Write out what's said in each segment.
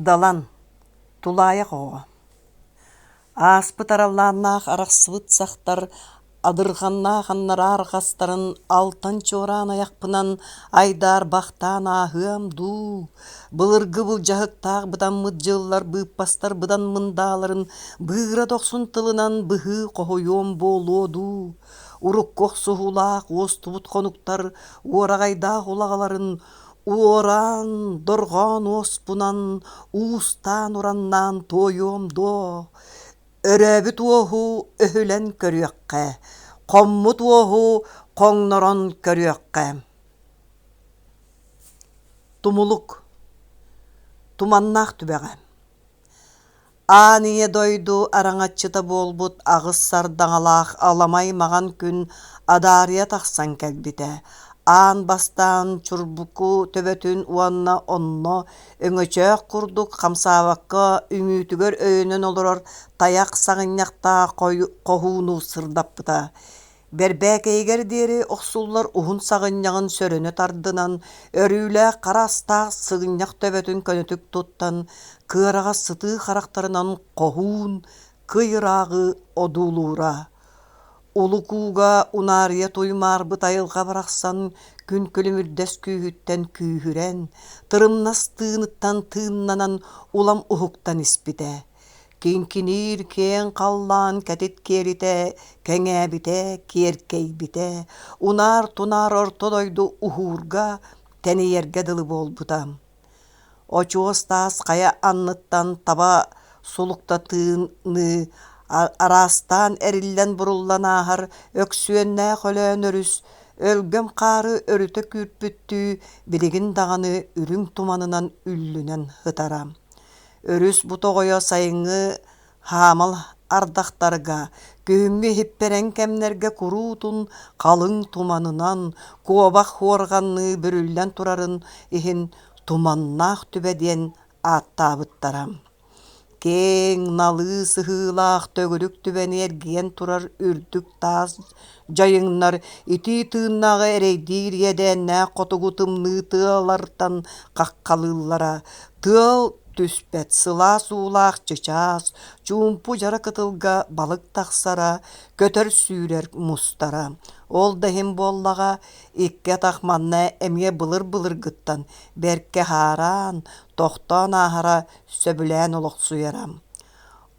Далан, тулаайах оҕо Ааспыт араллааннаах арахсыбыт сахтар адырҕаннаах аннараа арҕастарын алтан чуораан айахпынан айдаарбахтаан ааһыам дуу, былыргы былдьаһыктаах бытаммыт дьыллар быыппастар быдан мындааларын быыра дохсун тылынан быһыы хоһуйуом буолуо дуу, урукку охсуһуулаах уостубут хонуктар уораҕайдаах улаҕаларын уораан, дорҕоон уоспунан уустаан-ураннаан туойуом дуо, өрөөбүт уоһу өһүлэн көрүөххэ, хоммут уоһу хоҥнорон көрүөххэ. Тумулук Туманнаах түбэҕэ Аан ийэ дойду араҥаччыта буолбут аҕыс сардаҥалаах аламай маҥан күн адаарыйа тахсан кэлбитэ. Аан бастаан чурбуку төбөтүн уонна онно өҥөчөөх курдук хамсаабакка үҥүүтүгэр өйөнөн олорор тайах саҕынньахтаах хоһууну сырдаппыта. Бэрбээкэйигэр диэри охсуллар уһун саҕынньаҕын сөрөнө тардынан, өрүүлээх хара астаах сыгынньах төбөтүн көнөтүк туттан, кыараҕас сытыы харахтарынан хоһуун, кый ырааҕы одуулуура. Улукууга унаарыйа туймаарбыт айылҕа барахсан күн күлүмүрдэс күүһүттэн күүһүрэн, тырымнас тыыныттан тыыннанан улам уһуктан испитэ. Киҥкиниир киэҥ халлаан кэтит киэлитэ кэҥээбитэ, киэркэйбитэ, унаар-тунаар орто дойду уһуурга, тэнийэргэ дылы буолбута. Очуос таас хайа анныттан таба сулуктатыыныы араастаан эриллэн-буруллан ааһар Өксүөннээх Өлөөн өрүс өлгөм хаары өрүтэ күүрпүттүү билигин даҕаны үрүҥ туманынан үллүнэн сытара. Өрүс бу тоҕойо сайыҥҥы хаамал ардахтарга, күһүҥҥү иһиппэрэҥ кэмнэргэ куруутун халыҥ туманынан, куобах хуорҕанныы бүрүллэн турарын иһин Туманнаах түбэ диэн ааттаабыттара. Киэҥ, налыы сыһыылаах төгүрүк түбэни эргийэн турар үрдүк таас дьайыҥнар итии тыыннааҕы эрэйдиир иэдээннээх хотугу тымныы тыалартан хаххалыыллара, тыал түспэт сылаас уулаах чычаас, чуумпу дьара кытылга балык тахсара, көтөр-сүүрэр мустара. Ол да иһин буоллаҕа, икки атах манна эмиэ былыр-былыргыттан бэркэ хаараан, тохтоон ааһара сөбүлээн олохсуйара.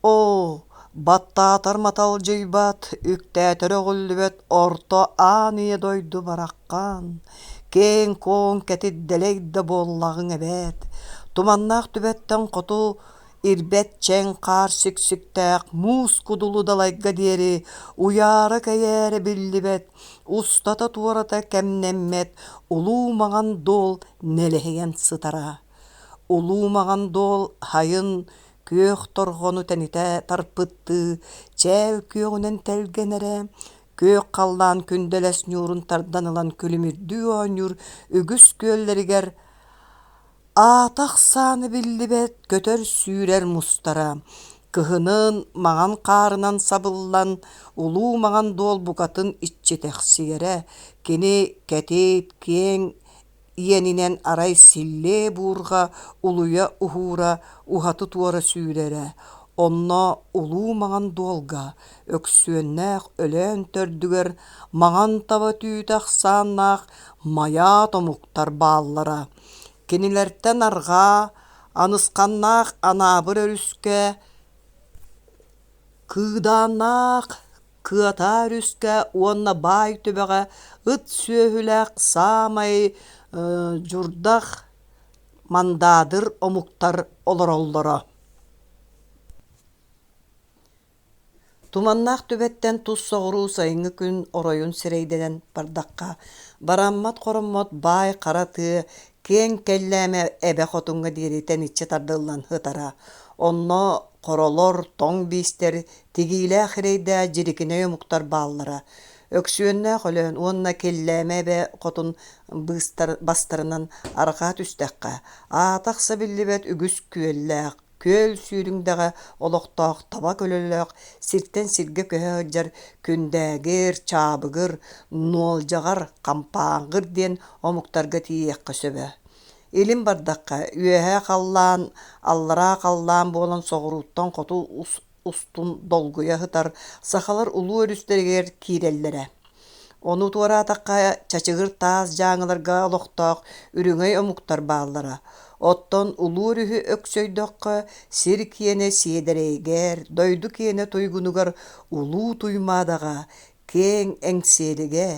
Оо, баттаатар маталдьыйбат, үктээтэр өҕүллүбэт орто аан ийэ дойду бараххан, киэҥ-куоҥ кэтит дэлэй да буоллаҕыҥ эбээт, туманнаах түбэттэн хоту ирбэт чэҥ хаар сиксиктээх муус кудулу далайга диэри уйаара-кэйээрэ биллибэт, устата-туората кэмнэммэт улуу маҥан дуол нэлэһийэн сытара. Улуу маҥан дуол хайын күөх торҕону тэнитэ тарпыттыы чээл күөҕүнэн тэлгэнэрэ, күөх халлаан күндэлэс ньуурун тардан ылан күлүмүрдүү оонньуур үгүс күөллэригэр аата ахсаана биллибэт көтөр-сүүрэр мустара, кыһынын маҥан хаарынан сабыллан улуу маҥан дуол букатын иччитэхсийэрэ, кини кэтит, киэҥ иэнинэн арай силлиэ буурҕа улуйа уһуура уһаты-туора сүүрэрэ, онно улуу маҥан дуолга Өксүөннээх Өлөөн төрдүгэр маҥан таба түүтэ ахсааннаах майаат омуктар бааллара. Кинилэртэн арҕаа Анысханнаах Анаабыр өрүскэ Кыыдааннаах Кыатаа өрүскэ уонна Баай түбэҕэ ыт сүөһүлээх саамай дьурдах мандаадыр омуктар олороллоро. Туманнаах түбэттэн тус соҕуруу сайыҥҥы күн оройун сирэйдэнэн бардахха, бараммат-хороммот баай хара тыа киэҥ кэллээмэ эбэ хотуҥҥа диэри тэниччи тардыллан сытара. Онно хоролор, тоҥ биистэр, тигиилээх эрэйдээх дьирикинэй омуктар бааллара. Өксүөннээх Өлөөн уонна Киллээмэ эбэ хотун быыстар бастарынан арҕаа түстэххэ, аата-ахса биллибэт үгүс күөллээх, күөл сүүрүҥдэҕэ олохтоох таба көлөлөөх сиртэн сиргэ көһө сылдьар күндээгир, чаабыгыр, нуолдьаҕар, хампааҥҥыр диэн омуктарга тиийиэххэ сөбө. Илин бардахха, үөһээ халлаан, аллараа халлаан буолан соҕурууттан хоту устун долгуйа сытар сахалар улуу өрүстэригэр киирэллэрэ. Ону туораатахха, чачыгыр таас дьааҥыларга олохтоох үрүҥэй омуктар бааллара. Оттон улуу өрүһү өксөйдөххө, сир киэнэ сиэдэрэйигэр, дойду киэнэ туйгунугар Улуу Туймаадаҕа, киэҥ Эҥсиэлигэ,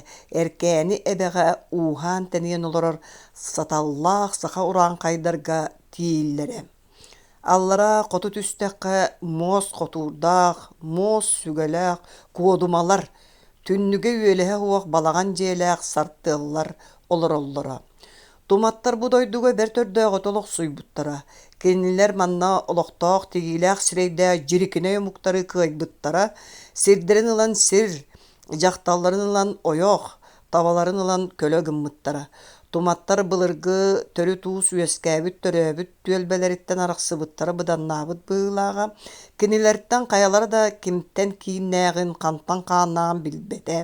Эркээни эбэҕэ ууһаан-тэнийэн олорор саталлаах саха урааҥхайдарга тиийиллэрэ. Аллараа хоту түстэххэ муос хотуурдаах, муос сүгэлээх куодумалар, түннүгэ-үөлэһэ суох балаҕан дьиэлээх сартыаллар олороллоро. Туматтар бу дойдуга бэрт өрдөөҕүтэ олохсуйбуттара. Кинилэр манна олохтоох тигиилээх сирэйдээх дьирикинэй омуктары кыайбыттара, сирдэрин ылан сир, дьахталларын ылан ойох, табаларын ылан көлө гыммыттара. Туматтар былыргы төрүт уус үөскээбит-төрөөбүт түөлбэлэриттэн арахсыбыттара быданнаабыт быһыылааҕа. Кинилэртэн хайалара да кимтэн кииннээҕин, хантан хааннааҕын билбэтэ.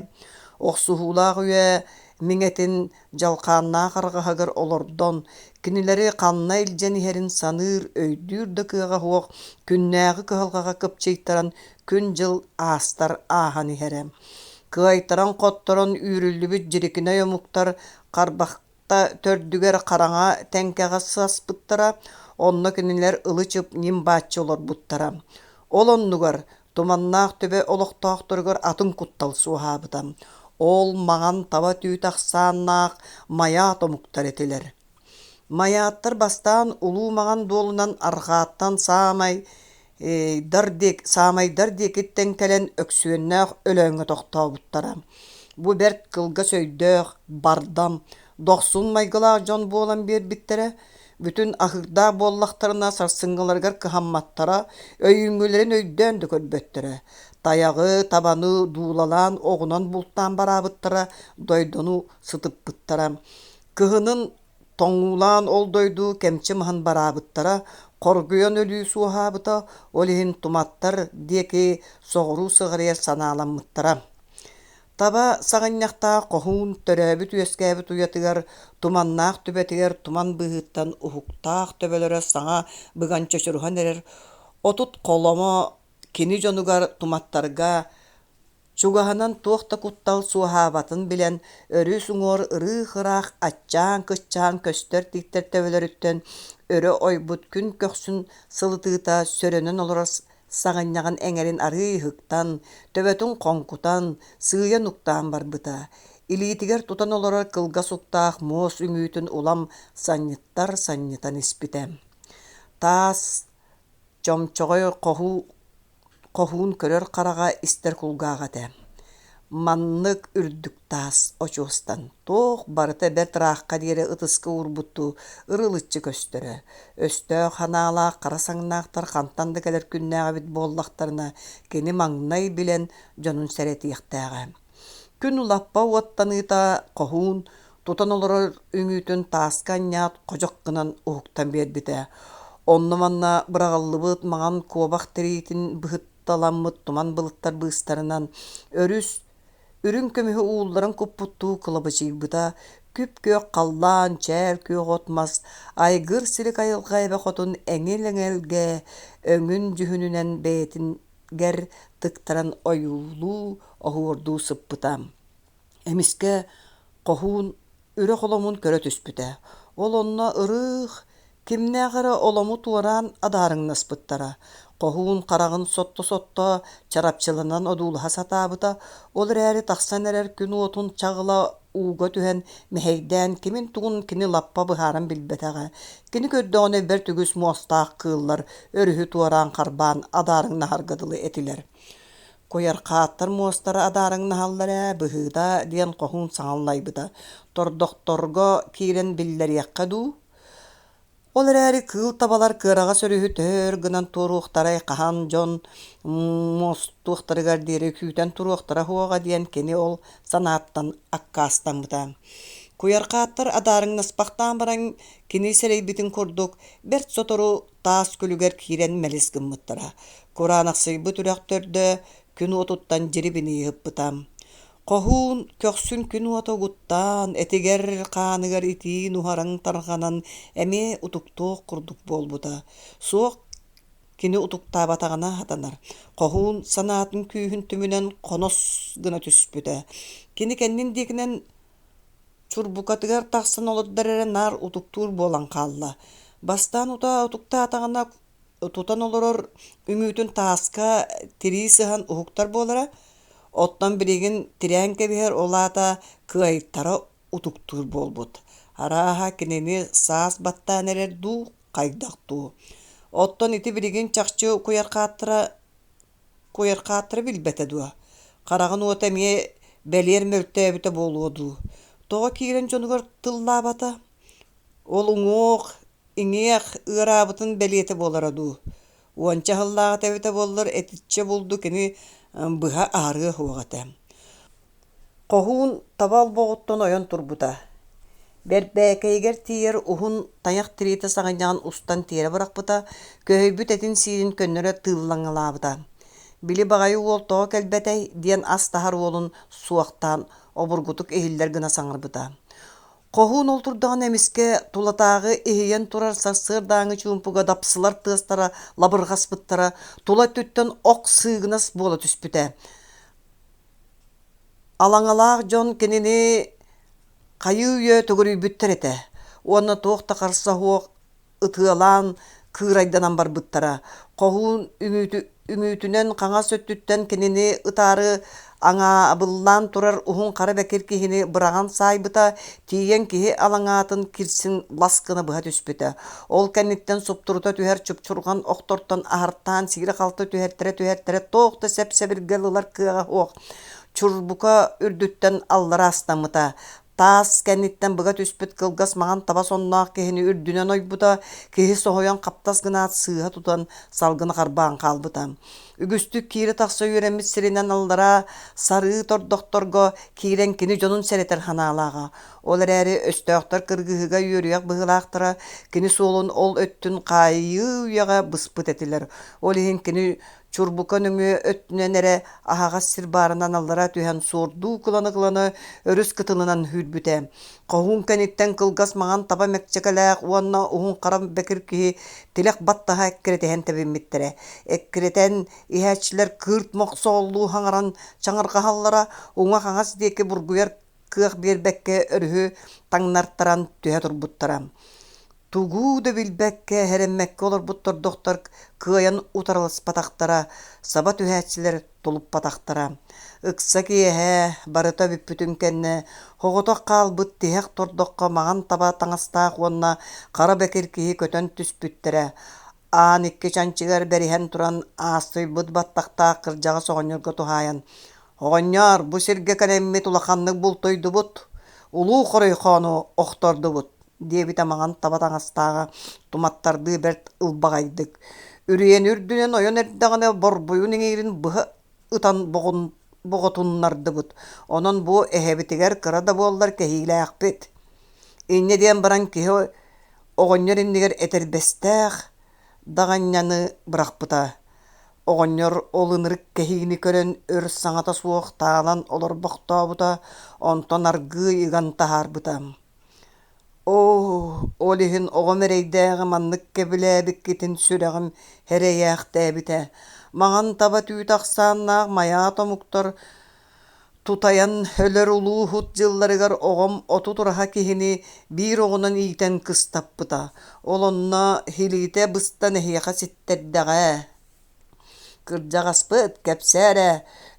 Охсуһуулаах үйэ миҥэтин дьалхааннаах арҕаһыгар олордон, кинилэри ханна илдьэн иһэрин саныыр, өйдүүр да кыаҕа суох күннээҕи кыһалҕаҕа кыпчыйтаран күн-дьыл аастар ааһан иһэрэ. Кыайтаран-хотторон үүрүллүбүт дьирикинэй омуктар харбахта төрдүгэр хараҥа тэҥкэҕэ саспыттара, онно кинилэр ылы-чып ньим-бааччы олорбуттара. Ол оннугар туманнаах түбэ олохтоохторугар атын куттал суоһаабыта. Ол маҥан таба түүтэ ахсааннаах майаат омуктар этилэр. Майааттар бастаан Улуу Маҥан дуолунан арҕааттан саамай саамайдар диэкиттэн кэлэн Өксүөннээх Өлөөҥҥө тохтообуттара. Бу бэрт кылгас өйдөөх, бардам, дохсун майгылаах дьон буолан биэрбиттэрэ. Бүтүн аһыырдаах буоллахтарына сарсыҥҥыларыгар кыһамматтара, өйүүҥҥүлэрин өйдөөн да көрбөттөрө. Тайаҕы, табаны дуулалаан оҕунан бултаан бараабыттара, дойдуну сытыппыттара. Кыһынын тоҥуулаан ол дойду кэмчи маһын бараабыттара, хоргуйан өлүү суоһаабыта, ол иһин туматтар диэки соҕуруу сыҕарыйар санааламмыттара. Таба саҕынньахтаах хоһуун төрөөбүт-үөскээбит уйатыгар, туманнаах түбэтигэр туман быыһыттан уһуктаах төбөлөрө саҥа быган чочуруһан эрэр 30 холомо кини дьонугар туматтарга Чугаһынан туох да куттал суоһаабатын билэн, өрүс уҥуор ырыых-ыраах аччаан-кыччаан көстөр тииттэр төбөлөрүттэн өрө ойбут күн көхсүн сылытыыта сөрөнөн олорор саҕынньаҕын эҥэрин арыый ыһыктан, төбөтүн хоҥкутан, сыыйа нуктаан барбыта. Илиитигэр тутан олорор кылгас уктаах муос үҥүүтүн улам санньыттар санньытан испитэ. Таас чомчоҕой хоһуу Хоһуун көрөр хараҕа истэр кулгааҕа этэ. Маннык үрдүк таас очуостан туох барыта бэрт ыраахха диэри ытыска уурбуттуу ырылыччы көстөрө. Өстөөх ханаалаах хара саҥнаахтар хантан да кэлэр күннээх эбит буоллахтарына, кини маҥнай билэн дьонун сэрэтиэхтээҕэ. Күн лаппа уоттаныыта хоһуун тутан олорор үҥүүтүн тааска анньаат ходьох гынан уһуктан биэрбитэ. Онно-манна быраҕыллыбыт маҥан куобах тириитин быһытталаммыт туман былыттар быыстарынан өрүс үрүҥ көмүһү уулларан куппуттуу кылабачыйбыта, күп-күөх халлаан, чээл күөх от-мас, айгыр силик айылҕа эбэ хотун эҥил-эҥэлгэ өҥүн дьүһүнүнэн бэйэтигэр тыктаран ойуулуу, оһуордуу сыппыта. Эмискэ хоһуун үрэх оломун көрө түспүтэ. Ол онно ырыых, кимнээх эрэ олому туораан адаарыҥнаспыттара. Хоһуун хараҕын сотто-сотто чарапчыланан одуулаһа сатаабыта, ол эрээри тахсан эрэр күн уотун чаҕыла ууга түһэн мэһэйдээн кимин-тугун кини лаппа быһааран билбэтэҕэ. Кини көрдөҕүнэ бэрт үгүс муостаах кыыллар өрүһү туораан харбаан адаарыҥнаһарга дылы этилэр. Куйархааттар муостара адаарыҥнаһаллар ээ, быһыыта, диэн хоһуун саҥаллайбыта. Тордохторго киирэн биллэриэххэ дуу? Ол эрээри кыыл табалар кыараҕас өрүһү төһө өр гынан туоруохтарай, хаһан дьон муостуохтарыгар диэри күүтэн туруохтара суоҕа диэн кини ол санааттан аккаастаммыта. Куйархааттар адаарыҥнаспахтаан баран кини сэрэйбитин курдук, бэрт сотору таас күлүгэр киирэн мэлис гыммыттара. Кураанахсыйбыт үрэх төрдө күн уотуттан дьирибинии ыппыта. Хоһуун көхсүн күн уота угуттаан, этигэр-хааныгар итии нуһараҥ тарҕанан эмиэ утуктуох курдук буолбута. Суох кини утуктаабатаҕына сатанар. Хоһуун санаатын күүһүн түмүнэн хонос гына түспүтэ. Кини кэннин диэкинэн чурбукатыгар тахсан олордор эрэ наар утуктуур буолан хаалла. Бастаан утаа утуктаатаҕына тутан олорор үҥүүтүн тааска тирии сыһан уһуктар буолара, оттон билигин тирээн кэбиһэр, ол аата кыайтара утуктуур буолбут. Арааһа, кинини саас баттаан эрэр дуу, хайдах дуу. Оттон ити билигин чахчы куйархааттара куйархааттара билбэтэ дуо? Хараҕын уота эмиэ бэлиэр мөлтөөбүтэ буолуо дуу? Тоҕо киирэн дьонугар тыллаабата? Ол уҥуох, иҥиэх ыараабытын бэлиэтэ буолара дуу? Уонча сыллааҕыта эбитэ буоллар, итиччэ булду кини быһа аһарыа суох этэ. Хоһуун таба олбоҕуттан ойон турбута. Бэрбээкэйигэр тиийэр уһун тайах тириитэ саҕынньаҕын устан тиэрэ бырахпыта, көһүйбүт этин-сиинин көннөрө тыыллаҥалаабыта. «Били баҕайы уол тоҕо кэлбэтэй?» диэн ас таһар уолун суохтаан обургутук иһиллэр гына саҥарбыта. Хоһуун ол турдаҕына эмискэ тулатааҕы иһийэн турар сарсыардааҥҥы чуумпуга дапсылар тыастара лабырҕаспыттара, тула өттүттэн ох сыыгынас буола түспүтэ. Алаҥалаах дьон кинини хайыы-үйэ төгүрүйбүттэр этэ уонна туох да харса суох ытыалаан кыырайданан барбыттара. Хоһуун үҥүүтүнэн хаҥас өттүттэн кинини ытаары аҥаабыллаан турар уһун хара бэкир киһини быраҕан саайбыта, тиийэн киһи алаҥаатын кирсин лас гына быһа түспүтэ. Ол кэнниттэн суптурута түһэр чупчурҕан охтортон аһартаан сиирэ-халты түһэртэрэ-түһэртэрэ туох да сэп-сэбиргэл ылар кыаҕа суох чурбука үрдүттэн аллара астаммыта. Таас кэнниттэн быга түспүт кылгас маҥан таба сонноох киһини үрдүнэн ойбута, киһи соһуйан хаптас гынаат сыыһа тутан салгыны харбаан хаалбыта. Үгүстүк киирэ-тахса үөрэммит сиринэн аллараа сарыы тордохторго киирэн кини дьонун сэрэтэр санаалааҕа. Ол эрээри өстөөхтөр кыргыһыыга үөрүйэх быһыылаахтара кини суолун ол өттүн хаайыы үйэҕэ быспыт этилэр. Ол иһин кини Чурбука нөҥүө өттүнэн эрэ аһаҕас сир баарынан аллара түһэн суордуу кылана-кылана өрүс кытылынан сүүрбүтэ. Хоһуун кэнниттэн кылгас маҥан таба мэкчэкэлээх уонна уһун хара бэкир киһи тилэх баттаһа эккирэтиһэн тэбиммиттэрэ. Эккирэтэн иһээччилэр кыырт мохсоҕоллуу хаҥаран чаҥырҕаһаллара, уҥа-хаҥас диэки бургуйар кыах биэрбэккэ өрүһү таҥнартаран түһэ турбуттара. Тугу да билбэккэ, эрэммэккэ олорбут тордохтор кыайан утарыласпатахтара, саба түһээччилэр тулуппатахтара. Ыкса киэһэ барыта бүппүтүн кэннэ, соҕотох хаалбыт тиһэх тордоххо маҥан таба таҥастаах уонна хара бэкир киһи көтөн түспүттэрэ. Аан икки чанчыгар бэриһэн туран аастыйбыт баттахтаах кырдьаҕас оҕонньорго туһаайан «Оҕонньоор, бу сиргэ кэлэммит улаханнык бултуйдубут, улуу хоройхоону охтордубут» диэбитэ маҥан таба таҥастааҕа туматтардыы бэрт ылбаҕайдык. Үрүйэни үрдүнэн ойон эрдэҕинэ борбуйун иҥиирин быһа ытан боҕотуннардыбыт, онон бу эһэбитигэр кыра да буоллар кэһиилээхпит. Инньэ диэн баран киһи оҕонньор иннигэр этэрбэстээх даҕанньаны бырахпыта. Оҕонньор ол ынырык кэһиини көрөн өр саҥата суох таалан олорбохтообута, онтон аргыый ыган таһаарбыта. Оо, ол иһин оҕом эрэйдээҕи маннык кэбилээбиккитин сүрэҕим эрэйээхтээбитэ. Маҥан таба түүтэ ахсааннаах майаат омуктар Тутайан өлөр улуу дьылларыгар оҕом 30 ураһа киһини биир оҕунан иитэн кыстаппыта. Ол онно илиитэ быстан эһиэхэ ситтэрдэҕэ. Кырдьаҕаспыт, кэпсээ эрэ,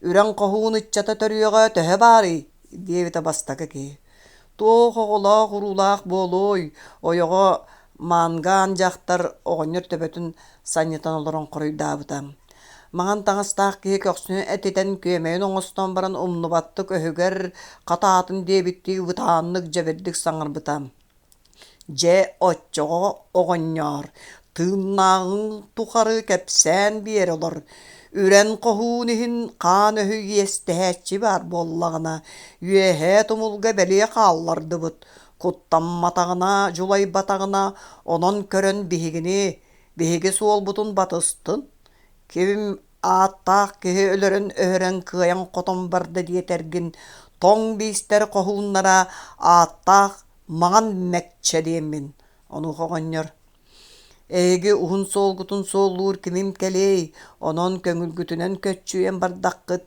үрэн хоһуун ыччата төрүөҕэ төһө баарый? диэбитэ бастакы киһи. Туох оҕолоох-уруулаах буолуой, ойоҕо маангаан дьахтар оҕонньор төбөтүн санньытан олорон хоруйдаабыта. Маҥан таҥастаах киһи көхсүн этитэн күөмэйин оҥостон баран умнубаттык өһүгэр хатаатын диэбиттии бытааннык дьэбирдик саҥарбыта. Дьэ, оччоҕо оҕонньоор, тыыннааҕыҥ тухары кэпсээн биэрэ олор, үрэн хоһуун иһин хаан өһү иэстэһээччи баар буоллаҕына, үөһээ тумулга бэлиэ хааллардыбыт, куттамматаҕына, дьулайбатаҕына, онон көрөн биһигини, биһиги суолбутун батыстын, ким. Ааттаах киһи өлөрөн-өһөрөн кыайан-хотон барда диэтэргин, тоҥ биистэр хоһууннара ааттаах маҥан мэкчэ диэммин. Онуоха оҕонньор: «Эһиги уһун суолгутун суоллуур кимим кэлиэй, онон көҥүлгүтүнэн көччүйэн бардаххыт»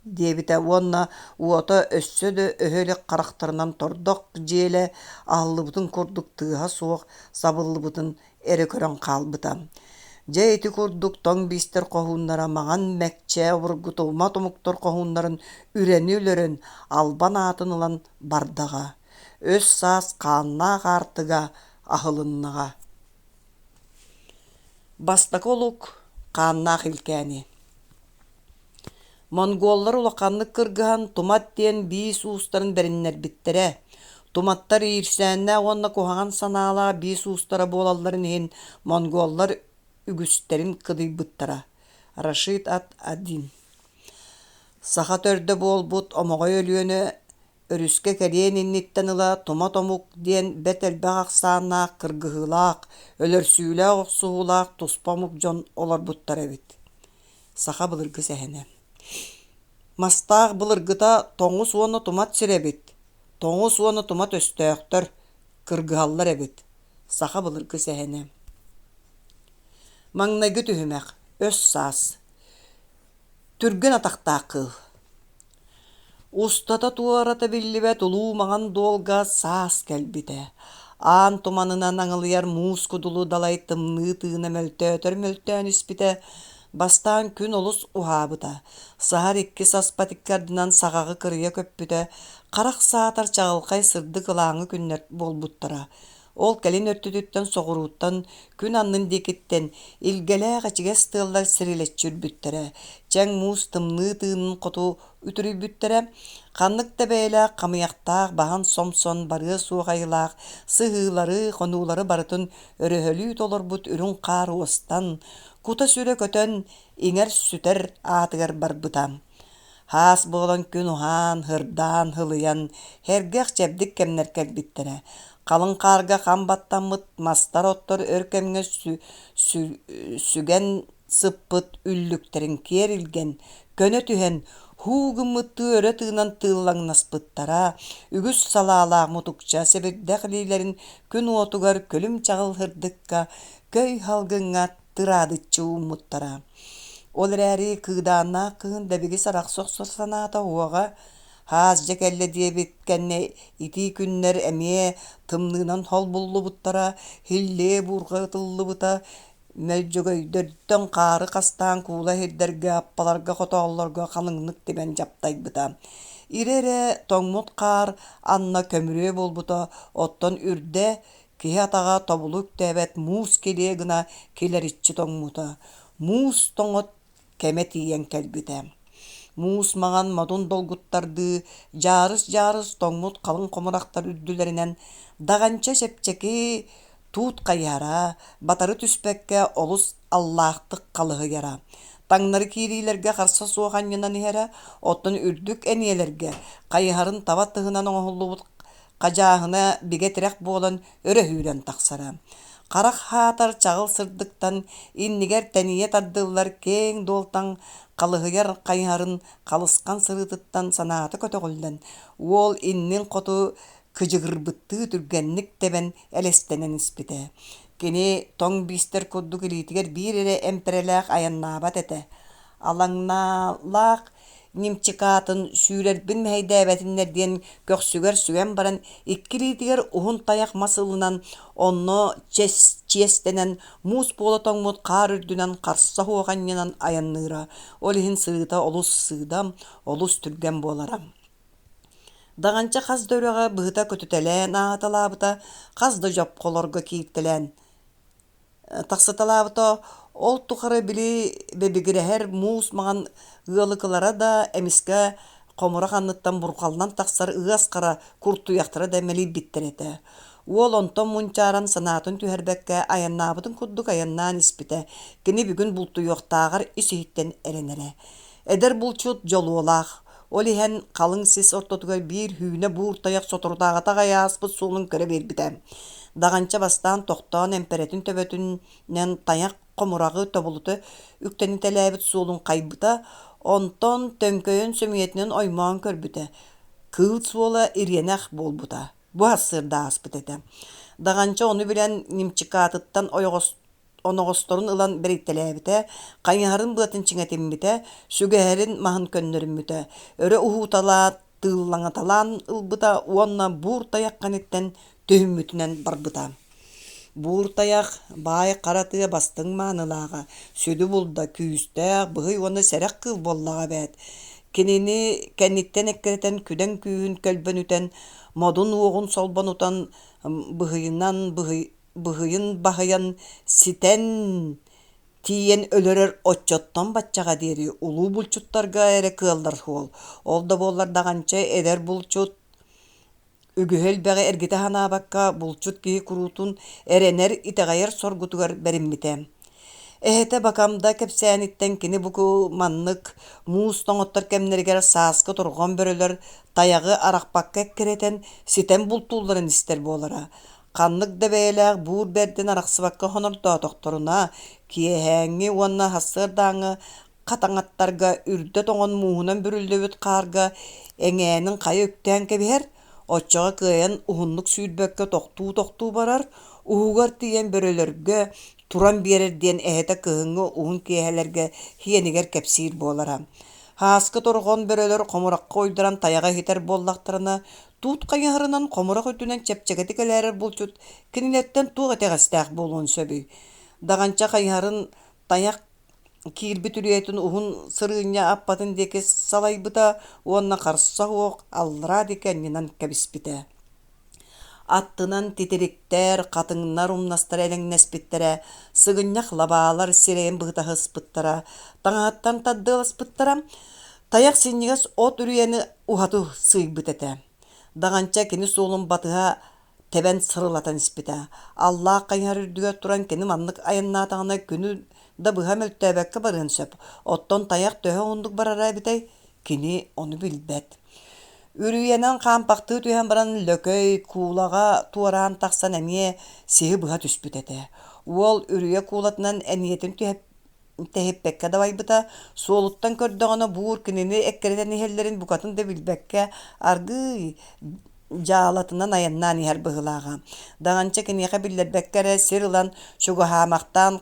диэбитэ уонна уота өссө да өһө илик харахтарынан тордох дьиэлэ аһыллыбытын курдук тыаһа суох сабыллыбытын эрэ көрөн хаалбыта. Дьэ ити курдук тоҥ биистэр хоһууннара маҥан мэкчэ обургута умат омуктар хоһууннарын үрэни өлөрөн, албан аатын ылан бардаҕа. Өс саас хааннаах аартыга аһылыннаҕа. Бастакы олук хааннаах илкээни Монголлар улаханнык кыргыһан Тумат диэн биис уустарын бэриннэрбиттэрэ. Туматтар иирсээннээх уонна куһаҕан санаалаах биис уустара буолалларын иһин монголлар үгүстэрин кыдыйбыттара. Рашид ат-Адин Саха төрдө буолбут Омоҕой Өлүөнэ өрүскэ кэлиэн инниттэн ыла Тумат омук диэн бэрт элбэх ахсааннаах кыргыһыылаах, өлөрсүүлээх-охсуһуулаах туспа омук дьон олорбуттар эбит. Саха былыргы сэһэнэ. Мастаах былыргыта тоҥус уонна тумат сирэ эбит. Тоҥус уонна тумат өстөөхтөр, кыргыһаллар эбит. Саха былыргы сэһэнэ. Маҥнайгы түһүмэх. Өс саас. Түргэн атахтаах кыыл. Устата-туората биллибэт улуу маҥан дуолга саас кэлбитэ. Аан туманынан аҥылыйар муус кудулу далай тымныы тыына мөлтөөтөр мөлтөөн испитэ. Бастаан күн олус уһаабыта. Саһар икки саспат икки ардынан саҕаҕы кырыйа көппүтэ. Харах саатар чаҕылхай сырдык ылааҥы күннэр буолбуттара. Ол кэлин өртүтүттэн соҕурууттан, күн аннын диэкиттэн илгэлээх ичигэс тыаллар сирилэччи үрбүттэрэ, чэҥ муус тымныы тыынын хоту үтүрүйбүттэрэ, ханнык да бэйэлээх хамыйахтаах баһан сомсон барыа суох айылаах сыһыылары, хонуулары барытын өрөһөлүү толорбут үрүҥ хаар уостан, кута-сүрэ көтөн, иҥэр-сүтэр аатыгар барбыта. Хаас буолан күн уһаан, һырдаан, һылыйан, һэргэх чэбдик кэмнэр кэлбиттэрэ. Халыҥ хаарга хам баттаммыт мастар-оттор өр кэмҥэ сүгэн сыппыт үллүктэрин киэр илгэн, көнө түһэн, һуу гыммыттыы өрө тыынан тыыллаҥнаспыттара, үгүс салаалаах мутукча сэбирдэх илиилэрин күн уотугар күлүм-чаҕыл һырдыкка, көй салгыҥҥа тыраадыччы ууммуттара. Ол эрээри кыыдааннаах кыһын дэбигис арахса охсор санаата уоҕа, хаас дьэ кэллэ диэбит кэннэ итии күннэр эмиэ тымныынан холбуллубуттара, һиллиэ буурҕа ытыллыбыта, мөлдьөгөйдөртөн хаары хастаан куула иһирдэргэ, аппаларга, хотооллорго халыҥнык тибэн дьаптайбыта. Ирэ эрэ тоҥмут хаар анна көмүрүө буолбута, оттон үрдэ Киһи атаҕа тобулу үктээбэт муус килиэ гына килэриччи тоҥмута, муус тоҥот кэмэ тиийэн кэлбитэ. Муус маҥан модун долгуттардыы дьаарыс-дьаарыс тоҥмут халыҥ хомурахтар үрдүлэринэн даҕанча чэпчэки туут хайыһара, батары түспэккэ олус аллаахтык халыһыйара. Таҥнары киириилэргэ харса суох анньынан иһэрэ, оттон үрдүк эниэлэргэ хайыһарын таба тыһынан оҥоһуллубут Хадьааһына бигэ тирэх буолан өрө сүүрэн тахсара. Харах хаатар чаҕыл сырдыктан иннигэр тэнийэ тардыллар киэҥ дуолтан халыһыйар хайыһарын халысхан сырыытыттан санаата көтөҕүллэн, уол иннин хоту кыдьыгырбыттыы түргэнник тэбэн элэстэнэн испитэ. Кини тоҥ биистэр курдук илиитигэр биир эрэ эмпэрэлээх айаннаабат этэ. Алаҥнаалаах Нимчикаатын сүүрэрбин мэһэйдээбэтиннэр диэн көхсүгэр сүгэн баран икки илиитигэр уһун тайах мас ылынан онно чиэстэнэн муус буола тоҥмут хаар үрдүнэн харса суох анньынан айанныыра, ол иһин сырыыта олус сыыдам, олус түргэн буолара. Даҕанча хас да үрэҕи быһыта көтүтэлээн ааһыталаабыта, хас да дьопхолорго кииртэлээн Тахсыталаабыта, ол тухары били бэбигирэһэр муус маҥан ыалыкылара да эмискэ хомурах анныттан бурҕаллан тахсар ыас хара куртуйахтара да мэлийбиттэр этэ. Уол онтон мунчааран санаатын түһэрбэккэ айаннаабытын курдук айаннаан испитэ. Кини бүгүн бултуйуохтааҕар ис-иһиттэн эрэнэрэ. Эдэр булчут дьолуолаах. Ол иһэн халыҥ сис ортотугар биир сүүнэ буур тайах соторутааҕыта аҕай ааспыт суолун көрө биэрбитэ. Даҕанча бастаан тохтоон эмпэрэтин төбөтүнэн тайах хомураҕы тобулута үктэнитэлээбит суолун хайбыта, онтон төҥкөйөн сөмүйэтинэн оймоон көрбүтэ, кыыл суола ириэнэх буолбута. Бу сарсыарда ааспыт этэ. Даҕанча ону билэн нимчикаатыттан ойоҕос оноҕосторун ылан бэрийтэлээбитэ, хайыһарын быатын чиҥэтиммитэ, сүгэһэрин маһын көннөрүммүтэ, өрө уһууталаат, тыыллаҥаталаан ылбыта уонна буур тайах кэнниттэн түһүммүтүнэн барбыта. Буур тайах баай хара тыа бастыҥ маанылааҕа, сүдү булда, күүстээх, быһый уонна сэрэх кыыл буоллаҕа эбээт. Кинини кэнниттэн эккирэтэн күдэҥ күүһүн көлбөнүтэн, модун уоҕун солбонутан, быһыйынан быһый быһыйын баһыйан ситэн тиийэн өлөрөр оччоттон баччаҕа диэри улуу булчуттарга эрэ кыаллар суол. Ол да буоллар Даҕанча эдэр булчут үгүһү-элбэҕи эргитэ санаабакка булчут киһи куруутун эрэнэр, итэҕэйэр соргутугар бэриммитэ. Эһэтэ Бакамда кэпсээниттэн кини бу маннык муус тоҥоттор кэмнэригэр сааскы торҕон бөрөлөр тайаҕы арахпакка эккирэтэн, ситэн бултуулларын истэр буолара. Ханнык да бэйэлээх буур бэрдин арахсыбакка хонордоотохторуна, киэһээҥҥи уонна сарсыардааҥҥы хатаҥаттарга үрдэ тоҥон мууһунан бүрүллүбүт хаарга эҥээнин хайа үктээн кэбиһэр, оччоҕо кыайан уһуннук сүүрбэккэ тохтуу-тохтуу барар, уһугар тиийэн бөрөлөргө туран биэрэр диэн эһэтэ кыһыҥҥы уһун киэһэлэргэ һиэнигэр кэпсиир буолара. Һааскы торҕон бөрөлөр хомурахха уйдаран тайаҕа иһитэр буоллахтарына, Туут хайыһарынан хомурах үрдүнэн чэпчэкитик элээрэр булчут кинилэртэн туох итэҕэстээх буолуон сөбүй? Даҕанча хайыһарын тайах киирбит үрүйэтин уһун сырыынньа аппатын диэки салайбыта уонна харса суох аллараа диэки анньынан кэбиспитэ. Аттынан титириктэр, хатыҥнар умнастара элэҥнэспиттэрэ, сыгынньах лабаалар сирэйин быһыта сыспыттара, таҥаһыттан тардыаласпыттара. Тайах синньигэс от үрүйэни уһаты сыыйбыт этэ. Даҕанча кини суолун батыһа тэбэн сырылатан испитэ. Аллаах хайыһар үрдүгэр туран кини маннык айаннаатаҕына күнү да быһа мөлтөөбөккө барыан сөп. Оттон тайах төһө уһуннук барара эбитэй? Кини ону билбэт. Үрүйэнэн хаампахтыы түһэн баран Лөкөй куулаҕа туораан тахсан эмиэ сиһи быһа түспүт этэ. Уол үрүйэ куулатынан эниэтин түһэ тэһиппэккэ дабайбыта, суолуттан көрдөҕүнэ буур кинини эккирэтэн иһэллэрин букатын да билбэккэ аргыый дьаалатынан айаннаан иһэр быһыылааҕа. Даҕанча киниэхэ биллэрбэккэ эрэ сир ылан чугаһаамахтаан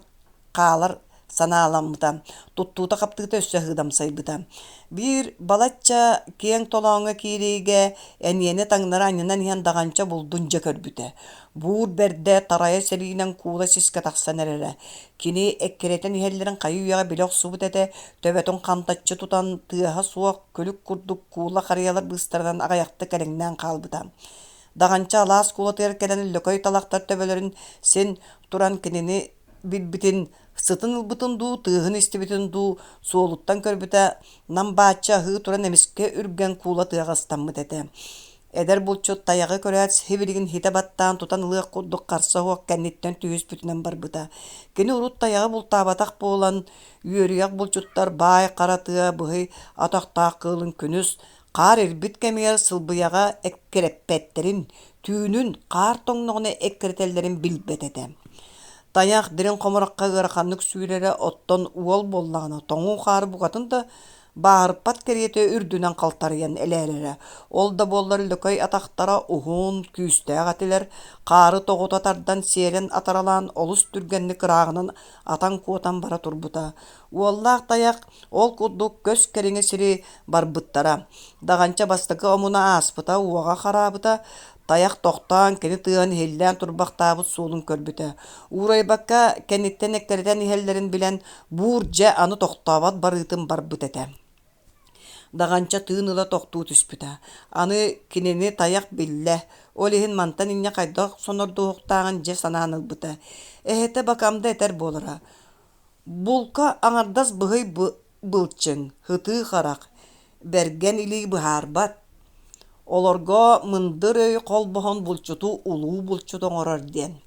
хаалар санааламмыта, туттуута-хаптыыта өссө ыһыыдамсайбыта. Биир балачча киэҥ толооҥҥо киириигэ эниэни таҥнары анньынан иһэн Даҕанча булдун дьэ көрбүтэ. Буур бэрдэ тарайа сэлиинэн куула сискэ тахсан эрэрэ. Кини эккирэтэн иһэллэрин хайы-үйэҕэ билэ охсубут этэ, төбөтүн хантаччы тутан, тыаһа суох, күлүк курдук куула харыйалар быыстарынан аҕыйахтык элэҥнээн хаалбыта. Даҕанча алаас куулатыгар кэлэн лөкөй талахтар төбөлөрүн син туран кинини билбитин, сытын ылбытын дуу, тыаһын истибитин дуу суолуттан көрбүтэ, нам бааччы аһыы туран эмискэ үргэн куула тыаҕа ыстаммыт этэ. Эдэр булчут тайаҕы көрөөт сибилигин хитэ баттаан тутан ылыах курдук харса суох кэнниттэн түһүспүтүнэн барбыта. Кини урут тайаҕы бултаабатах буолан, үөрүйэх булчуттар баай хара тыа быһый атахтаах кыылын күнүс хаар ирбит кэмигэр сылбыйаҕа эккирэппэттэрин, түүнүн хаар тоҥноҕуна эккирэтэллэрин билбэт этэ. Тайах дириҥ хомурахха ыараханнык сүүрэрэ, оттон уол буоллаҕына тоҥуу хаары букатын да Бааһырпат кэриэтэ үрдүнэн халтарыйан элээрэрэ. Ол да буоллар лөкөй атахтара уһун, күүстээх этилэр, хаары тоҕута тардан сиэлэн атаралаан олус түргэнник ырааҕынан атан куотан бара турбута. Уоллаах тайах ол курдук көс кэриҥэ сири барбыттара. Даҕанча бастакы омуна ааспыта, уоҕа хараабыта, Тайах тохтоон, кини тыаһын иһиллээн турбахтаабыт суолун көрбүтэ. Уурайбакка кэнниттэн эккирэтэн иһэллэрин билэн, буур дьэ аны тохтообот барыытын барбыт этэ. Даҕанча тыын ыла тохтуу түспүтэ. Аны кинини тайах биллэ, ол иһин мантан инньэ хайдах сонордуһуохтааҕын дьэ санаан ылбыта. Эһэтэ Бакамда этэр буолара: «Булка аҥардас быһый былчыҥ, һытыы харах, бэргэн илии быһаарбат. Олорго мындыр өй холбоһон булчуту улуу булчут оҥорор диэн.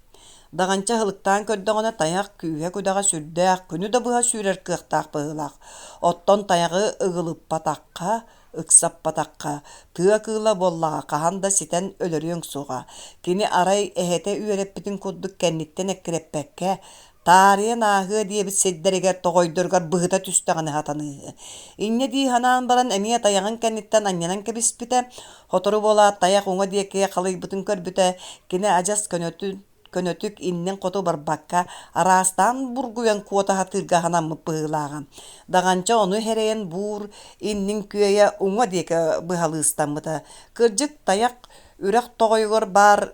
Даҕанча аһылыктаан көрдөҕүнэ тайах күүһэ-күдэҕэ сүрдээх, күнү да быһа сүүрэр кыахтаах быһыылаах. Оттон тайаҕы ыгылыппатахха, ыксаппатахха, тыа кыыла буоллаҕа хаһан да ситэн өлөрүөҥ суоҕа. Кини арай эһэтэ үөрэппитин курдук кэнниттэн эккирэппэккэ, Таарыйан ааһыа диэбит сирдэригэр тоҕойдоругар быһыта түстэҕинэ сатаныыһы. Инньэ дии санаан баран эмиэ тайаҕын кэнниттэн анньынан кэбиспитэ. Сотору буолаат тайах уҥа диэки халыйбытын көрбүтэ, кини адьас көнөтүн көнөтүк иннин хоту барбакка, араастаан бургуйан куота сатыырга санаммыт быһыылааҕа. Даҕанча ону эрэйэн буур иннин күөйэ уҥа диэки быһалыыстаммыта. Кырдьык, тайах үрэх тоҕойугар баар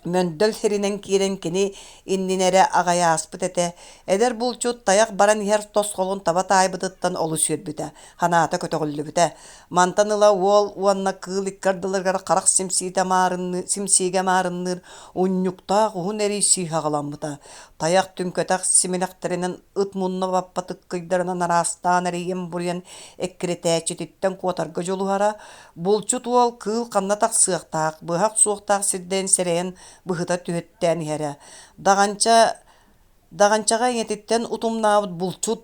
мөндөл сиринэн киирэн кини иннинэ эрэ аҕай ааспыт этэ. Эдэр булчут тайах баран иһэр тосхолун таба таайбытыттан олус үөрбүтэ, санаата көтөҕүллүбүтэ. Мантан ыла уол уонна кыыл икки ардыларыгар харах симсиитэ маарынныы, симсиигэ маарынныыр унньуктаах уһун эрийсии саҕаламмыта. Тайах түҥкэтэх симилэхтэринэн ыт мунна баппат ыккыйдарынан араастаан эрийэн-буруйан эккирэтээччититтэн куотарга дьулуһара. Булчут уол кыыл ханна тахсыахтаах, быһах суохтаах сирдээн сэрэйэн быһыта түһэттээн иһэрэ. Даҕанча Даҕанчаҕа ийэтиттэн утумнаабыт булчут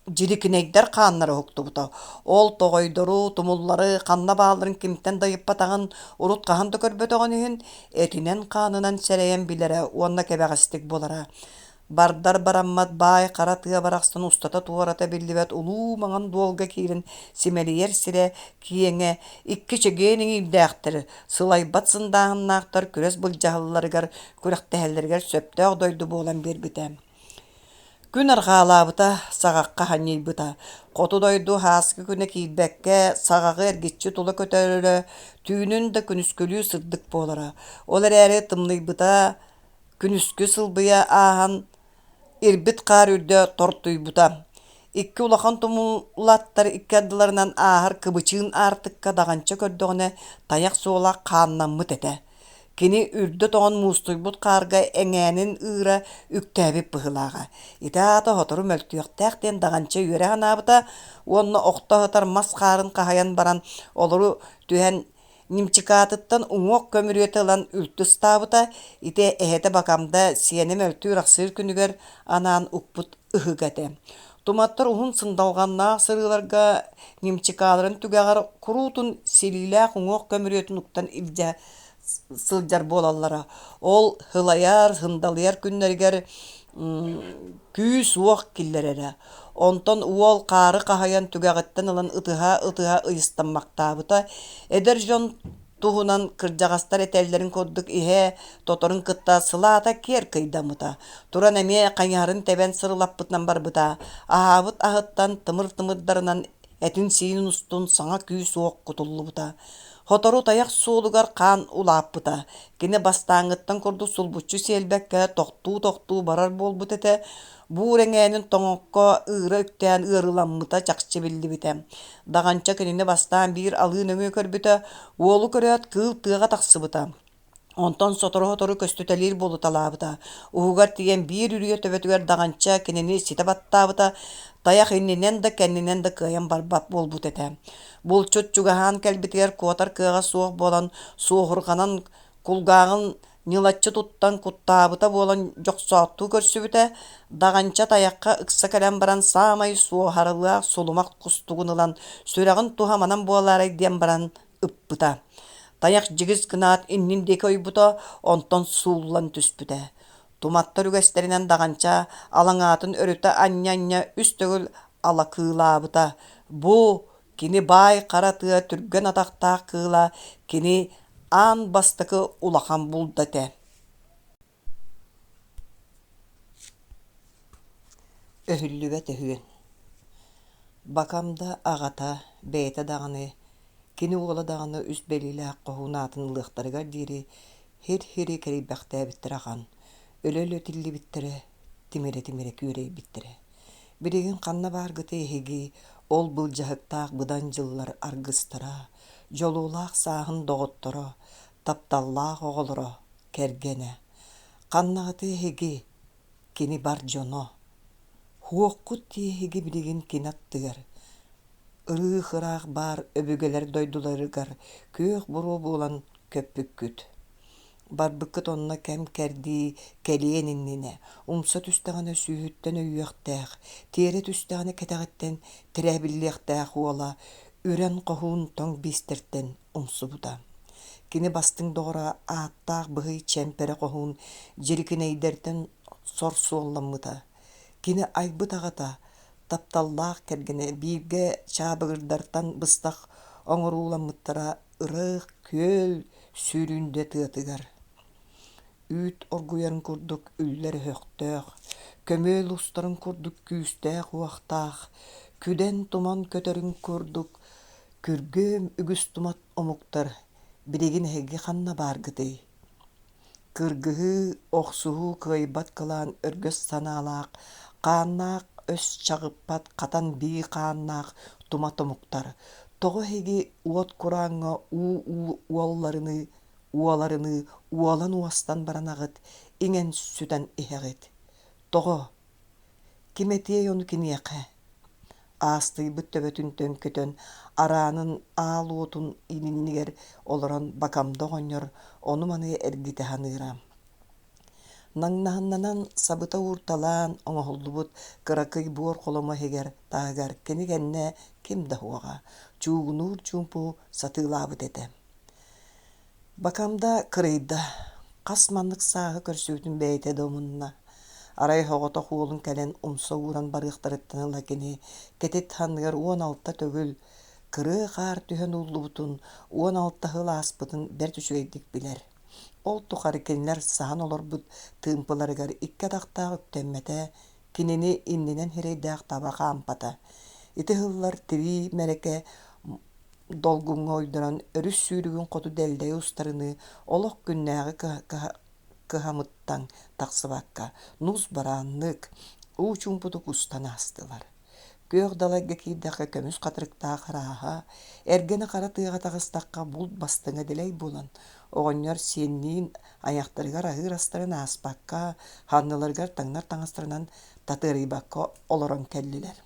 дьирикинэйдэр хааннара уһуктубута. Ол тоҕойдору, тумуллары ханна баалларын кимтэн да ыйыппатаҕын, урут хаһан да көрбөтөҕүн иһин, этинэн-хаанынан сэрэйэн билэрэ уонна кэбэҕэстик булара. Бардар бараммат баай хара тыа барахсан устата-туората биллибэт улуу маҥан дуолга киирэн симэлийэр сирэ киэҥэ, икки чэгиэн иҥиирдээхтэр, сылайбат сындааһыннаахтар күрэс былдьаһалларыгар, күрэхтэһэллэригэр сөптөөх дойду буолан биэрбитэ. Күн арҕаалаабыта, саҕахха ханньыйбыта. Хоту дойду һааскы күнэ киирбэккэ, саҕаҕы эргиччи тула көтөрөрө, түүнүн да күнүскүлүү сырдык буолара. Ол эрээри тымныйбыта, күнүскү сылбыйа ааһан, ирбит хаар үрдэ тортуйбута. Икки улахан тумулаттар икки ардыларынан ааһар кыбычыын аартыкка даҕанча көрдөҕүнэ, тайах суола хааннаммыт этэ. Кини үрдэ тоҥон муустуйбут хаарга эҥээнин ыыра үктээбит быһыылааҕа. Ити аата сотору мөлтүөхтээх диэн даҕанча үөрэ санаабыта уонна охто сытар мас хаарын хаһыйан баран олору түһэн нимчикаатыттан уҥуох көмүрүөтэ ылан үлтү ыстаабыта. Ити эһэтэ Бакамда сиэнэ мөлтүүр-ахсыыр күнүгэр анаан укпут ыһыга этэ. Туматтар уһун сындалҕаннаах сырыыларга нимчикааларын түгэҕэр куруутун силиилээх уҥуох көмүрүөтүн уктан илдьэ сылдьар буолаллара. Ол һылайар, сындалыйар күннэригэр күүс-уох киллэрэрэ. Онтон уол хаары хаһыйан түгэҕиттэн ылан ытыһа-ытыһа ыйыстаммахтаабыта. Эдэр дьон туһунан кырдьаҕастар этэллэрин курдук иһэ тоторун кытта сылаата киэр кыйдаммыта. Туран эмиэ хайыһарын тэбэн сырылаппытынан барбыта. Аһаабыт аһыттан тымыр-тымырдарынан этин-сиинин устун саҥа күүс-уох кутуллубута. Сотору тайах суолугар хаан улааппыта. Кини бастааҥҥыттан курдук сулбуччу сиэлбэккэ тохтуу-тохтуу барар буолбут этэ. Буур эҥээнин тоҥокко ыыра үктээн ыарыыламмыта чахчы биллибитэ. Даҕанча кинини бастаан биир алыы нөҥүө көрбүтэ, уолу көрөөт кыыл тыаҕа тахсыбыта. Онтон сотору-сотору көстүтэлиир буолуталаабыта. Уһугар тиийэн биир үрүйэ төбөтүгэр Даҕанча кинини ситэ баттаабыта, тайах иннинэн да кэннинэн да кыайан барбат буолбут этэ. Булчут чугаһаан кэлбитигэр куотар кыаҕа суох буолан, суоһурҕанан кулгааҕын ньылаччы туттан куттаабыта буолан дьохсооттуу көрсүбүтэ, Даҕанча тайахха ыкса кэлэн баран саамай суоһарылаах сулумах кустугун ылан сүрэҕин туһа манан буолаарай диэн баран ыппыта. Тайах дьигис гынаат иннин диэки ойбута, онтон сууллан түспүтэ. Туматтар үгэстэринэн Даҕанча алаҥаатын өрүтэ анньа-анньа үс төгүл алакыылаабыта. Бу Кини баай хара тыа түргэн атахтаах кыыла кини аан бастакы улахан булда этэ. Өһүллүбэт өһүөн Бакамда аҕата бэйэтэ даҕаны, кини уола даҕаны үс бэлиэлээх хоһуун аатын ылыахтарыгар диэри һир-һири кэрийбэхтээбиттэрэ ахан, өлө-өлө тиллибиттэрэ, тимирэ-тимирэ күөрэйбиттэрэ. Билигин ханна бааргытый эһиги, ол былдьаһыктаах быдан дьыллар аргыстара, дьолуолаах сааһын доҕотторо, тапталлаах оҕолоро, кэргэнэ? Ханнаҕытый эһиги, кини бар дьоно? Һуоххут дии эһиги билигин кини аттыгар Ырыых-ыраах баар өбүгэлэр дойдуларыгар күөх буруо буолан көппүккүт. Барбыккыт онно кэм-кэрдии кэлиэн иннинэ, умса түстэҕинэ сүүһүттэн өйүөхтээх, тиэрэ түстэҕинэ кэтэҕиттэн тирээбиллиэхтээх уола үрэн хоһуун тоҥ биистэртэн умсубута. Кини бастыҥ доҕоро ааттаах быһый чэмпэрэ хоһуун дьирикинэйдэртэн сор суолламмыта. Кини айбыт аҕата, тапталлаах кэргэнэ бииргэ чаабыгырдартан быстах оҥорууламмыттара ыраах күөл сүүрүүндэ тыатыгар Үүт оргуйарын курдук үллэр өһөхтөөх, көмүөл устарын курдук күүстээх-уохтаах, күдэн-туман көтөрүн курдук күргүөм үгүс тумат омуктар билигин эһиги ханна бааргытый? Кыргыһыы, охсуһуу кыайбат кылаан өргөс санаалаах, хааннаах өс чаҕыппат хатан бии хааннаах тумат омуктар, тоҕо эһиги уот курааҥҥа уу-уу уолларыныы уоларыныы уолан-уостан баранаҕыт, иҥэн-сүтэн иһэҕит. Тоҕо? Ким этиэй ону киниэхэ? Аастыйбыт төбөтүн төҥкөтөн, араанын аал уотун иннигэр олорон Бакамда оҕонньор ону-маны эргитэ саныыра. Наҥнаһыннанан сабыта уурталаан оҥоһуллубут кыракый буор холомо иһигэр таһыгар кини кэннэ ким да суоҕа, чуугунуур чуумпу сатыылаабыт этэ. Бакамда кырыйда, хас маннык сааһы көрсүбүтүн бэйэтэ да умунна. Арай соҕотох уолун кэлэн умса ууран барыахтарыттан ыла кини кэтит санныгар 16 төгүл кырыа хаар түһэн ууллубутун, 16 сыл ааспытын бэрт үчүгэйдик билэр. Ол тухары кинилэр саһан олорбут тыымпыларыгар икки атахтаах үктэммэтэ, кинини иннинэн сирэйдээх таба хаампата. Ити сыллар тирии мэрэкэ долгуҥҥа уйдаран өрүс сүүрүгүн хоту дэллэйэ устарыныы олох күннээҕи кыһамыттан тахсыбакка нус барааннык, уу чуумпутук устан аастылар. Күөх далайга киирдэххэ көмүс хатырыктаах арааһа, эргэнэ хара тыаҕа таҕыстахха булт бастыҥа дэлэй буолан, оҕонньор сиэнниин айахтарыгар аһыыр астарын ааспакка, санныларыгар таҥнар таҥастарынан татыарыйбакка олорон кэллилэр.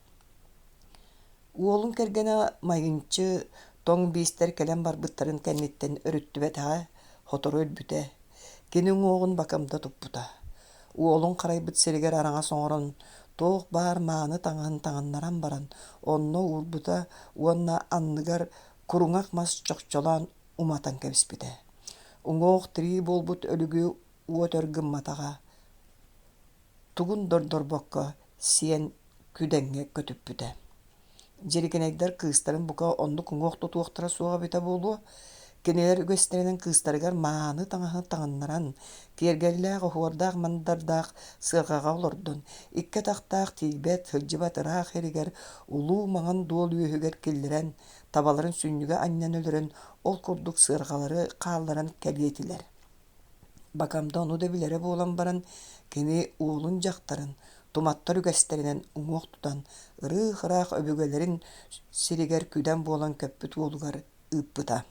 Уолун кэргэнэ Майынчы тоҥ биистэр кэлэн барбыттарын кэнниттэн өрүттүбэтэҕэ, сотору өлбүтэ. Кини уҥуоҕун Бакамда туппута. Уолун харайбыт сиригэр араҥас оҥорон, туох баар мааны таҥаһын таҥыннаран баран, онно уурбута уонна анныгар куруҥах мас чохчолоон уматан кэбиспитэ. Уҥуох тирии буолбут өлүгү уот өр гымматаҕа, тугун дордорбокко сиэн күдэҥҥэ көтүппүтэ. Дьирикинэйдэр кыыстарын бука оннук уҥуох тутуохтара суоҕа эбитэ буолуо, кинилэр үгэстэринэн кыыстарыгар мааны таҥаһы таҥыннаран, киэргэллээх оһуордаах-мандардаах сыарҕаҕа олордон, икки атахтаах тиийбэт, сылдьыбат ыраах иһигэр улуу маҥан дуол үөһүгэр киллэрэн, табаларын сүнньүгэ анньан өлөрөн, ол курдук сыарҕалары хаалларан кэлиэ этилэр. Бакамда ону да билэрэ буолан баран, кини уолун дьахтарын, туматтар үгэстэринэн уҥуох тутан, ырыых-ыраах өбүгэлэрин сиригэр күдэн буолан көппүт уолугар ыыппыта.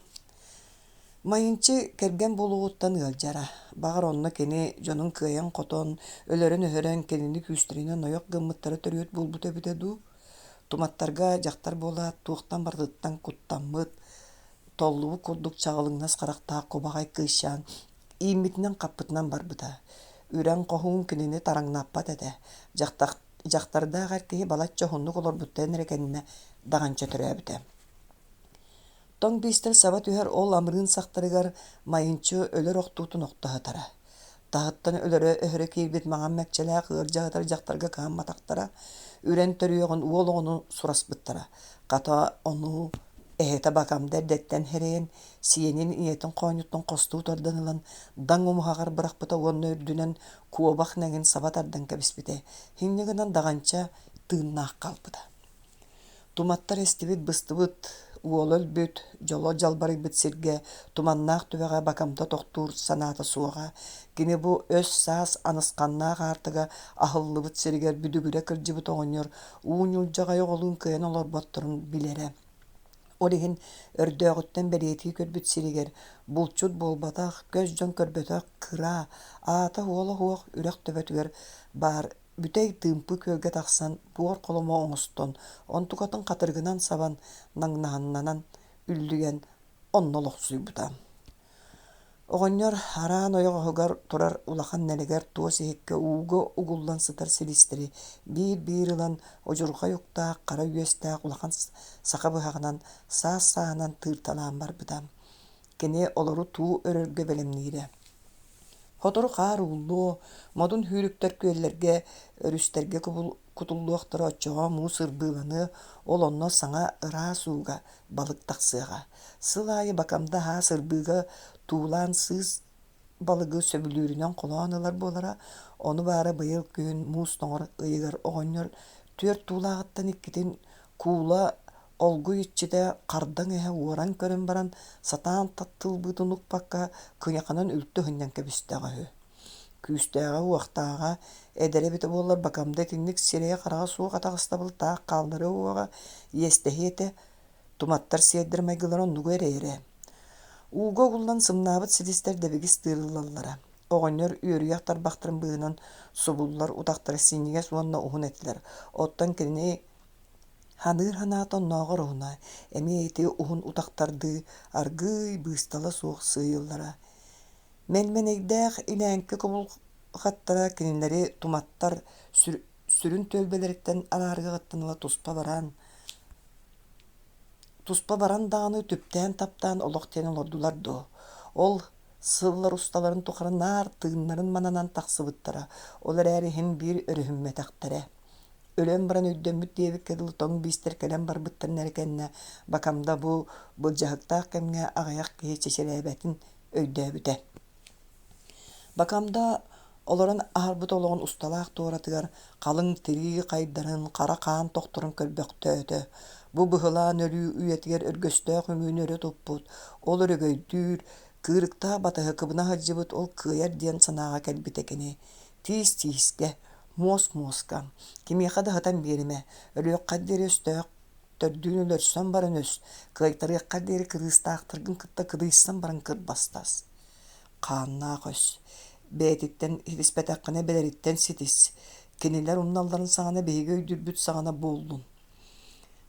Майынчы кэргэн буолуоҕуттан ыалдьара. Баҕар онно кини дьонун кыайан-хотон, өлөрөн-өһөрөн кинини күүстэринэн ойох гыммыттара төрүөт буолбута эбитэ дуу? Туматтарга дьахтар буолаат туохтан барытыттан куттаммыт, толлубут курдук чаҕылыҥнас харахтаах кубаҕай кыысчаан ииммитинэн-хаппытынан барбыта. Үрэн хоһуун кинини тараҥнаппат этэ, дьахтардаах эр киһи балачча уһуннук олорбуттарын эрэ кэннэ даҕанча төрөөбүтэ. Тоҥ биистэр саба түһэр ол амырыын сахтарыгар Майынчы өлөр охтуутун охто сытара. Таһыттан өлөрө-өһөрө киирбит маҥан мэкчэлээх ыалдьа сытар дьахтарга кыһамматахтара, үрэн төрүөҕүн уол оҕону сураспыттара. Хата ону эһэтэ Бакамда эрдэттэн сэрэйэн, сиэнин ийэтин хоонньуттан хостуу тардан ылан даҥ умуһаҕар бырахпыта уонна үрдүнэн куобах нэҥин саба тардан кэбиспитэ. Инньэ гынан Даҕанча тыыннаах хаалбыта. Туматтар эстибит-быстыбыт, уола өлбүт, дьоло дьалбарыйбыт сиргэ туманнаах түбэҕэ Бакамда тохтуур санаата суоҕа. Кини бу өс-саас анысханнаах аартыга аһыллыбыт сиригэр бүдүгүрэ кырдьыбыт оҕонньор уу ньулдьаҕай оҕолуун кыайан олорботторун билэрэ. Ол иһин өрдөөҕүттэн бэлиэтии көрбүт сиригэр булчут буолбатах, көс дьон көрбөтөх кыра, аата уола суох үрэх төбөтүгэр баар бүтэй тыымпы күөлгэ тахсан буор холомо оҥостон, онтукатын хатырыгынан сабан, наҥнаһыннанан үллүйэн онно олохсуйбута. Оҕонньор араан ойоҕоһугар турар улахан нэлэгэр туос иһиккэ ууга угуллан сытар силистэри биир-биир ылан удьурҕай уктаах хара үөстээх улахан саха быһаҕынан саас-сааһынан тыырталаан барбыта. Кини олору туу өрөргө бэлэмниирэ. Сотору хаар ууллуо, модун сүүрүктэр күөллэргэ, өрүстэргэ кутуллуохтара, оччоҕо муус ырбыыланыа, ол онно саҥа ыраас ууга балык тахсыаҕа. Сыл аайы Бакамда аһаас ырбыыга туулаан сыыс балыгы сөбүлүүрүнэн холоон ылар буолара, ону баара быйыл күһүн муус тоҥор ыйыгар оҕонньор түөрт туулааҕыттан иккитин куула олгуй иччитэ хардаҥ эһэ уоран көрөн баран, сатаан тылбытын укпакка, кыйаханан үлтү ыһынньан кэбистэҕэ үһү. Күүстээҕэ-уохтааҕа, эдэрэ эбитэ буоллар Бакамда итинник сирэйэ-хараҕа суох атаҕастабыл таах хаалларыа уоҕа, иэстэһиэ этэ, Туматтар сиэрдэр майгылара оннугу эрэйэрэ. Ууга угуллан сымнаабыт силистэр дэбигис тыырыллаллара. Оҕонньор үөрүйэх тарбахтарын быыһынан субуллар утахтара синньигэс уонна уһун этилэр. Оттон кинини ханыыр санаата оннооҕор уһуна, эмиэ ити уһун утахтардыы аргыый быыстала суох сыыйыллара. Мэлмэнэйдээх илээҥки кубулҕаттара кинилэри туматтар сүрүн түөлбэлэриттэн араарыаҕыттан ыла туспа баран, Туспа баран даҕаны түптээн-таптаан олох диэн олордулар дуо? Ол сыллар усталарын тухары наар тыыннарын мананан тахсыбыттара, ол эрээри иһин биир өрүһүммэтэхтэрэ. Өлөн баран өйдөммүт диэбиккэ дылы тоҥ биистэр кэлэн барбыттарын эрэ кэннэ Бакамда бу былдьаһыктаах кэмҥэ аҕыйах киһи чэчирээбэтин өйдөөбүтэ. Бакамда олорон аһарбыт олоҕун усталаах туоратыгар халыҥ тирии хайдарын, хара хаан тохторун көрбөхтөөтө. Бу быһылаан өлүү үйэтигэр өргөстөөх үҥүүнү өрө туппут, ол өрөгөйдүүр, кыырыктаах батыһы кыбына сылдьыбыт ол кыайар диэн санааҕа кэлбитэ кини. Тиис тиискэ, муос муоска, кимиэхэ да сытан биэримэ, өлүөххэ диэри өстөөх төрдүүн өлөрсөн баран өс, кыайтарыаххар диэри кырыыстаахтаргын кытта кыдыйсан баран кырбастас Хааннаах өс, бэйэтиттэн ситиспэтэххинэ бэлэриттэн ситис, кинилэр умналларын саҕана биһиги өйдүүрбүт саҕана буоллун.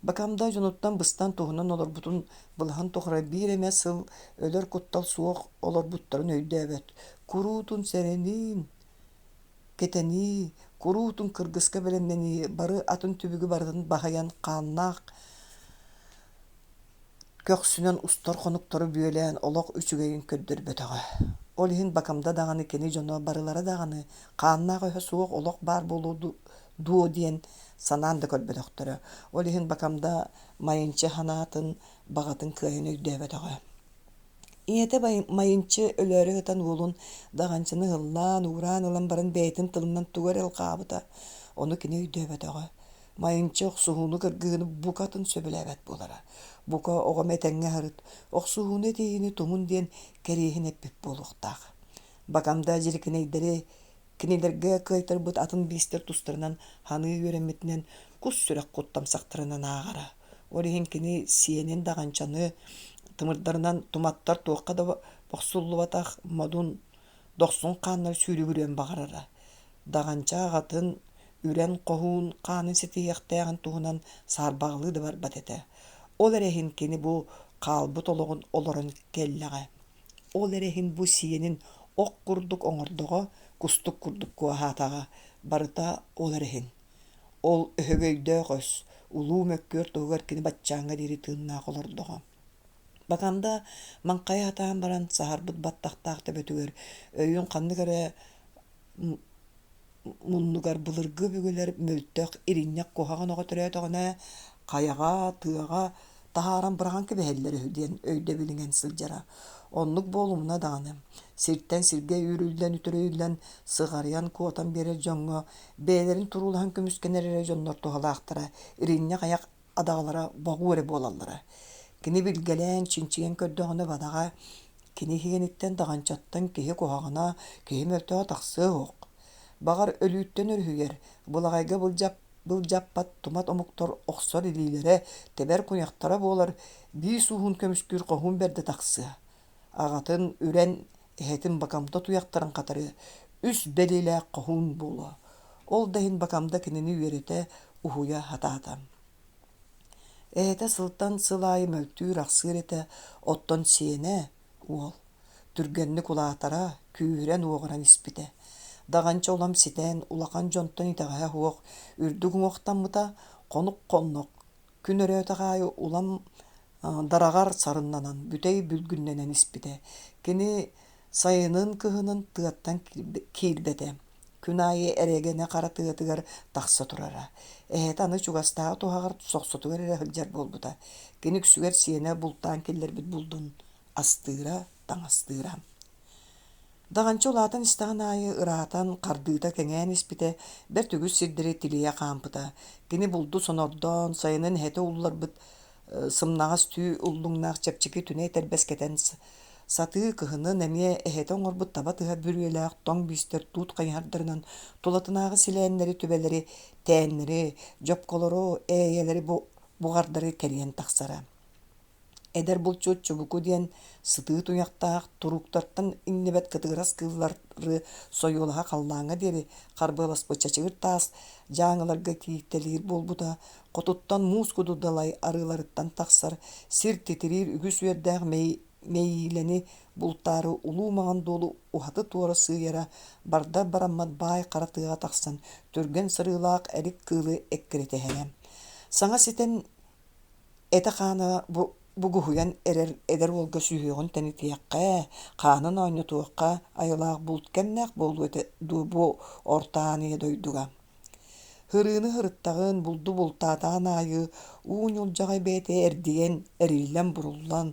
Бакамда дьонуттан быстан туһунан олорбутун былаһын тухары биир эмэ сыл өлөр куттал суох олорбуттарын өйдөөбөт, куруутун сэрэниин, кэтэнии, куруутун кыргыска бэлэмнэнии бары атын түбүгү барытын баһыйан хааннаах Көхсүнэн устар хонуктары бүөлээн олох үчүгэйин көрдөрбөтөҕө. Ол иһин Бакамда даҕаны кини дьоно барылара даҕаны хааннаах өһө суох олох баар буолуо дуо диэн санаан да көрбөтөхтөрө. Ол иһин Бакамда Майынчы санаатын, баҕатын кыайан өйдөөбөтөҕө. Ийэтэ Майынчы өлөөрү сытан уолун Даҕанчыны ыһыллаан, уураан ылан баран бэйэтин тылынан тугу эрэ ылҕаабыта. Ону кини өйдөөбөтөҕө. Майынчы охсуһууну кыргыһыыны букатын сөбүлээбэт буолара. Бука оҕом этэҥҥэ аһарыт, охсуһууну этиһиини тумун диэн кэриэһин эппит буолуохтаах. Бакамда дьирикинэйдэри кинилэргэ кыайтарбыт атын биистэр тустарынан ханыы үөрэммитинэн кус сүрэх куттамсахтарынан ааҕара. Ол иһин кини сиэнин даҕанчаны тымырдарынан туматтар туохха да бохсуллубатах модун дохсун хааннар сүүрүгүрүөн баҕарара. Даҕанча аҕатын үрэн хоһуун хаанын ситиһиэхтээҕин туһунан саарбаҕалыы да барбат этэ. Ол эрэ иһин кини бу хаалбыт олоҕун олорон кэллэҕэ. Ол эрэ иһин бу сиэнин ох курдук оҥордоҕо, кустук курдук куоһаатаҕа. Барыта ол эрэ иһин. Ол өһөгөйдөөх өс, улуу мөккүөр туһугар кини баччааҥҥа диэри тыыннаах олордоҕо. Бакамда маҥхайа сатаан баран саһарбыт баттахтаах төбөтүгэр өйүн ханнык эрэ муннугар былыргы өбүгэлэр мөлтөх, иринньэх куһаҕан оҕо төрөөтөҕүнэ хайаҕа, тыаҕа таһааран быраҕан кэбиһэллэр үһү диэн өйдөбүл иҥэн сылдьара. Оннук буолумуна даҕаны, сиртэн сиргэ үүрүллэн-үтүрүйүллэн, сыҕарыйан куотан биэрэр дьоҥҥо бэйэлэрин туруулаһан көмүскэнэр эрэ дьоннор туһалаахтара, иринньэх айах адаҕалара боҕуу эрэ буолаллара. Кини билгэлээн, чинчийэн көрдөҕүнэ бадаҕа кини иһиэниттэн даҕанчаттан киһи куһаҕана, киһи мөлтөҕө тахсыа суох. Баҕар, өлүүттэн өрүһүйэр, былаҕайга былдьаппат тумат омуктар охсор илиилэрэ, тэбэр куйахтара буолар, биис ууһун көмүскүүр хоһуун бэрдэ тахсыа. Аҕатын үрэн, эһэтин Бакамда туйахтарын хатарыа, үс бэлиэлээх хоһуун буолуо. Ол да иһин Бакамда кинини үөрэтэ, уһуйа сатаата. Эһэтэ сылтан сыл аайы мөлтүүр-ахсыыр этэ, оттон сиэнэ, уол, түргэнник улаатара, күүһүрэн-уоҕуран испитэ. Даҕанча улам ситэн, улахан дьонтон итэҕэһэ суох үрдүк уҥуохтаммыта, хонук хоннох, күн өрөөтөх аайы улам дараҕар сарыннанан, бүтэй бүлгүннэнэн испитэ. Кини Сайынын, кыһынын тыаттан киирбэтэ. Күн аайы эрэгэнэ хара тыатыгар тахса турара. Эһэтэ аны чугастааҕы туһаҕар сохсотугар эрэ сылдьар буолбута. Кини үксүгэр сиэнэ бултаан киллэрбит булдун астыыра, таҥастыыра. Даҕанча улаатан истэҕин аайы ыраатан, хардыыта кэҥээн испитэ, бэрт үгүс сирдэри тилийэ хаампыта. Кини булду сонордоон, сайынын эһэтэ улларбыт сымнаҕас түү уллуҥнаах чэпчэки түнэ этэрбэс кэтэн сатыы кыһынын эмиэ эһэтэ оҥорбут таба тыһа бүрүөлээх тоҥ биистэр туут хайыһардарынан тулатынааҕы силээннэри түбэлэри, тээннэри, дьопколору, ээйэлэри буҕардары кэрийэн тахсара. Эдэр булчут чубуку диэн сытыы туйахтаах, турууктартан иҥнибэт кытыгырас кыыллары сойуолаһа халлааҥҥа диэри харбыаласпыт чачыгыр таас дьааҥыларга кииртэлиир буолбута, хотуттан муус кудудалай арыыларыттан тахсар, сир титириир үгүс үөрдээх мэйиилэни бултаары улуу маҥан дуолу уһаты-туора сыыйара, бардар бараммат баай хара тыаҕа тахсан, түргэн сырыылаах эрик кыылы эккирэтэһэрэ. Саҥа ситэн Этэ-хаана бугуһуйан эрэр эдэр уолга сүһүөҕүн тэнитиэххэ, хаанын оонньотуохха айылаах булт кэмнээх буолуо этэ дуу бу Орто Аан Ийэ дойдуга. Һырыыны һырыттаҕын, булду бултаатаҕын аайы уу ньулдьаҕай бэйэтэ эрдийэн, эриллэн-буруллан,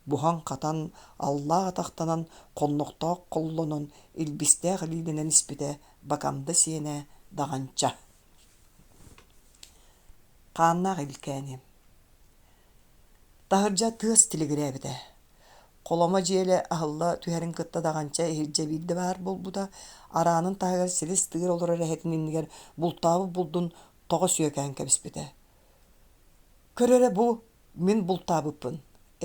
буһан-хатан, аллаах атахтанан, хоннохтоох холлонон, илбистээх илиилэнэн испитэ Бакамда сиэнэ Даҕанча. Хааннаах илкээни Таһырдьа тыас тилигирээбитэ. Холомо дьиэлэ аһылла түһэрин кытта даҕанча иһирдьэ биирдэ баар буолбута, араанын таһыгар силис тыыр олорор эһэтин иннигэр бултаабыт булдун тоҕо сүөкээн кэбиспитэ. Көр эрэ бу, мин бултаабыппын.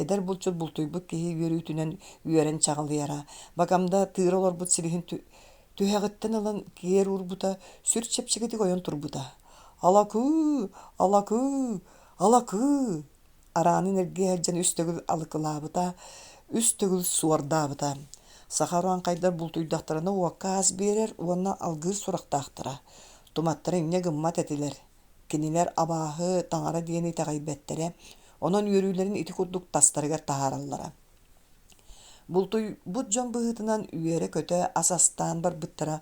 Эдэр булчут бултуйбут киһи үөрүүтүнэн үөрэн чаҕылыйара. Бакамда тыыра олорбут силиһин түһэҕиттэн ылан киэр уурбута, сүр чэпчэкитик ойон турбута. «Алакыы! Алакыы! Алакыы!» Араанын эргийэ сылдьан үс төгүл алыкылаабыта, үс төгүл суордаабыта. Саха урааҥхайдар бултуйдахтарына уокка ас биэрэр уонна алгыыр сурахтаахтара. Туматтара инньэ гыммат этилэр. Кинилэр абааһы, таҥара диэни итэҕэйбэттэрэ, онон үөрүүлэрин ити курдук тастарыгар таһаараллара. Бултуйбут дьон быһыытынан үөрэ-көтө ас астаан барбыттара,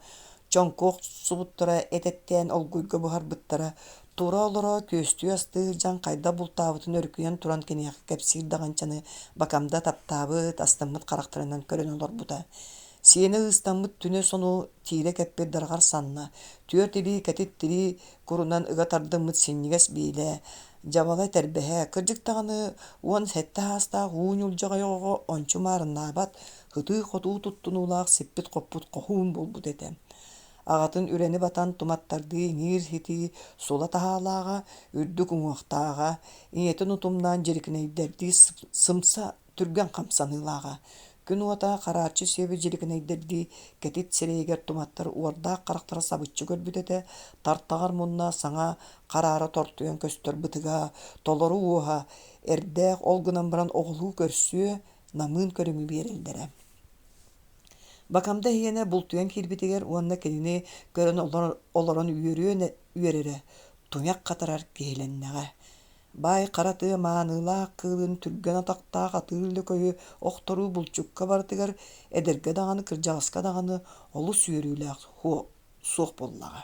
чоҥку охсубуттара, эт эттээн олгуйга буһарбыттара, тура-олоро күөстүү астыы сылдьан хайдах бултаабытын өрүкүйэн туран киниэхэ кэпсиир даҕанчаны Бакамда таптаабыт, астыммыт харахтарынан көрөн олорбута. Сиэнэ ыыстаммыт түнэ сону тиирэ кэппит дарҕар санна, түөрт илии кэтит тирии курунан ыга тардыммыт синньигэс биилэ, дьабала тэрбэһэ, кырдьык даҕаны 17 саастаах уу ньулдьаҕай оҕоҕо ончу маарыннаабат, ытыы-хотуу туттунуулаах сиппит-хоппут хоһуун буолбут этэ. Аҕатын үрэни батан туматтардыы иҥиир-ситии сула таһаалааҕа, үрдүк уҥуохтааҕа, ийэтин утумнаан дьирикинэйдэрдии сымса түргэн хамсаныылааҕа. Күн уота харааччы сүөбү дьирикинэйдэрдии кэтит сирэйигэр туматтар уордаах харахтара сабыччы көрбүт этэ, тартаҕар мунна саҥа хараара тортуйан көстөр бытыга, толору уоһа, эрдээх ол гынан баран оҕолуу көрсүө, намыын көрүҥү биэрэллэрэ. Бакамда иһиэнэ бултуйан киирбитигэр уонна кинини көрөн олорон үөрүөн үөрэрэ, туйах хатарар киһилэннэҕэ. Баай хара тыа мааныылаах кыылын түргэн атахтаах атыыр лөкөйү охторуу булчукка барытыгар, эдэргэ даҕаны, кырдьаҕаска даҕаны олус үөрүүлээх суох буоллаҕа.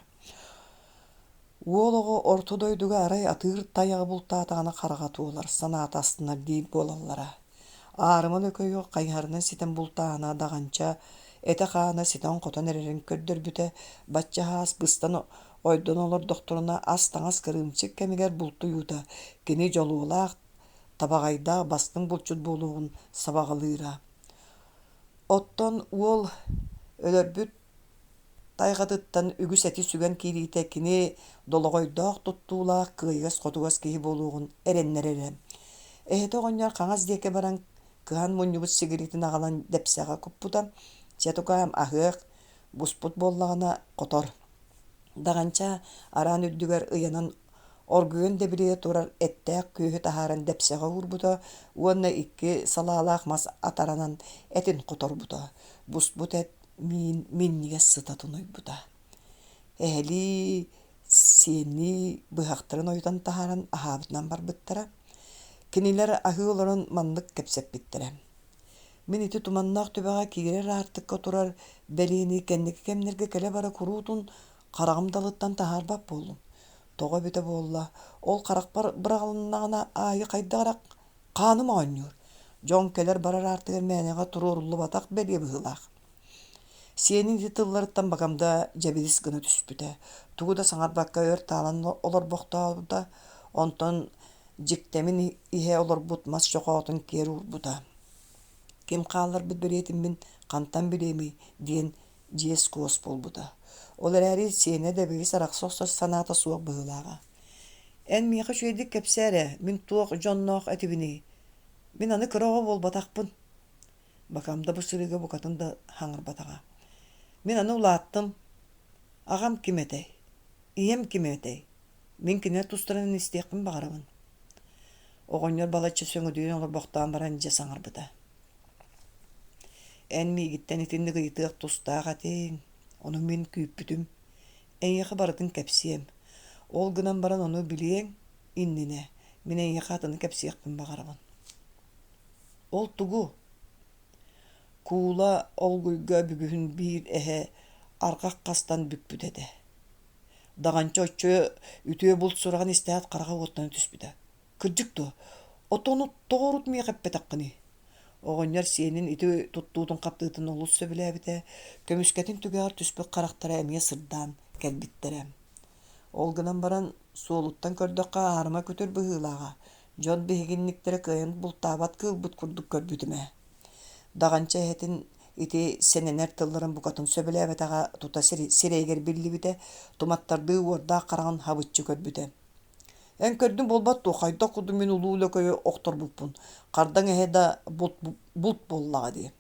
Уол оҕо орто дойдуга арай атыыр тайаҕы бултаатаҕына хараҕа туолар, санаата астынар диир буолаллара. Аарыма лөкөйү хайыһарынан ситэн бултааһына даҕанча этэ-хаана ситэн-хотон эрэрин көрдөрбүтэ, бачча саас быстан ойдон олордохторуна ас-таҥас кырыымчык кэмигэр бултуйуута кини дьолуолаах, табаҕайдаах бастыҥ булчут буолуоҕун сабаҕалыыра. Оттон уол өлөрбүт тайҕатыттан үгүс эти сүгэн киириитэ кини долоҕойдоох туттуулаах кыайыгас-хотугас киһи буолуоҕун эрэннэрэрэ. Эһэтэ оҕонньор хаҥас диэки баран кыһан мунньубут сигиритин аҕалан дэпсэҕэ куппута, чэ тукаам аһыах, буспут буоллаҕына хотор. Даҕанча араан үрдүгэр ыйанан оргуйан дэбилийэ турар эттээх күөһү таһааран дэпсэҕэ уурбута уонна икки салаалаах мас атаранан этин хоторбута. Буспут эт миин минньигэс сыта тунуйбута. Эһэлии, сиэннии быһахтарын ойутан таһааран аһаабытынан барбыттара. Кинилэр аһыы олорон маннык кэпсэппиттэрэ. Мин ити туманнаах түбэҕэ киирэр аартыкка турар бэлиэни кэнники кэмнэргэ кэлэ-бара куруутун хараҕым далыттан таһаарбат буоллум. Тоҕо эбитэ буолла, ол харахпар быраҕылыннаҕына аайы хайдах эрэ хааным оонньуур. Дьон кэлэр-барар аартыгар мээнэҕэ туруоруллубатах бэлиэ быһыылаах. Сиэнин ити тылларыттан Бакамда дьэбидис гына түспүтэ, тугу да саҥарбакка өр таалан олорбохтообута, онтон дьиктэмин иһэ олорбут мас чохоотун киэр уурбута. Ким хаалларбыт бэлиэтиммин хантан билиэмий диэн дьиэс-куос буолбута. Ол эрээри сиэнэ дэбигис арахса охсор санаата суох быһыылааҕа. Эн миэхэ үчүгэйдик кэпсээ эрэ, мин туох дьонноох этибиний? Мин аны кыра оҕо буолбатахпын. Бакамда бу сырыыга букатын да хаҥырбатаҕа. Мин аны улааттым. Аҕам ким этэй? Ийэм ким этэй? Мин кинилэр тустарынан истиэхпин баҕарабын. Оҕонньор балачча сөҥүдүйэн олорбохтоон баран дьэ саҥарбыта. Эн миигиттэн итинник ыйытыах тустаах этиҥ, ону мин күүппүтүм. Эйиэхэ барытын кэпсиэм. Ол гынан баран ону билиэҥ иннинэ мин эйиэхэ атыны кэпсиэхпин баҕарабын. Ол тугу? Куула олгуйга бүгүһүн биир эһэ арҕах хастан бүкпүт этэ. Даҕанча оччо үтүө булт сураҕын истээт хараҕа уоттана түспүтэ. Кырдьык дуо? Отону тоҕо урут миэхэ эппэтэххиний? Оҕонньор сиэнин ити туттуутун-хаптыытын олус сөбүлээбитэ, көмүскэтин түгэҕэр түспүт харахтара эмиэ сырдаан кэлбиттэрэ. Ол гынан баран, суолуттан көрдөххө аарыма күтүр быһыылааҕа, дьон биһигинниктэрэ кыайан бултаабат кыылбыт курдук көрбүтүм ээ. Даҕанча эһэтин ити сэнэнэр тылларын букатын сөбүлээбэтэҕэ тута сирэйигэр биллибитэ, туматтардыы уордаах хараҕын хабыччы көрбүтэ. Эн көрдүҥ буолбат дуо, хайдах курдук мин улуу лөкөйү охторбуппун, хардаҥ эһэ да булт, булт буоллаҕа дии.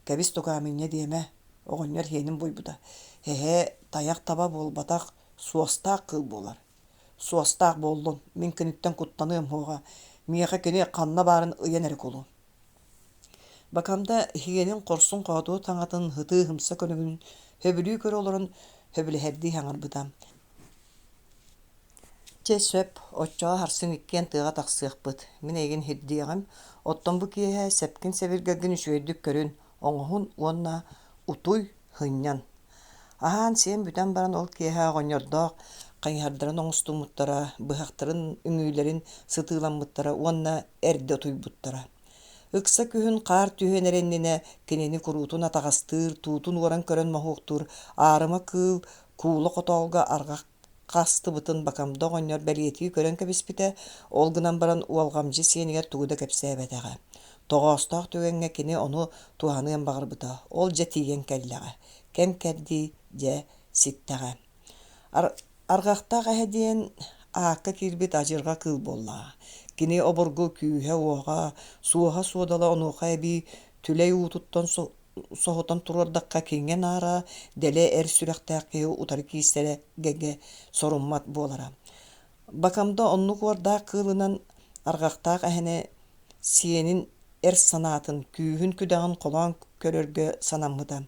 Кэбис тукаам инньэ диэмэ, оҕонньор иһиэнин буойбута. Эһэ тайах таба буолбатах, суостаах кыыл буолар. Суостаах буоллун, мин киниттэн куттаныам суоҕа, миэхэ кини ханна баарын ыйан эрэ кулу. Бакамда иһиэнин хорсун хоотуо таҥатын һытыы-һымса көнөгүн сөбүлүү көрө олорон сөбүлэһэрдии саҥарбыта. Чэ сөп, оччоҕо сарсын иккиэн тыаҕа тахсыахпыт, мин эйигин сирдиэҕим, оттон бу киэһэ сэпкин-сэбиргэлгин үчүгэйдик көрүн, оҥоһун уонна утуй, һынньан. Аһаан-сиэн бүтэн баран ол киэһэ оҕонньордоох хайыһардарын оҥостуммуттара, быһахтарын, үҥүүлэрин сытыыламмыттара уонна эрдэ утуйбуттара. Ыкса күһүн хаар түһүөн эрэ иннинэ кинини куруутун атаҕастыыр, туутун уоран көрөн моһуоктуур аарыма кыыл куула хотоолго арҕах хастыбытын Бакамда оҕонньор бэлиэтии көрөн кэбиспитэ, ол гынан баран уолҕамдьы сиэнигэр тугу да кэпсээбэтэҕэ. Тоҕоостоох түгэҥҥэ кини ону туһаныан баҕарбыта, ол дьэ тиийэн кэллэҕэ, кэм-кэрдии дьэ ситтэҕэ. Арҕахтаах эһэ диэн аакка киирбит адьырҕа кыыл буоллаҕа. Кини обургу күүһэ-уоҕа, суоһа-суодала онуоха эбии түлэй уутуттан соһутан туруордахха киҥэ-наара, дэлэ эр сүрэхтээх киһи утары киирсэрэ гэгэ соруммат буолара. Бакамда оннук уордаах кыылынан арҕахтаах эһэни сиэнин эр санаатын, күүһүн-күдэҕин холоон көрөргө санаммыта.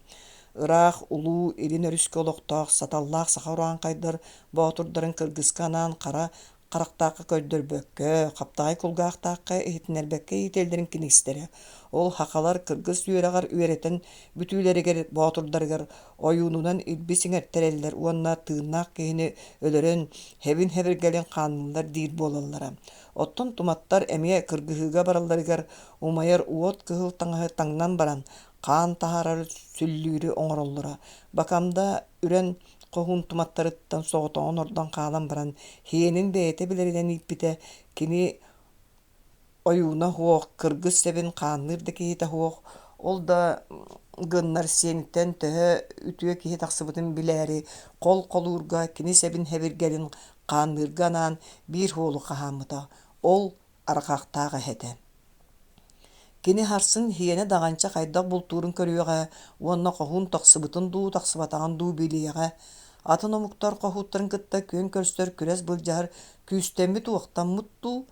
Ыраах улуу Илин өрүскэ олохтоох саталлаах саха урааҥхайдар боотурдарын кыргыска анаан хара харахтаахха көрдөрбөккө, хаптаҕай кулгаахтаахха иһитиннэрбэккэ иитэллэрин кинистэрэ. Ол хахалар кыргыс үөрэҕэр үөрэтэн бүтүүлэригэр боотурдарыгар ойуунунан илбис иҥэртэрэллэр уонна тыыннаах киһини өлөрөн, хэбин-хэбиргэлин хаанныыллар диир буолаллара. Оттон туматтар эмиэ кыргыһыыга баралларыгар умайар уот кыһыл таҥаһы таҥнан баран, хаан таһаарар сүллүүрү оҥороллоро. Бакамда үрэн хоһуун туматтарыттан соҕотоҕун ордон хаалан баран, һиэнин бэйэтэ билэринэн ииппитэ, кини ойууна суох, кыргыс сэбин хаанныыр да киһитэ суох, ол да гыннар сиэниттэн төһө үтүө киһи тахсыбытын билээри, хол холуурга кини сэбин хэбиргэлин хаанныырга анаан биир уолу хаһааммыта, ол арҕахтаах эһэтэ. Кини сарсын һиэнэ даҕанча хайдах бултуурун көрүөҕэ уонна хоһуун тахсыбытын дуу, тахсыбатаҕын дуу билиэҕэ. Атын омуктар хоһууттарын кытта күөн көрсөр күрэс былдьаһар күүстэммит-уохтаммыт дуу,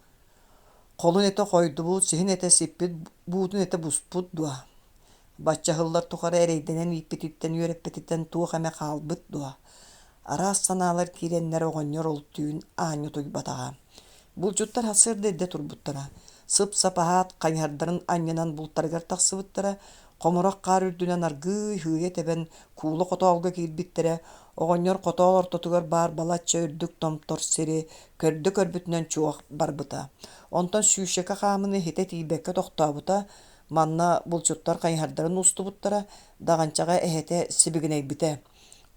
холун этэ хойдубут, сиһин этэ сиппит, буутун этэ буспут дуо? Бачча сыллар тухары эрэйдэнэн ииппититтэн, үөрэппититтэн туох эмэ хаалбыт дуо? Араас санаалар киирэннэр оҕонньор ол түүн аанньа утуйбатаҕа. Булчуттар сарсыарда эрдэ турбуттара. Сып-сап аһаат, хайыһардарын анньынан бултарыгар тахсыбыттара, хомурах хаар үрдүнэн аргыый сыыйа тэбэн куула хотоолго киирбиттэрэ, оҕонньор хотоол ортотугар баар балачча үрдүк томтор сири көрдө-көрбүтүнэн чуох барбыта. Онтон сүүсчэкэ хаамыыны иһитэ тиийбэккэ тохтообута, манна булчуттар хайыһардарын устубуттара, Даҕанчаҕа эһэтэ сибигинэйбитэ: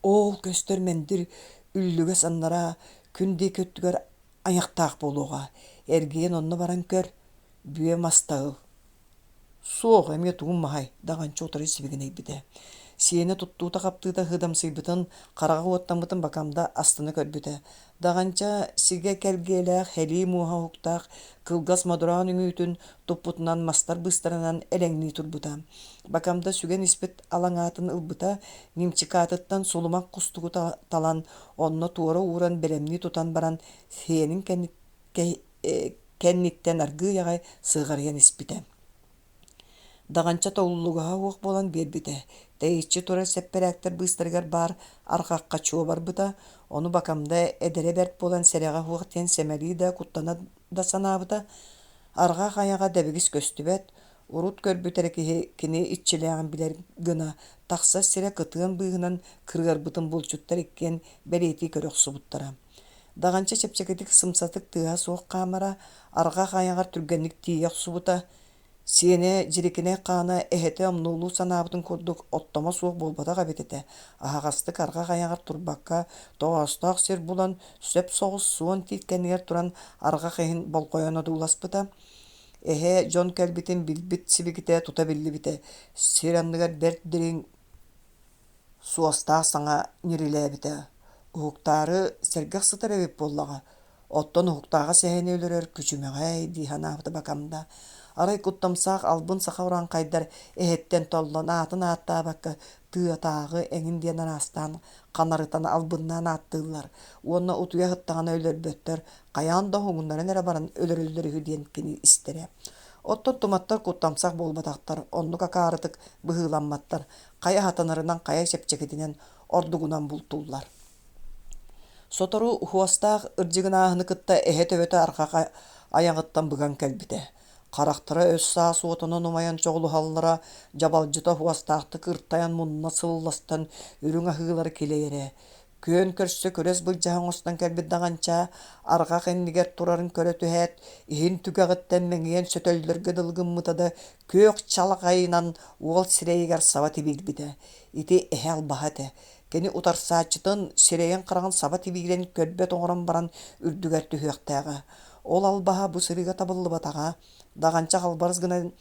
«Оол көстөр мендир үллүгэс аннараа күн диэки өттүгэр айахтаах буолуоҕа, эргийэн онно баран көр, бүө маста ыл» Суох, эмиэ тугум маһай, Даҕанча утары сибигинэйбитэ. Сиэнэ туттуута-хаптыыта ыһыыдамсыйбытын, хараҕа уоттаммытын Бакамда астына көрбүтэ. Даҕанча сигэ кэлгиэлээх, һэлии муоһа уһуктаах, кылгас модороон үҥүүтүн туппутунан мастар быыстарынан элэҥнии турбута. Бакамда сүгэн испит алаҥаатын ылбыта, нимчикаатыттан сулумах кустугу талан, онно туора ууран бэлэмнии тутан баран, сиэнин кэнниттэн аргыый аҕай сыҕарыйан испитэ. Даҕанча толлугаһа уох буолан биэрбитэ, тэйиччи турар сэппэрээктэр быыстарыгар баар арҕахха чуо барбыта, ону Бакамда эдэрэ бэрт буолан сэрэҕэ суох диэн сэмэлии да, куттана да санаабыта. Арҕах айаҕа дэбигис көстүбэт, урут көрбүт эрэ киһи кини иччилээҕин билэр гына тахсар сирэ кытыан быыһынан кырыарбытын булчуттар иккиэн бэлиэтии көрө охсубуттара. Даҕанча чэпчэкитик сымсатык тыаһа суох хаамара, арҕах айаҕар түргэнник тиийэ охсубута, сиэнэ дьирикинэй хаана эһэтэ омнуолуу санаабытын курдук оттомо суох буолбатах эбит этэ, аһаҕастык арҕах айаҕар турбакка, тоҕоостоох сир булан, сөп соҕус суон тиит кэннигэр туран арҕах иһин болҕойон одууласпыта. Эһэ дьон кэлбитин билбит сибикитэ тута биллибитэ, сир анныгар бэрт дириҥ Суостаах саҥа ньирилээбитэ, уһуктаары сэргэх сытар эбит буоллаҕа, оттон уһуктааҕа сэһэни өлөрөр күчүмэҕэй дии санаабыта Бакамда. Арай куттамсаах албын саха урааҥхайдар эһэттэн толлон аатын ааттаабакка тыатааҕы эҥин диэн араастаан ханарытан албыннаан ааттыыллар уонна утуйа сыттаҕына өлөрбөттөр, хайаан да уһугуннаран эрэ баран өлөрөллөр үһү диэн кини истэрэ. Оттон туматтар куттамсах буолбатахтар, оннук акаарытык быһыыламматтар, хайа хатанарынан хайа чэпчэкитинэн ордугунан бултууллар. Сотору уостаах ырдьыгынааһыны кытта эһэ төбөтө арҕах айаҕыттан быган кэлбитэ. Харахтара өс-саас уотунан умайан чоҕулуһаллара, дьабалдьыта уостаахтык ыртайан мунна сылластан үрүҥ аһыылары килэйэрэ. Күөн көрсө күрэс былдьаһа оҥостон кэлбит Даҕанчаа арҕах иннигэр турарын көрө түһээт, иһин түгэҕиттэн мэҥийэн сөтөллөргө дылы гыммыта да, күөх чалаҕайынан уол сирэйигэр саба тибиирбитэ. Ити эһэ албаһа этэ. Кини утарсааччытын сирэйин-хараҕын саба тибиирэн көрбөт оҥорон баран үрдүгэр түһүөхтээҕэ. Ол албаһа бу сырыыга табыллыбатаҕа. Даҕанча халбарыс гынан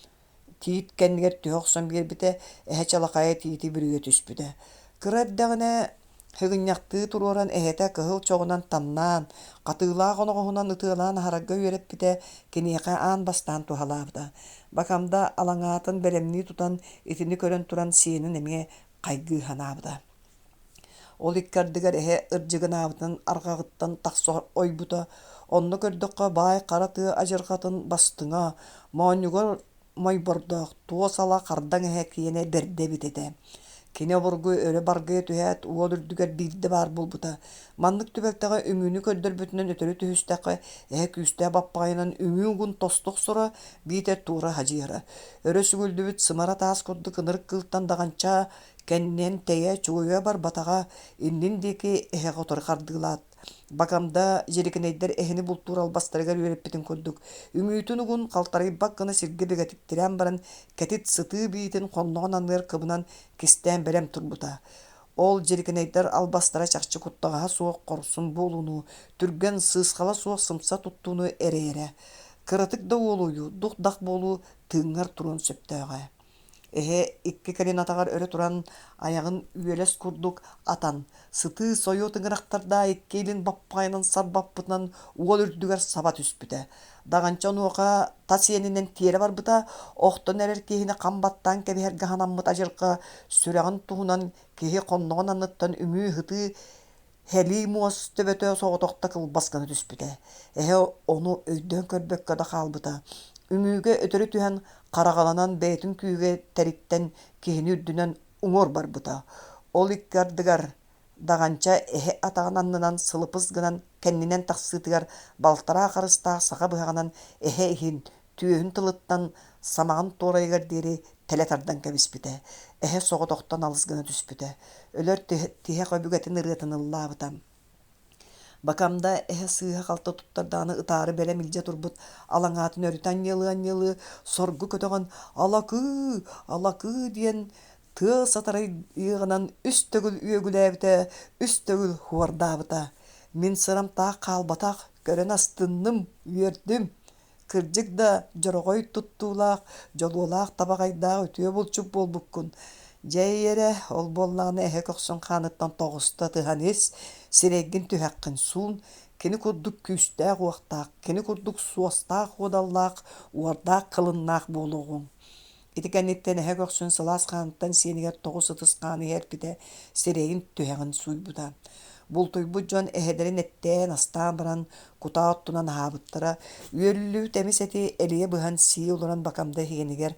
тиит кэннигэр түһэ охсон биэрбитэ, эһэ чалахайа тиити бүрүйэ түспүтэ. Кыра эрдэҕинэ сыгынньахтыы туруоран эһэтэ кыһыл чоҕунан тамнаан, хатыылаах оноҕоһунан ытыалаан аһарарга үөрэппитэ киниэхэ аан бастаан туһалаабыта. Бакамда алаҥаатын бэлэмнии тутан, итини көрөн туран сиэнин эмиэ хайгыы санаабыта. Ол икки ардыгар эһэ ырдьыгынаабытын арҕаҕыттан тахса ойбута, онно көрдөххө баай хара тыа адьырҕатын бастыҥа, моонньугар мойбордоох туос ала хардаҥ эһэ киэнэ бэрдэ эбит этэ. Кини обургу өрө баргыйа түһээт, уол үрдүгэр биирдэ баар буолбута. Маннык түбэлтэҕэ үҥүүнү көрдөрбүтүнэн өтөрү түһүстэххэ, эһэ күүстээх баппаҕайынан үҥүү угун тосту охсоро, биитэр туора хадьыйара. Өрө сүгүллүбүт сымара таас курдук ынырык кыылтан даҕанча Кэннинэн тэйэ чугуйа барбатаҕа, иннин диэки эһэҕэ утары хардыылаат, Бакамда дьирикинэйдэр эһэни бултуур албастарыгар үөрэппитин курдук, үҥүүтүн угун халтарыйбат гына сиргэ бигэтик тирээн баран, кэтит сытыы биитин хонноҕун анныгар кыбынан кистээн бэлэм турбута. Ол дьирикинэйдэр албастара чахчы куттаҕаһа суох хорсун буолууну, түргэн сыысхала суох сымса туттууну эрэйэрэ. Кыратык да уолуйуу, дух-дах буолуу тыыҥҥар туруон сөптөөҕө. Эһэ икки кэлин атаҕар өрө туран, айаҕын үөлэс курдук атан, сытыы сойуо тыҥырахтардаах икки илин баппаҕайынан сарбаппытынан уол үрдүгэр саба түспүтэ. Даҕанча онуоха тас иэнинэн тиэрэ барбыта, охтон эрэр киһини хам баттаан кэбиһэргэ санаммыт адьырҕа сүрэҕин туһунан киһи хонноҕун анныттан үҥүү-һытыы Һэлии муос төбөтө соҕотохто кылбас гына түспүтэ. Эһэ ону өйдөөн көрбөккө да хаалбыта. Үҥүүгэ өтөрү түһэн хараҕаланан бэйэтин күүһүгэр тэриттэн киһини үрдүнэн уҥуор барбыта. Ол икки ардыгар Даҕанча эһэ атаҕын аннынан сылыпыс гынан кэннинэн тахсыытыгар балтараа харыстаах саха быһаҕынан эһэ иһин түөһүн тылыттан самаҕын туорайыгар диэри тэлэ тардан кэбиспитэ, эһэ соҕотохтон алыс гына түспүтэ, өлөр тиһэх өбүгэтин ырыатын ыллаабыта. Бакамда эһэ сыыһа-халты туттардаҕына ытаары бэлэм илдьэ турбут алаҥаатын өрүтэ анньыалыы-анньыалыы соргу көтөҕөн «Алакыы! Алакыы!» диэн тыа сатарыйыаҕынан үс төгүл үөгүлээбитэ, үс төгүл хуордаабыта. Мин сырам таах хаалбатах, көрөн астынным, үөрдүм. Кырдьык да, дьороҕой туттуулаах, дьолуолаах табаҕайдаах үтүө булчут буолбуккун. Дьэ эрэ, ол буоллаҕына эһэ көхсүн хааныттан тоҕуста ытыһан ис, сирэйгин түһэххин суун, кини курдук күүстээх-уохтаах, кини курдук суостаах-уодаллаах, уордаах-кылыннаах буолуоҕуҥ. Ити кэнниттэн эһэ көхсүн сылаас хааныттан сиэнигэр тоҕус ытыс хааны иһэрпитэ, сирэйин түһэҕин сууйбута. Бултуйбут дьон эһэлэрин эттээн, астаан баран, кутаа оттунан аһаабыттара, үөллүбүт эмис эти элийэ быһан сии олорон Бакамда иһигэнигэр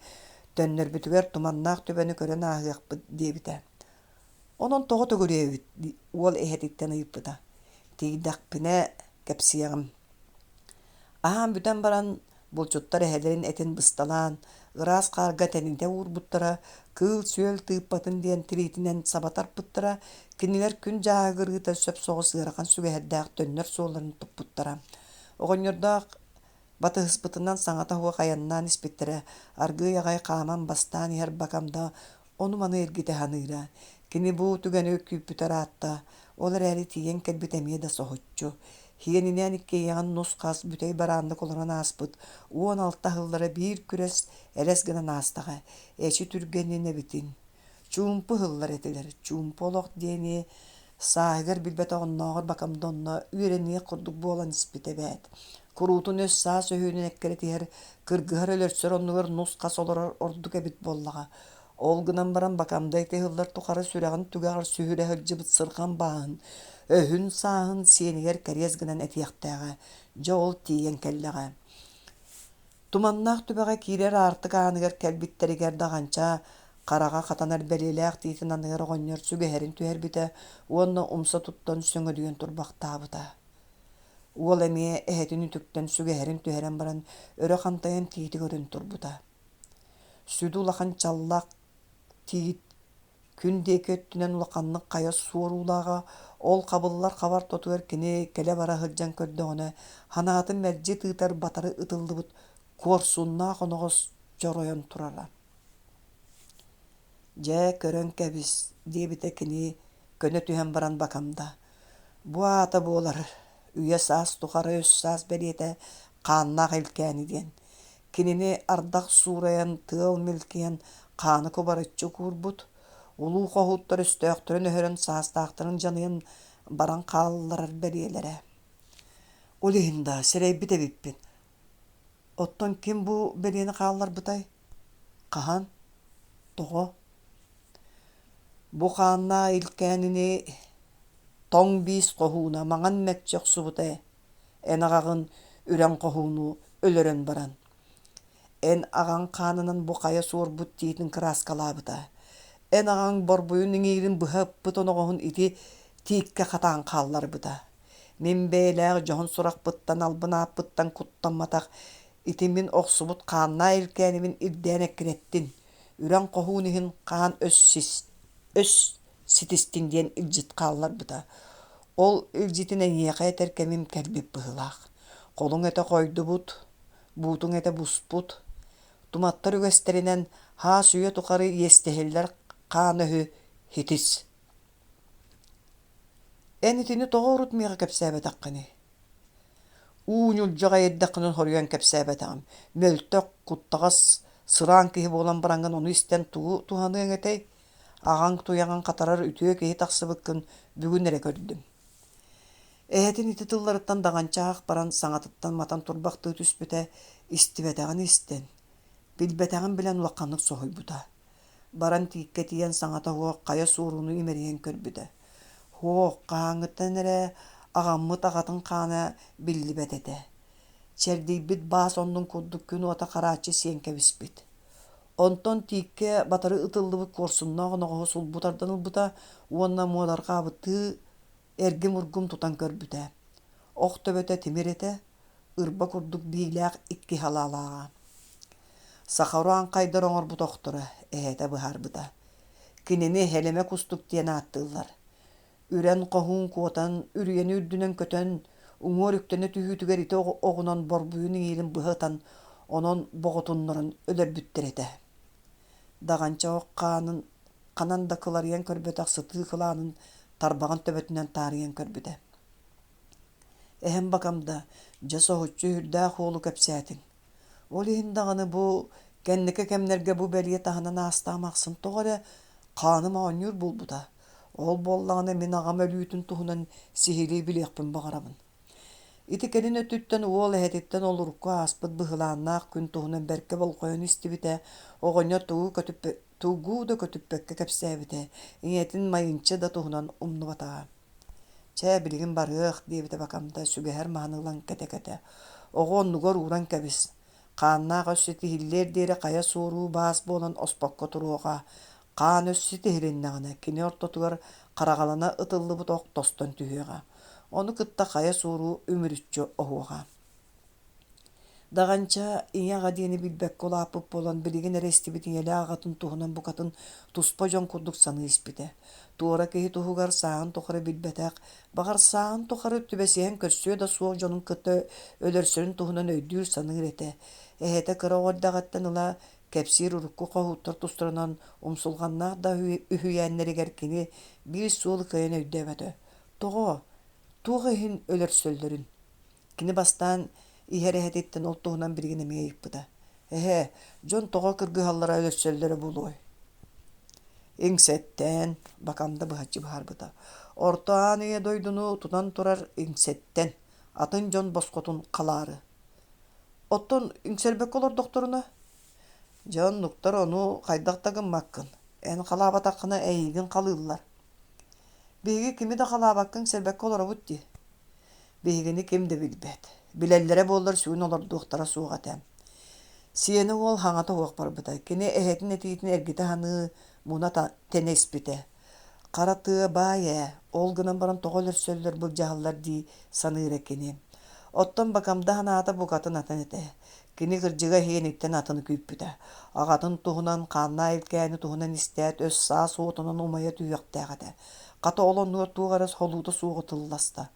төннөрбүтүгэр туманнаах түбэни көрөн ааһыахпыт диэбитэ. Онон тоҕо төгүрүйэбит уол эһэтиттэн ыйыппыта. Тиийдэхпинэ кэпсиэҕим. Аһаан бүтэн баран, булчуттар эһэлэрин этин бысталаан, ыраас хаарга тэнитэ уурбуттара, кыыл-сүөл тыыппатын диэн тириитинэн саба тарпыттара, кинилэр күн дьааһыгырыыта сөп соҕус ыарахан сүгэһэрдээх төннөр суолларын туппуттара. Оҕонньордоох батыһыспытынан саҥата суох айаннаан испиттэрэ, аргыый аҕай хааман бастаан иһэр Бакамда ону-маны эргитэ саныыра. Кини бу түгэни күүппүтэ ыраатта, ол эрээри тиийэн кэлбит эмиэ да соһуччу. Һиэнинээн иккиэйэҕин нус-хас бүтэй барааннык олорон ааспыт 16 ыһыллара биир күрэс элэс гынан аастаҕа, эчи түргэнин эбитин. Чуумпу ыһыллар этилэр, чуумпу олох диэни сааһыгар билбэтэх оннооҕор Бакамда онно үөрэниэх курдук буолан испит эбээт. Куруутун өс-саас өһүөнүн эккирэтиһэр, кыргыһар өлөрсөр оннугар нус-хас олорор ордук эбит буоллаҕа. Ол гынан баран Бакамда ити ыһыллар тухары сүрэҕин түгэҕэр сүһүрэ сылдьыбыт сырҕан бааһын, өһүн-сааһын сиэнигэр кэриэс гынан этиэхтээҕэ. Дьэ ол тиийэн кэллэҕэ. Туманнаах түбэҕэ киирэр аартык ааныгар кэлбиттэригэр Даҕанча хараҕа хатанар бэлиэлээх тиитин анныгар оҕонньор сүгэһэрин түһэрбитэ уонна умса туттан сөҥөдүйэн турбахтаабыта. Уол эмиэ эһэтин үтүктэн сүгэһэрин түһэрэн баран өрө хантайан тиити көрөн турбута. Сүдү улахан чаллах тиит күн диэки өттүнэн улаханнык хайа суоруулааҕа, ол хабыллар хабар тотугар кини кэлэ-бара сылдьан көрдөҕүнэ, санаатын мэлдьи тыытар батары ытыллыбыт куорсуннаах оноҕос чоройон турара. «Дьэ, көрөн кэбис» диэбитэ кини көнө түһэн баран Бакамда. «Бу аата буолар, үйэ-саас тухары өс-саас бэлиэтэ хааннаах илкээни диэн. Кинини ардах суурайан, тыал милкийэн, хааны кубарыччы куурбут, улуу хоһууттар өстөөхтөрүн өһөрөн саастаахтарын дьаныйан баран хаалларар бэлиэлэрэ. Ол иһин да сэрэйбит эбиппин. Оттон ким бу бэлиэни хаалларбытай? Хаһан? Тоҕо? Бу хааннаах илкээнини тоҥ биис хоһууна маҥан мэкчи охсубута Эн аҕаҕын үрэн хоһууну өлөрөн баран, эн аҕаҥ хаанынан бу хайа суорбут тиитин кырааскалаабыта. Эн аҕаҥ борбуйун иҥиирин быһа ыппыт оноҕоһун ити тииккэ хатаан хаалларбыта. Мин бэйэлээх дьоһун сурахпыттан албын ааппыттан куттамматах ити мин охсубут хааннаах илкээнибин ирдээн эккирэттин, үрэн хоһуун иһин хаан өс сис өс ситистин диэн илдьит хаалларбыта. Ол илдьитин эйиэхэ этэр кэмим кэлбит быһыылаах. Холуҥ этэ хойдубут, буутуҥ этэ буспут. Туматтар үгэстэринэн хаас үйэ тухары иэстэһиллэр хаан өһү хитис. Эн итини тоҕо урут миэхэ кэпсээбэтэххиний? Уу ньулдьаҕай эрдэххинэ соруйан кэпсээбэтэҕим. Мөлтөх, куттаҕас, сыраан киһи буолан бараҥҥын ону истэн тугу туһаныаҥ этэй? Аҕаҥ туйаҕын хатарар үтүө киһи тахсыбыккын бүгүн эрэ көрдүм. Эһэтин ити тылларыттан даҕанча аах баран саҥатыттан матан турбахтыы түспүтэ, истибэтэҕин истэн, билбэтэҕин билэн улаханнык соһуйбута. Баран тииккэ тиийэн саҥата суох хайа суорууну имэрийэн көрбүтэ. Һуох, хаһааҥҥыттан эрэ аҕаммыт аҕатын хаана биллибэт этэ. Чэрдийбит баас оннун курдук күн уота харааччы сиэн кэбиспит. Онтон тииккэ батары ытыллыбыт куорсуннаах оноҕоһу сулбу тардан ылбыта уонна муодарҕаабыттыы эргим-ургум тутан көрбүтэ. Ох төбөтө тимир этэ, ырба курдук биилээх икки салаалааҕа. Саха урааҥхайдар оҥорбут охторо, эһэтэ быһаарбыта. Кинини Элэмэ Кустук диэн ааттыыллар. Үрэн хоһуун куотан, үрүйэни үрдүнэн көтөн, уҥуор үктэнэ түһүүтүгэр ити оҕунан борбуйун иҥиирин быһа ытан, онон боҕотуннаран өлөрбүттэр этэ. Даҕанча ох хаанын ханан да кыларыйан көрбөтөх сытыы кылаанын тарбаҕын төбөтүнэн таарыйан көрбүтэ. Эһэм Бакамда, дьэ соһуччу сүрдээх уолу кэпсээтиҥ. Ол иһин даҕаны бу кэнники кэмнэргэ бу бэлиэ таһынан аастаҕым ахсын тоҕо эрэ хааным оонньуур буолбута. Ол буоллаҕына мин аҕам өлүүтүн туһунан сиһилии билиэхпин баҕарабын. Ити кэлин өттүттэн уол эһэтиттэн ол урукку ааспыт быһылааннаах күн туһунан бэркэ болҕойон истибитэ, оҕонньор тугу көтүппэ тугу да көтүппэккэ кэпсээбитэ, ийэтин Майынчы да туһунан умнубатаҕа. Чэ, билигин барыах, диэбитэ Бакамда сүгэһэр маһын ылан кэтэ-кэтэ. Оҕо оннугар ууран кэбис. Хааннаах өс ситиһиллиэр диэри хайа суоруу баас буолан оспокко туруоҕа. Хаан өс ситиһилиннэҕинэ, кини ортотугар хараҕалана ытыллыбыт ох тостон түһүөҕэ. Ону кытта хайа суоруу үмүрүччү оһуоҕа. Даҕанча ийэ-аҕа диэни билбэккэ улааппыт буолан, билигин эрэ истибит ийэлээх аҕатын туһунан букатын туспа дьон курдук саныы испитэ. Туора киһи туһугар сааһын тухары билбэтэх, баҕар сааһын тухары түбэсиһэн көрсүө да суох дьонун кытта өлөрсөрүн туһунан өйдүүр-саныыр этэ. Эһэтэ кыра оҕо эрдэҕиттэн ыла кэпсиир урукку хоһууттар тустарынан умсулҕаннаах да үһүйээннэригэр кини биир суолу кыайан өйдөөбөтө. Тоҕо? Туох иһин өлөрсөллөрүн? Кини бастаан иһэр эһэтиттэн ол туһунан билигин эмиэ ыйыппыта: «Эһээ, дьон тоҕо кыргыһаллара өлөрсөллөрө буолуой?» Иҥсэттэн, Бакамда быһаччы быһаарбыта. «Орто Аан ийэ дойдуну тутан турар иҥсэттэн, атын дьон босхотун халаары. Оттон иҥсэрбэккэ олордохторуна?» «Дьэ оннуктар ону хайдах да гыммаккын, эн халаабатаххына эйигин халыыллар. Биһиги кими да халаабакка иҥсэрбэккэ олоробут дии Биһигини ким да билбэт, билэллэрэ буоллар сүгүн олордуохтара суох этэ. Сиэнэ уол хаҥата суох барбыта, кини эһэтин этиитин эргитэ саныы, муна тэнэ испитэ. Хара тыа баай ээ, ол гынан баран тоҕо өлөрсөллөр былдьаһаллар дии саныыра кини. Оттон Бакамда санаата букатын атын этэ. Кини кырдьыга иһиэниттэн атыны күүппүтэ. Аҕатын туһунан, хааннаах илкээни туһунан истээт, өс-саас уотунан умайа түһүөхтээх этэ. Хата ол оннугар туох эрэ солуута суоҕу тылласта.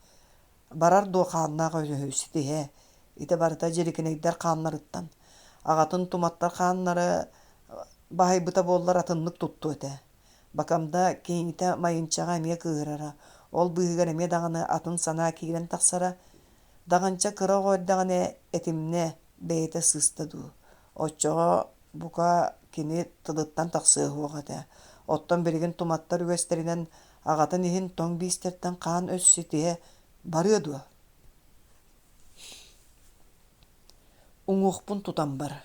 Барар дуо хааннаах өһү ситиһэ, ити барыта дьирикинэйдэр хааннарыттан. Аҕатын туматтар хааннара баһыйбыта буоллар атыннык туттуо этэ. Бакамда киһитэ Майынчаҕа эмиэ кыыһырара, ол быыһыгар эмиэ даҕаны атын санаа киирэн тахсара. Даҕанча кыра оҕо эрдэҕинэ этимнэ, бэйэтэ сыыста дуу, оччоҕо бука кини тылыттан тахсыа суох этэ. Оттон билигин туматтар үгэстэринэн аҕатын иһин тоҥ биистэртэн хаан өс ситиһэ барыа дуо? Уҥуохпун тутан бар.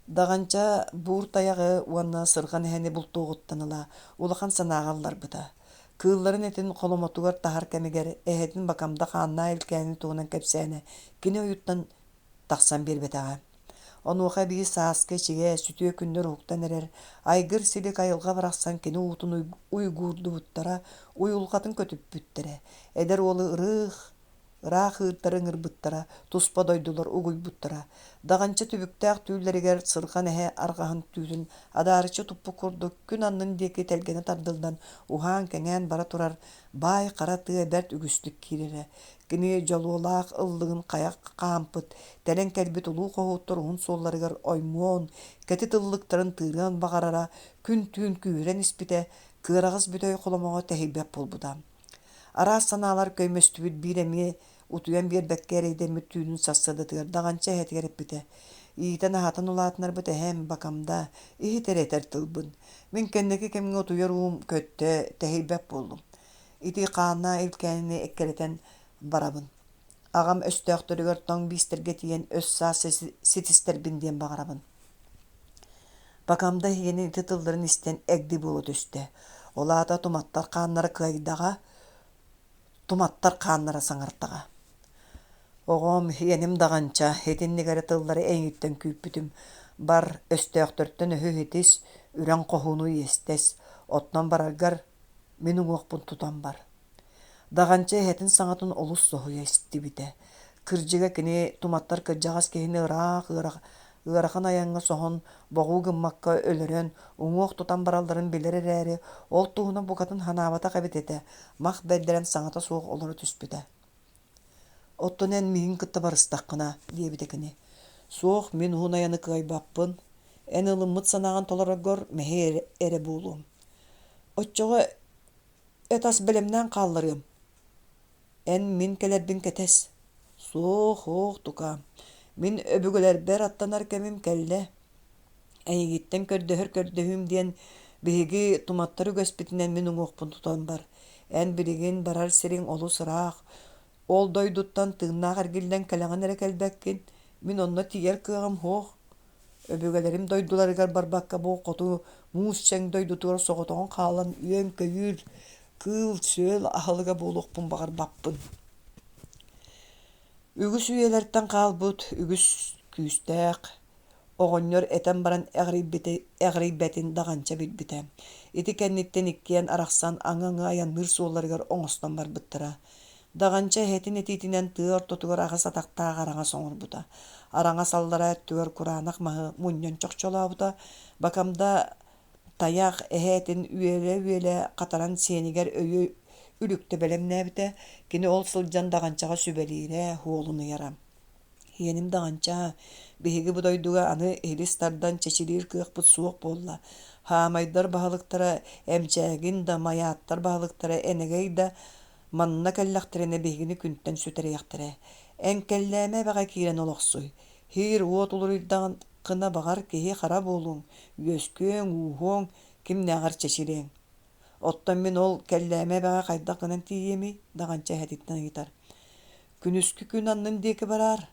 Даҕанча буур тайаҕы уонна сырҕан эһэни бултуоҕуттан ыла улахан санааҕа ылларбыта. Кыылларын этин холомотугар таһар кэмигэр эһэтин Бакамда хааннаах илкээнин туһунан кэпсээнэ кини ойуттан тахсан биэрбэтэҕэ. Онуоха эбии сааскы ичигэ, сүтүө күннэр уһуктан эрэр, айгыр-силик айылҕа барахсан кини уутун уйгуурдубуттара, уйулҕатын көтүппүттэрэ. Эдэр уолу ырыых, Ыраах ыырдары ыҥырбыттара, туспа дойдулар угуйбуттара. Даҕанча түбүктээх түүллэригэр сырҕан эһэ арҕаһын түүтүн адаарыччы туппут курдук күн аннын диэки тэлгэнэ тардыллан, уһаан-кэҥээн бара турар баай хара тыа бэрт үгүстүк киирэрэ. Кини дьолуолаах ыллыгын хайа хаампыт, тэлэн кэлбит улуу хоһууттар уһун суолларыгар оймуон, кэтит ыллыктарын тыырыан баҕарара, күн-түүн күүһүрэн испитэ, кыараҕас бүтэй холомоҕо тэһийбэт буолбута. Араас санаалар көймөстүбүт биир эмиэ утуйан биэрбэккэ эрэйдэммит түүнүн сарсыардатыгар даҕанча эһэтигэр эппитэ: «Иитэн-аһатан улаатынарбыт эһээм Бакамда, иһит эрэ этэр тылбын. Мин кэнники кэмҥэ утуйар уум көттө, тэһийбэт буоллум. Ити хааннаах илкээнини эккирэтэн барабын. Аҕам өстөөхтөрүгэр тоҥ биистэргэ тиийэн өс-саас ситистэрбин диэн баҕарабын». Бакамда эһигини ити тылларын истэн эгди буола түстэ. Ол аата туматтар хааннара кыайдаҕа, туматтар хааннара саҥартаҕа. Оҕом, иэним даҕанча, итинник эрэ тыллары эйигиттэн күүппүтүм. Бар, өстөөхтөртөн өһү иһитис, үрэн хоһууну иэстэс, оттон бараргар мин уҥуохпун тутан бар. Даҕанча эһэтин саҥатын олус соһуйа истибитэ. Кырдьыга кини туматтар кырдьаҕас киһини ыраах ыарах. ыарахан айаҥҥа соһон, боҕуу гыммакка өлөрөн, уҥуох тутан баралларын билэр эрээри, ол туһунан букатын санаабатах эбит этэ, мах бэрдэрэн саҥата суох олоро түспүтэ. «Оттон эн миигин кытта барыстаххына» диэбитэ кини. «Суох, мин уһун айаны кыайбаппын. Эн ылыммыт санааҕын толороргор мэһэй эрэ буолуом. Оччоҕо эт ас бэлэмнээн хаалларыам. Эн мин кэлэрбин кэтэс. Суох-ох, тукаам, мин өбүгэлэрбэр аттанар кэмим кэллэ. Эйигиттэн көрдөһөр көрдөһүүм диэн биһиги туматтар үгэспитинэн мин уҥуохпун тутан бар. Эн билигин барар сириҥ олус ыраах. Ол дойдуттан тыыннаах эргиллэн кэлэҕин эрэ кэлбэккин. Мин онно тиийэр кыаҕым суох. Өбүгэлэрим дойдуларыгар барбакка бу хоту муус чэҥ дойдутугар соҕотоҕун хаалан үөн-көйүүр, кыыл-сүөл аһылыга буолуохпун баҕарбаппын. Үгүс үйэлэртэн хаалбыт үгүс күүстээх оҕонньор этэн баран эҕирийбэтин даҕанча билбитэ. Ити кэнниттэн иккиэн арахсан аҥы-аҥы айанныыр суолларыгар оҥостон барбыттара. Даҕанча эһэтин этиитинэн тыа ортотугар аҕыс атахтаах араҥас оҥорбута. Араҥас аллараа өттүгэр кураанах маһы мунньан чохчолообута. Бакамда тайах эһэ этин үөлэ-үөлэ хатаран сиэнигэр өйү үлүктэ бэлэмнээбитэ. Кини ол сылдьан Даҕанчаҕа сүбэлиирэ, уолун ыйара. Иэним даҕанчаа, биһиги бу дойдуга аны иһилис тардан чэчириир кыахпыт суох буолла. Хаамайдар баһылыктара Эмчээгин да, Майааттар баһылыктара Энэгэй да манна кэллэхтэринэ биһигини күнтэн сүтэриэхтэрэ. Эҥкэллээмэ эбэҕэ киирэн олохсуй. Һиир уот уларыйдаҕына баҕар киһи хара буолуоҥ, үөскүөҥ, ууһуоҥ, кимнээҕэр чэчириэҥ. Оттон мин ол Кэллээмэ эбэҕэ хайдах гынан тиийиэмий? Даҕанча эһэтиттэн ыйытар. Күнүскү күн аннын диэки бараар,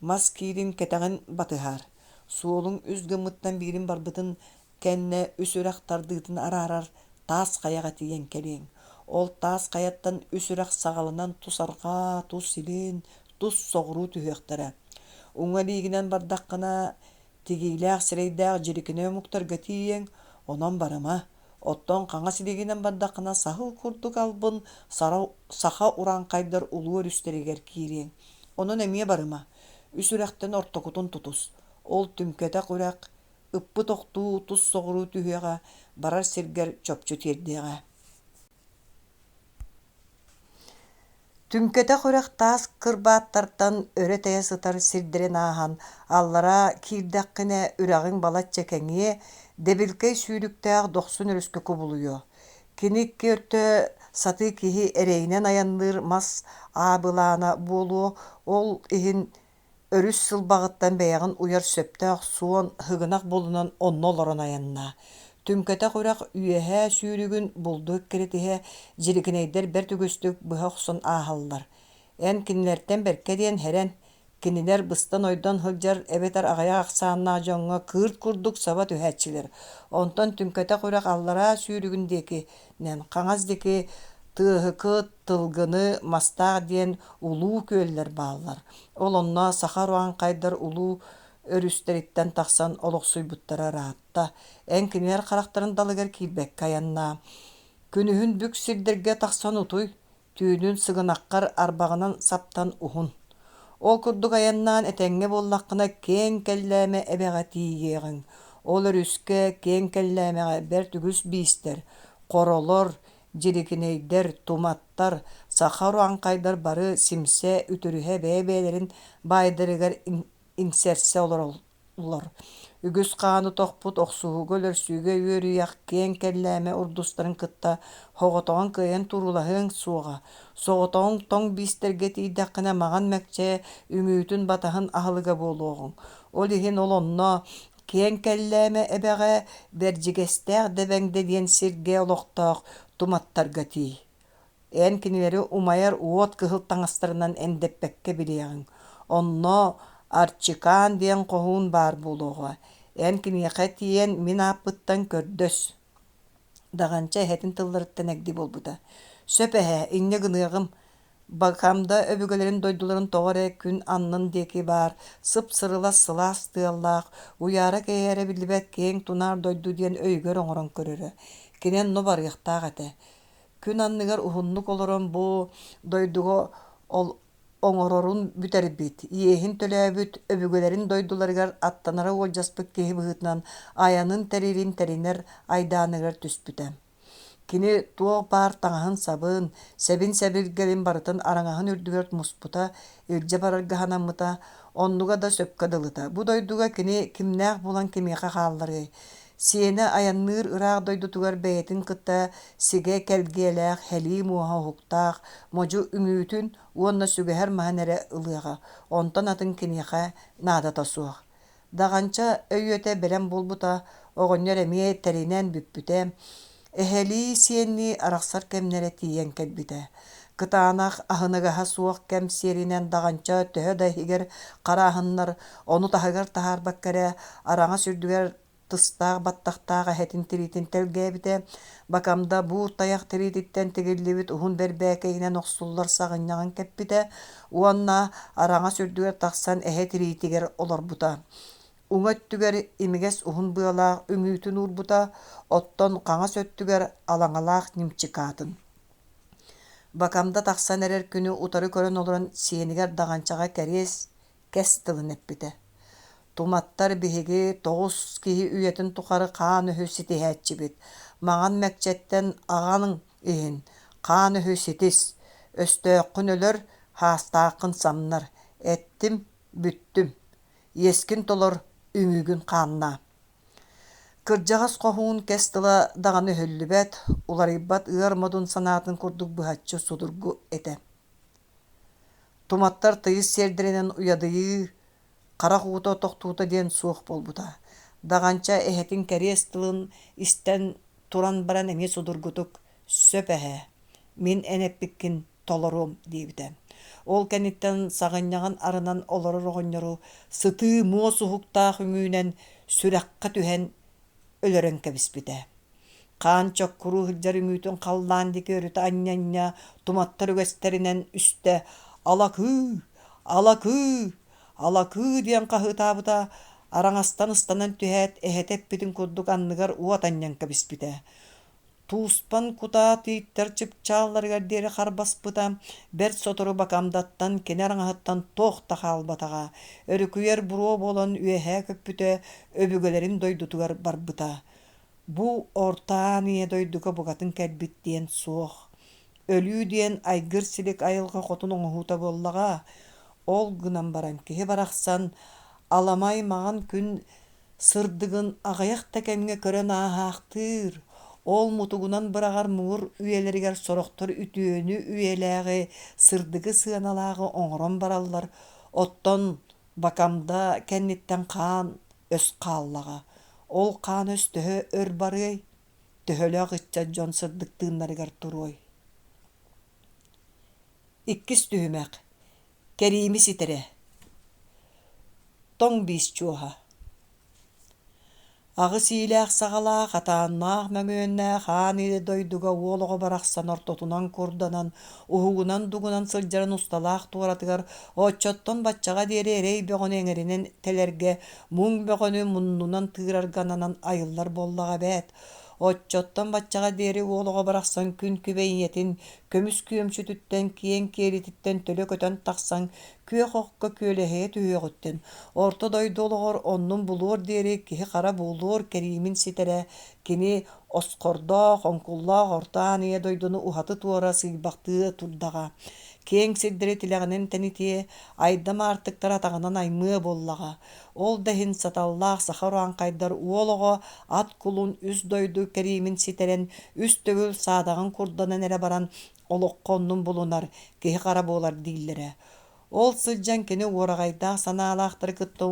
мас киирин кэтэҕин батыһаар, суолуҥ үс гыммыттан биирин барбытын кэннэ үс үрэх тардыытын араарар таас хайаҕа тиийэн кэлиэҥ. Ол таас хайаттан үс үрэх саҕаланан тус арҕаа, тус илин, тус соҕуруу түһүөхтэрэ. Уҥа илиигинэн бардаххына, Тигиилээх сирэйдээх дьирикинэ омуктарга тиийиэҥ, онон барыма. Оттон хаҥас илиигинэн бардаххына саһыл курдук албын саха урааҥхайдар улуу өрүстэригэр киириэҥ. Онон эмиэ барыма. Үс үрэхтэн ортокутун тутус. Ол түҥкэтэх үрэх ыппыт охтуу тус соҕуруу түһүөҕэ, барар сиргэр чопчу тиэрдиэҕэ. Түҥкэтэх үрэх таас кырбааттартан өрө тэйэ сытар сирдэрин ааһан, аллара киирдэххинэ үрэҕиҥ балачча кэҥиэ, дэбилкэй сүүрүктээх дохсун өрүскэ кубулуйуо. Кини икки өртө сатыы киһи эрэйинэн айанныыр мас аабылаана буолуо, ол иһин Өрүс сылбаҕыттан бэйэҕин уйар сөптөөх суон һыгынах булунан онно олорон айаннаа. Түҥкэтэх үрэх үөһээ сүүрүгүн булду эккирэтиһэ дьирикинэйдэр бэрт үгүстүк быһа охсон ааһаллар. Эн кинилэртэн бэркэ диэн һэрэн, кинилэр быстан-ойдон сылдьар эбэтэр аҕыйах ахсааннаах дьоҥҥо кыырт курдук саба түһээччилэр. Онтон Түҥкэтэх үрэх аллараа сүүрүгүн диэкинэн хаҥас диэки Тыаһыкы, Тылгыны, Мастаах диэн улуу күөллэр бааллар. Ол онно саха урааҥхайдар улуу өрүстэриттэн тахсан олохсуйбуттара ыраатта. Эн кинилэр харахтарын далыгар киирбэккэ айаннаа. Күнүһүн бүк сирдэргэ тахсан утуй, түүнүн сыгынаххар арбаҕынан саптан уһун. Ол курдук айаннаан этэҥҥэ буоллаххына киэҥ Кэллээмэ эбэҕэ тиийиэҕиҥ. Ол өрүскэ Киэҥ Кэллээмэҕэ бэрт үгүс биистэр, хоролор, дьирикинэйдэр, туматтар, саха урааҥхайдар бары симсэ, үтүрүһэ бэйэ-бэйэлэрин баайдарыгар иҥсэрсэ олороллор. Үгүс хааны тохпут охсуһууга-өлөрсүүгэ үөрүйэх киэҥ Кэллээмэ урдустарын кытта соҕотоҕун кыайан туруулаһыаҥ суоҕа. Соҕотоҕуҥ тоҥ биистэргэ тиийдэххинэ маҥан мэкчэ үҥүүтүн-батаһын аһылыга буолуоҕуҥ. Ол иһин ол онно Киэҥ Кэллээмэ эбэҕэ Бэрдьигэстээх Дэбэҥдэ диэн сиргэ олохтоох туматтарга тиий. Эн кинилэри умайар уот кыһыл таҥастарынан эндэппэккэ билиэҕиҥ. Онно Арчикаан диэн хоһуун баар буолуоҕа. Эн киниэхэ тиийэн мин ааппыттан көрдөс. Даҕанча эһэтин тылларыттан эгди буолбута. Сөп эһээ, инньэ гыныаҕым. Бакамда өбүгэлэрин дойдуларын тоҕо эрэ күн аннын диэки баар сып-сырылас сылаас тыаллаах, уйаара-кэйээрэ биллибэт киэҥ тунаар дойду диэн өйүгэр оҥорон көрөрө. Кини онно барыахтаах этэ. Күн анныгар уһуннук олорон бу дойдуга ол. Оҥорорун бүтэрбит, иэһин төлөөбүт, өбүгэлэрин дойдуларыгар аттанара уолдьаспыт киһи быһыытынан айанын тэрилин тэринэр айдааныгар түспүтэ. Кини туох баар таҥаһын-сабын, сэбин-сэбиргэлин барытын араҥаһын үрдүгэр муспута, илдьэ барарга санаммыта, оннуга да сөпкө дылыта. Бу дойдуга кини кимнээх булан кимиэхэ хаалларыай? Сиэнэ айанныыр ыраах дойдутугар бэйэтин кытта сигэ кэлгиэлээх һэлии муоһа уһуктаах модьу үҥүүтүн уонна сүгэһэр маһын эрэ ылыаҕа, онтон атын киниэхэ наадата суох. Даҕанча өйүөтэ бэлэм буолбута, оҕонньор эмиэ тэринэн бүппүтэ, эһэлии сиэннии арахсар кэмнэрэ тиийэн кэлбитэ. Кытаанах, аһыныгаһа суох кэм сиэринэн Даҕанча төһө да иһигэр харааһыннар, ону таһыгар таһаарбакка эрэ, араҥас үрдүгэр тыстаах баттахтаах эһэтин тириитин тэлгээбитэ, Бакамда буур тайах тириититтэн тигиллибит уһун бэрбээкэйинэн охсуллар саҕынньаҕын кэппитэ уонна араҥас үрдүгэр тахсан эһэ тириитигэр олорбута. Уҥа өттүгэр имигэс уһун быалаах үҥүүтүн уурбута, оттон хаҥас өттүгэр алаҥалаах нимчикаатын. Бакамда тахсан эрэр күнү утары көрөн олорон сиэнигэр даҕанчаҕа кэриэс кэс тылын эппитэ: «Туматтар биһиги тоҕус киһи үйэтин тухары хаан өһү ситиһээччибит, маҥан мэкчэттэн аҕаҥ иһин хаан өһү ситис, өстөөххүн өлөр, хаастааххын самнар, эттим, бүттүм, иэскин толор, үҥүүгүн хааннаа». Кырдьаҕас хоһуун кэс тыла даҕаны өһүллүбэт, уларыйбат ыар модун санаатын курдук быһаччы судургу этэ. Туматтар тыйыс сиэрдэринэн уйадыйыы, харах уута тохтуута диэн суох буолбута. Даҕанча эһэтин кэриэс тылын истэн туран баран эмиэ судургутук «Сөп эһээ, мин эн эппиккин толоруом» диэбитэ. Ол кэнниттэн саҕынньаҕын арынан олорор оҕонньору сытыы муос уһуктаах үҥүүнэн сүрэххэ түһэн өлөрөн кэбиспитэ. Хаан чоккуруу сылдьар үҥүүтүн халлаан диэки өрүтэ анньа-анньа туматтар үгэстэринэн үстэ «Алакыы! Алакыы! Алакыы!» диэн хаһыытаабыта, араҥастан ыстанан түһээт, эһэтэ эппитин курдук анныгар уот анньан кэбиспитэ. Тууспан кутаа тииттэр чыпчаалларыгар диэри харбаспыта, бэрт сотору Бакамдаттан, кини араҥаһыттан туох да хаалбатаҕа, өрүкүйэр буруо буолан үөһээ көппүтэ, өбүгэлэрин дойдутугар барбыта. Бу Орто Аан Ийэ дойдуга букатын кэлбит диэн суох. Өлүү диэн айгыр-силик айылҕа хотун оҥоһуута буоллаҕа. Ол гынан баран киһи барахсан аламай маҥан күн сырдыгын аҕыйах да кэмҥэ көрөн ааһаахтыыр, ол мутугунан быраҕар муҥур үйэлэригэр сорохтор үтүөнү үйэлээҕи, сырдыгы сыаналааҕы оҥорон бараллар, оттон Бакамда кэнниттэн хаан өс хааллаҕа. Ол хаан өс төһө өр барыай, төһөлөөх ыччат дьон сырдык тыыннарыгар туруой? Иккис түһүмэх. Кэриими ситэрэ. Тоҥ биис чуоһа. Аҕыс иилээх-саҕалаах, атааннаах мөҥүөннээх аан илэ дойдуга уол оҕо барахсан ортотунан курданан, уһугунан-дугунан сылдьарын усталаах туоратыгар оччоттон баччаҕа диэри эрэй бөҕөнү эҥэринэн тэлэргэ, муҥ бөҕөнү муннунан тыырарга ананан айыллар буоллаҕа эбээт. Оччоттон баччаҕа диэри уол оҕо барахсан күн күбэй ийэтин көмүс күөмчүтүттэн, киэҥ киэлититтэн төлө көтөн тахсан күөх окко күөлэһийэ түһүөҕүттэн, орто дойду олоҕор оннун булуор диэри киһи-хара буолуор кэриимин ситэрэ, кини осхордоох, оҥкуллаах орто аан ийэ дойдуну уһаты-туора сыыйбахтыы турдаҕа, киэҥ сирдэри тилэҕинэн тэнитиэ, айдам аартыктары атаҕынан аймыа буоллаҕа. Ол да иһин саталлаах саха урааҥхайдар уол оҕо ат кулун үс дойду кэриимин ситэрэн, үс төгүл саадаҕын курданан эрэ баран олоххо оннун булунар, киһи-хара буолар дииллэрэ. Ол сылдьан кини уораҕайдаах санаалаахтары кытта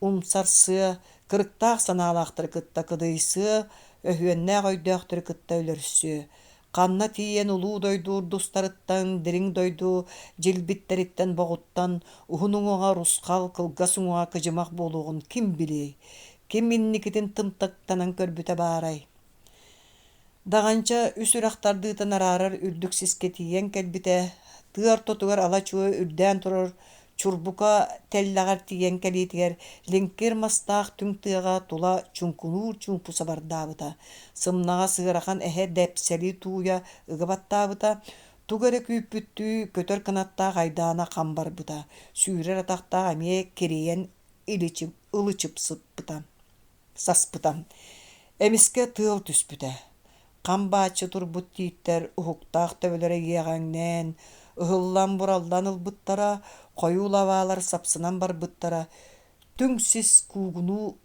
умсарсыа, кырыктаах санаалаахтары кытта кыдыйсыа, өһүөннээх өйдөөхтөрү кытта өлөрсүө. Ханна тиийэн улуу дойду урдустарыттан, дириҥ дойду дьилбиттэриттэн боҕуттан, уһун уҥуоҕа урусхал, кылгас уҥуоҕа кыдьымах буолуоҕун ким билиэй? Ким инникитин тымтыктанан көрбүтэ баарай? Даҕанча үс үрэх тардыытын араарар үрдүк сискэ тиийэн кэлбитэ, тыа ортотугар ала-чуо үрдээн турар чурбука тэллэҕэр тиийэн кэлиитигэр лиҥкир мастаах түҥ тыаҕа тула чуҥкунуур чуумпу сабардаабыта, сымнаҕас ыарахан эһэ дэпсэли тууйа ыга баттаабыта. Тугу эрэ күүппүттүү көтөр кынаттаах айдаана хам барбыта, сүүрэр атахтаах эмиэ кирийэн ылычыпсыппыта, саспыта. Эмискэ тыал түспүтэ. Хам бааччы турбут тииттэр уһуктаах төбөлөрө иэҕэҥнээн, ыһыллан-бураллан ылбыттара, хойуу лабаалар сапсынан барбыттара, түҥ сис куугунуу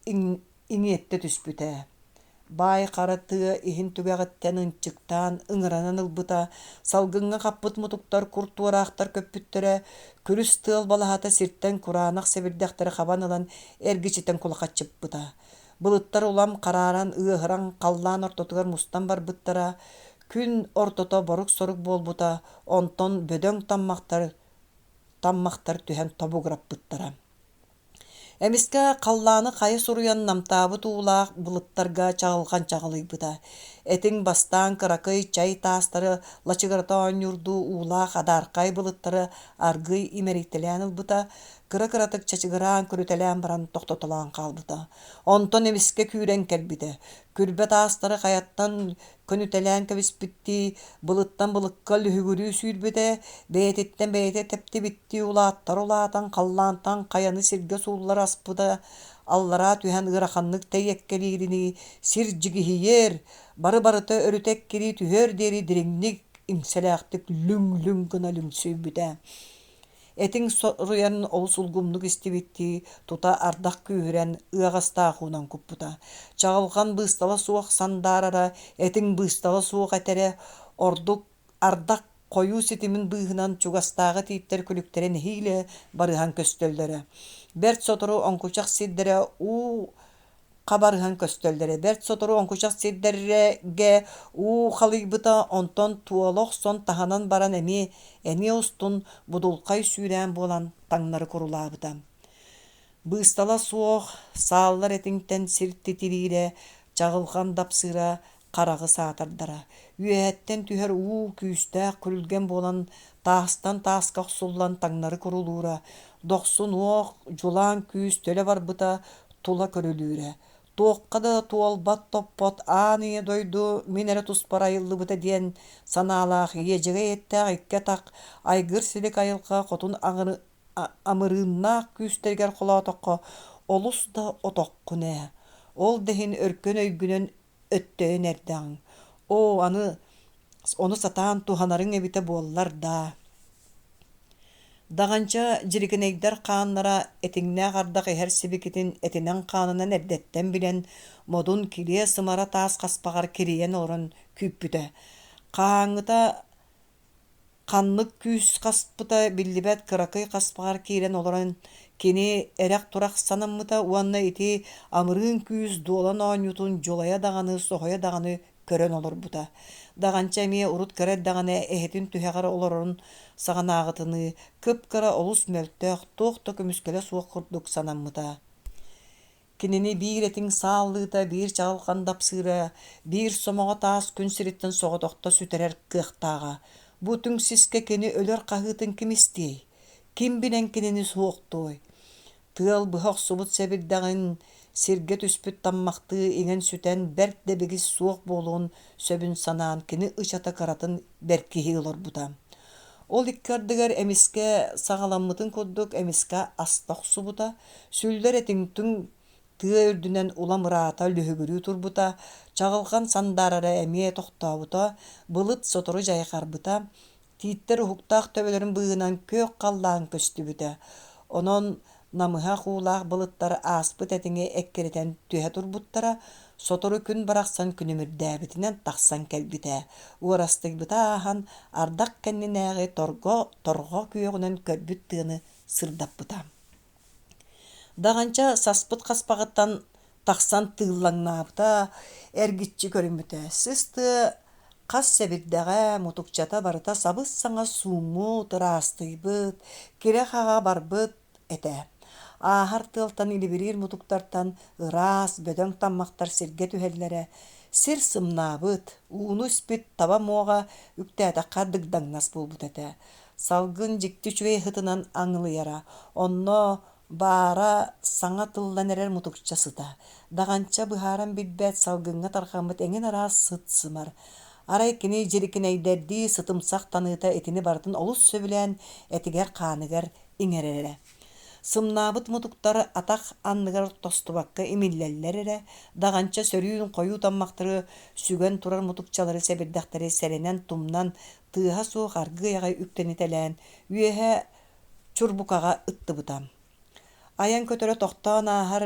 иҥиэттэ түспүтэ. Баай хара тыа иһин түгэҕиттэн ынчыктаан ыҥыранан ылбыта, салгыҥҥа хаппыт мутуктар кур туораахтар көппүттэрэ, күрүс тыал балаһата сиртэн кураанах сэбирдэхтэри хабан ылан эргичитэн кулахаччыппыта. Былыттар улам харааран ыаһыран халлаан ортотугар мустан барбыттара, күн ортото борук-сорук буолбута, онтон бөдөҥ таммахтар таммахтар түһэн тобугураппыттара. Эмискэ халлааны хайа суруйан намтаабыт уулаах былыттарга чаҕылҕан чаҕылыйбыта. Этиҥ бастаан кыракый чай таастары лачыгырата оонньуурдуу уулаах адаархай былыттары аргыый имэрийтэлээн ылбыта, кыра-кыратык чачыгыраан көрүтэлээн баран тохтотолоон хаалбыта. Онтон эмискэ күүрэн кэлбитэ. Күрбэ таастары хайаттан көнүтэлээн кэбиспиттии, былыттан былыкка лүһүгүрүү сүүрбүтэ, бэйэтиттэн бэйэтэ тэптибиттии улааттар улаатан, халлаантан хайаны сиргэ сууллара аспыта, аллараа түһэн ыараханнык тэйиэккэлииринии сир дьигиһийэр, бары-барыта өрүтэ эккирии түһүөр диэри дириҥник, иҥсэлээхтик лүҥ-лүҥ гына лүҥсүйбүтэ. Этиҥ соруйан олус улгумнук истибиттии, тута ардах күүһүрэн, ыаҕастаах уунан куппута. Чаҕылҕан быыстала суох сандаарара, этиҥ быыстала суох этэрэ, ордук ардах хойуу ситимин быыһынан чугастааҕы тииттэр күлүктэрэ нэһиилэ барыһан көстөллөрө. Бэрт сотору оҥкучах сирдэрэ уу хабарыһан көстөллөрө. Бэрт сотору оҥкучах сирдэргэ уу халыйбыта, онтон туола охсон таһынан баран эмиэ эниэ устун будулхай сүүрээн буолан таҥнары курулаабыта. Быыстала суох сааллар этиҥтэн сир титириирэ, чаҕылҕан дапсыыра хараҕы саатардара. Үөһэттэн түһэр уу күүстээх күрүлгэн буолан таастан тааска охсуллан таҥнары курулуура, дохсун уох, дьулаан күүс төлө барбыта тула көрүлүүрэ. Туохха да туолбат-топпот аан ийэ дойду мин эрэ туспар айыллыбыта диэн санаалаах иэдьэгэй эттээх икки атах айгыр-силик айылҕа хотун амырыыннаах күүстэригэр холоотоххо олус да отоххун ээ. Ол да иһин өркөн өйгүнэн өттөйөн эрдэҕиҥ. Оо, аны ону сатаан туһанарыҥ эбитэ буоллар даа. Даҕанча дьирикинэйдэр хааннара этиҥнээх ардах иһэр сибикитин этинэн-хаанынан эрдэттэн билэн, модун килиэ сымара таас хаспаҕар кирийэн олорон күүппүтэ. Хаһааҥҥыта Ханнык күүс хаспыта биллибэт кыракый хаспаҕар киирэн олорон кини эрэх-турах санаммыта уонна ити амырыын күүс дуолан оонньуутун дьулайа даҕаны, соһуйа даҕаны көрөн олорбута. Даҕанча эмиэ урут кыра эрдэҕинэ эһэтин түһэҕэр олорорун саҕанааҕытыныы кып-кыра олус мөлтөх, туох да көмүскэлэ суох курдук санаммыта. Кинини биир этиҥ сааллыыта, биир чаҕылҕан дапсыыра, биир сомоҕо таас күн сириттэн соҕотохто сүтэрэр кыахтааҕа. Бу түҥ сискэ кини өлөр хаһыытын ким истиэй? Ким билэн кинини суохтуой? Тыал быһа охсубут сэбирдэҕин, сиргэ түспүт таммахтыы иҥэн-сүтэн бэрт дэбигис суох буолуон сөбүн санаан кини ычата кыратын бэркиһии олорбута. Ол икки ардыгар эмискэ саҕаламмытын курдук эмискэ аста охсубута, Сүллэр этиҥтүҥ тыа үрдүнэн улам ыраата лүһүгүрүү турбута, чаҕылҕан сандаарара эмиэ тохтообута, былыт сотору дьайҕарбыта, тииттэр уһуктаах төбөлөрүн быыһынан күөх халлаан көстүбүтэ. Онон намыһах уулаах былыттар ааспыт этиҥи эккирэтэн түһэ турбуттара, сотору күн барахсан күнүмүрдээбитинэн тахсан кэлбитэ, уорастыйбыта ааһан, ардах кэннинээҕи торго торҕо күөҕүнэн көрбүт тыаны сырдаппыта. Даҕанча саспыт хаспаҕыттан тахсан тыыллаҥнаабыта, эргиччи көрүммүтэ. Сыс тыа хас сэбирдэҕэ, мутукчата барыта сабыс-саҥа сууммут, ыраастыйбыт, кирэ-хаҕа барбыт этэ. Ааһар тыалтан илибириир мутуктартан ыраас, бөдөҥ таммахтар сиргэ түһэллэрэ. Сир сымнаабыт, ууну испит таба муоҕа үктээтэххэ дыгдаҥнас буолбут этэ. Салгын дьикти үчүгэй сытынан аҥылыйара, онно баара саҥа тыллан эрэр мутукча сыта, даҕанча быһааран билбэт салгыҥҥа тарҕаммыт эҥин араас сыт-сымар. Арай кини дьирикинэйдэрдии сытымсах таныыта итини барытын олус сөбүлээн этигэр-хааныгар иҥэрэрэ. Сымнаабыт мутуктар атах анныгар тостубакка имиллэллэр эрэ, даҕанча сөрүүн хойуу таммахтары сүгэн турар мутукчалары сэбирдэхтэри сэрэнэн тумнан, тыаһа суох аргыый аҕай үктэнитэлээн, үөһэ чурбукаҕа ыттыбыта. Айан көтөрө тохтоон ааһар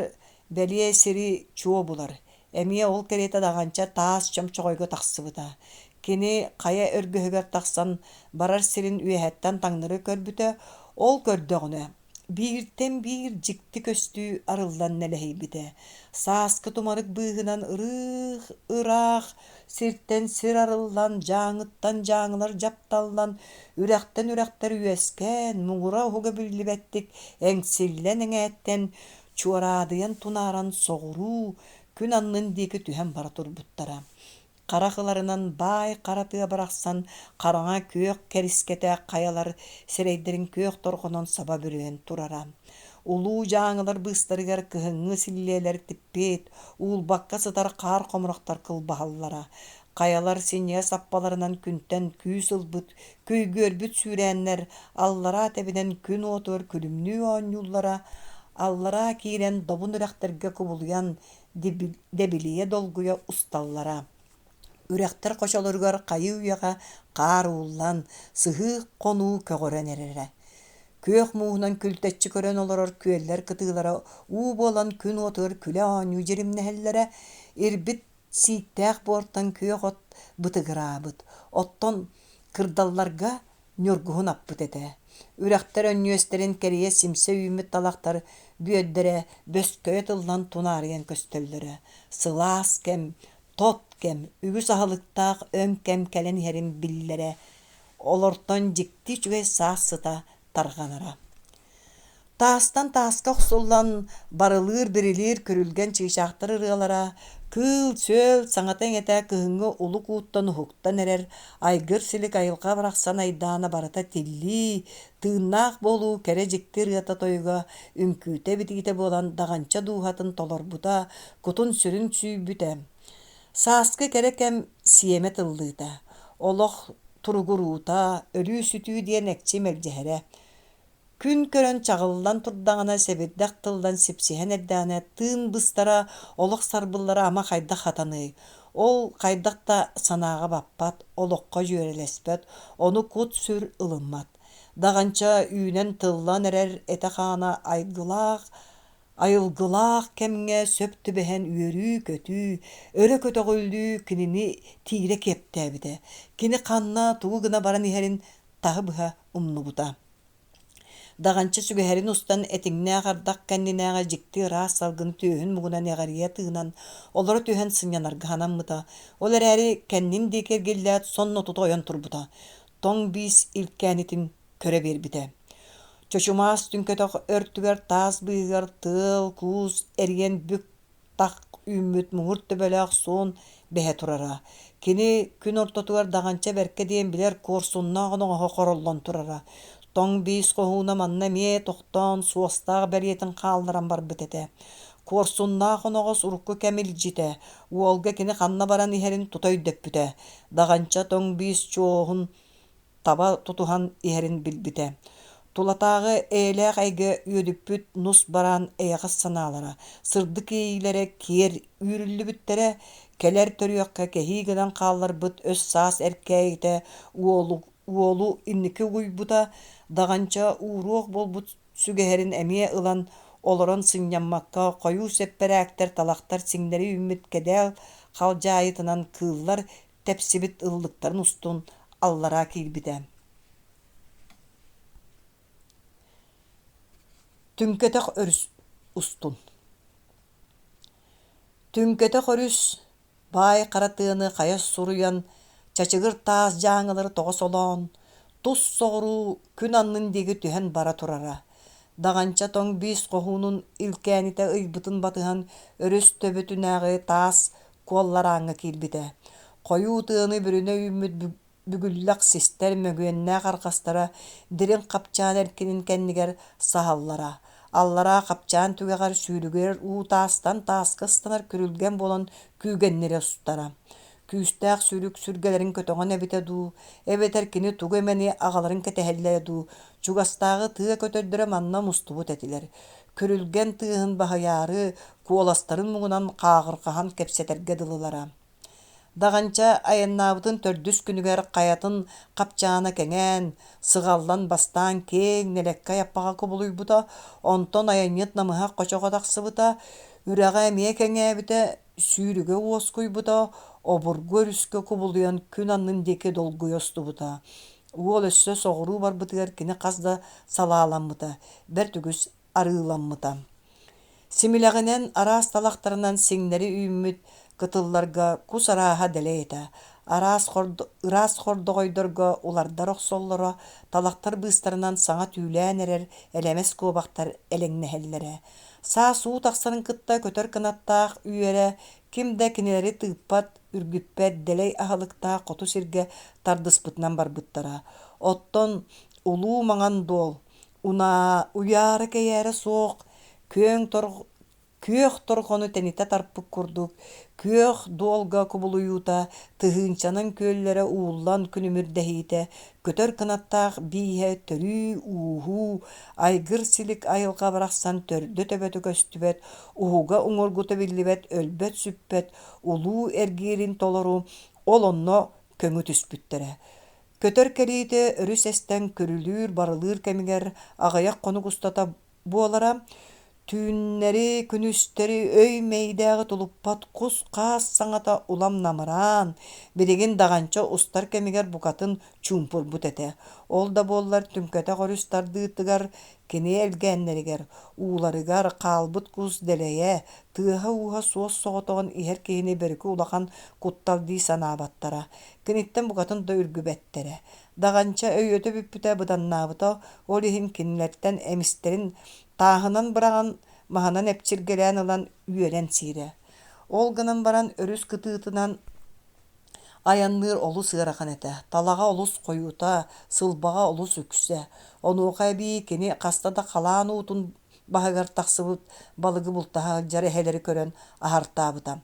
бэлиэ сири чуо булар, эмиэ ол кэриэтэ даҕанча таас чомчоҕойго тахсыбыта. Кини хайа өргөһүгэр тахсан барар сирин үөһэттэн таҥнары көрбүтэ, ол көрдөҕүнэ, бииртэн биир дьикти көстүү арыллан нэлэһийбитэ. Сааскы тумарык быыһынан ырыых ыраах сиртэн сир арыллан, дьааҥыттан дьааҥылар дьапталлан, үрэхтэн үрэхтэр үөскээн, муҥура уһуга биллибэттик эҥсиллэн эҥээттэн, чуораадыйан тунааран соҕуруу күн аннын диэки түһэн бара турбуттара. Харах ыларынан баай хара тыа барахсан хараҥа күөх кэрискэтэ хайалар сирэйдэрин күөх торҕонон саба бүрүйэн турара. Улуу дьааҥылар быыстарыгар кыһыҥҥы силлиэлэр типпит, уулбакка сытар хаар хомурахтар кылбаһаллара. Хайалар синньигэс аппаларынан күнтэн күүс ылбыт, күйгүөрбүт сүүрээннэр аллараа тэбинэн күн уотугар күлүмнүү оонньууллара, аллараа киирэн добун үрэхтэргэ кубулуйан дэбилийэ долгуйа усталлара. Үрэхтэр хочолоругар хайыы-үйэҕэ хаар ууллан, сыһыы-хонуу көҕөрөн эрэрэ. Күөх мууһунан күлтэччи көрөн олорор күөллэр кытыылара уу буолан күн уотугар күлэ-оонньуу дьиримнэһэллэрэ, ирбит сииктээх буортан күөх от бытыгыраабыт, оттон кырдалларга ньургуһун аппыт этэ. Үрэхтэр өнньүөстэрин кэрийэ симсэ үүммүт талахтар бүөрдэрэ бөскөйө тыллан тунаарыйан көстөллөрө. Сылаас кэм, тот кэм, үгүс аһылыктаах өҥ кэм кэлэн иһэрин биллэрэ. Олортон дьикти үчүгэй саас сыта тарҕанара. Таастан тааска охсуллан барылыыр-бирилиир күрүлгэн чыычаахтар ырыалара, кыыл-сүөл саҥата-иҥэтэ кыһыҥҥы улук ууттан уһуктан эрэр айгыр-силик айылҕа барахсан айдаана барыта тиллии, тыыннаах буолуу кэрэ дьикти ырыата-тойуга, үҥкүүтэ-битиитэ буолан даҕанча дууһатын толорбута, кутун-сүрүн сүүйбүтэ. Сааскы кэрэ кэм сиэмэ тыллыыта, олох туругуруута, өлүү-сүтүү диэн экчи мэлдьэһэрэ. Күн көрөн чаҕыллан турдаҕына сэбирдэх тыллан сипсиһэн эрдэҕинэ тыын быстара, олох сарбыллара ама хайдах хатаныай? Ол хайдах да санааҕа баппат, олоххо дьүөрэлэспэт, ону кут-сүр ылыммат. Даҕанча үүнэн тыллан эрэр этэ-хаана айгылаах, айылгылаах кэмҥэ сөп түбэһэн үөрүү-көтүү, өрө көтөҕүллүү кинини тиирэ киэптээбитэ, кини ханна тугу гына баран иһэрин таһы-быһа умнубута. Даҕанча сүгэһэрин устан этиҥнээх ардах кэннинээҕи дьикти ыраас салгын түөһүн муҥунан эҕирийэ тыынан, олоро түһэн сынньанарга санаммыта. Ол эрээри кэннин диэки эргиллээт сонно тута ойон турбута. Тоҥ биис илкээнитин көрө биэрбитэ. Чочумаас түҥкэтэх өртүгэр таас быыһыгар тыал-куус эриэн бүк тах үүммүт муҥур төбөлөөх суон бэһэ турара. Кини күн ортотугар даҕанча бэркэ диэн билэр куорсуннаах оноҕоһо хороллон турара. Тоҥ биис хоһууна манна эмиэ тохтоон суостаах бэлиэтин хаалларан барбыт этэ. Куорсуннаах оноҕос урукку кэм илдьитэ, уолга кини ханна баран иһэрин тута өйдөппүтэ. Даҕанча тоҥ биис чуоһун таба тутуһан иһэрин билбитэ. Тулатааҕы эйэлээх эйгэ үөдүппүт нус бараан эйэҕэс санаалара, сырдык иэйиилэрэ киэр үүрүллүбүттэрэ, кэлэр төрүөххэ кэһии гынан хаалларбыт өс-саас эркээйитэ уолу, уолу инники угуйбута, даҕанча ууруох буолбут сүгэһэрин эмиэ ылан олорон сынньаммакка хойуу сэппэрээктэр талахтар сиҥнэри үүммүт кэдээл халдьаайытынан кыыллар тэпсибит ыллыктарын устун аллараа киирбитэ. Түҥкэтэх өрүс устун Түҥкэтэх өрүс баай хара тыаны хайа суруйан, чачыгыр таас дьааҥылары тоҕо солоон, тус соҕуруу күн аннын диэки түһэн бара турара. Даҕанча тоҥ биис хоһуунун илкээнитэ ыйбытын батыһан өрүс төбөтүнээҕи таас куолларааҥҥа киирбитэ. Хойуу тыаны бүрүнэ үүммүт бүгүллэх систэр мөгүөннээх арҕастара дириҥ хапчаан эркинин кэннигэр саһаллара. Аллараа хапчаан түгэҕэр сүүрүгүрэр уу таастан тааска ыстанар күрүлгэн буолан күүгэннирэ устара. Күүстээх сүүрүк сүргэлэрин көтөҕөн эбитэ дуу, эбэтэр кини тугу эмэни аҕаларын кэтэһэллэрэ дуу, чугастааҕы тыа көтөрдөрө манна мустубут этилэр. Күрүлгэн тыаһын баһыйаары, куоластарын муҥунан хааҕырҕаһан кэпсэтэргэ дылылара. Даҕанча айаннаабытын төрдүс күнүгэр хайатын хапчаана кэҥээн, сыҕаллан бастаан киэҥ нэлэккэй аппаҕа кубулуйбута, онтон айанньыт намыһах хочоҕо тахсыбыта, үрэҕэ эмиэ кэҥээбитэ, сүүрүгэ уоскуйбута, обургу өрүскэ кубулуйан күн аннын диэки долгуйа устубута. Уол өссө соҕуруу барбытыгар кини хас да салааламмыта, бэрт үгүс арыыламмыта. Симилэҕинэн, араас талахтарынан сиҥнэри үүммүт кытылларга кус арааһа дэлэй этэ. Араас ыраас хордоҕойдорго улардар охсоллоро, талахтар быыстарынан саҥа түүлээн эрэр элэмэс куобахтар элэҥнэһэллэрэ. Саас уу тахсарын кытта көтөр кынаттаах үөрэ ким да кинилэри тыыппат, үргүппэт дэлэй аһылыктаах хоту сиргэ тардыспытынан барбыттара. Оттон улуу маҥан дуол Унаа уйаара-кэйээрэ суох күөҥ күөх торҕону тэнитэ тарпыт курдук күөх дуолга кубулуйуута, тыһыынчанан күөллэрэ ууллан күлүмүрдэһиитэ, көтөр кынаттаах бииһэ төрүү-ууһуу, айгыр-силик айылҕа барахсан төрдө-төбөтө көстүбэт, уһуга уҥуоргута биллибэт өлбөт-сүппэт улуу эргиирин толору ол онно көҥү түспүттэрэ. Көтөр кэлиитэ өрүс эстэн күрүлүүр-барылыыр кэмигэр аҕыйах хонук устата буолара, түүннэри-күнүстэри өй мэйдээҕи тулуппат кус-хаас саҥата улам намыраан, билигин даҕанча устар кэмигэр букатын чуумпурбут этэ. Ол да буоллар түҥкэтэх өрүс тардыытыгар кини элгээннэригэр, ууларыгар хаалбыт кус дэлэйэ, тыаһа-ууһа суос-соҕотоҕун иһэр киһини бөрүкү улахан куттал дии санаабаттара. Киниттэн букатын да үргүбэттэрэ. Даҕанча өйүөтэ бүппүтэ быданнаабыта, ол иһин кинилэртэн эмистэрин тааһынан быраҕан, маһынан эпчиргэлээн ылан үөрэн сиирэ. Ол гынан баран өрүс кытыытынан айанныыр олус ыарахан этэ. Талаҕа олус хойуута, сылбаҕа олус үксэ. Онуоха эбии кини хаста да халаан уутун баһыгар тахсыбыт балыгы бултаһа сылдьар эһэлэри көрөн аһартаабыта.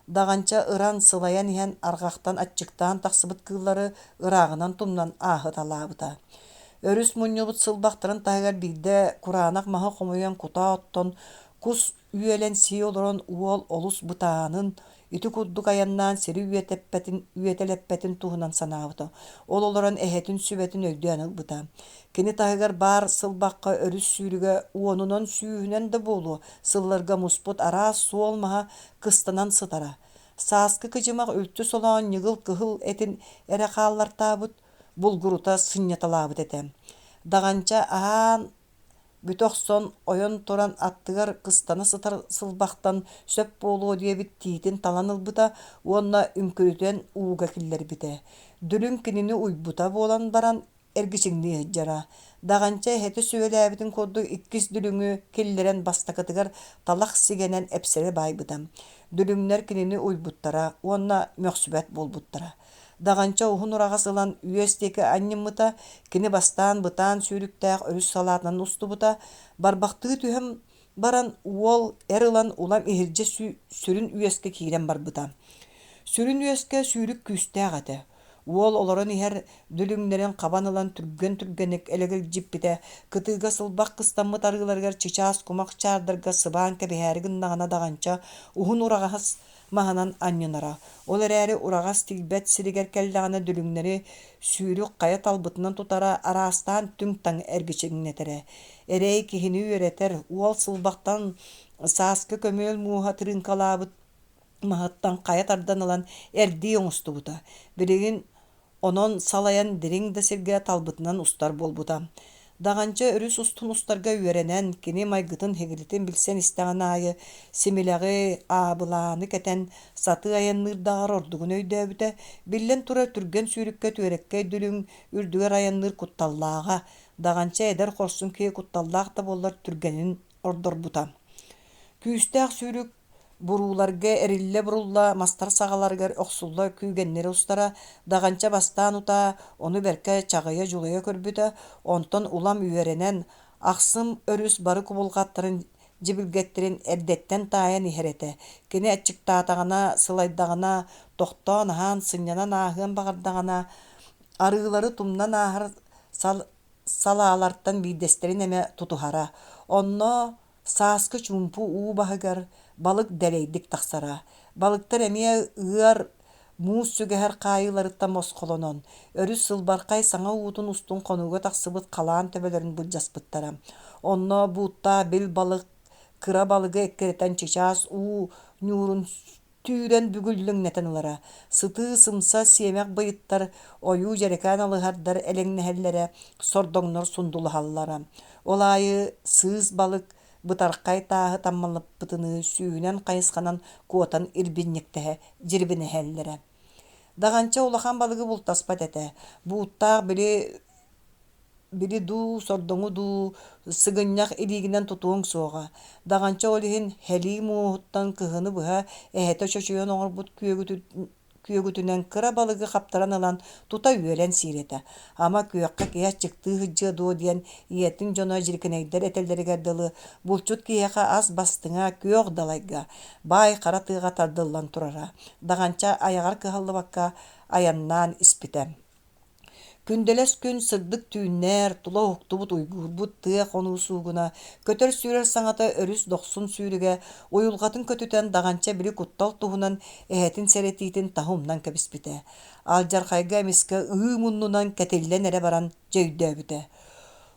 Даҕанча ыран, сылайан иһэн арҕахтан аччыктаан тахсыбыт кыыллары ырааҕынан тумнан ааһыталаабыта. Өрүс мунньубут сылбахтарын таһыгар биирдэ кураанах маһы хомуйан кутаа оттон кус үөлэн сии олорон уол олус бытаанын, ити курдук айаннаан сири үөтэппэтин, үөтэлэппэтин туһунан санаабыта. Ол олорон эһэтин сүбэтин өйдөөн ылбыта. Кини таһыгар баар сылбахха өрүс сүүрүгэ уонунан сүүһүнэн да буолуо сылларга муспут араас суол маһа кыстанан сытара. Сааскы кыдьымах үлтү солоон ньыгыл кыһыл этин эрэ хааллартаабыт, булгурута сынньаталаабыт этэ. Даҕанча аһаан бүтэ охсон, ойон туран аттыгар кыстана сытар сылбахтан сөп буолуо диэбит тиитин талан ылбыта уонна үҥкүрүтэн ууга киллэрбитэ. Дүлүҥ кинини уйбута буолан баран эргичиҥнии сылдьара. Даҕанча эһэтэ сүбэлээбитин курдук иккис дүлүҥү киллэрэн бастакытыгар талах сигэнэн эпсэри баайбыта. Дүлүҥнэр кинини уйбуттара уонна мөхсүбэт буолбуттара. Даҕанча уһун ураҕас ылан үөс диэки анньыммыта, кини бастаан бытаан сүүрүктээх өрүс салаатынан устубута, барбахтыы түһэн баран уол эр ылан улам иһирдьэ сүрүн үөскэ киирэн барбыта. Сүрүн үөскэ сүүрүк күүстээх этэ. Уол олорон иһэр дүлүҥнэрин хабан ылан түргэн-түргэнник элэгэлдьиппитэ, кытыыга сылбах кыстаммыт арыыларыгар чычаас кумах чаардарга сыбаан кэбиһээри гыннаҕына даҕанча уһун ураҕас маһынан анньынара. Ол эрээри ураҕас тиийбэт сиригэр кэллэҕинэ дүлүҥнэри сүүрүк хайа талбытынан тутара, араастаан түҥ-таҥ эргичиҥнэтэрэ. Эрэй киһини үөрэтэр, уол сылбахтан сааскы көмүөл мууһа тырыыҥкалаабыт маһыттан хайа тардан ылан эрдии оҥостубута. Билигин Онон салайан дириҥ да сиргэ талбытынан устар буолбута. Даҕанча өрүс устун устарга үөрэнэн, кини майгытын-сигилитин билсэн истэҕин аайы симилэҕи, аабылааны кэтэн, сатыы айанныырдааҕар ордугун өйдөөбүтэ, биллэн турар түргэн сүүрүккэ түөрэккэй дүлүҥ үрдүгэр айанныыр кутталлааҕа, Даҕанча эдэр хорсун киһи кутталлаах да буоллар түргэнин ордорбута. Күүстээх сүүрүк Бурууларга эриллэ-бурулла мастар саҕаларыгар охсулла күүгэннэри устара, даҕанча бастаан утаа ону бэркэ чаҕыйа-дьулайа көрбүтэ, онтон улам үөрэнэн, ахсым өрүс бары кубулҕаттарын дьибилгэттэрин эрдэттэн таайан иһэр этэ. Кини аччыктаатаҕына, сылайдаҕына, тохтоон аһаан, сынньанан ааһыан баҕардаҕына, арыылары тумнан ааһар салаалартан биирдэстэрин эмэ тутуһара. Онно Сааскы чуумпу уу баһыгар балык дэлэйдик тахсара. Балыктар эмиэ ыар муус сүгэһэр хаайыыларыттан босхолонон, өрүс сылбархай саҥа уутун устун хонууга тахсыбыт халаан төбөлөрүн былдьаспыттара. Онно бууттаах бил балык кыра балыгы эккирэтэн чычаас уу ньуурун түүрэн бүгүллүҥнэтэн ылара. Сытыы, сымса сиэмэх быйыттар, ойуу дьэрэкээн алыһардар элэҥнэһэллэрэ, сордоҥнор сундулуһаллара. Ол аайы сыыс балык бытархай тааһы таммалаппытыныы сүүһүнэн хайысханан куотан ирбинньиктэһэ дьирибинэһэллэрэ. Даҕанча улахан балыгы бултаспат этэ. Бууттаах били Били дуу, сордоҥу дуу сыгынньах илиигинэн тутуоҥ суоҕа. Даҕанча ол иһин һэлии муоһуттан кыһыны быһа эһэтэ чочуйан оҥорбут күөгүтүнэн кыра балыгы хаптаран ылан тута үөлэн сиир этэ. Ама күөххэ киһи аччыктыы сылдьыа дуо диэн ийэтин дьоно дьирикинэйдэр этэллэригэр дылы булчут киһиэхэ ас бастыҥа күөх далайга, баай хара тыаҕа тардыллан турара. Даҕанча айаҕар кыһаллыбакка айаннаан испитэ. Күндэлэс күн сырдык түүннэр, тула уһуктубут уйгуурбут тыа хонуу суугуна, көтөр-сүүрэр саҥата өрүс дохсун сүүрүгэ уйулҕатын көтүтэн даҕанча били куттал туһунан эһэтин сэрэтиитин таһы умнан кэбиспитэ. Алдьархайга эмискэ ыы муннунан кэтиллэн эрэ баран дьэ өйдөөбүтэ.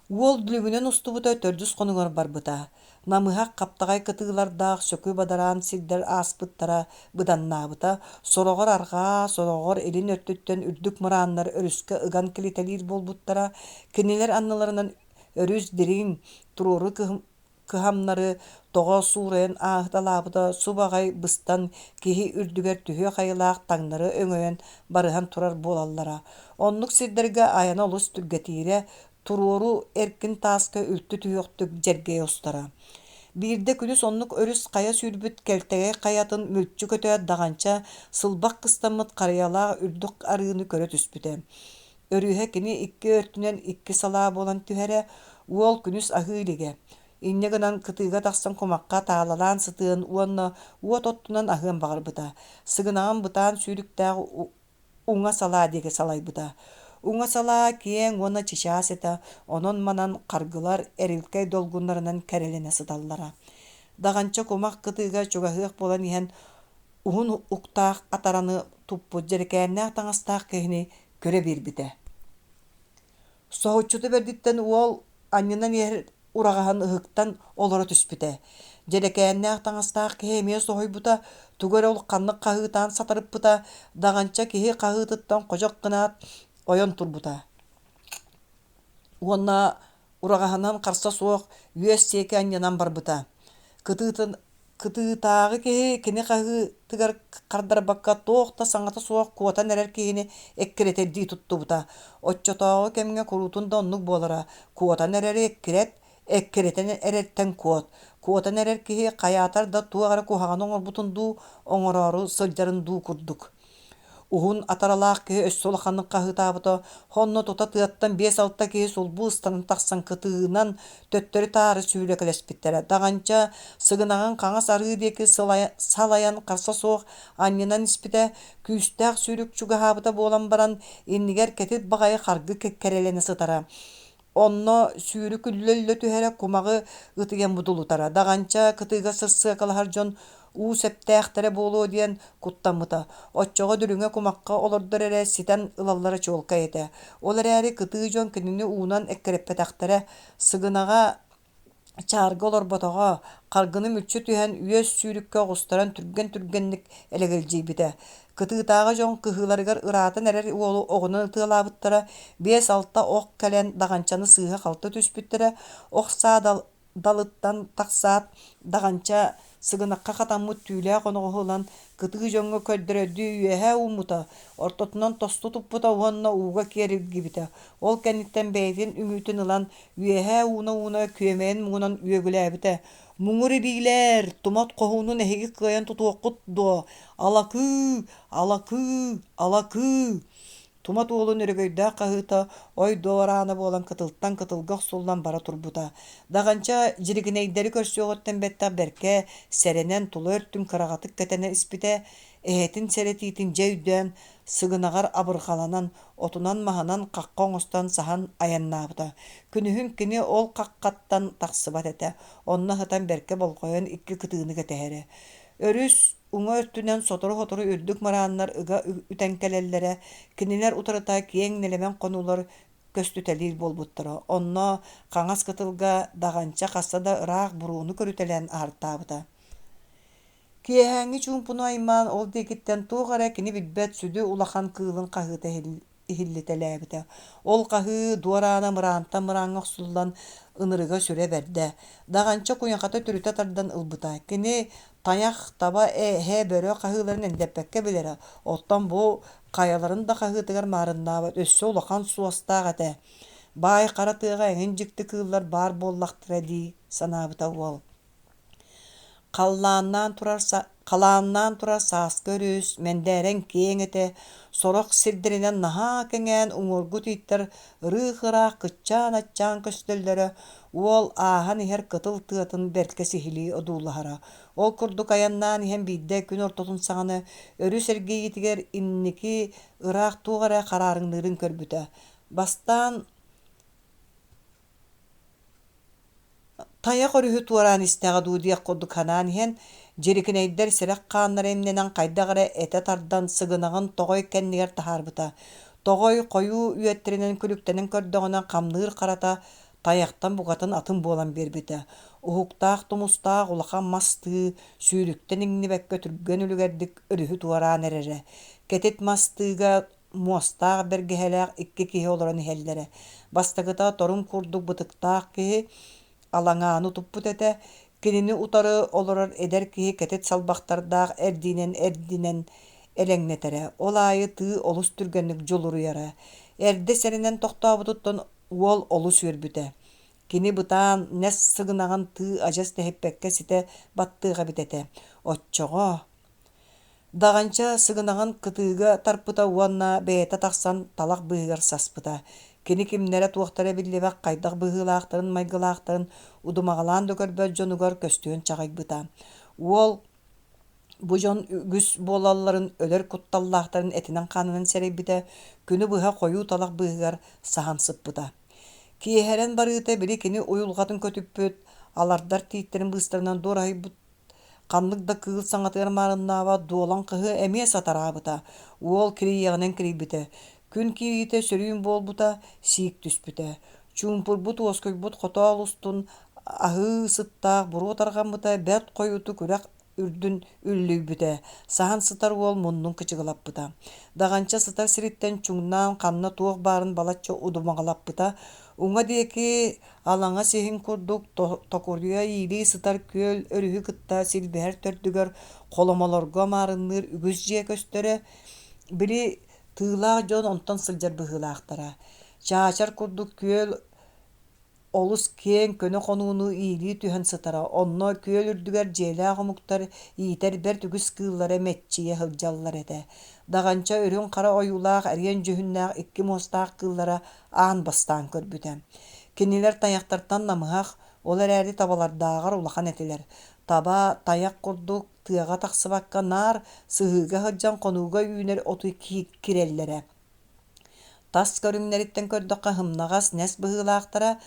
Уол дүлүҥүнэн устубута төрдүс хонугар барбыта. Намыһах хаптаҕай кытыылардаах сөкү бадараан сирдэр ааспыттара быданнаабыта, сороҕор арҕаа, сороҕор илин өртүттэн үрдүк мырааннар өрүскэ ыган кэлитэлиир буолбуттара, кинилэр анныларынан өрүс дириҥ, туруору кыһамнары тоҕо суурайан ааһыталаабыта субаҕай быстан киһи үрдүгэр түһүөх айылаах таҥнары өҥөйөн барыһан турар буолаллара. Оннук сирдэргэ айана олус түргэтиирэ, туруору эркин тааска үлтү түһүөхтүк дьэргэйэ устара. Биирдэ күнүс оннук өрүс хайа сүүрбүт кэлтэгэй хайатын мүлчү көтөөт даҕанча сылбах кыстаммыт харыйалаах үрдүк арыыны көрө түспүтэ. Өрүһэ кини икки өртүнэн икки салаа буолан түһэрэ, уол күнүс аһыы илигэ. Инньэ гынан кытыыга тахсан кумахха таалалаан сытыан уонна уот оттунан аһыан баҕарбыта. Сыгынаҕын бытаан сүүрүктээх уҥа салаа диэки салайбыта. Уҥа салаа киэҥ уонна чычаас этэ, онон-манан харгылар эрилкэй долгуннарынан кэрэлэнэ сыталлара. Даҕанча кумах кытыыга чугаһыах буолан иһэн уһун уктаах атараны туппут дьэрэкээннээх таҥастаах киһини көрө биэрбитэ. Соһуччута бэрдиттэн уол анньынан иһэр ураҕаһын ыһыктан олоро түспүтэ. Дьэрэкээннээх таҥастаах киһи эмиэ соһуйбута, тугу эрэ улаханнык хаһыытаан сатарыппыта, даҕанча киһи хаһыытыттан ходьох гынаат ойон турбута. Уонна ураҕаһынан харса суох үөс диэки анньынан барбыта. Кытыытын Кытыытааҕы киһи кини хаһыытыгар хардарбакка туох да саҥата суох куотан эрэр киһини эккирэтэрдии туттубута. Оччотооҕу кэмҥэ куруутун да оннук буолара: куотан эрэри эккирэт, эккирэтэн эрэртэн куот. Куотан эрэр киһи хайаатар да туох эрэ куһаҕаны оҥорбутун дуу, оҥороору сылдьарын дуу курдук. Уһун атаралаах киһи өссө улаханнык хаһыытаабыта, онно тута тыаттан биэс-алта киһи сулбу ыстанан тахсан кытыынан төттөрү-таары сүүрэкэлэспиттэрэ. Даҕанча сыгынаҕын хаҥас арыы диэки салайан харса суох анньынан испитэ, күүстээх сүүрүк чугаһаабыта буолан баран, иннигэр кэтит баҕайы харгы кэрэлэнэ сытара. Онно сүүрүк үллэ-үллэ түһэрэ, кумаҕы ытыйан будулутара. Даҕанча кытыыга сырсыакалаһар дьон уу сэптээхтэрэ буолуо диэн куттаммыта. Оччоҕо дүлүҥэ кумахха олордор эрэ ситэн ылаллара чуолкай этэ. Ол эрээри кытыы дьон кинини уунан эккирэппэтэхтэрэ. Сыгынаҕа Чаарга олорботоҕо, харгыны мүччү түһэн үөс сүүрүккэ оҕустаран түргэн-түргэнник элэгэлдьийбитэ. Кытыытааҕы дьон кыһыыларыгар ыраатан эрэр уолу оҕунан ытыалаабыттара, биэс-алта ох кэлэн даҕанчаны сыыһа-халты түспүттэрэ, ох саа далыттан тахсаат, даҕанча сыгынахха хатаммыт түүлээх оноҕоһу ылан кытыы дьоҥҥо көрдөрөрдүү үөһэ ууммута, ортотунан тосту туппута уонна ууга киэр илгибитэ. Ол кэнниттэн бэйэтин үҥүүтүн ылан Үөһээ ууна-ууна күөмэйин муҥунан үөгүлээбитэ: «Муҥур илиилээр, тумат хоһуунун эһиги кыайан тутуоххут дуо? Алакыы! Алакыы! Алакыы!» Тумат уолун өрөгөйдөөх хаһыыта ой дуораана буолан кытылтан кытылга охсуллан бара турбута. Даҕанча дьирикинэйдэри көрсүөҕүттэн бэттэх бэркэ сэрэнэн тула өртүн кыраҕатык кэтэнэ испитэ, эһэтин сэрэтиитин дьэ өйдөөн, сыгынаҕар абырҕаланан, отунан-маһынан хахха оҥостон саһан айаннаабыта. Күнүһүн кини ол хаххаттан тахсыбат этэ, онно сытан бэркэ болҕойон икки кытыыны кэтэһэрэ. Өрүс уҥа өттүнэн сотору-сотору үрдүк мырааннар ыга үтэн кэлэллэрэ, кинилэр утарыта киэҥ нэлэмэн хонуулар көстүтэлиир буолбуттара. Онно хаҥас кытылга Даҕанча хаста да ыраах буруону көрүтэлээн аһартаабыта. Киэһээҥҥи чуумпуну аймаан ол диэкиттэн туох эрэ кини билбэт сүдү улахан кыылын хаһыыта иһиллитэлээбитэ. Ол хаһыы дуораана мыраантан мырааҥҥа охсуллан ынырыга сүрэ бэрдэ. Даҕанча куйахата түрүтэ тардан ылбыта. Кини тайах, таба, эһэ, бөрө хаһыыларын эндэппэккэ билэрэ. Оттон бу хайаларын да хаһыытыгар маарыннаабат өссө улахан суостаах этэ. Баай хара тыаҕа эҥин дьикти кыыллар баар буоллахтара дии санаабыта уол. Халлааннаан турар халааннаан турар сааскы өрүс, мэндээрэн киэҥ этэ, сорох сирдэринэн наһаа кэҥээн уҥуоргу тииттэр ырыых-ыраах кыччаан-аччаан көстөллөрө, уол ааһан иһэр кытыл тыатын бэркэ сиһилии одуулаһара. Ол курдук айаннаан иһэн биирдэ күн ортотун саҕана өрүс эргийиитигэр инники ыраах туох эрэ хараарыҥныырын көрбүтэ. Бастаан Тайах өрүһү туораан истэҕэ дуу диэх курдук санаан иһэн, дьирикинэйдэр сэрэх хааннара имнэнэн хайдах эрэ этэ тардан сыгынаҕын тоҕой кэннигэр таһаарбыта. Тоҕой хойуу үөттэринэн күлүктэнэн көрдөҕүнэ хамныыр харата тайахтан букатын атын буолан биэрбитэ. Уһуктаах тумустаах улахан мас тыы сүүрүктэн иҥнибэккэ түргэн үлүгэрдик өрүһү туораан эрэрэ. Кэтит мас тыыга муостаах бэргэһэлээх икки киһи олорон иһэллэрэ. Бастакыта торум курдук бытыктаах киһи алаҥааны туппут этэ, кинини утары олорор эдэр киһи кэтит салбахтардаах эрдиинэн эрдинэн элэҥнэтэрэ, ол аайы тыы олус түргэнник дьулуруйара. Эрдэ сэрэнэн тохтообутуттан уол олус үөрбүтэ. Кини бытаан, нэс сыгынаҕын тыы адьас тэһиппэккэ ситэ баттыах эбит этэ. Оччоҕо Даҕанча сыгынаҕын кытыыга тарпыта уонна бэйэтэ тахсан талах быыһыгар саспыта. Кини кимнэрэ-туохтара биллибэт хайдах быһыылаахтарын-майгылаахтарын удумаҕалаан да көрбөт дьонугар көстүөн чаҕыйбыта. Уол бу дьон үгүс буолалларын, өлөр кутталлаахтарын этинэн-хаанынан сэрэйбитэ, күнү быһа хойуу талах быыһыгар саһан сыппыта. Киэһэрэн барыыта били кини уйулҕатын көтүппүт, алардар тииттэрин быыстарынан дуораһыйбыт Ханнык да кыыл саҥатыгар маарыннаабат дуолан хаһыа эмиэ сатараабыта, уол кирийиэҕинэн кирийбитэ, күн киириитэ сөрүүн буолбута, сиик түспүтэ. Чуумпурбут уоскуйбут хотоол устун аһыы сыттаах буруо тарҕаммыта бэрт хойутук үрэх үрдүн үллүйбүтэ, саһан сытар уол муннун кычыгылаппыта. Даҕанча сытар сириттэн чуҥнаан ханна туох баарын балачча удумаҕалаппыта, уҥа диэки Алаҥа сиһин курдук токуруйа иилии сытар күөл өрүһү кытта силбэһэр төрдүгэр холомолорго маарынныыр үгүс дьиэ көстөрө, били тыылаах дьон онтон сылдьар быһыылаахтара. Чаачар курдук күөл олус киэҥ көнө хонууну иилии түһэн сытара, онно күөл үрдүгэр дьиэлээх омуктар иитэр бэрт үгүс кыыллара мэччийэ сылдьаллар этэ. Даҕанча үрүҥ-хара ойуулаах эриэн дьүһүннээх икки муостаах кыыллара аан бастаан көрбүтэ. Кинилэр тайахтартан намыһах, ол эрээри табалардааҕар улахан этилэр. Таба, тайах курдук тыаҕа тахсыбакка наар сыһыыга сылдьан хонууга үүнэр оту кирэллэрэ. Тас көрүҥнэриттэн көрдөххө сымнаҕас, нэс быһыылаахтара,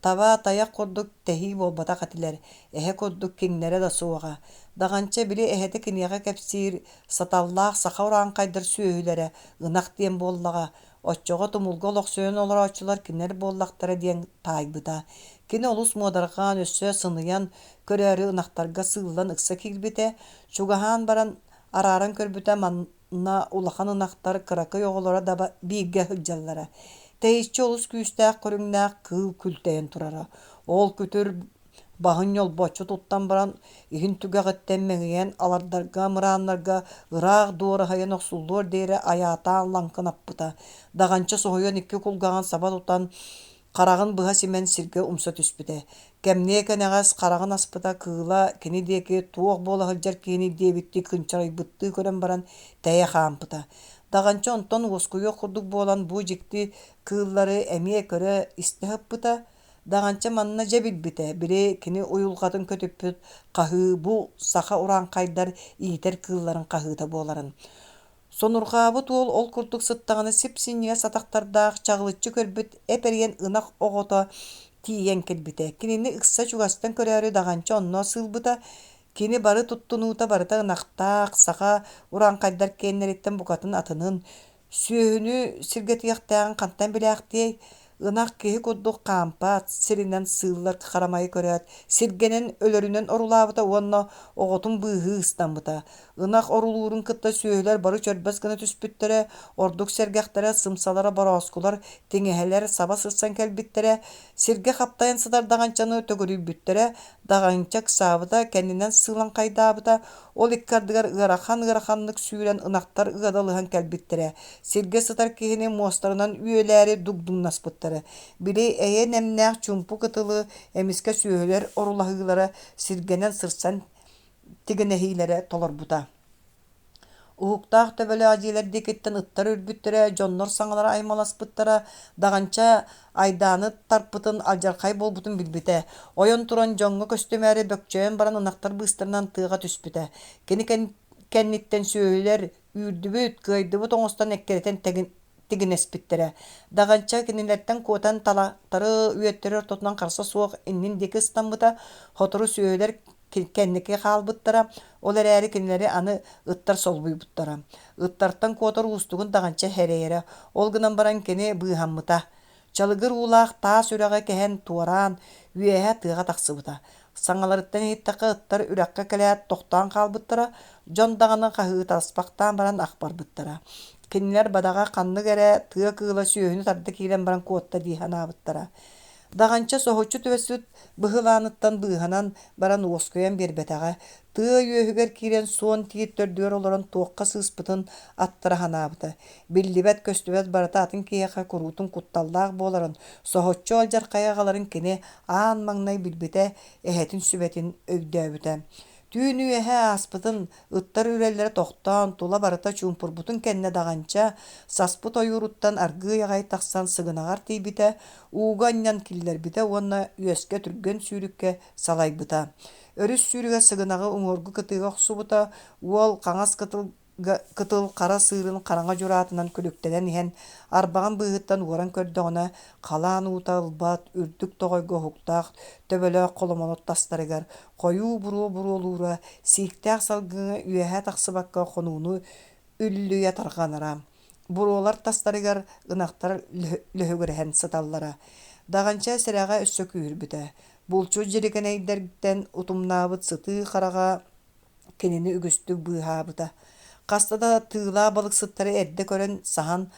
таба, тайах курдук тэһии буолбатах этилэр, эһэ курдук киҥнэрэ да суоҕа. Даҕанча били эһэтэ киниэхэ кэпсиир саталлаах саха урааҥхайдар сүөһүлэрэ ынах диэн буоллаҕа, Оччоҕо тумулга олохсуйан олорооччулар кинилэр буоллахтара диэн таайбыта. Кини олус муодарҕаан, өссө сыныйан көрөөрү ынахтарга сыыллан ыкса киирбитэ. Чугаһаан баран арааран көрбүтэ манна улахан ынахтар кыракый оҕолоро да бииргэ сылдьаллара. Тэйиччи олус күүстээх көрүҥнээх кыыл күлтэйэн турара. Ол күтүр Баһын ньолбоччу туттан баран, иһин түгэҕиттэн мэҥийэн алардарга, мырааннарга ыраах дуораһыйан охсуллуор диэри айаатаан лаҥкынаппыта. Даҕанча соһуйан икки кулгааҕын саба тутан, хараҕын быһа симэн сиргэ умса түспүтэ. Кэмниэ кэнэҕэс хараҕын аспыта кыыла кини диэки туох буола сылдьар киһиний диэбиттии кынчарыйбыттыы көрөн баран тэйэ хаампыта. Даҕанча онтон уоскуйуох курдук буолан бу дьикти кыыллары эмиэ көрө-истэ сыппыта. Даҕанча манна дьэ билбитэ, били кини уйулҕатын көтүппүт хаһыы бу саха урааҥхайдар иитэр кыылларын хаһыыта буоларын. Сонурҕаабыт уол ол курдук сыттаҕына сип-синньигэс атахтардаах чаҕылыччы көрбүт эп-эриэн ынах оҕото тиийэн кэлбитэ. Кинини ыкса чугастан көрөөрү Даҕанча онно сыылбыта. Кини бары туттунуута барыта ынахтаах, саха урааҥхайдар киэннэриттэн букатын атынын, Сүөһүнү сиргэтиэхтээҕин хантан билээхтиэй, ынах киһи курдук хаампат, сиринэн сыыллар харамайы көрөөт, сиргэнэн өлөрүнэн орулаабыта уонна оҕотун быыһыы ыстаммыта. Ынах орулуурун кытта сүөһүлэр бары чөрбөс гына түспүттэрэ, ордук сэргэхтэрэ, сымсалара борооскулар, тиҥэһэлэр саба сырсан кэлбиттэрэ, сиргэ хаптайан сытар даҕанчаны төгүрүйбүттэрэ, даҕанча ыксаабыта, кэннинэн сыылаҥхайдаабыта, Ол икки ардыгар ыарахан-ыараханнык сүүрэн ынахтар ыадалыһан кэлбиттэрэ, сиргэ сытар киһини муостарынан үөлээри дугдуҥнаспыттара. Били эйэ нэмнээх чуумпу кытылы эмискэ сүөһүлэр орулаһыылара сиргэнэн сырсан тигинэһиилэрэ толорбута. Уһуктаах төбөлөөх дьиэлэр диэкиттэн ыттар үрбүттэрэ, дьоннор саҥалара аймаласпыттара, даҕанча айдааны тарпытын, алдьархай буолбутун билбитэ. Ойон туран дьоҥҥо көстүмээри бөкчөйөн баран ынахтар быыстарынан тыаҕа түспүтэ. Кини кэнниттэн сүөһүлэр үүрдүбүт, кыайдыбыт оҥостон эккирэтэн тигинэспиттэрэ. Даҕанча кинилэртэн куотан талахтары, үөттэри ортотунан харса суох иннин диэки ыстаммыта. Сотору сүөһүлэр кэнники хаалбыттара, ол эрээри кинилэри аны ыттар солбуйбуттара. Ыттартан куотар уустугун даҕанча эрэйэрэ, ол гынан баран кини быыһаммыта. Чалыгыр уулаах таас үрэҕи кэһэн туораан, үөһэ тыаҕа тахсыбыта. Саҥаларыттан иһиттэххэ ыттар үрэххэ кэлээт тохтоон хаалбыттара, дьон даҕаны хаһыытаспахтаан баран ах барбыттара. Кинилэр бадаҕа ханнык эрэ тыа кыыла сүөһүнү тарда киирэн баран куотта дии санаабыттара. Даҕанча соһуччу түбэспит быһылааныттан быыһанан баран уоскуйан биэрбэтэҕэ, тыа үөһүгэр киирэн суон тиит төрдүгэр олорон туохха сыыспытын аттара санаабыта. Биллибэт-көстүбэт барыта атын киһиэхэ куруутун кутталлаах буоларын, соһуччу алдьархайы аҕаларын кини аан маҥнай билбитэ, эһэтин сүбэтин өйдөөбүтэ. Түүн үөһэ ааспытын, ыттар үрэллэрэ тохтоон, тула барыта чуумпурбутун кэннэ даҕанча, саспыт ойууруттан аргыый аҕай тахсан сыгынаҕар тиийбитэ, ууга анньан киллэрбитэ уонна үөскэ түргэн сүүрүккэ салайбыта. Өрүс сүүрүгэр сыгынаҕы уҥуоргу кытыыга охсубута, уол хаҥас кытыл кытыл хара сыырын хараҥа дьураатынан күлүктэнэн иһэн, арбаҕын быыһыттан уоран көрдөҕүнэ, халаан уута ылбат, үрдүк тоҕойго уһуктаах төбөлөөх холомону тастарыгар хойуу буруо буруолуура, сииктээх салгыҥҥа үөһэ тахсыбакка хонууну үллүйэ тарҕанара. Буруолар тастарыгар ынахтар лөһүгүрэһэн сыталлара. Даҕанча сэрэҕэ өссө күүһүрбүтэ. Булчут дьирикэнэйдэртэн утумнаабыт сытыы хараҕа кинини үгүстүк быыһаабыта. Хаста да тыылаах балыксыттары эрдэ көрөн саһан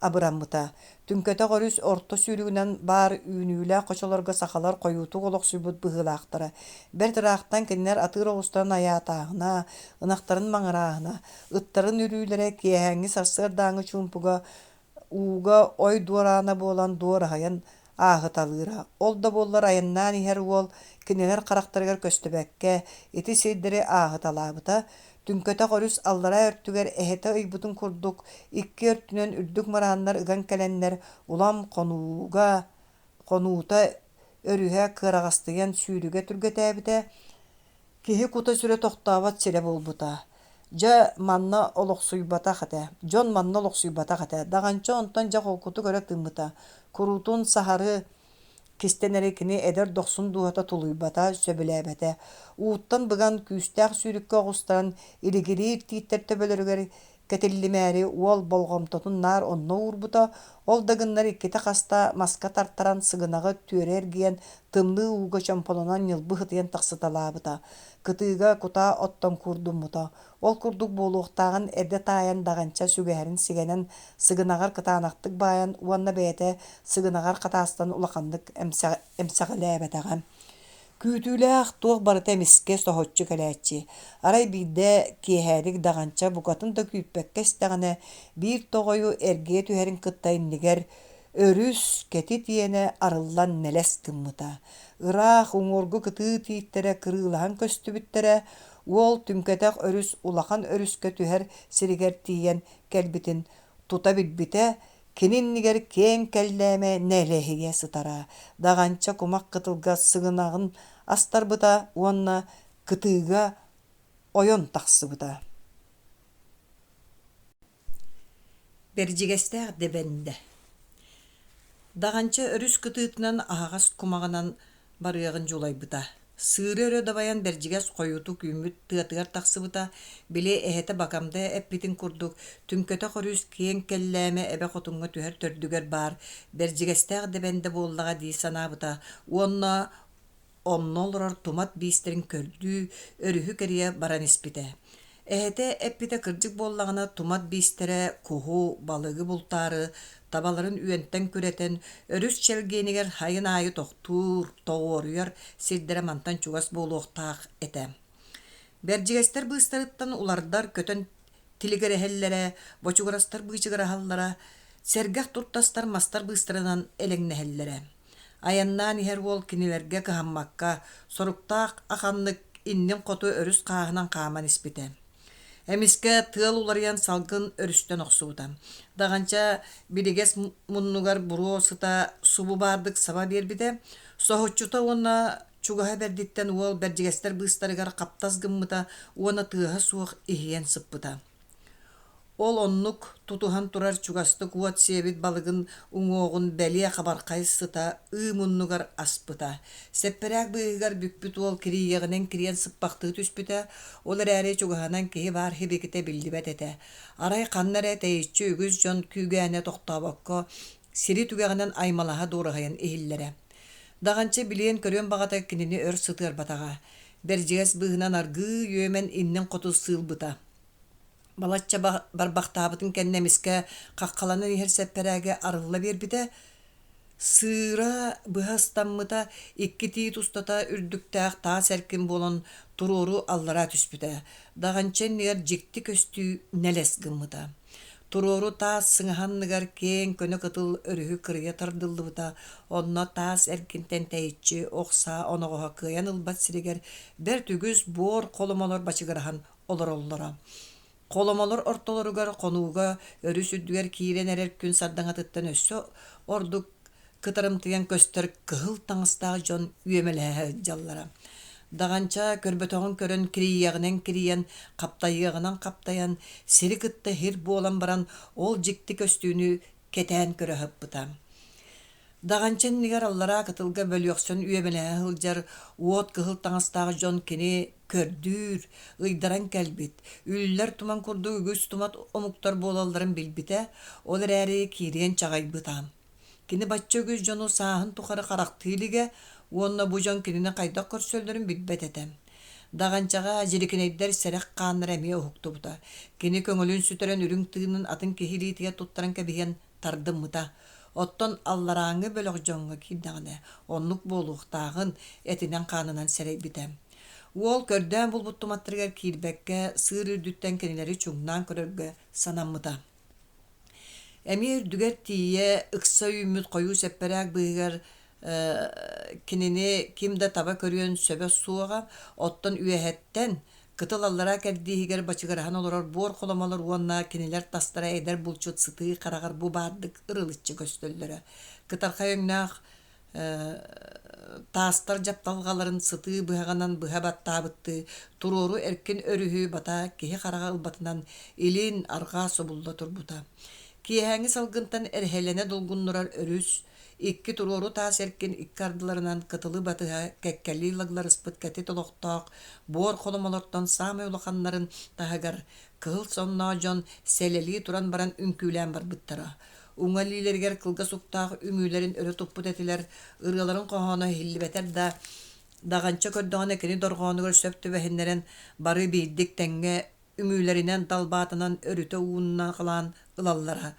абыраммыта. Түҥкэтэх өрүс орто сүүрүгүнэн баар үүнүүлээх хочолорго сахалар хойуутук олохсуйбут быһыылаахтара. Бэрт ыраахтан кинилэр атыыр оҕустарын айаатааһына, ынахтарын маҥырааһына, ыттарын үрүүлэрэ киэһээҥҥи сарсыардааҥҥы чуумпуга ууга ой дуораана буолан дуораһыйан ааһыталыыра. Ол да буоллар айаннаан иһэр уол кинилэр харахтарыгар көстүбэккэ ити сирдэри ааһыталаабыта. Түҥкэтэх өрүс аллараа өртүгэр эһэтэ ыйбытын курдук икки өртүнэн үрдүк мырааннар ыган кэлэннэр улам хонууга хонуута өрүһэ кыараҕастыйан сүүрүгэ түргэтээбитэ. Киһи кута-сүрэ тохтообот сирэ буолбута. Дьэ, манна олохсуйбатах этэ, дьон манна олохсуйбатах этэ. Даҕанча онтон дьэ холкутук өрө тыыммыта. Куруутун саһары кистэнэри кини эдэр дохсун дууһата тулуйбата, сөбүлээбэтэ. Ууттан быган, күүстээх сүүрүккэ оҕустаран, илигириир тииттэр төбөлөрүгэр Кэтиллимээри уол болҕомтотун наар онно уурбута, ол да гыннар иккитэ хаста маска тартаран сыгынаҕы түөрэ эргийэн тымныы ууга чомполонон ньылбы сытыйан тахсыталаабыта, кытыыга кутаа оттон куурдуммута. Ол курдук буолуохтааҕын эрдэ таайан даҕанча сүгэһэрин сигэнэн сыгынаҕар кытаанахтык баайан уонна бэйэтэ сыгынаҕар хатаастан улаханнык эмсэҕэлээбэтэҕэ. Күүтүүлээх туох барыта эмискэ соһуччу кэлээччи. Арай биирдэ киэһэлик даҕанча букатын да күүппэккэ истэҕинэ, биир тоҕойу эргийэ түһэрин кытта иннигэр өрүс кэтит иэнэ арыллан нэлэс гыммыта. Ыраах уҥуоргу кытыы тииттэрэ кырыылаһан көстүбүттэрэ, уол түҥкэтэх өрүс улахан өрүскэ түһэр сиригэр тиийэн кэлбитин. Тута билбитэ, кини иннигэр киэҥ кэллээмэ нэлэһийэ сытара, Даҕанча кумах кытылга сыгынаҕын астарбыта уонна кытыыга ойон тахсыбыта. Бэрдьигэстээх Дэбэндэ Даҕанча өрүс кытыытынан аһаҕас кумаҕынан барыаҕын дьулайбыта. Сыыры өрө дабайан бэрдьигэс хойуутук үүммүт тыатыгар тахсыбыта, били эһэтэ Бакамда эппитин курдук, түҥкэтэх өрүс киэҥ кэллээмэ эбэ хотуҥҥа түһэр төрдүгэр баар Бэрдьигэстээх Дэбэндэ буоллаҕа дии санаабыта уонна онно олорор тумат биистэрин көрдүү, өрүһү кэрийэ баран испитэ. Эһэтэ эппитэ кырдьык буоллаҕына, тумат биистэрэ куһу, балыгы бултаары, табаларын үөнтэн күрэтэн, өрүс чэлгиэнигэр сайын аайы тохтуур, тоҕуоруйар сирдэрэ мантан чугас буолуохтаах этэ. Бэрдьигэстэр быыстарыттан улардар көтөн тилигирэһэллэрэ, бочугурастар быычыгыраһаллара, сэргэх туртастар мастар быыстарынан элэҥнэһэллэрэ. Айаннаан иһэр уол кинилэргэ кыһаммакка, соруктаах аханнык иннин хоту өрүс хааһынан хааман испитэ. Эмискэ тыал уларыйан салгын өрүстэн охсубута. Даҕанча билигэс муннугар буруо сыта субу баардык саба биэрбитэ. Соһуччута уонна чугаһа бэрдиттэн уол бэрдьигэстэр быыстарыгар хаптас гыммыта уонна тыаһа суох иһийэн сыппыта. Ол оннук тутуһан турар чугастык уот сиэбит балыгын уҥуоҕун бэлиэ хабархай сыта ыы муннугар аспыта. Сэппэрээк быыһыгар бүкпүт уол кирийиэҕинэн кириэн сыппахтыы түспүтэ, ол эрээри чугаһынан киһи баар сибикитэ биллибэт этэ. Арай ханна эрэ тэйиччи үгүс дьон күүгээнэ тохтообокко сири түгэҕинэн аймалаһа дуораһыйан иһиллэрэ. Даҕанча билиэн-көрүөн баҕата кинини өр сытыарбатаҕа. Бэрдьигэс быыһынан аргыый үөмэн иннин хоту сыылбыта. Балачча барбахтаабытын кэннэ эмискэ хаххаланан иһэр сэппэрээгэ арылла биэрбитэ, сыыра быһа ыстаммыта, икки тиит устата үрдүктээх таас эркин буолан туруору аллараа түспүтэ, даҕанча иннигэр дьикти көстүү нэлэс гыммыта. Туруору таас сыҥаһа анныгар киэҥ көнө кытыл өрүһү кырыйа тардыллыбыта, онно таас эркинтэн тэйиччи ох саа оноҕоһо кыайан ылбат сиригэр бэрт үгүс буор холомолор бачыгыраһан олороллоро. Холомолор ортолоругар хонууга өрүс үрдүгэр киирэн эрэр күн сардаҥатыттан өссө ордук кытарымтыйан көстөр кыһыл таҥастаах дьон үөмэлэһэ сылдьаллара. Даҕанча көрбөтөҕүн көрөн кирийиэҕинэн кирийэн, хаптайыаҕынан хаптайан, сири кытта һир буолан баран ол дьикти көстүүнү кэтээн көрө сыппыта. Даҕанча иннигэр аллараа кытылга бөлүөхсэн үөмэлэһэ сылдьар уот кыһыл таҥастаах дьон кини көрдүүр, ыйдаран кэлбит, үллэр туман курдук үгүс тумат омуктар буолалларын билбитэ, ол эрээри киириэн чаҕыйбыта. Кини бачча үгүс дьону сааһын тухары харахтыы илигэ уонна бу дьон кинини хайдах көрсөллөрүн билбэт этэ. Даҕанчаҕа дьирикинэйдэр сэрэх хааннара эмиэ уһуктубута. Кини көҥүлүн сүтэрэн үрүҥ тыынын атын киһи илиитигэр туттаран кэбиһиэн тардыммыта. Оттон алларааҥҥы бөлөх дьоҥҥо киирдэҕинэ, оннук буолуохтааҕын этинэн-хаанынан сэрэйбитэ. Уол көрдөөн булбут туматтарыгар киирбэккэ, сыыр үрдүттэн кинилэри чуҥнаан көрөргө санаммыта. Эмиэ үрдүгэр тиийэ ыкса үүммүт хойуу сэппэрээк быыһыгар кинини ким да таба көрүөн сөбө суоҕа, оттон үөһэттэн Кытыл аллараа кэрдииһигэр бачыгыраһан олорор буор холомолор уонна кинилэр тастара эдэр булчут сытыы хараҕар бу баардык ырылыччы көстөллөрө. Кытархай өҥнөөх таастар дьапталҕаларын сытыы быһаҕынан быһа баттаабыттыы туруору эркин өрүһү бата киһи хараҕа ылбатынан илин, арҕаа субулла турбута. Киэһээҥҥи салгынтан эрһэлэнэ долгуннурар өрүс Икки туруору таас эркин икки ардыларынан кытылы батыһа кэккэлии лагларыспыт кэтит олохтоох буор холомолортон саамай улаханнарын таһыгар кыһыл сонноох дьон сэлэлии туран баран үҥкүүлээн барбыттара. Уҥа илиилэригэр кылгас уктаах үҥүүлэрин өрө туппут этилэр, ырыаларын хоһооно иһиллибэтэр да, даҕанча көрдөҕүнэ кини дорҕоонугар сөп түбэһиннэрэн бары биирдик тэҥҥэ үҥүүлэринэн далбаатанан өрүтэ ууннаҕалаан ылаллара.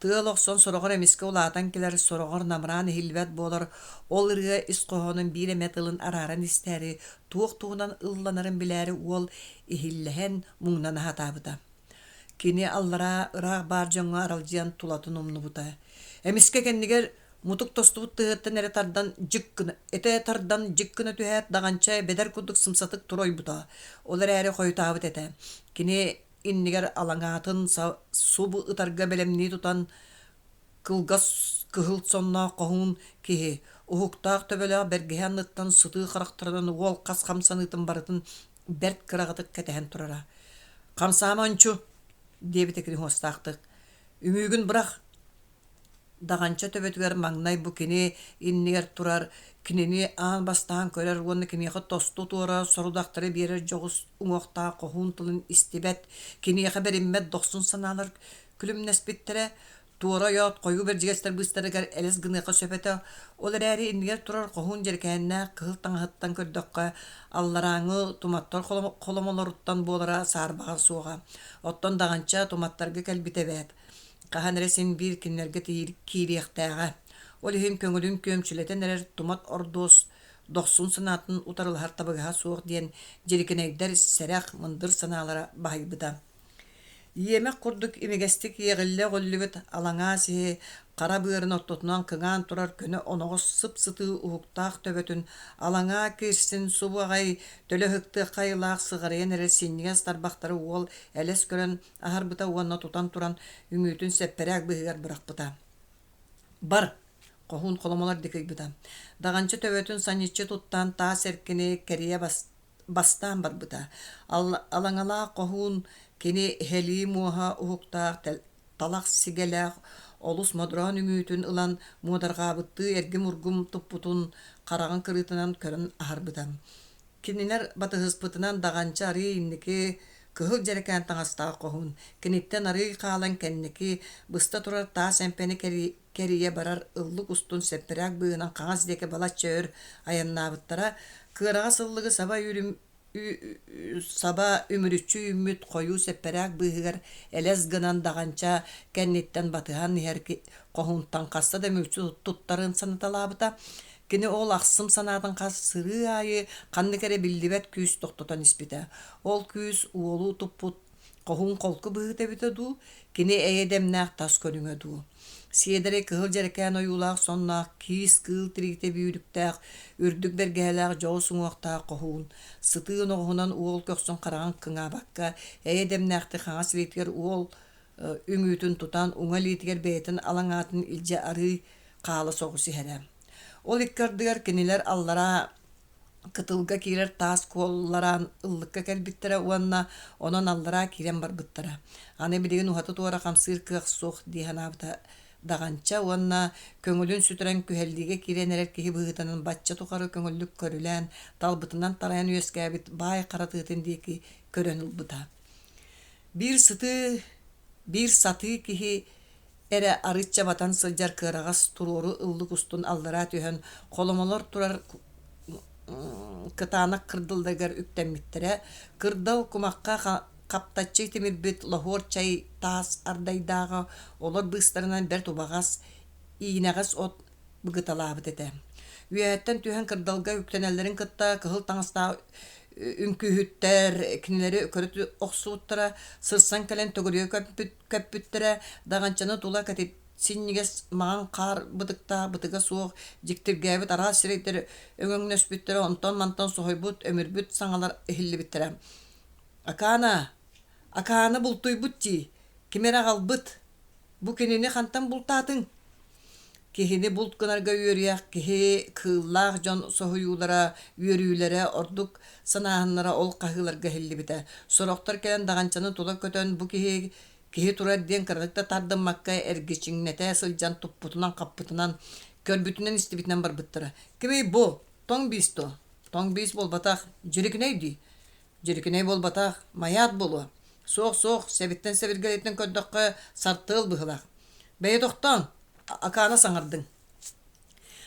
Тыал охсон сороҕор эмискэ улаатан кэлэр, сороҕор намыраан иһиллибэт буолар, ол ырыа ис хоһоонун биир эмэ тылын арааран истээри, туох туһунан ылланарын билээри уол иһиллэһэн, муҥнана сатаабыта. Кини аллараа ыраах баар дьоҥҥо аралдьыйан тулатын умнубута. Эмискэ кэннигэр Мутук тостубут тыаһыттан эрэ тардан дьик гына, этэ тардан дьик гына түһээт, даҕанча бэдэр курдук сымсатык тура ойбута. Ол эрээри хойутаабыт этэ. Кини иннигэр алаҥаатын субу ытарга бэлэмнии тутан кылгас кыһыл сонноох хоһуун киһи уһуктаах төбөлөөх бэргэһэ анныттан сытыы харахтарынан уол хас хамсаныытын барытын бэрт кыраҕытык кэтэһэн турара. «Хамсаама ончу!» диэбитэ кини уостаахтык. «Үҥүүгүн бырах!» Даҕанча төбөтүгэр маҥнай бу кини иннигэр турар, кинини аан бастаан көрөр уонна киниэхэ тосту туора сорудахтары биэрэр дьоҕус уҥуохтаах хоһуун тылын истибэт, киниэхэ бэриммэт дохсун санаалар күлүмнэспиттэрэ, туора ойоот хойуу бэрдьигэстэр быыстарыгар элэс гыныахха сөп этэ, ол эрээри иннигэр турар хоһуун дьэрэкээннээх кыһыл таҥаһыттан көрдөххө, алларааҥҥы туматтар холомолоруттан буолара саарбаҕа суоҕа. Оттон Даҕанча туматтарга кэлбитэ эбээт хаһан эрэ син биир кинилэргэ киириэхтээҕэ. Ол иһин көҥүлүн күөмчүлэтэн эрэр тумат ордуос дохсун санаатын утарылаһар табыгаһа суох диэн дьирикинэйдэр сэрэх, мындыр санаалара баһыйбыта. Иэмэх курдук имигэстик иэҕиллэ өҕүллүбүт алаҥаа сиһи хара быарын ортотунан кыҥаан турар көнө оноҕос сып-сытыы уһуктаах төбөтүн алаҥаа кирсин субу аҕай төлө ыһыктыахха айылаах сыҕарыйан эрэр синньигэс тарбахтары уол элэс көрөн аһарбыта уонна тутан туран үҥүүтүн сэппэрээк быыһыгар бырахпыта. «Бар!» хоһуун холомолор диэки ыйбыта. Даҕанча төбөтүн санньыччы туттан таас эркини кэрийэ бастаан барбыта. Алаҥалаах хоһуун кини эһэлии муоһа уһуктаах талах сигэлээх олус модороон үҥүүтүн ылан муодарҕаабыттыы эргим-ургум туппутун хараҕын кырыытынан көрөн аһарбыта. Кинилэр батыһыспытынан Даҕанча арыый инники кыһыл дьэрэкээн таҥастаах хоһуун, киниттэн арыый хаалан кэнники быста турар таас эмпэни кэрийэ барар ыллык устун сэппэрээк быыһынан хаҥас диэки балачча өр айаннаабыттара, кыараҕас ыллыгы саба саба үмүрүччү үүммүт хойуу сэппэрээк быыһыгар элэс гынан Даҕанча кэнниттэн батыһан иһэр хоһуунтан хаста да мүлчү туттарын санаталаабыта. Кини ол ахсым санаатын хас сырыы аайы ханнык эрэ биллибэт күүс тохтотон испитэ. Ол күүс уолу туппут хоһуун холку быһыыта эбитэ дуу, кини эйэ-дэмнээх тас көрүҥэ дуу. Сиэдэрэй кыһыл дьэрэкээн ойуулаах сонноох киис кыыл тириитэ бүүрүктээх, үрдүк бэргэһэлээх дьоҕус уҥуохтаах хоһуун, сытыы оноҕоһунан уол көхсүн хараҕын кыҥаабакка, эйэ-дэмнээхтик хаҥас илиитигэр уол үҥүүтүн тутан, уҥа илиитигэр бэйэтин алаҥаатын илдьэ арыый хаала соҕус иһэрэ. Ол икки ардыгар кинилэр аллараа кытылга киирэр таас куоллараан ыллыкка кэлбиттэрэ уонна онон аллараа киирэн барбыттара. Аны билигин уһаты-туора хамсыыр кыах суох дии санаабыта Даҕанча уонна көҥүлүн сүтэрэн күһэллиигэ киирэн эрэр киһи быһыытынан бачча тухары көҥүллүк көрүлээн, талбытынан тарайан үөскээбит баай хара тыатын диэки көрөн ылбыта. Биир сытыы, биир сатыы киһи эрэ арыычча батан сылдьар кыараҕас туруору ыллык устун аллараа түһэн холомолор турар кытаанах кырдалларыгар үктэммиттэрэ. Кырдал кумахха хаптаччы тимирбит лоһуор чай таас ардайдааҕа олор быыстарынан бэрт убаҕас, иинэҕэс от быгыталаабыт этэ. Үөһэттэн түһэн кырдалга үктэнэллэрин кытта кыһыл таҥастаах үҥкүүһүттэр кинилэри көрө охсубуттара, сырсан кэлэн төгүрүйэ көппүттэрэ, даҕанчаны тула кэтит синньигэс маҥан хаар бытыктаах бытыга суох дьиктиргээбит араас сирэйдэр өҥөҥнөспүттэрэ, онтон-мантан соһуйбут, өмүрбүт саҥалар иһиллибиттэрэ. «Акаана! Акаана бултуйбут дии! Ким эрэ аҕалбыт! Бу кинини хантан бултаатыҥ?» Киһини булт гынарга үөрүйэх киһи кыыллаах дьон соһуйуулара, үөрүүлэрэ, ордук санааһыннара ол хаһыыларга иһиллибитэ. Сорохтор кэлэн даҕанчаны тула көтөн бу киһи киһи турар диэн кыратык да тардыммакка эргичиҥнэтэ сылдьан туппутунан-хаппытынан, көрбүтүнэн-истибитинэн барбыттара. Кимий бу? Тоҥ биис дуо? Тоҥ биис буолбатах, дьирикинэй дии. Дьирикинэй буолбатах, майаат буолуо. Суох-суох, сэбиттэн сэбиргэлиттэн көрдөххө, сартыал быһыылаах. Бэйэ тохтоон, Акаана саҥардыҥ.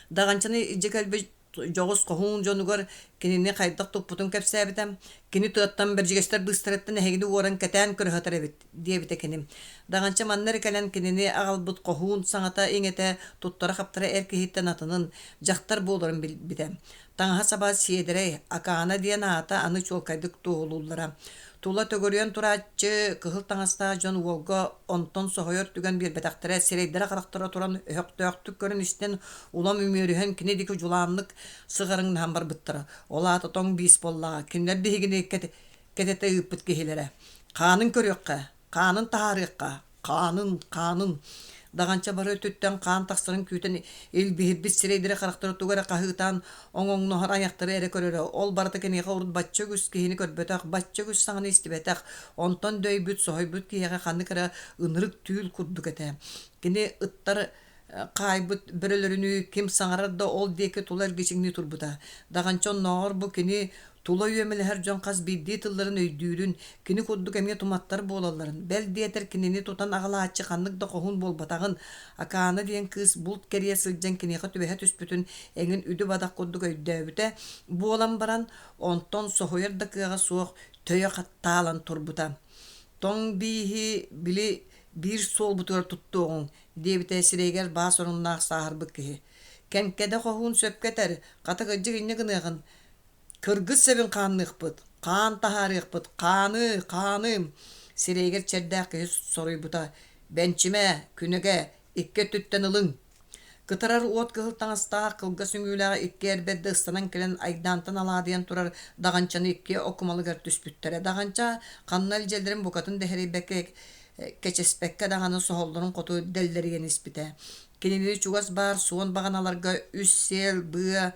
Даҕанчаны илдьэ кэлбит дьоҕус хоһуун дьонугар кинини хайдах туппутун кэпсээбитэ. Кини тыаттан бэрдьигэстэр быыстарыттан эһигини уоран кэтээн көрө сытар эбит, диэбитэ кини. Даҕанча манна эрэ кэлэн кинини аҕалбыт хоһуун саҥата-иҥэтэ, туттара-хаптара эр киһиттэн атынын, дьахтар буоларын билбитэ. Таҥаһа-саба сиэдэрэй, Акаана диэн аата аны чуолкайдык туоһулууллара. Тула төгүрүйэн турааччы кыһыл таҥастаах дьон уолга онтон соһуйар түгэн биэрбэтэхтэрэ, сирэйдэрэ-харахтара туран өһөхтөөхтүк көрөн-истэн, улам үмүөрүһэн кини диэки дьулааннык сыҕарыҥнаһан барбыттара. Ол аата тоҥ биис буоллаҕа, кинилэр биһигини кэтэтэ ыыппыт киһилэрэ. Хаанын көрүөххэ, хаанын таһаарыахха, хаанын, хаанын Даҕанча бары өттүттэн хаан тахсарын күүтэн илбиһирбит сирэйдэрэ-харахтара тугу эрэ хаһыытаан оҥоҥноһор айахтары эрэ көрөрө. Ол барыта киниэхэ урут бачча үгүс киһини көрбөтөх, бачча үгүс саҥаны истибэтэх, онтон дөйбүт, соһуйбут киһиэхэ ханнык эрэ ынырык түүл курдук этэ. Кини ыттар хаайбыт бөрөлөрүнүү ким саҥарар да ол диэки тула эргичиҥнии турбута. Даҕанча оннооҕор бу кини тула үөмэлэһэр дьон хас биирдии тылларын өйдүүрүн, кини курдук эмиэ туматтар буолалларын, бэл диэтэр кинини тутан аҕалааччы ханнык да хоһуун буолбатаҕын, Акаана диэн кыыс булт кэрийэ сылдьан киниэхэ түбэһэ түспүтүн эҥин үдү-бадах курдук өйдөөбүтэ буолан баран, онтон соһуйар да кыаҕа суох төйө таалан турбута. Тоҥ бииһи били биир суолбутугар туттуоҕуҥ, диэбитэ сирэйигэр баас оруннаах сааһырбыт киһи. Кэҥкэдэ хоһуун сөпкө этэр, хата кырдьык инньэ гыныаҕын Кыргыс сэбин хаанныахпыт, хаан таһаарыахпыт, хааны, хааны! Сирэйигэр чэрдээх киһи соруйбута: «Бэнчимэ, күнүгэ, икки өттүттэн ылыҥ!» Кытарар уот кыһыл таҥастаах, кылгас үҥүүлээх икки эр бэрдэ ыстанан кэлэн айдаантан алаадыйан турар Даҕанчаны икки окумалыгар түспүттэрэ. Даҕанча ханна илдьэллэрин букатын да сэрэйбэккэ, кэчэспэккэ даҕаны соһоллорун хоту дэллэрийэн испитэ. Кинини чугас баар суон баҕаналарга үс сиэл быа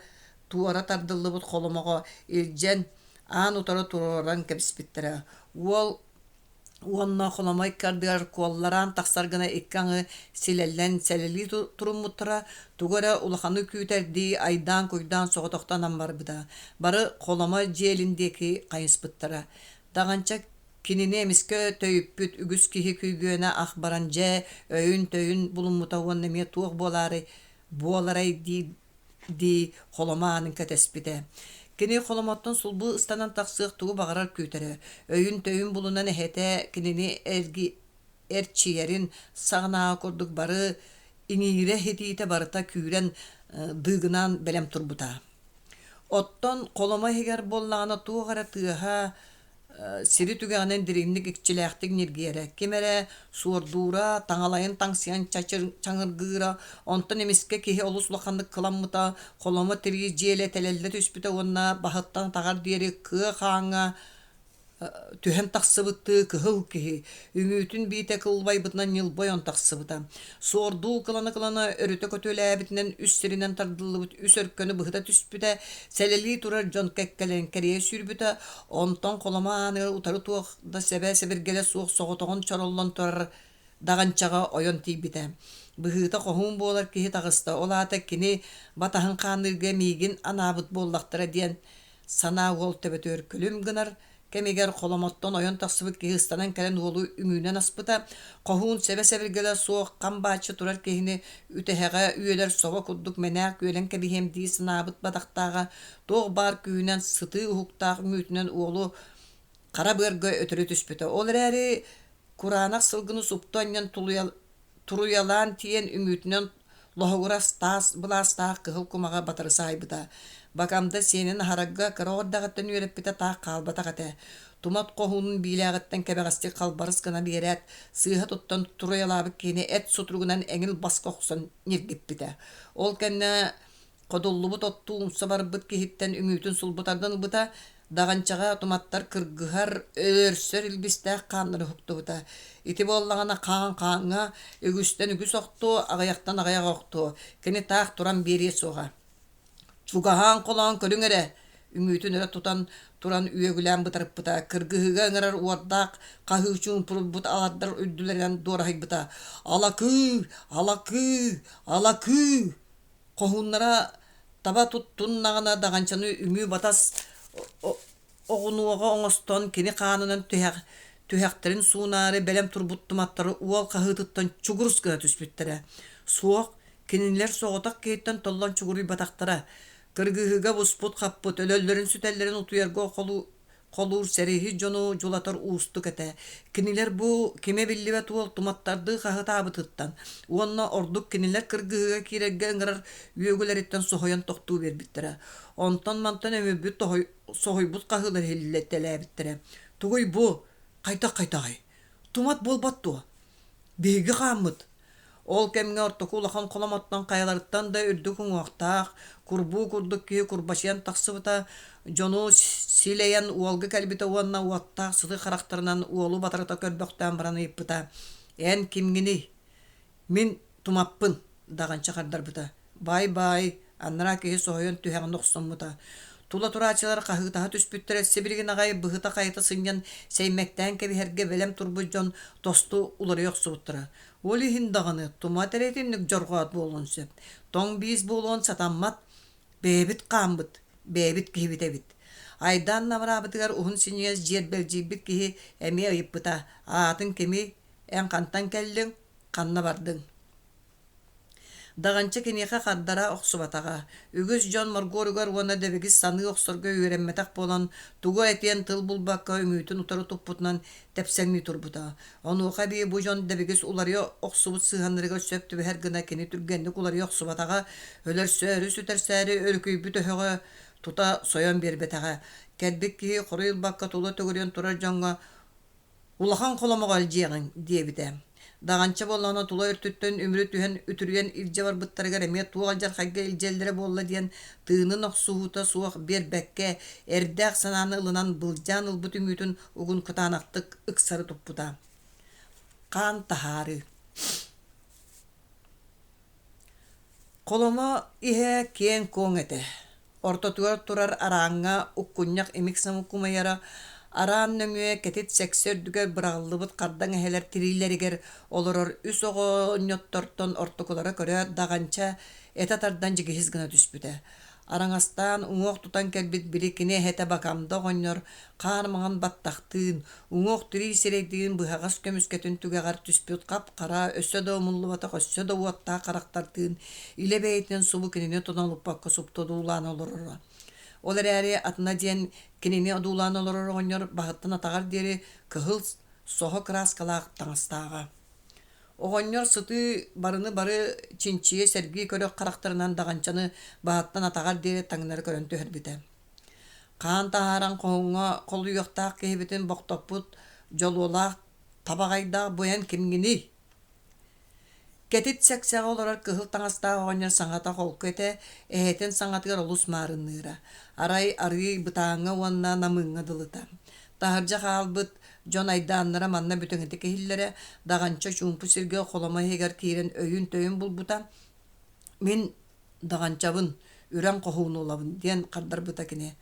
туора тардыллыбыт холомоҕо илдьэн аан утары туруоран кэбиспиттэрэ. Уол уонна холомо икки ардыгар куоллараан тахсар гына икки аҥы силэллэн сэлэлии туруммуттара, тугу эрэ улаханы күүтэрдии айдаан-куйдаан соҕотохтонон барбыта. Бары холомо дьиэлин диэки хайыспыттара. Даҕанча кинини эмискэ төйүппүт үгүс киһи күйгүөнэ ах баран дьэ өйүн-төйүн булуммута уонна эмиэ туох буолаары буоларай дии дии холомо аанын кэтэспитэ. Кини холомоттон сулбу ыстанан тахсыах тугу баҕарар күүтэрэ. Өйүн-төйүн булунан эһэтэ кинини эрги эрчийэрин саҕанааҕы курдук бары иҥиирэ итиитэ барыта күүрэн дыыгынаан бэлэм турбута. Оттон холомо иһигэр буоллаҕына туох эрэ тыаһа сири түгэҕинэн дириҥник иччилээхтик ньиргийэрэ, ким эрэ суордуура, таҥалайын таҥсыйан чаҥыргыыра, онтон эмискэ киһи олус улаханнык кыламмыта, холомо тирии дьиэлэ тэлэллэ түспүтэ уонна баһыттан атаҕар диэри кыа хааҥҥа түһэн тахсыбыттыы кыһыл киһи үҥүүтүн биитэ кылбайбытынан ньылбайан тахсыбыта. Суордуу кылана-кылана өрүтэ көтүөлээбитинэн үс сиринэн тардыллыбыт үс өркөнү быһыта түспүтэ, сэлэлии турар дьон кэккэлэрин кэрийэ сүүрбүтэ, онтон холомо ааныгар утары туох да сэбэ-сэбиргэлэ суох соҕотоҕун чороллон турар даҕанчаҕа ойон тиийбитэ. Быһыыта хоһуун буолар киһи таҕыста, ол аата кини батаһын хаанныырга миигин анаабыт буоллахтара диэн санаа уол төбөтүгэр күлүм гынар кэмигэр холомоттон ойон тахсыбыт киһи ыстанан кэлэн уолу үҥүүнэн аспыта. Хоһуун сэбэ-сэбиргэлэ суох хам бааччы турар киһини үтэһэҕэ үөлэр собо курдук мэнээк үөлэн кэбиһиэм дии санаабыт бадахтааҕа туох баар күүһүнэн сытыы уһуктаах үҥүүтүнэн уолу хара быарга өтөрү түспүтэ. Ол эрээри Кураанах сылгыны супту анньан туруйалаан тиийэн үҥүүтүнэн лоһугурас таас былаастаах кыһыл кумаҕы батары саайбыта. Бакамда сиэнин аһарарга кыра эрдэҕиттэн үөрэппитэ таах хаалбатах этэ. Тумат хоһуунун биилээҕиттэн кэбэҕэстик халбарыс гына биэрээт, сыыһа туттан туруйалаабыт киһини эт сутуругунан эҥил баска охсон ньиргиппитэ. Ол кэннэ Ходуллубут оттуу умса барбыт киһиттэн үҥүүтүн сулбу тардан ылбыта, даҕанчаҕа туматтар кыргыһар, өлөрсөр илбистээх хааннары уһуктубута. Ити буоллаҕына хаан хааҥҥа, үгүстэн үгүс охтуо, аҕыйахтан аҕыйах охтуо, кини таах туран биэриэ суоҕа. Чугаһаан холоон көрүҥ эрэ, үҥүүтүн өрө тутан туран үөгүлээн бытарыппыта, кыргыһыыга ыҥырар уордаах хаһыы чуумпурбут алардар үрдүлэринэн дуораһыйбыта. Алакыы! Алакыы! Алакыы! Хоһууннара таба туттуннаҕына даҕанчаны үҥүү-батас оҕунуоҕа оҥостон кини хаанынан түһэхтэрин суунаары бэлэм турбут туматтары уол хаһыытыттан чугурус гына түспүттэрэ. Суох, кинилэр соҕотох киһиттэн толлон чугуруйбатахтара. Кыргыһыыга буспут-хаппыт, өлөллөрүн-сүтэллэрин утуйарга холуур сэрииһит дьону дьулатар уустук этэ. Кинилэр бу кимэ биллибэт уол туматтардыы хаһытаабытыттан уонна ордук кинилэр кыргыһыыга киирэргэ ыҥырар үөгүлэриттэн соһуйан тохтуу биэрбиттэрэ. Онтон-мантан өмүрбүт соһуйбут хаһыылар иһиллэтэлээбиттэрэ. Тугуй бу? Хайдах-хайдаҕый? Тумат буолбат дуо? Биһиги хааммыт. Ол кэмҥэ ортоку улахан холомоттон хайаларыттан да үрдүк уҥуохтаах, курбуу курдук киһи курбачыйан тахсыбыта, дьону силэйэн уолга кэлбитэ уонна уоттаах сытыы харахтарынан уолу батарыта көрбөхтөөн баран ыйыппыта: «Эн кимҥиний?» «Мин тумаппын», даҕанча хардарбыта. «Бай-бай!» анараа киһи соһуйан түһэҕин охсуммута. Тула турааччылар хаһыытаһа түспүттэрэ сибилигин аҕай быһыта-хайыта сынньан сэймэктээн кэбиһэргэ бэлэм турбут дьон тосту уларыйа охсубуттара. Ол иһин даҕаны тумат эрэ итинник дьорҕоот буолуон сөп. Тоҥ биис буолуон сатаммат. Бэйэбит хааммыт, бэйэбит киһибит эбит. Айдаан намыраабытыгар уһун синньигэс дьиэрбэлдьийбит киһи эмиэ ыйыппыта: «Аатыҥ кимий? Эн хантан кэллиҥ? Ханна бардыҥ?» Даҕанча киниэхэ хардара охсубатаҕа, үгүс дьон моргуоругар уонна дэбигис саныы охсорго үөрэммэтэх буолан, тугу этиэн тыл булбакка үҥүүтүн утары туппутунан тэпсэҥнии турбута. Онуоха эбии бу дьон дэбигис уларыйа охсубут сыһыаннарыгар сөп түбэһэр гына кини түргэнник уларыйа охсубатаҕа, өлөрсөөрү-сүтэрсээри өрүкүйбүт өһөҕө тута сойон биэрбэтэҕэ. Кэлбит киһи хоруй ылбакка тула төгүрүйэн турар дьоҥҥо «Улахан холомоҕо илдьиэҕиҥ» диэбитэ. Даҕанча буоллаҕына тула өртүттэн үмүрү түһэн үтүрүйэн илдьэ барбыттарыгар эмиэ туох алдьархайга илдьэллэрэ буолла диэн тыынын охсуһуута суох биэрбэккэ, эрдээх санааны ылынан былдьаан ылбыт үҥүүтүн угун кытаанахтык ыксары туппута. Хаан таһаарыы Холомо иһэ киэҥ-куоҥ этэ, ортотугар турар арааҥҥа уккунньах имик-самык умайара, араан нөҥүө кэтит сэксэ үрдүгэр быраҕыллыбыт хардаҥ эһэлэр тириилэригэр олорор үс оҕонньоттортон ортокулара көрөөт даҕанча этэ тардан дьигиһис гына түспүтэ. Араҥастаан уҥуох тутан кэлбит били кини эһэтэ Бакамда оҕонньор хаар маҥан баттахтыын, уҥуох-тирии сирэйдиин быһаҕас көмүскэтин түгэҕэр түспүт хап-хара, өссө да умуллубатах өссө да уоттаах харахтардыын илэ бэйэтинэн субу кинини тонолуппакка супту одуулаан олороро. Ол эрээри атына диэн кинини одуулаан олорор оҕонньор баһыттан атаҕар диэри кыһыл соһо кырааскалаах таҥастааҕа. Оҕонньор сытыы барыны бары чинчийэ сэргии көрөх харахтарынан даҕанчаны баһыттан атаҕар диэри таҥнары көрөн түһэрбитэ. Хаан таһааран хоһуҥҥа холуйуохтаах киһибитин бохтоппут дьолуолаах табаҕайдаах бу эн кимҥиний? Кэтит сэксэҕэ олорор кыһыл таҥастаах оҕонньор саҥата холку этэ, эһэтин саҥатыгар олус маарынныыра. Арай арыый бытааҥҥа уонна намыыҥҥа дылыта. Таһырдьа хаалбыт дьон айдааннара манна бүтэҥитик иһиллэрэ, даҕанча чуумпу сиргэ холомо иһигэр киирэн өйүн-төйүн булбута. Мин даҕанчабын, үрэн хоһууну ылабын диэн хардарбыта кини.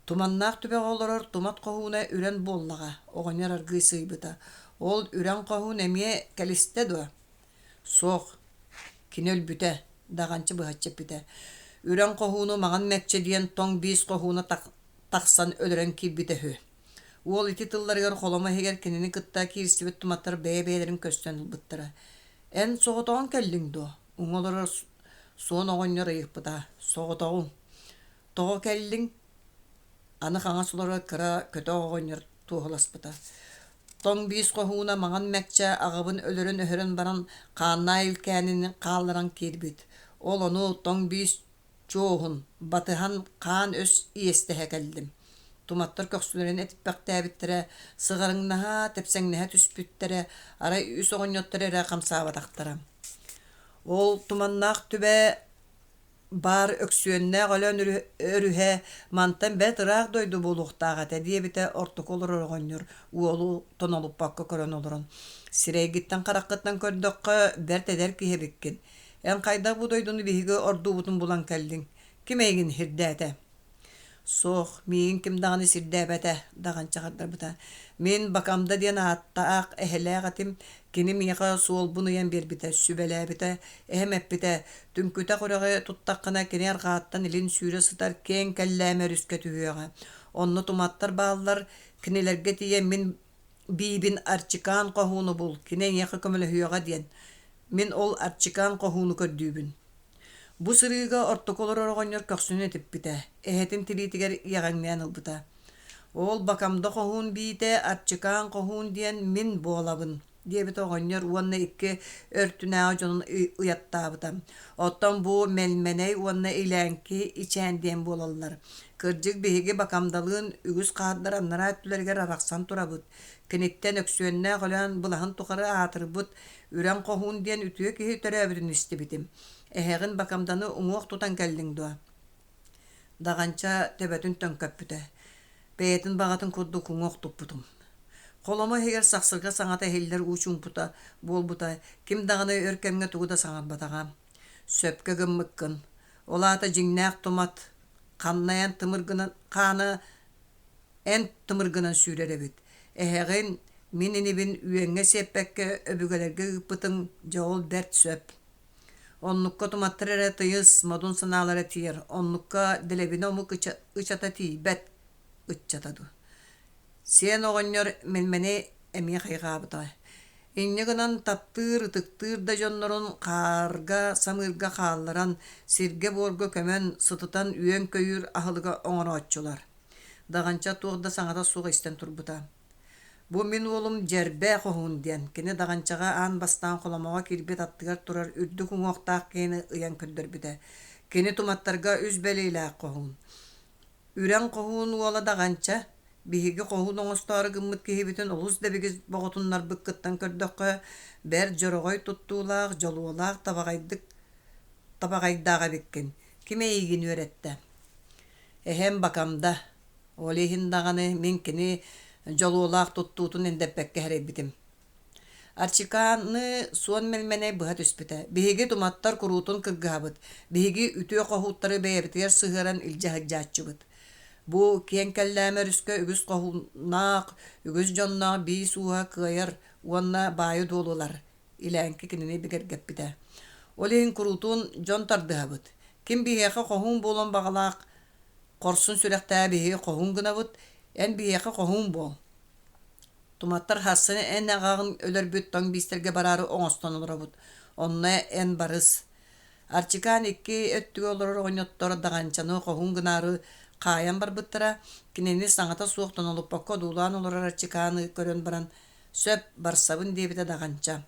Туманнаах түбэҕэ олорор тумат хоһууна үрэн буоллаҕа, оҕонньор аргыый сыыйбыта. Ол үрэн хоһуун эмиэ кэлистэ дуо? Суох, кини өлбүтэ, даҕанча быһаччы эппитэ. Үрэн хоһууну Маҥан Мэкчэ диэн тоҥ биис хоһууна тахсан өлөрөн киирбитэ үһү. Уол ити тылларыгар холомо иһигэр кинини кытта киирсибит туматтар бэйэ-бэйэлэрин көстөн ылбыттара. «Эн соҕотоҕун кэллиҥ дуо?» Уҥа олорор суон оҕонньор ыйыппыта: «Соҕотоҕуҥ. Тоҕо кэллиҥ?» Аны хаҥас олорор кыра көтөх оҕонньор туоһуласпыта: «Тоҥ биис хоһууна Маҥан Мэкчэ аҕабын өлөрөн-өһөрөн баран хааннаах илкээнин хаалларан киирбит. Ол ону тоҥ биис чуоһун батыһан хаан өс иэстэһэ кэллим. Туматтар көхсүлэрин этиппэхтээбиттэрэ, сыҕарыҥнаһа, тэпсэҥнэһэ түспүттэрэ, арай үс оҕонньоттор эрэ хамсаабатахтара. Ол туманнаах түбэ баар Өксүөннээх Өлөөн өрүһэ мантан бэрт ыраах дойду буолуохтаах этэ диэбитэ ортоку олорор оҕонньор уолу тонолуппакка көрөн олорон. Сирэйгиттэн-хараххыттан көрдөххө, бэрт эдэр киһи эбиккин. Эн хайдах бу дойдуну биһиги ордуубутун булан кэллиҥ? Ким эйигин сирдээтэ? Суох, миигин ким даҕаны сирдээбэтэ, даҕанча хардарбыта. Мин Бакамда диэн ааттаах эһэлээх этим. Кини миэхэ суолбун ыйан биэрбитэ, сүбэлээбитэ. Эһэм эппитэ, түҥкүтэх үрэҕи туттаххына кини арҕааттан илин сүүрэ сытар киэҥ кэллээмэ өрүскэ түһүөҕэ. Онно туматтар бааллар, кинилэргэ тиийэн мин биибин Арчикаан хоһууну бул, кини эйиэхэ көмөлөһүөҕэ диэн. Мин ол Арчикаан хоһууну көрдүүбүн. Бу сырыыга ортоку олорор оҕонньор көхсүн этиппитэ, эһэтин тириитигэр иэҕэҥнээн ылбыта. Ол Бакамда хоһуун биитэ Арчикаан хоһуун диэн мин буолабын. диэбитэ оҕонньор уонна икки өртүнээҕи дьонун ыйаттаабыта. Оттон бу Мэлмэнэй уонна Илээҥки Ичээн диэн буолаллар. Кырдьык, биһиги Бакамдалыын үгүс хаардар анараа өттүлэригэр арахсан турабыт. Киниттэн Өксүөннээх Өлөөн былаһын тухары аатырбыт Үрэн Хоһуун диэн үтүө киһи төрөөбүтүн истибитим. Эһэҕин Бакамданы уҥуох тутан кэллиҥ дуо? Даҕанча төбөтүн төҥкөппүтэ. Бэйэтин баҕатын курдук уҥуох туппутум. Холомо иһигэр сахсырга саҥата иһиллэр уу чуумпута буолбута, ким даҕаны өр кэмҥэ тугу да саҥарбатаҕа. Сөпкө гыммыккын. Ол аата дьиҥнээх тумат ханна эн тымыргынан хаана эн тымыргынан сүүрэр эбит. Эһэҕин, мин инибин үөҥҥэ сиэппэккэ өбүгэлэргэ ыыппытыҥ дьэ ол бэрт сөп. Оннукка туматтар эрэ тыйыс, модун санаалара тиийэр, оннукка дэлэбинэ омук ычата тиийбэт ыччата дуу. Сиэн оҕонньор Мэлмэни эмиэ хайҕаабыта. Инньэ гынан таптыыр, ытыктыыр да дьоннорун хаарга, самыырга хаалларан, сиргэ-буорга көмөн, сытытан үөн-көйүүр аһылыга оҥорооччулар. Даҕанча туох да саҥата суох истэн турбута. Бу мин уолум Дьэрбэ Хоһуун диэн, кини Даҕанчаҕа аан бастаан холомоҕо киирбит аттыгар турар үрдүк уҥуохтаах киһини ыйан көрдөрбүтэ. Кини туматтарга үс бэлиэлээх хоһуун. Үрэн Хоһуун уола Даҕанча, биһиги хоһуун оҥостоору гыммыт киһибитин олус дэбигис боҕотуннарбыккыттан көрдөххө, бэрт дьороҕой туттуулаах, дьолуолаах табаҕайдык табаҕайдаах эбиккин. Ким эйигин үөрэттэ? Эһэм Бакамда, Ол иһин даҕаны мин кини дьолуолаах туттуутун эндэппэккэ сэрэйбитим. Арчикааны суон мэлмэнэй быһа түспүтэ. Биһиги туматтар куруутун кыргыһабыт. Биһиги үтүө хоһууттары бэйэбитигэр сыһыаран илдьэ сылдьааччыбыт. Бу киэҥ кэллээмэ өрүскэ үгүс хоһууннаах, үгүс дьонноох биис ууһа кыайар уонна баайы-дуолу ылар. Илээҥки кинини бигэргэппитэ. Ол иһин куруутун дьон тардыһабыт. Ким биһиэхэ хоһуун буолуон баҕалаах Хорсун сүрэхтээ биһиги хоһуун гынабыт, эн биһиэхэ хоһуун буол. Туматтар харсын эн аҕаҕын өлөрбүт тоҥ биистэргэ бараары оҥостон олоробут. Онно эн барыс. Арчикаан икки өттүгэ олорор оҕонньоттор Даҕанчаны хоһуун гынаары хаайан барбыттара. Кинини саҥата суох тонолуппакка одуулаан олорор Арчикааны көрөн баран Сөп, барсабын диэбитэ Даҕанча.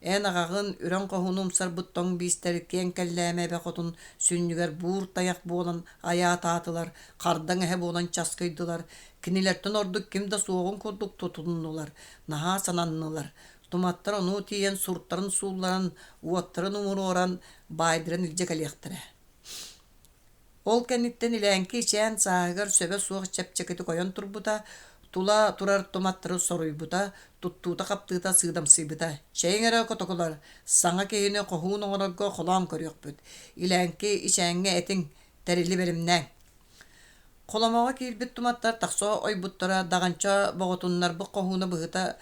Эн аҕаҕын үрэн хоһууну умсарбыт тоҥ биистэр киэҥ кэллээмэ эбэ хотун сүнньүгэр буур тайах буолан айаатаатылар, хардаҥ эһэ буолан часкыйдылар, кинилэртэн ордук ким да суоҕун курдук тутуннулар, наһаа сананнылар. Туматтар ону тиийэн суртарын суулларан, уоттарын умуруоран, баайдарын илдьэ кэлиэхтэрэ. Ол кэнниттэн Илээҥки ичээн сааһыгар сөбө суох чэпчэкитик ойон турбута, тула турар туматтары соруйбута, туттуута-хаптыыта сыыдамсыйбыта. «Чэйиҥ эрэ, котокулар, саҥа киһини хоһуун оҥорорго холоон көрүөхпүт. Илээҥки ичээҥҥэ этиҥ, тэрили бэлэмнээҥ». Холомоҕо киирбит туматтар тахса ойбуттара, даҕанча боҕотуннарбыт хоһууна быһыта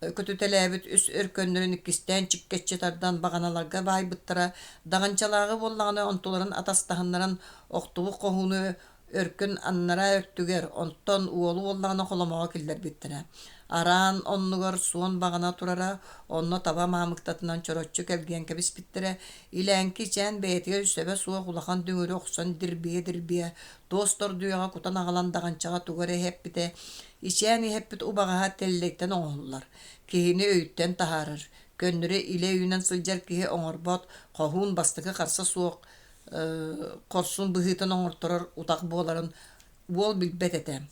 көтүтэлээбит үс өркөннөрүн иккистээн чиккэччи тардан баҕаналарга баайбыттара, даҕанчалааҕы буоллаҕына онтуларын атастаһыннаран охтубут хоһууну өркөн аннараа өртүгэр, онтон уолу буоллаҕына холомоҕо киллэрбиттэрэ. Араан оннугар суон баҕана турара, онно таба маамыктатынан чороччу кэлгийэн кэбиспиттэрэ, Илээҥки ичээн бэйэтигэр сөбө суох улахан дүҥүрү охсон дирбийэ-дирбийэ, туос тордуйаҕа кутан аҕалан даҕанчаҕа тугу эрэ иһэппитэ, Ичээн иһэппит убаҕаһа тэллэйтэн оҥоһуллар, киһини өйүттэн таһаарар, көннөрү илэ өйүнэн сылдьар киһи оҥорбот, хоһуун бастакы харса суох хорсун быһыытын оҥорторор утах буоларын уол билбэт этэ.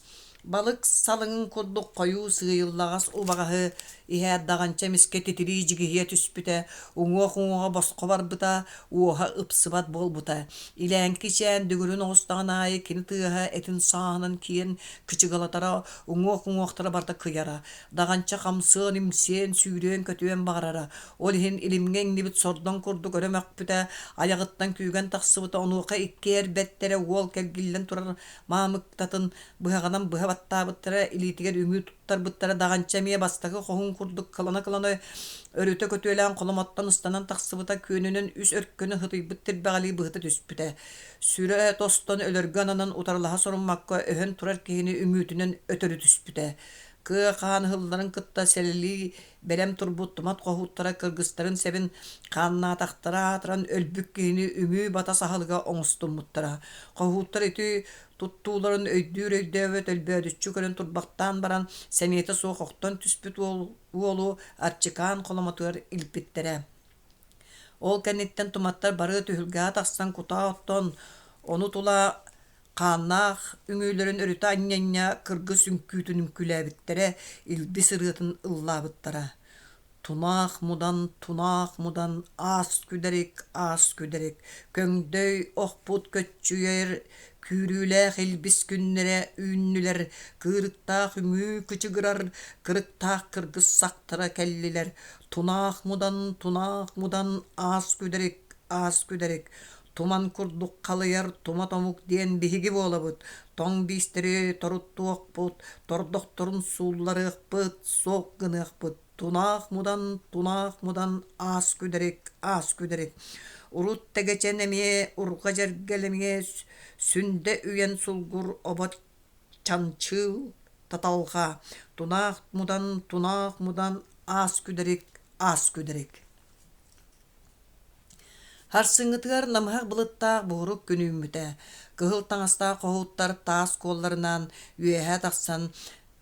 Балык салыҥын курдук хойуу сыыйыллаҕас убаҕаһы иһээт даҕанча эмискэ титирии дьигиһийэ түспүтэ, уҥуох уҥуоҕа босхо барбыта, уоһа ыпсыбат буолбута. Илээҥки ичээн дүҥүрүн оҕустаҕын аайы кини тыаһа этин сааһынан киирэн кычыгалатара, уҥуох-уҥуохтара барыта кыйара. Даҕанча хамсыан-имсиэн, сүүрүөн-көтүөн баҕарара. Ол иһин илимҥэ иҥнибит сордоҥ курдук өрө мөхпүтэ, айаҕыттан күүгэн тахсыбыта, онуоха икки эр бэртэрэ уол кэлгиллэн турар маамыктатын быһаҕынан быһа баттаабыттара, илиитигэр үҥүү туттарбыттара даҕанча эмиэ бастакы хоһуун курдук кылана-кылана өрүтэ көтүөлээн холомоттон ыстанан тахсыбыта, күөнүнэн үс өркөнү ытыйбыт тирбэҕэлии быһыта түспүтэ. Сүрэ тостон өлөргө ананан утарылаһа соруммакка өһөн турар киһини үҥүүтүнэн өтөрү түспүтэ. Кыа хаан ыһылларын кытта сэлэлии бэлэм турбут тумат хоһууттара кыргыстарын сэбин хааннаатахтара аатыран өлбүт киһини үҥүү-батас аһылыга оҥостуммуттара. Хоһууттар ити туттууларын өйдүүр-өйдөөбөт өлбөөдүччү көрөн турбахтаан баран, сэниэтэ суох охтон түспүт уолу Арчикаан холомотугар илпиттэрэ. Ол кэнниттэн туматтар бары түһүлгэҕэ тахсан кутаа оттон, ону тула хааннаах үҥүүлэрин өрүтэ анньа-анньа кыргыс үҥкүүтүн үҥкүүлээбиттэрэ, илбис ырыатын ыллаабыттара. Тунаах мудан, тунаах мудан, аас күдэрик, аас күдэрик, көҥдөй охпут көччүйэр күүрүүлээх илбис күннэрэ үүннүлэр, кыырыктаах үҥүү кычыгырар, кырыктаах кыргыс сахтара кэллилэр, Тунаах мудан, тунаах мудан, аас күдэрик, аас күдэрик, туман курдук халыйар тумат омук диэн биһиги буолабыт, тоҥ биистэри торуттуохпут, тордохторун суулларыахпыт, суох гыныахпыт, тунаах мудан, тунаах мудан, аас күдэрик, аас күдэрик. Урут Тэгэчэн эмиэ, Урҕа Дьэргэл эмиэ, Сүндэ үйэн сулгур обот чанчыыл таталҕа, тунаах мудан, тунаах мудан, аас күдэрик, аас күдэрик. Харсыҥҥытыгар намыһах былыттаах буһурук күн үүммүтэ. Кыһыл таҥастаах хоһууттар таас куолларынан үөһэ тахсан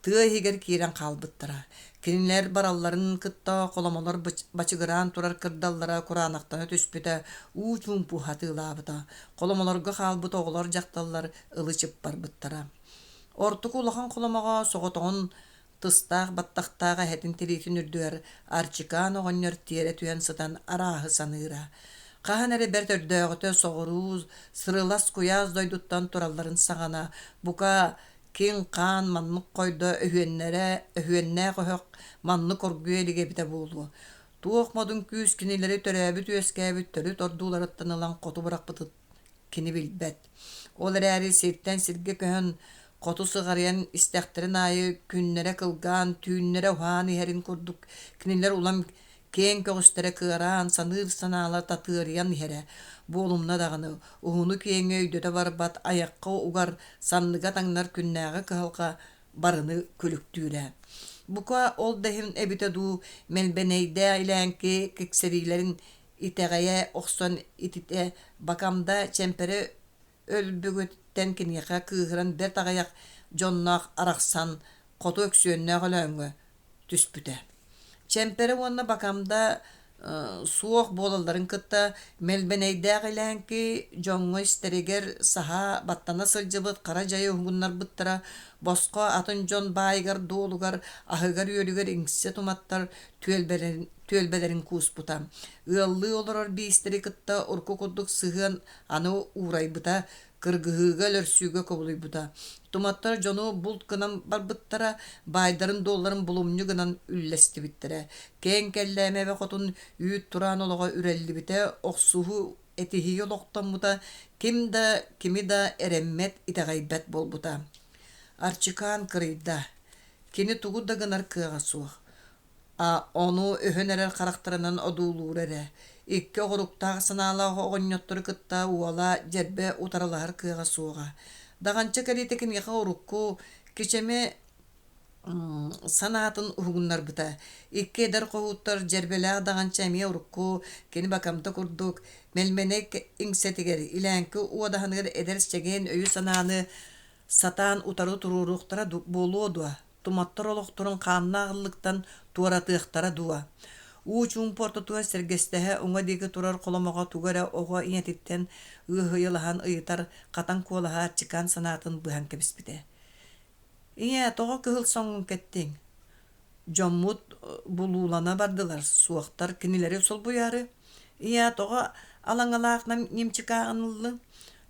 тыа иһигэр киирэн хаалбыттара. Кинилэр баралларын кытта холомолор бачыгыраан турар кырдаллара кураанахтана түспүтэ, уу чуумпу хатыылаабыта. Холомолорго хаалбыт оҕолор, дьахталлар ылы-чып барбыттара. Ортоку улахан холомоҕо соҕотоҕун тыстаах баттахтаах эһэтин тириитин үрдүгэр Арчикаан оҕонньор тиэрэ түһэн сытан арааһы саныыра. Хаһан эрэ бэрт өрдөөҕүтэ соҕуруу сырылас куйаас дойдуттан туралларын саҕана, бука, киҥ-хаан маннык хойдо өһүөннэрэ өһүөннээх өһөх маннык оргуйа илигэ эбитэ буолуо. Туох модун күүс кинилэри төрөөбүт-үөскээбит төрүт ордууларыттан ылан хоту бырахпытыт кини билбэт. Ол эрээри сиртэн сиргэ көһөн, хоту сыҕарыйан истэхтэрин аайы күннэрэ кылгаан, түүннэрэ уһаан иһэрин курдук кинилэр улам киэҥ көҕүстэрэ кыараан, саныыр санаалара татыарыйан иһэрэ. Буолумна даҕаны, уһуну-киэҥи өйдөтө барбат, айахха угар, санныга таҥнар күннээҕи кыһалҕа барыны күлүктүүрэ. Бука, ол да иһин эбитэ дуу, Мэлбэнэйдээх Илээҥки киксэриилэрин итэҕэйэ охсон ититэ Бакамда чэмпэрэ өлбүгүттэн киниэхэ кыыһыран бэрт аҕыйах дьонноох арахсан хоту Өксүөннээх Өлөөҥҥө түспүтэ. Чэмпэрэ уонна Бакамда суох буолалларын кытта Мэлбэнэйдээх Илээҥки дьоҥҥо истэригэр саһа баттана сылдьыбыт хара дьайы уһугуннарбыттара, босхо атын дьон баайыгар-дуолугар, аһыгар-үөлүгэр иҥсэ туматтар түөлбэлэрин түөлбэлэрин кууспута. Ыаллыы олорор биистэри кытта урукку курдук сыһыан аны уурайбыта, кыргыһыыга, өлөрсүүгэ кубулуйбута. Туматтар дьону булт гынан барбыттара, баайдарын-дуолларын булумньу гынан үллэстибиттэрэ. Киэҥ Кэллээмэ эбэ хотун үүт тураан олоҕо үрэллибитэ, охсуһуу, этиһии олохтоммута, ким да кими да эрэммэт, итэҕэйбэт буолбута. Арчикаан кырыйда. Кини тугу да гынар кыаҕа суох. Ону өһөн эрэр харахтарынан одуулуура эрэ, икки оҕуруктаах санаалаах оҕонньоттору кытта уола Дьэрбэ утарылаһар кыаҕа суоҕа. Даҕанча кэлиитэ киниэхэ урукку кичэмэ санаатын уһугуннарбыта. Икки эдэр хоһууттар Дьэрбэлээх Даҕанча эмиэ урукку кини бакамта курдук Мэлмэнэй иҥсэтигэр, Илээҥки уодаһыныгар эдэр чэгиэн өйү-санааны сатаан утары туруоруохтара буолуо дуо? Туматтар олохторун хааннаах ыллыктан туоратыахтара дуо? Уу чуумпу ортотугар сэргэстэһэ уҥа диэки турар холомоҕо тугу эрэ оҕо ийэтиттэн ыаһыйалаһан ыйытар хатан куолаһа Аччыкаан санаатын быһан кэбиспитэ. «Ийээ, тоҕо кыһыл соҥҥун кэттиҥ?» Дьоммут булуулана бардылар, суохтар кинилэри солбуйаары. «Ийээ, тоҕо алаҥалаах нимчикааҕын ыллыҥ?»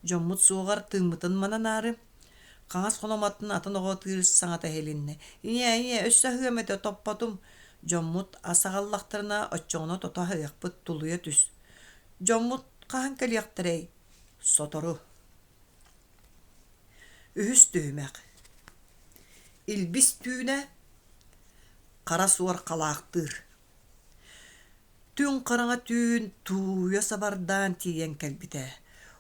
Дьоммут суоҕар тыыммытын мананаары. Хаҥас холомотун атын оҕо ытыыр саҥата иһилиннэ: «Ийээ, ийээ, өссө аһыам этэ, топпотум». Дьоммут ас аҕаллахтарына, оччоҕуна тото аһыахпыт, тулуйа түс. Дьоммут хаһан кэлиэхтэрэй? Сотору. Үһүс түһүмэх. Илбис түүнэ хара суор халаахтыыр. Түҥ хараҥа түүн тууйа сабардаан тиийэн кэлбитэ.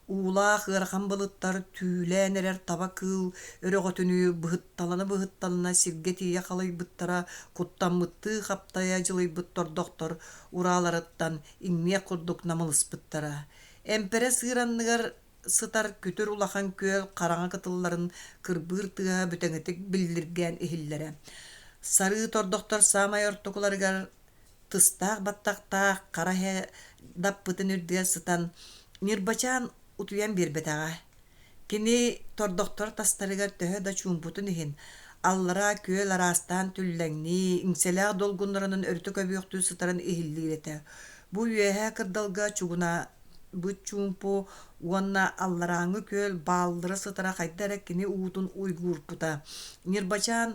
Уулаах ыарахан былыттар түүлээн эрэр таба кыыл өрөҕөтүнүү быһытталана-быһытталана сиргэ тиийэ халыйбыттара, куттаммыттыы хаптайа дьылыйбыт тордохтор урааларыттан иҥниэх курдук намылыспыттара. Эмпэрэ сыыр анныгар сытар күтүр улахан күөл хараҥа кытылларын кырбыыр тыаһа бүтэҥитик биллиргээн иһиллэрэ. Сарыы тордохтор саамай ортокуларыгар тыстаах баттахтаах хара эһэ даппытын үрдүгэр сытан Ньырбачаан утуйан биэрбэтэҕэ. Кини тордохтор тастарыгар төһө да чуумпутун иһин, аллараа күөл араастаан түллэҥнии, иҥсэлээх долгуннарынан өрүтэ көбүөхтүү сытарын иһиллиир этэ. Бу үөһээ кырдалга чугунаабыт чуумпу уонна алларааҥҥы күөл бааллыра сытара хайда эрэ кини уутун уйгуурпута. Ньырбачаан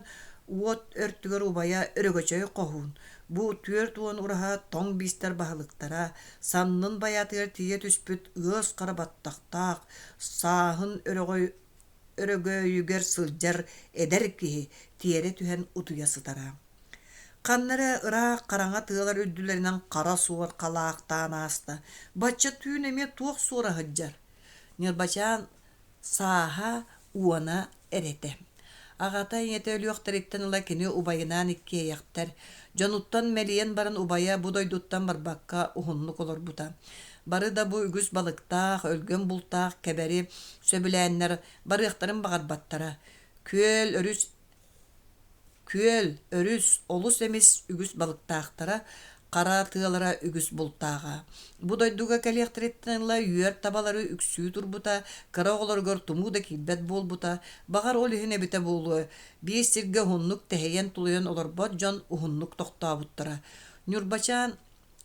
уот өртүгэр убайа Өрөгөчөй хоһуун, бу 40 ураһа тоҥ биистэр баһылыктара, саннын байаатыгар тиийэ түспүт ыас хара баттахтаах, сааһын өрөгөйүгэр сылдьар эдэр киһи тиэрэ түһэн утуйа сытара. Ханна эрэ ыраах хараҥа тыалар үрдүлэринэн хара суор халаахтаан ааста. Бачча түүн эмиэ туох суора сылдьар? Ньырбачаан Сааһа уона эрэ этэ. Аҕата ийэтэ өлүөхтэриттэн ыла кини убайынаан иккиэйэхтэр, дьонуттан мэлийэн баран убайа бу дойдуттан барбакка уһуннук олорбута. Бары да бу үгүс балыктаах, өлгөм бултаах кэбэри сөбүлээннэр барыахтарын баҕарбаттара. Күөл, өрүс Күөл, өрүс олус эмис үгүс балыктаахтара, хара тыалара үгүс бултааҕа. Бу дойдуга кэлиэхтэриттэн ыла үөр табалары үксүү турбута, кыра оҕолоругар тумуу да киирбэт буолбута, баҕар ол иһин эбитэ буолуо, биир сиргэ уһуннук тэһийэн-тулуйан олорбот дьон уһуннук тохтообуттара. Ньурбачаан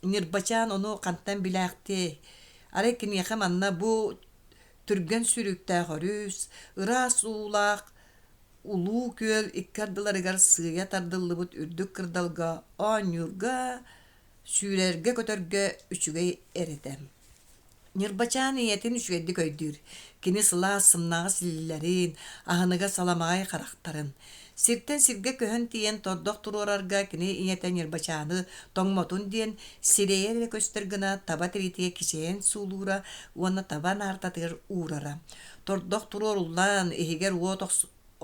Ньырбачаан ону хантан билээхтиэй? Арай киниэхэ манна бу түргэн сүүрүктээх өрүс, ыраас уулаах Улуу күөл икки ардыларыгар сыыйа тардыллыбыт үрдүк кырдалга оонньуурга, сүүрэргэ-көтөргө үчүгэй эр этэ. Ньырбачаан ийэтин үчүгэйдик өйдүүр. Кини сылаас сымнаҕас илиилэрин, аһыныгас аламаҕай харахтарын. Сиртэн сиргэ көһөн тиийэн тордох туруорарга кини ийэтэ Ньырбачааны тоҥмотун диэн сирэйэ эрэ көстөр гына таба тириитигэр кичэйэн суулуура уонна таба наартатыгар уурара. Тордох туруоруллан, иһигэр уот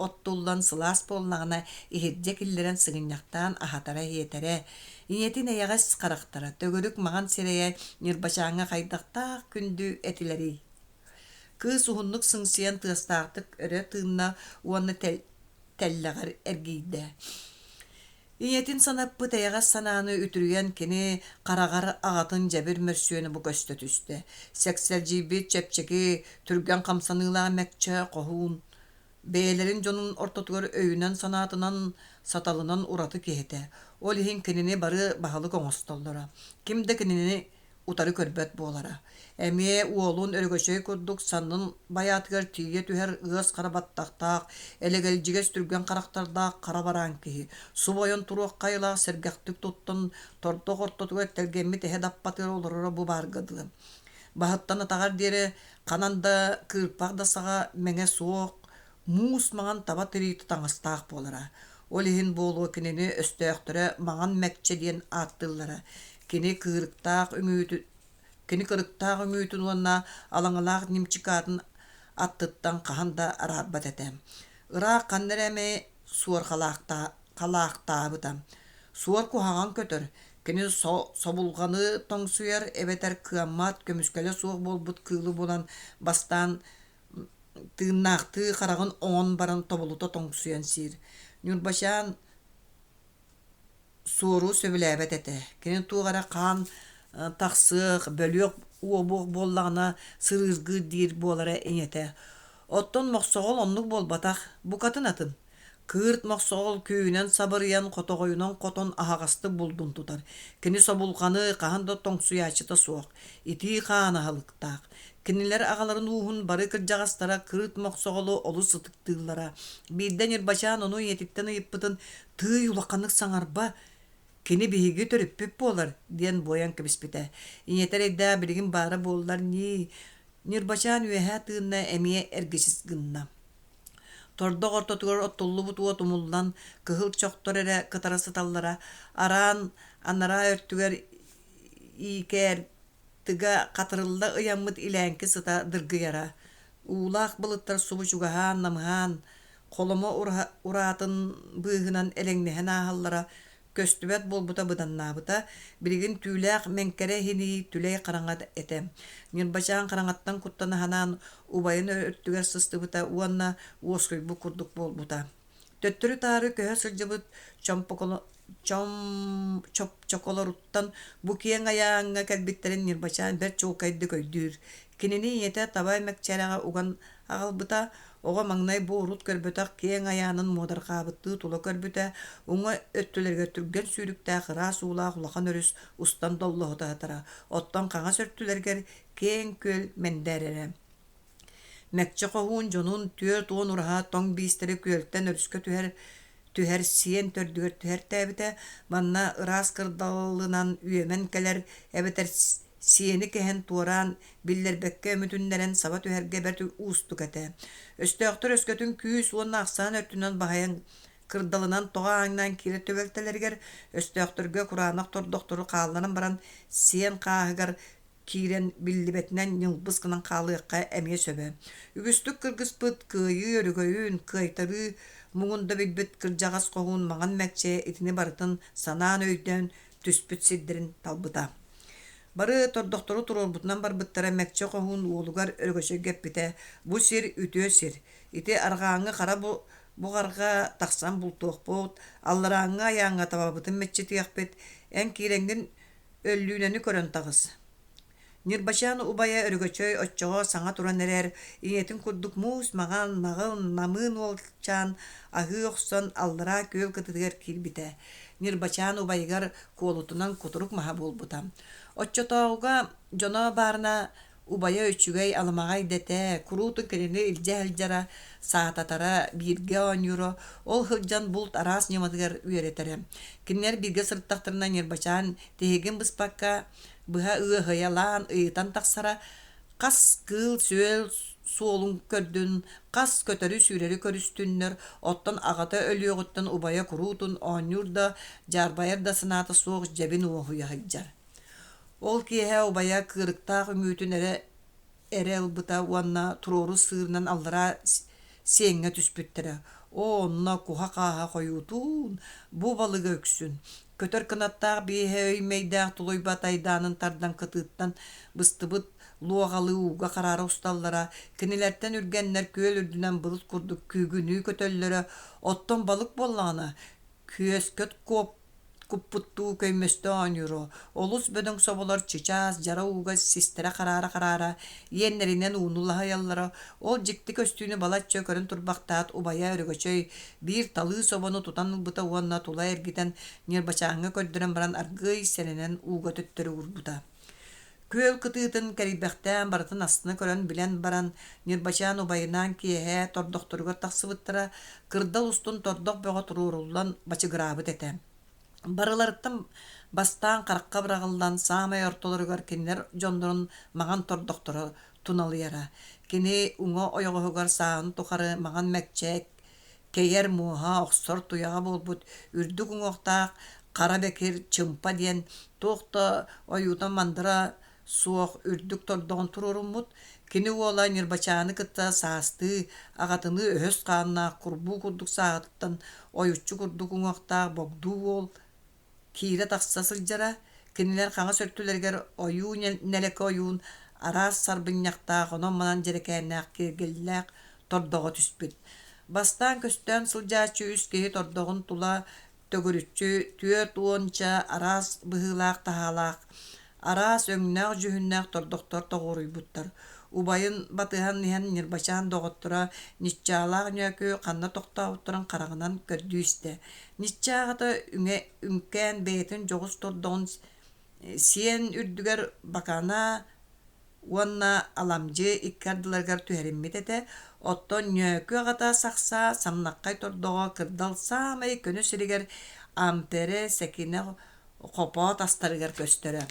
оттуллан сылаас буоллаҕына, иһирдьэ киллэрэн сыгынньахтаан аһатара-сиэтэрэ. Ийэтин эйэҕэс харахтара, төгүрүк маҥан сирэйэ Ньырбачааҥҥа хайдахтаах күндү этилэрий? Кыыс уһуннук сыҥсыйан тыастаахтык өрө тыынна уонна тэллэҕэр эргийдэ. Ийэтин санаппыт эйэҕэс санааны үтүрүйэн кини хараҕар аҕатын дьэбир мөрсүөнэ бу көстө түстэ. Сэксэлдьийбит чэпчэки, түргэн хамсаныылаах мэкчэ хоһуун бэйэлэрин дьонун ортотугар өйүнэн-санаатынан, саталынан ураты киһи этэ. Ол иһин кинини бары баһылык оҥостоллоро. Ким да кинини утары көрбөт буолара. Эмиэ уолун Өрөгөчөй курдук саннын байаатыгар тиийэ түһэр ыас хара баттахтаах, элэгэлдьигэс түргэн харахтардаах хара бараан киһи, субу ойон туруох хайылаах сэргэхтик туттан, тордох ортотугар тэлгэммит эһэ даппатыгар олороро бу баарга дылы. Баһыттан атаҕар диэри ханан да кыырпах да саҕа мэҥэ суох, муус маҥан таба тириитэ таҥастаах буолара. Ол иһин буолуо кинини өстөөхтөрө Маҥан Мэкчэ диэн ааттыыллара. Кини кыырыктаах үҥүүтүн кини кырыктаах үҥүүтүн уонна алаҥалаах нимчикаатын аттыттан хаһан да араарбат этэ. Ыраах ханна эрэ эмэ суор халаахтаабыта. Суор куһаҕан көтөр, кини собулҕаны тоҥсуйар эбэтэр кыаммат, көмүскэлэ суох буолбут кыылы булан бастаан тыыннаахтыы хараҕын оҥон баран тобулута тоҥсуйан сиир. Ньурбачаан суору сөбүлээбэт этэ. Кини туох эрэ хаан тахсыах, бөлүөх уобуох буоллаҕына сырыыргыыр диир буолара ийэтэ. Оттон Мохсоҕол оннук буолбатах, букатын атын. Кыырт мохсоҕол күүһүнэн сабырыйан, хотоҕойунан хотон аһаҕастык булдун тутар. Кини собулҕаны хаһан да тоҥсуйааччыта суох, итии хаан аһылыктаах. Кинилэр аҕаларын ууһун бары кырдьаҕастара кырыт мохсоҕолу олус ытыктыыллара. Биирдэ Ньырбачаан ону ийэтиттэн ыйыппытын «Тыый, улаханнык саҥарба, кини биһиги төрүппүт буолар» диэн буойан кэбиспитэ. Ийэтэ эрэйдээх билигин баара буоллар ньии. Ньырбачаан үөһэ тыынна эмиэ эргичис гынна. Тордох ортотугар оттуллубут уот умуллан, кыһыл чохтор эрэ кытара сыталлара, араан анараа өртүгэр иикээр. тыга хатырылла ыйаммыт илээҥки сыта дыргыйара. Уулаах былыттар субу чугаһаан, намыһаан, холомо ураатын быыһынан элэҥнэһэн ааһаллара көстүбэт буолбута быданнаабыта, билигин түүлээх мэҥкэрэ иһинии түлэй хараҥа этэ. Ньырбачаан хараҥаттан куттана санаан убайын өртүгэр сыстыбыта уонна уоскуйбут курдук буолбута. Төттөрү-таары көһө сылдьыбыт чопчоколоруттан бу киэҥ айааҥҥа кэлбиттэрин Ньырбачаан бэрт чуолкайдык өйдүүр. Кинини ийэтэ таба мэкчэрэҕэ уган аҕалбыта, оҕо маҥнай бу урут көрбөтөх киэҥ айаанын муодарҕаабыттыы тула көрбүтэ, уҥа өттүлэригэр түргэн сүүрүктээх ыраас уулаах улахан өрүс устан доллоһута сытара, оттон хаҥас өттүлэригэр киэҥ күөл мэндээрэрэ. Мэкчэ хоһуун дьонун 40 ураһа тоҥ биистэри күөлтэн өрүскэ түһэр түһэр сиэн төрдүгэр түһэртээбитэ, манна ыраас кырдалынан үөмэн кэлэр эбэтэр сиэни кэһэн туораан, биллэрбэккэ өмүтүннэрэн саба түһэргэ бэрт уустук этэ. Өстөөхтөр өскөтүн күүс уонна ахсаан өттүнэн баһыйан кырдалынан тоҕо ааҥнаан киирэр түбэлтэлэригэр өстөөхтөргө кураанах тордохтору хаалларан баран сиэн хааһыгар киирэн биллибэтинэн ньылбыс гынан хаалыахха эмиэ сөбө. Үгүстүк кыргыспыт кыайыы өрөгөйүн, кыайтарыы муҥун да билбит кырдьаҕас хоһуун маҥан мэкчэ итини барытын санаан өйдөөн түспүт сирдэрин талбыта. Бары тордохтору туруорбутунан барбыттара Мэкчэ хоһуун уолугар Өрөгөчөйгө эппитэ: «Бу сир үтүө сир. Ити арҕааҥҥы хара буҕарга тахсан бултуохпут, алларааҥҥы айааҥҥа табабытын мэччитиэхпит. Эн киирэҥҥин Өллүүнэни көрөн таҕыс. Ньырбачаан убайа Өрөгөчөй оччоҕо саҥа туран эрэр, ийэтин курдук муус маҥан, наҕыл, намыын уолчаан аһыы охсон аллараа күөл кытытыгар киирбитэ. Ньырбачаан убайыгар куолутунан кутурук маһа буолбута. Оччотооҕуга дьоно баарына Убайа үчүгэй, аламаҕай да этэ, куруутун кинини илдьэ сылдьара, саататара, бииргэ оонньуура, ол сылдьан булт араас ньыматыгар үөрэтэрэ. Кинилэр бииргэ сырыттахтарына Ньырбачаан тиһигин быспакка быһа ыаһыйалаан ыйытан тахсара, хас кыыл-сүөл суолун көрдүн, хас көтөрү-сүүрэри көрүстүннэр, оттон аҕата өлүөҕүттэн убайа куруутун оонньуур да, дьаарбайар да санаата суох дьэбин уоһуйа сылдьар. Ол киэһэ убайа кыырыктаах үҥүүтүн эрэ эрэ ылбыта уонна туруору сыырынан аллараа сиэҥҥэ түспүттэрэ. Оо, онно куһа-хааһа хойуутуун, бу балыга үксүн. Көтөр кынаттаах биэһэ өй-мэйдээх тулуйбат айдаанын тардан кытыыттан быстыбыт луоҕалыы ууга хараара усталлара, кинилэртэн үргэннэр күөл үрдүнэн былыт курдук күүгүнүү көтөллөрө, оттон балык буоллаҕына, күөскэ куппуттуу көймөстө оонньуура, олус бөдөҥ соболор чычаас, дьара ууга систэрэ хараара-хараара, иэннэринэн ууну лаһыйаллара, ол дьикти көстүүнү балачча көрөн турбахтаат убайа Өрөгөчөй биир талыы собону тутан ылбыта уонна тула эргитэн Ньырбачааҥҥа көрдөрөн баран аргыый сэрэнэн ууга төттөрү уурбута. Күөл кытыытын кэрийбэхтээн барытын астына көрөн билэн баран, Ньырбачаан убайынаан киэһэ тордохторугар тахсыбыттара, кырдал устун тордох бөҕө туруоруллан бачыгыраабыт этэ. Барыларыттан бастаан харахха быраҕыллан, саамай ортолоругар кинилэр дьоннорун маҥан тордохторо туналыйара. Кини уҥа ойоҕоһугар сааһын тухары маҥан мэкчээк кэйэр муоһа, охсор туйаҕа буолбут үрдүк уҥуохтаах хара бэкир Чымпа диэн туох да ойуута-мандара суох үрдүк тордоҕун туруоруммут, кини уола Ньырбачааны кытта саастыы, аҕатыныы өһөс хааннаах курбуу курдук сааһыттан ойуччу курдук уҥуохтаах богдуу уол киирэ-тахса сылдьара, кинилэр хаҥас өттүлэригэр ойуу нэлэкэ ойуун араас сарбынньахтаах, онон-манан дьэрэкээннээх киэргэллээх тордоҕо түспүт. Бастаан көстөөн сылдьааччы үс киһи тордоҕун тула төгүрүччү түөрт уонча араас быһыылаах-таһаалаах, араас өҥнөөх-дьүһүннээх тордохтор тоҕуоруйбуттар. Убайын батыһан иһэн Ньырбачаан доҕотторо Ниччаалаах Ньөөкү ханна тохтообуттарын хараҕынан көрдүү истэ. Ничча аҕата үҥэ үҥкээн бэйэтин дьоҕус тордоҕун сиэн үрдүгэр бакана уонна Аламдьы икки ардыларыгар түһэриммит этэ, оттон Ньөөкү аҕата Сахсаа самнаххай тордоҕо кырдал саамай көнө сиригэр Ампере Сэкинэ хопоо тастарыгар көстөрө.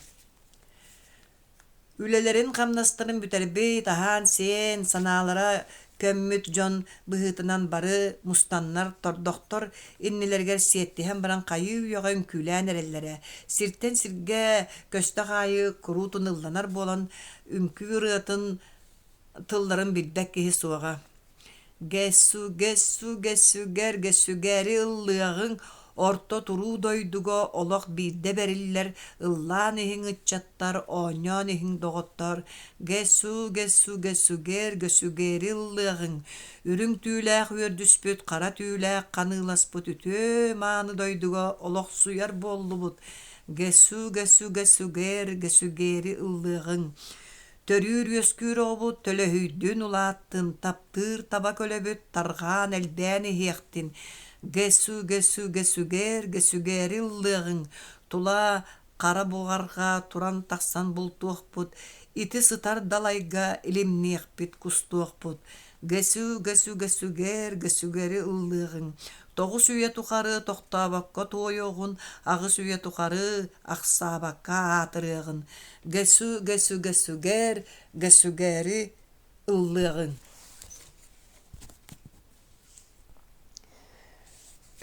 Үлэлэрин-хамнастарын бүтэрбит, аһаан-сиэн, санаалара Көммүт дьон быһыытынан бары мустаннар тордохтор иннилэригэр сиэттиһэн баран хайыы-үйэҕэ үҥкүүлээн эрэллэрэ. Сиртэн сиргэ көстөх аайы куруутун ылланар буолан, үҥкүү ырыатын тылларын билбэт киһи суоҕа. Гэссу, гэссу, гэссүгэр, гэссүгэри ыллыаҕыҥ, орто туруу дойдуга олох биирдэ бэриллэр, ыллаан иһиҥ ыччаттар, оонньоон иһиҥ доҕоттор, гэссу, гэссу, гэссүгэр, гэссүгэри ыллыаҕыҥ, үрүҥ түүлээх үөрдүспүт, хара түүлээх ханыыласпыт үтүө-мааны дойдуга олохсуйар буоллубут, гэссу, гэссу, гэссүгэр, гэссүгэри ыллыаҕыҥ. Төрүүр-үөскүүр оҕобут төлөһүйдүн улааттын, таптыыр таба көлөбүт тарҕаан элбээн иһиэхтин, гэсү гэсү гэсүгээр гэсүгээри ыллыаҕыҥ, тула хара буҕарҕа туран тахсан бултуохпут, ити сытар далайга илимниэхпит, кустуохпут, гэсү гэсү гэсүгээр гэсүгэри ыллыаҕыҥ, 9 үйэ тухары тохтообокко туойуоҕун, 8 үйэ тухары ахсаабакка аатырыаҕын, Гэсү гэсү гэсүгээр гэсүгээри ыллыаҕыҥ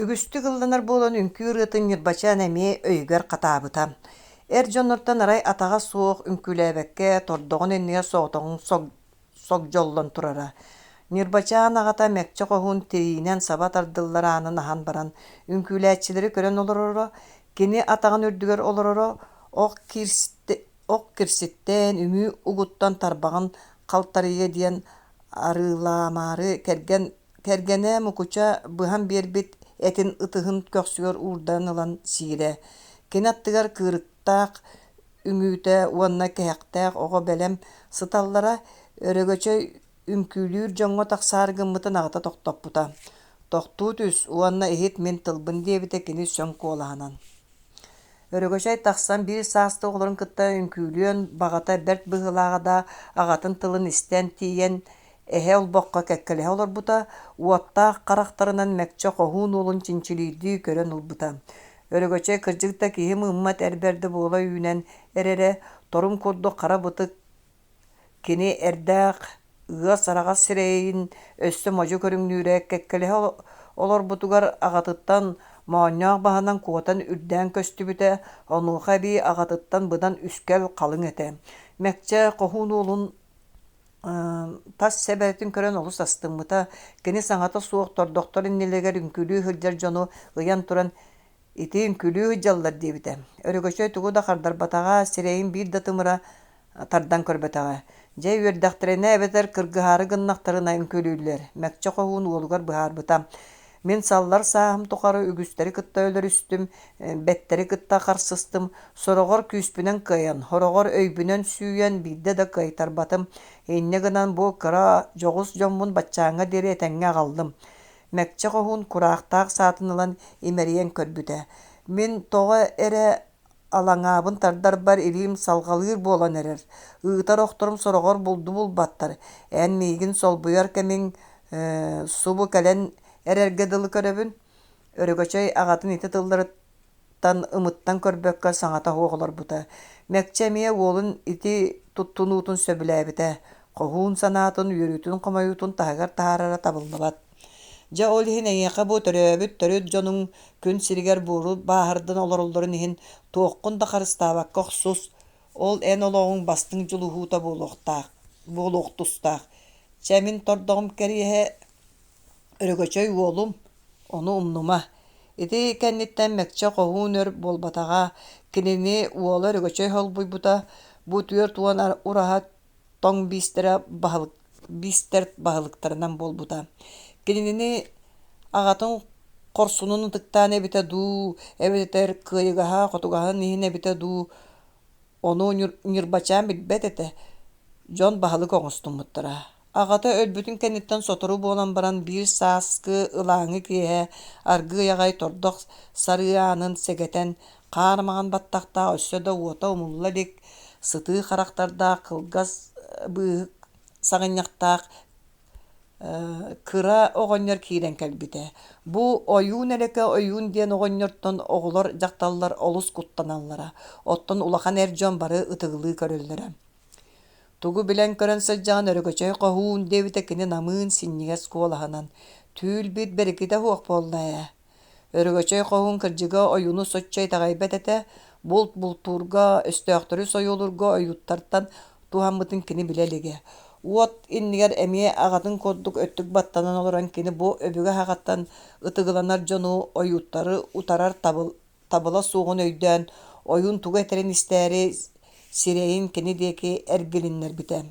Үгүстүк ылланар буолан үҥкүү ырыатын Ньырбачаан эмиэ өйүгэр хатаабыта. Эр дьоннортон арай атаҕа суох үҥкүүлээбэккэ тордоҕун иннигэр соҕотоҕун согдьоллон турара. Ньырбачаан аҕата Мэкчэ Хоһуун тириинэн саба тардыллар аанын аһан баран, үҥкүүлээччилэри көрөн олороро, кини атаҕын үрдүгэр олороро, ох кирситтэн, үҥүү угуттан тарбаҕын халтарыйыа диэн арыылаамаары кэргэн кэргэнэ Мукуча быһан биэрбит этин ытыһын көхсүгэр уурдаран ылан сиирэ. Кини аттыгар кыырыктаах үҥүүтэ уонна кэһэхтээх оҕо бэлэм сыталлара, Өрөгөчөй үҥкүүлүүр дьоҥҥо тахсаары гыммытын аҕата тохтоппута: «Тохтуу түс уонна иһит мин тылбын» диэбитэ кини сөҥ куолаһынан. Өрөгөчөй тахсан биир саастыы оҕолорун кытта үҥкүүлүөн баҕата бэрт быһыылааҕа да, аҕатын тылын истэн тиийэн эһэ олбоххо кэккэлэһэ олорбута, уоттаах харахтарынан Мэкчэ хоһуун уолун чинчилиирдии көрөн ылбыта. Өрөгөчөй кырдьык да киһи мыыммат эр бэрдэ буола үүнэн эрэрэ, торум курдук хара бытык кини эрдээх ыас араҕас сирэйин өссө модьу көрүҥнүүрэ кэккэлэһэ олорбутугар аҕатыттан моонньоох баһынан куотан үрдээн көстүбүтэ, онуоха эбии аҕатыттан быдан үскэл халыҥ этэ. Мэкчэ хоһуун уолун тас сэбэрэтин көрөн олус астыммыта, кини саҥата суох тордохтор иннилэригэр үҥкүүлүү сылдьар дьону ыйан туран «Ити үҥкүүлүү сылдьаллар» диэбитэ. Өрөгөчөй тугу да хардарбатаҕа, сирэйин биир да тымыра тардан көрбөтөҕө. Дьэ үөрдэхтэринэ эбэтэр кыргыһаары гыннахтарына үҥкүүлүүллэр, Мэкчэ Хоһуун уолугар быһаарбыта. Мин саллар сааһым тухары үгүстэри кытта өлөрүстүм, бэттэри кытта харсыстым, сороҕор күүспүнэн кыайан, сороҕор өйбүнэн сүүйэн биирдэ да кыайтарбатым. Инньэ гынан бу кыра дьоҕус дьоммун баччааҥҥа диэри этэҥҥэ аҕаллым. Мэкчэ Хоһуун кураахтаах саатын ылан имэрийэн көрбүтэ. Мин тоҕо эрэ Алаҥаабын тардарбар илиим салҕалыыр буолан эрэр, ыытар охторум сороҕор булду булбаттар, эн миигин солбуйар кэмиҥ ээ, субу кэлэн эрэргэ дылы көрөбүн Өрөгөчөй аҕатын ити тылларыттан ымыттан көрбөккө саҥата суох олорбута. Мэкчэ эмиэ уолун ити туттунуутун сөбүлээбитэ, хоһуун санаатын, үөрүүтүн-хомойуутун таһыгар таһаарара табыллыбат. Дьэ ол иһин эйиэхэ бу төрөөбүт төрүт дьонуҥ күн сиригэр буору бааһырдан олороллорун иһин туоххун да харыстаабакка охсус, ол эн олоҕуҥ бастыҥ дьулуһуута буолуохтаах, буолуох тустаах. Чэ мин тордоҕум кэриэһэ Өрөгөчөй уолум, ону умнума. Ити кэнниттэн Мэкчэ хоһуун өр буолбатаҕа, кинини уола Өрөгөчөй холбуйбута, бу 40 ураһа тоҥ биистэрэ баһылык биистэр баһылыктарынан буолбута. Кинини аҕатын хорсунун ытыктаан эбитэ дуу, эбэтэр кыайыгаһа-хотугаһын иһин эбитэ дуу, ону Ньырбачаан билбэт этэ, дьон баһылык оҥостуммуттара. Аҕата өлбүтүн кэнниттэн сотору буолан баран биир сааскы ылааҥы киэһэ аргыый аҕай тордох сарыы аанын сэгэтэн, хаар маҥан баттахтаах өссө да уота умулла илик, сытыы харахтардаах кылгас быыһык саҕынньахтаах кыра оҕонньор киирэн кэлбитэ. Бу Ойуун Элэкэ Ойуун диэн оҕонньортон оҕолор, дьахталлар олус куттаналлара, оттон улахан эр дьон бары ытыгылыы көрөллөрө. Тугу билэн-көрөн сылдьаҕын Өрөгөчөй хоһуун диэбитэ кини намыын синньигэс куолаһынан. Түүл-бит бэрикитэ суох буолла ээ. Өрөгөчөй хоһуун кырдьыга ойууну соччо итэҕэйбэт этэ, булт бултуурга, өстөөхтөрү сойуолуурга ойууттартан туһаммытын кини билэ илигэ. Уот иннигэр эмиэ аҕатын курдук өттүк баттанан олорон кини бу өбүгэ саҕаттан ытыгыланар дьону ойууттары утарар табыл табыла суоҕун өйдөөн, ойуун тугу этэрин истээри сирэйин кини диэки эргилиннэрбитэ.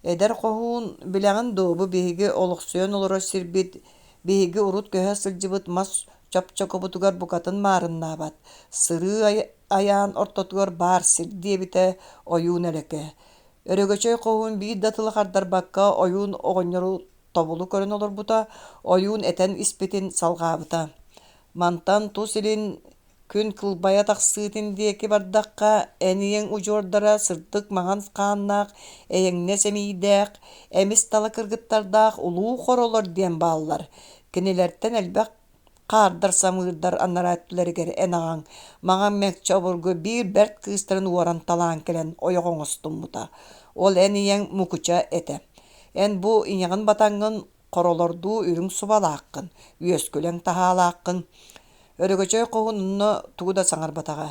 Эдэр хоһуун, билэҕин дуо, бу биһиги олохсуйан олорор сирбит, биһиги урут көһө сылдьыбыт мас чопчокубутугар букатын маарыннаабат, сырыы айаан ортотугар баар сир диэбитэ ойуун элэкэ. Өрөгөчөй хоһуун биир да тылы хардарбакка ойуун оҕонньору тобулу көрөн олорбута, ойуун этэн испитин салҕаабыта. Мантан тус илин күн кылбайа тахсыытын диэки бардахха, эн ийэҥ удьуордара сырдык маҥан хааннаах, эйэҥнэс эмиийдээх, эмис тала кыргыттардаах улуу хоролор диэн бааллар. Кинилэртэн элбэх хаардар-самыырдар анараа өттүлэригэр эн аҕаҥ Маҥан Мэкчэ обургу биир бэрт кыыстарын уоран талаан кэлэн ойох оҥостуммута. Ол эн ийэҥ Мукуча этэ. Эн бу ийэҕин батаҥҥын хоролордуу үрүҥ субалааххын, үөскүлэҥ таһаалааххын. Өрөгөчөй хоһун онно тугу да саҥарбатаҕа.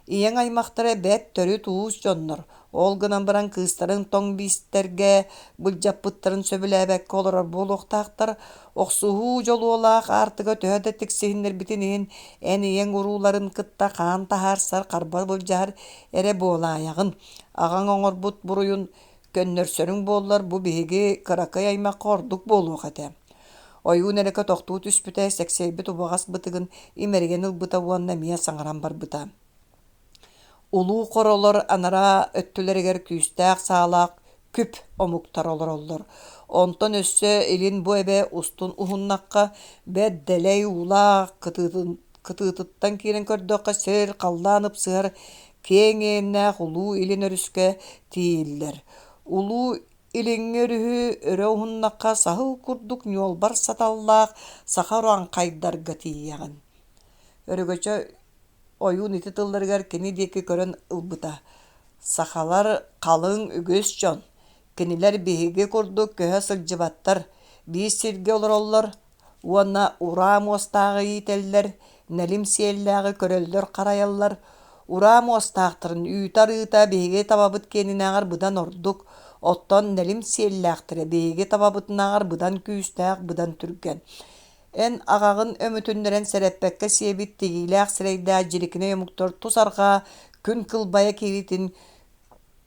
Ийэҥ аймахтара бэрт төрүт уус дьоннор, ол гынан баран кыыстарын тоҥ биистэргэ былдьаппыттарын сөбүлээбэккэ олорор буолуохтаахтар. Охсуһуу дьолуолаах аартыга төһө да тиксиһиннэрбитин иһин, эн ийэҥ урууларын кытта хаан таһаарсар харба былдьаһар эрэ буолаайаҕын. Аҕаҥ оҥорбут буруйун Көннөрсөрүҥ буоллар, бу биһиги кыракый аймахха ордук буолуох этэ. Ойуун элэкэ тохтуу түспүтэ, сэксэйбит убаҕас бытыгын имэрийэн ылбыта уонна эмиэ саҥаран барбыта. Улуу хоролор анараа өттүлэригэр күүстээх саалаах күп омуктар олороллор. Онтон өссө илин бу эбэ устун уһуннахха, бэрт дэлэй уулаах кытыытын кытыытыттан киирэн көрдөххө сир, халлаан ыпсыһар киэҥ иэннээх Улуу Илин өрүскэ тиийиллэр. Улуу Илиҥҥи өрүһү өрө уһуннахха саһыл курдук ньуолбар саталлаах саха урааҥхайдарга тиийэҕин. Өрөгөчө ойуун ити тылларыгар кини диэки көрөн ылбыта. Сахалар халыҥ үгүс дьон. Кинилэр биһиги курдук көһө сылдьыбаттар, биир сиргэ олороллор, уонна ураа муостааҕы иитэллэр, нэлим сиэллээҕи көрөллөр-харайаллар. Ураа муостаахтарын үүтэ-арыыта биһиги табабыт киэнинээҕэр быдан ордук, оттон нэлим сиэллээхтэрэ биһиги табабытынааҕар быдан күүстээх, быдан түргэн. Эн аҕаҕын өмүтүннэрэн сэрэппэккэ сиэбит тигиилээх сирэйдээх дьирикинэй омуктар тус арҕаа күн кылбайа киириитин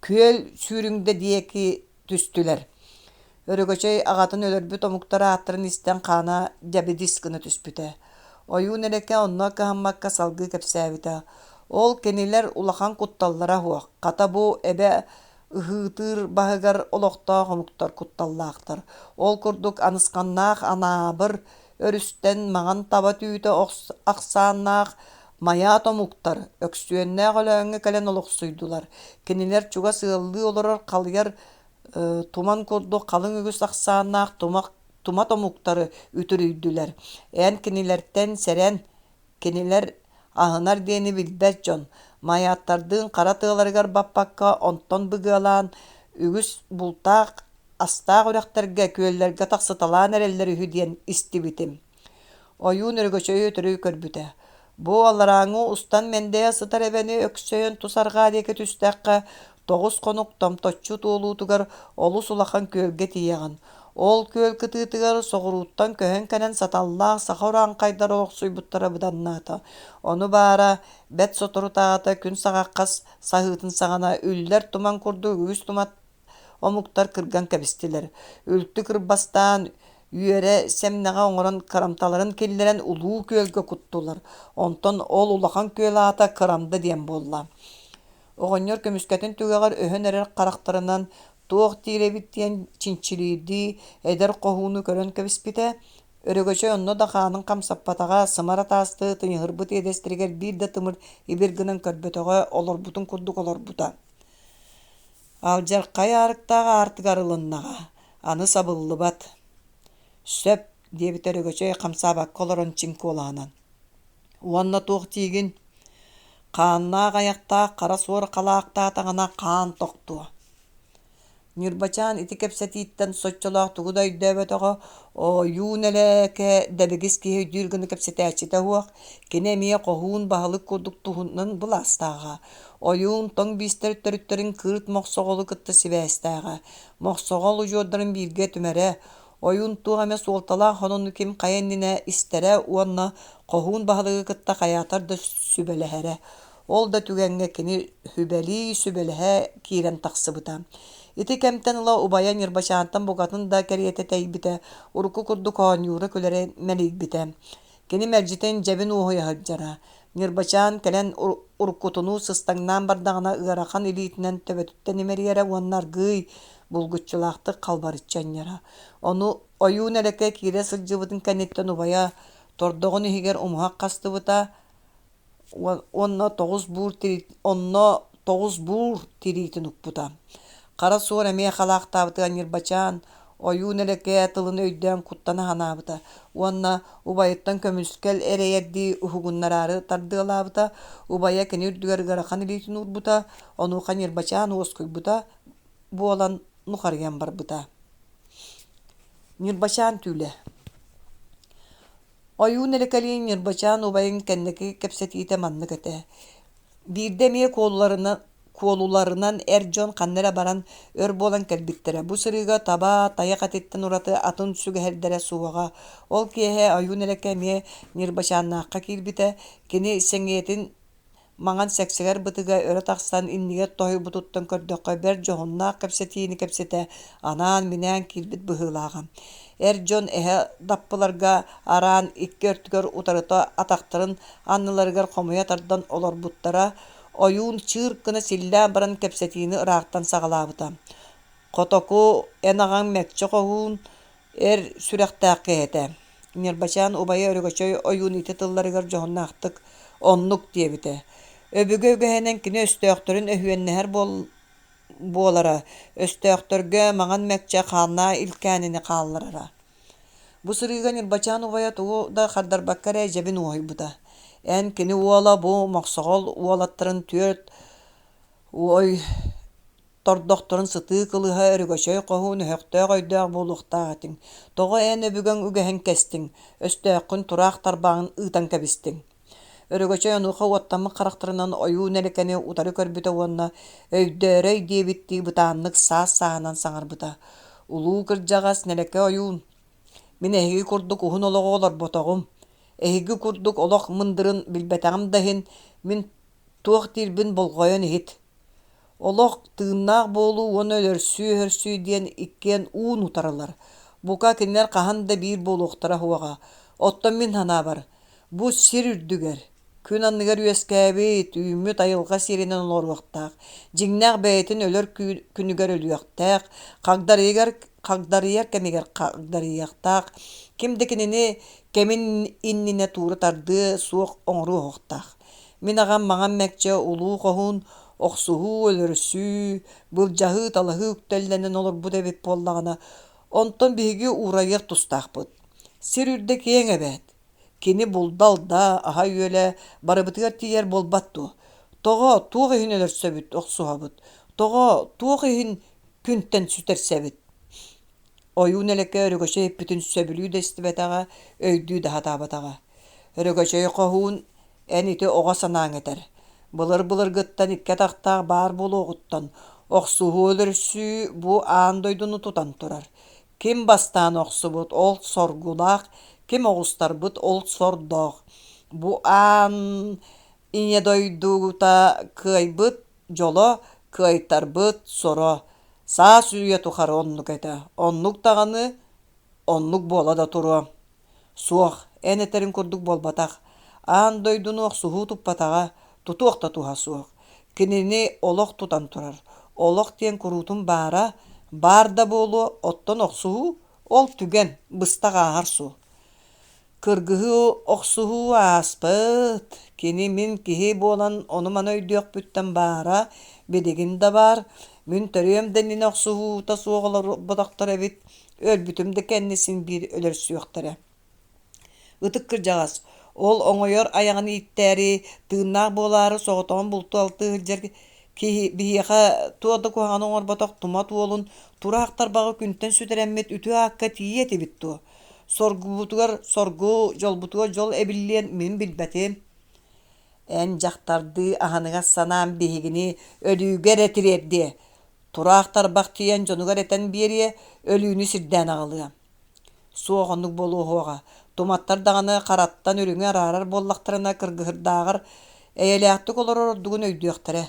күөл сүүрүҥдэ диэки түстүлэр. Өрөгөчөй аҕатын өлөрбүт омуктар ааттарын истэн хаана дьэбидис гына түспүтэ. Ойуун элэкэ онно кыһаммакка салгыы кэпсээбитэ. Ол кинилэр улахан кутталлара суох, хата бу эбэ ыһыытыыр баһыгар олохтоох омуктар кутталлаахтар. Ол курдук анысханнаах Анаабыр өрүстэн маҥан таба түүтэ ахсааннаах майаат омуктар Өксүөннээх Өлөөҥҥө кэлэн олохсуйдулар. Кинилэр чугас ыаллыы олорор халыйар туман курдук халыҥ үгүс ахсааннаах тумах тумат омуктары үтүрүйдүлэр. Эн кинилэртэн сэрэн, кинилэр аһынар диэни билбэт дьон, майааттардыын хара тыаларыгар баппакка онтон быгыалаан, үгүс бултаах астаах үрэхтэргэ, күөллэргэ тахсыталаан эрэллэр үһү диэн истибитим. Ойуун Өрөгөчөйү өтөрү көрбүтэ. Бу алларааҥҥы устан мэндэйэ сытар эбэни өксөйөн тус арҕаа диэки түстэххэ, тоҕус хонук томточчу туолуутугар олус улахан күөлгэ тиийэҕин. Ол күөл кытыытыгар соҕурууттан көһөн кэлэн саталлаах саха урааҥхайдара олохсуйбуттара быданнаата. Ону баара, бэрт соторутааҕыта күн саҕаххас саһыытын саҕана үллэр туман курдук үгүс тумат омуктар кырган кэбистилэр. Үлтү кырбастаан, үөрэ сэмнэҕэ оҥорон кырамталарын киллэрэн Улуу Күөлгэ куттулар. Онтон ол улахан күөл аата Кырамда диэн буолла. Оҕонньор көмүскэтин түгэҕэр өһөн эрэр харахтарынан туох диир эбит диэн чинчилиирдии эдэр хоһууну көрөн кэбиспитэ. Өрөгөчөй онно да хаанын хамсаппатаҕа, сымар атаастыы тыйыһырбыт иэдэстэригэр биир да тымыр ибир гынан көрбөтөҕө, олорбутун курдук олорбута. Алдьархай аарыктаах аартыгар ылыннаҕа, аны сабыллыбат. Сөп, диэбитэ Өрөгөчөй хамсаабакка олорон чиҥ куолаһынан. Уонна туох диигин? Хааннаах айахтаах хара суор халаахтаатаҕына хаан тохтуо. Ньырбачаан ити кэпсэтииттэн соччолоох тугу да өйдөөбөтөҕө, ойуун элэкэ дэбигис киһи өйдүүр гына кэпсэтээччитэ суох, кини эмиэ хоһуун баһылык курдук туһунан былаастааҕа. Ойуун тоҥ биистэр төрүттэрин кыырт мохсоҕолу кытта сибээстээҕэ. Мохсоҕол удьуордарын бииргэ түмэрэ, ойуун туох эмэ суолталаах сонуну ким хайа иннинэ истэрэ уонна хоһуун баһылыгы кытта хайаатар да сүбэлэһэрэ. Ол да түгэҥҥэ кини сүбэлии-сүбэлэһэ киирэн тахсыбыта. Ити кэмтэн ыла убайа Ньырбачаантан букатын да кэриэтэ тэйбитэ, урукку курдук оонньуура-күлэрэ мэлийбитэ. Кини мэлдьитин дьэбин уоһуйа сылдьара. Ньырбачаан кэлэн уруккутунуу сыстаҥнаан бардаҕына ыарахан илиитинэн төбөтүттэн имэрийэрэ уонна аргыый булгуччулаахтык халбарыччы анньара. Ону ойуун элэкэ киирэ сылдьыбытын кэнниттэн убайа тордоҕун иһигэр умуһах хастыбыта, уонна онно 9 буур тириитин укпута. Хара суор эмиэ халаахтаабытыгар Ньырбачаан ойуун элэкээ тылын өйдөөн куттана санаабыта уонна убайыттан көмүскэл эрэйэрдии уһугуннараары тардыалаабыта. Убайа кини үрдүгэр ыарахан илиитин уурбута, онуоха Ньырбачаан уоскуйбута буолан нухарыйан барбыта. Ньырбачаан түүлэ Ойуун элэкэлиин Ньырбачаан убайын кэнники кэпсэтиитэ маннык этэ: Биирдэ эмиэ куолуларынан эр дьон ханна эрэ баран өр буолан кэлбиттэрэ. Бу сырыыга таба, тайах этиттэн ураты атын сүгэһэрдэрэ суоҕа. Ол киэһэ Ойуун элэкэ эмиэ Ньырбачааннаахха киирбитэ. Кини сэҥийэтин Маҥан сэксэгэр бытыга өрө тахсан иннигэр тоһуйбутуттан көрдөххө бэрт дьоһуннаах кэпсэтиини кэпсэтэ анаан-минээн киирбит быһыылааҕа. Эр дьон эһэ даппыларга араан икки өртүгэр утарыта атахтарын анныларыгар хомуйа тардан олорбуттара, ойуун чыыр гына силлээн баран кэпсэтиини ыраахтан саҕалаабыта. Хотоку эн аҕаҥ Мэкчэ Хоһуун эр сүрэхтээх киһи этэ. Ньырбачаан убайа Өрөгөчөй ойуун ити тылларыгар дьоһуннаахтык «Оннук» диэбитэ. Өбүгэ үгэһинэн кини өстөөхтөрүн өһүөннэһэр буолара, өстөөхтөргө Маҥан Мэкчэ хааннаах илкээнини хаалларара. Бу сырыыга Ньырбачаан убайа тугу да хардарбакка эрэ дьэбин уоһуйбута. Эн кини уола бу Мохсоҕол уолаттарын түөрт ой тордохторун сытыы кылыһа Өрөгөчөй хоһуун өһөхтөөх өйдөөх буолуохтаах этиҥ. Тоҕо эн өбүгэҥ үгэһин кэстиҥ, өстөөххүн тураах тарбаҕын ыытан кэбистиҥ? Өрөгөчөй онуоха уоттаммыт харахтарынан ойуун элэкэни утары көрбүтэ уонна өйдөөрөй диэбиттии бытааннык саас-сааһынан саҥарбыта: «Улуу кырдьаҕас Нэлэкэ ойуун, мин эһиги курдук уһун олоҕу олорботоҕум, эһиги курдук олох мындырын билбэтэҕим да иһин, мин туох диирбин болҕойон иһит. Олох, тыыннаах буолуу уонна өлөрсүү-өһөрсүү диэн иккиэн уун утарылар. Бука, кинилэр хаһан да биир буолуохтара суоҕа. Оттон мин санаабар, бу сир үрдүгэр, күн анныгар үөскээбит, үүммүт айылҕа сиэринэн олоруохтаах, дьиҥнээх бэйэтин өлөр күнүгэр өлүөхтээх, хагдарыйар, хагдарыйар кэмигэр хагдарыйыахтаах, ким да кинини кэмин иннинэ туура тардыа суох оҥоруо суохтаах. Мин аҕам Маҥан Мэкчэ улуу хоһуун охсуһуу, өлөрсүү, былдьаһыы-талаһыы үктэллэнэн олорбут эбит буоллаҕына, онтон биһиги уурайыах тустаахпыт. Сир үрдэ киэҥ эбээт. Кини булда-алда, аһа-үөлэ барыбытыгар тиийэр буолбат дуо? Тоҕо, туох иһин өлөрсөбүт, охсуһабыт? Тоҕо, туох иһин күнтэн сүтэрсэбит? Ойуун элэкэ Өрөгөчөй эппитин сөбүлүү да истибэтэҕэ, өйдүү да сатаабатаҕа. Өрөгөчөй хоһуун эн ити оҕо санааҥ этэр. Былыр-былыргыттан икки атахтаах баар буолуоҕуттан охсуһуу өлөрсүү бу аан дойдуну тутан турар. Ким бастаан охсубут ол соргулаах, ким оҕустарбыт ол сордоох. Бу аан ийэ дойдута кыайбыт дьоло, кыайтарбыт соро. Саас үйэ тухары оннук этэ. Оннук даҕаны, оннук буола да туруо. Суох, эн этэриҥ курдук буолбатах. Аан дойдуну охсуһуу туппатаҕа, тутуох да туһа суох. Кинини олох тутан турар. Олох диэн куруутун баара, баар да буолуо, оттон охсуһуу ол түгэн, быстах ааһар суол. Кыргыһыы охсуһуу ааспыт, кини мин киһи буолан ону-маны өйдүөхпүттэн баара, билигин да баар, мин төрүөм да иннинэ охсуһуута суох олорботохтор эбит, өлбүтүм да кэннэ син биир өлөрсүөхтэрэ. Ытык кырдьаҕас, ол оҥойор айаҕын ииттээри, тыыннаах буолаары соҕотоҕун бултуу-алтыы сылдьар. Киһи биһиэхэ туох да куһаҕаны оҥорботох тумат уолун тураах тарбаҕы күнтэн сүтэрэммит үтүө аакка тиийиэ этибит дуо? Соргубутугар соргу, дьолбутугар дьол эбиллиэн мин билбэтим. Эн дьахтардыы аһыныгас санаам биһигини өлүүгэ эрэ тириэрдиэ. Тураах тарбах тиийэн дьонугар этэн биэриэ, өлүүнү сирдээн аҕалыа. Суох оннук буолуоһуоҕа. Туматтар даҕаны хараттан үрүҥү араарар буоллахтарына кыргыһырдааҕар эйэлээхтик олорор ордугун өйдүөхтэрэ.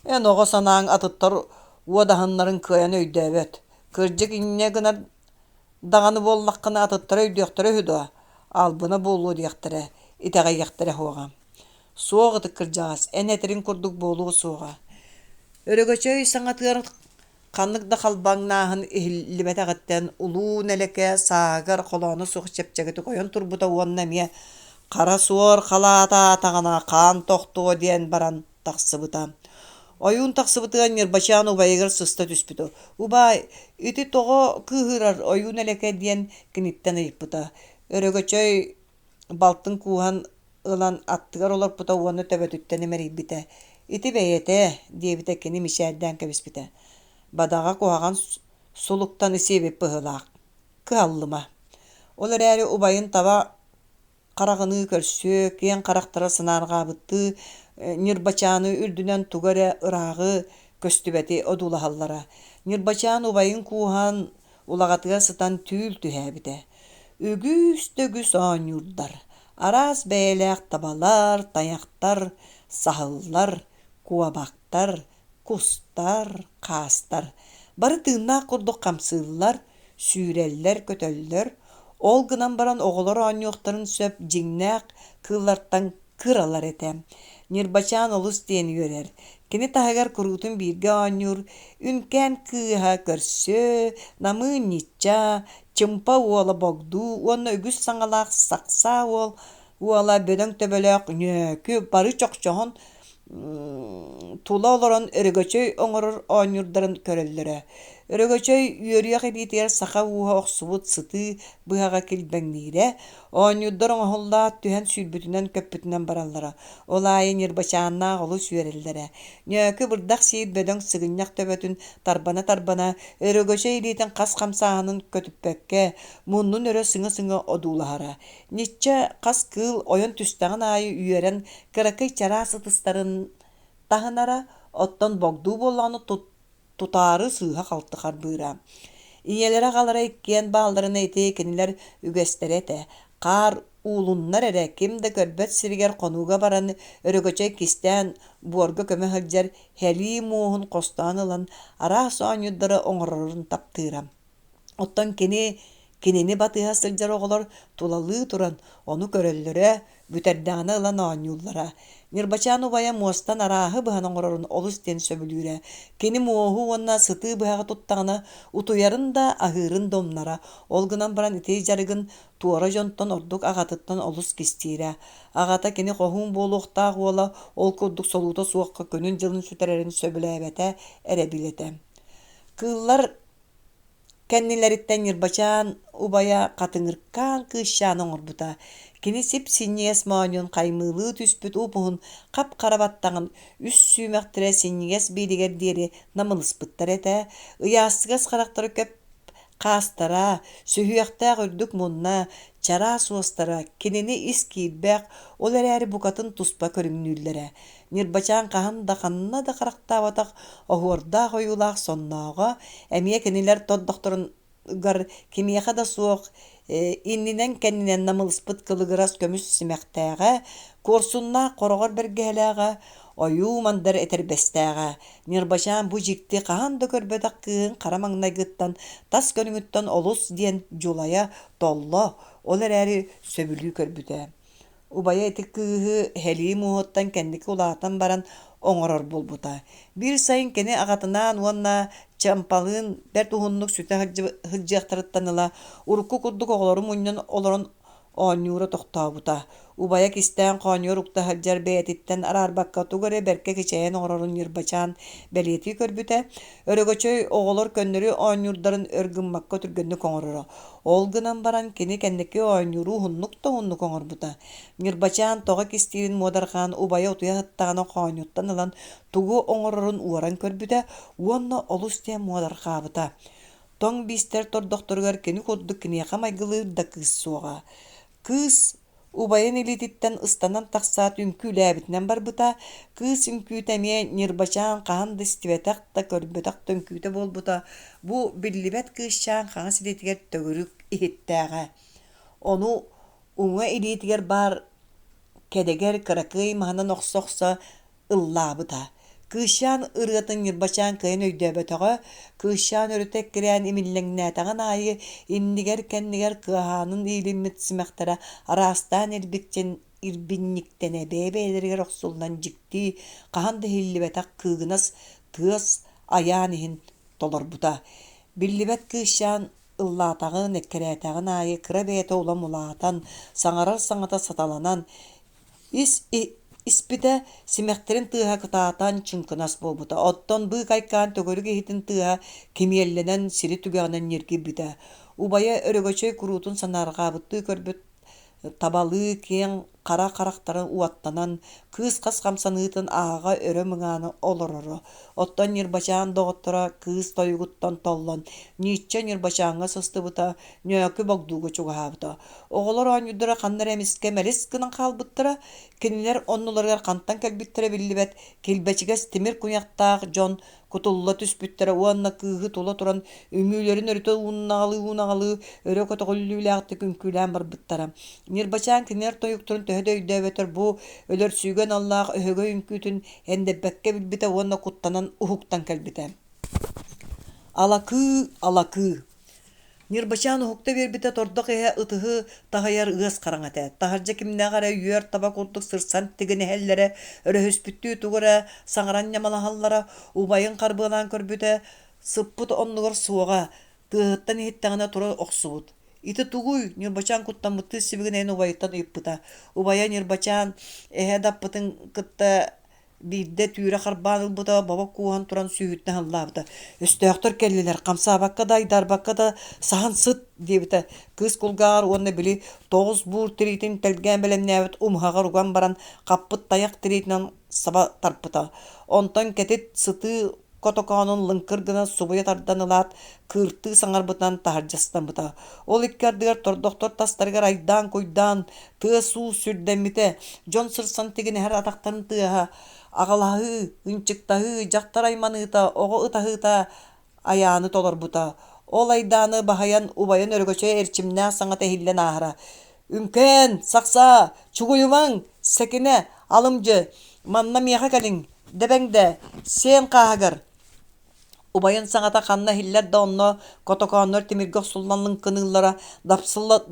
Эн оҕо санааҥ атыттар уодаһыннарын кыайан өйдөөбөт. Кырдьык инньэ гынар даҕаны буоллаххына атыттара өйдүөхтэрэ үһү дуо? Албына буолуо диэхтэрэ, итэҕэйиэхтэрэ суоҕа. Суох ытык кырдьаҕас, эн этэриҥ курдук буолуо суоҕа. Өрөгөчөй саҥатыгар Ханнык да халбаҥнааһын иһиллибэтэҕиттэн улуу нэлэкэ сааһыгар холооно суох чэпчэкитик ойон турбута уонна эмиэ «Хара суор халаатаатаҕына хаан тохтуо» диэн баран тахсыбыта. Ойуун тахсыбытыгар Ньырбачаан убайыгар сыста түспүтэ. «Убаай, ити тоҕо кыыһырар ойуу нэлэкэ?» диэн киниттэн ыйыппыта. Өрөгөчөй балтын кууһан ылан аттыгар олорпута уонна төбөтүттэн имэрийбитэ. «Ити бэйэтэ» диэбитэ кини мичээрдээн кэбиспитэ. «Бадаҕа куһаҕан сулуктан сиэбит быһыылаах, кыһаллыма». Ол эрээри убайын таба хараҕыныы көрсүө, киэҥ харахтара санаарҕаабыттыы Ньырбачааны үрдүнэн тугу эрэ ырааҕы, көстүбэти одуулаһаллара. Ньырбачаан убайын кууһан улаҕатыгар сытан түүл түһээбитэ. Үгүс да үгүс оонньуурдар, араас бэйэлээх табалар, тайахтар, саһыллар, куобахтар, кустар, хаастар бары тыыннаах курдук хамсыыллар, сүүрэллэр-көтөллөр, ол гынан баран оҕолор оонньуохтарын сөп дьиҥнээх кыыллартан кыралар этэ. Ньырбачаан олус диэн үөрэр. Кини таһыгар куруутун бииргэ оонньуур Үнкээн кыыһа көрсүө, намыын ньычча, Чымпа уола Богдуу уонна үгүс саҥалаах Сахсаа уол уола бөдөҥ төбөлөөх Ньөөкү бары чохчоһон тула олорон өрөгөчөй оҥорор оонньуурдарын көрөллөрө. Өрөгөчөй үөрүйэх илиитигэр саха ууһа охсубут сытыы быһаҕа килбэҥниирэ, оонньуурдар оҥоһуллаат түһэн сүүрбүтүнэн-көппүтүнэн бараллара. Ол аайы Ньырбачааннаах олус үөрэллэрэ. Ньөөкү бырдах сиир бөдөҥ сыгынньах төбөтүн тарбана-тарбана, Өрөгөчөй илиитин хас хамсааһынын көтүппэккэ, муннун өрө сыҥа-сыҥа одуулаһара. Ничча хас кыыл ойон түстэҕин аайы үөрэн кыракый чараас ытыстарын таһынара, оттон богдуу буоллаҕына тутаары сыыһа-халты харбыыра. Ийэлэрэ-аҕалара иккиэн баалларына ити кинилэр үгэстэрэ этэ. Хаар уулуннар эрэ ким да көрбөт сиригэр хонууга баран өрөгөчөй кистээн буорга көмө сылдьар һэлии муоһун хостоон ылан араас оонньуурдары оҥорорун таптыыра. Оттон кини кинини батыһа сылдьар оҕолор тулалыы туран ону көрөллөрө, бүтэрдэҕинэ ылан оонньууллара. Ньырбачаан убайа муостан арааһы быһан оҥорорун олус диэн сөбүлүүрэ. Кини муоһу уонна сытыы быһаҕы туттаҕына утуйарын да, аһыырын да умнара. Ол гынан баран ити дьарыгын туора дьонтон ордук аҕатыттан олус кистиирэ. Аҕата кини хоһуун буолуохтаах уола ол курдук солуута суохха күнүн-дьылын сүтэрэрин сөбүлээбэтэ эрэбил этэ. Кыыллар Кэннилэриттэн Ньырбачаан убайа хатыҥыркаан кыысчааны оҥорбута. Кини сип-синньигэс моонньун хаймыылыы түспүт уп-уһун хап-хара баттаҕын үс сүүмэхтэрэ синньигэс биилигэр диэри намылыспыттар этэ, ыйаастыгас харахтара көп хаастара, сүһүөхтээх үрдүк мунна, чараас уостара кинини ис киирбэх, ол эрээри букатын туспа көрүҥнүүллэрэ. Ньырбачаан хаһан да ханна да харахтаабатах оһуордаах ойуулаах соннооҕо, эмиэ кинилэр тордохторугар кимиэхэ да суох иннинэн-кэннинэн намылыспыт кылыгырас көмүс симэхтээҕэ, куорсуннаах хороҕор бэргэһэлээҕэ, ойуу-мандар этэрбэстээҕэ. Ньырбачаан бу дьикти хаһан да көрбөтөх кыыһын хара маҥнайгыттан тас көрүҥүттэн олус диэн дьулайа, толло, ол эрээри сөбүлүү көрбүтэ. Убайа ити кыыһы һэлии муоһуттан кэнники улаатан баран оҥорор буолбута. Биир сайын кини аҕатынаан уонна Чампалыын бэрт уһуннук сүтэ сылдьыахтарыттан ыла урукку курдук оҕолору мунньан олорон Оонньуура тохтообута. Убайа кистээн хоонньугар укта сылдьар бэйэтиттэн араарбакка тугу эрэ бэркэ кичэйэн оҥорорун Ньырбачаан бэлиэтии көрбүтэ. Өрөгөчөй оҕолор көннөрү оонньуурдарын өр гыммакка түргэнник оҥороро. Ол гынан баран кини кэнники оонньууру уһуннук да уһуннук оҥорбута. Ньырбачаан тоҕо кистиирин муодарҕаан убайа утуйа сыттаҕына хоонньуттан ылан тугу оҥорорун уоран көрбүтэ уонна олус диэн муодарҕаабыта. Тоҥ биистэр тордохторугар кини курдук киниэхэ майгылыыр да кыыс суоҕа. Кыыс убайын илиититтэн ыстанан тахсаат үҥкүүлээбитинэн барбыта. Кыыс үҥкүүтэ эмиэ Ньырбачаан хаһан да истибэтэх да, көрбөтөх да үҥкүүтэ буолбута. Бу биллибэт кыысчаан хаҥас илиитигэр төгүрүк иһиттээҕэ. Ону уҥа илиитигэр баар кэдэгэр кыракый маһынан охсо-охсо ыллаабыта. Кыысчаан ырыатын Ньырбачаан кыайан өйдөөбөтөҕө, кыысчаан өрүтэ эккирээн имиллэҥнээтэҕин аайы иннигэр-кэннигэр кыаһаанын иилиммит симэхтэрэ араастаан ирбикчэн ирбинньиктэнэ бэйэ-бэйэлэригэр охсуллан дьикти, хаһан да иһиллибэтэх кыыгынас тыас айаан иһин толорбута. Биллибэт кыысчаан ыллаатаҕын, эккирээтэҕин аайы кыра бэйэтэ улам улаатан, саҥарар саҥата саталанан, Ис испитэ, симэхтэрин тыаһа кытаатан чыҥкынас буолбута, оттон быыкайкаан төгүрүк иһитин тыаһа кимиэллэнэн сири түгэҕинэн ньиргийбитэ. Убайа Өрөгөчөй куруутун санаарҕаабыттыы көрбүт табалыы киэҥ хара харахтара уоттанан, кыыс хас хамсаныытын ааҕа өрө мыҥаана олороро. Оттон Ньырбачаан доҕотторо кыыс тойугуттан толлон, Ньииччэ Ньырбачааҥҥа сыстыбыта, Ньөөкү Богдууга чугаһаабыта. Оҕолор оонньуурдара ханна эрэ эмискэ мэлис гынан хаалбыттара, кинилэр оннуларыгар хантан кэлбиттэрэ биллибэт килбэчигэс тимир куйахтаах дьон кутулла түспүттэрэ уонна кыыһы тула туран үҥүүлэрин өрүтэ уунаҕалыы-уунаҕалыы өрө көтөҕүллүүлээхтик үҥкүүлээн барбыттара. Ньырбачаан кинилэр тойуктарын төһө да өйдөөбөтөр бу өлөрсүүгэ аналлаах өһөгөй үҥкүүтүн эндэппэккэ билбитэ уонна куттанан уһуктан кэлбитэ. Алакыы, алакыы Ньырбачаан уһукта биэрбитэ тордох иһэ ытыһы таһыйар ыас хараҥа этэ. Таһырдьа кимнээх эрэ үөр таба курдук сырсан тигинэһэллэрэ, өрөһүспүттүү тугу эрэ саҥаран ньамалаһаллара, убайын харбыалаан көрбүтэ, сыппыт оннугар суоҕа, тыаһыттан иһиттэҕинэ тура охсубут. «Ити тугуй?» Ньырбачаан куттаммыттыы сибигинэйэн убайыттан ыйыппыта. Убайа Ньырбачаан эһэ даппытын кытта Биирдэ түүрэ харбаан ылбыта, бобо кууһан туран сүүһүттэн аһыллаабыта: «Өстөөхтөр кэллилэр, хамсаабакка да, айдаарбакка да саһан сыт!» диэбитэ. Кыыс кулгааҕар уонна били тоҕус буур тириитин тэлгээн бэлэмнээбит умуһаҕар уган баран, хаппыт тайах тириитинэн саба тарпыта. Онтон кэтит сытыы котокоонун лыҥкыр гына субуйа тардан ылаат, кыыртыы саҥарбытынан таһырдьа ыстаммыта. Ол икки ардыгар тордохтор тастарыгар айдаан-куйдаан, тыас-уус сүрдэммитэ, дьон сырсан тигинэһэр атахтарын тыаһа, аҕалаһыы, ынчыктаһыы, дьахтар айманыыта, оҕо ытаһыыта айааны толорбута. Ол айдааны баһыйан убайын Өрөгөчөй эрчимнээх саҥата иһиллэн ааһара: «Үҥкээн, сахсаа, чугуйумаҥ, сэкинэ, алымдьы, манна миэхэ кэлиҥ, дэбэҥдэ, сиэн хааһыгар!» Убайын саҥата ханна иһиллэр да онно котокооннор тимиргэ охсуллан лыҥкыныыллара, дапсылла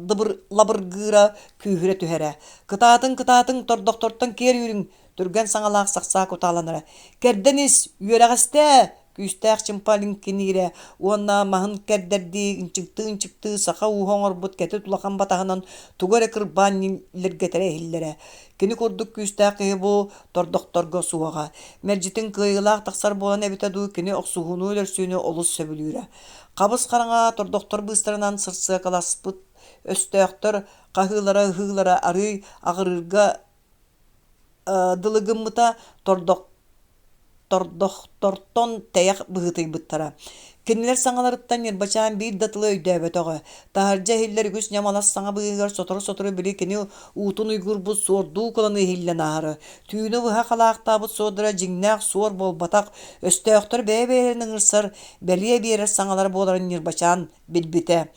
лабыргыыра күүһүрэ түһэрэ. «Кытаатыҥ, кытаатыҥ, тордохтортон киэр үүрүҥ!» түргэн саҥалаах сахсаа кутааланара. «Кэрдэн ис, үөрэҕэстээ!» күүстээх чымпа лиҥкиниирэ уонна маһын кэрдэрдии ынчыктыы-ынчыктыы саха ууһа оҥорбут кэтит улахан батаһынан тугу эрэ кырбаан ньилиргэтэрэ иһиллэрэ. Кини курдук күүстээх киһи бу тордохторго суоҕа. Мэлдьитин кыайыылаах тахсар буолан эбитэ дуу, кини охсуһууну-өлөрсүүнү олус сөбүлүүрэ. Хабыс-хараҥа тордохтор быыстарынан сырсыакаласпыт өстөөхтөр хаһыылара-ыһыылара арыый аҕырыырга дылы гыммыта, тордохтортон тэйэх быһыытыйбыттара. Кинилэр саҥаларыттан Ньырбачаан биир да тылы өйдөөбөтөҕө. Таһырдьа иһиллэр үгүс ньамалас саҥа быыһыгар сотору-сотору били кини уутун уйгурбут суордуу кыланы иһиллэн ааһара. Түүнү быһа халаахтаабыт суордара дьиҥнээх суор буолбатах, өстөөхтөр бэйэ-бэйэлэрин ыҥырсар, бэлиэ биэрэр саҥалара буоларын Ньырбачаан билбитэ.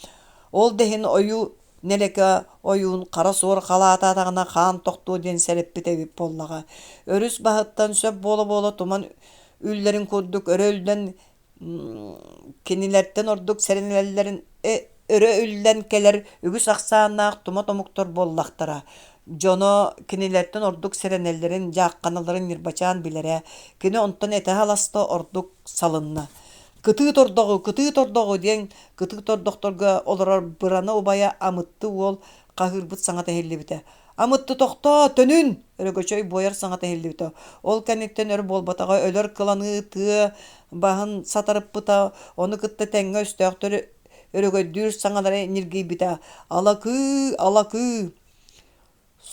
Ол да иһин ойуу Нэлэкэ ойуун хара суор халаатаатаҕына хаан тохтуо диэн сэрэппит эбит буоллаҕа. Өрүс баһыттан сөп буола-буола туман үллэрин курдук өрө үллэн кинилэртэн ордук сэрэнэллэрин өрө үллэн кэлэр үгүс ахсааннаах тума томуктар буоллахтара. Дьоно кинилэртэн ордук сэрэнэллэрин, дьаахханалларын Ньырбачаан билэрэ. Кини онтон этэ халаста ордук салынна. «Кытыы тордоҕу, кытыы тордоҕу!» диэн кытыы тордохторго олорор бырана убайа Амытты уол Хаһыырбыт саҥата иһиллибитэ. «Амытты тохтоо, төнүн!» Өрөгөчөй буойар саҥата иһиллибитэ. Ол кэнниттэн өр буолбатаҕа өлөр кыланыы тыа баһын сатарыппыта, ону кытта тэҥҥэ өстөөхтөр өрөгөйдүүр саҥалара ньиргийбитэ. «Алакыы, алакыы!»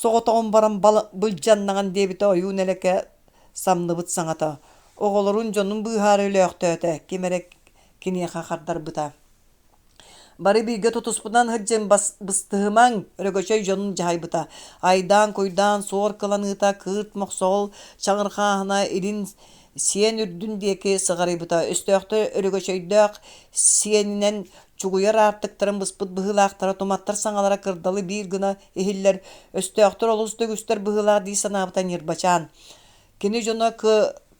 Соҕотоҕун баран былдьаннаҕын диэбитэ ойуун элэкэ самныбыт саҥата. Оҕолорун, дьонун быыһаары өлөөхтөөтө, ким эрэ киниэхэ хардарбыта. Бары бииргэ тутуспутунан сылдьын быстыһымаҥ, Өрөгөчөй дьонун дьаһайбыта. Айдаан-куйдаан, суор кыланыыта, кыырт мохсоҕол чаҕырхааһына илин сиэн үрдүн диэки сыҕарыйбыта. Өстөөхтөр Өрөгөчөйдөөх сиэнинэн чугуйар аартыктарын быспыт быһыылаахтара, туматтар саҥалара кырдалы биир гына иһиллэр. Өстөөхтөр олус да үгүстэр быһыылаах дии санаабыта Ньырбачаан. Кини дьоно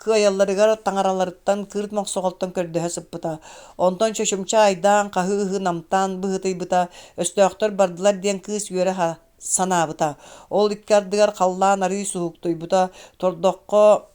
кыайалларыгар таҥараларыттан кыырт мохсоҕолтон көрдөһө сыппыта. Онтон чочумча айдаан, хаһыы-ыһыы намтаан быһыытыйбыта, өстөөхтөр бардылар диэн кыыс үөрэ санаабыта. Ол икки ардыгар халлаан арыый суһуктуйбута, тордоххо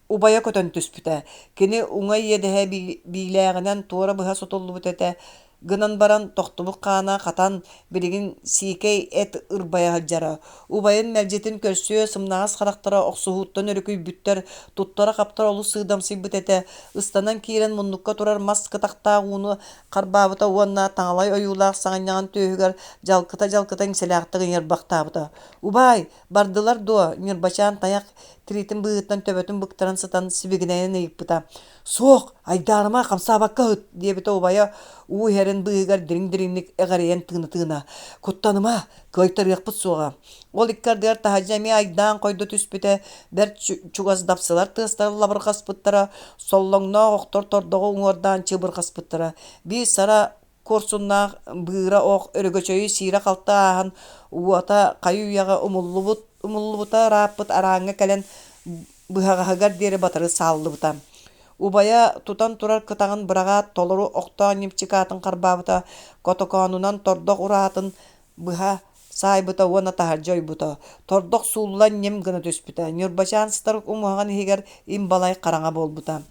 убайа көтөн түспүтэ. Кини уҥа иэдэһэ биилээҕинэн туора быһа сотуллубут этэ гынан баран, тохтубут хаана хатан, билигин сиикэй эт ырбайа сылдьара. Убайын мэлдьитин көрсүө, сымнаҕас харахтара охсуһууттан өрүкүйбүттэр, туттара-хаптара олус сыыдамсыйбыт этэ. Ыстанан киирэн муннукка турар мас кытахтаах ууну харбаабыта уонна таҥалай ойуулаах саҕынньаҕын түөһүгэр дьалкыта-дьалкыта иҥсэлээхтик ыҥырбахтаабыта. «Убаай, бардылар дуо?» Ньырбачаан тайах тириитин быыһыттан төбөтүн быктаран сытан сибигинэйэн ыйыппыта. «Суох, айдаарыма, хамсаабакка ыһыт!» диэбитэ убайа уу иһэрин быыһыгар дириҥ-дириҥник эҕэрийэн тыына-тыына. «Куттаныма, кыайтарыахпыт суоҕа». Ол икки ардыгар таһырдьа эмиэ айдаан хойдо түспүтэ, бэрт чугас дапсылар тыастара лабырҕаспыттара, соллоҥноох охтор тордоҕу уҥуордаан чыбырҕаспыттара. Биир сара куорсуннаах быыра ох өрөгөчөйү сиирэ-халты ааһан уота хайы-үйэҕэ умуллубут умуллубута ырааппыт арааҥҥа кэлэн быһаҕаһыгар диэри батары сааллыбыта. Убайа тутан турар кытаҕын быраҕаат толору охтоон ньымчыкаатын харбаабыта, котокоонунан тордох ураһатын быһа саайбыта уонна таһырдьа ойбута. Тордох сууллан ньим гына түспүтэ. Ньурбачаан сытар умуһаҕын иһигэр им балай хараҥа буолбута.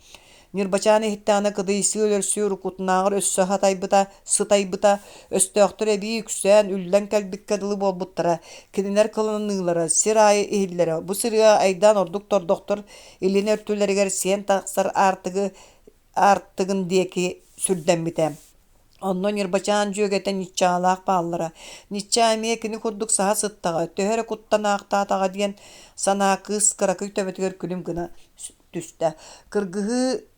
Ньырбачаан иһиттэҕинэ кыдыйсыы-өлөрсүү уруккутунааҕар өссө хатайбыта, сытайбыта, өстөөхтөр эбии үксээн, үллэн кэлбиккэ дылы буолбуттара, кинилэр кыланыылара сир аайы иһиллэрэ. Бу сырыа айдаан ордук тордохтор илин өртүлэригэр сиэн тахсар аартыгы аартыгын диэки сүрдэммитэ. Онно Ньырбачаан дьүөгэтэ Ниччаалаах бааллара. Ниччаа эмиэ кини курдук саһа сыттаҕа, төһө эрэ куттанаахтаатаҕа диэн санаа кыыс кыракый төбөтүгэр күлүм гына түстэ. Кыргыһыы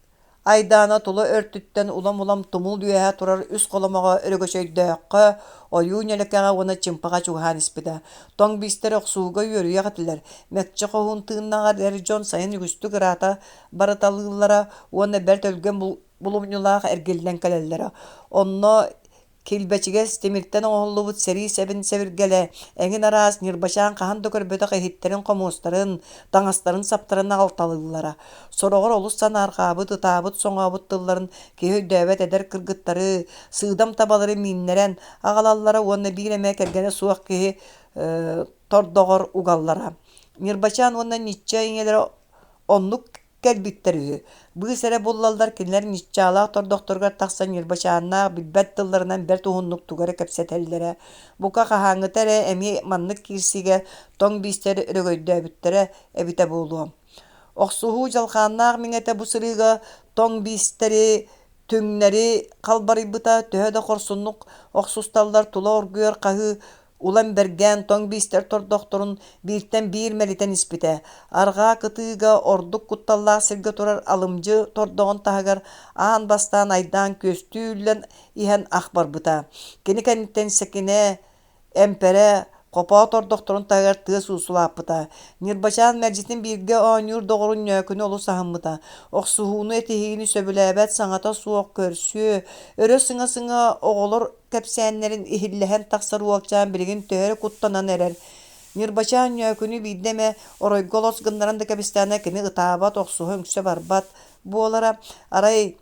айдаана тула өртүттэн улам-улам тумул үөһэ турар үс холомоҕо Өрөгөчөйдөөххө, Ойуу Ньэлэкэҕэ уонна Чымпаҕа чугаһаан испитэ. Тоҥ биистэр охсуһууга үөрүйэх этилэр. Мэкчэ хоһуун тыыннаҕар эр дьон сайын үгүстүк ыраата барыталыыллара уонна бэрт өлгөм булумньулаах эргиллэн кэлэллэрэ. Онно Килбэчигэс тимиртэн оҥоһуллубут сэрии сэбин сэбиргэлэ, эҥин араас ньырбачаан хаһан да көрбөтөх иһиттэрин-хомуостарын, таҥастарын-саптарын аҕалталыыллара. Сороҕор олус санаарҕаабыт, ытаабыт-соҥообут тылларын киһи өйдөөбөт эдэр кыргыттары, сыыдам табалары мииннэрэн аҕалаллара уонна биир эмэ кэргэнэ суох киһи тордоҕор угаллара. Ньырбачаан уонна Ничча ийэлэрэ оннук кэлбиттэр үһү. Быыс эрэ буллаллар кинилэр ньыччаалаах тордохторугар тахсан ньырбачааннаах билбэт тылларынан бэрт уһуннук тугу эрэ кэпсэтэллэрэ. Бука хаһааҥҥыта эрэ эмиэ маннык киирсиигэ тоҥ биистэр өрөгөйдөөбүттэрэ эбитэ буолуо. Охсуһуу дьалхааннаах миҥэтэ бу сырыыга тоҥ биистэри түҥнэри халбарыйбыта, төһө да хорсуннук охсусталлар тула оргуйар хаһыы Улам бэргээн тоҥ биистэр тордохторун бииртэн биир мэлитэн испитэ. Арҕаа кытыыга ордук кутталлаах сиргэ турар алымдьы тордоҕун таһыгар аан бастаан айдаан күөстүү үллэн иһэн ах барбыта. Кини кэнниттэн Сэкинэ, Эмпэрэ, Хопоо тордохторун таһыгар тыас уусулааппыта. Ньырбачаан мэлдьитин бииргэ оонньуур доҕорун Ньөөкүнү олус аһыммыта. Охсуһууну, этиһиини сөбүлээбэт саҥата суох көрсүө, өрө сыҥа-сыҥа оҕолор кэпсээннэрин иһиллэһэн тахсар уолчаан билигин төһө эрэ куттанан эрэр. Ньырбачаан Ньөөкүнү биирдэ эмэ оройго олос гыннаран да кэбистэҕинэ кини ытаабат, охсуһа-үҥсэ барбат буолара. Арай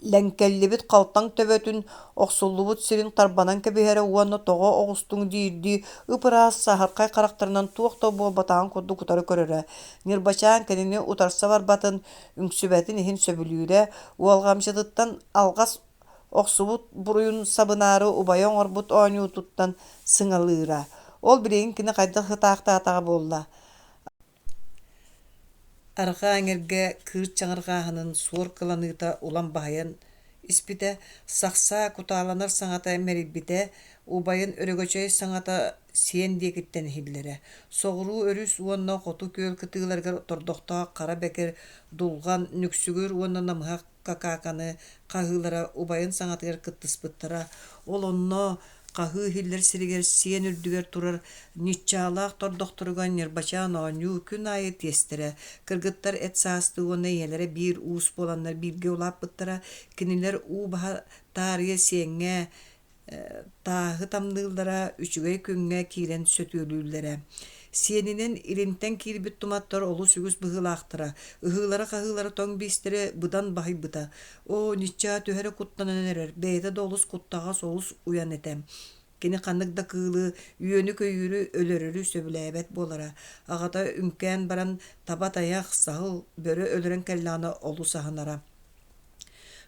лэҥкэллибит халтаҥ төбөтүн охсуллубут сирин тарбанан кэбиһэрэ уонна тоҕо оҕустуҥ диирдии ып-ыраас саһархай харахтарынан туох да буолбатаҕын курдук утары көрөрө. Ньырбачаан кинини утарса барбатын, үҥсүбэтин иһин сөбүлүүрэ, уолҕамчытыттан алҕас. Охсубут буруйун сабынаары убайа оҥорбут оонньуутуттан сыҥалыыра. Ол билигин кини хайдах сытаахтаатаҕа буолла Арҕаа эҥэргэ кыыр чаҥырҕааһынын суор кыланыыта улам баһыйан испитэ, сахсаа кутааланар саҥата мэлийбитэ, убайын Өрөгөчөй саҥата сиэн диэкиттэн иһиллэрэ. Соҕуруу өрүс уонна хоту күөл кытыыларыгар тордохтоох хара бэкир, дулҕан, нүксүгүр уонна намыһах какааканы хаһыылара убайын саҥатыгар кыттыспыттара. Ол онно хаһыы иһиллэр сиригэр сиэн үрдүгэр турар ньыччаалаах тордохторугар Ньырбачаан оонньуу күн аайы тиэстэрэ. Кыргыттар эт саастыы уонна ийэлэрэ биир уус буоланнар бииргэ улааппыттара. Кинилэр уу баһа таарыйа сиэҥҥэ тааһы тамныыллара, үчүгэй күҥҥэ киирэн сөтүөлүүллэрэ. Сиэнинэн илинтэн киирбит туматтар олус үгүс быһыылаахтара, ыһыылара-хаһыылара тоҥ биистэрэ быдан баһыйбыта. Оо, ниччаа түһэрэ куттанан эрэр, бэйэтэ да олус куттаҕас, олус уйан этэ. Кини ханнык да кыылы, үөнү-көйүүрү өлөрөрү сөбүлээбэт буолара. Аҕата үҥкээн баран таба-тайах, саһыл, бөрө өлөрөн кэллэҕинэ олус аһынара.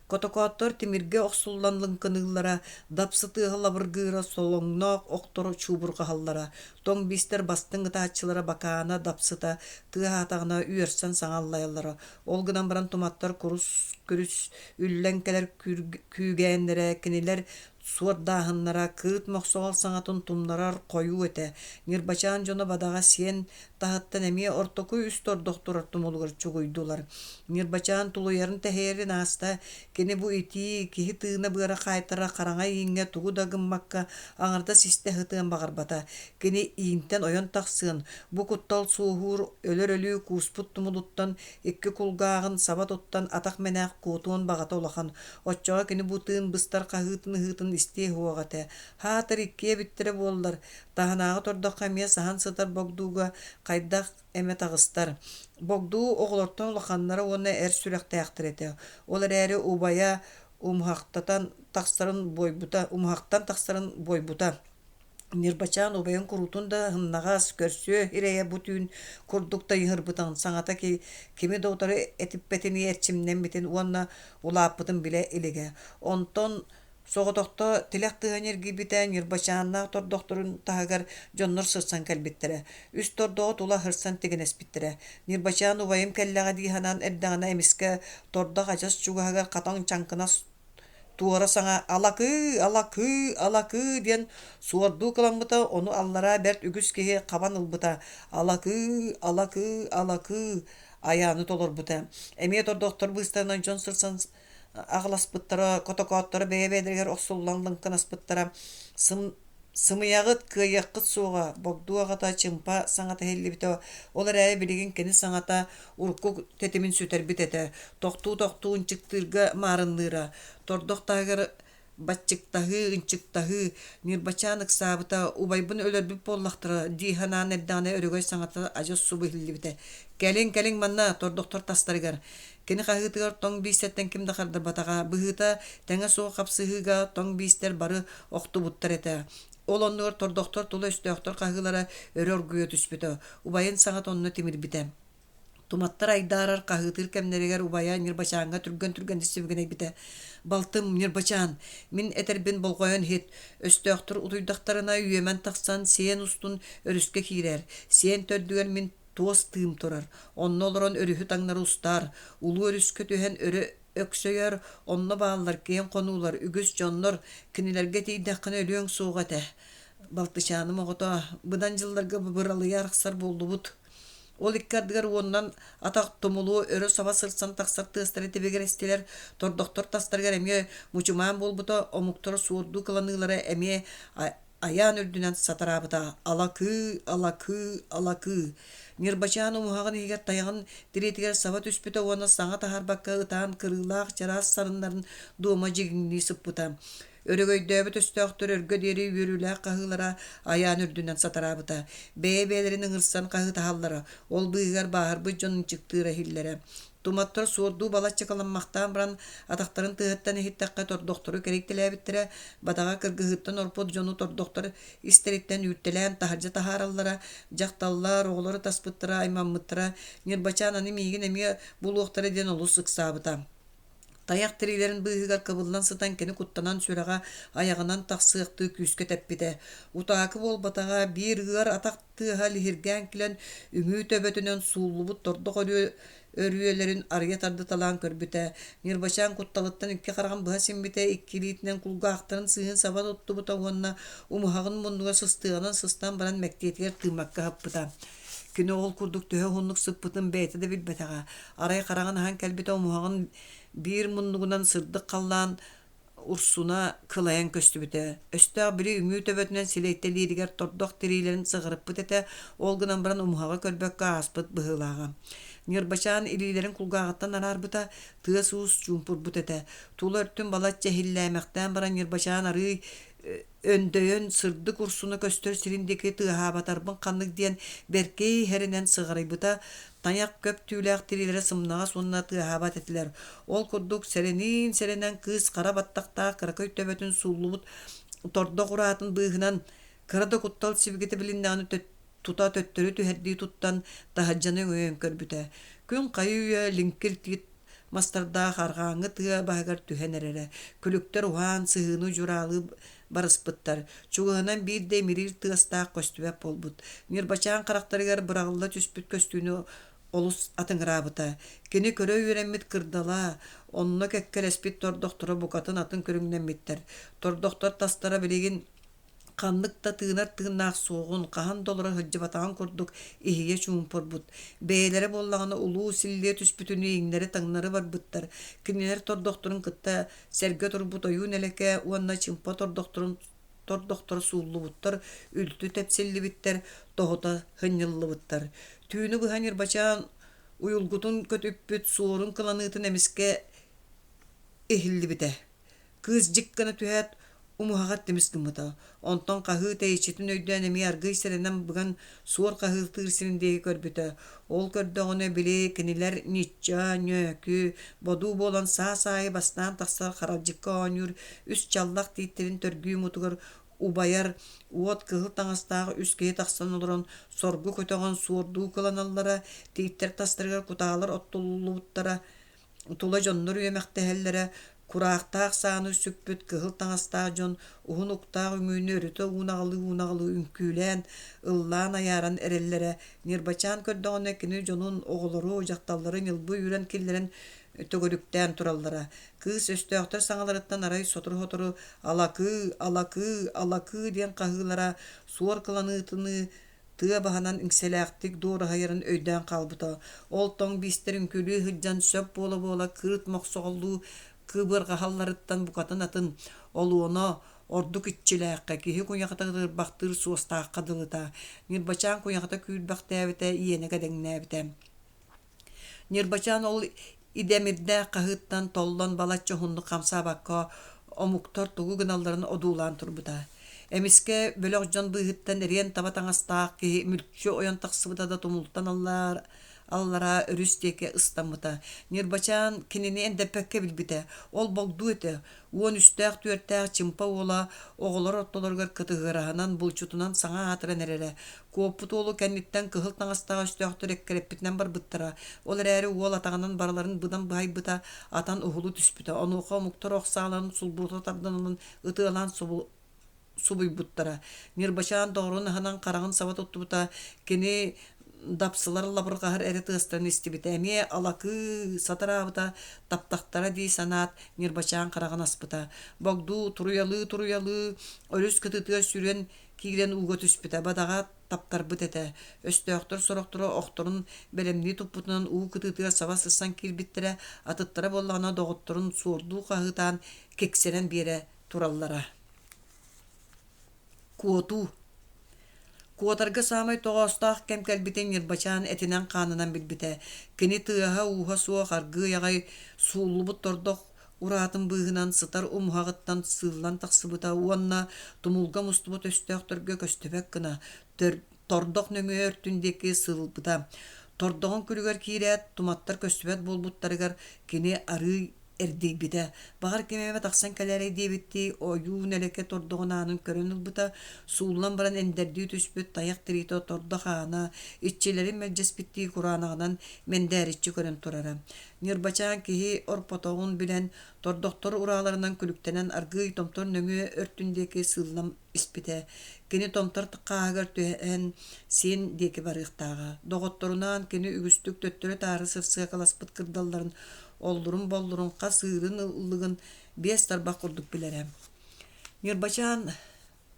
Котокооттор тимиргэ охсуллан лыҥкыныыллара, дапсы тыаһа лабыргыыра, солоҥноох охторо чуубурҕаһаллара, тоҥ биистэр бастыҥ ытааччылара бакаана дапсыта тыаһаатаҕына үөрсэн саҥа аллайаллара. Ол гынан баран туматтар курус-күрүс үллэн кэлэр күүгээннэрэ, кинилэр суордааһыннара кыыт мохсоҕол саҥатын тумнарар хойуу этэ. Ньырбачаан дьоно бадаҕа сиэн таһыттан эмиэ ортоку үс тордох турар тумулугар чугуйдулар. Ньырбачаан тулуйарын-тэһийэрин ааста, кини бу итии, киһи тыына-быара хаайтара хараҥа ииҥҥэ тугу да гыммакка аҥардас истэ сытыан баҕарбата. Кини иинтэн ойон тахсыан, бу куттал суоһуур өлөр өлүү кууспут тумулуттан икки кулгааҕын саба туттан атах мэнээх куотуон баҕата улахан. Оччоҕо кини бу тыын быстар хаһыытын-ыһыытын истиэ суоҕа этэ. Һаатар иккиэ эбиттэрэ буоллар, таһынааҕы тордоххо эмиэ саһан сытар Богдууга хайдах эмэ таҕыстар. Богдуу оҕолортон улаханнара уонна эр сүрэхтээхтэр этэ. Ол эрээри убайа умуһахтатан тахсарын буойбута, умуһахтан тахсарын буойбута. Ньырбачаан убайын куруутун да сымнаҕас, көрсүө ирэйэ бу түүн курдук тайыһырбытын, саҥата кими да утары этиппэтинии эрчимнэммитин уонна улааппытын билэ илигэ. Онтон соҕотохто тилэх тыаһа ньиргийбитэ, Ньырбачааннаах тордохторун таһыгар дьоннор сырсан кэлбиттэрэ. Үс тордоҕу тула сырсан тигинэспиттэрэ. Ньырбачаан убайым кэллэҕэ дии санаан эрдэҕинэ эмискэ тордох адьас чугаһыгар хатан чаҥкынас туора саҥа «Алакыы, алакыы, алакыы» диэн суордуу кыламмыта, ону аллараа бэрт үгүс киһи хабан ылбыта: «Алакыы, алакыы, алакыы» айааны толорбута. Эмиэ тордохтор быыстарынан дьон сырсан аҕыласпыттара, котокоотторо бэйэ-бэйэлэригэр охсуллан лыҥкынаспыттара. Сым Сымыйаҕыт, кыайыаххыт суоҕа, Богдуу аҕата чымпа саҥата иһиллибитэ, ол эрээри билигин кини саҥата урукку тэтимин сүтэрбит этэ, тохтуу-тохтуу ынчыктыырга маарынныыра, тордох таһыгар баччыктаһыы, ынчыктаһыы, Ньырбачаан ыксаабыта, убайбын өлөрбүт буоллахтара дии санаан эрдэҕинэ өрөгөй саҥата адьас субу иһиллибитэ: «Кэлиҥ, кэлиҥ манна, тордохтор тастарыгар!» Кини хаһыытыгар тоҥ биистэттэн ким да хардарбатаҕа, быһыыта, тэҥэ суох хапсыһыыга тоҥ биистэр бары охтубуттар этэ. Ол оннугар тордохтор тула өстөөхтөр хаһыылара өрө оргуйа түспүтэ, убайын саҥата онно тимирбитэ. Туматтар айдаарар, хаһыытыыр кэмнэригэр убайа Ньырбачааҥҥа түргэн-түргэнник сибигинэйбитэ: «Балтым, Ньырбачаан, мин этэрбин болҕойон иһит, өстөөхтөр утуйдахтарына үөмэн тахсан сиэн устун өрүскэ киирээр, сиэн төрдүгэр мин туос тыым турар, онно олорон өрүһү таҥнары устаар, улуу өрүскэ түһэн өрө өксөйөр, онно бааллар киэҥ хонуулар, үгүс дьоннор, кинилэргэ тиийдэххинэ өлүөҥ суоҕа этэ. Балтычааным оҕото, быдан дьылларга быралыйа арахсар буоллубут. Ол икки ардыгар уонунан атах тумулу өрө саба сырсан тахсар тыастары тибигирэстилэр, тордохтор тастарыгар эмиэ мучумаан буолбута, омуктар суордуу кыланыылара эмиэ айаан үрдүнэн сатараабыта алакыы, алакыы, алакыы. Ньырбачаан умуһаҕын иһигэр тайаҕын тириитигэр саба түспүтэ уонна саҥа таһаарбакка ытаан кырыылаах чараас сарыннарын дуома дьигиҥнии сыппыта. Өрөгөйдөөбүт өстөөхтөр өргө диэри үөрүүлээх хаһыылара айаан үрдүнэн сатараабыта. Бэйэ-бэйэлэрин ыҥырсан хаһыытаһаллара, ол быыһыгар бааһырбыт дьон ынчыктыыра иһиллэрэ. Туматтар суордуу балачча кыламмахтаан баран, атахтарын тыаһыттан иһиттэххэ тордохтору кэрийтэлээбиттэрэ, бадаҕа кыргыһыыттан орпут дьону тордохтор истэриттэн үүртэлээн таһырдьа таһаараллара, дьахталлар, оҕолору таспыттара, аймаммыттара, Ньырбачаан аны миигин эмиэ булуохтара диэн олус ыксаабыта. Тайах тириилэрин быыһыгар кыбыллан сытан кини куттанан сүрэҕэ айаҕынан тахсыахтыы күүскэ тэппитэ. Утаакы буолбатаҕа, биир ыар атах тыаһа лиһиргээн кэлэн, үҥүү төбөтүнэн сууллубут тордох өрүөлэрин арыйа тардыталаан көрбүтэ. Ньырбачаан кутталыттан икки хараҕын быһа симмитэ, икки илиитинэн кулгаахтарын сыыһын саба туттубута уонна умуһаҕын муннугар сыстыаҕынан сыстан баран мэктиэтигэр тыыммакка ыһыппыта. Кини ол курдук төһө уһуннук сыппытын бэйэтэ да билбэтэҕэ. Арай хараҕын аһан кэлбитэ умуһаҕын биир муннугунан сырдык халлаан урсуна кылайан көстүбүтэ. Өстөөх били үҥүү төбөтүнэн силэйтэлииригэр тордох тириилэрин сыҕарыппыт этэ, ол гынан баран умуһаҕы көрбөккө ааспыт быһыылааҕа. Ньырбачаан илиилэрин кулгааҕыттан араарбыта, тыас-уус чуумпурбут этэ. Тула өртүн балачча иһиллээмэхтээн баран Ньырбачаан арыый өндөйөн сырдык урсуна көстөр сирин диэки тыаһаабатарбын ханнык диэн бэркэ иһэринэн сыҕарыйбыта, тайах көп түүлээх тириилэрэ сымнаҕас уонна тыаһаабат этилэр. Ол курдук сэрэниин-сэрэнэн кыыс хара баттахтаах кыракый төбөтүн сууллубут тордох ураатын быыһынан кыра да куттал сибикитэ билиннэҕинэ тута төттөрү түһэрдии туттан таһырдьаны өҥөйөн көрбүтэ. Күн хайы-үйэ лиҥкир тиит мастардаах арҕааҥҥы тыа баһыгар түһэн эрэрэ. Күлүктэр уһаан сыһыыны дьураалыы барыспыттар. Чугаһынан биир да имириир тыастаах көстүбэт буолбут. Ньырбачаан харахтарыгар быраҕылла түспүт көстүүнү олус атыҥыраабыта. Кини көрө үөрэммит кырдала, онно кэккэлэспит тордохторо букатын атын көрүҥнэммиттэр. Тордохтор тастара билигин ханнык да тыынар тыыннаах суоҕун, хаһан да олоро сылдьыбатаҕын курдук иһийэ чуумпурбут. Бэйэлэрэ буоллаҕына улуу силлиэ түспүтүнүү иҥнэри-таҥнары барбыттар. Кинилэр тордохторун кытта сэргэ турбут ойуун элэкэ уонна чымпа тордохторун тордохторо сууллубуттар, үлтү тэпсиллибиттэр, тоһута сынньыллыбыттар. Түүнү быһа Ньырбачаан уйулгутун көтүппүт суорун кыланыытын эмискэ иһиллибитэ. Кыыс дьик гына түһээт, умуһаҕар тимис гыммыта. Онтон хаһыы тэйиччитин өйдөөн эмиэ аргыый сэрэнэн быган суор хаһыытыыр сирин диэки көрбүтэ. Ол көрдөҕүнэ, били кинилэр ньичча, ньөөкү, бодуу буолан саас аайы бастаан тахсар харалдьыкка оонньуур үс чаллах тииттэрин төргүү мутугар убайар уот кыһыл таҥастаах үс киһи тахсан олорон соргу көтөҕөн суордуу кыланаллара, тииттэр тастарыгар кутаалар оттуллубуттара Тула дьоннор үөмэхтэһэллэрэ, кураахтаах сааны сүкпүт кыһыл таҥастаах дьон уһун уктаах үҥүүнү өрүтэ уунаҕалыы-уунаҕалыы үҥкүүлээн, ыллаан айааран эрэллэрэ. Ньырбачаан көрдөҕүнэ кини дьонун, оҕолору, дьахталлары ньылбы үүрэн киллэрэн төгүрүктээн тураллара. Кыыс өстөөхтөр саҥаларыттан арай сотору-сотору «Алакыы, алакыы, алакыы» диэн хаһыылара суор кыланыытыныы тыа баһынан иҥсэлээхтик дуораһыйарын өйдөөн хаалбыта. Ол тоҥ биистэр үҥкүүлүү сылдьан сөп буола-буола кыырт мохсоҕоллуу кыбырҕаһалларыттан букатын атын, олуона, ордук иччилээххэ, киһи куйахата ытырбахтыыр суостаахха дылыта. Ньырбачаан куйахата күүрбэхтээбитэ, иэнэ кэдэҥнээбитэ. Ньырбачаан ол идэмирдээх хаһыыттан толлон балачча уһуннук хамсаабакка омуктар тугу гыналларын одуулаан турбута. Эмискэ бөлөх дьон быыһыттан эриэн таба таҥастаах киһи мүлчү ойон тахсыбыта да тумултан аллараа өрүс диэки ыстаммыта. Ньырбачаан кинини эндэппэккэ билбитэ. Ол богдуу этэ. Уон үстээх-түөртээх Чымпа уола оҕолор ортолоругар кытыгыраһынан, булчутунан саҥа аатыран эрэрэ. Куоппут уолу кэнниттэн кыһыл таҥастаах өстөөхтөр эккирэппитинэн барбыттара. Ол эрээри уол атаҕынан барыларын быдан быһайбыта, атан уһулу түспүтэ. Онуоха омуктар ох сааларын сулбурута тардан ылан ытыалаан субуйбуттара. Ньырбачаан доҕорун аһынан хараҕын саба туттубута, кини дапсылар лабырҕаһар эрэ тыастарын истибитэ. Эмиэ алакыы сатараабыта, таптахтара дии санаат, Ньырбачаан хараҕын аспыта. Богдуу туруйалыы-туруйалыы өрүс кытыытыгар сүрүн киирэн ууга түспүтэ, бадаҕа таптарбыт этэ. Өстөөхтөр сорохторо охторун бэлэмнии туппутунан уу кытыытыгар саба сырсан киирбиттэрэ, атыттара буоллаҕына доҕотторун суордуу хаһыытаан киксэрэн биэрэ тураллара. Куотуу Куотарга саамай тоҕоостоох кэм кэлбитин Ньырбачаан этинэн-хаанынан билбитэ. Кини тыаһа-ууһа суох аргыый аҕай сууллубут тордох ураатын быыһынан сытар умуһаҕыттан сыыллан тахсыбыта уонна тумулга мустубут өстөөхтөргө көстүбэт гына тордох нөҥүө өртүн диэки сыылбыта. Тордоҕун күлүгэр киирээт, туматтар көстүбэт буолбуттарыгар кини арыый эрдийбитэ. Баҕар ким эмэ тахсан кэлээрэй диэбиттии ойуу нэлэкэ тордоҕун аанын көрөн ылбыта, сууллан баран эндэрдии түспүт тайах тириитэ тордох аана иччилэрин мэлдьэспиттии кураанаҕынан мэндээриччи көрөн турара. Ньырбачаан киһи орпотоҕун билэн, тордохтор урааларынан күлүктэнэн аргыый томтор нөҥүө өртүн диэки сыыллан испитэ. Кини томтор хааһыгар түһэн сиэн диэки барыахтааҕа. Доҕотторунаан кини үгүстүк төттөрү-таары сырсыакаласпыт кырдалларын оллурун-боллурун хас ыырын ыллыгын биэс тарбах курдук билэрэ. Ньырбачаан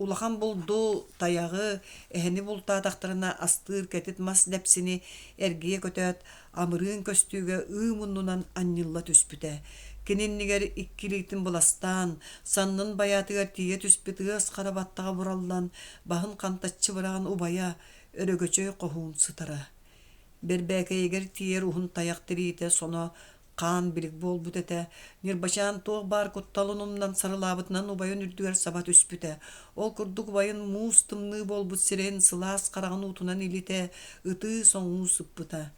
Улахан булду, тайаҕы, эһэни бултаатахтарына астыыр кэтит мас дэпсини эргийэ көтөөт, амырыын көстүүгэ ыы муннунан анньылла түспүтэ. Кини иннигэр икки илиитин быластаан, саннын байаатыгар тиийэ түспүт ыас хара баттаҕа бураллан, баһын хантаччы быраҕан убайа Өрөгөчөй хоһуун сытара. Бэрбээкэйигэр тиийэр уһун тайах тириитэ соно хаан билик буолбут этэ. Ньырбачаан туох баар кутталын умнан сарылаабытынан убайын үрдүгэр саба түспүтэ. Ол курдук убайын муус тымныы буолбут сирэйин сылаас хараҕын уутунан илитэ, ытыы-соҥуу сыппыта.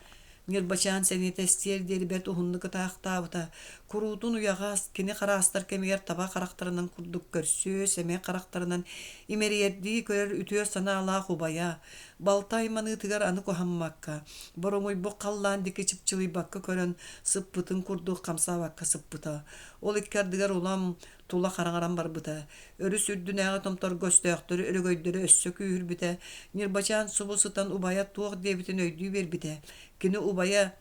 Ньырбачаан сэниэтэ эстиэр диэри бэрт уһуннук ытаахтаабыта. Куруутун уйаҕас, кини хараастар кэмигэр таба харахтарынан курдук көрсүө, сэмэй харахтарынан имэрийэрдии көрөр үтүө санаалаах убайа, Балта айманыытыгар аны куһаммакка, боруҥуйбут халлаан диэки чыпчылыйбакка көрөн, сыппытын курдук хамсаабакка сыппыта. Ол икки ардыгар улам тула хараҥаран барбыта. Өрүс үрдүнээҕи томторго өстөөхтөр өрөгөйдөрө өссө күүһүрбүтэ. Ньырбачаан субу сытан убайа туох диэбитин өйдүү биэрбитэ. Кини убайа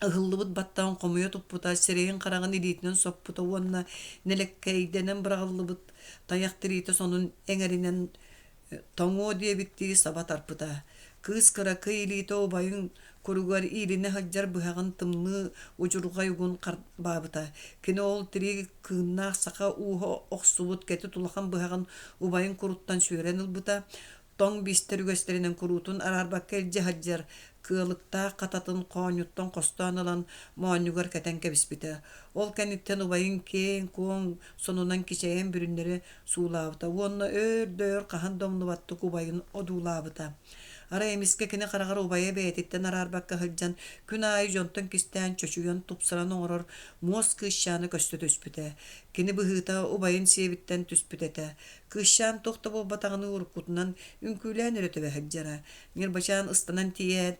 ыһыллыбыт баттаҕын хомуйа туппута, сирэйин-хараҕын илиитинэн соппута уонна нэлэккэйдэнэн быраҕыллыбыт тайах тириитэ сонун эҥэринэн Тоҥуо диэбиттии саба тарпыта. Кыыс кыракый илиитэ убайын куругар иилинэ сылдьар быһаҕын тымныы удьурҕай угун харбаабыта. Кини ол тирии кыыннаах саха ууһа охсубут кэтит улахан быһаҕын убайын куруттан сүөрэн ылбыта. Тоҥ биистэр үгэстэринэн куруутун араарбакка илдьэ сылдьар кыалыктаах хататын хоонньуттан хостоон ылан моонньугар кэтэн кэбиспитэ. Ол кэнниттэн убайын киэҥ-куоҥ сонунан кичэйэн бүрүннэри суулаабыта уонна өөр да өр хаһан да умнубаттык убайын одуулаабыта. Арай эмискэ кини хараҕар убайа бэйэтиттэн араарбакка сылдьан, күн аайы дьонтон кистээн чочуйан тупсаран оҥорор муос кыысчаана көстө түспүтэ. Кини быһыыта убайын сиэбиттэн түспүт этэ. Кыысчаан туох да буолбатаҕыныы уруккутунан үҥкүүлээн өрө тэбэ сылдьара. Ньырбачаан ыстанан тиийээт,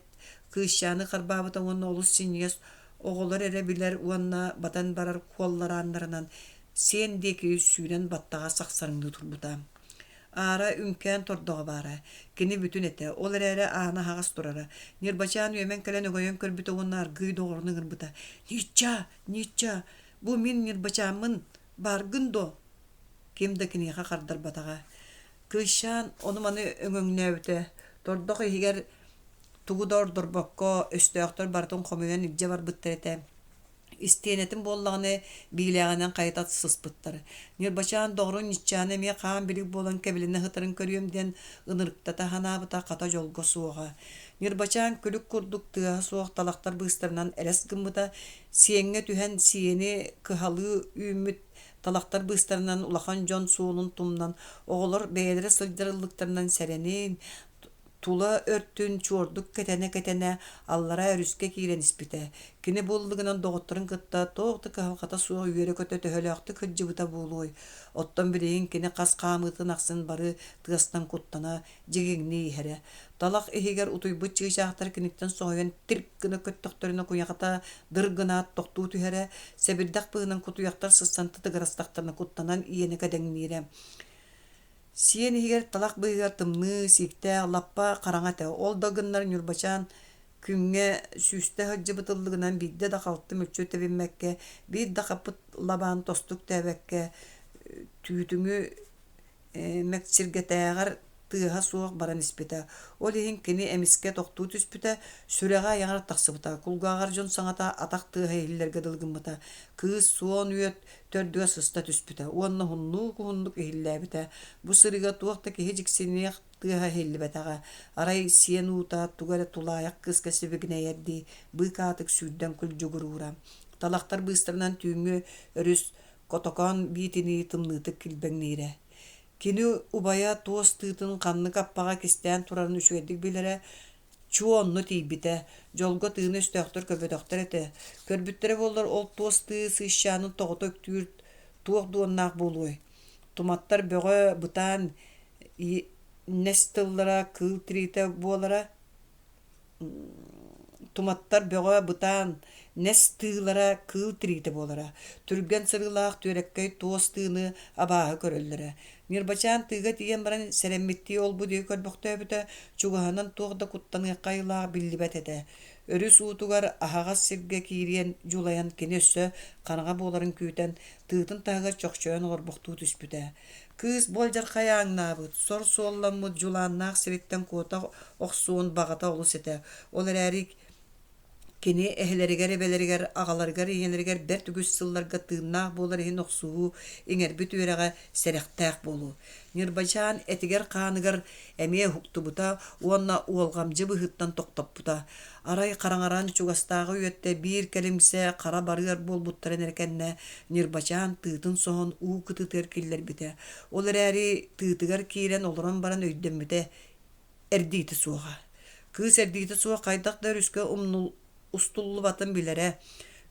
кыысчааны харбаабыта уонна олус синньигэс оҕолор эрэ билэр уонна батан барар куолларааннарынан сиэн диэки сүүрэн баттаҕа сахсарыҥныы турбута. Аара үҥкээн тордоҕо баара. Кини бүтүн этэ, ол эрээри аана аһаҕас турара. Ньырбачаан үөмэн кэлэн өҥөйөн көрбүтэ уонна аргыый доҕорун ыҥырбыта: «Ничча! Ничча! Бу мин Ньырбачааммын! Бааргын дуо?» Ким да киниэхэ хардарбатаҕа. Кыысчаан ону-маны өҥөҥнөөбүтэ. Тордох иһигэр тугу да ордорбокко, өстөөхтөр барытын хомуйан илдьэ барбыттар этэ. Истиэнэтин буоллаҕына биилээҕинэн хайыта сыспыттар. Ньырбачаан доҕорун Ньыччааны эмиэ хаан-билик буолан кэбилэнэ сытарын көрүөм диэн ынырыктата санаабыта хата дьолго суоҕа. Ньырбачаан күлүк курдук тыаһа суох талахтар быыстарынан элэс гыммыта, сиэҥҥэ түһэн сиэни кыһалыы үүммүт талахтар быыстарынан улахан дьон суолун тумнан, оҕолор бэйэлэрэ сылдьар ыллыктарынан сэрэнин, тула өртүн чуордук кэтэнэ-кэтэнэ аллараа өрүскэ киирэн испитэ. Кини бу ыллыгынан доҕотторун кытта туох да кыһалҕата суох үөрэ-көтө төһөлөөхтүк сылдьыбыта буолуой? Оттон билигин кини хас хаамыытын ахсын бары тыастан куттана, дьигиҥнии иһэрэ. Талах иһигэр утуйбут чыычаахтар киниттэн соһуйан тирк гына көттөхтөрүнэ куйахата дыр гынаат тохтуу түһэрэ, сэбирдэх быыһынан кутуйахтар сыссан тытыгырастахтарына куттанан иэнэ кэдэҥниирэ. Сиэн иһигэр талах быыһыгар тымныы, сииктээх, лаппа хараҥа этэ. Ол да гыннар Ньурбачаан күҥҥэ сүүстэ сылдьыбыт ыллыгынан биирдэ да халты мүччү тэбиммэккэ, биир да хаппыт лабаан тосту үктээбэккэ, түүтүҥү мэкчиргэтээҕэр тыаһа суох баран испитэ. Ол иһин кини эмискэ тохтуу түспүтэ, сүрэҕэ айаҕар тахсыбыта, кулгааҕар дьон саҥата атах тыаһа иһиллэргэ дылы гыммыта. Кыыс суон үөт төрдүгэр сыста түспүтэ уонна уһуннук-уһуннук иһиллээбитэ. Бу сырыыга туох да киһи дьиксиниэх тыаһа иһиллибэтэҕэ. Арай сиэн уута тугу эрэ тулаайах кыыска сибигинэйэрдии быыкаатык сүүрдэн күлдьугуруура. Талахтар быыстарынан түүҥҥү өрүс котокоон биитинии тымныытык килбэҥниирэ. Кини убайа туос тыытын ханнык аппаҕа кистээн турарын үчүгэйдик билэрэ. Чуо онно тиийбитэ. Дьолго тыыны өстөөхтөр көрбөтөхтөр этэ. Көрбүттэрэ буоллар ол туос тыы сыысчаанын тоҕото үктүүр туох дуоннаах буолуой? Туматтар бөҕө бытаан нэс тыллара кыыл тириитэ буолара Туматтар бөҕө бытаан, нэс тыылара кыыл тириитэ буолара. Түргэн сырыылаах түөрэккэй туос тыыны абааһы көрөллөрө. Ньырбачаан тыыга тиийэн баран сэрэммиттии ол-бу диэки көрбөхтөөбүтэ, чугаһынан туох да куттаныахха айылаах биллибэт этэ. Өрүс уутугар аһаҕас сиргэ киириэн дьулайан кини өссө хараҥа буоларын күүтэн, тыытын таһыгар чохчойон олорбохтуу түспүтэ. Кыыс бу алдьархай ааҥнаабыт, сор суолламмыт дьулааннаах сириттэн куота охсуон баҕата олус этэ. Ол эрээри кини эһэлэригэр, эбэлэригэр, аҕаларыгар, ийэлэригэр бэрт үгүс сылларга тыыннаах буолар иһин охсуһуу иҥэрбит үөрэҕэ сэрэхтээх буолуу. Ньырбачаан этигэр-хааныгар эмиэ уһуктубута уонна уолҕамдьы быһыыттан тохтоппута. Арай хараҥаран чугастааҕы үөттэ биир кэлимсэ хара барыар буолбуттарын эрэ кэннэ Ньырбачаан тыытын соһон уу кытыытыгар киллэрбитэ. Ол эрээри тыытыгар киирэн олорон баран өйдөммүтэ эрдиитэ суоҕа. Кыыс эрдиитэ суох хайдах да өрүскэ устуллубатын билэрэ.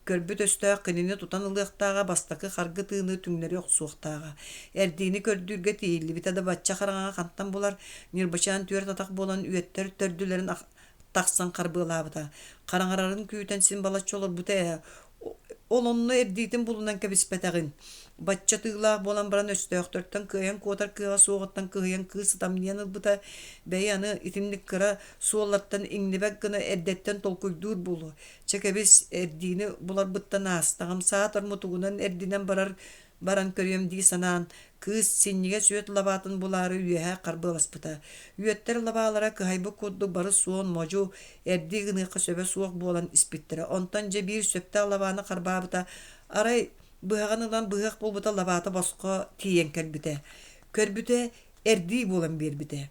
Көрбүт өстөөх кинини тутан ылыахтааҕа бастакы харгы тыыны түҥнэри охсуохтааҕа. Эрдиини көрдүүргэ тиийиллибитэ да бачча хараҥаҕа хантан булар, Ньырбачаан түөрт атах буолан үөттэр төрдүлэрин тахсан харбыалаабыта. Хараҥарарын күүтэн син балачча олорбута ээ. Ол онно эрдиитин булунан кэбиспэтэҕин. Бачча тыылаах буолан баран өстөөхтөртөн кыайан куотар кыаҕа суоҕуттан кыһыйан кыыс ытамньыйан ылбыта. Бэйи аны итинник кыра суоллартан иҥнибэт гына эрдэттэн толкуйдуур буолуо. Чэ кэбис, эрдиини буларбыттан аастаҕым, саатар мутугунан эрдинэн барар баран көрүөм дии санаан, кыыс синньигэс үөт лабаатын булаары үөһэ харбыаласпыта. Үөттэр лабаалара кыһайбыт курдук бары суон, модьу, эрдии гыныахха сөбө суох буолан испиттэрэ. Онтон дьэ биир сөптөөх лабааны харбаабыта, арай быһаҕын ылан быһыах буолбута лабаата босхо тиийэн кэлбитэ. Көрбүтэ, эрдии буолан биэрбитэ.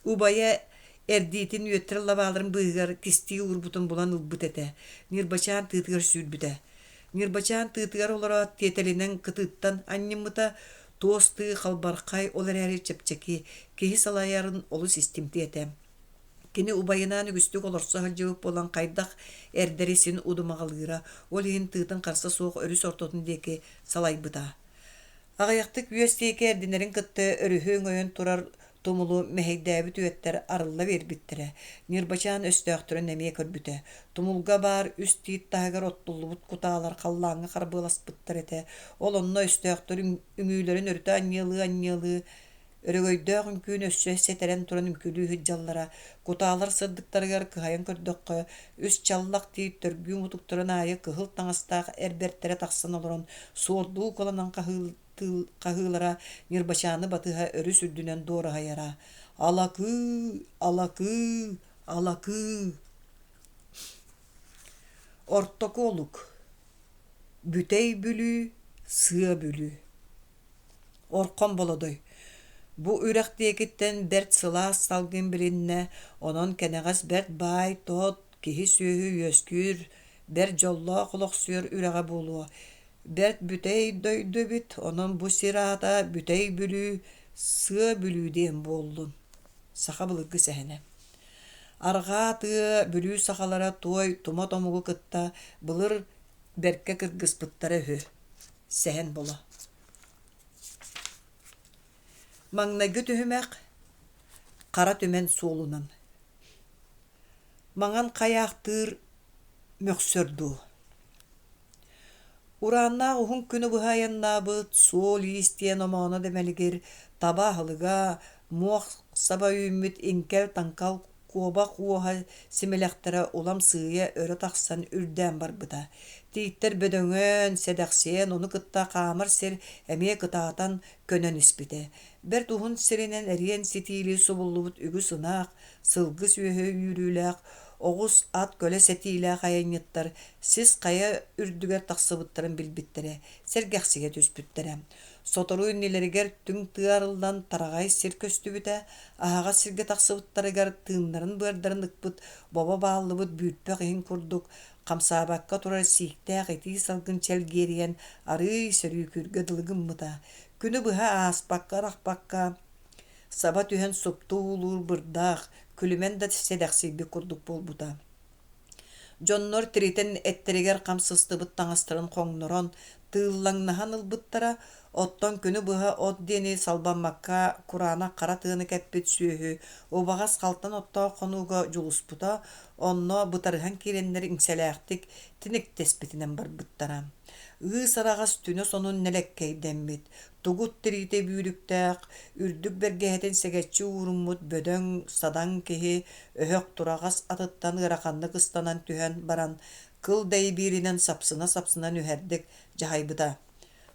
Убайа эрдиитин үөттэр лабааларын быыһыгар кистии уурбутун булан ылбыт этэ. Ньырбачаан тыытыгар сүүрбүтэ. Ньырбачаан тыытыгар олороот тиэтэлинэн кытыыттан анньыммыта, туос тыы халбархай, ол эрээри чэпчэки, киһи салайарын олус истимтиэ этэ. Кини убайынаан үгүстүк олорсо сылдьыбыт буолан хайдах эрдэри син удумаҕалыыра, ол иһин тыытын харса суох өрүс ортотун диэки салайбыта. Аҕыйахтык үөс диэки эрдинэрин кытта өрүһү өҥөйөн турар тумулу мэһэйдээбит үөттэр арылла биэрбиттэрэ. Ньырбачаан өстөөхтөрүн эмиэ көрбүтэ. Тумулга баар үс тиит таһыгар оттуллубут кутаалар халлааҥҥа харбыаласпыттар этэ. Ол онно өстөөхтөр үҥүүлэрин өрүтэ анньыалыы-анньыалыы Өрөгөйдөөх үҥкүүнү өссө сэтэрэн туран үҥкүүлүү сылдьаллара. Кутаалар сырдыктарыгар кыһайан көрдөххө, үс чаллах тиит төргүү мутуктарын аайы кыһыл таҥастаах эр бэртэрэ тахсан олорон суордуу кыланан хаһыылара Ньырбачааны батыһа өрүс үрдүнэн дуораһыйара. Алакыы, алакыы, алакыы Ортоку олук Бүтэй Бүлүү, Сыа Бүлүү Орхон Болодой Бу үрэх диэкиттэн бэрт сылаас салгын билиннэ, онон кэнэҕэс бэрт баай-тот, киһи-сүөһү үөскүүр, бэрт дьоллоох олохсуйар үрэҕэ буолуо. Бэрт бүтэй дойду эбит, онон бу сир аата Бүтэй Бүлүү, Сыа Бүлүү диэн буоллун. Саха былыргы сэһэнэ. Арҕаа тыа Бүлүү сахалара туой тумат омугу кытта былыр бэркэ кыргыспыттара үһү. Сэһэн Боло Маҥнайгы түһүмэх Хара Түмэн суолунан Маҥан хайаахтыыр мөхсөр дуу Урааннаах уһун күнү быһа айаннаабыт суол-иис диэн омооно да мэлигир, таба аһылыга, муох саба үүммүт иҥкэл-таҥкал куобах уоһа симилэхтэрэ улам сыыйа өрө тахсан үрдээн барбыта. Тииттэр бөдөҥөөн, сэдэхсийэн, ону кытта хаамар сир эмиэ кытаатан, көнөн испитэ. Бэрт уһун сиринэн эриэн ситиилии субуллубут үгүс ынах, сылгы сүөһү үүрүүлээх, оҕус, ат көлө сэтиилээх айанньыттар сис хайа үрдүгэр тахсыбыттарын билбиттэрэ, сэргэхсийэ түспүттэрэ. Сотору иннилэригэр түҥ тыа арыллан тараҕай сир көстүбүтэ, аһаҕас сиргэ тахсыбыттарыгар тыыннарын-быардарын ыкпыт бобо бааллыбыт бүүрпэх иһин курдук хамсаабакка турар сииктээх итии салгын чэлгиэрийэн арыый сөрүүкүүргэ дылы гыммыта. Күнү быһа ааспакка-арахпакка саба түһэн супту уулуур бырдаах, күлүмэн да сэдэхсийбит курдук буолбута. Дьоннор тиритэн эттэригэр хам сыстыбыт таҥастарын хоҥнорон, тыыллаҥнаһан ылбыттара, оттон күнү быһа от диэни салбаммакка кураанах хара тыаны кэппит сүөһү убаҕас халтан оттоох хонууга дьулуспута, онно бытарыһан киирэннэр иҥсэлээхтик тиниктэспитинэн барбыттара. Ыыс араҕас түнэ сонун нэлэккэйдэммит, тугут тириитэ бүүрүктээх, үрдүк бэргэһэтин сэгэччи ууруммут бөдөҥ, садаҥ киһи өһөх тураҕас атыттан ыараханнык ыстанан түһэн баран, кыл дэйбииринэн сапсына-сапсына нүһэрдик дьаһайбыта: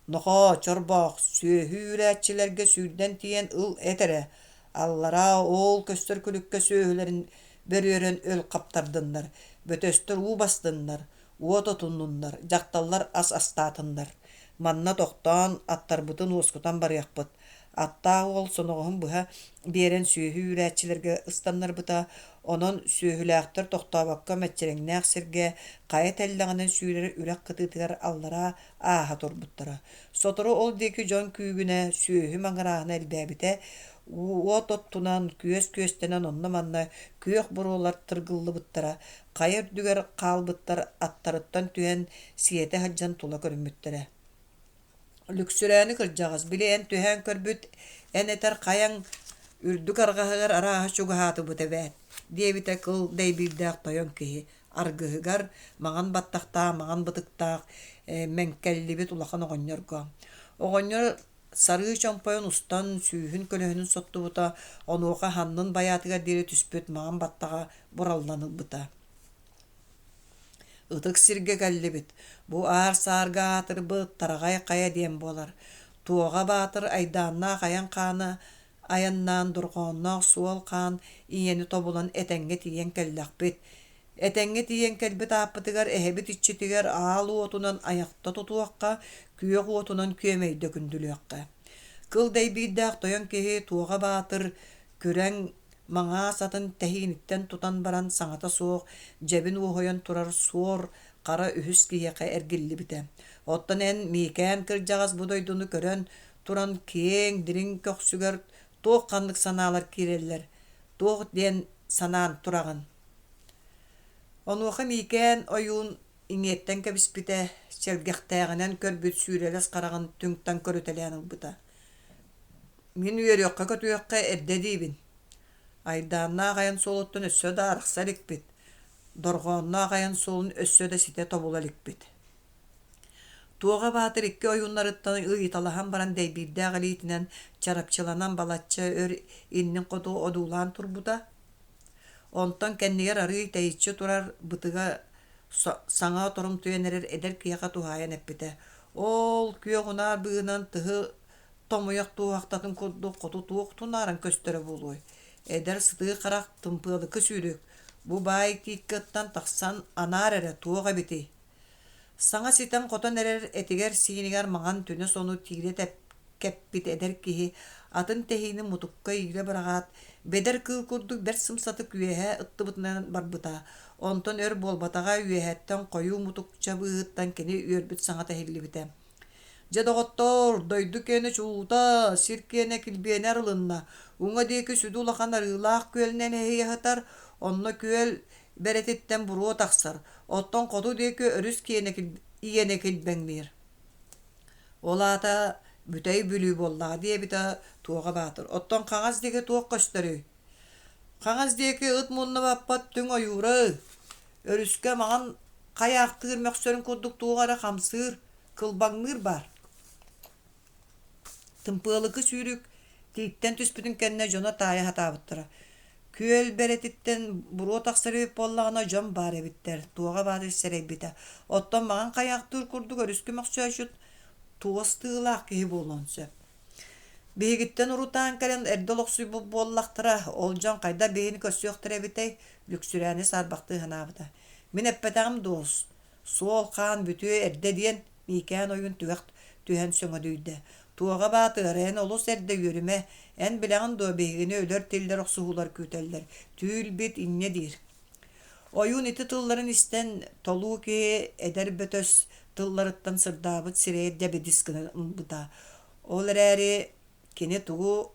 «Нохоо, Чорбоох, сүөһү үүрээччилэргэ сүүрдэн тиийэн ыл эт эрэ, аллараа оол көстөр күлүккэ сүөһүлэрин бөрүөрэн өл хаптардыннар, бөтөстөр уу бастыннар, уот отуннуннар, дьахталлар ас астаатыннар. Манна тохтоон, аттарбытын уоскутан барыахпыт. Аттаах уол соноҕоһун быһа биэрэн сүөһү үүрээччилэргэ ыстаннарбыта, онон сүөһүлээхтэр тохтообокко мэччирэҥнээх сиргэ хайа тэллэҕинэн сүүрэр үрэх кытыытыгар аллараа ааһа турбуттара. Сотору ол диэки дьон күүгүнэ, сүөһү маҥырааһына элбээбитэ, уот оттунан, күөс күөстэнэн онно-манна күөх буруолар тыргыллыбыттара, хайа үрдүгэр хаалбыттар аттарыттан түһэн сиэтэ сылдьан тула көрүммүттэрэ. Лүксүрээни кырдьаҕас, били эн түһээн көрбүт, эн этэр хайаҥ үрдүк арҕаһыгар арааһа чугаһаатыбыт эбээт, диэбитэ кыл дэйбиирдээх тойон киһи аргыһыгар маҥан баттахтаах, маҥан бытыктаах мэҥкэллибит улахан оҕонньорго. Оҕонньор сарыы чомпойун устан, сүүһүн көлөһүнүн соттубута, онуоха саннын байаатыгар диэри түспүт маҥан баттаҕа бураллан ылбыта. Ытык сиргэ кэллибит, бу аар-саарга аатырбыт Тараҕай Хайа диэн буолар. Туоҕа Баатыр айдааннаах айан хаана айаннаан дорҕоонноох суол хаан ийэни тобулан этэҥҥэ тиийэн кэллэхпит. Этэҥҥэ тиийэн кэлбит ааппытыгар эһэбит иччитигэр аал уотунан айахта тутуохха, күөх уотунан күөмэйдэ күндүлүөххэ. Кыл дэйбиирдээх тойон киһи Туоҕа Баатыр күрэҥ маҥаас атын тэһииниттэн тутан баран саҥата суох дьэбин уоһуйан турар суор хара үһүс киһиэхэ эргиллибитэ. Оттон эн Миикээн кырдьаҕас бу дойдуну көрөн туран киэҥ, дириҥ көхсүгэр туох ханнык санаалар киирэллэр, туох диэн санаан тураҕын? Онуоха Миикээн ойуун иҥиэттэн кэбиспитэ, сэргэхтээҕинэн көрбүт сүүрэлэс хараҕын түҥ-таҥ көрүтэлээн ылбыта. Мин үөрүөххэ-көтүөххэ эрдэ диибин. Айдааннаах айан суолуттан өссө да арахса иликпит, дорҕоонноох айан суолун өссө да ситэ тобула иликпит. Туоҕа Баатыр икки ойууннарыттан ыйыталаһан баран дэйбиирдээх илиитинэн чарапчыланан балачча өр иннин хоту одуулаан турбута. Онтон кэннигэр арыый тэйиччи турар бытыга саҥа торумтуйан эрэр эдэр киһиэхэ туһаайан эппитэ: «Ол күөх унаар быыһынан тыһы томуйах туоһахтатын курдук хоту туох тунааран көстөрө буолуой? Эдэр сытыы харах тымпыалыкы сүүрүк, бу баай тииккэ ыттан тахсан анаар эрэ туох эбитий? Саҥа ситэн-хотон эрэр этигэр-сиинигэр маҥан түнэ сону тиирэ кэппит эдэр киһи атын тэһиини мутукка иилэ быраҕаат, бэдэр кыыл курдук бэрт сымсатык үөһэ ыттыбытынан барбыта. Онтон өр буолбатаҕа үөһэттэн хойуу мутукча быыһыттан кини үөрбүт саҥата иһиллибитэ. Дьэ, доҕоттоор, дойду киэнэ чулуута, сир киэнэ килбиэнэ арылынна. Уҥа диэки сүдү улахан арыылаах күөлүнэн эһийэ сытар, онно күөл бэрэтиттэн буруо тахсар, оттон хоту диэки өрүс киэнэ иэнэ килбэҥниир. Ол аата Бүтэй Бүлүү буоллаҕа диэбитэ Туоҕа Баатыр. Оттон хаҥас диэки туох көстөрүй? Хаҥас диэки ыт мунна баппат түҥ ойуура Өрүскэ маҥан хайаахтыыр мөхсөрүн курдук туох эрэ хамсыыр, кылбаҥныыр баар. Тымпыалыкы сүүрүк тииттэн түспүтүн кэннэ дьоно таайа сатаабыттара. Күөл бэрэтиттэн буруо тахсар эбит буоллаҕына дьон баар эбиттэр, туоҕа баарын сэрэйбитэ. Оттон маҥан хайаахтыыр курдук өрүскэ мөхсөөччүт туос тыылаах киһи буолуон сөп. Биһигиттэн урутаан кэлэн эрдэ олохсуйбут буоллахтара, ол дьон хайдах биһигини көрсүөхтэрэ эбитэй, Лүксүрээни саарбахтыы санаабыта. Мин эппэтэҕим дуо, суол хаан бүтүө эрдэ диэн, Миикээн ойуун түгэх түһэн сөҥөдүйдэ. Туоҕа Баатыр, эн олус эрдэ үөрүмэ, эн билэҕин дуо биһигини өлөр-тиллэр охсуһуулар күүтэллэр, түүл-бит инньэ диир. Ойуун ити тылларын истэн, толуу киһи эдэр бөтөс тылларыттан сырдаабыт сирэйэ дэбидис гына ылбыта. Ол эрээри кини тугу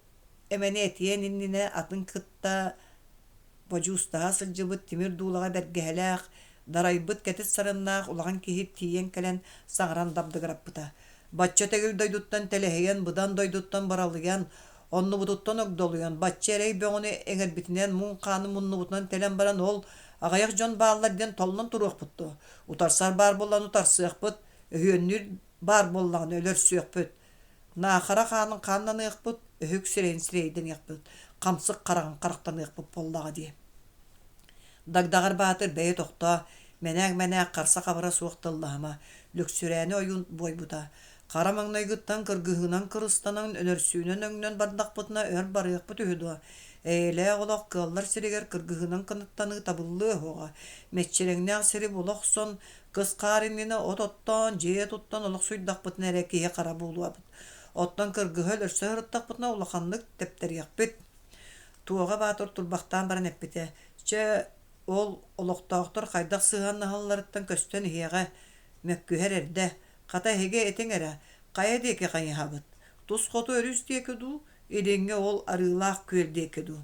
эмэни этиэн иннинэ атын кытта бодьуустаһа сылдьыбыт тимир дуулаҕа бэргэһэлээх, дарайбыт кэтит сарыннаах улахан киһи тиийэн кэлэн саҥаран дабдыгыраппыта. Бачча тэгил дойдуттан тэлэһийэн, быдан дойдуттан баралыйан, оннубутуттан огдолуйан, бачча эрэй бөҕөнү эҥэрбитинэн, муҥ хааны муннубутунан тэлэн баран ол аҕыйах дьон бааллар диэн толлон туруохпут дуо? Утарсар баар буоллаҕына утарсыахпыт, өһүөннүүр баар буоллаҕына өлөрсүөхпүт. Наахара хаанын хааннаныахпыт, өһүк сирэйин сирэйдэниэхпит, хамсык хараҕын харахтаныахпыт буоллаҕа дии. Дагдаҕар Баатыр бэйэ тохтоо, мэнээк-мэнээк харса-хабыра суох тыллаһыма, Лүксүрээни ойуун буойбута. Хара маҥнайгыттан кыргыһыынан кырыстанан, өлөрсүүнэн өҥнөн бардахпытына өр барыахпыт үһү дуо? Эйэлээх олох кыаллар сиригэр кыргыһыынан кынаттаныы табыллыа суоҕа. Мэччирэҥнээх сири була охсон, кыс хаар иннинэ от оттоон, дьиэ туттан олохсуйдахпытына эрэ киһи-хара буолуобут. Оттон кыргыһа өлөрсө сырыттахпытына улаханнык тэптэриэхпит. Туоҕа Баатыр турбахтаан баран эппитэ: «Чэ, ол олохтоохтор хайдах сыһыаннаһалларыттан көстөн иһиэҕэ, мөккүһэр эрдэ. Хата эһиги этиҥ эрэ, хайа диэки хайыһабыт? Тус хоту өрүс диэки дуу, илиҥҥи ол Арыылаах күөл диэки дуу?»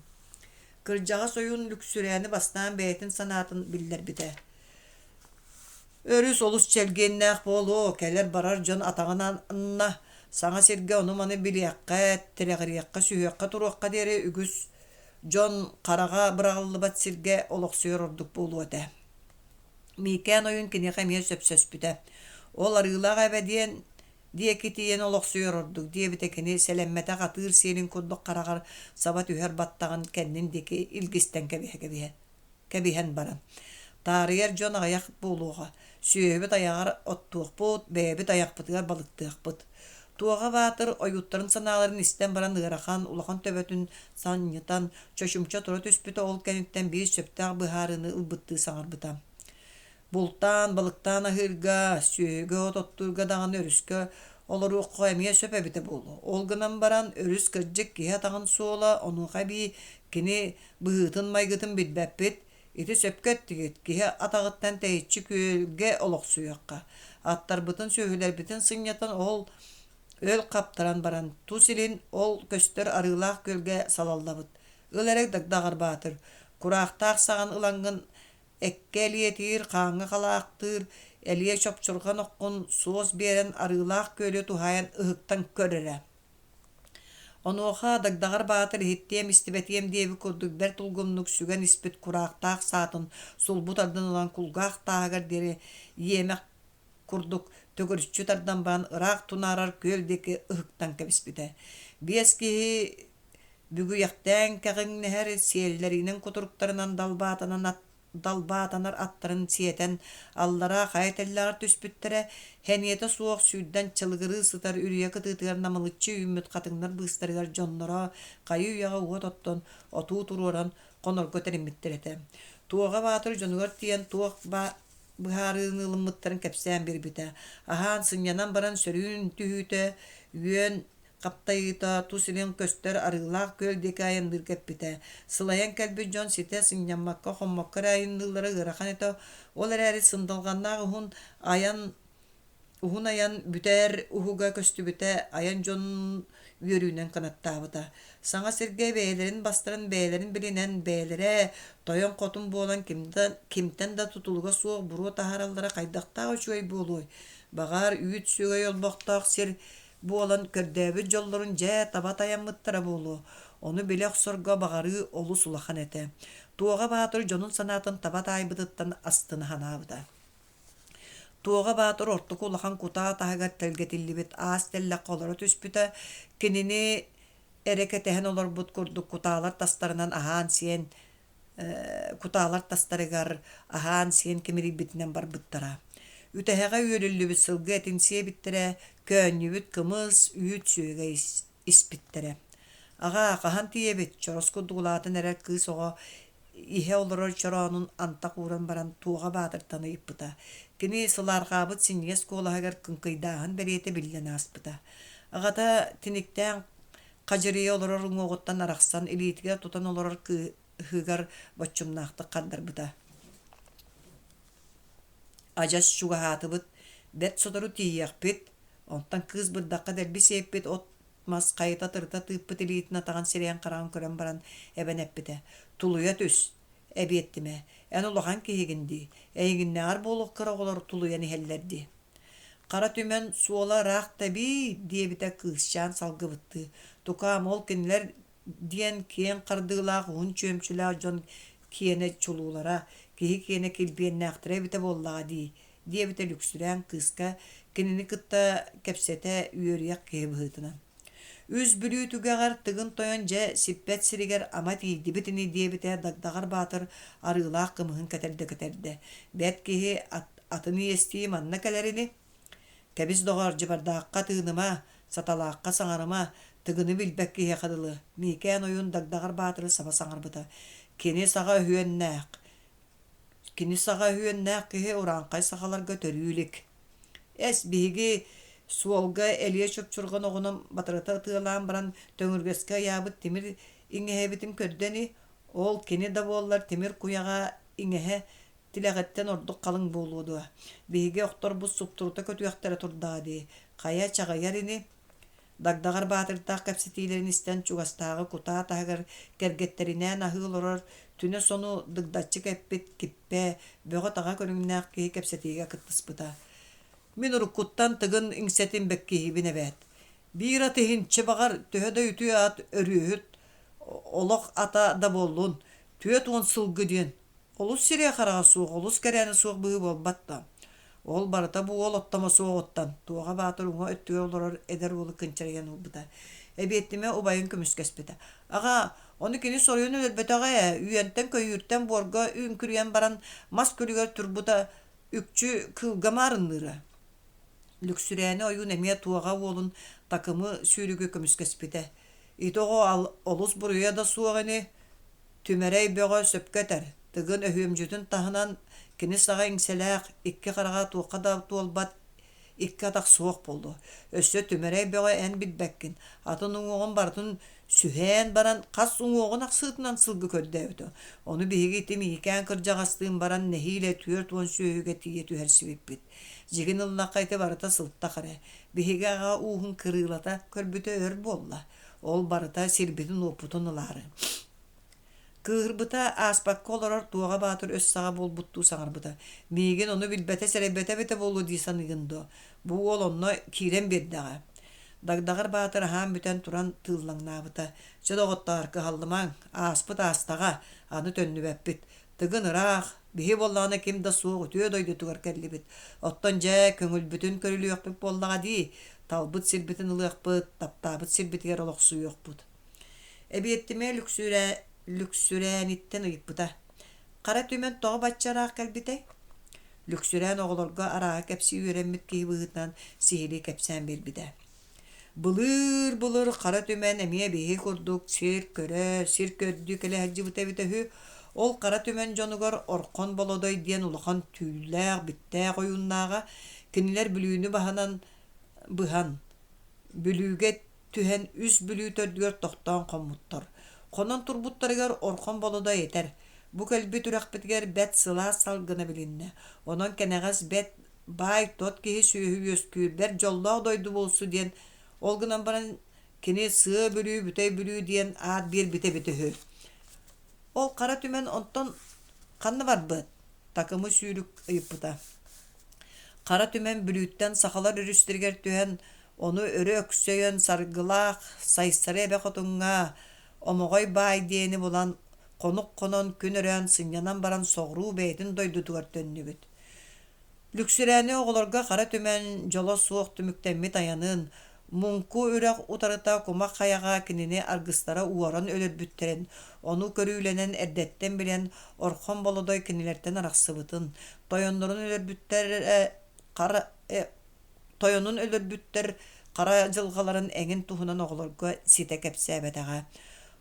Кырдьаҕас ойуун Лүксүрээни бастаан бэйэтин санаатын биллэрбитэ. Өрүс олус чэлгиэннээх буолуо, кэлэр-барар дьон атаҕын анна, саҥа сиргэ ону-маны билиэххэ, тирэҕириэххэ, сүһүөххэ туруохха диэри үгүс дьон хараҕа быраҕыллыбат сиргэ олохсуйар ордук буолуо этэ. Миикээн ойуун киниэхэ эмиэ сөпсөспүтэ. Ол Арыылаах эбэ диэн диэки тиийэн олохсуйар ордук диэбитэ кини сэлэммэтэх атыыр сиэлин курдук хараҕар саба түһэр баттаҕын кэннин диэки илгистэн кэбиһэ-кэбиһэ кэбиһэн баран, таарыйар дьон аҕыйах буолуоҕа, сүөһүбүт айаҕар оттуохпут, бэйэбит айахпытыгар балыктыахпыт. Туоҕа Баатыр ойууттарын санааларын истэн баран ыарахан, улахан төбөтүн санньытан, чочумча тура түспүтэ ол кэнниттэн биир сөптөөх быһаарыыны ылбыттыы саҥарбыта. Бултаан, балыктаан аһыырга, сүөһүгэ от оттуурга даҕаны өрүскэ олоруохха эмиэ сөп эбитэ буолуо. Ол гынан баран, өрүс кырдьык киһи атаҕын суола, онуоха эбии кини быһыытын-майгытын билбэппит, ити сөпкө эттигит, киһи атаҕыттан тэйиччи күөлгэ олохсуйуохха, аттарбытын, сүөһүлэрбитин сынньатан ол өл хаптаран баран, тус илин ол көстөр арыылаах күөлгэ салаллабыт. Ыл эрэ Дагдаҕар Баатыр, кураахтаах саҕан ылаҥҥын эккэ элиэтиир, хааҥҥа халаахтыыр, элиэ чопчурҕан оххун суос биэрэн арыылаах күөлү туһаайан ыһыктан көр эрэ. Онуоха Дагдаҕар Баатыр иһиттиэм-истибэтиэм диэбит курдук бэрт улгумнук сүгэн испит кураахтаах саатын сулбу тардан ылан кулгаах тааһыгар диэри иэмэх курдук төгүрүччү тардан баран ыраах тунаарар күөл диэки ыһыктан кэбиспитэ. Биэс киһи бүгүйэхтээн кэҕиҥнэһэр сиэллэринэн кутуруктарынан далбаатанан далбаатанар аттарын сиэтэн аллараа хайа тэллэҕэр түспүттэрэ, сэниэтэ суох сүүрдэн чылыгырыы сытар үрүйэ кытыытыгар намылыччы үүммүт хатыҥнар быыстарыгар дьонноро хайыы-үйэҕэ уот оттон, отуу туруоран хонорго тэриммиттэр этэ. Туоҕа Баатыр дьонугар тиийэн туох быһаарыыны ылыммыттарын кэпсээн биэрбитэ. Аһаан, сынньанан баран сөрүүн түһүүтэ, үөн хаптайыыта тус илин көстөр Арыылаах күөл диэки айанныырга эппитэ. Сылайан кэлбит дьон ситэ сынньаммакка, хоммокко эрэ айанныыллара ыарахан этэ, ол эрээри сындалҕаннаах уһун айан уһун айан бүтэр уһуга көстүбүтэ, айан дьонун үөрүүнэн кынаттаабыта. Саҥа сиргэ бэйэлэрин бастарын бэйэлэрин билинэн, бэйэлэрэ тойон-хотун буолан кимтэн да тутулуга суох буруо таһаараллара хайдахтаах үчүгэй буолуой? Баҕар, үүт-сүөгэй олбохтоох сир буолан көрдөөбүт дьоллорун дьэ таба тайаммыттара буолуо, ону билэ охсорго баҕарыы олус улахан этэ. Туоҕа Баатыр дьонун санаатын таба таайбытыттан астына санаабыта. Туоҕа Баатыр ортоку улахан кутаа таһыгар тэлгэтиллибит аас тэллэххэ олоро түспүтэ, кинини эрэ кэтэһэн олорбут курдук кутаалар тастарынан аһаан-сиэн кутаалар тастарыгар аһаан-сиэн кимирийбитинэн барбыттара. Үтэһэҕэ үөлүллүбүт сылгы этин сиэбиттэрэ, көөнньүбүт кымыс, үүт сүөгэй испиттэрэ. Аҕаа, хаһан тиийэбит? Чорос курдук улаатан эрэр кыыс оҕо иһэ олорор чороонун антах ууран баран Туоҕа Баатыртан ыйыппыта. Кини сылаарҕаабыт синньигэс куолаһыгар кыҥкыйдааһын бэлиэтэ биллэн ааспыта. Аҕата тиниктээн Хадьырыйа олорор уҥуоҕуттан арахсан, илиитигэр тутан олорор кыыһыгар боччумнаахтык хардарбыта: «Адьас чугаһаатыбыт, бэрт сотору тиийиэхпит» Онтон кыыс бырдахха дэлби сиэппит от-мас хайыта тырыта тыыппыт илиитин атаҕын сирэйин-хараҕын көрөн баран эбэн эппитэ: «Тулуйа түс. Эбиэттимэ, эн улахан киһигин дии, эйигиннээҕэр буолуох кыра оҕолор тулуйан иһэллэр дии. Хара Түмэн суола ыраах тэбии, диэбитэ кыысчаан салгыбыттыы. Тукаам, ол кинилэр диэн киэҥ хардыылаах уһун чүөмчүлээх дьон киэнэ чулуулара, киһи киэнэ килбиэннээхтэрэ эбитэ буоллаҕа дии, диэбитэ Лүксүрээн кыыска кинини кытта кэпсэтэ үөрүйэх киһи быһыытынан. Үс Бүлүү түгэҕэр Тыгын Тойон дьэ сиппэт сиригэр ама тиийдибит ини диэбитэ Дагдаҕар Баатыр арыылаах кымыһын кэтэрдэ-кэтэрдэ. Бэрт киһи атын иэстии манна кэлэр ини. Кэбис доҕоор, дьыбардаахха тыыныма, саталаахха саҥарыма, Тыгыны билбэт киһиэхэ дылы, Миикээн ойуун Дагдаҕар Баатыры саба саҥарбыта. Кини саҕа өһүөннээх, кини саҕа өһүөннээх киһи урааҥхай сахаларга төрүү илик. Эс, биһиги суолга элиэ чупчурҕан оҕунан батарыта ытыалаан баран төҥүргэскэ ыйаабыт тимир иҥэһэбитин көрдө ини, ол кини да буоллар тимир куйаҕа иҥэһэ тилэҕиттэн ордук халыҥ буолуо дуо? Биһиги охторбут суптурута көтүөхтэрэ турдаҕа дии, хайа чаҕыйар ини Дагдаҕар Баатырдаах кэпсэтиилэрин истэн чугастааҕы кутаа таһыгар кэргэттэринээн аһыы олорор түнэ сону дыгдаччы кэппит киппэ, бөҕө-таҕа көрүҥнээх киһи кэпсэтиигэ кыттыспыта. «Мин уруккуттан Тыгын иҥсэтин бэккиһиибин эбээт. Биир ат иһинчэ баҕар төһө да үтүө ат өрүөһүт олох ата да буоллун, 40 сылгы диэн Олус сирэйэ-хараҕа суох, олус кэрээнэ суох быһыы буолбат да. Ол барыта бу уол оттомо суоҕуттан, Туоҕа Баатыр уҥа өттүгэр олорор эдэр уолу кынчарыйан ылбыта. Эбиэттимэ убайын көмүскэспитэ. Аҕаа, ону кини соруйан өлөрбөтөҕө ээ, үөнтэн-көйүүртэн буорга үҥкүрүйэн баран мас күлүгэр турбута үкчү кыылга маарынныыра. Лүксүрээни ойуун эмиэ Туоҕа уолун Такымы сүүрүгү көмүскэспитэ. Ити оҕо олус буруйа да суох ини, Түмэрэй Бөҕө сөпкө этэр, Тыгын өһүөмдьүтүн таһынан кини саҕа иҥсэлээх, икки хараҕа туохха да туолбат икки атах суох буолуо. Өссө Түмэрэй Бөҕө эн билбэккин, атын уҥуоҕун барытын сүһээн баран хас уҥуоҕун ахсыытынан сылгы көрдөөбүтэ. Ону биһиги ити Миикээн кырдьаҕастыын баран нэһиилэ 40 сүөһүгэ тиийэ түһэрсибиппит. Дьигин ыллахха ити барыта сылтах эрэ. Биһиги аҕа ууһун кырыылата көрбүтэ өр буолла. Ол барыта сирбитин-уоппутун ылаары. Кыыһырбыта ааспакка олорор Туоҕа Баатыр өс саҕа буолбуттуу саҥарбыта. Миигин ону билбэтэ-сэрэйбэтэ эбитэ буолуо дии саныыгын дуо? Бу уол онно киирэн биэрдэҕэ. Дагдаҕар Баатыр аһаан бүтэн туран тыыллаҥнаабыта. Чэ, доҕоттоор, кыһаллымаҥ, ааспыт аастаҕа, аны төннүбэппит. Тыгын ыраах, биһи буоллаҕына ким да суох үтүө дойдутугар кэллибит. Оттон дьэ, көҥүлбүтүн көрүлүөхпүт буоллаҕа дии, талбыт сирбитин ылыахпыт, таптаабыт сирбитигэр олохсуйуохпут. Эбиэттимэ Лүксүрэ, Лүксүрээниттэн ыйыппыта: «Хара Түмэн тоҕо бачча ыраах кэлбитэй?» Лүксүрээн оҕолорго арааһы кэпсии үөрэммит киһи быһыытынан сиһилии кэпсээн биэрбитэ. Былыыр-былыр Хара Түмэн эмиэ биһи курдук сир көрө, сир көрдүү кэлэ сылдьыбыта эбитэ үһү. Ол Хара Түмэн дьонугар Орхон Болодой диэн улахан түүллээх-биттээх ойууннааҕа. Кинилэр Бүлүүнү баһынан быһан, Бүлүүгэ түһэн үс Бүлүү төрдүгэр тохтоон хоммуттар. Хонон турбуттарыгар Орхон Болодой этэр: «Бу кэлбит үрэхпитигэр бэрт сылаас салгына билиннэ. Онон кэнэҕэс бэрт баай-тот киһи сүөһү үөскүүр, бэрт дьоллоох дойду буолсу» диэн, ол гынан баран кини Сыа Бүлүү, Бүтэй Бүлүү диэн аат биэрбитэ эбитэ үһү. Ол Хара Түмэн онтон ханна барбыт? Такымы сүүрүк ыйыппыта. Хара Түмэн Бүлүүттэн сахалар өрүстэригэр түһэн, ону өрө өксөйөн Саргылаах Сайсары эбэ хотуҥҥа Омоҕой баай диэни булан, хонук хонон, күн өрөөн сынньанан баран соҕуруу бэйэтин дойдутугар төннүбүт. Лүксүрээни оҕолорго Хара Түмэн дьоло суох түмүктэммит айанын, Муҥку үрэх утарыта кумах хайаҕа кинини аргыстара уоран өлөрбүттэрин, ону көрүүлэнэн эрдэттэн билэн Орхон Болодой кинилэртэн арахсыбытын, тойоннорун өлөрбүттэр хара тойонун өлөрбүттэр хара дьылҕаларын эҥин туһунан оҕолорго ситэ кэпсээбэтэҕэ.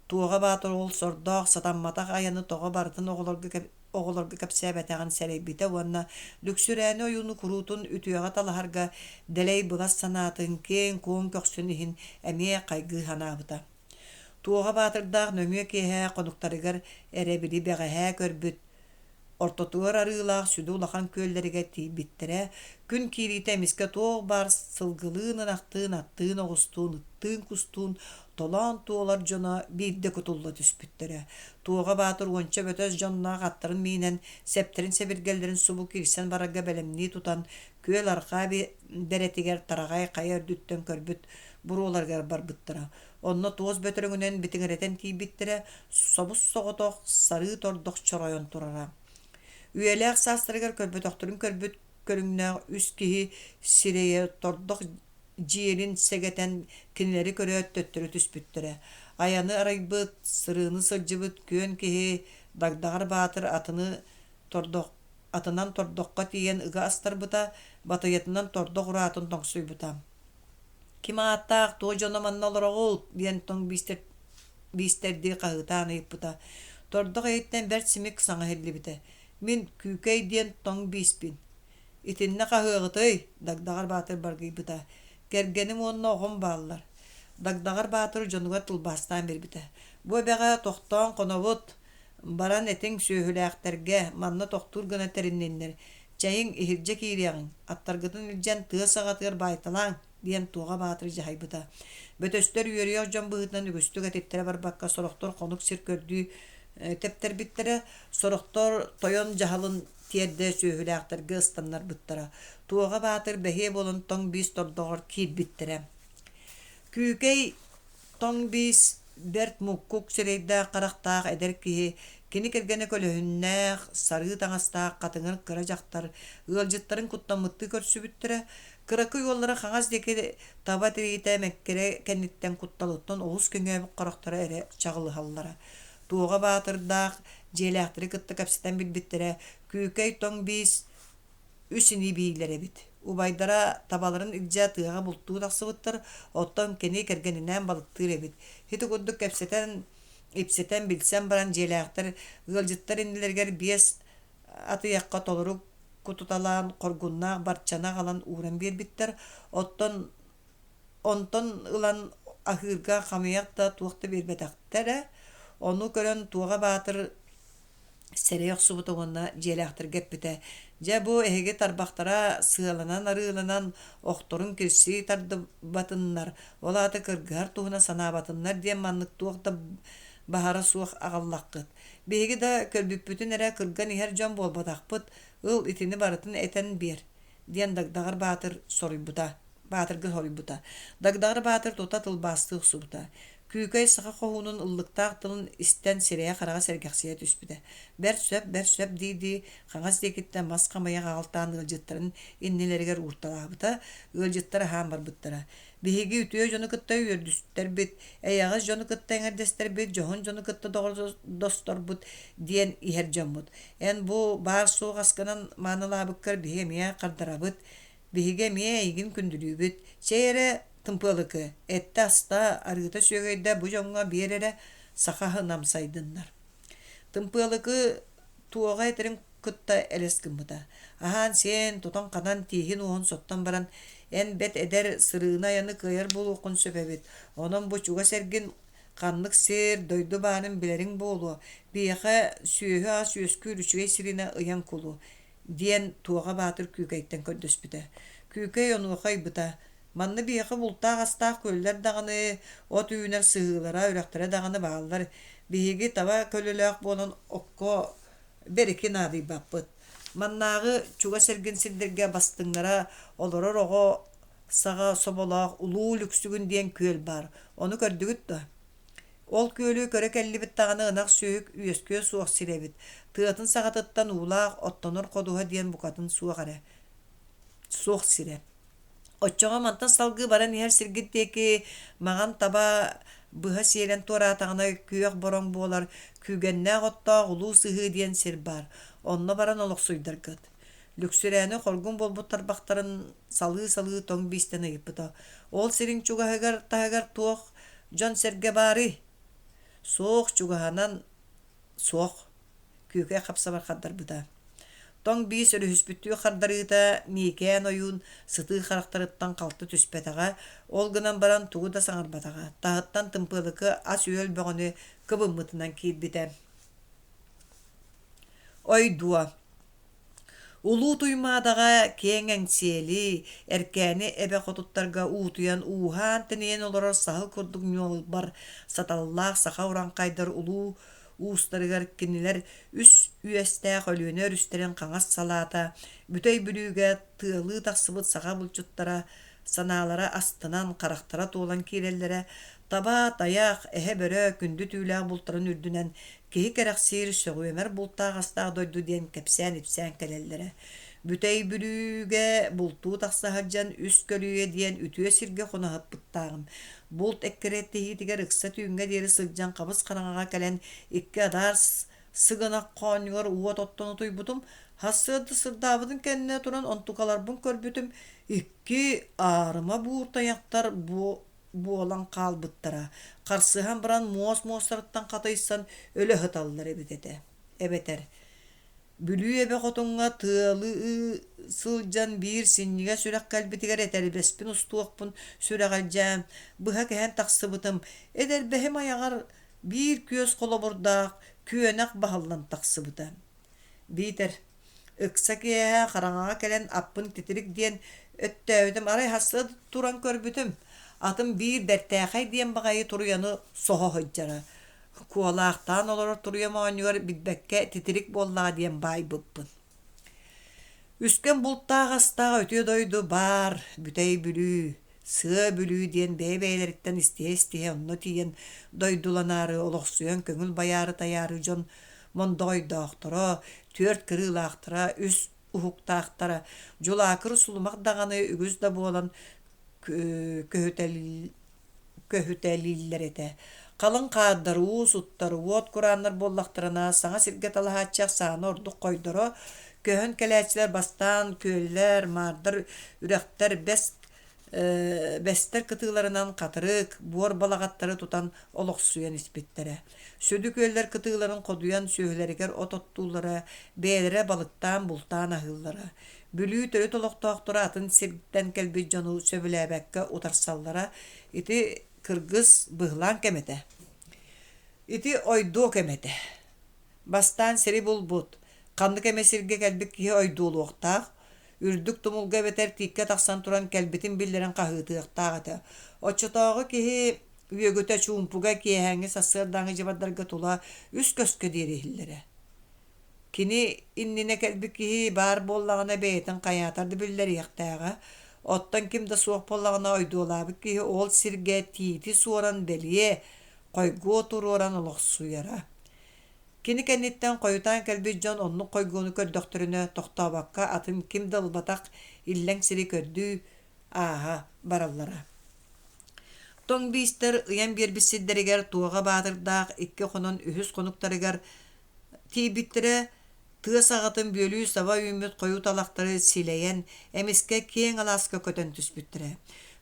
Туоҕа Баатыр ол сордоох, сатамматах айаны тоҕо барытын оҕолорго оҕолорго кэпсээбэтэҕин сэрэйбитэ уонна Лүксүрээни ойууну куруутун үтүөҕэ талаһарга дэлэй былас санаатын, киэҥ-куоҥ көхсүн иһин эмиэ хайгыы санаабыта. Туоҕа Баатырдаах нөҥүө киэһэ хонуктарыгар эрэбили бэҕэһээ көрбүт. Ортотугар арыылаах сүдү улахан күөллэригэр тиийбиттэрэ, күн киириитэ эмискэ туох баар сылгылыын, ынахтыын, аттыын, оҕустуун, ыттыын-кустуун толоон туолар дьоно биирдэ кутулла түспүттэрэ. Туоҕа Баатыр уонча бөтөс дьонноох аттарын миинэн, сэптэрин-сэбиргэллэрин субу киирсэн барарга бэлэмнии тутан, күөл арҕаа бэрэтигэр тараҕай хайа үрдүттэн көрбүт буруоларыгар барбыттара. Онно туос бөтөрөҥүнэн битиҥирэтэн тиийбиттэрэ, собус-соҕотох сарыы тордох чоройон турара. Үйэлээх саастарыгар көрбөтөхтөрүн көрбүт көрүҥнээх үс киһи сирэйэ тордох дьиэлин сэгэтэн кинилэри көрөөт төттөрү түспүттэрэ. Айаны арыйбыт, сырыыны сылдьыбыт күөн киһи Дагдаҕар Баатыр атыны тордох атынан тордоххо тиийэн ыга астарбыта, батыйатынан тордох ураатын тоҥсуйбута. «Ким ааттаах, туох дьоно манна олороҕут?» диэн тоҥ биистэрдии хаһыытаан ыйыппыта. Тордох иһиттэн бэрт симик саҥа иһиллибитэ: «Мин Күүкэй диэн тоҥ бииспин. Итиннэ хаһыаҕытый?» Дагдаҕар Баатыр баргыйбыта. «Кэргэним уонна оҕом бааллар». Дагдаҕар Баатыр дьонугар тылбаастаан биэрбитэ: «Бу эбэҕэ тохтоон хонобут, баран этиҥ сүөһүлээхтэргэ, манна тохтуур гына тэринниннэр. Чэйиҥ, иһирдьэ киириэҕиҥ, аттаргытын илдьэн тыа саҕатыгар баайталааҥ» диэн Туоҕа Баатыр дьаһайбыта. Бөтөстөр үөрүйэх дьон быһыытынан үгүстүк этиттэрэ барбакка, сорохтор хонук сир көрдүү тэптэрбиттэрэ, сорохтор тойон дьаһалын тиэрдэ сүөһүлээхтэргэ ыстаннарбыттара. Туоҕа Баатыр бэһиэ буолан тоҥ биис тордоҕор киирбиттэрэ. Күүкэй Тоҥ биис бэрт муккук сирэйдээх-харахтаах эдэр киһи, кини кэргэнэ көлөһүннээх, сарыы таҥастаах хатыҥыр кыра дьахтар ыалдьыттарын куттаммыттыы көрсүбүттэрэ. Кыракый уоллара хаҥас диэки таба тириитэ мэккирэ кэнниттэн кутталыттан олус кэҥээбит харахтара эрэ чаҕылыһаллара. Туоҕа Баатырдаах дьиэлээхтэри кытта кэпсэтэн билбиттэрэ, Күүкэй тоҥ биис үс ини биилэр эбит. Убайдара табаларын илдьэ тыаҕа бултуу тахсыбыттар, оттон кини кэргэнинээн балыктыыр эбит. Ити курдук кэпсэтэн, ипсэтэн, билсэн баран дьиэлээхтэр ыалдьыттар иннилэригэр биэс атыйахха толору кутуталаан, хоргуннаах барчаны аҕалан ууран биэрбиттэр. Оттон онтон ылан аһыырга хамыйах да туох да биэрбэтэхтэрэ. Ону көрөн Туоҕа Баатыр сэрэй охсубута уонна дьиэлээхтэргэ эппитэ: «Дьэ, бу эһиги тарбахтара сыаланан-арыыланан, охторун кирсии тардыбатыннар, ол аата кыргыһар туһунан санаабатыннар диэн маннык туох да баһара суох аҕаллаххыт. Биһиги да көрбүппүтүн эрэ кырган иһэр дьон буолбатахпыт, ыл итини барытын этэн биэр» диэн Дагдаҕар Баатыр соруйбута. Баатырга соруйбута. Дагдаҕар Баатыр тута тылбаастыы охсубута. Күүкэй саха хоһуунун ыллыктаах тылын истэн сирэйэ-хараҕа сэргэхсийэ түспүтэ. Бэрт сөп, бэрт сөп дии-дии хаҥас диэкиттэн мас хамыйах аҕалтаан ыалдьыттарын иннилэригэр уурталаабыта, ыалдьыттар аһаан барбыттара. Биһиги үтүө дьону кытта үөрдүстэрбит, эйэҕэс дьону кытта эҥэрдэстэрбит, дьоһун дьону кытта доҕордосторбут диэн иһэр дьоммут. Эн бу баар-суох аскынан маанылаабыккар биһиги эмиэ хардарабыт, Биһиги эмиэ эйигин күндүлүүбүт. Чэй эрэ, Тымпыалыкы, эттэ-аста, арыыта сүөгэйдэ бу дьоҥҥо биэр эрэ, саха аһын амсайдыннар. Тымпыалыкы туоҕа этэрин кытта элэс гыммыта. Аһаан-сиэн, тутан-ханан, тииһин-уоһун соттон баран, эн бэт эдэр сырыыны-айаны кыайар буолуоххун сөп эбит. Онон бу чугас эргин ханнык сир, дойду баарын билэриҥ буолуо. Биһиэхэ сүөһү-ас үөскүүр үчүгэй сиринэ ыйан кулу. диэн Туоҕа Баатыр Күүкэйтэн көрдөспүтэ. Күүкэй онуоха ыйбыта: «Манна биһиэхэ бултаах-астаах күөллэр даҕаны, от үүнэр сыһыылара, үрэхтэрэ даҕаны бааллар. Биһиги таба көлөлөөх буолан окко бэрики наадыйбаппыт. Маннааҕы чугас эргин сирдэргэ бастыҥнара олорор оҕо саҕа соболоох Улуу Лүксүгүн диэн күөл баар. Ону көрдүгүт дуо?» Ол күөлү көрө кэллибит даҕаны ынах сүөһү үөскүө суох сирэ эбит. Тыатын саҕатыттан уулаах оттонор ходуһа диэн букатын суох эрэ. Суох сирэ. Оччоҕо мантан салгыы баран иһэр сиргит диэки маҥан таба быһа сиэлэн туораатаҕына күөх бороҥ буолар күүгэннээх оттоох Улуу Сыһыы диэн сир баар. Онно баран олохсуйдаргыт. Лүксүрээни хоргун буолбут тарбахтарын салыы-салыы тоҥ биистэн ыйыппыта. Ол сириҥ чугаһыгар таһыгар туох дьон-сэргэ баарый? Суох, чугаһынан суох, Күүкэй хапсабар хардарбыта. Тоҥ биис өрүһүспүттүү хардарыыта Миикээн ойуун сытыы харахтарыттан халты түспэтэҕэ, ол гынан баран тугу да саҥарбатаҕа, таһыттан тымпыалыкы ас-үөл бөҕөнү кыбыммытынан киирбитэ. Ойдуо Улуу Туймаадаҕа киэҥ Эҥсиэли, Эркээни эбэ хотуттарга уутуйан ууһаан-тэнийэн олорор саһыл курдук ньуолбар саталлаах саха урааҥхайдар улуу уустарыгар кинилэр үс үөстээх Өлүөнэ өрүстэрин хаҥас салаата Бүтэй Бүлүүгэ тыалыы тахсыбыт саха булчуттара санаалара астынан, харахтара туолан киирэллэрэ, таба, тайах, эһэ-бөрө күндү түүлээх бултарын үрдүнэн киһи кэрэхсиир, сөҕүөмэр бултаах-астаах дойду диэн кэпсээн-ипсээн кэлэллэрэ. Бүтэй Бүлүүгэ бултуу тахса сылдьан Үс Көлүйэ диэн үтүө сиргэ хоноһоппуттааҕым. Булт эккирэтиһиитигэр ыкса түүҥҥэ диэри сылдьан хабыс-хараҥаҕа кэлэн икки адаар сыгынах хоонньугар уот оттон утуйбутум. Сарсыарда сырдаабытын кэннэ туран онтукаларбын көрбүтүм, икки аарыма буур тайахтар буолан хаалбыттара, харсыһан баран муос муостарыттан хатыйсан өлө сыталлар эбит этэ. Эбэтэр Бүлүү эбэ хотуҥҥа тыалы сылдьан биир синньигэс үрэх кэлбитигэр этэрбэспин устуохпун сүрэҕэлдьээн, быһа кэһэн тахсыбытым, этэрбэһим айаҕар биир күөс холобурдаах күөнэх баһыллан тахсыбыта. Биитэр ыкса киэһэ хараҥаҕа кэлэн аппын титирик диэн өттөөбүтүм, арай хаста туран көрбүтүм, атым биир бэртээхэй диэн баҕайы туруйаны соһо сылдьара. Куолаахтаан олорор туруйа моонньугар билбэккэ титирик буоллаҕа диэн баайбыппын. Үскэн бултаах-астаах үтүө дойду баар, Бүтэй Бүлүү, Сыа Бүлүү диэн бэйэ-бэйэлэриттэн истиһэ-истиһэ онно тиийэн дойдуланаары, олохсуйан көҥүл байаары-тайаары дьон мондоҕойдоохторо, түөрт кырыылаахтара, үс уһуктаахтара, дьулаакыр сулумах даҕаны үгүс да буолан көһүтэлииллэр этэ. Халыҥ хаардар, уу суттар, уот курааннар буоллахтарына, саҥа сиргэ талаһааччы ахсаана ордук хойдоро, көһөн кэлээччилэр бастаан күөллэр, маардар, үрэхтэр, бэс бэстэр кытыыларынан хатырык, буор балаҕаттары тутан олохсуйан испиттэрэ. Сүдү күөллэр кытыыларын ходуйан сүөһүлэригэр от оттууллара, бэйэлэрэ балыктаан, бултаан аһыыллара. Бүлүү төрүт олохтоохторо атын сиртэн кэлбит дьону сөбүлээбэккэ утарсаллара. Ити кыргыс быһылаан кэм этэ. Ити ойдуо кэм этэ. Бастаан сири булбут, ханнык эмэ сиргэ кэлбит киһи ойдуолуохтаах, үрдүк тумулга эбэтэр тииккэ тахсан туран кэлбитин биллэрэн хаһыытыахтаах этэ. Оччотооҕу киһи үөгүтэ чуумпуга киэһээҥҥи сарсыардааҥҥы дьыбардарга тула үс көскө диэри иһиллэрэ. Кини иннинэ кэлбит киһи баар буоллаҕына бэйэтин хайаатар да биллэриэхтээҕэ, оттон ким да суох буоллаҕына ойдуолаабыт киһи ол сиргэ тиити суоран бэлиэ, хойгуо туруоран олохсуйара. Кини кэнниттэн хойутаан кэлбит дьон оннук хойгуону көрдөхтөрүнэ тохтообокко атын ким да ылбатах иллэҥ сири көрдүү ааһа бараллара. Тоҥ биистэр ыйан биэрбит сирдэригэр Туоҕа Баатырдаах икки хонон үһүс хонуктарыгар Тиийбиттэрэ, тыа саҕатын бүөлүү саба үүммүт хойуу талахтары силэйэн, эмискэ киэҥ алааска көтөн түспүттэрэ.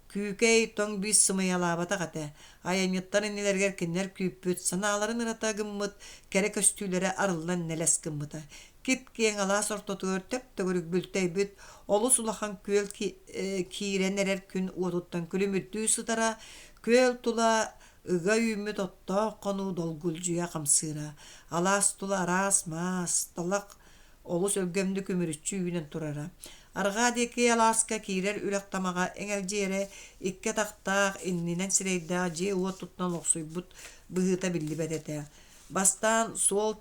Күүкэй тоҥ биис сымыйалаабатах этэ, айанньыттар иннилэригэр кинилэр күүппүт, санааларын ырата гыммыт кэрэ көстүүлэрэ арыллан нэлэс гыммыта. Кип-киэҥ алаас ортотугар төп-төгүрүк бүлтэйбит олус улахан күөл киирэн эрэр күн уотуттан күлүмүрдүү сытара, күөл тула Ыга үүммүт оттоох хонуу долгулдьуйа хамсыыра, алаас тула араас маас, талах олус өлгөмнүк үмүрүччү үүнэн турара. Арҕаа диэки алааска киирэр үрэх тамаҕа эҥэлдьийэрэ икки атахтаах, иннинэн сирэйдээх дьиэ-уот туттан олохсуйбут быһыыта биллибэт этэ. Бастаан суол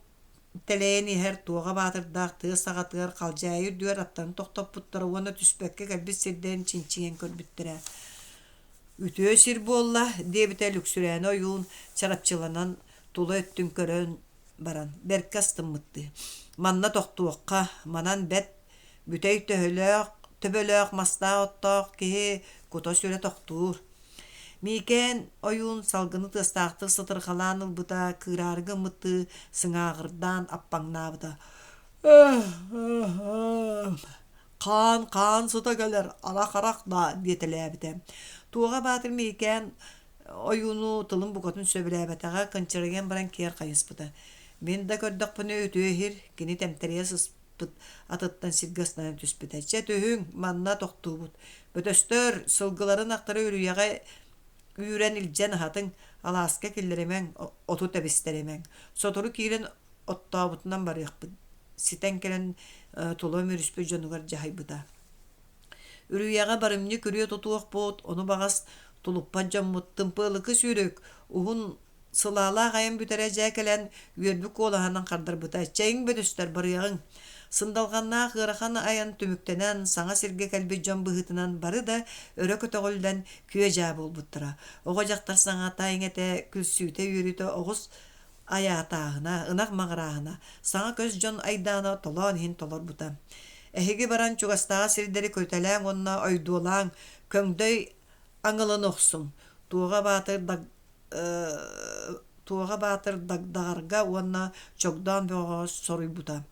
тэлэйэн иһэр Туоҕа Баатырдаах тыа саҕатыгар халдьаайы үрдүгэр аттарын тохтоппуттара уонна түспэккэ кэлбит сирдэрин чинчийэн көрбүттэрэ. Үтүө сир буолла, диэбитэ Лүксүрээнэ ойуун чарапчыланан тула өттүн көрөн баран, бэркэ астыммыттыы. Манна тохтуохха, манан бэрт бүтэй төһөлөөх төбөлөөх мастаах-оттоох киһи кута-сүрэ тохтуур. Миикээн ойуун салгыны тыастаахтык сытырҕалаан ылбыта, кыыраары гыммыттыы сыҥааҕырдаан аппаҥнаабыта. Хаан, хаан сыта кэлэр, арах-арах даа диэтэлээбитэ. Туоҕа Баатыр Миикээн ойууну тылын букатын сөбүлээбэтэҕэ, кынчарыйан баран киэр хайыспыта. Мин да көрдөхпүнэ үтүө иһир, кини тэмтэрийэ сыспыт атыттан сиргэ ыстанан түспүтэ. Чэ түһүҥ, манна тохтуубут. Бөтөстөр, сылгыларын ахтары үрүйэҕэ үүрэн илдьэн аһатыҥ, алааска киллэримэҥ, оту тэбистэримэҥ. Сотору киирэн оттообутунан барыахпыт. ситэн кэлэн тула үмүрүспүт дьонугар дьаһайбыта. Үрүйэҕэ барымньы күрүө тутуохпут, ону баҕас тулуппат дьоммут Тымпыалыкы сүүрүк, уһун сылаалаах айан бүтэрэ дьэ кэлэн үөрбүт куолаһынан хардарбыта: «Чэйиҥ бөтүстэр, барыаҕыҥ!» Сындалҕаннаах ыарахан айан түмүктэнэн, саҥа сиргэ кэлбит дьон быһыытынан бары да өрө көтөҕүллэн күө-дьаа буолбуттара. Оҕо-дьахтар саҥата-иҥэтэ, күлсүүтэ-үөрүүтэ оҕус айаатааһына, ынах маҕырааһына, саҥа көс дьон айдаана толоон иһин толорбута. Эһиги баран чугастааҕы сирдэри көтөлөөҥ уонна ойдуолааҥ, көҥдөй аҥылын охсуҥ, Туоҕа Баатыр Туоҕа Баатыр Дагдаҕарга уонна Чогдоон Бөҕөҕө соруйбута: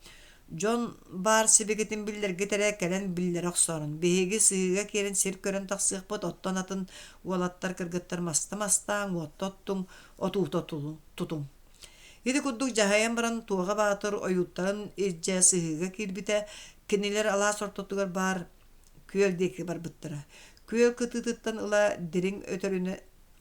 «Дьон баар сибикитин биллэргит эрэ кэлэн биллэрэ охсоорун. Биһиги сыһыыга киирэн сир көрөн тахсыахпыт, оттон атын уолаттар, кыргыттар маста мастааҥ, уотта оттуҥ, отуута тутуҥ». Ити курдук дьаһайан баран Туоҕа Баатыр ойууттарын илдьэ сыһыыга киирбитэ, кинилэр алаас ортотугар баар күөл диэки барбыттара. Күөл кытыытыттан ыла дириҥ өтөрүнэ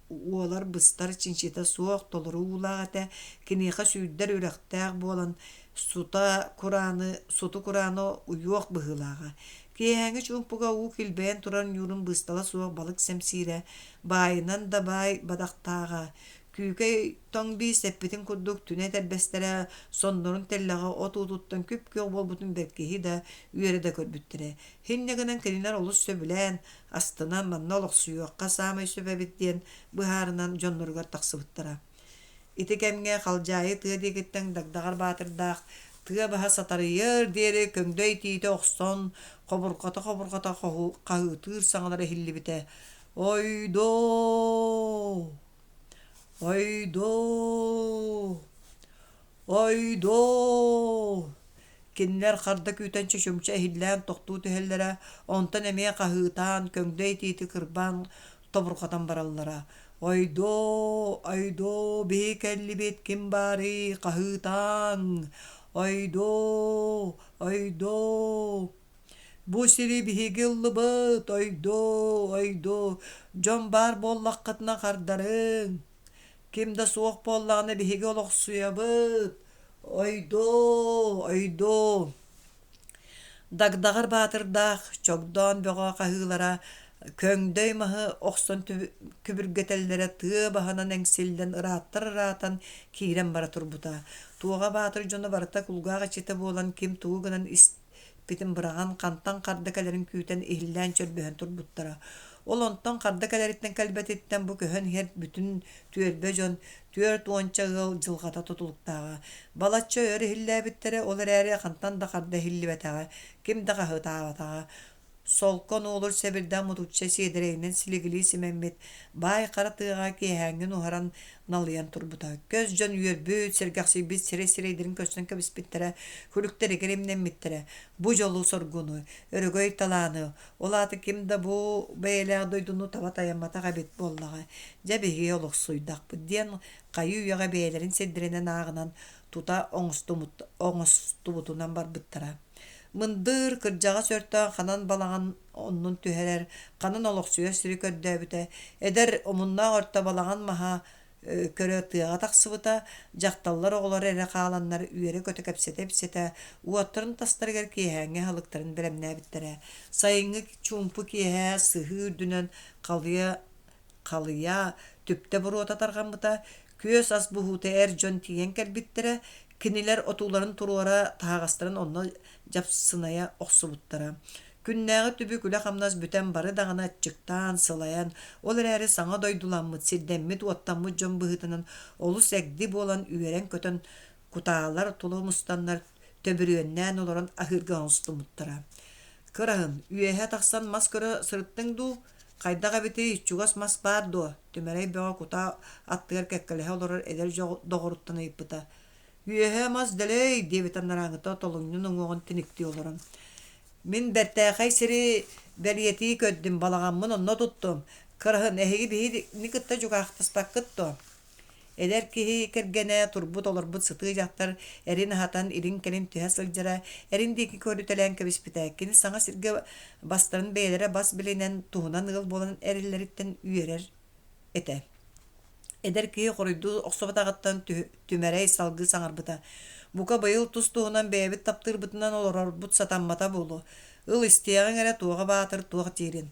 уолар-быстар чинчитэ суох толору уулаах этэ, киниэхэ сүүрдэр үрэхтээх буолан сута курааны, суту курааны уйуох быһыылааҕа. Киэһээҥҥи чуумпуга уу килбэйэн турар ньуурун быыстала суох балык сэмсиирэ, баайынан да баай бадахтааҕа, Күүкэй тоҥ биис эппитин курдук түнэ этэрбэстэрэ соннорун тэллэҕэ от уутуттан күп-күөх буолбутун бэркиһии да, үөрэ да көрбүттэрэ. Инньэ гынан кинилэр олус сөбүлээн, астынан манна олохсуйуохха саамай сөп эбит диэн быһаарынан дьонноругар тахсыбыттара. Ити кэмҥэ халдьаайы тыа диэкиттэн Дагдаҕар Баатырдаах тыа баһа сатарыйыар диэри көҥдөй тиитэ охсон, хобурҕата-хобурҕата хаһыытыыр саҥалара иһиллибитэ: «Ойдоо! Ойдоо! Ойдоо! Кинилэр харда күүтэн чочумча иһиллээн тохтуу түһэллэрэ, онтон эмиэ хаһыытаан, көҥдөй итиити кырбаан тобурҕатан бараллара. Ойдоо! Ойдоо! Биһи кэллибит, ким баарый? Хаһыытааҥ! Ойдоо! Ойдоо! Бу сири биһиги ыллыбыт, ойдоо, ойдоо, дьон баар буоллаххытына хардарыҥ, ким да суох буоллаҕына биһиги олохсуйабыт, ойдоо, ойдоо. Дагдаҕар Баатырдаах Чогдоон Бөҕө хаһыылара көҥдөй маһы охсон күбүргэтэллэрэ тыа баһынан эҥсиллэн ырааттар ыраатан киирэн бара турбута. Туоҕа Баатыр дьоно барыта кулгаах иччитэ буолан ким тугу гынан испитин быраҕан, хантан харда кэлэрин күүтэн иһиллээн чөрбөһөн турбуттара. Ол онтон харда кэлэриттэн кэлбэтиттэн бу көһөн иһэр бүтүн түөлбэ дьон түөрт уонча ыал дьылҕата тутулуктааҕа. Балачча өр иһиллээбиттэрэ, ол эрээри хантан да харда иһиллибэтэҕэ, ким да хаһыытаабатаҕа. Солко нуолур сэбирдэх мутукча сиэдэрэйинэн силигилии симэммит баай хара тыаҕа киэһээҥҥин уһаран налыйан турбута. Көс дьон үөрбүт, сэргэхсийбит сирэй-сирэйдэрин көрсөн кэбиспиттэрэ, күлүктэригэр имнэммиттэрэ. Бу дьолу-соргуну, өрөгөй талааны, ол аата ким да бу бэйэлээх дойдуну таба тайамматах эбит буоллаҕа, дьэ биһиги олохсуйдахпыт диэн хайыы-үйэҕэ бэйэлэрин сирдэринэн ааҕынан тута оҥостубутунан барбыттара. Мындыр, кырдьаҕас өртөөн ханан балаҕан оннун түһэрэр, ханан олохсуйар сири көрдөөбүтэ, эдэр, омуннаах өртө балаҕан маһа көрө тыаҕа тахсыбыта, дьахталлар оҕолор эрэ хааланнар үөрэ-көтө кэпсэтэ-ипсэтэ, уоттарын тастарыгар киэһээҥҥи аһылыктарын бэлэмнээбиттэрэ. Сайыҥҥы чуумпу киэһэ сыһыы үрдүнэн халыйа халыйа, түптэ буруота тарҕаммыта, күөс ас буһуута эр дьон тиийэн кэлбиттэрэ, кинилэр отууларын туруора, таһаҕастарын онно дьапсынайа охсубуттара. Күннээҕи түбүк үлэ-хамнас бүтэн бары даҕаны аччыктаан, сылайан, ол эрээри саҥа дойдуламмыт, сирдэммит-уоттаммыт дьон быһыытынан олус эгди буолан үөрэн-көтөн кутаалар тула мустаннар төбүрүөннээн олорон аһыырга оҥостубуттара. Кыраһын, үөһэ тахсан мас көрө сырыттыҥ дуу? Хайдах эбитий, чугас мас баар дуо? Түмэрэй Бөҕө кутаа аттыгар кэккэлэһэ олорор эдэр доҕоруттан ыйыппыта. Үөһэ мас дэлэй, диэбит анарааҥҥыта толуҥньун уҥуоҕун тиниктии олорон. Мин бэртээхэй сири бэлиэтии көрдүм, балаҕаммын онно туттум. Кыраһын, эһиги биһигини кытта дьукаахтаспаккыт дуо? Эдэр киһи кэргэнэ, турбут-олорбут сытыы дьахтар эрин аһатан илин-кэлин түһэ сылдьара, эрин диэки көрүтэлээн кэбиспитэ. Кини саҥа сиргэ бастарын бэйэлэрэ бас билинэн, туһунан ыал буолан эрэллэриттэн үөрэр этэ. Эдэр киһи хоруйдуу охсубатаҕыттан Түмэрэй салгыы саҥарбыта. Бука быйыл тус-туһунан бэйэбит таптыырбытынан олорорбут сатаммата буолуо. Ыл истиэҕиҥ эрэ Туоҕа Баатыр туох диирин.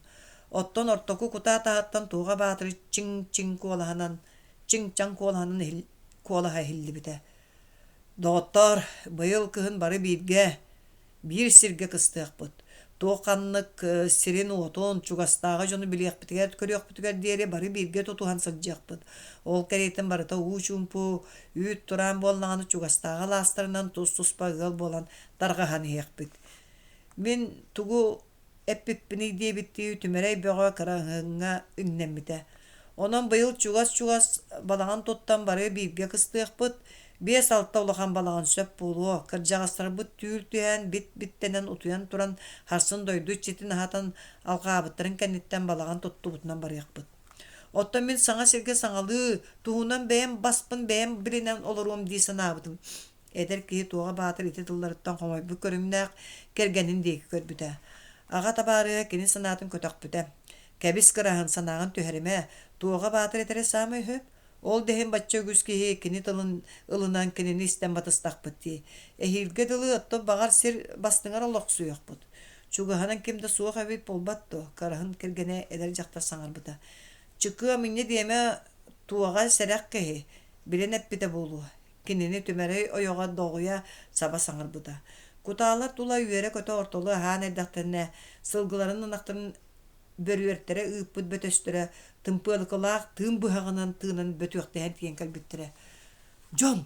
Оттон ортоку кутаа таһыттан Туоҕа Баатыр чиҥ-чиҥ куолаһынан, чиҥ-чаҥ куолаһынан куолаһа иһиллибитэ. Доҕоттоор, быйыл кыһын бары бииргэ, биир сиргэ кыстыахпыт. Туох-ханнык сирин-уотун, чугастааҕы дьону билиэхпитигэр-көрүөхпүтүгэр диэри бары бииргэ тутуһан сылдьыахпыт. Ол кэриэтин барыта уу-чуумпу, үүт-тураан буоллаҕына чугастааҕы алаастарынан тус-туспа ыал буолан тарҕаһан иһиэхпит. Мин тугу эппиппиний диэбиттии Түмэрэй Бөҕө кыраһыҥҥа иҥнэммитэ. Онон быйыл чугас-чугас балаҕан туттан бары бииргэ кыстыахпыт, биэс-алта улахан балаҕан сөп буолуо, кырдьаҕастарбыт түүл түһээн бит-биттэнэн утуйан туран харсын дойду иччитин аһатан алҕаабыттарын кэнниттэн балаҕан туттубутунан барыахпыт. Оттон мин саҥа сиргэ саҥалыы, туһунан бэйэм баспын бэйэм билинэн олоруом дии санаабытым. Эдэр киһи Туоҕа Баатыр ити тылларыттан хомойбут көрүҥнээх кэргэнин диэки көрбүтэ. Аҕа табаарыһа кини санаатын көтөхпүтэ: «Кэбис кыраһын, санааҕын түһэримэ, Туоҕа Баатыр этэрэ саамай үһү. Ол да иһин бачча үгүс киһи кини тылын ылынан кинини истэн батыстахпыт дии. Эһиилгэ дылы оттон баҕар сир бастыҥар олохсуйуохпут. Чугаһынан ким да суох эбит буолбат дуо?» Кыраһын кэргэнэ эдэр дьахтар саҥарбыта: «Чыкыам инньэ диэмэ, Туоҕа сэрэх киһи, билэн эппитэ буолуо. Кинини Түмэрэй ойоҕо доҕуйа саба саҥарбыта. Кутаалар тула үөрэ-көтө ортолуу аһаан эрдэхтэринэ, сылгыларын ынахтарын бөрүөртэрэ ыыппыт бөтөстөрө тымпыалыкылаах тыын быһаҕынан тыынан бөтүөхтэһэн тиийэн кэлбиттэрэ. «Дьон!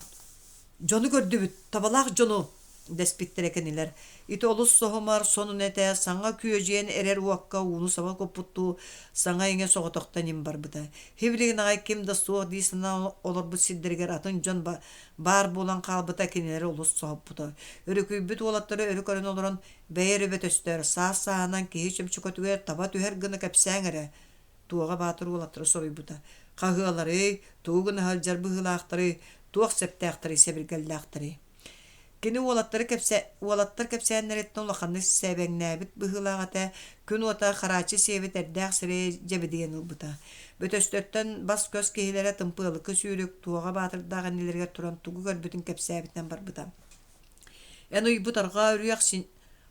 Дьону көрдүбүт! Табалаах дьону!» дэспиттэрэ кинилэр. Ити олус соһумар, сонун этэ, саҥа күөдьүйэн эрэр уокка ууну саба куппуттуу саҥа-иҥэ соҕотохто ньим барбыта. Һибилигин аҕай ким да суох дии санаан олорбут сирдэригэр атын дьон баар буолан хаалбыта кинилэри олус соһуппута. Өрүкүйбүт уолаттары өрө көрөн олорон, бэйэ эрэ бөтөстөр, саас-сааһынан киһи чөмчөкөтүгэр таба түһэр гына кэпсээҥ эрэ, Туоҕа Баатыр уолаттары соруйбута. Хаһыаларый, тугу гына сылдьар быһыылаахтарый, туох сэптээхтэрий-сэбиргэллээхтэрий? Кини уолаттары кэпсэ уолаттар кэпсээннэриттэн улаханнык сэбэҥнээбит быһыылаах этэ, күн уота харааччы сиэбит эрдээх сирэйэ дьэбидийэн ылбыта. Бөтөстөртөн бас-көс киһилэрэ Тымпыалыкы сүүрүк Туоҕа Баатырдаах иннилэригэр туран тугу көрбүтүн кэпсээбитинэн барбыта. Эн уйбут арҕаа үрүйэх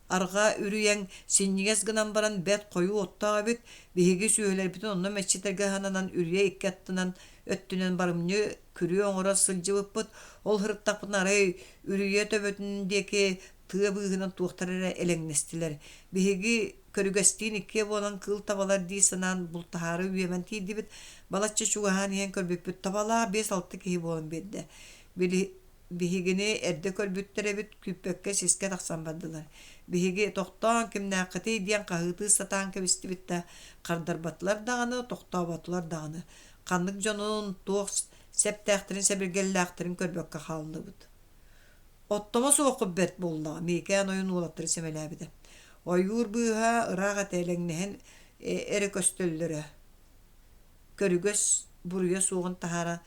Арҕаа үрүйэҥ синньигэс гынан баран бэрт хойуу оттоох эбит, биһиги сүөһүлэрбитин онно мэччитэргэ сананан үрүйэ икки аттынан өттүнэн барымньы күрүө оҥоро сылдьыбыппыт, ол сырыттахпытына арай үрүйэ төбөтүн диэки тыа быыһынан туохтар эрэ элэҥнэстилэр. Биһиги көрүгэстиин иккиэ буолан кыыл табалар дии санаан бултаһаары үөмэн тиийдибит, балачча чугаһаан иһэн көрбүппүт табалаах биэс-алта киһи буолан биэрдэ. Били Биһигини эрдэ көрбүттэр эбит, күүппэккэ сискэ тахсан бардылар. Биһиги тохтоон кимнээххитий диэн хаһыытыы сатаан кэбистибит да, хардарбатылар даҕаны, тохтооботулар даҕаны. Ханнык дьонун, туох сэптээхтэрин-сэбиргэллээхтэрин көрбөккө хааллыбыт. Оттомо суоххут бэрт буоллаҕа, Миикээн ойун уолаттары сэмэлээбитэ. Ойуур быыһа ыраах этэ элэҥнэһэн эрэ көстөллөрө. Көрүгэс буруйа суоҕун таһаара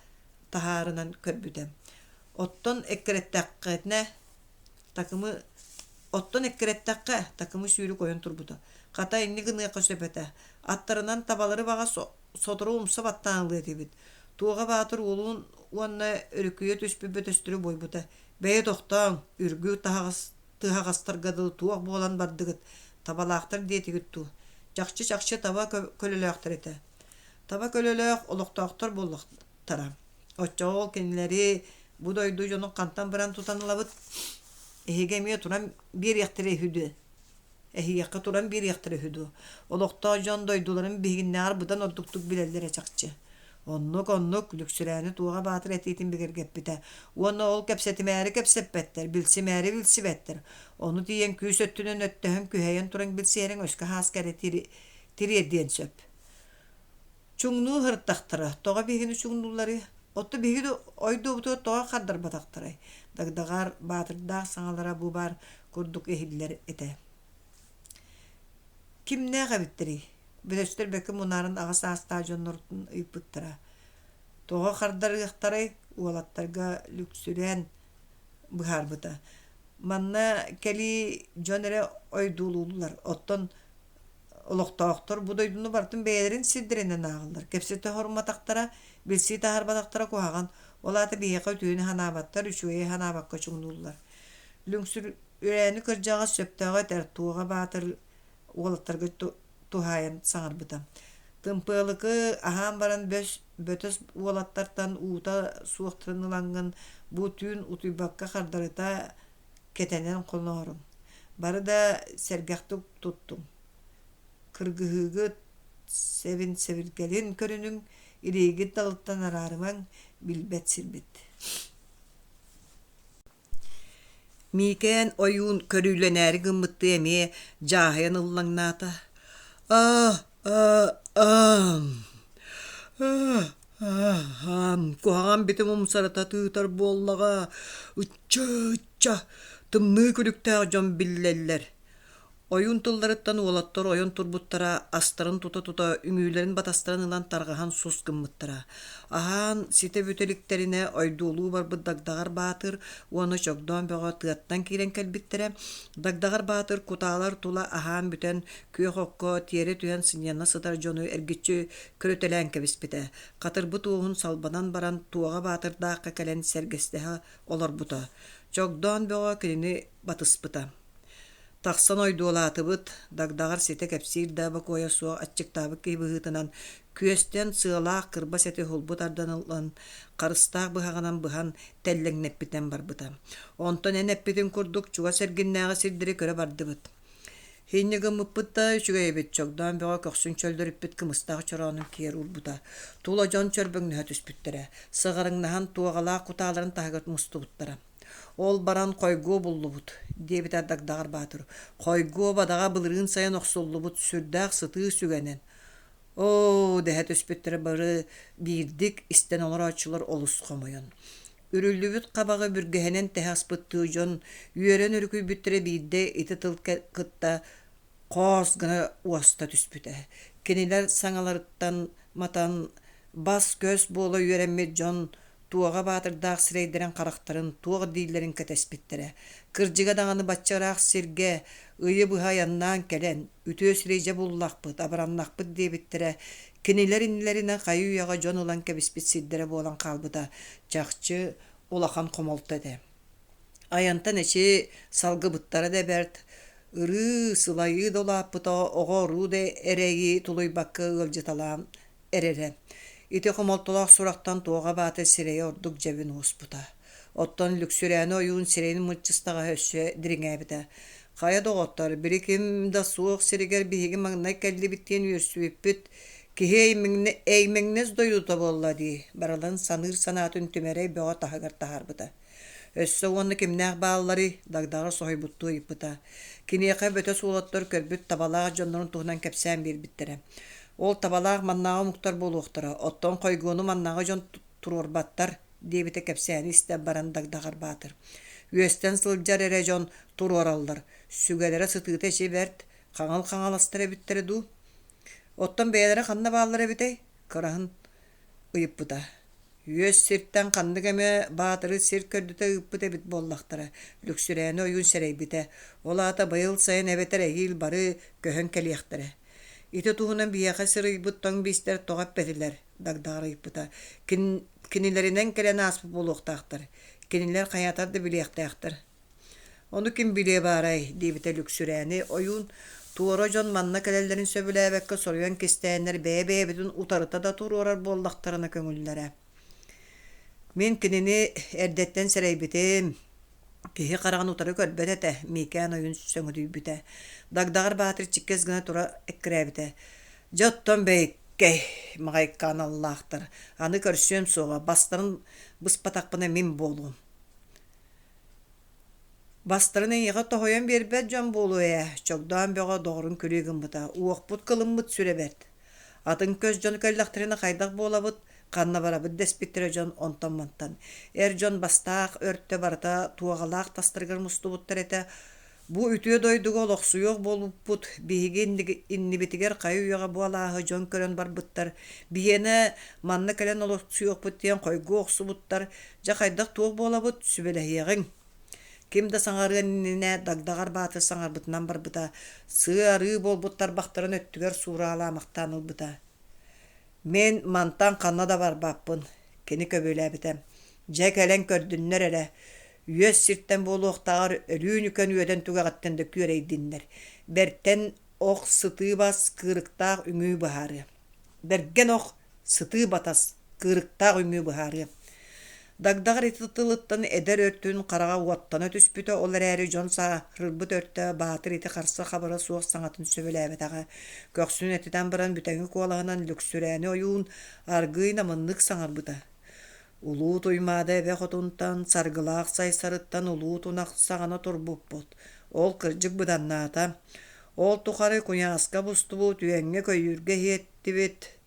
таһаарынан көрбүтэ. Оттон эккирэттэххитинэ такымы оттон эккирэттэххэ такымы сүүрүк ойон турбута. Хата инник гыныахха сөп этэ. Аттарынан табалары баҕас сотору умса баттаан ылыа этибит. Туоҕа Баатыр уолун уонна өрүкүйэ түспүт бөтөстөрү буойбута. Бэйэ тохтооҥ, үргү таһаҕас тыһаҕастарга дылы туох буолан бардыгыт, табалаахтар диэтигит дуу? Чахчы-чахчы таба көлөлөөхтөр этэ. Таба көлөлөөх олохтоохтор буоллахтара. Оччоҕо ол кинилэри бу дойду дьонун хантан баран тутан ылабыт? Эһиги эмиэ туран биэриэхтэрэ үһү дуо? Эһиэхэ туран биэриэхтэрэ үһү дуо? Олохтоох дьон дойдуларын биһигиннээҕэр быдан ордуктук билэллэрэ чахчы. Оннук, оннук, Лүксүрээни Туоҕа Баатыр этиитин бигэргэппитэ. Уонна ол кэпсэтимээри кэпсэппэттэр, билсимээри билсибэттэр. Ону тиийэн күүс өттүнэн өттөһөн күһэйэн туран билсиһэриҥ өскө һааска эрэ тириэрдиэн сөп. Чуҥнуу сырыттахтара, тоҕо биһигини чуҥнуулларый? Оттон биһиги да ойдуобутугар тоҕо хардарбатахтарай? Дагдаҕар Баатырдаах саҥалара бу баар курдук иһиллэр этэ. Кимнээх эбиттэрий? Бөдөстөр бэкэ мунааран аҕа саастаах дьоннорун ыйыппыттара. Тоҕо хардарыахтарай? Уолаттарга Лүксүрээн быһаарбыта. Манна кэлии дьон эрэ ойдуулууллар, оттон Олохтоохтор бу дойдуну барытын бэйэлэрин сирдэринэн ааҕаллар, кэпсэтэ оһорумматахтара, билсии таһаарбатахтара куһаҕан. Ол аата биһиэхэ үтүөнү санаабаттар, үчүгэйи санаабакка чуҥнууллар. Лүҥсүрээни кырдьаҕас сөптөөҕү этэр, Туоҕа Баатыр уолаттарга туһаайан саҥарбыта. Тымпыалыкы аһаан баран бөс бөтөс уолаттартан уута суохтарын ылаҥҥын бу түүн утуйбакка хардарыта кэтэнэн хонооруҥ. Бары да сэргэхтик туттуҥ. Кыргыһыыгыт сэбин-сэбиргэлин көрүнүҥ, илиигит далыттан араарымаҥ, билбэт сирбит. Миикээн ойуун көрүүлэнээри гыммыттыы эмиэ дьааһыйан ыллаҥнаата: «Аа, аа, аам, аа, аам, куһаҕан битим умсарыта тыытар буоллаҕа, ычча, ычча, тымныы күлүктээх дьон биллэллэр Ойуун тылларыттан уолаттар ойон турбуттара, астарын тута-тута үҥүүлэрин батастарын ылан тарҕаһан сус гыммыттара. Аһаан ситэ бүтэ иликтэринэ ойдуолуу барбыт Дагдаҕар Баатыр уонна Чогдоон Бөҕө тыаттан киирэн кэлбиттэрэ. Дагдаҕар Баатыр кутаалар тула аһаан бүтэн, күөх окко тиэрэ түһэн сынньана сытар дьону эргиччи көрүтэлээн кэбиспитэ. Хатырбыт уоһун салбанан баран Туоҕа Баатырдаахха кэлэн сэргэстэһэ олорбута. Чогдоон Бөҕө кинини батыспыта. Тахсан ойдуолаатыбыт, Дагдаҕар ситэ кэпсиир да бокуойа суох аччыктаабыт киһи быһыытынан күөстэн сыалаах кырбас эти уһулбут ардан ылан, харыстаах быһаҕынан быһан тэллэҥнэппитинэн барбыта. Онтон эн эппитиҥ курдук чугас эргиннээҕи сирдэри көрө бардыбыт. Инньэ гыммыппыт да үчүгэй эбит, Чогдоон бөҕө көхсүн чөллөрүппүт кымыстаах чороонун киэр уурбута. Тула дьон чөрбөҥнөһө түспүттэрэ. Сыҕарыҥнаһан туоҕалаах кутааларын таһыгар мустубуттара. Ол баран хойгуо буллубут, диэбитэ Дагдаҕар Баатыр. Хойгуо бадаҕа былырыын сайын охсуллубут сүрдээх сытыы сүгэнэн. Оо, дэһэ түспүттэрэ бары биирдик истэн олорооччулар олус хомойон. Үрүллүбүт хабаҕы бүргэһинэн тэһэ аспыттыы дьон үөрэн өрүкүйбүттэрэ биирдэ ити тыл кытта хоос гына уоста түспүтэ. Кинилэр саҥаларыттан матан бас-көс буола үөрэммит дьон Туоҕа Баатырдаах сирэйдэрин-харахтарын туох дииллэрин кэтэспиттэрэ. Кырдьыга даҕаны бачча ыраах сиргэ ыйы быһа айаннаан кэлэн, үтүө сири дьэ буллахпыт, абыраннахпыт диэбиттэрэ, кинилэр иннилэринэн хайы-үйэҕэ дьон ылан кэбиспит сирдэрэ буолан хаалбыта чахчы улахан хомолто этэ. Айантан эчи салгыбыттара да бэрт, ырыы, сылайыы да улааппыта, оҕо-уруу да эрэйи тулуйбакка ыалдьыталаан эрэрэ. Ити хомолтолоох сурахтан Туоҕа Баатыр сирэйэ ордук дьэбин уоспута. Оттон Лүксүрээни ойуун сирэйин мыччыстаҕаһа өссө дириҥээбитэ. Хайа доҕоттор, били ким да суох сиригэр биһиги маҥнай кэллибит диэн үөрсүбүппүт, киһи эймэҥнэс дойдута буолла дии, барыларын саныыр санаатын Түмэрэй бөҕө таһыгар таһаарбыта. Өссө уонна кимнээх баалларый? Дагдаҕар соһуйбуттуу ыйыппыта. Киниэхэ бөтөс уолаттар көрбүт табалаах дьоннорун туһунан кэпсээн биэрбиттэрэ. Ол табалаах маннааҕы омуктар буолуохтара, оттон хойгуону маннааҕы дьон туруорбаттар, диэбитэ кэпсээни истэн баран Дагдаҕар Баатыр. Үөстэн сылдьар эрэ дьон туруораллар, сүгэлэрэ сытыыта эчи бэрт, хаҥыл хаҥаластар эбиттэрэ дуу? Оттон бэйэлэрэ ханна бааллар эбитэй? Кыраһын ыйыппыта. Үөс сиртэн ханнык эмэ баатыры сир көрдөтө ыыппыт эбит буоллахтара, Лүксүрээни ойуун сэрэйбитэ. Ол аата быйыл сайын эбэтэр эһиил бары көһөн кэлиэхтэрэ. Ити туһунан биһиэхэ сир ыйбыт тоҥ биистэр тоҕо эппэтилэр, Дагдаҕар ыйыппыта. Кинилэринэн кэлэн ааспыт буолуохтаахтар. Кинилэр хайаатар да билиэхтээхтэр. Ону ким билиэ баарай, диэбитэ Лүксүрээни ойуун туора дьон манна кэлэллэрин сөбүлээбэккэ соруйан кистээннэр бэйэ-бэйэбитин утарыта да туруорар буоллахтарына көҥүллэрэ. Мин кинини эрдэттэн сэрэйбитим, киһи хараҕын утары көрбөт этэ, Миикээн ойуун сөҥүдүйбүтэ. Дагдаҕар Баатыр чиккэс гына тура эккирээбитэ. Дьэ оттон бэйиккэй, маҕайка аналлаахтар, аны көрсүөм суоҕа, бастарын быспатахпына мин буолуом. Бастарын эйиэхэ тоһуйан биэрбэт дьон буолуо ээ, Чогдоон Бөҕө доҕорун күлүү гыммыта, уохпут кылыммыт сүрэ бэрт. Атын көс дьон кэллэхтэринэ хайдах буолабыт, ханна барабыт дэспиттэрэ дьон онтон-мантан. Эр дьон бастаах өртө барыта туоҕалаах тастарыгар мустубуттар этэ. Бу үтүө дойдуга олохсуйуох буолбуппут, биһиги иннибитигэр хайы-үйэҕэ бу алааһы дьон көрөн барбыттар, биһиэнэ манна кэлэн олохсуйуохпут диэн хойгуо охсубуттар, дьэ хайдах туох буолабыт, сүбэлэһиэҕиҥ. Ким да саҥарыан иннинэ Дагдаҕар Баатыр саҥарбытынан барбыта, сыа-арыы буолбут тарбахтарын өттүгэр Дьэ кэлэн көрдүннэр эрэ, үөс сиртэн буолуохтааҕар өлүүнүкэн үөдэн түгэҕиттэн да күөрэйдиннэр, бэртэн ох сытыы бас кыырыктаах үҥүү быһаарыа. Бэргэн ох сытыы батас кыырыктаах үҥүү быһаарыа. Дагдаҕар ити тылыттан эдэр өртүн хараҕа уоттана түспүтэ, ол эрээри дьон сааһырбыт өртө Баатыр ити харса-хабыра суох саҥатын сөбүлээбэтэҕэ. Көхсүн этитэн баран бүтэҥи куолаһынан Лүксүрээни ойуун аргыый намыннык саҥарбыта. Улуу Туймаада эбэ хотунтан, Саргылаах Сайсарыттан улуу тунах саҕана турбуппут. Ол кырдьык быданнаата. Ол тухары куйааска бустубут, үөҥҥэ-көйүүргэ иһиэттибит.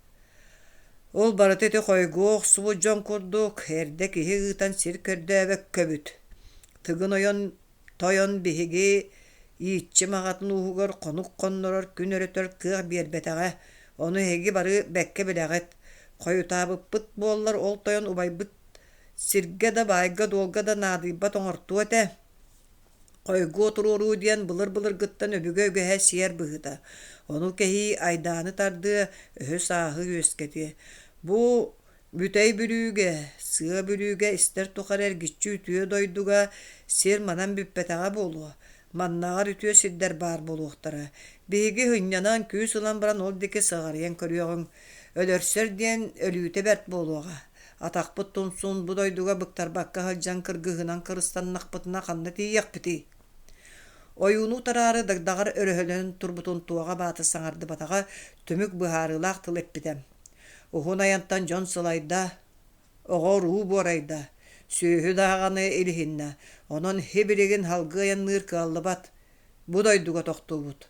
Ол барыта ити хойгуо охсубут дьон курдук, эрдэ киһи ыытан сир көрдөөбөккөбүт. Тыгын ойон тойон биһиги ииччим аҕатын ууһугар хонук хоннорор күн өрөтөр кыах биэрбэтэҕэ, ону эһиги бары бэккэ билэҕит. Хойутаабыппыт буоллар ол тойон убайбыт сиргэ да баайга-дуолга да наадыйбат оҥортуо этэ. Хойгуо туруоруу диэн былыр-былыргыттан өбүгэ үгэһэ сиэр быһыыта. Ону кэһии айдааны тардыа, өһү-сааһы үөскэтиэ. Бу Бүтэй Бүлүүгэ, Сыа Бүлүүгэ истэр тухары эргиччи үтүө дойдуга сир манан бүппэтэҕэ буолуо, маннааҕар үтүө сирдэр баар буолуохтара. Биһиги сынньанан, күүс ылан баран ол диэки сыҕарыйан көрүөҕүҥ. Өлөрсөр диэн өлүүтэ бэрт буолуоҕа. Атахпыт тумсун бу дойдуга быктарбакка сылдьан кыргыһынан кырыстаннахпытына ханна тиийиэхпитий? Ойууну утараары дагдаҕар өрөһөлөнөн турбутун Туоҕа Баатыр саҥардыбатаҕа, түмүк быһаарыылаах тыл эппитэ. Уһун айантан дьон сылайда, оҕо-уруу буорайда, сүөһү даҕаны илиһиннэ, онон һи-билигин салгыы айанныыр кыаллыбат. Бу дойдуга тохтуубут.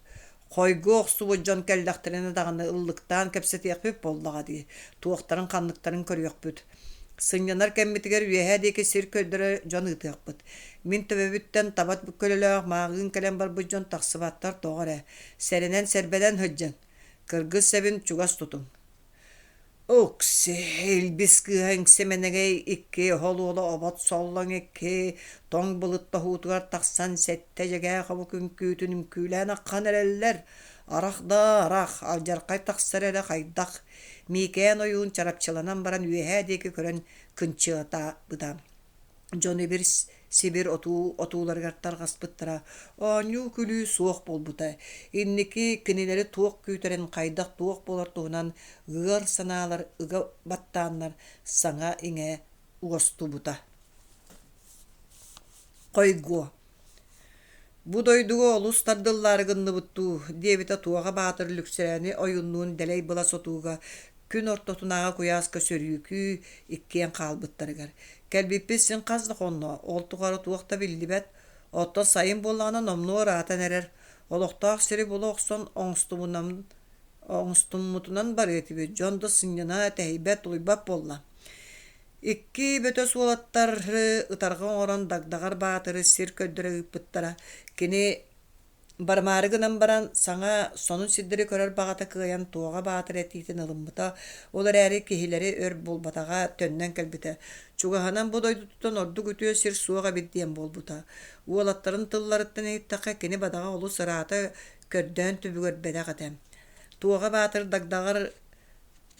Хойгуо охсубут дьон кэллэхтэринэ даҕаны ыллыктаан кэпсэтиэхпит буоллаҕа дии, туохтарын-ханныктарын көрүөхпүт. Сынньанар кэммитигэр үөһээ диэки сир көрдөрө дьон ыытыахпыт. Мин төбөбүттэн таба көлөлөөх мааҕыын кэлэн барбыт дьон тахсыбаттар тоҕо эрэ. Сэрэнэн-сэрбэнэн сылдьыҥ. Кыргыс сэбин чугас тутуҥ. Укси, илбис кыыһа иҥсэ-мэнэгэй икки оһол уола обот соллоҥ икки тоҥ былыт тоһуутугар тахсан сэттэ дьэгээ хобук үҥкүүтүн үҥкүүлээн аххан эрэллэр. Арах да арах, алдьархай тахсар эрэ хайдах. Миикээн ойуун чарапчыланан баран үөһээ диэки көрөн кынчыатаабыта. Дьон ибир сибир отуу отууларыгар тарҕаспыттара, оонньуу-күлүү суох буолбута. Инники кинилэри туох күүтэрин, хайдах туох буолар туһунан ыар санаалар ыга баттааннар саҥа-иҥэ уостубута. Хойгуо Бу дойдуга олус тардыллаары гынныбыт дуу, диэбитэ Туоҕа Баатыр Лүксүрээни ойуннуун дэлэй была сотууга күн ортотунааҕы куйааска сөрүүкүү иккиэн хаалбыттарыгар. Кэлбиппит син хас да хонно, ол тухары туох да биллибэт, оттон сайын буоллаҕына номнуо ыраатан эрэр, олохтоох сири була охсон оҥостубунан оҥостуммутунан барыа этибит, дьон да сынньана, тэһийбэт, тулуйбат буолла. Икки бөтөс уолаттары ытарҕа оҥорон Дагдаҕар Баатыры сир көрдөрө ыыппыттара. Кини барымаары гынан баран, саҥа, сонун сирдэри көрөр баҕата кыайан Туоҕа Баатыр этиитин ылыммыта. Ол эрээри киһилэри өр булбатаҕа, төннөн кэлбитэ. Чугаһынан бу дойдутуттан ордук үтүө сир суох эбит диэн буолбута. Уолаттарын тылларыттан иһиттэххэ, кини бадаҕа олус ыраата көрдөөн түбүгүрбэтэх этэ. Туоҕа Баатыр Дагдаҕар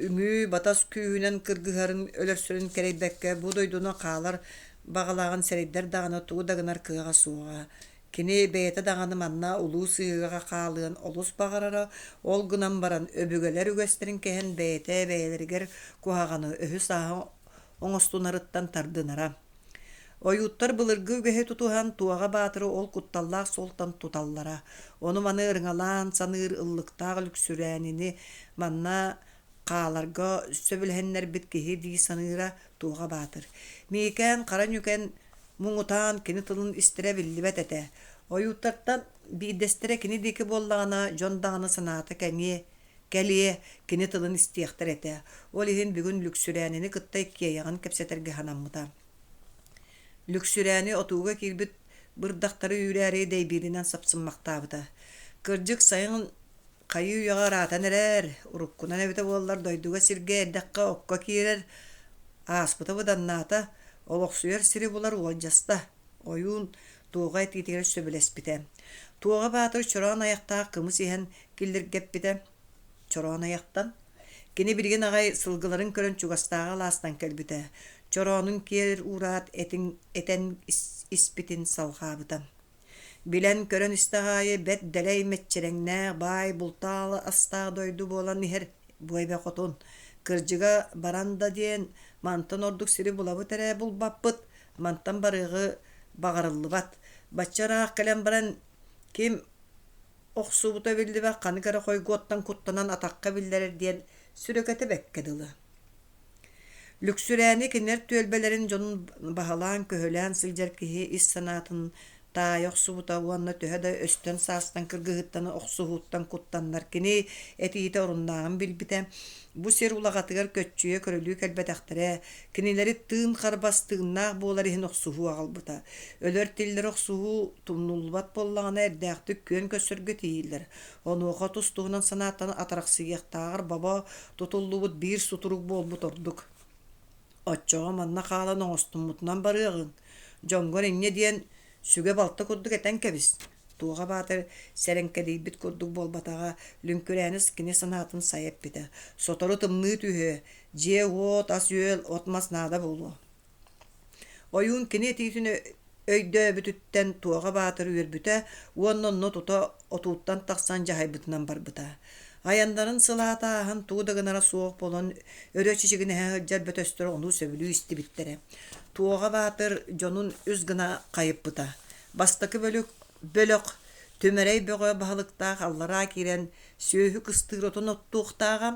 Үҥүү-батас күүһүнэн кыргыһарын өлөрсөрүн кэрэйбэккэ бу дойдуну хаалар баҕалааҕын сэрэйдэр даҕаны тугу да гынар кыаҕа суоҕа. Кини бэйэтэ даҕаны манна улуу сыһыыга хаалыан олус баҕарара, ол гынан баран өбүгэлэр үгэстэрин кэһэн бэйэтэ бэйэлэригэр куһаҕаны өһү-сааһы оҥостунарыттан тардынара. Ойууттар былыргы үгэһи тутуһан Туоҕа Баатыры ол кутталлаах суолтан туталлара. Ону-маны ырыҥалаан саныыр ыллыктаах Лүксүрээнини манна хааларга сөбүлэһиннэрбит киһи дии саныыра Туоҕа Баатыр. Миикээн хара ньүкэн муҥутаан кини тылын истэрэ биллибэт этэ. Ойууттартан биирдэстэрэ кини диэки буоллаҕына, дьон даҕаны санаата кэҥиэ, кэлиэ, кини тылын истиэхтэр этэ. Ол иһин бүгүн Лүксүрээнини кытта иккиэйэҕин кэпсэтэргэ санаммыта. Лүксүрээни отууга киирбит бырдахтары үүрээри дэйбииринэн сапсыммахтаабыта. Кырдьык, сайын хайыы үйэҕэ ыраатан эрэр, уруккунан эбитэ буоллар дойдуга сиргэ эрдэххэ окко киирэр, ааспыта быданнаата, олохсуйар сири булар уолдьаста. Ойуун Туоҕа этиитигэр сөбүлэспитэ. Туоҕа Баатыр чороон айахтаах кымыс иһэн киллиргэппитэ. Чороон айахтан. Кини билигин аҕай сылгыларын көрөн чугастааҕы алаастан кэлбитэ. Чороонун киэр уураат этиҥ этэн испитин салҕаабыта. Билэн-көрөн истэх аайы бэрт дэлэй мэччирэҥнээх баай бултаал астаах дойду буолан иһэр бу эбэ хотун. Кырдьыга баран да диэн мантан ордук сири булабыт эрэ булбаппыт, мантан барыаҕы баҕарыллыбат. Бачча ыраах кэлэн баран ким охсубута биллибэт ханнык эрэ хойгуоттан куттанан атахха биллэрэр диэн сүрэкэтэ бэккэ дылы. Лүксүрээни кинилэр түөлбэлэрин дьонун баһылаан-көһүлээн сылдьар киһи ис санаатын таайа охсубута уонна төһө да өстөн-саастан кыргыһыттан охсуһууттан куттаннар кини этиитэ оруннааҕын билбитэ. Бу сир улаҕатыгар көччүйэ көрүлүү кэлбэтэхтэрэ, кинилэри тыын харбас тыыннаах буолар иһин охсуһуу аҕалбыта. Өлөр-тиллэр охсуһуу тумнуллубат буоллаҕына эрдээхтик күөн көрсөргө тиийиллэр. Онуоха тус-туһунан санааттан атарахсыйыахтааҕар бобо тутуллубут биир сутурук буолбут ордук. Оччоҕо манна хаалан оҥостуммутунан барыаҕыҥ, дьоҥҥор инньэ диэн сүгэ-балта курдук этэн кэбис. Туоҕа Баатыр сэрэҥкэдийбит курдук буолбатаҕа, Лүҥкүрээнис кини санаатын сайа эппитэ. Сотору тымныы түһүө, дьиэ-уот, ас-үөл, от-мас наада буолуо. Ойуун кини этиитин өйдөөбүтүттэн Туоҕа Баатыр үөрбүтэ уонна онно тута отууттан тахсан дьаһайбытынан барбыта. Айаннарын сылаата ааһан тугу да гынара суох буолан өрө чичигинэһэ сылдьар бөтөстөр ону сөбүлүү истибиттэрэ. Туоҕа Баатыр дьонун үс гына хайыппыта. Бастакы бөлөх, бөлөх Түмэрэй Бөҕө баһылыктаах аллараа киирэн сүөһү кыстыыр отун оттуохтааҕа,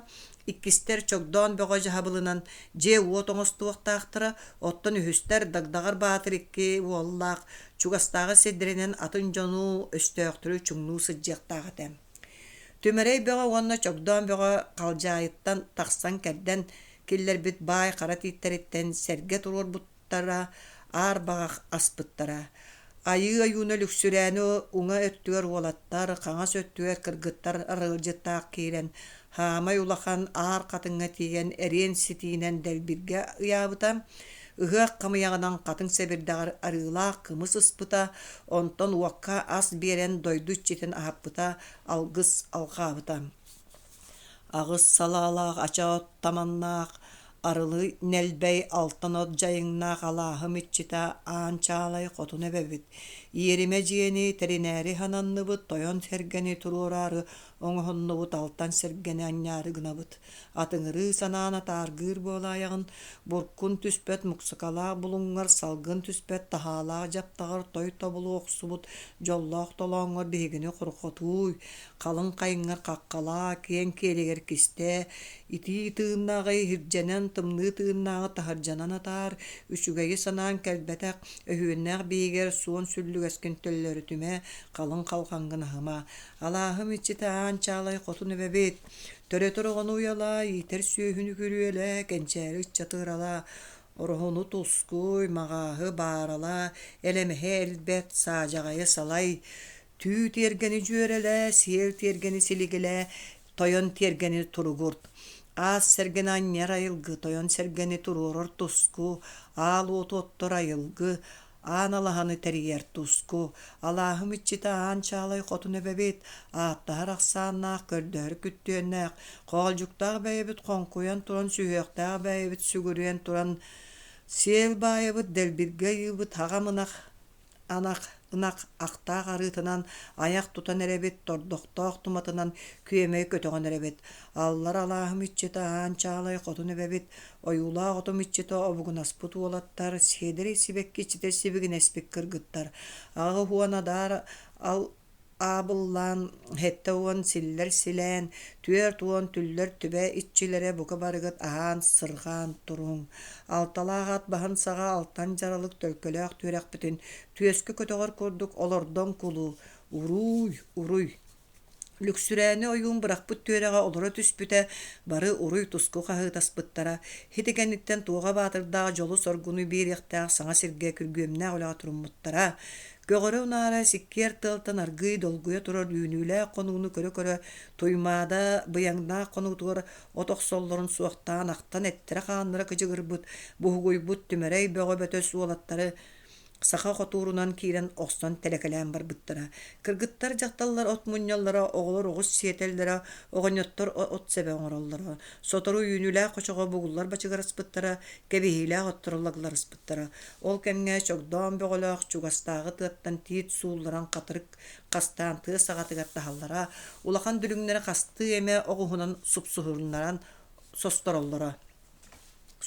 иккистэр Чогдоон Бөҕө дьаһабылынан дьиэ-уот оҥостуохтаахтара, оттон үһүстэр Дагдаҕар Баатыр икки уоллаах чугастааҕы сирдэринэн атын дьону, өстөөхтөрү чуҥнуу сылдьыахтаах этэ. Түмэрэй Бөҕө уонна Чогдоон Бөҕө халдьаайыттан тахсан кэрдэн киллэрбит баай хара тииттэриттэн сэргэ туруорбут аар баҕах аспыттара. Айыы ойууна Лүксүрээни уҥа өттүгэр уолаттар, хаҥас өттүгэр кыргыттар арыалдьыттаах киирэн, хаамай улахан аар хатыҥҥа тиийэн эриэн ситиинэн дэлбиргэ ыйаабыта, ыһыах хамыйаҕынан хатыҥ сэбирдэҕэр арыылаах кымыс ыспыта, онтон уокка ас биэрэн дойду иччитин аһаппыта, алгыс алҕаабыта. Аҕыс салаалаах ача от таманнаах, арылы нэлбэй алтан от дьайыҥнаах алааһым иччитэ Аан Чаалай хотун эбэбит, иэримэ дьиэни тэринээри сананныбыт, тойон сэргэни туруораары оҥоһуннубут, алтан сэргэни анньаары гынабыт. Атыҥырыы санаан атааргыыр буолаайаҕын, буркун түспэт муксукалаах булуҥҥар, салгын түспэт таһаалаах дьаптаҕар той тобулу охсубут дьоллоох толооҥҥор биһигини хорҕотууй, халыҥ хайыҥҥар хаххалаа, киэҥ киэлигэр кистээ, итии тыыннааҕы иһирдьэнэн, тымныы тыыннааҕы таһырдьанан атаар, үчүгэйи санаан кэлбэтэх, өһүөннээх биһигэр суон сүллүгэскин төллөрүтүмэ, халыҥ халҕаҥҥын аһыма. Алааһым иччитэ Аан Чаалай хотун эбэбит, төрөтөр оҕону уйалаа, иитэр сүөһүнү күрүөлээ, кэнчээри ыччаты ыралаа, Ороһуну тускуй, маҕааһы бааралаа, элэмэһи элбэт, саадьаҕайы салай, Түү тиэргэни дьүөрэлээ, сиэл тиэргэни силигилээ, тойон тиэргэни туругурт. Аас сэргэни анньар айылгы, тойон сэргэни туруорар туску, аал уоту оттор айылгы, аан алаһаны тэрийэр туску. Алааһым иччитэ Аан Чаалай хотун эбэбит, ааттаһар ахсааннаах, көрдөһөр күттүөннээх, хоолдьуктаах бэйэбит хоҥкуйан туран, сүһүөхтээх бэйэбит сүгүрүйэн туран, сиэл баайабыт, дэлбиргэ ыйыыбыт, хаҕам ынах Анах ынах ахтаах арыытынан айах тутан эрэбит, тордохтоох туматынан күөмэй көтөҕөн эрэбит. Аллар алааһым иччитэ Аан Чаалай хотун эбэбит, ойуулаах отум иччитэ обугунаспыт уолаттар, сиэдэрэй сибэкки иччитэ сибигинэспит кыргыттар, 80 адаар ал аабыллаан, 70 силлэр силээн, 40 түллэр түбэ иччилэрэ бука барыгыт аһаан, сырҕаан туруҥ. Алталаах ат баһын саҕа алтан дьаралык төлкөлөөх түөрэхпитин түөскэ көтөҕөр курдук олордон кулу, уруй, уруй. Лүксүрээни ойуун бырахпыт түөрэҕэ олоро түспүтэ, бары уруй-туску хаһыытаспыттара. Ити кэнниттэн Туоҕа Баатырдаах дьолу-соргуну биэриэхтээх саҥа сиргэ күргүөмнээх үлэҕэ туруммуттара. Көҕөрө-унаара сиккиэр тыалтан аргыый долгуйа турар үүнүүлээх хонууну көрө-көрө Туймаада быйаҥнаах хонуутугар от охсоллорун суохтаан ахтан эттэрэ-хааннара кыдьыгырбыт, буһугуйбут Түмэрэй бөҕө бөтөс уолаттары. Саха хотуурунан киирэн охсон тэлэкэлээн барбыттара. Кыргыттар, дьахталлар от мунньаллара, оҕолор оҕус сиэтэллэрэ, оҕонньоттор от сэбэ оҥороллоро. Сотору үүнүүлээх хочоҕо бугуллар бачыгыраспыттара, кэбиһиилээх отторо лагларыспыттара. Ол кэмҥэ чогдоон бөҕөлөөх чугастааҕы тыаттан тиит суулларан хатырык хастаан тыа саҕатыгар таһаллара, улахан дүлүҥнэри хастыы эмэ оҕуһунан супсуһуннаран состороллоро,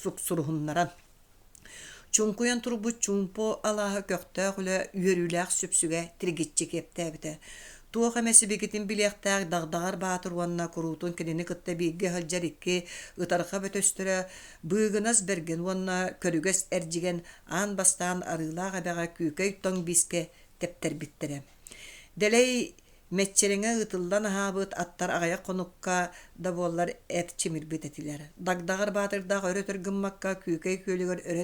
суксуруһуннаран. Чуҥкуйан турбут чуумпу алааһы көхтөөх үлэ үөрүүлээх сүпсүгэ тиргиччи киэптээбитэ. Туох эмэ сибикитин билиэхтээх Дагдаҕар Баатыр уонна куруутун кинини кытта бииргэ сылдьар икки ытарҕа бөтөстөрө Быыгынас Бэргэн уонна Көрүгэс Эрдьигэн аан бастаан Арыылаах эбэҕэ Күүкэй тоҥ биискэ тэптэрбиттэрэ. Дэлэй Мэччирэҥэ ыытыллан аһаабыт аттар аҕыйах хонукка да буоллар эрчимирбит этилэр. Дагдаҕар Баатырдаах өрө-өтөр гыммакка Күүкэй күөлүгэр өрө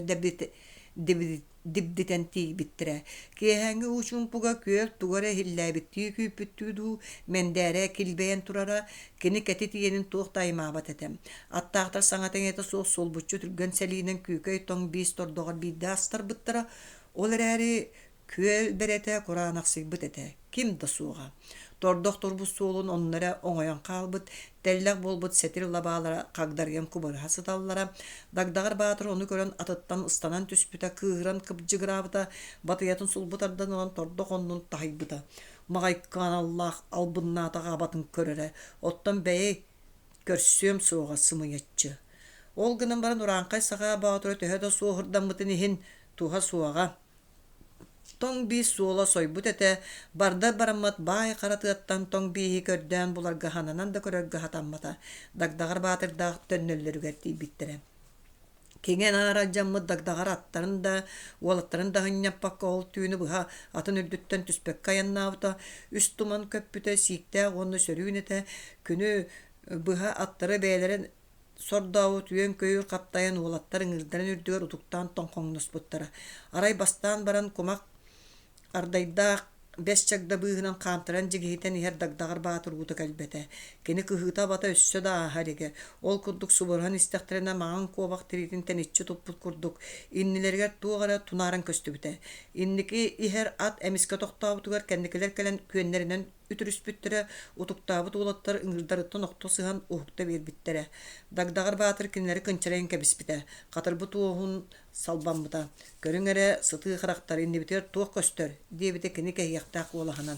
дибдитэн тиийбиттэрэ. Киэһээҥҥи уу чуумпуга күөл тугу эрэ иһиллээбиттии күүппүттүү дуу, мэндээрэ килбэйэн турара, кини кэтит иэнин туох да аймаабат этэ. Аттаахтар саҥата-иҥэтэ суох сулбуччу түргэн сэлиинэн Күүкэй тоҥ биис тордоҕор биирдэ астарбыттара. Ол эрээри Күөл бэрэтэ кураанахсыйбыт этэ, ким да суоҕа. Тордох турбут суолун онно эрэ оҥойон хаалбыт, тэллэх буолбут сэтир лабаалара хагдарыйан кубарыһа сыталлара. Дагдаҕар Баатыр ону көрөн атыттан ыстанан түспүтэ, кыыһыран кыбдьыгыраабыта, батыйатын сулбу тардан ылан тордох оннун таһыйбыта. Маҕайканаллаах албыннаатаҕа абатын көрөрө, оттон бэйи көрсүөм суоҕа сымыйаччы. Ол гынан баран урааҥхай саха боотура төһө да суоһурдаммытын иһин туһа суоҕа. Тоҥ биис суола сойбут этэ, бардар бараммат баай хара тыаттан тоҥ бииһи көрдөөн буларга хананан да көрөргө сатаммата, Дагдаҕар Баатырдаах төннөллөрүгэр тиийбиттэрэ. Киҥэ-наара алдьаммыт Дагдаҕар аттарын да, уолаттарын да аһынньаппакка ол түүнү быһа атын үрдүттэн түспэккэ айаннаабыта, үс туман көппүтэ, сииктээх уонна сөрүүн этэ, күнү быһа аттары бэйэлэрин Сордообут үөн-көйүүр хаптайан уолаттар ыҥыырдарын үрдүгэр утуктаан тоҥхоҥноспуттара. Арай бастаан баран кумах ардайдаах бэс чагда быыһынан хаамтаран дьигиһитэн иһэр Дагдаҕар Баатыр уута кэлбэтэ. Кини кыһыыта-абата өссө да ааһа илигэ. Ол курдук субуруһан истэхтэринэ маҥан куобах тириитин тэниччи туппут курдук, иннилэригэр туох эрэ тунааран көстүбүтэ. Инники иһэр ат эмискэ тохтообутугар кэнникилэр кэлэн күөннэринэн үтүрүспүттэрэ, утуктаабыт уолаттар ыҥыырдарыттан охто сыһан уһукта биэрбиттэрэ. Дагдаҕар Баатыр кинилэри кынчарыйан кэбиспитэ, хатырбыт уоһун салбаммыта. «Көрүҥ эрэ, сытыы харахтар, иннибитигэр туох көстөр?» диэбитэ кини кэһиэхтээх куолаһынан.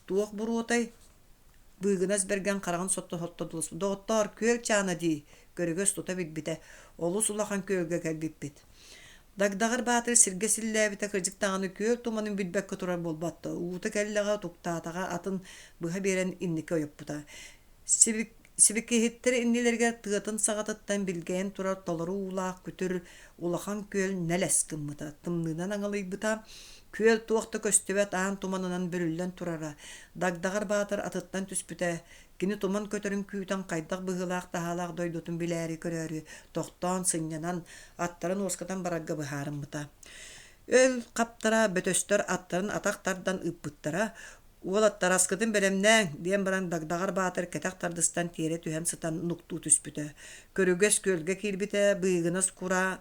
«Туох буруотай?» Быыгынас Бэргэн хараҕын сотто-сотто дулуспут. «Доҕоттоор, күөл чаана дии!» Көрүгэс тута билбитэ. «Олус улахан күөлгэ кэлбиппит. Дагдаҕар Баатыр сиргэ силлээбитэ кырдьык даҕаны күөл туманын билбэккэ турар буолбат дуо, уута кэллэҕэ, утуктаатаҕа атын быһа биэрэн инники ойоппута. Сибик Сибикиһиттэр иннилэригэр тыатын саҕатыттан билгэйэн турар толору уулаах күтүр улахан күөл нэлэс гыммыта, тымныынан аҥылыйбыта, күөл туох да көстүбэт аан туманынан бүрүллэн турара. Дагдаҕар Баатыр атыттан түспүтэ, Кини туман көтөрүн күүтэн хайдах быһыылаах-таһаалаах дойдутун билээри-көрөөрү тохтоон, сынньанан, аттарын уоскутан барарга быһаарыммыта. Өл хаптара бөтөстөр аттарын атах тардан ыыппыттара. «Уолаттар, аскытын бэлэмнээҥ!» диэн баран Дагдаҕар Баатыр кэтэх тардыстан тиэрэ түһэн сытан нуктуу түспүтэ. Көрүгэс күөлгэ киирбитэ, быыгынас кураа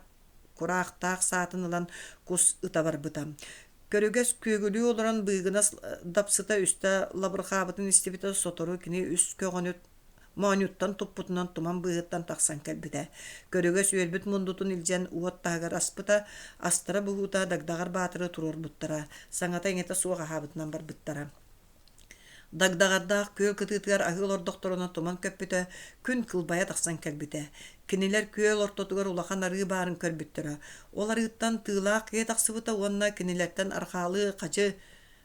кураахтаах саатын ылан кус ыта барбыта. Көрүгэс күөгүлүү олорон быыгынас дапсыта үстэ лабырҕаабытын истибитэ, сотору кини үс көҕөнү моонньуттан туппутунан туман быыһыттан тахсан кэлбитэ. Көрүгэс үөлбүт мундутун илдьэн уот таһыгар аспыта, астара буһуута Дагдаҕар Баатыры туруорбуттара, саҥата-иҥэтэ суох аһаабытынан барбыттара. Дагдаҕардаах күөл кытыытыгар аһыы олордохторуна туман көппүтэ, күн кылбайа тахсан кэлбитэ. Кинилэр күөл ортотугар улахан арыы баарын көрбүттэрэ. Ол арыыттан тыылаах киһи тахсыбыта уонна кинилэртэн арҕаалыы хадьы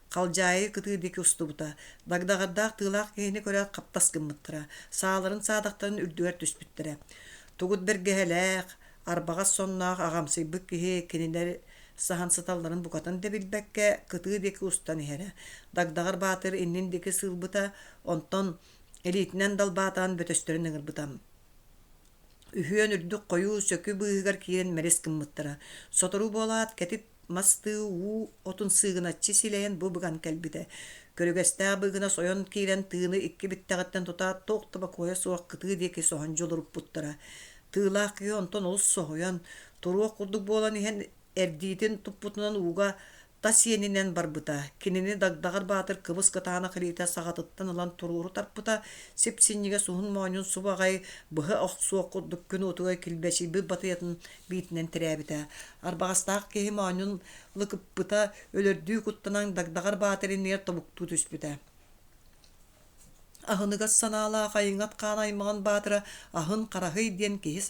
халдьаайы кытыы диэки устубута. Дагдаҕардаах тыылаах киһини көрөөт хаптас гыммыттара, сааларын саадахтарын үрдүгэр түспүттэрэ. Тугут бэргэһэлээх, арбаҕас сонноох аҕамсыйбыт киһи кинилэр саһан сыталларын букатын да билбэккэ, кытыы диэки устан иһэрэ. Дагдаҕар Баатыр иннин диэки сыылбыта, онтон илиитинэн далбаатаан бөтөстөрүн ыҥырбыта. Үһүөн үрдүк хойуу сөкү быыһыгар киирэн мэлис гыммыттара. Сотору буолаат, кэтит мастыы уу отун сыыгыначчы силэйэн бу быган кэлбитэ. Көрүгэстээх быыгына сойон киирэн тыыны икки биттэҕиттэн тутаат туох да бокуойа суох кытыы диэки соһон дьулуруппуттара. Тыылаах киһи онтон олус соһуйан, туруох курдук буолан иһэн. Эрдиитин туппутунан ууга тас иэнинэн барбыта, кинини Дагдаҕар Баатыр кыбыс-кытаанах илиитэ саҕатыттан ылан туруору тарпыта, сип-синньигэс уһун моонньун субу аҕай быһа охсуох курдук күн уотугар килбэчийбит батыйатын биитинэн тирээбитэ. Арбаҕастаах киһи моонньун лыкыппыта, өлөрдүү куттанан Дагдаҕар Баатыр иннигэр тобуктуу түспүтэ. Аһыныгас санаалаах Айыҥат хаан аймаҕын баатыра Аһын Хараһый диэн киһи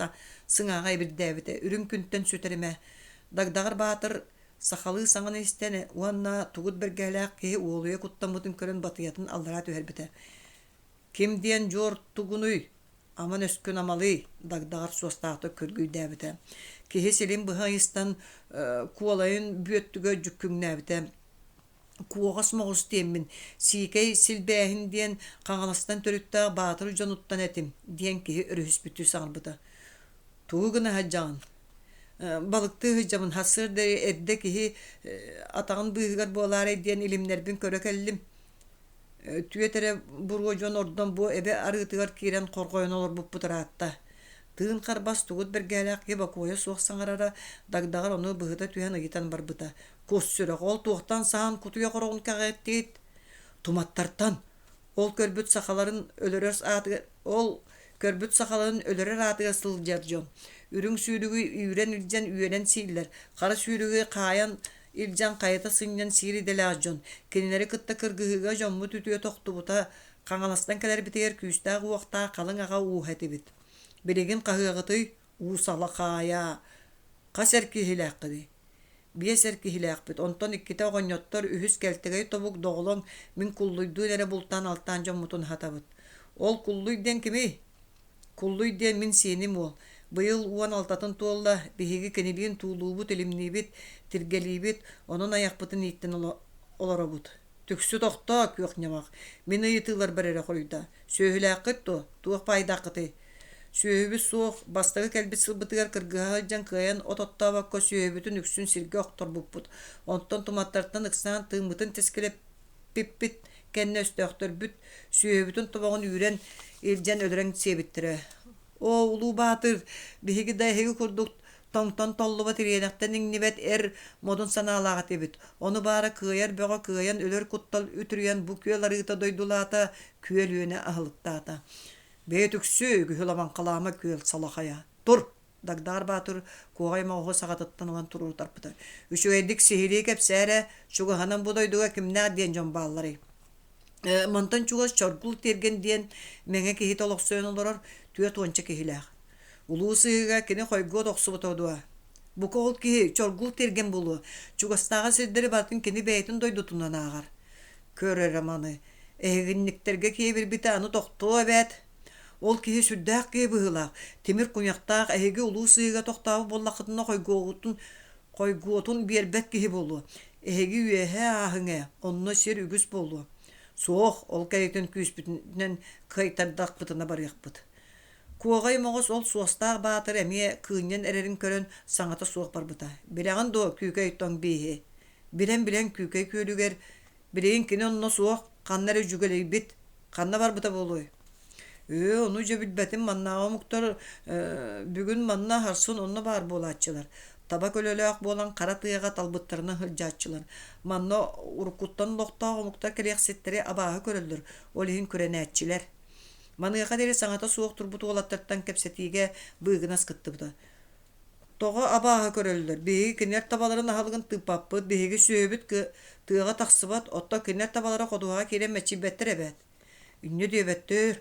сыҥааҕа ибирдээбитэ, үрүҥ күнтэн сүтэримэ. Дагдаҕар Баатыр сахалыы саҥаны истэн уонна тугут бэргэһэлээх киһи уолуйа куттаммытын көрөн батыйатын аллараа түһэрбитэ. «Ким диэн дьуор тугунуй? Аман өскүн амалый?» Дагдаҕар суостаахтык күргүйдээбитэ. Киһи силин быһа ыйыстан куолайын бүөттүгэ дьүккүҥнээбитэ. Куоҕас моҕус диэммин, сиикэй силбээһин диэн Хаҥаластан төрүттээх баатыр дьонуттан этим, диэн киһи өрүһүспүттүү саҥарбыта. Тугу гына сылдьаҕын? Балыктыы сылдьабын, сарсыарда эрдэ киһи атаҕын быыһыгар буолаарай диэн илимнэрбин көрө кэллим. Түөт эрэ буруо дьон ордон бу эбэ арыытыгар киирэн хорҕойон олорбуппут ыраатта. Тыын харбас тугут бэргэһэлээх киһи бокуойа суох саҥарара, Дагдаҕар ону быһыта түһэн ыйытан барбыта. Кус сүрэх ол туохтан саһан кутуйах ороҕун кэҕиэттиит? Туматтартан. Ол көрбүт сахаларын өлөрөр аатыгар ол көрбүт сахаларын өлөрөр аатыгар сылдьар дьон. Үрүҥ сүүрүгү үүрэн илдьэн үөлэн сииллэр, хара сүүрүгү хаайан илдьэн хайыта сынньан сиир идэлээх дьон. Кинилэри кытта кыргыһыыга дьоммут үтүө тохтубута, Хаҥаластан кэлэрбитигэр күүстээх уохтаах халыҥ аҕа ууһа этибит. Билигин хаһыаҕытый? Уу салахаайа. Хас эр киһилээххиний? Биэс эр киһилээхпит, онтон иккитэ оҕонньоттор, үһүс кэлтэгэй тобук доҕолоҥ, мин Куллуйдуун эрэ бултаан-алтаан дьоммутун аһатабыт. Ол Куллуй диэн кимий? Куллуй диэн мин сиэним уол. Быйыл 16-ын туолла, биһиги кинилиин туулуубут, илимниибит, тиргэлиибит, онон айахпытын ииттэн олоробут. Түксү тохтоо, күөх ньамах. Мин ыйытыыларбар эрэ хоруйдаа. Сүөһүлээххит дуо? Туох баайдааххытый? Сүөһүбүт суох, бастакы кэлбит сылбытыгар кыргыһа сылдьан кыайан от оттообокко сүөһүбүтүн үксүн сиргэ охторбуппут. Онтон туматтартан ыксаан тыыммытын тэскилэппиппит кэннэ өстөөхтөрбүт сүөһүбүтүн тобоҕун үүрэн илдьэн өлөрөн сиэбиттэрэ. Оо, улуу баатыр, биһиги да эһиги курдук тоҥтон толлубат ириэнэхтэн иҥнибэт эр модун санаалаах этибит. Ону баара кыайар бөҕө кыайан өлөр куттал үтүрүйэн бу күөл арыыта дойдулаата, күөл үөнэ аһылыктаата. Бэйэ түксү, үгүһү лабаҥхалаама күөл салахайа. Тур! Дагдар Баатыр куоҕай моҕуһу саҕатыттан ылан туруутарбыта. Үчүгэйдик сиһилии кэпсээ эрэ, чугаһынан бу дойдуга кимнээх диэн дьон баалларый? Мантан чугас Чоргул Тиэргэн диэн мэҥэ киһитэ олохсуйан олорор түөрт уонча киһилээх. Улуу сыһыыга кини хойгуот охсубута дуо? Бука ол киһи Чоргул Тиэргэн буолуо, чугастааҕы сирдэри барытын кини бэйэтин дойдутунан ааҕар. Көр эрэ маны, эһигинниктэргэ киэбирбитэ аны тохтуо эбээт. Ол киһи сүрдээх киһи быһыылаах, тимир куйахтаах эһиги улуу сыһыыга тохтообут буоллаххытына хойгуоҕутун хойгуотун биэрбэт киһи буолуо. Эһиги үөһээ ааһыҥ ээ, онно сир үгүс буолуо. Суох, ол кэриэтин күүспүтүнэн кыайтардахпытына барыахпыт. Куоҕай Моҕус ол суостаах баатыр эмиэ кыынньан эрэрин көрөн саҥата суох барбыта. Билэҕин дуо, Күүкэй тоҥ бииһи? Билэн-билэн Күүкэй күөлүгэр билигин кини онно суох, ханна эрэ дьүгэлэйбит, ханна барбыта буолуой? Ээ, ону дьэ билбэтим, маннааҕы омуктар бүгүн манна сарсын онно баар буолааччылар. Таба көлөлөөх буолан хара тыаҕа талбыттарынан сылдьааччылар. Манна уруккуттан олохтоох омуктар кэлиэхситтэри абааһы көрөллөр, ол иһин күрэнээччилэр. Маныаха диэри саҥата суох турбут уолаттартан кэпсэтиигэ быыгынас кыттыбыта. Тоҕо абааһы көрөллөр? Биһиги кинилэр табаларын аһылыгын тыыппаппыт, биһиги сүөһүбүт тыаҕа тахсыбат, оттон кинилэр табалара ходуһаҕа киирэн мэччийбэттэр эбээт. Инньэ диэбэттэр.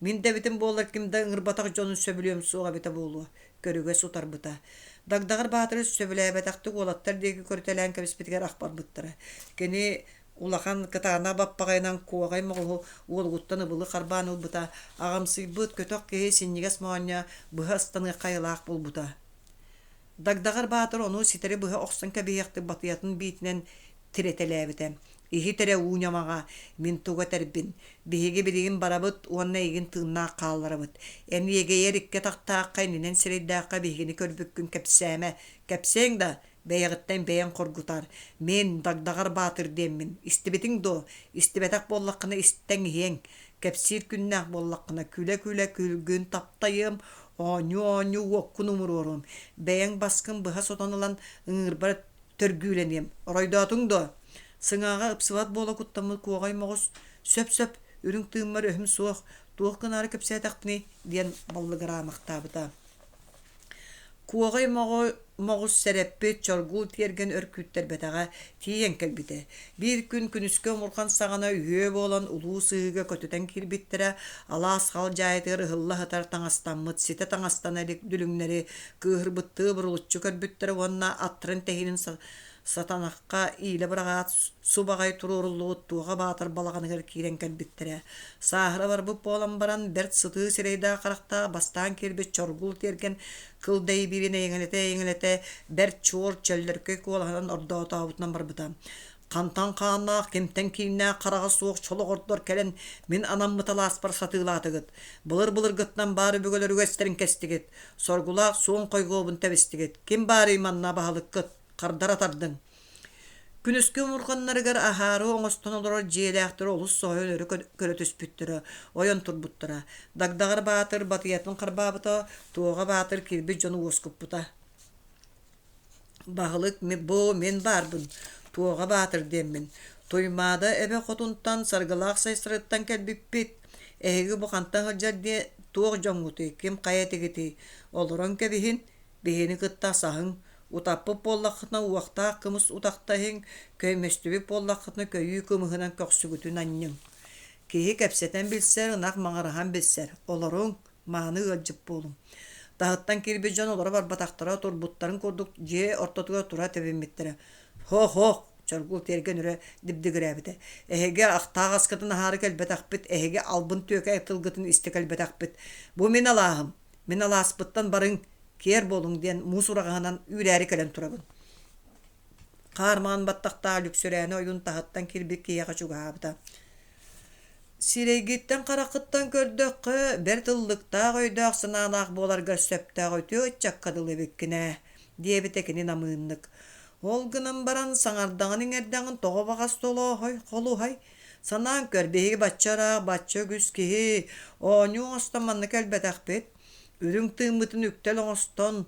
Мин да эбитим буоллар ким да ыҥырбатах дьонун сөбүлүөм суох эбитэ буолуо, көрүгэ сутарбыта. Дагдаҕар Баатыры сөбүлээбэтэхтик уолаттар диэки көрүтэлээн кэбиспитигэр ах барбыттара. Кини улахан кытаанах баппаҕайынан куоҕай моҕуһу уолугуттан ыбылы харбаан ылбыта, аҕамсыйбыт көтөх киһи синньигэс моонньо быһа ыстаныахха айылаах буолбута. Дагдаҕар Баатыр ону ситэри быһа охсон кэбиһиэхтик батыйатын биитинэн тирэтэлээбитэ. Иһит эрэ уу ньамаҕа, мин тугу этэрбин. Биһиги билигин барабыт уонна эйигин тыыннаах хаалларабыт. Эн иэгэйэр икки атахтаахха иннинэн сирэйдээххэ биһигини көрбүккүн кэпсээмэ. Кэпсиэҥ да, Бэйэҕиттэн бэйэҥ хоргутар. Мин Дагдаҕар Баатыр диэммин. Истибитиҥ дуо? Истибэтэх буоллаххына истэҥ иһиэҥ. Кэпсиир күннээх буоллаххына күлэ-күлэ күлгүн таптайыам. Оонньуу-оонньуу уоккун умуруоруом, бэйэҥ баскын быһа сотон ылан ыҥыырбар төргүүлэниэм. Оройдоотуҥ дуо? Сыҥааҕа ыпсыбат буола куттаммыт куоҕай моҕус сөп-сөп, үрүҥ тыыммар өһүм суох, туох гынаары кэпсээтэхпиний диэн баллыгыраамахтаабыта. Куоҕай моҕус сэрэппит, чоргул тиэргэн өр күүттэрбэтэҕэ, тиийэн кэлбитэ. Биир күн күнүскү омурҕан саҕана үһүө буолан улуу сыһыыга көтүтэн киирбиттэрэ, алаас халдьаайытыгар ыһылла сытар таҥастаммыт, ситэ таҥастана илик дүлүҥнэри кыыһырбыттыы бурулуччу көрбүттэрэ уонна аттарын тэһиинин сатанахха иилэ быраҕаат субаҕай туруоруллубут Туоҕа Баатыр балаҕаныгар киирэн кэлбиттэрэ. Сааһыра барбыт буолан баран, бэрт сытыы сирэйдээх-харахтаах бастаан киирбит чоргул тиэргэн кыл дэйбиирин эйэҥэлэтэ-эйэҥэлэтэ бэрт чуор чөллөркөй куолаһынан ордоотообутунан барбыта. Хантан хааннаах, кимтэн кииннээх хараҕа суох чолоҕордор кэлэн мин анаммыт алааспар сатыылаатыгыт. Былыр-былыргыттан баар өбүгэлэр үгэстэрин кэстигит. Соргулаах суон хойгуобун тэбистигит. Ким баарый манна баһылыккыт? Хардара тардыҥ. Күнүскү омурҕаннарыгар аһаары оҥостон олорор дьиэлээхтэр олус соһуйан өрө көрө түспүттэрэ, ойон турбуттара. Дагдаҕар Баатыр батыйатын харбаабыта, Туоҕа Баатыр киирбит дьону уоскуппута. Баһылык бу мин баарбын, Туоҕа Баатыр диэммин. Туймаада эбэ хотунтан Саргылаах Сайсарыттан кэлбиппит. Эһиги бу хантан сылдьар диэ туох дьоҥҥутуй, ким хайа этигитий? Олорон кэбиһин, биһини кытта асаһыҥ, утаппыт буоллаххытына уохтаах кымыс утахта иһиҥ, көймөстүбүт буоллаххытына көйүү кымыһынан көхсүгүтүн анньыҥ. Киһи кэпсэтэн билсэр, ынах маҥыраһан билсэр. Олоруҥ, мааны ыалдьыт буолуҥ. Таһыттан киирбит дьон олоро барбатахтара, турбуттарын курдук дьиэ ортотугар тура тэбиммиттэрэ. Һо-һо, Чоргул тиэргэн өрө дибдигирээбитэ. Эһиги ахтаах аскытын аһаары кэлбэтэхпит, эһиги албын түөкэй тылгытын истэ кэлбэтэхпит. Бу мин алааһым, мин алааспыттан барыҥ, киэр буолуҥ диэн муус ураҕаһынан үүрээри кэлэн турабын. Хаар маҥан баттахтаах Лүксүрээни ойуун таһыттан киирбит киһиэхэ чугаһаабыта. Сирэйгиттэн-хараххыттан көрдөххө, бэрт ыллыктаах өйдөөх-санаалаах буоларгар сөптөөх үтүө ыччакка дылы эбиккин ээ, диэбитэ кини намыыннык. Ол гынан баран саҥардаҕын-иҥэрдэҕин тоҕо баҕас толооһой, холуһай? Санаан көр, биһиги бачча ыраах, бачча үгүс киһи оонньуу оҥостон манна кэлбэтэхпит. Үрүҥ тыыммытын үктэл оҥостон,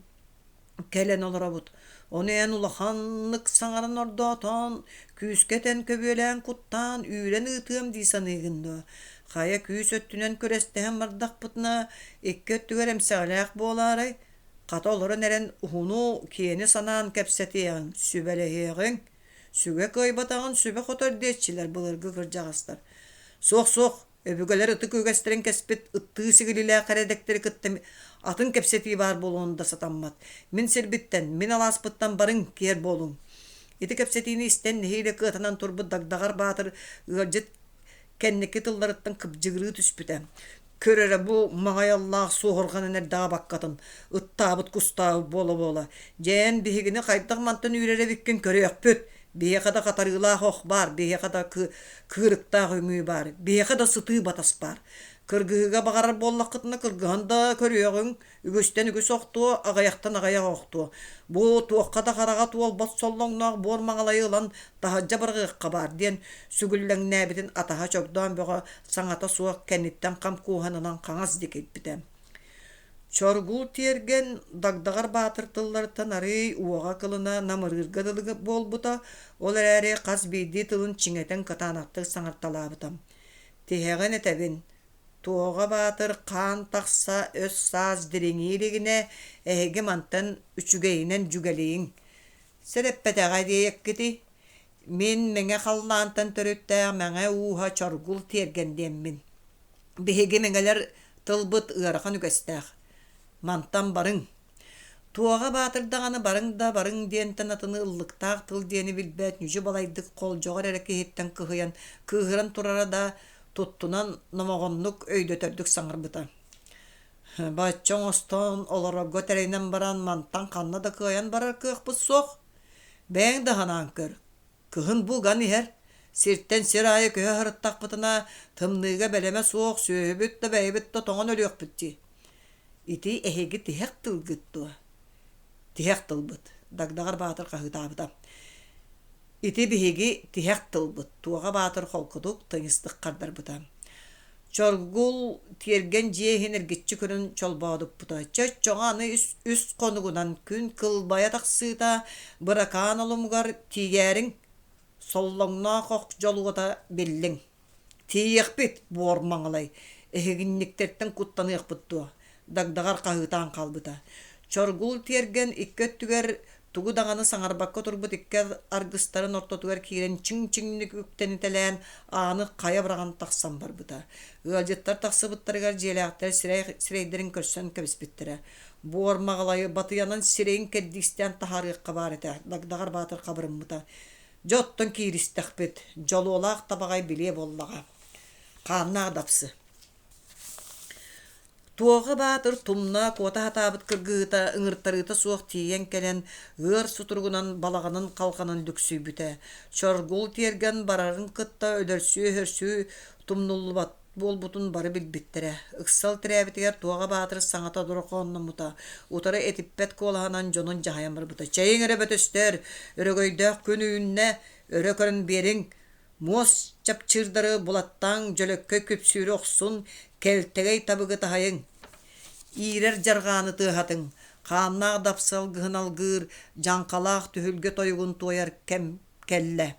кэлэн олоробут. Ону эн улаханнык саҥаран ордоотоон, күүскэ этэн көбүөлээн куттаан, үүрэн ыытыам дии саныыгын дуо? Хайа күүс өттүнэн күрэстэһэн бардахпытына, икки өттүгэр эмсэҕэлээх буолаарай? Хата олорон эрэн уһуну, киэни санаан кэпсэтиэҕиҥ, сүбэлэһиэҕиҥ. Сүгэ кыайбатаҕын сүбэ хотор диэччилэр былыргы кырдьаҕастар. Суох-суох, Өбүгэлэр ытык үгэстэрин кэспит ыттыы сигилилээх эрэдэктэри кытта атын кэпсэтии баар буолуон да сатаммат. Мин сирбиттэн, мин алааспыттан барыҥ, киэр буолуҥ. Ити кэпсэтиини истэн нэһиилэ кыатанан турбут Дагдаҕар Баатыр ыалдьыт кэнники тылларыттан кыбдьыгырыы түспүтэ. Көр эрэ бу маҕайаллаах суоһурҕанан эрдэҕэ баккатын, ыттаабыт кустаабыт буола-буола. Дьээн биһигини хайдах мантан үүрэр эбиккин көрүөхпүт. Биһиэхэ да хатарыылаах ох баар, биһиэхэ да кыырыктаах үҥүү баар, биһиэхэ да сытыы батас баар. Кыргыһыыга баҕарар буоллаххытына кыргыһан да көрүөҕүҥ, үгүстэн үгүс охтуо, аҕыйахтан аҕыйах охтуо. Бу туохха да хараҕа туолбат соллоҥноох буор маҥалайы ылан таһырдьа быраҕыахха баар диэн сүгүллэҥнээбитин атаһа Чогдоон Бөҕө саҥата суох кэнниттэн хам кууһан ылан хаҥас диэки илпитэ. Чоргул тиэргэн Дагдаҕар Баатыр тылларыттан арыый уоҕа-кылына намырыырга дылы буолбута, ол эрээри хас биирдии тылын чиҥэтэн кытаанахтык саҥарталаабыта. Тиһэҕин этэбин, Туоҕа Баатыр хаан тахса өс-саас дириҥии илигинэ, эһиги мантан үчүгэйинэн дьүгэлийиҥ. Сэрэппэтэҕэ диэйэккитий? Мин Мэҥэ халлаантан төрүттээх Мэҥэ ууһа Чоргул Тиэргэн диэммин. Биһиги мэҥэлэр тылбыт ыарахан үгэстээх. Мантан барыҥ. Туоҕа Баатыр даҕаны барыҥ да барыҥ диэнтэн атыны ыллыктаах тыл диэни билбэт ньүдьү-балайдык холдьоҕор эрэ киһиттэн кыһыйан, кыыһыран турара да туттунан номоҕоннук өйдөтөрдүк саҥарбыта. Бачча оҥостон олорорго тэринэн баран мантан ханна да кыайан барар кыахпыт суох. Бэйэҥ да санаан көр, Кыһын бу уган иһэр, сиртэн сир аайы көһө сырыттахпытына, тымныыга бэлэмэ суох сүөһүбүт да бэйэбит да тоҥон өлүөхпүт дии. Ити эһиги тиһэх тылгыт дуо? Тиһэх тылбыт, Дагдаҕар Баатыр хаһыытаабыта. Ити биһиги тиһэх тылбыт, Туоҕа Баатыр холкутук, тыйыстык хардарбыта. Чоргул тиэргэн дьиэ иһин эргиччи көрөн чолбоодуппута. Чоччоҕо аны үс хонугунан күн кылбайа тахсыыта Быракаан оломугар тиийээриҥ, соллоҥноох ох дьолуота биллиҥ. Тиийиэхпит, буор маҥалай, эһигинниктэртэн куттаныахпыт дуо? Дагдаҕар хаһыытаан хаалбыта. Чоргул тиэргэн икки өттүгэр тугу даҕаны саҥарбакка турбут икки аргыстарын ортотугар киирэн чиҥ-чиҥник үктэнитэлээн ааны хайа быраҕан тахсан барбыта. Ыалдьыттар тахсыбыттарыгар дьиэлээхтэр сирэй сирэйдэрин көрсөн кэбиспиттэрэ. Буор маҕалайы батыйанан сирэйин кэрдиистээн таһаарыахха баар этэ, Дагдаҕар Баатыр хабырыммыта. Дьэ оттон кииристэхпит, дьолуолаах табаҕай билиэ буоллаҕа. Хааннаах дапсы Туоҕа Баатыр тумна куота сатаабыт кыргыһыыта ыҥыртарыыта суох тиийэн кэлэн, ыар сутуругунан балаҕанын халҕанын лүксүйбүтэ. Чоргул тиэргэн барарын кытта өлөрсүү-өһөрсүү тумнуллубат буолбутун бары билбиттэрэ. Ыксал тирээбитигэр Туоҕа Баатыр саҥата дорохоонноммута, утары этиппэт куолаһынан дьонун дьаһайан барбыта: «Чэйиҥ эрэ бөтөстөр, өрөгөйдөөх күн үүннэ, өрө көрөн биэриҥ, муос чапчыырдары булаттааҥ, дьөлөккөй күпсүүрү охсун, кэлтэгэй табыгы таһайыҥ, иирэр дьарҕааны тыаһатыҥ, хааннаах дапсы алгыһын алгыыр, дьаҥхалаах түһүлгэ тойугун туойар кэм кэллэ.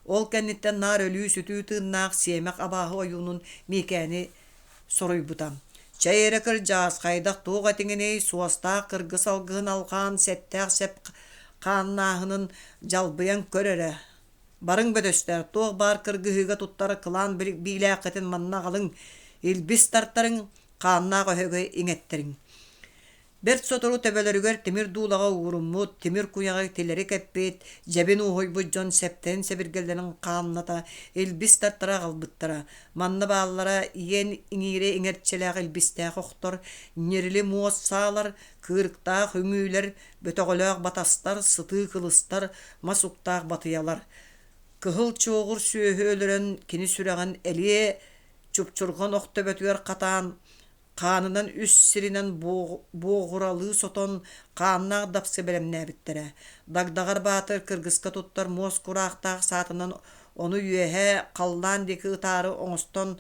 Ол кэнниттэн наар өлүү-сүтүү тыыннаах сиэмэх абааһы ойуунун Миикээни соруйбута. Чэй эрэ кырдьаас, хайдах туох этиҥиний, суостаах кыргыс алгыһын алҕаан, сэттээх сэп хааннааһынын дьалбыйан көр эрэ. Барыҥ бөтөстөр, туох баар кыргыһыыга туттар кылаан биилээххитин манна аҕалыҥ, илбис тартарыҥ, хааннаах өһөгө иҥэттэриҥ. Бэрт сотору төбөлөрүгэр тимир дуулаҕа ууруммут, тимир куйаҕы тилэри кэппит, дьэбин уоһуйбут дьон сэптэрин-сэбиргэллэрин хаанната, илбис тартара аҕалбыттара. Манна бааллара иэн иҥиирэ иҥэрчэлээх илбистээх охтор, ньирили муос саалар, кыырыктаах үҥүүлэр, бөтөҕөлөөх батастар, сытыы кылыстар, мас уктаах батыйалар. Кыһыл чуоҕур сүөһү өлөрөн кини сүрэҕин элиэ чупчурҕан ох төбөтүгэр хатаан, хаанынан үс сиринэн буоҕуралыы сотон, хааннаах дапсы бэлэмнээбиттэрэ. Дагдаҕар Баатыр кыргыска туттар муос кураахтаах саатынан ону үөһэ халлаан диэки ытаары оҥостон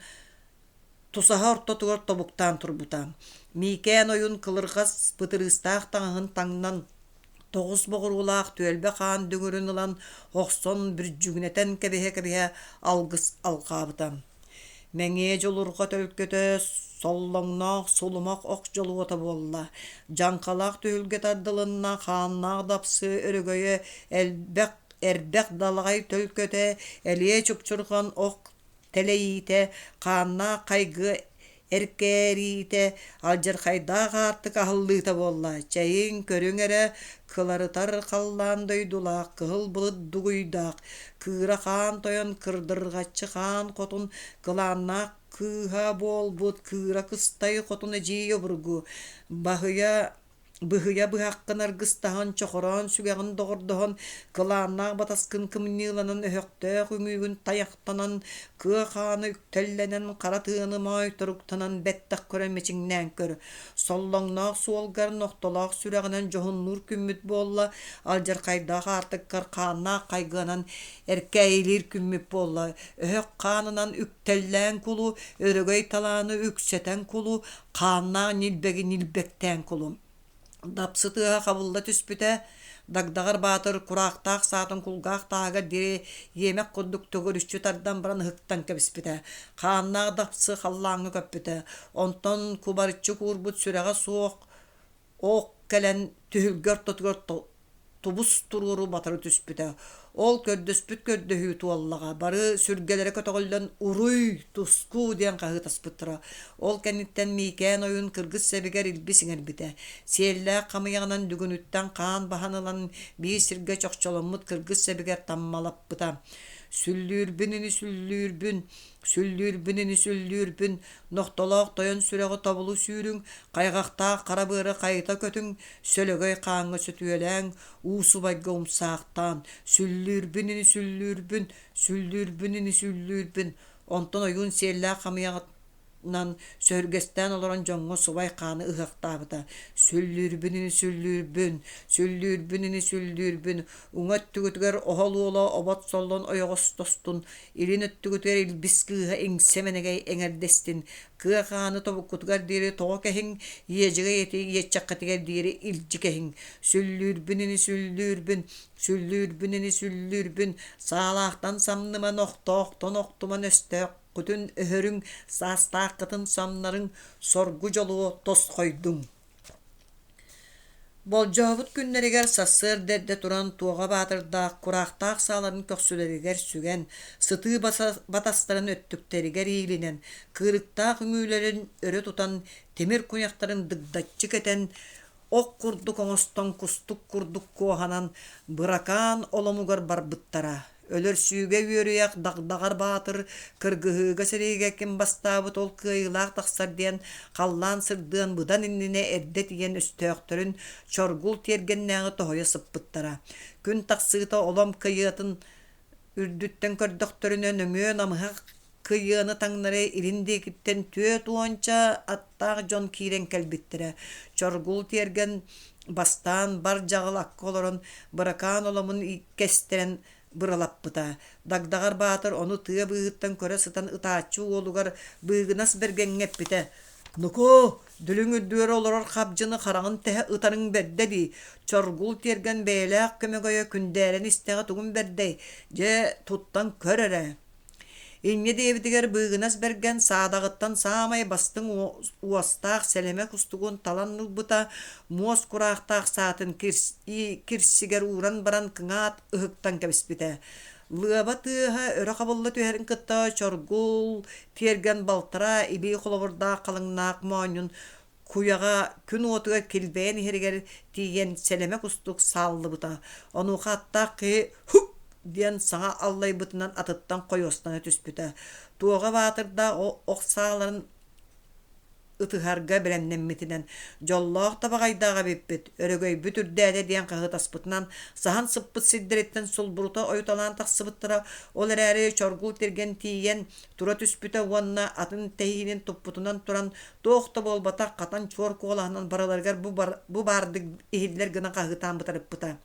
тусаһа ортотугар тобуктаан турбута. Миикээн ойун кылырҕас бытырыыстаах таҥаһын таҥнан, тоҕус боҕуруулаах түөлбэ хаан дүҥүрүн ылан охсон бүрдьүгүнэтэн кэбиһэ-кэбиһэ алгыс алҕаабыта. Мэҥиэ дьулурҕа төлкөтө соллоҥноох сулумах ох дьолуота буолла, дьаҥхалаах түһүлгэ тардылынна, хааннаах дапсы өрөгөйө элбэх эрбэх далаҕай төлкөтө, элиэ чупчурҕан ох тэлэйиитэ, хааннаах хайгы эркээриитэ, алдьархайдаах аартык аһыллыыта буолла. Чэйиҥ, көрүҥ эрэ, кыларытар халлаан дойдулаах, кыһыл былыт дугуйдаах, кыыра хаан тойон, кырдырҕаччы хаан хотун, кылааннаах кыыһа буолбут кыыра кыстай хотун эдьиий обургу, баһыйа Быһыйа быһаххын аргыстаһан, чохороон сүгэҕин доҕордоһон, кылааннаах батаскын кымньыыланан, өһөхтөөх үҥүүгүн тайахтанан, кыа хааны үктэллэнэн, хара тыаны моойторуктанан бэттэх көрөн мичиҥнээн көр. Соллоҥноох суолгар нохтолоох сүрэҕинэн дьоһуннуур күммүт буолла, алдьархайдаах аартыккар хааннаах хайгыанан эркээйилиир күммүт буолла, өһөх хаанынан үктэллээн кулу, өрөгөй талааны үксэтэн кулу, хааннаах ньилбэги ньилбэктээн кулун. Дапсы тыаһа хабылла түспүтэ, Дагдаҕар Баатыр кураахтаах саатын кулгаах тааһыгар диэри иэмэх курдук төгүрүччү тардан баран ыһыктан кэбиспитэ. Хааннаах дапсы халлааҥҥа көппүтэ. Онтон кубарыччы куурбут сүрэҕэ суох ох кэлэн түһүлгэ ортотугар тубус туруору батары түспүтэ. Ол көрдөспүт көрдөһүү туоллаҕа, бары сүргэлэрэ көтөҕүллэн «Уруй! Туску!» диэн хаһыытаспыттара. Ол кэнниттэн Миикээн ойуун кыргыс сэбигэр илбис иҥэрбитэ. Сиэллээх хамыйаҕынан дүгүнүттэн хаан баһан ылан биир сиргэ чохчоломмут кыргыс сэбигэр таммалаппыта. «Сүллүүрбүн ини сүллүүрбүн, сүллүүрбүн ини сүллүүрбүн, Нохтолоох тойон сүрэҕи тобулу сүүрүҥ, хайҕахтаах хара быары хайыта көтүҥ, сөлөгөй хааҥҥа сөтүөлээҥ, уу субайга умсаахтаан, сүллүүрбүн ини сүллүүрбүн, сүллүүрбүн ини сүллүүрбүн, онтон ойуун сиэллээх хамыйаҕыттан Сөһүргэстээн олорон дьоҥҥо субай хааны ыһыахтаабыта: «Сүллүүрбүн ини сүллүүрбүн, сүллүүрбүн ини сүллүүрбүн, уҥа өттүгүтүгэр оһол уола обот соллон ойоҕостостун, илин өттүгүтүгэр илбис кыыһа иҥсэ мэнэгэй эҥэрдэстин, кыа хааны тобуккутугар диэри тоҕо кэһиҥ, иэдьэгэй эти иэччэххитигэр диэри илдьи кэһиҥ, сүллүүрбүн ини сүллүүрбүн, сүллүүрбүн ини сүллүүрбүн, саалаахтан самныман, охтоохтон охтуман өстөөх Кутун өһөрүҥ, саастааххытын самнарыҥ, соргу дьолуо тосхойдуҥ Болдьообут күннэригэр сарсыарда эрдэ туран Туоҕа Баатырдаах кураахтаах сааларын көхсүлэригэр сүгэн, сытыы батастарын өттүктэригэр иилинэн, кыырыктаах үҥүүлэрин өрө тутан, тимир куйахтарын дыгдаччы кэтэн, ох курдук оҥостон кустук курдук куоһанан Быракаан оломугар барбыттара. Өлөрсүүгэ үөрүйэх Дагдаҕар Баатыр кыргыһыыга сэриигэ ким бастаабыт ол кыайыылаах тахсар диэн халлаан сырдыан быдан иннинэ эрдэ тиийэн өстөөхтөрүн Чоргул тиэргэннээҕи тоһуйа сыппыттара. Күн тахсыыта олом кыйыатын үрдүттэн көрдөхтөрүнэ нөҥүө намыһах кыйыаны таҥнары илин диэкиттэн 40-ча аттаах дьон киирэн кэлбиттэрэ. Чоргул тиэргэн бастаан бар дьаҕыл акка олорон Быракаан оломун кэстэрэн быралаппыта. Дагдаҕар Баатыр ону тыа быыһыттан көрө сытан ытааччы уолугар Быыгынас Бэргэҥҥэ эппитэ: «Нукуу, дүлүҥ үрдүгэр олорор хабдьыны хараҕын тэһэ ытарыҥ бэрдэ дии, Чоргул тиэргэн бэйэлээх көмөгөйө күндээрэн истэҕэ тугун бэрдэй, дьэ, туттан көр эрэ» Инньэ диэбитигэр Быыгынас Бэргэн саадаҕыттан саамай бастыҥ уостаах сэлэмэ кустугун талан ылбыта, муос кураахтаах саатын кирсигэр ууран баран кыҥаат ыһыктан кэбиспитэ. Лыаба тыаһа өрө хабылла түһэрин кытта Чоргул тиэргэн балтараа илии холобурдаах халыҥнаах моонньун куйаҕа күн уотугар килбэйэн иһэригэр тиийэн сэлэмэ кустук сааллыбыта. Онуоха аттаах киһи «Һук!» диэн саҥа аллайбытынан атыттан хойуостана түспүтэ. Туоҕа Баатырдаах ох сааларын ытыһарга бэлэмнэммитинэн «Дьоллоох табаҕайдаах эбиппит, өрөгөйбүт үрдээтэ» диэн хаһыытаспытынан саһан сыппыт сирдэриттэн сулбурута ойуталаан тахсыбыттара. Ол эрээри Чоргул Тиргэн тиийэн тура түспүтэ уонна атын тэһиинин туппутунан туран туох да буолбатах хатан чуор куолаһынан барыларыгар бу, бар, бу баардык иһиллэр гына хаһыытаан бытарыппыта.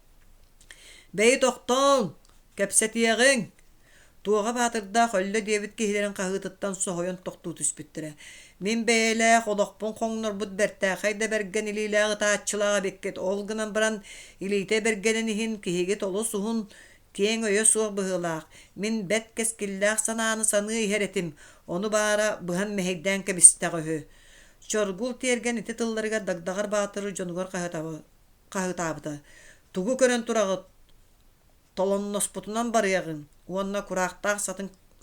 «Бэйи тохтооҥ! Кэпсэтиэҕиҥ!» Туоҕа Баатырдаах өллө диэбит киһилэрин хаһыытыттан соһуйан тохтуу түспүттэрэ. «Мин бэйэлээх олохпун хоҥнорбут бэртээхэй да бэргэн илиилээх ытааччылаах эбиккит. Ол гынан баран илиитэ бэргэнин иһин киһигит олус уһун, Киэҥ өйө суох быһыылаах, мин бэрт кэскиллээх санааны саныы иһэр этим, ону баара быһан мэһэйдээн кэбистэҕэ үһү. Чоргул тиэргэн ити тылларыгар Дагдаҕар Баатыр дьонугар хаһыытаабыта: «Тугу көрөн тураҕыт, толонноспутунан барыаҕыҥ» уонна кураахтаах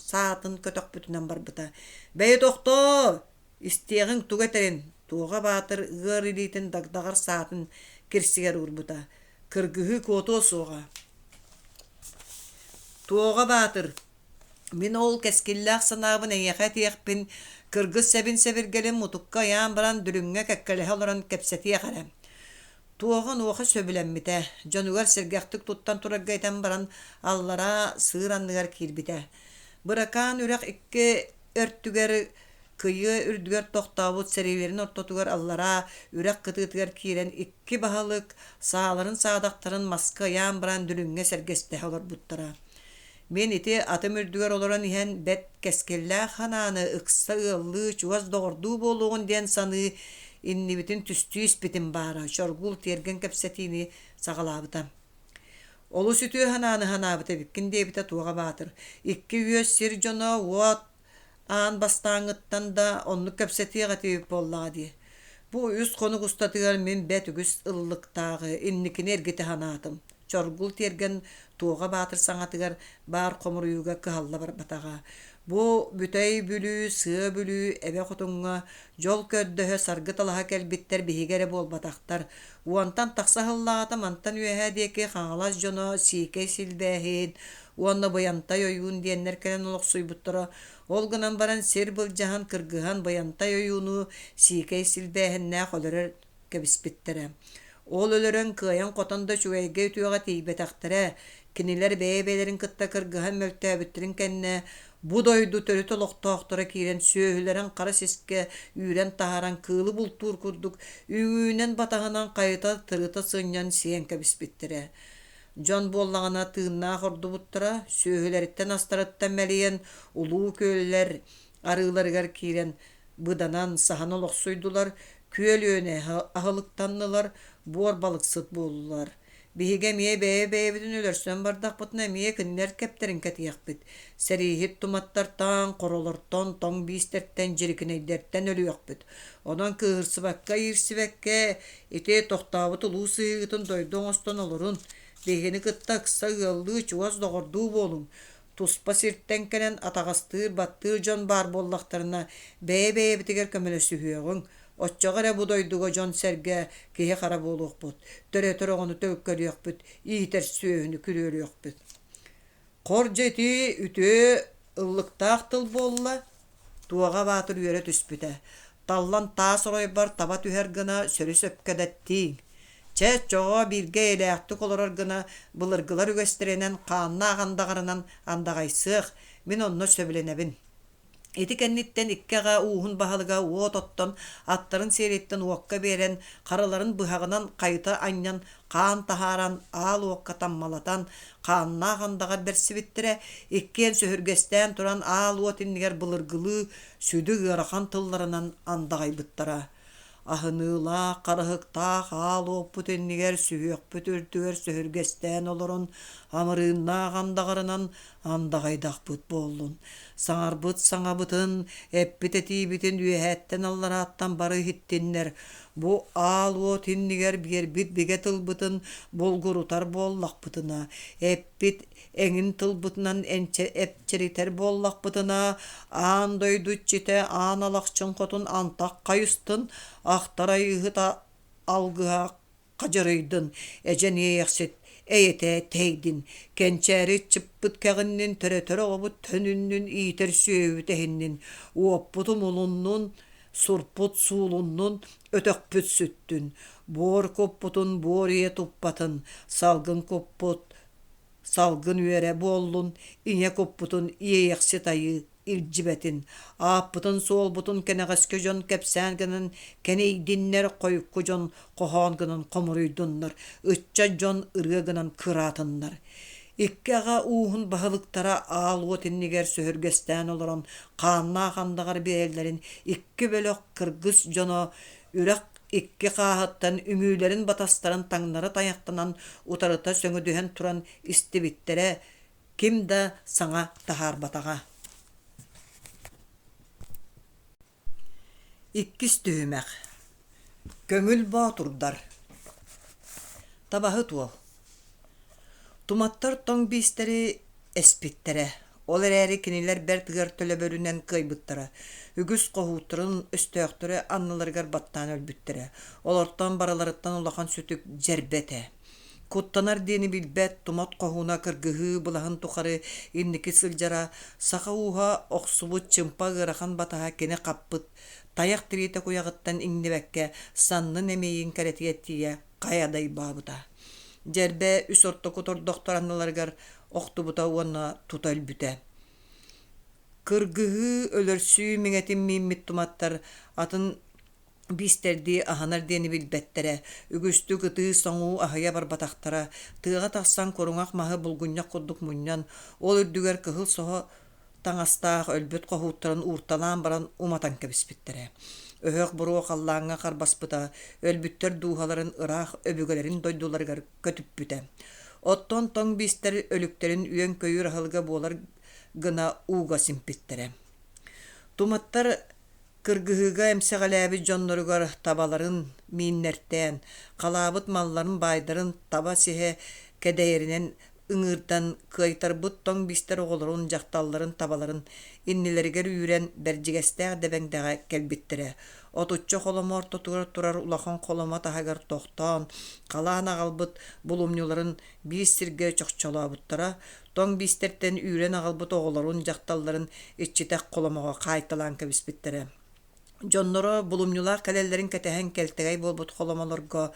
саатын көтөхпүтүнэн барбыта. «Бэйи тохтоо, истиэҕиҥ тугу этэрин» Туоҕа Баатыр ыар илиитин Дагдаҕар саатын кирсигэр уурбута. Кыргыһыы куотуо суоҕа. Туоҕа Баатыр, мин ол кэскиллээх санаабын эйиэхэ этиэхпин, кыргыс сэбин-сэбиргэлин мутукка ыйаан баран дүлүҥҥэ кэккэлэһэ олорон кэпсэтиэх эрэ. Туоҕа онуоха сөбүлэммитэ, дьонугар сэргэхтик туттан турарга этэн баран аллараа сыыр анныгар киирбитэ. Быракаан үрэх икки өртүгэр Кыйыа үрдүгэр тохтообут сэриилэрин ортотугар аллараа үрэх кытыытыгар киирэн икки баһылык сааларын-саадахтарын маска ыйаан баран дүлүҥҥэ сэргэстэһэ олорбуттара. Мин ити атым үрдүгэр олорон иһэн бэрт кэскиллээх санааны ыкса ыаллыы, чугас доҕордуу буолуоҕун диэн саныы иннибитин түстүү испитим баара, Чоргул тиэргэн кэпсэтиини саҕалаабыта. Олус үтүө санааны санаабыт эбиккин диэбитэ Туоҕа Баатыр. Икки үөс сир дьоно уот Аан бастааҥҥыттан да оннук кэпсэтиэх этибит буоллаҕа дии. Бу үс хонук устатыгар мин бэрт үгүс ыллыктааҕы, инникини эргитэ санаатым. Чоргул тиэргэн Туоҕа Баатыр саҥатыгар баар хомуруйууга кыһалла барбатаҕа. Бу Бүтэй Бүлүү, Сыа Бүлүү эбэ хотуҥҥа дьол көрдөһө саргы талаһа кэлбиттэр биһиги эрэ буолбатахтар. Уонтан тахса сыллааҕыта мантан үөһээ диэки Хаҥалас дьоно сиикэй силбээһин, уонна Быйантай ойуун диэннэр кэлэн олохсуйбуттара. Ол гынан баран сир былдьаһан, кыргыһан Быйантай ойууну сиикэй силбээһиннээх өлөрөр кэбиспиттэрэ. Ол өлөрөн кыайан-хотон да үчүгэйгэ-үтүөҕэ тиийбэтэхтэрэ. Кинилэр бэйэ-бэйэлэрин кытта кыргыһан мөлтөөбүттэрин кэннэ Бу дойду төрүт олохтоохторо киирэн сүөһүлэрин хара сискэ үүрэн таһааран кыылы бултуур курдук үҥүүнэн-батаһынан хайыта тырыта сынньан сиэн кэбиспиттэрэ. Дьон буоллаҕына тыыннаах ордубуттара, сүөһүлэриттэн-астарыттан мэлийэн улуу күөллэр арыыларыгар киирэн быданан саһан олохсуйдулар, күөл үөнэ аһылыктаннылар, буор балыксыт буоллулар. Биһиги эмиэ бэйэ-бэйэбитин өлөрсөн бардахпытына эмиэ кинилэр кэптэрин кэтиэхпит. Сэрииһит туматтартан, хоролортон, тоҥ биистэртэн, дьирикинэйдэртэн өлүөхпүт. Онон кыыһырсыбакка, иирсибэккэ ити тохтообут улуу сыһыыгытын дойду оҥостон олорун. Биһигини кытта ыкса ыаллыы, чугас доҕордуу буолуҥ. Туспа сиртэн кэлэн атаҕастыыр-баттыыр дьон баар буоллахтарына, бэйэ-бэйэбитигэр көмөлөсүһүөҕүҥ. Оччоҕо эрэ бу дойдуга дьон-сэргэ киһи-хара буолуохпут, төрөтөр оҕону төлкөлүөхпүт, иитэр сүөһүнү күрүөлүөхпүт. Хор дьэ ити үтүө ыллыктаах тыл буолла, Туоҕа Баатыр үөрэ түспүтэ. Таллан таас оройбор таба түһэр гына сөрү-сөпкө дэттииҥ. Чэ, оччоҕо бииргэ эйэлээхтик олорор гына былыргылар үгэстэринэн хааннаах андаҕарынан андаҕайсыах, мин онно сөбүлэнэбин. Ити кэнниттэн икки аҕа ууһун баһылыга уот оттон, аттарын сиэриттэн уокка биэрэн, харыларын быһаҕынан хайыта анньан, хаан таһааран, аал уокка таммалатан, хааннаах андаҕар бэрсибиттэрэ, иккиэн сөһүргэстээн туран аал уот иннигэр былыргылыы сүдү ыарахан тылларынан андаҕайбыттара. Аһыныылаах, харыһыктаах аал уоппут иннигэр сүһүөхпүт үрдүгэр сөһүргэстээн олорон, амырыыннаах андаҕарынан андаҕайдахпыт буоллун. Саҥарбыт саҥабытын, эппит этиибитин үөһээттэн-алларааттан бары иһиттиннэр. Бу аал уот иннигэр биэрбит бигэ тылбытын булгурутар буоллахпытына, эппит эҥин тылбытынан эпчиритэр буоллахпытына, аан дойду иччитэ Аан Алахчын Хотун антах хайыстын, ахтар айыыһыт алгыһа хадьырыйдын, эдьэн иэйэхсит эйэтэ тэйдин, кэнчээри ыччыппыт кэҕиннин, төрөтөр оҕобут төнүннүн, иитэр сүөһүбүт эһиннин, уоппут умулуннун, сурпут суулуннун, өтөхпүт сүттүн, буор куппутун буор ийэ туппатын, салгын куппут салгын үөрэ буоллун, ийэ куппутун иэйэхсит айыы илдьибэтин, ааппытын-суолбутун кэнэҕэски дьон кэпсээн гынан кэнэйдиннэр, хойукку дьон хоһоон гынан хомуруйдуннар, ыччат дьон ырыа гынан кыраатыннар. Икки аҕа ууһун баһылыктара аал уот иннигэр сөһүргэстээн олорон хааннаах андаҕар биэрэллэрин икки бөлөх кыргыс дьоно үрэх икки хааһыттан үҥүүлэрин батастарын таҥнары тайахтанан утарыта сөҥүдүһэн туран истибиттэрэ ким да саҥа таһаарбатаҕа. Иккис түһүмэх Көҥүл боотурдар Табаһыт уол Туматтар тоҥ биистэри эспиттэрэ. Ол эрээри кинилэр бэрт ыар төлөбүрүнэн кыайбыттара. Үгүс хоһууттарын өстөөхтөрө анныларыгар баттаан өлбүттэрэ. Олортон барыларыттан улахан сүтүк дьэрбэ этэ. Куттанар диэни билбэт тумат хоһууна кыргыһыы былаһын тухары инники сылдьара, саха ууһа охсубут чымпа ыарахан батаһа кини хаппыт тайах тириитэ куйаҕыттан иҥнибэккэ саннын эмиийин кэрэтигэр тиийэ хайа дайбаабыта. Дьэрбэ үс ортоку тордохтор анныларыгар охтубута уонна тута өлбүтэ. Кыргыһыы, өлөрсүү миҥэтин мииммит туматтар атын биистэрдии аһынар диэни билбэттэрэ, үгүстүк ытыы-соҥуу аһыйа барбатахтара, тыаҕа тахсан куруҥах маһы булгунньах курдук мунньан, ол үрдүгэр кыһыл соһо таҥастаах өлбүт хоһууттарын уурталаан баран уматан кэбиспиттэрэ. Өһөх буруо халлааҥҥа харбаспыта, өлбүттэр дууһаларын ыраах өбүгэлэрин дойдуларыгар көтүппүтэ. Оттон тоҥ биистэр өлүктэрин үөн-көйүүр аһылыга буолар гына ууга симпиттэрэ. Туматтар Кыргыһыыга эмсэҕэлээбит дьонноругар табаларын мииннэртээн, халаабыт малларын-баайдарын таба сиһэ кэдэйэринэн ыҥыырдан кыайтарбыт тоҥ бистэр оҕолорун, дьахталларын, табаларын иннилэригэр үүрэн Бэрдьигэстээх Дэбэҥдэҕэ кэлбиттэрэ. Отучча холомо ортотугар турар улахан холомо таһыгар тохтоон, халаан аҕалбыт булумньуларын биир сиргэ чохчолообуттара, тоҥ биистэртэн үүрэн аҕалбыт оҕолорун, дьахталларын иччитэх холомоҕо хаайталаан кэбиспиттэрэ. Дьонноро булумньулаах кэлэллэрин кэтэһэн кэлтэгэй буолбут холомолорго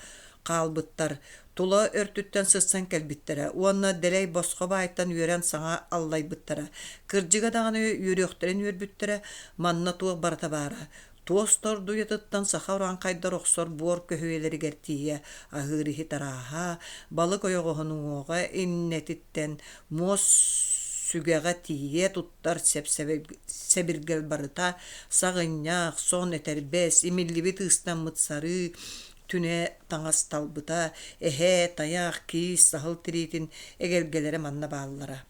Хаалбыттар тула өртүттэн сырсан кэлбиттэрэ уонна дэлэй босхо баайтан үөрэн саҥа аллайбыттара. Кырдьыга даҕаны үөрүөхтэрин үөрбүттэрэ, манна туох барыта баара. Туос тордуйатыттан саха урааҥхайдар охсор буор көһүйэлэригэр тиийэ аһыыр иһит арааһа, балык ойоҕоһун уҥуоҕа иннэтиттэн муос сүгэҕэ тиийэ туттар сэбиргэл барыта, саҕынньах, сон этэрбэс, имиллибит ыыстаммыт сарыы, түнэ таҥас талбыта, эһэ, тайах, киис, саһыл тириитин эгэлгэлэрэ манна бааллара.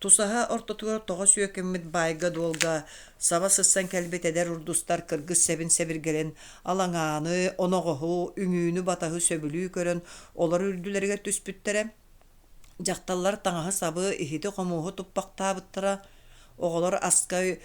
Тусаһа ортотугар тоҕо сүөкэммит баайга-дуолга саба сыссан кэлбит эдэр урдустар кыргыс сэбин сэбиргэлин алаҥааны, оноҕоһу, үҥүүнү-батаһы сөбүлүү көрөн олор үрдүлэригэр түспүттэрэ. Дьахталлар таҥаһы-сабы, иһити-хомуоһу туппахтаабыттара, оҕолор аска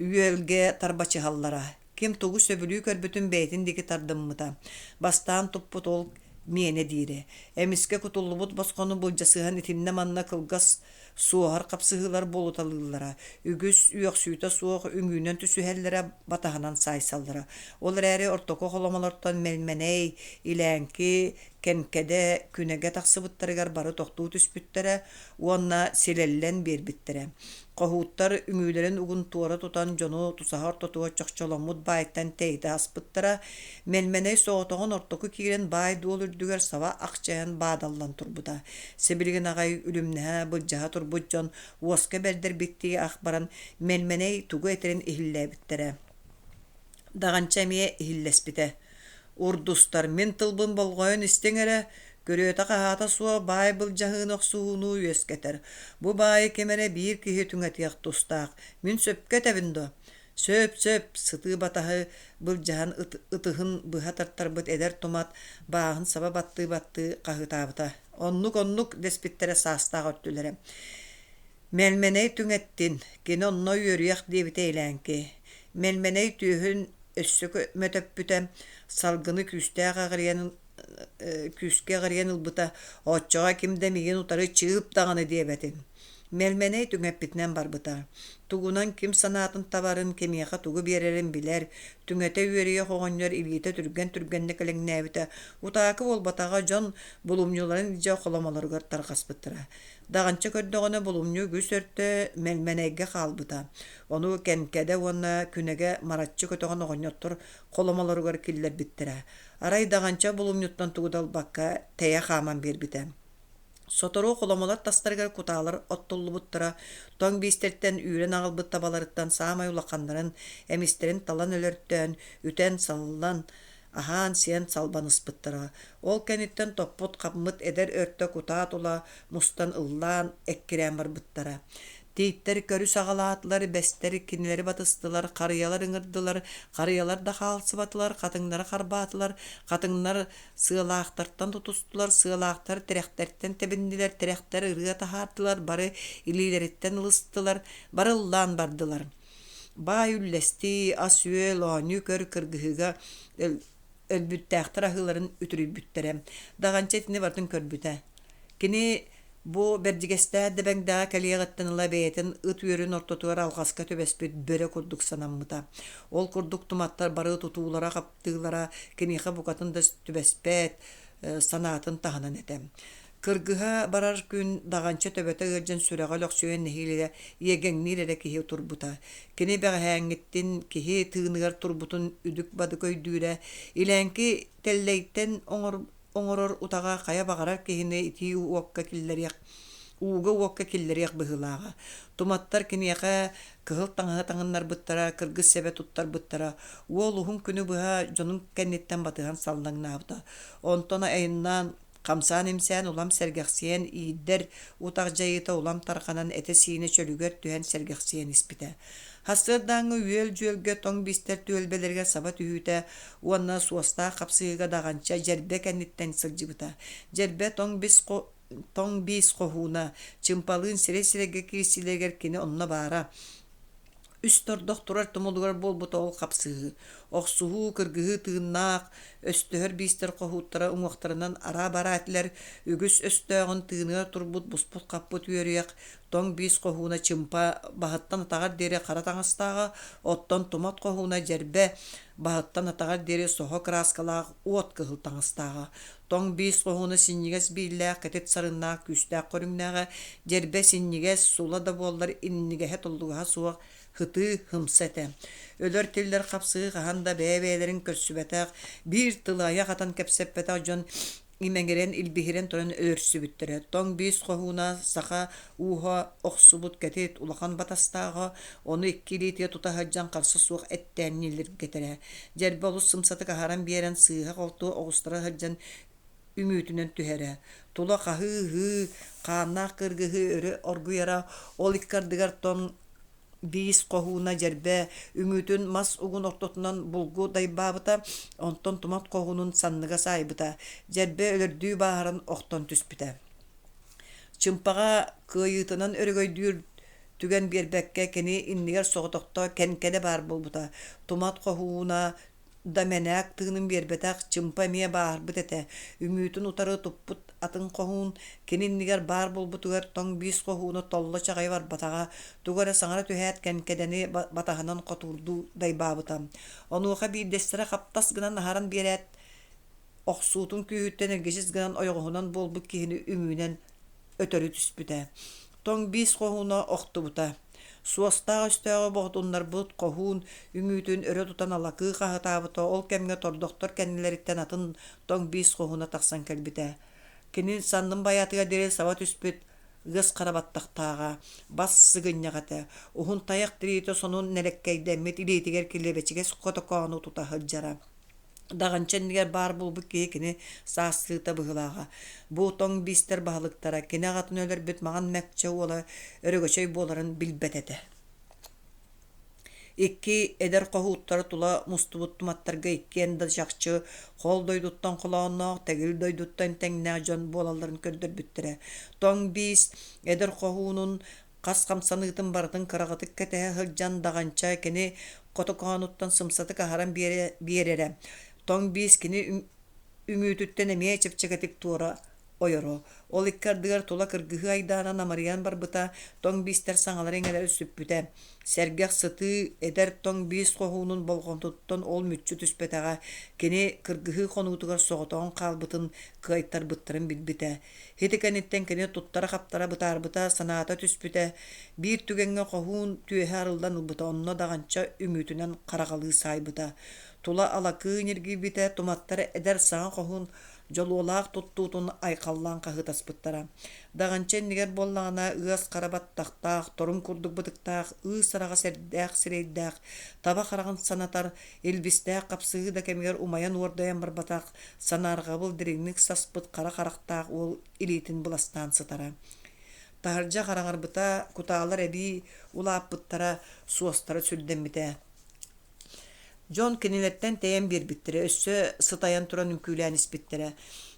үөлгэ тарбачыһаллара. Ким тугу сөбүлүү көрбүтүн бэйэтин диэки тардыммыта. Бастаан туппут ол миэнэ диирэ. Эмискэ кутуллубут босхону былдьасыһан итиннэ-манна кылгас суоһар хапсыһыылар буолуталыыллара. Үгүс үөхсүүтэ суох үҥүүнэн түсүһэллэрэ, батаһынан саайсаллара. Ол эрээри ортоку холомолортон Мэлмэнэй, Илээҥки, Кэнкэдэ, Күнэгэ тахсыбыттарыгар бары тохтуу түспүттэрэ уонна силэллэн биэрбиттэрэ. Хоһууттар үҥүүлэрин угун туора тутан дьону тусаһа ортотугар чохчоломмут баайтан тэйитэ аспыттара, Мэлмэнэй соҕотоҕун ортоку киирэн баай-дуол үрдүгэр саба ахчайан баадаллан турбута. Сибилигин аҕай үлүмнэһэ, былдьаһа турбут дьон уоска бэрдэрбиттии ах баран Мэлмэнэй тугу этэрин иһиллээбиттэрэ. Даҕанча эмиэ иһиллэспитэ: «Урдустар, мин тылбын болҕойон истиҥ эрэ, күрүөтэ-хаһаата суох баай былдьаһыыны охсуһууну үөскэтэр. Бу баайы ким эрэ биир киһи түҥэтиэх тустаах. Мин сөпкө этэбин дуо?» «Сөп, сөп», сытыы батаһы былдьаһан ытыһын быһа тартарбыт эдэр тумат бааһын саба баттыы-баттыы хаһыытаабыта. «Оннук, оннук», дэспиттэрэ саастаах өттүлэрэ. Мэлмэнэй түҥэттин, кини онно үөрүйэх диэбитэ Илээҥки. Мэлмэнэй түөһүн өссө мөтөппүтэ, салгыны күүстээх эҕирийэн күүскэ эҕирийэн ылбыта, оччоҕо ким да миигин утары чыып даҕаны диэбэтин. Мэлмэнэй түҥэппитинэн барбыта. Тугунан ким санаатын табарын, кимиэхэ тугу биэрэрин билэр, түҥэтэ үөрүйэх оҕонньор илиитэ түргэн-түргэнник элэҥнээбитэ, утаакы буолбатаҕа дьон булумньуларын илдьэ холомолоругар тарҕаспыттара. Даҕанча көрдөҕүнэ булумньу үгүс өртө Мэлмэнэйгэ хаалбыта. Ону Кэнкэдэ уонна Күнэгэ мараччы көтөҕөн оҕонньоттор холомолоругар киллэрбиттэрэ. Арай Даҕанча булумньуттан тугу да ылбакка тэйэ хааман биэрбитэ. Сотору холомолор тастарыгар кутаалар оттуллубуттара, тоҥ биистэртэн үүрэн аҕалбыт табаларыттан саамай улаханнарын, эмистэрин талан өлөртөөн, үтэн, саллан, аһаан-сиэн салбаныспыттара. Ол кэнниттэн топпут-хапмыт эдэр өртө кутаа тула мустан ыллаан, эккирээн барбыттара. Тииттэр көрү саҕалаатылар, бэстэр кинилэри батыстылар, харыйалар ыҥырдылар, харыйалар да хаалсыбатылар, хатыҥнары харбаатылар, хатыҥнар сыалаахтартан тутустулар, сыалаахтар тирэхтэртэн тэбиннилэр, тирэхтэр ырыа таһаардылар, бары илиилэриттэн ылыстылар, бары ыллаан бардылар. Баай үллэстии, ас-үөл, оонньуу-көр кыргыһыыга өлбүттээхтэр аһыыларын үтүрүйбүттэрэ. Даҕанча итини барытын көрбүтэ. Кини бу Бэрдьигэстээх Дэбэҥдэҕэ кэлиэҕиттэн ыла бэйэтин ыт үөрүн ортотугар алҕаска түбэспит бөрө курдук санаммыта. Ол курдук туматтар бары тутуулара-хаптыылара киниэхэ букатын да түбэспэт, санаатын таһынан этэ. Кыргыһа барар күн Даҕанча төбөтө ыалдьан сүрэҕэ өлөхсүйэн нэһиилэ иэгэҥниир эрэ киһи турбута. Кини бэҕэһээҥҥиттэн киһи тыыныгар турбутун үдүк-бадык өйдүүрэ, Илээҥки тэллэйтэн оҥорор утаҕа хайа баҕарар киһини итии уокка киллэриэх ууга-уокка киллэриэх быһыылааҕа. Туматтар киниэхэ кыһыл таҥаһы таҥыннарбыттара, кыргыс сэбэ туттарбыттара. Уол уһун күнү быһа дьонун кэнниттэн батыһан саллаҥнаабыта. Онтон айаннаан Хамсаан-имсээн улам сэргэхсийэн иирдэр утах дьайыыта улам тарҕанан этэ-сиинэ чөлүгэр түһэн сэргэхсийэн испитэ. Сарсыардааҥҥы үөл-дьүөлгэ тоҥ биистэр түөлбэлэригэр саба түһүүтэ уонна суостаах хапсыһыыга Даҕанча Дьэрбэ кэнниттэн сылдьыбыта. Дьэрбэ тоҥ бис тоҥ биис хоһууна, чымпалыын сирэй-сирэйгэ киирсиилэригэр кини онно баара. Үс тордох турар тумулугар буолбута ол хапсыһыы, охсуһуу, кыргыһыы тыыннаах, өстөһөр биистэр хоһууттара уҥуохтарынан араа-бараа этилэр, үгүс өстөөҕүн тыыныгар турбут буспут-хаппыт үөрүйэх, тоҥ биис хоһууна чымпа баһыттан атаҕар диэри хара таҥастааҕа, оттон тумат хоһууна дьэрбэ баһыттан атаҕар диэри соһо кырааскалаах уот кыһыл таҥастааҕа. Тоҥ биис хоһууна синньигэс бииллээх, кэтит сарыннаах, күүстээх көрүҥнээҕэ, дьэрбэ синньигэс, сула да буоллар иннигэһэ-толлугаһа суох һытыы һымса этэ. Өлөр-тиллэр хапсыһыы хаһан да бэйэ-бэйэлэрин көрсүбэтэх, биир тылы айах атан кэпсэппэтэх дьон имэҥирэн, илбиһирэн туран өлөрсүбүттэрэ. Тоҥ биис хоһууна саха ууһа охсубут кэтит улахан батастааҕа, ону икки илиитигэр тута сылдьан харса суох эттээн ньилиргэтэрэ. Дьэрбэ олус сымсатык аһаран биэрэн сыыһа-холту оҕустара сылдьан үҥүүтүнэн түһэрэ. Тула хаһыы-ыһыы, хааннаах кыргыһыы өрө оргуйара, ол икки ардыгар тоҥ биис хоһууна дьэрбэ үҥүүтүн мас угун ортотунан булгу дайбаабыта, онтон тумат хоһуунун санныга саайбыта, дьэрбэ өлөрдүү бааһыран охтон түспүтэ. Чымпаҕа кыайыытынан өрөгөйдүүр түгэн биэрбэккэ кини иннигэр соҕотохто кэнкэлэ баар буолбута. Тумат хоһууна да мэнээк тыынын биэрбэтэх Чымпа эмиэ бааһырбыт этэ. Үҥүүтүн утары туппут атын хоһуун кини иннигэр баар буолбутугар тоҥ биис хоһууна толло чаҕыйа барбатаҕа, тугу эрэ саҥара түһээт кэнкэдэни батаһынан хотуурдуу дайбаабыта. Онуоха биирдэстэрэ хаптас гынан аһаран биэрээт, охсуутун күүһүттэн эргичис гынан ойоҕоһунан буолбут киһини үҥүүнэн өтөрү түспүтэ. Тоҥ биис хоһууна охтубута. Суостаах өстөөҕү боҕутуннарбыт хоһуун үҥүүтүн өрө тутан алакыы хаһытаабыта, ол кэмҥэ тордохтор кэннилэриттэн атын тоҥ биис хоһууна тахсан кэлбитэ. Кини саннын байаатыгар диэри саба түспүт ыас хара баттахтааҕа, бас сыгынньах этэ, уһун тайах тириитэ сонун нэлэккэйдэммит илиитигэр килэбэчигэс хотокоону тута сылдьара. Даҕанча иннигэр баар буолбут киһи кини саастыыта быһыылааҕа. Бу тоҥ биистэр баһылыктара кини аҕатын өлөрбүт маҥан мэкчэ уола Өрөгөчөй буоларын билбэт этэ. Икки эдэр хоһууттара тула мустубут туматтарга иккиэн да чахчы хол дойдуттан холоонноох, тэгил дойдуттан тэҥнээх дьон буолалларын көрдөрбүттэрэ. Тоҥ биис эдэр хоһуунун Хас хамсаныытын барытын кыраҕытык кэтэһэ сылдьан Даҕанча кини хотокоонуттан сымсатык аһаран биэрэрэ, тоҥ биис кини үҥүүтүттэн эмиэ чэпчэкитик туора ойоро. Ол икки ардыгар тула кыргыһыы айдаана намырыйан барбыта, тоҥ биистэр саҥалара-иҥэлэрэ сүппүтэ. Сэргэх сытыы, эдэр тоҥ биис хоһуунун болҕомтотуттан ол мүччү түспэтэҕэ, кини кыргыһыы хонуутугар соҕотоҕун хаалбытын, кыайтарбыттарын билбитэ. Ити кэнниттэн кини туттара-хаптара бытаарбыта, санаата түспүтэ. Биир түгэҥҥэ хоһуун түөһэ арыллан ылбыта, онно даҕанча үҥүүтүнэн хараҕалыы саайбыта. Тула алакыы ньиргийбитэ, туматтар эдэр саҥа хоһуун дьолуолаах туттуутун айхаллаан хаһыытаспыттара. Даҕанча иннигэр буоллаҕына, ыас хара баттахтаах, торум курдук бытыктаах, ыыс араҕас эрдээх сирэйдээх, таба хараҕын санатар, илбистээх хапсыһыы да кэмигэр умайан уордайан барбатах, санаарҕабыл дириҥник саспыт хара харахтаах уол илиитин быластаан сытара. Таһырдьа хараҥарбыта, кутаалар эбии улааппыттара, суостара сүрдэммитэ. Дьон кинилэртэн тэйэн биэрбиттэрэ, өссө сытайан туран үҥкүүлээн испиттэрэ.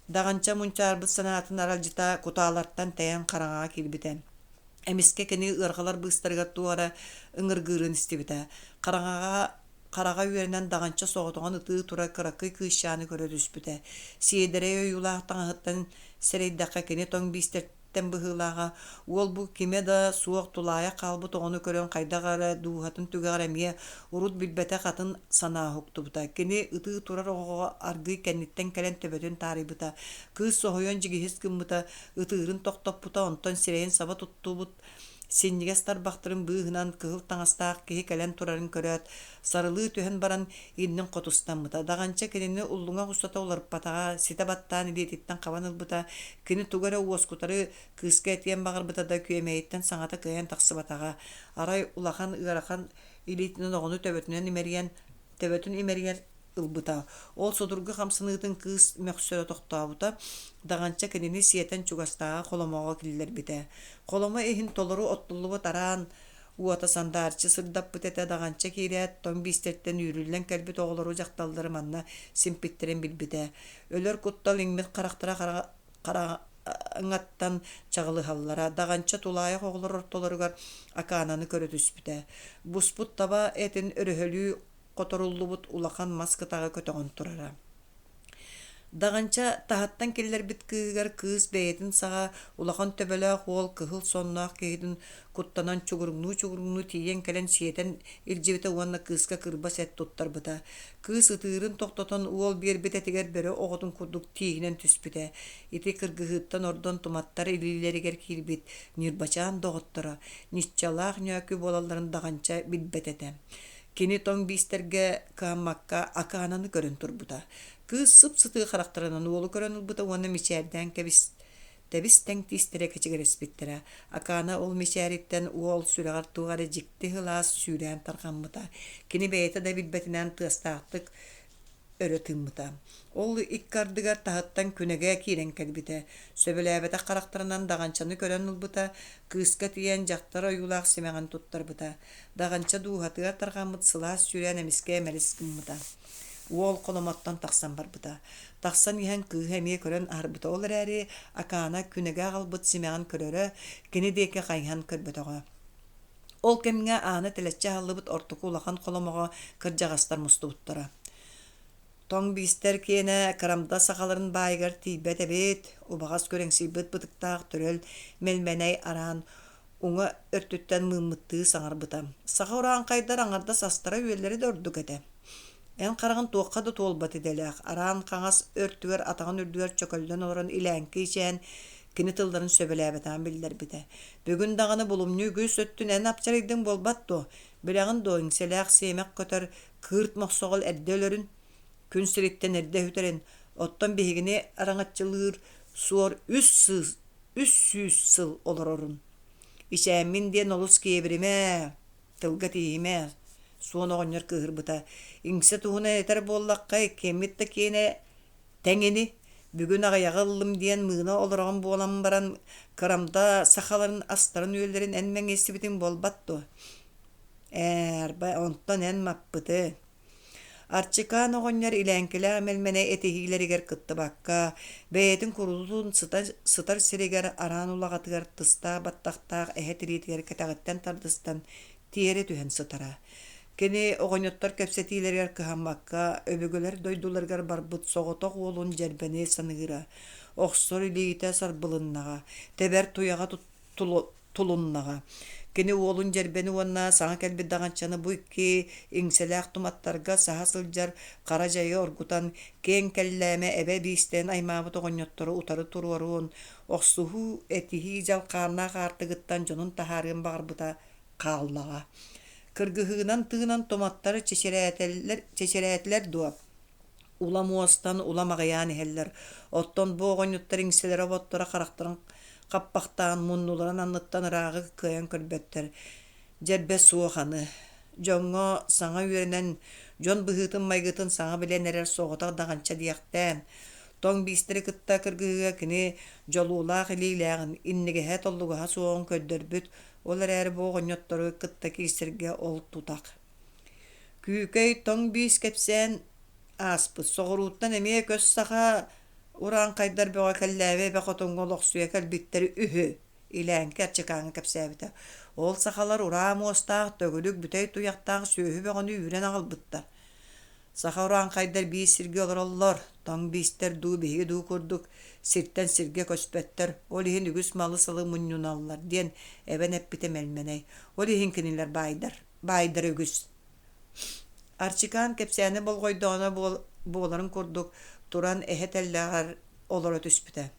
Даҕанча мунчаарбыт санаатын аралдьыта кутаалартан тэйэн хараҥаҕа киирбитэ. Эмискэ кини ыарҕалар быыстарыгар туох эрэ ыҥыргыырын истибитэ. Хараҥаҕа хараҕа үөрэнэн даҕанча соҕотоҕун ытыы турар кыракый кыысчааны көрө түспүтэ. Сиэдэрэй ойуулаах таҥаһыттан сэрэйдэххэ кини тоҥ биистэртэн быһыылааҕа. Уол бу кимэ да суох тулаайах хаалбыт оҕону көрөн хайдах эрэ дууһатын түгэҕэр эмиэ урут билбэтэх атын санаа уһуктубута. Кини ытыы турар оҕоҕо аргыый кэнниттэн кэлэн төбөтүн таарыйбыта. Кыыс соһуйан дьигиһис гыммыта, ытыырын тохтоппута, онтон сирэйин саба туттубут синньигэс тарбахтарын быыһынан кыһыл таҥастаах киһи кэлэн турарын көрөөт, сарылыы түһэн баран иннин хоту ыстаммыта. Даҕанча кинини уллуҥах устата уларыппатаҕа, ситэ баттаан илиититтэн хабан ылбыта, кини тугу эрэ уоскутары кыыска этиэн баҕарбыта да күөмэйиттэн саҥата кыайан тахсыбатаҕа. Арай улахан ыарахан илиитинэн оҕону төбөтүнэн имэрийэн төбөтүн имэрийэн ылбыта. Ол судургу хамсаныытын кыыс мөхсөрө тохтообута, Даҕанча кинини сиэтэн чугастааҕы холомоҕо киллэрбитэ. Холомо иһин толору оттуллубут араан уота сандаарчы сырдаппыт этэ Даҕанча киирээт, тоҥ биистэртэн үүрүллэн кэлбит оҕолору, дьахталлары манна симпиттэрин билбитэ. Өлөр куттал иҥмит харахтара араҥаттан чаҕылыһаллара. Даҕанча тулаайах оҕолор ортолоругар Акаананы көрө түспүтэ. Буспут таба этин өрөһөлүү хоторуллубут улахан мас кытаҕы көтөҕөн турара. Даҕанча таһыттан киллэрбит кыыһыгар кыыс бэйэтин саҕа улахан төбөлөөх уол кыһыл сонноох киһитин куттанан чугуруҥнуу-чугуруҥнуу тиийэн кэлэн сиэтэн илдьибитэ уонна кыыска кырбас эт туттарбыта. Кыыс ытыырын тохтотон уол биэрбит этигэр бөрө оҕотун курдук тииһинэн түспүтэ. Ити кыргыһыыттан ордон туматтар илиилэригэр киирбит Ньырбачаан доҕотторо Ниччалаах ньөөкү буолалларын Даҕанча билбэт этэ. Кини тоҥ биистэргэ кыһаммакка Акаананы көрөн турбута. Кыыс сып-сытыы харахтарынан уолу көрөн ылбыта уонна мичээрдээн кэбис тэбис-тэҥ тиистэрэ кэчигирэспиттэрэ. Акаана ол мичээриттэн уол сүрэҕэр туох эрэ дьикти сылаас сүүрээн тарҕаммыта. Кини бэйэтэ да билбэтинэн тыастаахтык өрө тыыммыта. Ол икки ардыгар таһыттан күнэгэ киирэн кэлбитэ. Сөбүлээбэтэх харахтарынан Даҕанчаны көрөн ылбыта, кыыска тиийэн дьахтар ойуулаах симэҕин туттарбыта. Даҕанча дууһатыгар тарҕаммыт сылаас сүүрээн эмискэ мэлис гыммыта. Уол холомоттон тахсан барбыта. Тахсан иһэн кыыһы эмиэ көрөн аһарбыта. Ол эрээри Акаана күнэгэ аҕалбыт симэҕин көрөрө, кини диэки хайыһан көрбөтөҕө. Ол кэмҥэ аана тэлэччи аһыллыбыт ортоку улахан холомоҕо кырдьаҕастар мустубуттара. Тоҥ биистэр киэнэ Кырамда сахаларын баайыгар тиийбэт эбит, убаҕас күрэҥсийбит бытыктаах төрөл мэлмэнэй араан уҥа өртүттэн мыыммыттыы саҥарбыта. Саха урааҥхайдар аҥардас астара-үөллэрэ да ордук этэ. Эн хараҕын туохха да туолбат идэлээх, араан хаҥас өртүгэр атаҕын үрдүгэр чөкөллөн олорон илээҥки ичээн кини тылларын сөбүлээбэтэҕин биллэрбитэ. Бүгүн даҕаны булумньу үгүс өттүн эн апчарыйдыҥ буолбат дуо? Билэҕин дуо, иҥсэлээх сиэмэх көтөр кыырт мохсоҕол эрдэ өлөрүн, күн сириттэн эрдэ сүтэрин, оттон биһигини араҥаччылыыр суор үс сыыс 300 сыл олорорун. Ичээммин диэн олус киэбиримэ, тылга тииһимэ, суон оҕонньор кыыһырбыта. Иҥсэ туһунан этэр буоллахха, иккиэммит да киэнэ тэҥ ини. Бүгүн аҕыйаҕы ыллым диэн мыына олороҕун буолан баран, кырамда сахаларын астарын-үөллэрин эн мэҥиэстибитиҥ буолбат дуо? Ээ, арба, онтон эн маппыты. Арчикаан оҕонньор илээҥкилээх мэлмэнэ этиһиилэригэр кыттыбакка, бэйэтин курутун сытар сиригэр араан улаҕатыгар тыстаах баттахтаах эһэ тириитигэр кэтэҕиттэн тардыстан тиэрэ түһэн сытара. Кини оҕонньоттор кэпсэтиилэригэр кыһаммакка, өбүгэлэр дойдуларыгар барбыт соҕотох уолун Дьэрбэни саныыра, охсор илиитэ сарбылыннаҕа, тэбэр туйаҕа тулуннаҕа. Кини уолун Дьэрбэни уонна саҥа кэлбит Даҕанчаны бу икки иҥсэлээх туматтарга саһа сылдьар хара дьайы оргутан, киэҥ кэллээмэ эбэ биистэн аймаабыт оҕонньоттору утары туруоруон, охсуһуу, этиһии дьалхааннаах аартыгыттан дьонун таһаарыан баҕарбыта хааллаҕа. Кыргыһыынан тыынан туматтар чэчирээтилэр дуо? Улам уостан, улам аҕыйаан иһэллэр. Оттон бу оҕонньоттор иҥсэлэрэ-оботторо харахтарын хаппахтаан, муннуларын анныттан ырааҕы кыайан көрбөттөр. Дьэрбэ суох аны. Дьоҥҥо саҥа үөрэнэн, дьон быһыытын-майгытын саҥа билэн эрэр соҕотох даҕанча диэхтээн, тоҥ биистэри кытта кыргыһыыга кини дьолуолаах илиилээҕин, иннигэһэ-толлугаһа суоҕун көрдөрбүт, ол эрээри бу оҕонньоттору кытта киирсэргэ ол тутах. Күүкэй тоҥ биис кэпсээн ааспыт, соҕурууттан эмиэ көс саха урааҥхайдар бөҕө кэллээбэ эбэ хотуҥҥа олохсуйа кэлбиттэр үһү, Илээҥки Арчикааҥҥа кэпсээбитэ. Ол сахалар ураа муостаах, төгүрүк бүтэй туйахтаах сүөһү бөҕөнү үүрэн аҕалбыттар. Саха урааҥхайдар биир сиргэ олороллор, тоҥ биистэр дуу, биһиги дуу курдук сиртэн сиргэ көспөттөр, ол иһин үгүс малы-салы мунньуналлар диэн эбэн эппитэ Мэлмэнэй. Ол иһин кинилэр баайдар баайдара үгүс. Арчикаан кэпсээни болҕойдоҕуна буоларын курдук туран эһэ тэллэҕэр олоро түспүтэ.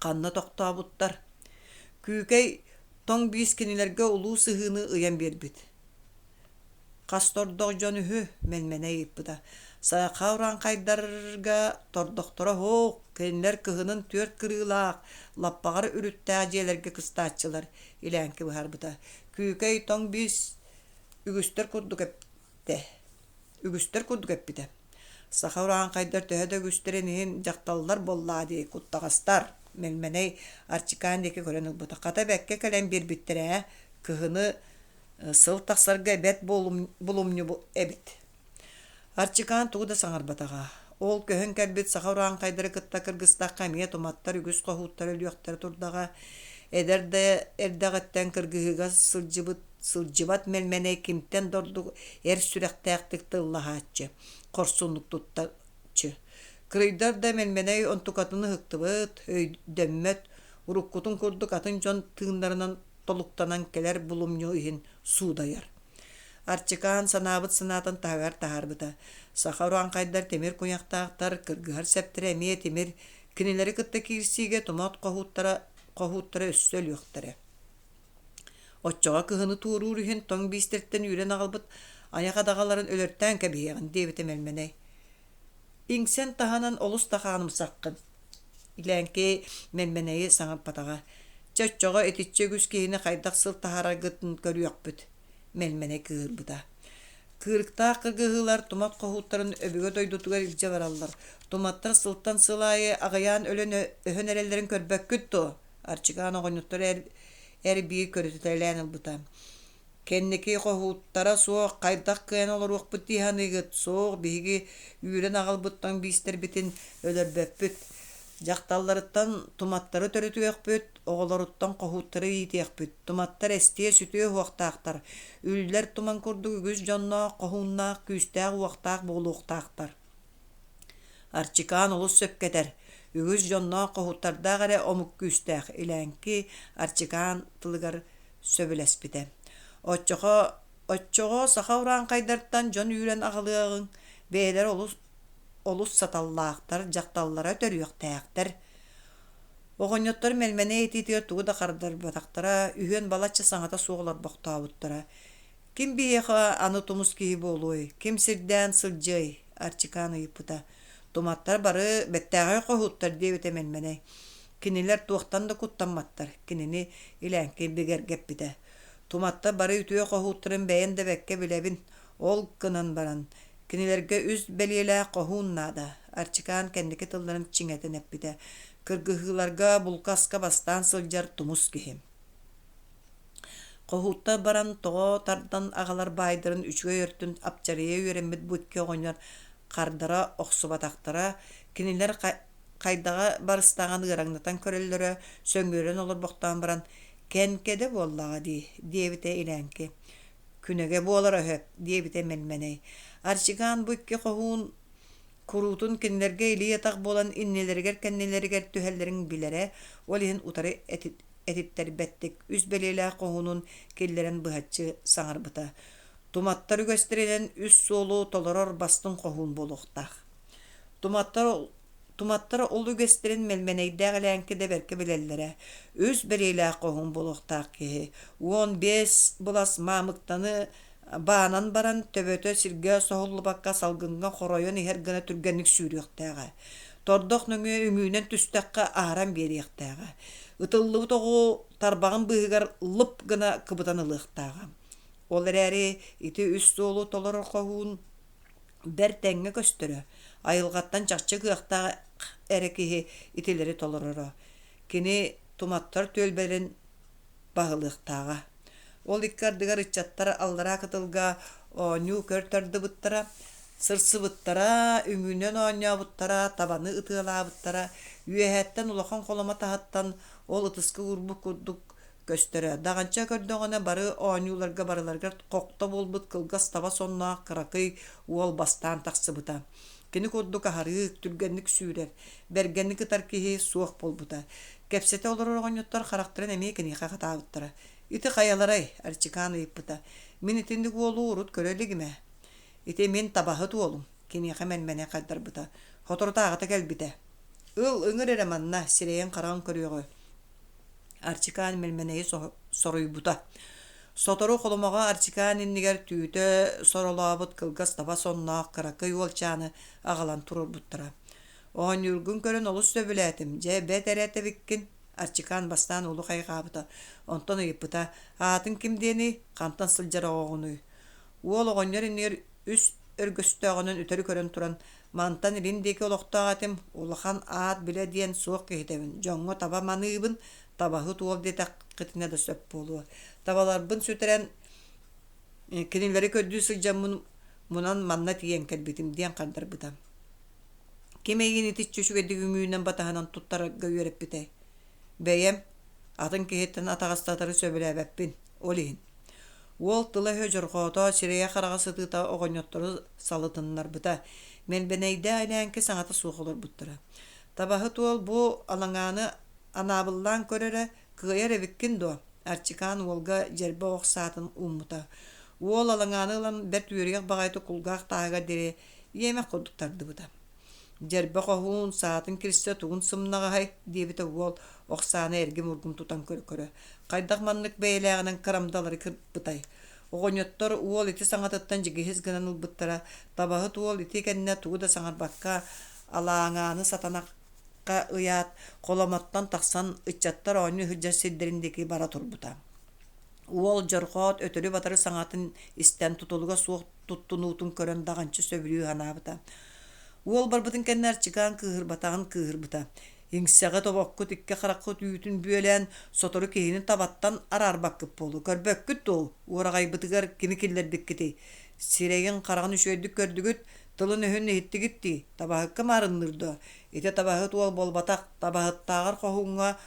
Ханна тохтообуттар? Күүкэй тоҥ биис кинилэргэ улуу сыһыыны ыйан биэрбит. Хас тордох дьон үһү? Мэлмэнэ ыйыппыта. Саха урааҥхайдарга тордохторо оһох, кинилэр кыһынын түөрт кырыылаах, лаппаҕар үрүттээх дьиэлэргэ кыстааччылар, Илээҥки быһаарбыта. Күүкэй тоҥ биис үгүстэр курдук эптэ үгүстэр курдук эппитэ. Саха урааҥхайдар төһө да үгүстэрин иһин дьахталлар буоллаа дии куттаҕастар, Мэлмэнэй Арчикаан диэки көрөн ылбыта. Хата бэккэ кэлэн биэрбиттэрэ ээ, кыһыны сыл тахсарга бэрт булумньу эбит. Арчикаан тугу да саҥарбатаҕа. Ол көһөн кэлбит саха урааҥхайдары кытта кыргыстахха эмиэ туматтар үгүс хоһууттар өлүөхтэрэ турдаҕа. Эдэр да эрдэҕиттэн кыргыһыыга сылдьыбыт сылдьыбат Мэлмэнэй кимтэн да ордук эр сүрэхтээхтик тыллаһааччы, хорсуннук туттааччы. Кырыйдар да Мэлмэнэй онтукатын ыһыктыбыт, өйдөммөт, уруккутун курдук атын дьон тыыннарынан толуктанан кэлэр булумньу иһин суудайар. Арчикаан санаабыт санаатын таһыгар таһаарбыта. Саха урааҥхайдар тимир куйахтаахтар, кыргыһар сэптэрэ эмиэ тимир, кинилэри кытта киирсиигэ тумат хоһууттара, хоһууттара өссө өлүөхтэрэ. Оччоҕо кыһыны туоруур иһин тоҥ биистэртэн үүрэн аҕалбыт айах адаҕаларын өлөртөөн кэбиһиэҕин диэбитэ Мэлмэнэй. Иҥсэн таһынан олус да хаанымсаххын. Илээҥки Мэлмэнэйи саҥарбатаҕа. Чэ оччоҕо итиччэ үгүс киһини хайдах сыл таһаараргытын көрүөхпүт, Мэлмэнэй кыыһырбыта. Кыырыктаах кыргыһыылар тумат хоһууттарын өбүгэ дойдутугар илдьэ бараллар. Туматтар сылтан сыл аайы аҕыйаан өлөн өһөн эрэллэрин көрбөккүт дуо? Арчикаан оҕонньоттор эр, эр биир көрүтэлээн ылбыта. Кэнники хоһууттара суох хайдах кыайан олоруохпут дии саныыгыт? Суох, биһиги үүрэн аҕалбыт тоҥ биистэрбитин өлөрбөппүт. Дьахталларыттан туматтары төрүтүөхпүт, оҕолоруттан хоһууттары иитиэхпит. Туматтар эстиэ-сүтүө уһуохтаахтар. Үллэр туман курдук үгүс дьонноох, хоһууннаах, күүстээх уохтаах буолуохтаахтар. Арчикаан олус сөпкө этэр. Үгүс дьонноох хоһууттардаах эрэ омук күүстээх, Илээҥки Арчикаан тылыгар сөбүлэспитэ. Оччоҕо, оччоҕо саха урааҥхайдартан дьон үүрэн аҕалыаҕыҥ, бэйэлэрэ олус, олус саталлаахтар, дьахталлара төрүөхтээхтэр. Оҕонньоттор Мэлмэнэй этиитигэр тугу да хардарбатахтара, үһүөн балачча саҥата суох олорбохтообуттара. Ким биһиэхэ аны тумус киһи буолуой, ким сирдээн сылдьыай? Арчикаан ыйыппыта. Туматтар бары бэттээҕэй хоһууттар диэбитэ Мэлмэнэй. Кинилэр туохтан да куттамматтар, кинини Илээҥки бигэргэппитэ. Туматтар бары үтүө хоһууттарын бэйэм да бэккэ билэбин, ол гынан баран, кинилэргэ үс бэлиэлээх хоһуун наада, Арчикаан кэнники тылларын чиҥэтэн эппитэ. Кыргыһыыларга булка-аска бастаан сылдьар тумус киһи. Хоһууттар баран тоҕо тардан аҕалар баайдарын үчүгэй өртүн апчарыйа үөрэммит бу икки оҕонньор хардара охсубатахтара, кинилэр хайдаҕа барыстаҕын ыараҥнатан көрөллөрө, сөҥүөрэн олорбохтоон баран «Кэнкэдэ буоллаҕа дии» диэбитэ Илээҥки. «Күнэгэ буолара үһү» диэбитэ Мэлмэнэй. Арчикаан бу икки хоһуун куруутун кинилэргэ илии-атах буолан иннилэригэр-кэннилэригэр түһэллэрин билэрэ, ол иһин утары этиттэрбэттик үс бэлиэлээх хоһуунун киллэрэн быһаччы саҥарбыта. Туматтар үгэстэринэн үс суолу толорор бастыҥ хоһуун буолуохтаах. Туматтар Туматтар ол үгэстэрин Мэлмэнэйдээх Элээҥки да бэркэ билэллэрэ. Үс бэлиэлээх хоһуун буолуохтаах киһи 15 былас маамыктаны баанан баран, төбөтө сиргэ соһуллубакка салгыҥҥа хоройон иһэр гына түргэнник сүүрүөхтээҕэ. Тордох нөҥүө үҥүүнэн түстэххэ аһаран биэриэхтээҕэ. Ытыллыбыт оҕу тарбаҕын быыһыгар лып гына кыбытан ылыахтааҕа. Ол эрээри ити үс суолу толорор хоһуун бэрт тэҥҥэ көстөрө, айылҕаттан чахчы кыахтаах эрэ киһи итилэри толороро. Кини туматтар түөлбэлэрин баһылыахтааҕа. Ол икки ардыгар ыччаттар аллараа кытылга оонньуу-көр тардыбыттара, сырсыбыттара, үҥүүнэн оонньообуттара, табаны ытыалаабыттара, үөһэттэн улахан холомо таһыттан ол ытыска уурбут курдук көстөрө. Даҕанча көрдөҕүнэ бары оонньууларга барыларыгар хохто буолбут кылгас таба сонноох кыракый уол бастаан тахсыбыта. Кини курдук аһарыы, түргэнник сүүрэр, бэргэнник ытар киһи суох буолбута. Кэпсэтэ олорор оҕонньоттор харахтарын эмиэ киниэхэ хатаабыттара. «Ити хайаларай?» Арчикаан ыйыппыта. «Мин итинник уолу урут көрө илигим ээ. Ити мин табаһыт уолум», киниэхэ мэнмэнэ хардарбыта. Соторутааҕыта кэлбитэ. «Ыл, ыҥыр эрэ манна, сирэйин-хараҕын көрүөҕү» Арчикаан Мэлмэнэйи соруйбута. Сотору холомоҕо Арчикаан иннигэр түүтэ соролообут кылгас таба сонноох кыракый уолчааны аҕалан туруорбуттара. «Оонньуургун көрөн олус сөбүлээтим, дьэ бэт эрэ этэбиккин» Арчикаан бастаан уолу хайҕаабыта, онтон ыйыппыта: «Аатыҥ ким диэний, хантан сылдьар оҕоҕунуй?» Уол оҕонньор иннигэр үс өргөстөөҕүнэн өтөрү көрөн туран, «Мантан илин диэки олохтоох этим, улахан аат билэ диэн суох киһитэбин, дьоҥҥо таба маныыбын, табаһыт уол диэтэххитинэ да сөп буолуо. Табаларбын сүтэрэн кинилэри көрдүү сылдьаммын мунан манна тиийэн кэлбитим» диэн хардарбыта. Ким эйигин итиччэ үчүгэйдик үҥүүнэн батаһынан туттарарга үөрэппитэй? Бэйэм атын киһиттэн атаҕастатары сөбүлээбэппин, ол иһин. Уол тыла-өһө дьорҕоото, сирэйэ-хараҕа сытыыта оҕонньоттору салытыннарбыта. Мэлбэнэйдээх Илээҥки саҥата суох олорбуттара. Табаһыт уол бу алаҥааны анаабыллаан көр эрэ, кыайар эбиккин дуо? Арчикаан уолга дьэрбэ ох саатын ууммута. Уол алаҥааны ылан бэрт үөрүйэх баҕайытык кулгаах тааһыгар диэри иэмэх курдук тардыбыта. Дьэрбэ хоһуун, саатын кирсэ тугун сымнаҕаһай, диэбитэ уол ох сааны эргим-ургум тутан көрө-көрө. Хайдах маннык бэйэлээҕинэн кырамдалары кырпытай? Оҕонньоттор уол ити саҥатыттан дьигиһис гынан ылбыттара, табаһыт уол ити кэннэ тугу да саҥарбакка, алааҥааны сатанахха ыйаат, холомоттон тахсан ыччаттар оонньуу сылдьар сирдэрин диэки бара турбута. Уол дьорҕоот өтөрү-батары саҥатын истэн тутулуга суох туттунуутун көрөн даҕанчы сөбүлүү санаабыта. Уол барбытын кэннэ Арчикаан кыыһырбатаҕын кыыһырбыта. Иҥсэҕит обоккут икки хараххыт үүтүн бүөлээн, сотору киһини табаттан араарбаккыт буолуо. Көрбөккүт дуо, уораҕайбытыгар кими киллэрбиккитий? Сирэйин-хараҕын үчүгэйдик көрдүгүт, тылын-өһүн иһиттигит дии, табаһыкка маарынныыр дуо? Ити табаһыт уол буолбатах, табаһыттааҕар хоһууҥҥа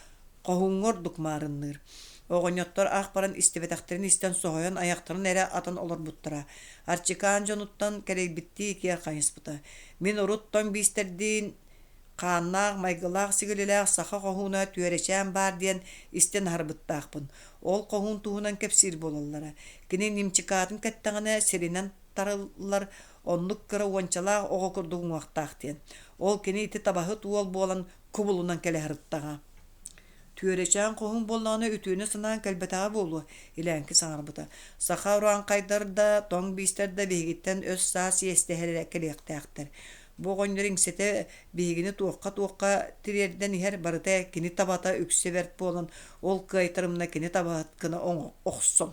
Хоһууҥҥа ордук маарынныыр. Оҕонньоттор ах баран истибэтэхтэрин истэн соһуйан айахтарын эрэ атан олорбуттара. Арчикаан дьонуттан кэлэйбиттии киэр хайыспыта. Мин урут тоҥ биистэрдиин хааннаах, майгылаах-сигилилээх саха хоһууна Түөрэчээн баар диэн истэн аһарбыттаахпын. Ол хоһуун туһунан кэпсиир буолаллара. Кини нимчикаатын кэттэҕинэ сиринэн тарыллар, оннук кыра уончалаах оҕо курдук уҥуохтаах диэн. Ол кини ити табаһыт уол буолан кубулунан кэлэ сырыттаҕа. Түөрэчээн хоһуун буоллаҕына үтүөнү санаан кэлбэтэҕэ буолуо, Илээҥки саҥарбыта. Саха урааҥхайдар да, тоҥ биистэр да биһигиттэн өс-саас иэстэһэр эрэ кэлиэхтээхтэр. Бу оҕонньор иҥсэтэ биһигини туохха-туохха тириэрдэн иһэр барыта кини табата үксэ бэрт буолан, ол кыайтарымна кини табаһыт гына охсон.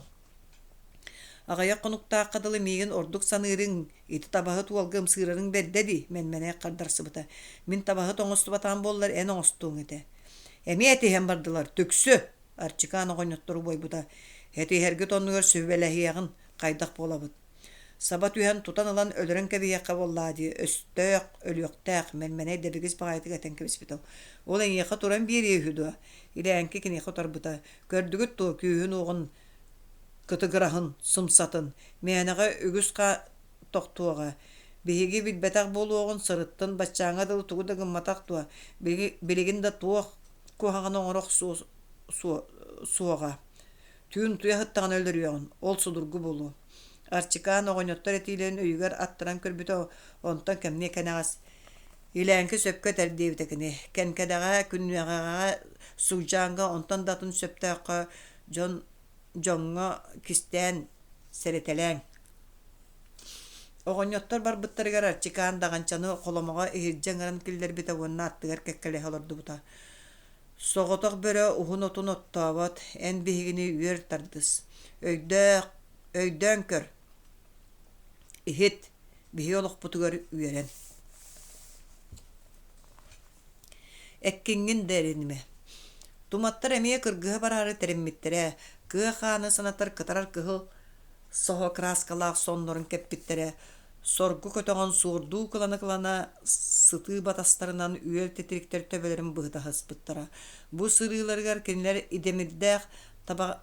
Аҕыйах хонуктаахха дылы миигин ордук саныырыҥ, ити табаһыт уолга ымсыырарыҥ бэрдэ дии, Мэнмэнэй хардарсыбыта. Мин табаһыт оҥостубатаҕым буоллар эн оҥостуоҥ этэ. Эмиэ этиһэн бардылар, түксү! Арчикаан оҕонньоттору буойбута. Этиһэргит оннугар сүбэлэһиэҕин, хайдах буолабыт? Саба түһэн тутан ылан өлөрөн кэбиһиэххэ буоллаа дии, өстөөх, өлүөхтээх, Мэнмэнэй дэбигис баҕайытык этэн кэбиспитэ. Ол эйиэхэ туран биэриэ үһү дуо? Илээҥки киниэхэ утарбыта. Көрдүгүт дуо, күүһүн-уоҕун кытыгыраһын, сымсатын, мээнэҕэ үгүс тохтуоҕа. Биһиги билбэтэх буолуоҕун сырыттын, баччааҥҥа дылы тугу да гымматах дуо, билигин да туох куһаҕаны оҥоро охсуо суоҕа. Түүн утуйа сыттаҕына өлөрүөҕүн, ол судургу буолуо. Арчикаан оҕонньоттор этиилэрин өйүгэр аттаран көрбүтэ, онтон кэмниэ кэнэҕэс Илээҥки сөпкө этэр диэбитэ кини. Кэнкэдэҕэ, күннүөҕэҕэ, Сугдьааҥҥа онтон да атын сөптөөххө дьон дьоҥҥо кистээн сэрэтэлээҥ. Оҕонньоттор барбыттарыгар Арчикаан Даҕанчаны холомоҕо иһирдьэ ыҥыран киллэрбитэ уонна аттыгар кэккэлэһэ олордубута. Соҕотох бөрө уһун отун оттообот, эн биһигини үөр тардыс. Өйдөөх, өйдөөн көр, иһит, биһиги олохпутугар үөрэн. Эккиҥҥин да эрэнимэ. Туматтар эмиэ кыргыһа бараары тэриммиттэрэ, кыа хааны санатар кытарар кыһыл соһо кырааскалаах соннорун кэппиттэрэ, соргу көтөҕөн суордуу кылана-кылана сытыы батастарынан үөл титириктэр төбөлөрүн быһыта сыспыттара. Бу сырыыларыгар кинилэр идэмирдээх таба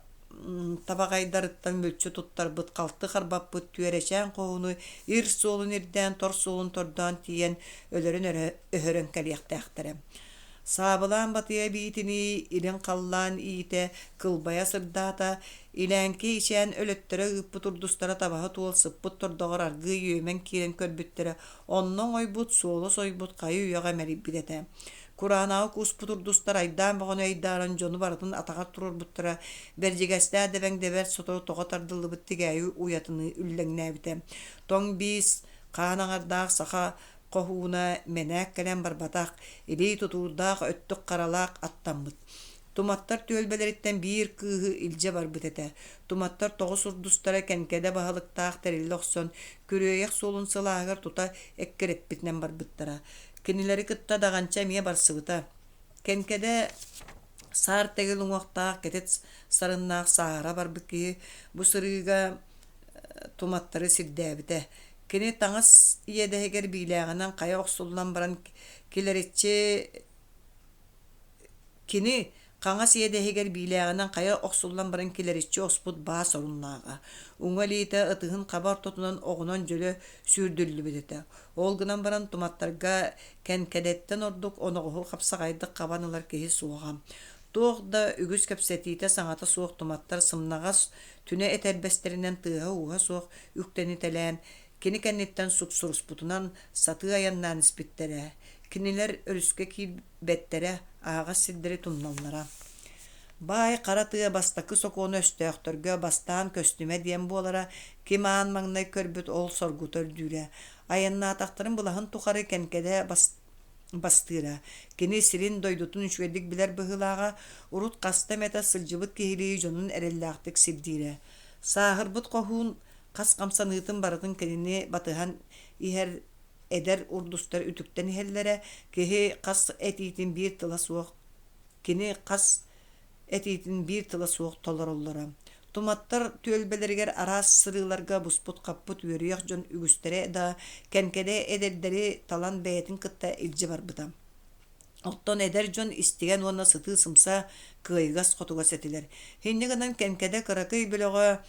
табаҕайдарыттан мүлчү туттарбыт, халты харбаппыт түөрэчээн хоһууну ир суолун ирдээн, тор суолун тордоон тиийэн өлөрөн өһөрөн кэлиэхтээхтэрэ. Саабылаан батыйа биитинии илин халлаан иитэ кылбайа сырдаата, Илээҥки ичээн өлөттөрө ыыппыт урдустара табаһыт уол сыппыт тордоҕор аргыый үөмэн киирэн көрбүттэрэ, онно оҥойбут, суола сойбут хайы-үйэҕэ мэлийбит этэ. Кураанаҕы кууспут урдустар айдаан бөҕөнү айдааран дьону барытын атаҕар туруорбуттара, Бэрдьигэстээх дэбэҥдэ бэрт сотору тоҕо тардыллыбыт тигээйи уйатыныы үллэҥнээбитэ. Тоҥ биис, хаан аҥардаах саха хоһууна мэнээк кэлэн барбатах, илии тутуурдаах өттүк харалаах аттаммыт. Туматтар түөлбэлэриттэн биир кыыһы илдьэ барбыт этэ. Туматтар тоҕус урдустара Кэнкэдэ баһылыктаах тэриллэ охсон, күрүөйэх суолун сылааһыгар тута эккирэппитинэн барбыттара. Кинилэри кытта Даҕанча эмиэ барсыбыта. Кэнкэдэ саар тэгил уҥуохтаах, кэтит сарыннаах сааһыра барбыт киһи бу сырыыга туматтары сирдээбитэ. Кини таҥас иэдэһигэр биилээҕинэн хайа охсуллан баран килэриччи Кини хаҥас иэдэһигэр биилээҕинэн хайа охсуллан баран килэриччи оспут баас оруннааҕа. Уҥа илиитэ ытыһын хаба ортотунан оҕунан дьөлө сүүрдүллүбүт этэ. Ол гынан баран туматтарга Кэнкэдэттэн ордук оноҕоһу хапсаҕайдык хабан ылар киһи суоҕа. Туох да үгүс кэпсэтиитэ саҥата суох туматтар сымнаҕас түнэ этэрбэстэринэн тыаһа-ууһа суох үктэнитэлээн, кини кэнниттэн суксуруспутунан сатыы айаннаан испиттэрэ. Кинилэр өрүскэ киирбэттэрэ, аһаҕас сирдэри тумналлара. Баай хара тыа бастакы сокуону өстөөхтөргө бастаан көстүмэ диэн буолара, ким аан маҥнай көрбүт ол соргута үрдүүрэ. Айаннаатахтарын былаһын тухары Кэнкэдэ бастыыра. Кини сирин-дойдутун үчүгэйдик билэр быһыылааҕа, урут хаста эмэтэ сылдьыбыт киһилии дьонун эрэллээхтик сирдиирэ. Сааһырбыт хоһуун хас хамсаныытын барытын кинини батыһан иһэр эдэр урдустар үтүктэн иһэллэрэ, киһи хас этиитин биир тыла суох кини хас этиитин биир тыла суох толороллоро. Туматтар түөлбэлэригэр араас сырыыларга буспут-хаппыт үөрүйэх дьон үгүстэрэ да Кэнкэдэ эдэрдэри талан бэйэтин кытта илдьэ барбыта. Оттон эдэр дьон истигэн уонна сытыы-сымса, кыайыгас-хотугас этилэр. Инньэ гынан Кэнкэдэ кыракый бөлөҕө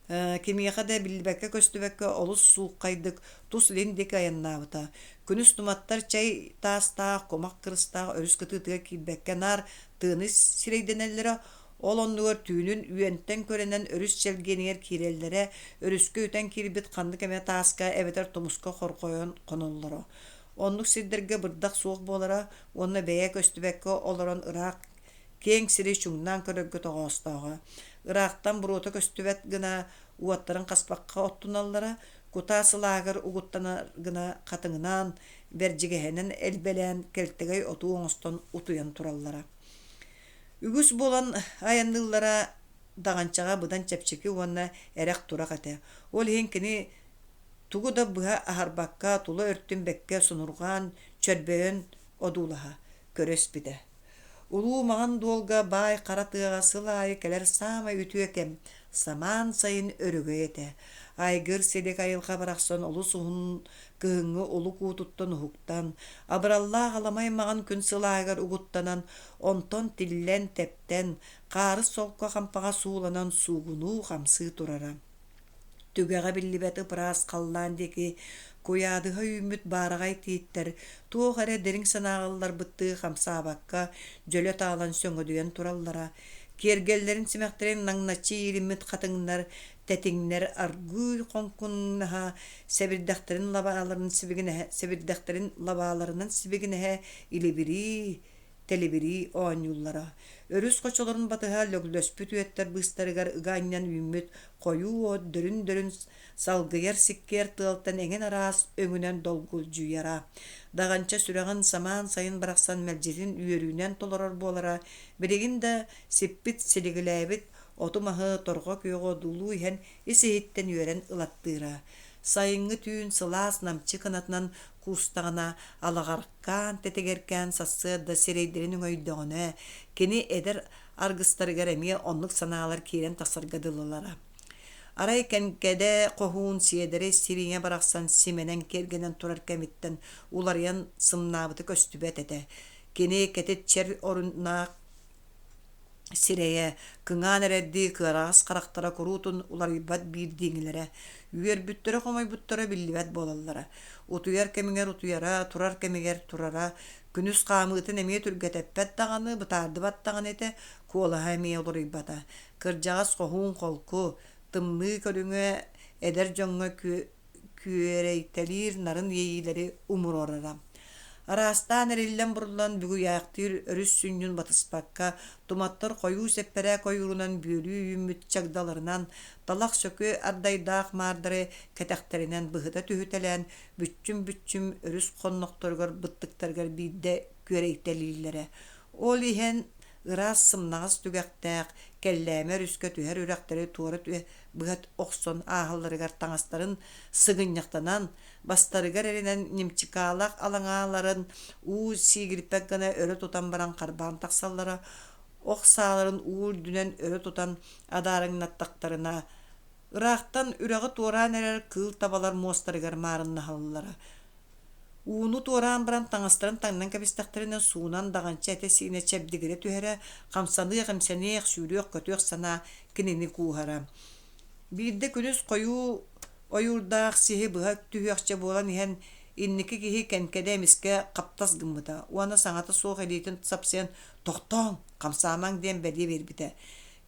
Кимиэхэ да биллибэккэ-көстүбэккэ олус сууххайдык тус илин диэки айаннаабыта. Күнүс туматтар чэй таастаах, кумах кырыстаах өрүс кытыытыгар киирбэккэ наар тыаны сирэйдэнэллэрэ, ол оннугар түүнүн үөнтэн көрөнөн өрүс чэлгиэнигэр киирэллэрэ, өрүскэ үтэн киирбит ханнык эмэ тааска эбэтэр тумуска хорҕойон хоноллоро. Оннук сирдэргэ бырдах суох буолара уонна бэйэ көстүбэккэ олорон ыраах киэҥ сири чуҥнаан көрөргө тоҕоостооҕо. Ыраахтан буруота көстүбэт гына уоттарын хаспахха оттуналлара, кутаа сылааһыгар угуттанар гына хатыҥынаан, бэрдьигэһинэн элбэлээн кэлтэгэй отуу оҥостон утуйан тураллара. Үгүс буолан айанныыллара Даҕанчаҕа быдан чэпчэки уонна эрэх-турах этэ. Ол иһин кини тугу да быһа аһарбакка тула өртүн бэккэ сонурҕаан, чөрбөйөн одуулаһа, көрө испитэ. Улуу Маҥан Дуолга баай хара тыаҕа сыл аайы кэлэр саамай үтүө кэм, самаан сайын өрөгөй этэ. Айгыр силик айылҕа барахсан олус уһун кыһыҥҥы улук уутуттан уһуктан, абыраллаах аламай маҥан күн сылааһыгар угуттанан, онтон тиллэн, тэптэн, хаарыс солко хампаҕа сууланан суугунуу хамсыы турара. Түгэҕэ биллибэт ып-ыраас халлаан диэки куйаадыһа үүммүт баараҕай тииттэр туох эрэ дириҥ санааҕа ылларбыттыы хамсаабакка дьөлө таалан сөҥөдүйэн тураллара, киэргэллэрин симэхтэрин наҥначчы иилиммит хатыҥнар, тэтиҥнэр аргыый хоҥкуҥнаһа, сэбирдэхтэрин лабааларын сибигинэһэ сэбирдэхтэрин лабааларынан сибигинэһэ илибирии тэлибирии оонньууллара. Өрүс хочолорун батыһа лөглөспүт үөттэр быыстарыгар ыга анньан үүммүт хойуу от дөрүн-дөрүн салгыйар сиккиэр тыалтан эҥин араас өҥүнэн долгулдьуйара. Даҕанча сүрэҕин самаан сайын барахсан мэлдьитин үөрүүнэн толорор буолара, билигин да сиппит силигилээбит оту-маһы торҕо күөҕү одуулуу иһэн ис-иһиттэн үөрэн ылаттыыра. Сайыҥҥы түүн сылаас намчы кынатынан куустаҕына, алаҕаркаан, тэтигэркээн сарсыарда сирэйдэрин өҥөйдөҕүнэ, кини эдэр аргыстарыгар эмиэ оннук санаалар киирэн тахсарга дылылара. Арай Кэҥкэдэ хоһуун сиэдэрэй сириҥэ барахсан симэнэн киэргэнэн турар кэмиттэн уларыйан сымнаабыта көстүбэт этэ. Кини кэтит чэр оруннаах сирэйэ кыҥаан эрэрдии кыараҕас харахтара куруутун уларыйбат биирдиҥилэрэ, үөрбүттэрэ-хомойбуттара биллибэт буолаллара. Утуйар кэмигэр утуйара, турар кэмигэр турара, күнүс хаамыытын эмиэ түргэтэппэт даҕаны, бытаардыбат даҕаны этэ, куолаһа эмиэ уларыйбата. Кырдьаҕас хоһуун холку, тымныы көрүҥэ эдэр дьоҥҥо күөрэйтэлиир нарын иэйиилэри умуруорара. Араастаан эриллэн-буруллан бүгүйээхтиир өрүс сүнньүн батыспакка, туматтар хойуу сэппэрээк ойуурунан бүөлүү үүммүт чагдаларынан, талах сөкү ардайдаах маардары кэтэхтэринэн быһыта түһүтэлээн, бүччүм-бүччүм өрүс хоннохторугар быттыктарыгар биирдэ күөрэйтэлииллэрэ. Ол иһэн ыраас сымнаҕас түгэхтээх, кэллээмэ өрүскэ түһэр үрэхтэри туора быһа охсон ааһалларыгар таҥастарын сыгынньахтанан, бастарыгар эрэнэн нимчикаалаах алаҥааларын уу сиигирпэт гына өрө тутан баран харбаан тахсаллара, ох сааларын уу үрдүнэн өрө тутан адаарыҥнаттахтарына, Ыраахтан үрэҕи туораан эрэр кыыл табалар муостарыгар маарыннаһаллара. Ууну туораан баран таҥастарын таҥнан кэбистэхтэринэ суунан даҕанча этэ-сиинэ чэбдигирэ түһэрэ, хамсаныах-имсэниэх, сүүрүөх-көтүөх санаа кинини кууһара. Биирдэ күнүс хойуу ойуурдаах сиһи быһа түһүөхчэ буолан иһэн инники киһи Кэҥкэдэ эмискэ хаптас гыммыта уонна саҥата суох илиитин сапсыйан «Тохтооҥ, хамсаамаҥ» диэн бэлиэ биэрбитэ.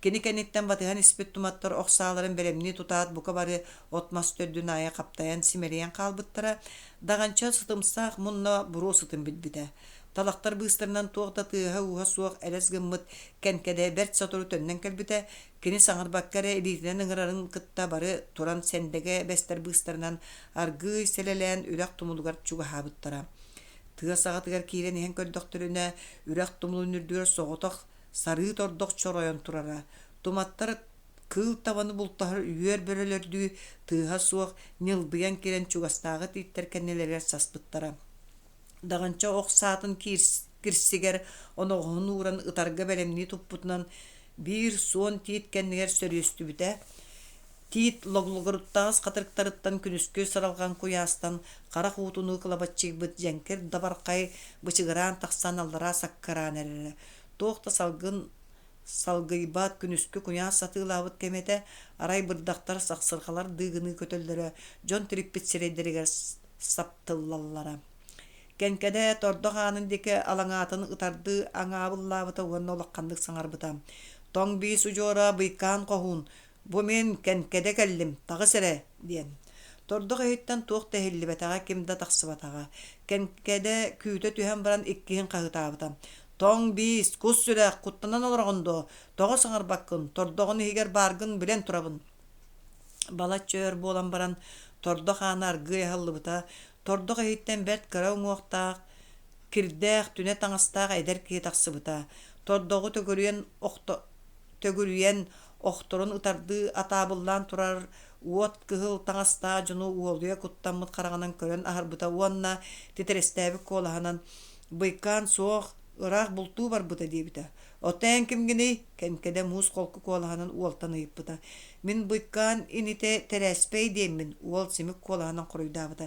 Кини кэнниттэн батыһан испит туматтар ох сааларын бэлэмнии тутаат бука бары от-мас төрдүн аайы хаптайан симэлийэн хаалбыттара, Даҕанча сытымсах мунна буруо сытын билбитэ. Талахтар быыстарынан туох да тыаһа-ууһа суох элэс гыммыт Кэҥкэдэ бэрт сотору төннөн кэлбитэ, кини саҥарбакка эрэ илиитинэн ыҥырарын кытта бары туран сэндэгэ бэстэр быыстарынан аргыый сэлэлээн үрэх тумулугар чугаһаабыттара. Тыа саҕатыгар киирэн иһэн көрдөхтөрүнэ, үрэх тумулун үрдүгэр соҕотох сарыы тордох чоройон турара. Туматтар кыыл табаны бултаһар үөр бөрөлөрдүү тыаһа суох ньылбыйан киирэн чугастааҕы тииттэр кэннилэригэр саспыттара. Даҕанча ох саатын кирсигэр оноҕоһун ууран ытарга бэлэмнии туппутунан биир суон тиит кэннигэр сөрүөстүбүтэ. Тиит логлугуруттаҕас хатырыктарыттан күнүскү сыралҕан куйаастан харах уутунуу кылабаччыйбыт дьэҥкир дабархай бычыгыраан тахсан аллараа саккыраан эрэрэ. Туох да салгын салгыйбат күнүскү куйаас сатыылаабыт кэмэ этэ, арай бырдахтар, сахсырҕалар дыыгыныы көтөллөрө, дьон тириппит сирэйдэригэр саптыллаллара. Кэҥкэдэ тордох аанын диэки алаҥаатын ытардыы аҥаабыллаабыта уонна улаханнык саҥарбыта: «Тоҥ биис удьуора быйкаан хоһуун, Бу мин Кэнкэдэ кэллим, таҕыс эрэ диэн. Тордох иһиттэн туох да иһиллибэтэҕэ, ким да тахсыбатаҕа. Кэнкэдэ күүтэ түһэн баран иккиһин хаһыытаабыта: «Тоҥ биис, кус сүрэх, куттанан олороҕун дуо? Тоҕо саҥарбаккын? Тордоҕун иһигэр бааргын билэн турабын». Балачча өр буолан баран тордох аана аргыый аһыллыбыта. Тордох иһиттэн бэрт кыра уҥуохтаах, кирдээх, түнэ таҥастаах эдэр киһи тахсыбыта. Тордоҕу төгүрүйэн охто төгүрүйэн, охторун ытардыы атаабыллаан турар уот кыһыл таҥастаах дьону уолуйа куттаммыт хараҕынан көрөн аһарбыта уонна титирэстээбит куолаһынан «Быйкаан суох, ыраах бултуу барбыта» диэбитэ. «Оттон эн кимҥиний?» Кэҥкэдэ муус холку куолаһынан уолтан ыйыппыта. «Мин Быйкаан инитэ Тэрээспэй диэммин», уол симик куолаһынан хоруйдаабыта.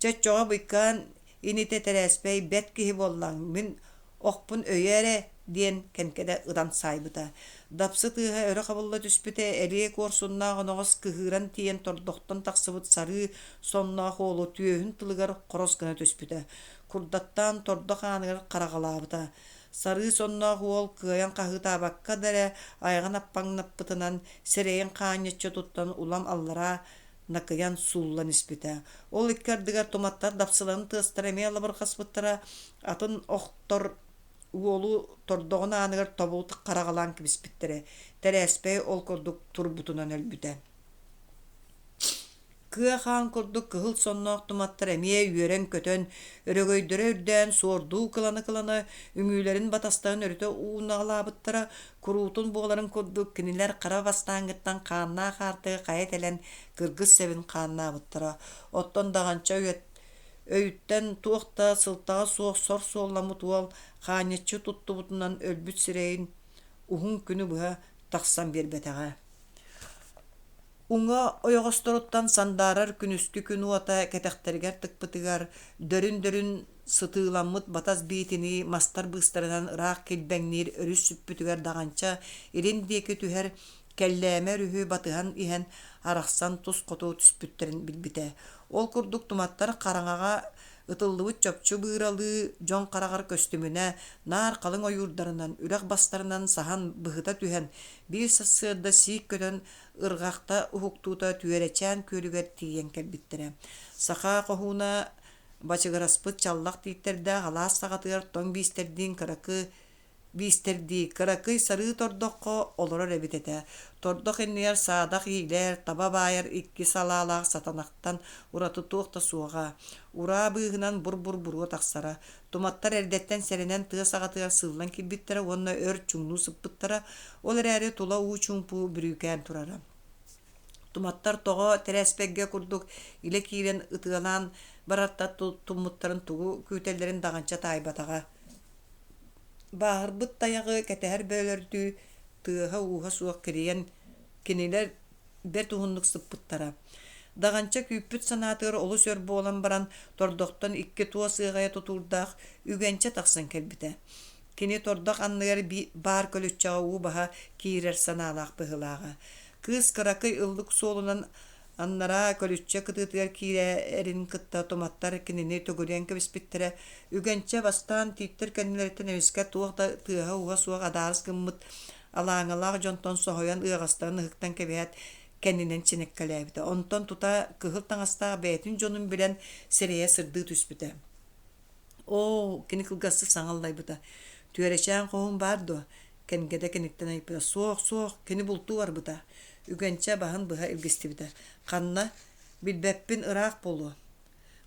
«Чэ, оччоҕо Быйкаан инитэ Тэрээспэй бэрт киһи буоллаҥ, мин Охпун өйөө эрэ диэн Кэнкэдэ ытан саайбыта. Дапсы тыаһа өрө хабылла түспүтэ, элиэ куорсуннаах оноҕос кыһыыран тиийэн тордохтон тахсыбыт сарыы сонноох уолу түөһүн тылыгар хорос гына түспүтэ. Курдаттаан тордох ааныгар хараҕалаабыта. Сарыы сонноох уол кыайан хаһыытаабакка да эрэ айаҕын аппаҥнаппытынан сирэйин хаанньаччы туттан улам аллараа накыйан сууллан испитэ. Ол икки ардыгар туматтар дапсыларын тыастара эмиэ лабырҕаспыттара, атын охтор уолу тордоҕун ааныгар тобул хараҕалаан кэбиспиттэрэ. Тэрээспэй ол курдук турбутунан өлбүтэ. Кыа хаан курдук кыһыл сонноох туматтар эмиэ үөрэн-көтөн, өрөгөйдөрө үрдээн суордуу кылана-кылана үҥүүлэрин батастарын өрүтэ уунаҕалаабыттара, Куруутун буоларын курдук, кинилэр хара бастааҥҥыттан хааннаах аартыгы хайа тэлэн кыргыс сэбин хааннаабыттара. Оттон Даҕанча өйүттэн туох да сылтаҕа суох сор суолламмыт уол хаанньаччы туттубутунан өлбүт сирэйин уһун күнү быһа тахсан биэрбэтэҕэ. Уҥа ойоҕосторуттан сандаарар күнүскү күн уота кэтэхтэригэр тыкпытыгар, дөрүн-дөрүн сытыыламмыт батас биитинии мастар быыстарынан ыраах килбэҥниир өрүс сүппүтүгэр даҕанча илин диэки түһэр Кэллээмэ өрүһү батыһан иһэн арахсан тус хоту түспүттэрин билбитэ. Ол курдук туматтар хараҥаҕа ытыллыбыт чопчу быыралыы дьон хараҕар көстүмүнэ наар халыҥ ойуурдарынан, үрэх бастарынан саһан быһыта түһэн, биир сарсыарда сиик көтөн ырҕахта уһуктуута Түөрэчээн күөлүгэр тиийэн кэлбиттэрэ. Саха хоһууна бачыгыраспыт чаллах тииттэрдээх алаас саҕатыгар тоҥ биистэрдиин кыракы биистэрдии кыракый сарыы тордоххо олорор эбит этэ. Тордох иннигэр саадах иилэр, таба баайар икки салаалаах сатанахтан ураты туох да суоҕа. Ураа быыһынан бур-бур буруо тахсара. Туматтар эрдэттэн сэрэнэн тыа саҕатыгар сыыллан киирбиттэрэ уонна өр чуҥнуу сыппыттара, ол эрээри тула уу чуумпу бүрүүкээн турара. Туматтар тоҕо тэрээспэйгэ курдук илэ киирэн ытыалаан барартан туммуттарын тугу күүтэллэрин даҕанча таайбатаҕа. Бааһырбыт тайаҕы кэтэһэр бөөлөрдүү тыаһа-ууһа суох кирийэн кинилэр Бэрт уһуннук сыппыттара. Даҕанча күүппүт санаатыгар олус өр буолан баран, тордохтон икки туос ыаҕайа тутуурдаах Үгэнчэ тахсан кэлбитэ. Кини тордох анныгар баар көлүччэҕэ уу баһа киирэр санаалаах быһыылааҕа. Кыыс кыракый ыллык суолунан аннараа көлүччэ кытыытыгар киирэрин кытта туматтар кинини төгүрүйэн кэбиспиттэрэ. Үгэнчэ бастаан тииттэр кэннилэриттэн эмискэ туох да тыаһа-ууһа суох адаарыс гыммыт алааҥалаах дьонтон соһуйан ыаҕастарын ыһыктан кэбиһээт кэннинэн чинэккэлээбитэ. Онтон тута кыһыл таҥастаах бэйэтин дьонун билэн сирэйэ сырдыы түспүтэ. Оо, кини кылгастык саҥа аллайбыта. Түөрэчээн хоһуун баар дуо? Кэнгэдэ киниттэн ыйыппыта. Суох, суох, кини бултуу барбыта. Үгэнчэ баһын быһа илгистибитэ. Ханна? Билбэппин, ыраах буолуо.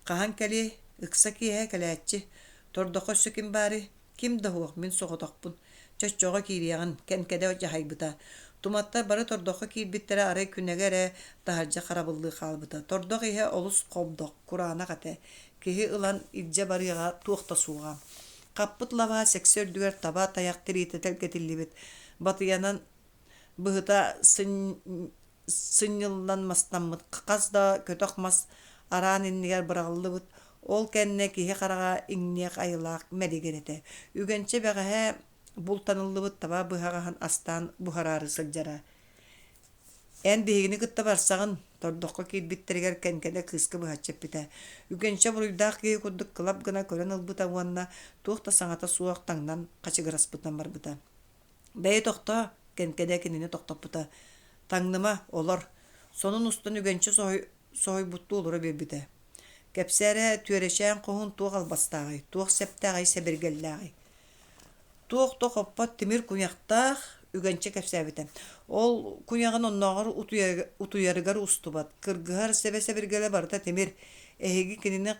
Хаһан кэлиэй? Ыкса киэһэ кэлээччи. Тордоххо өссө ким баарый? Ким да суох, мин соҕотохпун. Чоччоҕо киириэҕин, Кэнкэдэ дьаһайбыта. Туматтар бары тордоххо киирбиттэрэ арай күнэгэ эрэ таһырдьа харабыллыы хаалбыта. Тордох иһэ олус хобдох, кураанах этэ. Киһи ылан илдьэ барыаҕа туох да суоҕа. Хаппыт лабаа сэксэ үрдүгэр таба тайах тириитэ тэлгэтиллибит. Батыйанан быһыта сынньыллан мастаммыт хас да көтөх мас араан иннигэр быраҕыллыбыт, ол кэннэ киһи хараҕа иҥниэх айылаах мэлигир этэ. Үгэнчэ бэҕэһээ бултаныллыбыт таба быһаҕаһын астаан буһараары сылдьара. «Эн биһигини кытта барсаҕын» тордоххо киирбиттэригэр Кэҥкэлэ кыыска быһаччы эппитэ. Үгэнчэ буруйдаах киһи курдук кылап гына көрөн ылбыта уонна туох да саҥата суох таҥнан хачыгыраспытынан барбыта. Бэйи тохтоо, Кэнкэдэ кинини тохтоппута. Таҥныма, олор. Сонун устан үгэнчи соһуйбуттуу олоро биэрбитэ. Кэпсээ эрэ, Түөрэчээн хоһуун туох албастааҕый, туох сэптээҕий, сэбиргэллээҕий? Туох да хоппот тимир куйахтаах, Үгэнчэ кэпсээбитэ. Ол куйаҕын оннооҕор утуйарыгар устубат, кыргыһар сэбэ-сэбиргэлэ барыта тимир. Эһиги кинини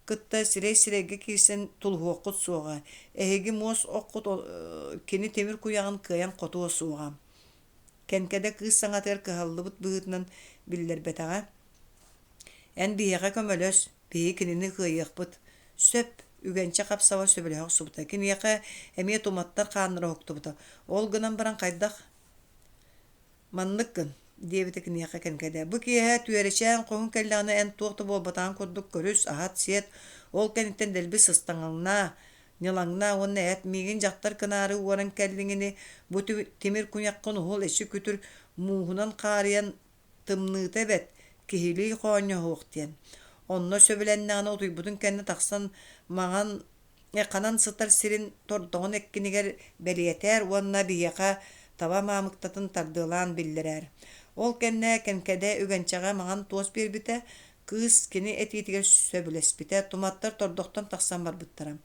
кытта сирэй-сирэйгэ киирсэн тулуһуоххут суоҕа, эһиги муос оккут кини тимир куйаҕын кыайан хотуо суоҕа. Кэнкэдэ кыыс саҥатыгар кыһаллыбыт быһыытынан биллэрбэтэҕэ. Эн биһиэхэ көмөлөс, биһиги кинини кыайыахпыт. Сөп, Үгэнчэ хап-саба сөбүлэһэ охсубута. Киниэхэ эмиэ туматтар хааннара уһуктубута. Ол гынан баран хайдах Маннык гын, диэбитэ киниэхэ Кэҥкэдэ. Бу киэһэ Түөрэчээн хоһун кэллэҕинэ эн туох да буолбатаҕын курдук көрүс, аһат, сиэт, ол кэнниттэн дэлби сыстаҥалнаа, ньылаҥнаа уонна эт, миигин дьахтар кынаары уоран кэллиҥ ини, бу тимир куйаххын уһул эчи күтүр мууһунан хаарыйан тымныыта эбэт, киһилии хоонньоһуох диэн. Онно сөбүлэннэҕинэ утуйбутун кэннэ тахсан маҥан ханан сытар сирин тордоҕун эккинигэр бэлиэтээр уонна биһиэхэ таба маамыктатын тардыалаан биллэрээр. Ол кэннэ Кэнкэдэ Үгэнчэҕэ маҥан туос биэрбитэ, кыыс кини этиитигэр сөбүлэспитэ, туматтар тордохтон тахсан барбыттара.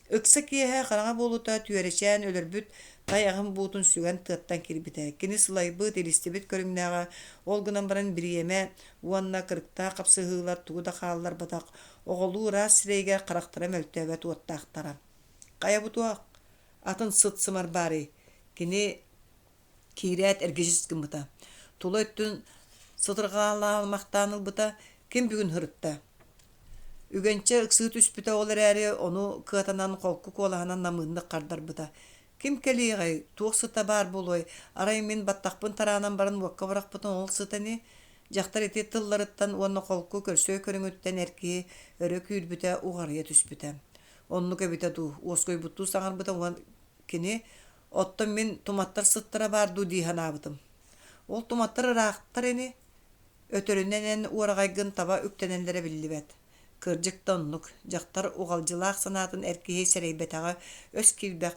Ыкса киэһэ хараҥа буолуута Түөрэчээн өлөрбүт тайаҕын буутун сүгэн тыаттан киирбитэ. Кини сылайбыт, илистибит көрүҥнээҕэ, ол гынан баран бириэмэ уонна кырыктаах хапсыһыылар тугу да хаалларбатах Оҕолуу ыраас сирэйигэр харахтара мөлтөөбөт уоттаахтара. Хайа бу туох атын сыт-сымар баарый? Кини киирээт эргичис гыммыта. Тула өттүн сытырҕалаамахтаан ылбыта. Ким бүгүн һырытта? Үгэнчэ ыксыы түспүтэ ол эрээри ону кыатанан холку куолаһынан намыыннык хардарбыта. Ким кэлиэҕэй, туох сыта баар буолуой, арай мин баттахпын тараанан баран уокка бырахпытым ол сыта ини? Дьахтар ити тылларыттан уонна холку көрсүө көрүҥүттэн эр киһи өрө күүрбүтэ, уҕарыйа түспүтэ. Оннук эбитэ дуу, уоскуйбуттуу саҥарбыта уон кини, оттон мин туматтар сыттара баар дуу дии санаабытым. Ол туматтар ыраахтар ини, өтөрүнэн эн уораҕайгын таба үктэнэллэрэ биллибэт. Кырдьык да оннук, дьахтар уҕалдьылаах санаатын эр киһи сэрэйбэтэҕэ өс киирбэх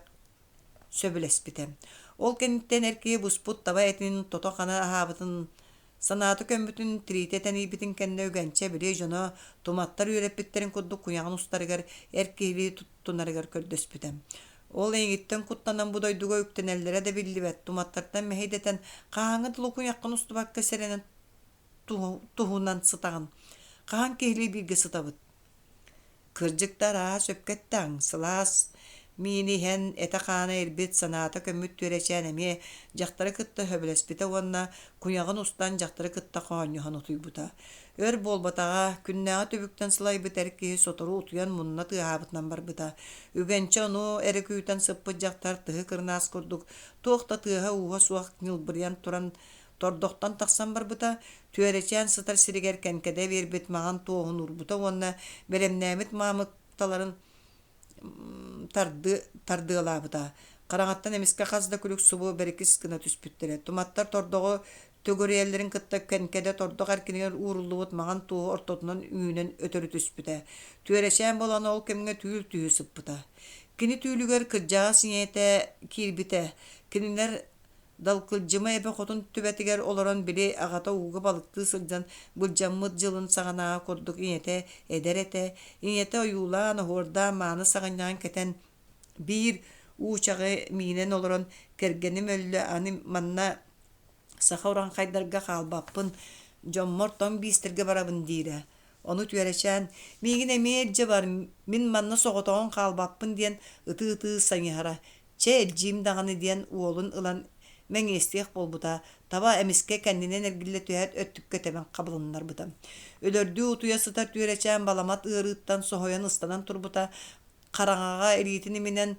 сөбүлэспитэ. Ол кэнниттэн эр киһи буспут таба этин тото-хана аһаабытын, санаата көммүтүн, тириитэ тэнийбитин кэннэ үгэнчэ били дьоно туматтар үөрэппиттэрин курдук куйаҕын устарыгар эр киһилии туттунарыгар көрдөспүтэ. Ол эйигиттэн куттанан бу дойдуга үктэнэллэрэ да биллибэт, туматтартан мэһэйдэтэн хаһааҥҥы дылы куйаххын устубакка сэрэнэн туһунан сытаҕын. Хаһан киһилии бииргэ сытабыт? Кырдьык да арааһа сөпкө эттэҕиҥ, сылаас миини иһэн, этэ-хаана ирбит, санаата көммүт Түөрэчээн эмиэ дьахтары кытта сөбүлэспитэ уонна куйаҕын устан дьахтары кытта хоонньоһон утуйбута. Өр буолбатаҕа, күннээҕи түбүктэн сылайбыт эр киһи сотору утуйан мунна тыаһаабытынан барбыта. Үгэнчэ ону эрэ күүтэн сыппыт дьахтар тыһы кырынаас курдук туох да тыаһа-ууһа суох ньылбырыйан туран. Тордохтон тахсан барбыта, Түөрэчээн сытар сиригэр Кэҥкэдэ биэрбит маҥан туоһун уурбута уонна бэлэмнээбит маамыкталарын тардыалаабыта. Хараҥаттан эмискэ хас да күлүк субу бэрикис гына түспүттэрэ. Туматтар тордоҕу төгүрүйэллэрин кытта Кэҥкэдэ тордох эркинигэр ууруллубут маҥан туоһу ортотунан үүнэн өтөрү түспүтэ. Түөрэчээн буолан ол кэмҥэ түүл түһүү сыппыта. Кини түүлүгэр кырдьаҕас ийэтэ киирбитэ. Кинилэр Далкылдьыма эбэ хотун түбэтигэр олорон били аҕата ууга балыктыы сылдьан былдьаммыт дьылын саҕанааҕы курдук ийэтэ эдэр этэ, ийэтэ ойуулаан, оһуордаан мааны саҕынньаҕын кэтэн биир уучаҕы миинэн олорон кэргэним өллө, аны манна саха урааҥхайдарга хаалбаппын, дьоммор тоҥ биистэргэ барабын диирэ. Ону Түөрэчээн «Миигин эмиэ илдьэ бар, мин манна соҕотоҕун хаалбаппын» диэн ытыы-ытыы сайыһара. Чэ, илдьиим даҕаны диэн уолун ылан мэҥиэстиэх буолбута, таба эмискэ кэннинэн эргиллэ түһээт өттүккэ тэбэн хабылыннарбыта. Өлөрдүү утуйа сытар Түөрэчээн баламат ыарыыттан соһуйан ыстанан турбута, хараҥаҕа илиитин иминэн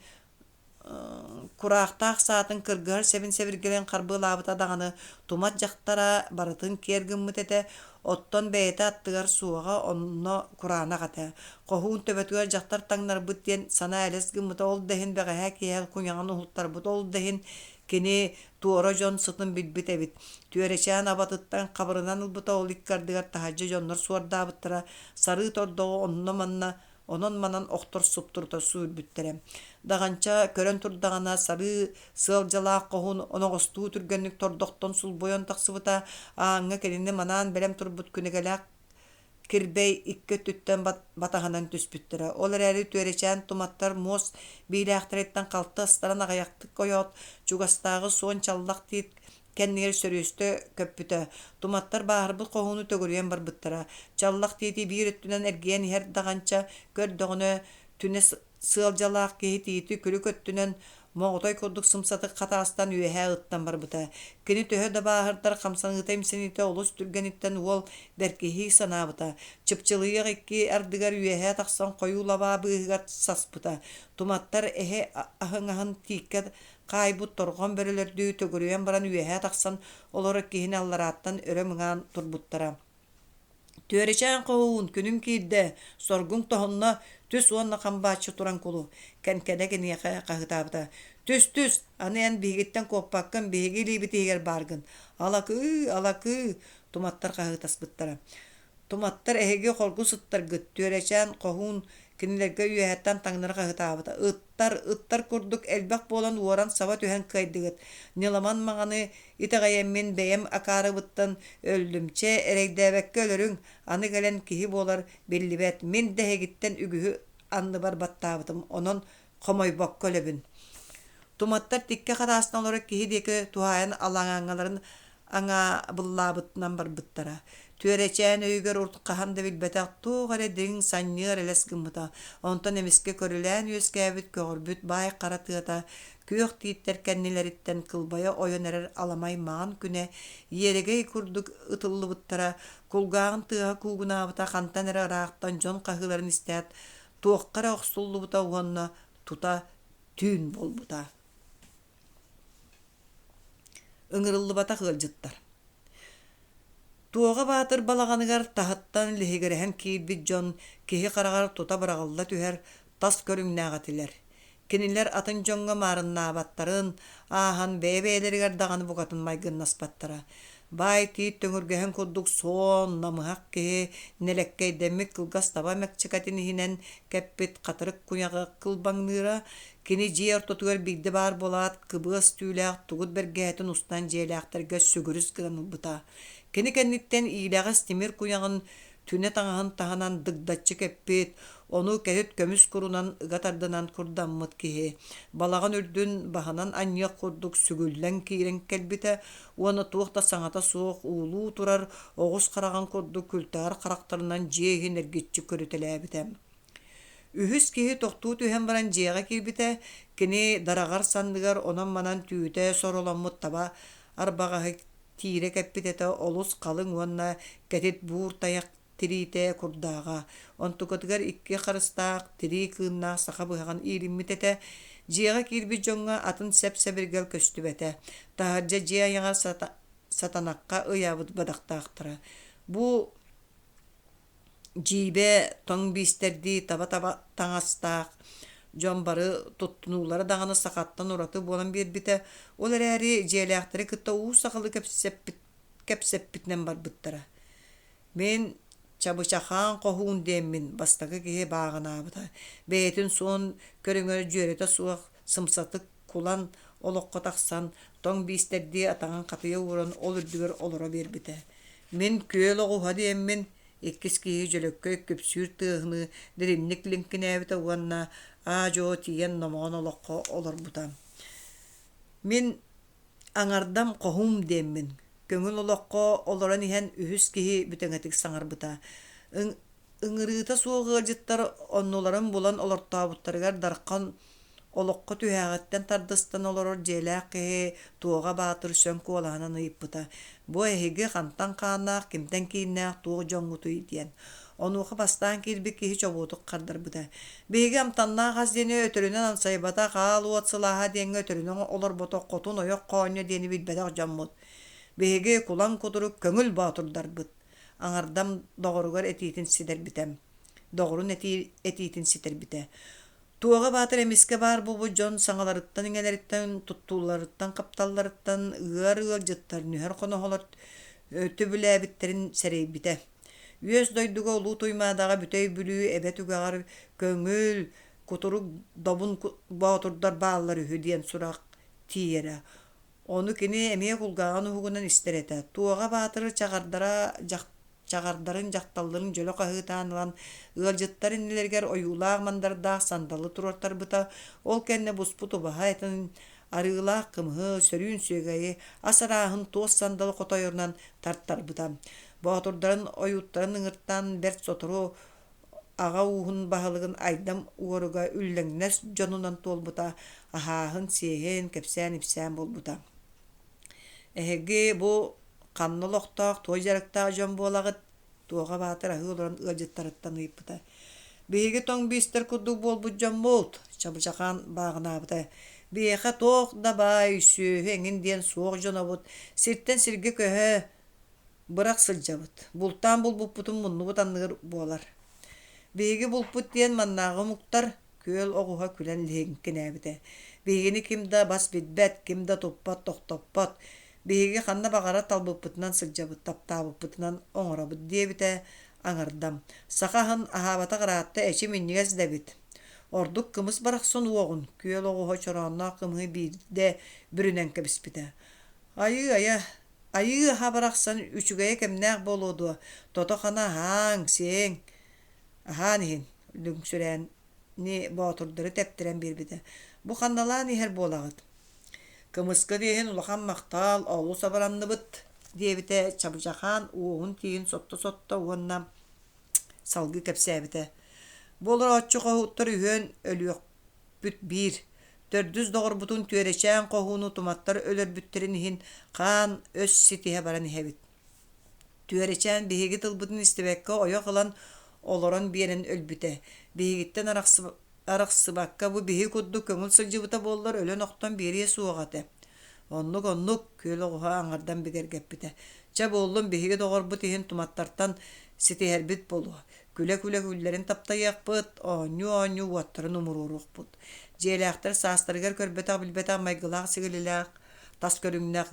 кураахтаах саатын кыргыһар сэбин сэбиргэлин харбыалаабыта даҕаны тумат дьахтара барытын киэр гыммыт этэ, оттон бэйэтэ аттыгар суоҕа онно кураанах этэ. Хоһуун төбөтүгэр дьахтар таҥнарбыт диэн санаа элэс гыммыта, ол да иһин бэҕэһээ киэһэ куйаҕын уһултарбыт, ол да иһин кини туора дьон сытын билбит эбит. Түөрэчээн абатыттан хабырынан ылбыта, ол икки ардыгар таһырдьа дьоннор суордаабыттара, сарыы тордоҕу онно-манна онон-манан охтор суптурута сүүрбүттэрэ. Даҕанча көрөн турдаҕына сарыы сыалдьалаах хоһуун оноҕостуу түргэнник тордохтон сулбуйан тахсыбыта, ааҥҥа кинини манаан бэлэм турбут күнэгэлээх кирбэй икки өттүттэн батаһынан түспүттэрэ. Ол эрээри Түөрэчээн туматтар муос биилээхтэриттэн халты астаран аҕыйахтык ойоот, чугастааҕы суон чаллах тиит кэннигэр сөрүөстэ көппүтэ. Туматтар бааһырбыт хоһууну төгүрүйэн барбыттара. Чаллах тиити биир өттүнэн эргийэн иһэр даҕанча көрдөҕүнэ, түнэ сыалдьалаах киһи тиити күлүк өттүнэн моҕотой курдук сымсатык хатаастан үөһээ ыттан барбыта. Кини төһө да бааһырдар хамсаныыта-имсэниитэ олус түргэниттэн уол бэркиһии санаабыта. Чыпчылыйыах икки ардыгар үөһээ тахсан хойуу лабаа быыһыгар саспыта. Туматтар эһэ аһыҥаһын тииккэ хаайбыт торҕон бөрөлөрдүү төгүрүйэн баран үөһээ тахсан олорор киһини алларааттан өрө мыҥаан турбуттара. Түөрэчээн хоһуун, күнүҥ киирдэ, соргуҥ тоһунна, түс уонна хамбааччы туран кулу, Кэнкэнэ киниэхэ хаһыытаабыта. Түс, түс, аны эн биһигиттэн куоппаккын, биһиги илиибит иһигэр бааргын. Алакыы, алакыы, туматтар хаһыытаспыттара. Туматтар эһиги хоргу сыттаргыт, Түөрэчээн хоһуун кинилэргэ үөһэттэн таҥнары хаһыытаабыта. Ыттар, ыттар курдук элбэх буолан уоран саба түһэн кыайдыгыт. Ньыламан маҥаны итэҕэйэммин бэйэм акаарыбыттан өллүм. Чэ, эрэйдээбэккэ өлөрүҥ, аны кэлэн киһи буолар биллибэт. Мин да эһигиттэн үгүһү анныбар баттаабытым, онон хомойбокко өлөбүн. Туматтар тиккэ хараастан олорор киһи диэки туһаайан алаҥаҥаларын аҥаабыллаабытынан барбыттара. Түөрэчээн өйүгэр урут хаһан да билбэтэх туох эрэ дириҥ санньыар элэс гыммыта. Онтон эмискэ көрүлээн үөскээбит көҕөрбүт баай хара тыата күөх тииттэр кэннилэриттэн кылбайа ойон эрэр аламай маҥан күнэ иэрэгэй курдук ытыллыбыттара, кулгааҕын тыаһа куугунаабыта хантан эрэ ыраахтан дьон хаһыыларын истээт туохха эрэ охсуллубута уонна тута түүн буолбута. Ыҥырыллыбатах ыалдьыттар Туоҕа Баатыр балаҕаныгар таһыттан лиһигирэһэн киирбит дьон киһи хараҕар тута быраҕылла түһэр тас көрүҥнээх этилэр. Кинилэр атын дьоҥҥо маарыннаабаттарын ааһан бэйэ-бэйэлэригэр даҕаны букатын майгыннаспаттара. Баай тиит төҥүргэһин курдук суон, намыһах киһи нэлэккэйдэммит кылгас таба мэкчикэтин иһинэн кэппит хатырык куйаҕы кылбаҥныыра, кини дьиэ ортотугар биирдэ баар буолаат, кыбыас түүлээх тугут бэргэһэтин устан дьиэлээхтэргэ сүгүрүс гынан ылбыта. Кини кэнниттэн иилэҕэс тимир куйаҕын түнэ таҥаһын таһынан дыгдаччы кэппит, ону кэтит көмүс курунан ыга тардынан курдаммыт киһи, балаҕан үрдүн баһынан анньыах курдук сүгүллэн киирэн кэлбитэ уонна туох да саҥата суох уулуу турар оҕус хараҕын курдук күлтэҕэр харахтарынан дьиэ иһин эргиччи көрүтэлээбитэ. Үһүс киһи тохтуу түһэн баран дьиэҕэ киирбитэ, кини дараҕар санныгар онон-манан түүтэ сороломмут таба арбаҕаһы тиирэ кэппит этэ олус халыҥ уонна кэтит буур тайах тириитэ курдааҕа, онтукатыгар икки харыстаах тирии кыыннаах саха быһаҕын иилиммит этэ. Дьиэҕэ киирбит дьоҥҥо атын сэп-сэбиргэл көстүбэтэ. Таһырдьа дьиэ айаҕар сатанахха ыйаабыт бадахтаахтара. Бу дьиибэ тоҥ биистэрдии таба-таба таҥастаах дьон бары туттунуулара даҕаны сахаттан ураты буолан биэрбитэ. Ол эрээри дьиэлээхтэри кытта уу сахалыы кэпсэппит кэпсэппитинэн барбыттара. Мин Чабычахаан хоһуун диэммин бастакы киһи бааҕынаабыта. Бэйэтин суон көрүҥэр дьүөрэтэ суох сымсатык кулан олоххо тахсан, тоҥ биистэрдии атаҕын хатыйа ууран ол үрдүгэр олоро биэрбитэ. Мин күөл оҕуһа диэммин иккис киһи дьөлөккөй күпсүүр тыаһыныы дириҥник лиҥкинээбитэ уонна аа-дьуо тиийэн номоҕон олоххо олорбута. Мин Аҥардам хоһуум диэммин, көҥүл олоххо олорон иһэн үһүс киһи бүтэҥитик саҥарбыта. Ыҥырыыта суох ыалдьыттар оннуларын булан олортообуттарыгар Дархан олоххо түһээҕиттэн тардыстан олорор дьиэлээх киһи Туоҕа Баатыр сөҥ куолаһынан ыйыппыта: «Бу эһиги хантан хааннаах, кимтэн кииннээх туох дьоҥҥутуй?» диэн. Онуоха бастаан киирбит киһи чобуотук хардарбыта: «Биһиги амтаннаах ас диэни өтөрүнэн амсайбатах, аал уот сылааһа диэҥҥэ өтөрүнэн олорботох хотун ойох хоонньо диэни билбэтэх дьоммут. Биһиги кулан кутурук көҥүл боотурдарбыт», аҥардам доҕоругар этиитин ситэрбитэ. Доҕорун этиитин ситэрбитэ. Туоҕа Баатыр эмискэ баар буолбут дьон саҥаларыттан-иҥэлэриттэн, туттууларыттан-хапталларыттан ыар ыалдьыттар, нүһэр хоноһолор түбүлээбиттэрин сэрэйбитэ. Үөс дойдуга Улуу Туймаадаҕа Бүтэй Бүлүү эбэ түгэҕэр көҥүл, кутурук добун боотурдар бааллар үһү диэн сурах тиийэрэ. Ону кини эмиэ кулгааҕын уһугунан истэр этэ. Туоҕа Баатыры чаҕардара чаҕардарын дьахталларын дьөлө хаһыытаан ылан ыалдьыттар иннилэригэр ойуулаах-мандардаах сандалы туруортарбыта, ол кэннэ буспут убаһа этин, арыылаах кымыһы, сөрүүн сүөгэйи, ас арааһын туос сандалы хотойорунан тартарбыта. Боотурдарын ойууттарын ыҥыртаан бэрт сотору аҕа ууһун баһылыгын Айдам уоруга үллэҥнэс дьонунан туолбута, аһааһын-сиэһин, кэпсээн-ипсээн буолбута. Эһиги бу ханна олохтоох, туой дьарыктаах дьон буолаҕыт? Туоҕа Баатыр аһыы олорон ыалдьыттарыттан ыйыппыта. Биһиги тоҥ биистэр курдук буолбут дьоммут, Чабычахаан бааҕынаабыта. Биһиэхэ туох да баай, сүөһү эҥин диэн суох дьонобут, сиртэн сиргэ көһө, бырах сылдьабыт. Бултаан булбуппутун муннубут анныгар буолар. Биһиги булпут диэн маннааҕы омуктар күөл оҕуһа күлэн лиҥкинээбитэ. Биһигини ким да бас билбэт, ким да туппат, тохтоппот. Биһиги ханна баҕарар талбыппытынан сылдьабыт, таптаабыппытынан оҥоробут диэбитэ аҥардам. Саха аһын аһаабатах ыраатта эчи минньигэс да эбит. Ордук кымыс барахсан уоҕун, күөл оҕуһа чороонноох кымыһы биирдэ бүрүнэн кэбиспитэ. Айыы-айа, айыы аһа барахсан үчүгэйэ кэмнээх буолуо дуо, тото-хана аһааҥ, сиэҥ, аһаан иһин, Лүҥсүрээни боотурдары тэптэрэн биэрбитэ. Бу ханналаан иһэр буолаҕыт? Кымыска диэһин улахан махтал, олус абыранныбыт, диэбитэ Чабычахаан уоһун тииһин сотто-сотто уонна салгыы кэпсээбитэ. Бу олорооччу хоһууттар үһүөн өлүөхпүт биир. Төрдүс доҕорбутун Түөрэчээн хоһууну туматтар өлөрбүттэрин иһин хаан өс ситиһэ баран иһэбит. Түөрэчээн биһиги тылбытын истибэккэ ойох ылан олорон биэрэн өлбүтэ. Биһигиттэн арахсыбакка бу биһи курдук көҥүл сылдьыбыта буоллар өлөн-охтон биэриэ суоҕа этэ. Оннук-оннук, күөл оҕуһа аҥардан бигэргэппитэ. Чэ буоллун биһиги доҕорбут иһин туматтартан ситиһэрбит буолуо. Күлэ-күлэ күллэрин таптайыахпыт, оонньуу-оонньуу уоттарын умуруоруохпут. Дьиэлээхтэр саастарыгар көрбөтөх-билбэтэх майгылаах-сигилилээх, тас көрүҥнээх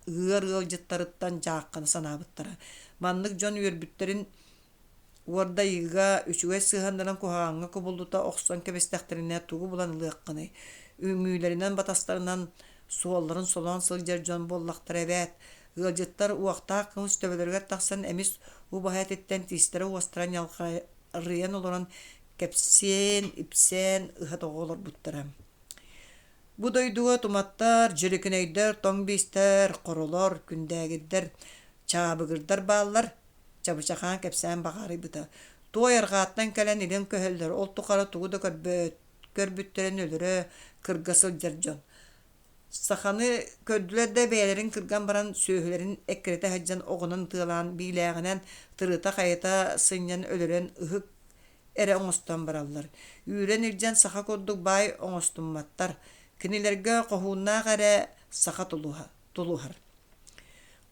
ыар ыалдьыттарыттан дьааххана санаабыттара. Маннык дьон үөрбүттэрин уордайыыга, үчүгэй сыһыаннарын куһаҕаҥҥа кубулута охсон кэбистэхтэринэ тугу булан ылыаххыный? Үҥүүлэринэн батастарынан суолларын солоон сылдьар дьон буоллахтара эбээт. Ыалдьыттар уохтаах кымыс төбөлөрүгэр тахсан эмис убаһа этиттэн тиистэрэ-уостара ньалҕарыйан олорон кэпсээн-ипсээн ыһа-тоҕо олорбуттара. Бу дойдуга туматтар, дьирикинэйдэр, тоҥ биистэр, хоролор, күндээгирдэр, чаабыгырдар бааллар, Чабычахаан кэпсээн баҕарыйбыта. Туой арҕааттан кэлэн илин көһөллөр, ол тухары тугу да көрбөт, көрбүттэрин өлөрө, кырга сылдьар дьон. Саханы көрдүлэр да бэйэлэрин кырган баран сүөһүлэрин эккирэтэ сылдьан оҕунан ытыалаан, биилээҕинэн тырыта-хайыта сынньан өлөрөн ыһык эрэ оҥостон бараллар. Үүрэн илдьэн саха курдук баай оҥостумматтар. Кинилэргэ хоһууннаах эрэ саха тулуһар.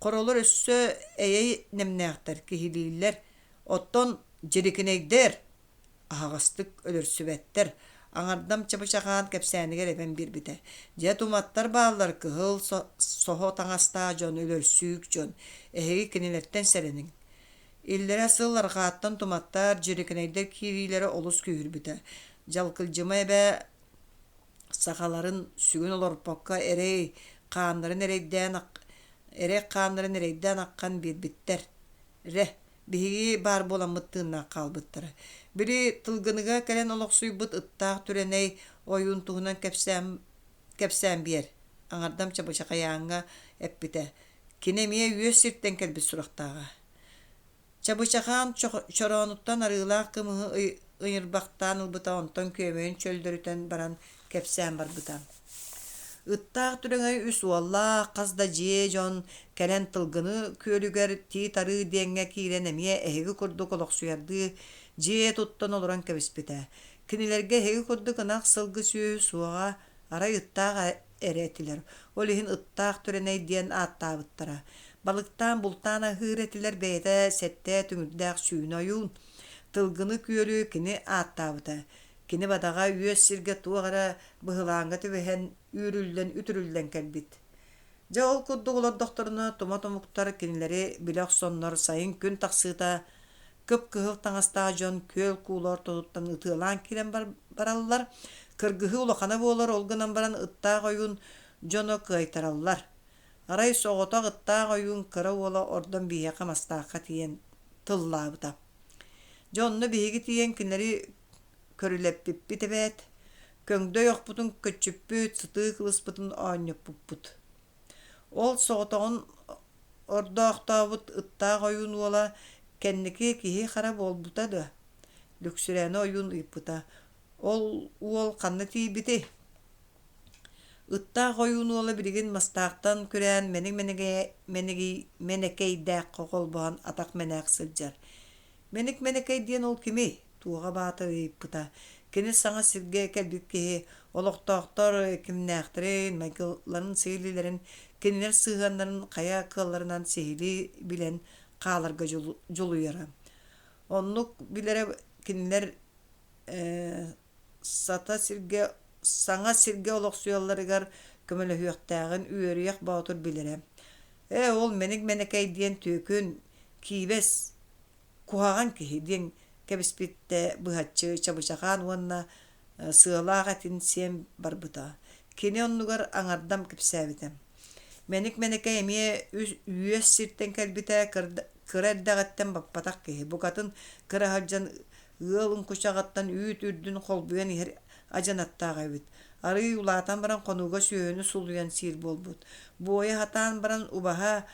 Хоролор өссө эйэй нэмнээхтэр, киһилииллэр. Оттон дьирикинэйдэр аһаҕастык өлөрсүбэттэр. Аҥардам Чабычахаан кэпсээнигэр эбэн биэрбитэ: «Дьэ, туматтар бааллар, кыһыл соһо таҥастаах дьон, өлөрсүүк дьон. Эһиги кинилэртэн сэрэниҥ». Иллэрээ сыл арҕааттан туматтар, дьирикинэйдэр киириилэрэ олус күүһүрбүтэ. Дьалкылдьыма эбэ сахаларын сүгүн олорпокко эрэй хааннарын эрэйдээн эрэй хааннарын эрэйдээн аххан биэрбиттэр. Рэ, биһиги баар буоламмыт тыыннаах хаалбыттара. Били Тылгыныга кэлэн олохсуйбут ыттаах Түрэнэй ойуун туһунан кэпсээн, кэпсээн биэр, аҥардам Чабычахайааҥҥа эппитэ. Кини эмиэ үөс сиртэн кэлбит сурахтааҕа. Чабычахаан чороонуттан арыылаах кымыһы ыйырбахтаан ылбыта, онтон күөмэйин чөллөрүтэн баран кэпсээн барбыта. Ыттаах Түрэҥэй үс уоллаах, хас да дьиэ дьон кэлэн Тылгыны күөлүгэр Тиит Арыы диэҥҥэ киирэн эмиэ эһиги курдук олохсуйардыы дьиэ туттан олорон кэбиспитэ. Кинилэргэ эһиги курдук ынах сылгы сүөһү суоҕа, арай ыттаах эрэ этилэр. Ол иһин Ыттаах Түрэнэй диэн ааттаабыттара. Балыктаан бултаан аһыыр этилэр бэйэтэ сэттэ түҥүрдээх сүүнэ ойуун. Тылгыны күөлү кини ааттаабыта. Кини бадаҕа үөс сиргэ туох эрэ быһылааҥҥа түбэһэн үүрүллэн үтүрүллэн кэлбит. Дьэ ол курдук олордохторуна тумат омуктар кинилэри билэ охсоннор сайын күн тахсыыта кып-кыһыл таҥастаах дьон күөл куула ортотуттан ытыалаан киирэн бараллар. Кыргыһыы улахана буолар, ол гынан баран ыттаах ойуун дьоно кыайтараллар. Арай соҕотох ыттаах ойуун кыра уола ордон биһиэхэ Мастаахха тиийэн тыллаабыта. Дьэ онно биһиги тиийэн кинилэри көрүлэппиппит эбээт, көҥдөй охпутун көччүппүт, сытыы кылыспытын оонньоппуппут. Ол соҕотоҕун ордоохтообут ыттаах ойуун уола кэнники киһи-хара буолбута дуо? Лүксүрээни ойуун ыйыппыта: «Ол уол ханна тиийбитий?» Ыттаах ойуун уола билигин Мастаахтан күрээн Мэник-Мэнэкэйдээххэ холбоһон атах мэнээк сылдьар. Мэник-Мэнэкэй диэн ол кимий? Туоҕа Баатыр ыйыппыта. Кини саҥа сиргэ кэлбит киһи, олохтоохтор кимнээхтэрин, майгыларын-сигилилэрин, кинилэр сыһыаннарын хайа кыалларынан сиһилии билэн хааларга дьулуйара. Оннук билэрэ кинилэр сата сиргэ саҥа сиргэ олохсуйалларыгар көмөлөһүөхтээҕин үөрүйэх боотур билэрэ. Ээ, ол Мэник-Мэнэкэй диэн түөкүн, киибэс, куһаҕан киһи диэн кэбиспиттэ быһаччы Чабычахаан уонна сыалаах этин сиэн барбыта. Кини оннугар аҥардам кэпсээбитэ. Мэник-Мэнэкэй эмиэ үөс сиртэн кэлбитэ, кыра эрдэҕиттэн баппатах киһи, букатын кыра сылдьан ыал уҥкучаҕыттан үүт үрдүн холбуйан иһэр адьынаттаах эбит. Арыый улаатан баран хонууга сүөһүнү сулуйан сиир буолбут. Буойа сатаан баран убаһа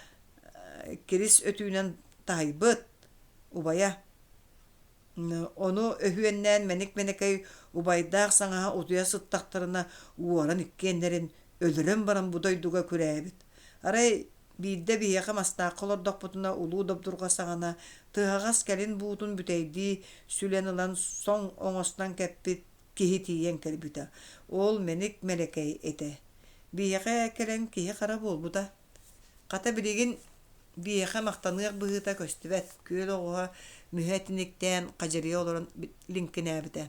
кирис өтүүнэн таһыйбыт. Убайа ону өһүөннээн мэник-мэнэкэй убайдаах саҥаһа утуйа сыттахтарына уоран иккиэннэрин өлөрөн баран бу дойдуга күрээбит. Арай Биирдэ биһиэхэ Мастаахха олордохпутуна улуу добдурҕа саҕана тыһаҕас кэлин буутун бүтэйдии сүлэн ылан соҥ оҥостон кэппит киһи тиийэн кэлбитэ. Ол мэник мэлэкэй этэ. Биһиэхэ кэлэн киһи-хара буолбута. Хата билигин биһиэхэ махтаныах быһыыта көстүбэт, күөл оҕуһа мүһэ тиниктээн хадьырыйа олорон лиҥкинээбитэ.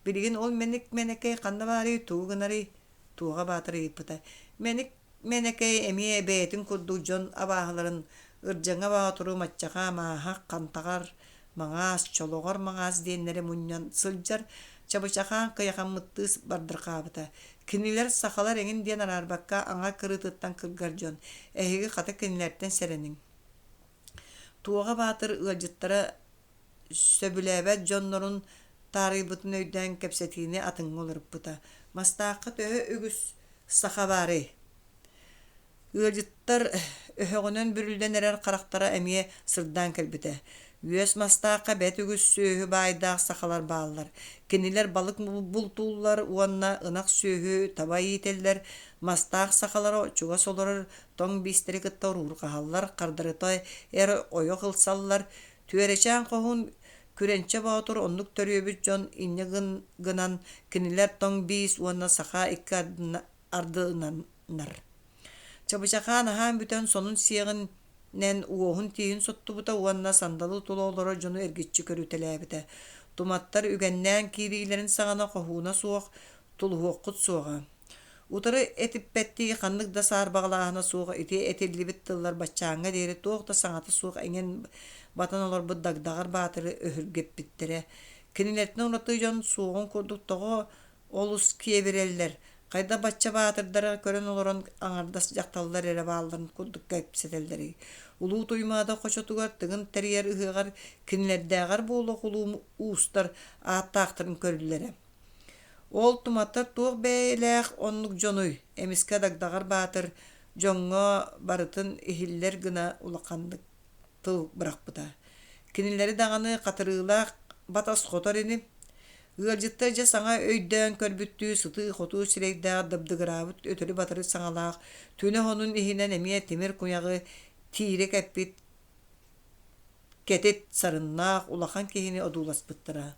Билигин ол мэник мэнэкэй ханна баарый, тугу гынарый? Туоҕа Баатыр ыйыппыта. Мэник Мэнэкэй эмиэ бэйэтин курдук дьон абааһыларын Ырдьаҥа Боотуру Маччаха Мааһах Хантаҕар Маҥаас, Чолоҕор Маҥаас диэннэри мунньан сылдьар Чабычахаан кыйахаммыттыы бардырҕаабыта. Кинилэр сахалар эҥин диэн араарбакка аҥар кырыытыттан кыргар дьон. Эһиги хата кинилэртэн сэрэниҥ. Туоҕа Баатыр ыалдьыттара сөбүлээбэт дьоннорун таарыйбытын өйдөөн кэпсэтиини атыҥҥа уларыппыта. Мастаахха төһө үгүс саха баарый? Ыалдьыттар өһөҕүнэн бүрүллэн эрэр харахтара эмиэ сырдаан кэлбитэ. Үөс мастаахха бэрт үгүс сүөһү баайдаах сахалар бааллар. Кинилэр балык бултууллар уонна ынах сүөһү таба иитэллэр. Мастаах сахалара чугас олорор тоҥ биистэри кытта уруурҕаһаллар, хардарыта эр-ойох ылсаллар. Түөрэчээн хоһуун Күрэнчэ Боотур оннук төрүөбүт дьон инньэ гынан кинилэр тоҥ биис уонна саха икки ардынаннар. Чабычахаан аһаан бүтэн сонун сиэҕин уоһун-тииһин соттубута уонна сандалы тула олорор дьону эргиччи көрүтэлээбитэ. Туматтар үгэннээн киириилэрин саҕана хоһууна суох, тулуһуоххут суоҕа. Утары этиппэттии ханнык да саарбаҕалааһына суох ити этиллибит тыллар баччааҥҥа диэри туох да саҥата суох эҥин батан олорбут Дагдаҕар Баатыры өһүргэппиттэрэ. Кинилэртэн ураты дьон суоҕун курдук тоҕо олус киэбирэллэр, хайдах бачча баатырдары көрөн олорон аҥардас дьахталлар эрэ баалларын курдук кэпсэтэллэрий. Улуу Туймаада хочотугар Тыгын тэрийэр ыһыаҕар кинилэрдээҕэр буолуох улуу уустар ааттаахтарын көрүллэрэ. Ол туматтар туох бэйэлээх оннук дьонуй, эмискэ Дагдаҕар Баатыр дьоҥҥо барытын иһиллэр гына улаханнык тыл бырахпыта. Кинилэри даҕаны хатырыылаах батас хотор ини. Ыалдьыттар дьэ саҥа өйдөөн көрбүттүү сытыы-хотуу сирэйдээх дабдыгыраабыт өтөрү-батары саҥалаах түнэ хонун иһинэн эмиэ тимир куйаҕы тиирэ кэппит кэтит сарыннаах улахан киһини одууласпыттара.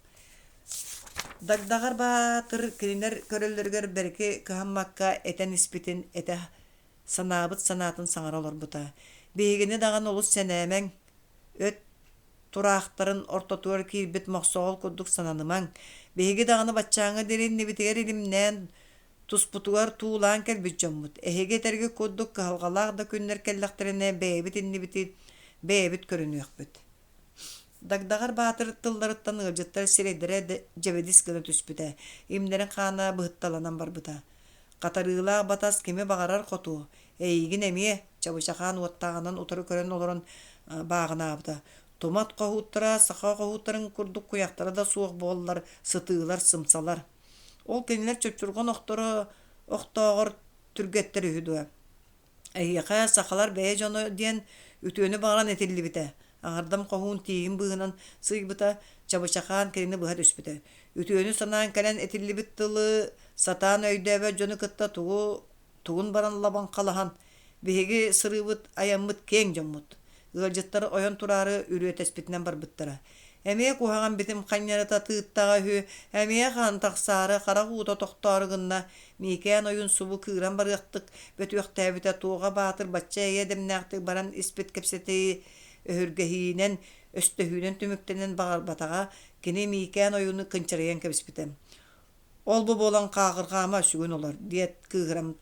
Дагдаҕар Баатыр кинилэр көрөллөрүгэр бэрики кыһаммакка этэн испитин этэ санаабыт санаатын саҥара олорбута. Биһигини даҕаны олус сэнээмэҥ, өт тураахтарын ортотугар киирбит мохсоҕол курдук сананымаҥ. Биһиги даҕаны баччааҥҥа диэри иннибитигэр илимнээн Туспутугар туулаан кэлбит дьоммут, эһиги этэргит курдук кыһалҕалаах да күннэр кэллэхтэринэ бэйэбит иннибитин бэйэбит көрүнүөхпүт. Дагдаҕар Баатыр тылларыттан ыалдьыттар сирэйдэрэ дьэбидис гына түспүтэ, имнэрин хаана быһытталанан барбыта. Хатарыылаах батас кими баҕарар хотуо, эйигин эмиэ, Чабычахаан уоттааҕынан утары көрөн олорон бааҕынаабыта. Тумат хоһууттара саха хоһууттарын курдук куйахтара да суох буоллар, сытыылар, сымсалар. Ол кинилэр чочурҕан охторо охтооҕор түргэттэр үһү дуо? Эһиэхэ сахалар бэйэ дьоно диэн үтүөнү баҕаран этиллибитэ. Аҥардам хоһуун тииһин быыһынан сыыйбыта, Чабычахаан кинини быһа түспүтэ. Үтүөнү санаан кэлэн этиллибит тылы сатаан өйдөөбөт дьону кытта тугу тугун баран лабаҥхалаһан, биһиги сырыыбыт, айаммыт киэҥ дьоммут. Ыалдьыттар ойон тураары үрүөтэспитинэн барбыттара. Эмиэ куһаҕан битим ханньарыта тыыттаҕа үһү, эмиэ хаан тахсаары харах уута тохтоору гынна, Миикээн ойуун субу кыыран барыахтык бөтүөхтээбитэ Туоҕа Баатыр бачча эйэ дэмнээхтик баран испит кэпсэтии өһүргэһиинэн, өстөһүүнэн түмүктэнэн баҕарбатаҕа, кини Миикээн ойууну кынчарыйан кэбиспитэ. Ол-бу буолан хааҕырҕаама, сүгүн олор, диэт кыыһыран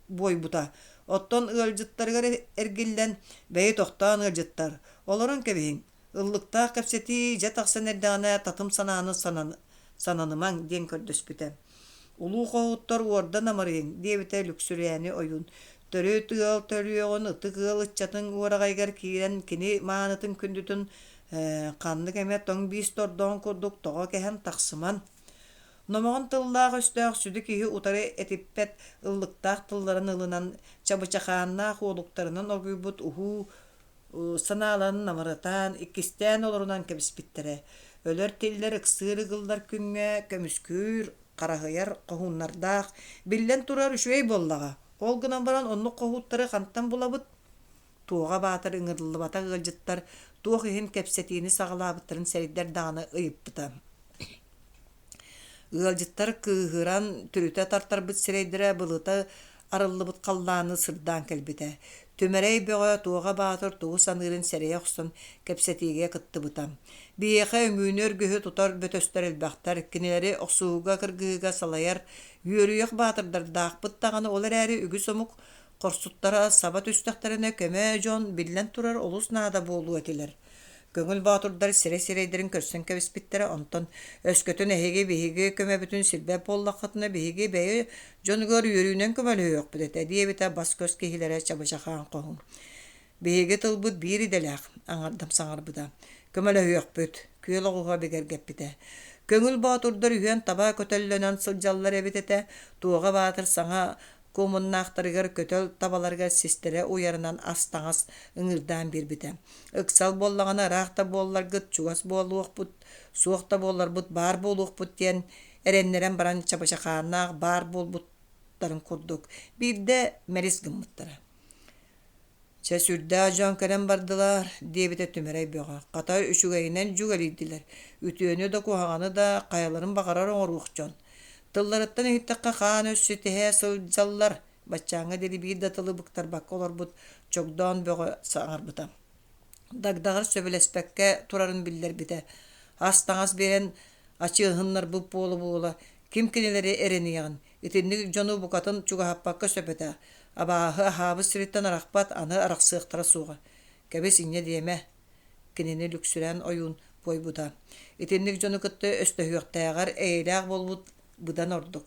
буойбута. Оттон ыалдьыттарыгар эргиллэн, бэйи тохтоон ыалдьыттар, олорон кэбиһиҥ, ыллыктаах кэпсэтии дьэ тахсан эрдэҕинэ татым санааны сананымаҥ диэн көрдөспүтэ. Улуу хоһуттар уордан амырыйыҥ, диэбитэ Лүксүрээни ойуун. Төрүт ыал төрүөҕүн ытык ыал ыччатын уораҕайыгар киирэн кини маанытын күндүтүн ханнык эмэ тоҥ биис тордоҕун курдук тоҕо кэһэн тахсыман. Номоҕон тыллаах-өстөөх сүдү киһи утары этиппэт ыллыктаах тылларын ылынан, чабычахааннаах уолуктарынан оргуйбут уһуу санааларын намыратан, иккистээн олорунан кэбиспиттэрэ. Өлөр-тиллэр ыксыыр ыгыллар күҥҥэ көмүскүүр, хараһыйар хоһууннардаах, биллэн турар, үчүгэй буоллаҕа. Ол гынан баран оннук хоһууттары хантан булабыт? Туоҕа Баатыр ыҥырыллыбатах ыалдьыттар туох иһин кэпсэтиини саҕалаабыттарын сэрэйдэр даҕаны ыйыппыта. Ыалдьыттар кыыһыран түрүтэ тартарбыт сирэйдэрэ былыта арыллыбыт халлааны сырдаан кэлбитэ. Түмэрэй Бөҕө Туоҕа Баатыр тугу саныырын сэрэйэ охсон кэпсэтиигэ кыттыбыта. Биһиэхэ үҥүүнү-өргүһү тутар бөтөстөр элбэхтэр, кинилэри охсуһууга-кыргыһыыга салайар үөрүйэх баатырдардаахпыт даҕаны, ол эрээри үгүс омук Хорсуттара саба түстэхтэринэ көмө дьон, биллэн турар, олус наада буолуо этилэр. Көҥүл боотурдар сирэй-сирэйдэрин көрсөн кэбиспиттэрэ, онтон өскөтүн эһиги биһиги көмөбүтүн сирбэт буоллаххытына, биһиги бэйэ дьонугар үөрүүнэн көмөлөһүөхпүт этэ, диэбитэ бас-көс киһилэрэ Чабычахаан Хоһун. Биһиги тылбыт биир идэлээх, аҥардам саҥарбыта. Көмөлөһүөхпүт, күөл оҕуһа бигэргэппитэ. Көҥүл боотурдар үһүөн таба көтөллөнөн сылдьаллар эбит этэ, Туоҕа Баатыр саҥа Куомуннаахтарыгар көтөл табаларыгар систэрэ уйарынан ас-таҥас ыҥыырдаан биэрбитэ. Ыксал буоллаҕына ыраах да буолларгыт чугас буолуохпут, суох да буолларбыт баар буолуохпут диэн эрэннэрэн баран чабычахааннаах баар буолбуттарын курдук биирдэ мэлис гыммыттара. Чэ, сүрдээх дьон кэлэн бардылар, диэбитэ Түмэрэй Бөҕө. Хата үчүгэйинэн дьүгэлийдилэр, үтүөнү да куһаҕаны да хайаларын баҕарар оҥоруох дьон. Тылларыттан иһиттэххэ хаан өс ситиһэ сылдьаллар. Баччааҥҥа диэри биир да тылы быктарбакка олорбут Чогдоон Бөҕө саҥарбыта. Дагдаҕар сөбүлэспэккэ турарын биллэрбитэ. Ас-таҥас биэрэн ачыаһыннарбыт буола-буола, ким кинилэри эрэниэҕин, итинник дьону букатын чугаһаппакка сөп этэ. Абааһы аһаабыт сириттэн арахпат, аны арахсыахтара суоҕа. Кэбис инньэ диэмэ, кинини Лүксүрээн ойуун буойбута. Итинник дьону кытта өстөһүөхтээҕэр эйэлээх буолбут быдан ордук.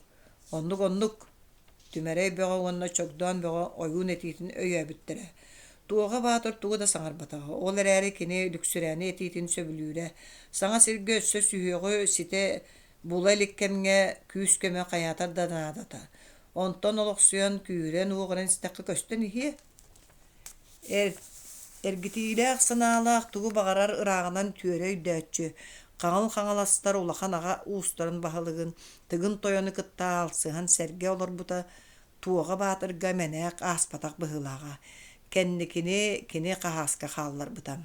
Оннук-оннук, Түмэрэй Бөҕө уонна Чогдоон Бөҕө ойуун этиитин өйөөбүттэрэ. Туоҕа Баатыр тугу да саҥарбатаҕа, ол эрээри кини Лүксүрээни этиитин сөбүлүүрэ. Саҥа сиргэ өссө сүһүөҕү ситэ була илик кэмҥэ күүс-көмө хайаатар да наадата. Онтон олохсуйан, күүһүрэн-уоҕуран истэххэ көстөн иһиэ. Эргитиилээх санаалаах тугу баҕарар ырааҕынан түөрэ өйдөөччү, Хаҥыл Хаҥаластар улахан аҕа уустарын баһылыгын Тыгын Тойону кытта аалсыһан сэргэ олорбута Туоҕа Баатырга мэнээк ааспатах быһыылааҕа, кэнникини кини хаһааска хаалларбыта.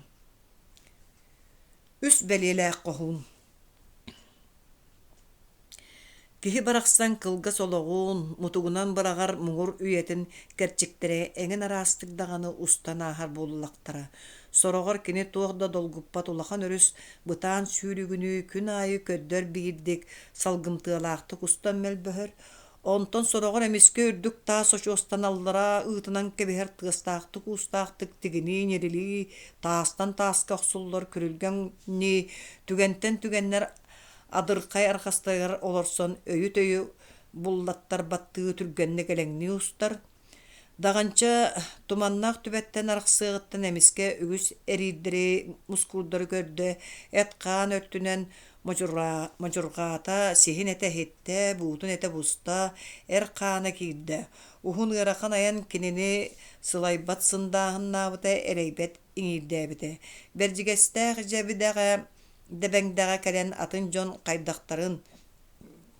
Үс бэлиэлээх хоһуун Киһи барахсан кылгас олоҕун, мутугунан быраҕар муҥур үйэтин кэрчиктэрэ эҥин араастык даҕаны устан ааһар буоллахтара. Сороҕор кини туох да долгуппат улахан өрүс бытаан сүүрүгүнүү күн аайы көрдөр биирдик, салгымтыалаахтык устан мөлбөһөр, онтон сороҕор эмискэ үрдүк таас очуостан аллараа ыытынан кэбиһэр тыастаахтык-уустаахтык тигинии-ньирилии, таастан тааска охсуллар күрүлгэҥнии, түгэнтэн түгэннэр адырхай арҕастарыгар олорсон өйү-төйү буллаттарбаттыы түргэнник элэҥнии устар. Даҕанча туманнаах түбэттэн арахсыаҕыттан эмискэ үгүс эриирдэри, мускуурдары көрдө, эт-хаан өттүнэн модьурҕаата, сиһин этэ иһиттэ, буутун этэ буста, эр хаана киирдэ. Уһун ыарахан айан кинини сылайбат сындааһыннаабыта, эрэйбэт иҥиирдээбитэ. Бэрдьигэстээх дьэбидэҕэ Дэбэҥдэҕэ кэлэн атын дьон хайдахтарын,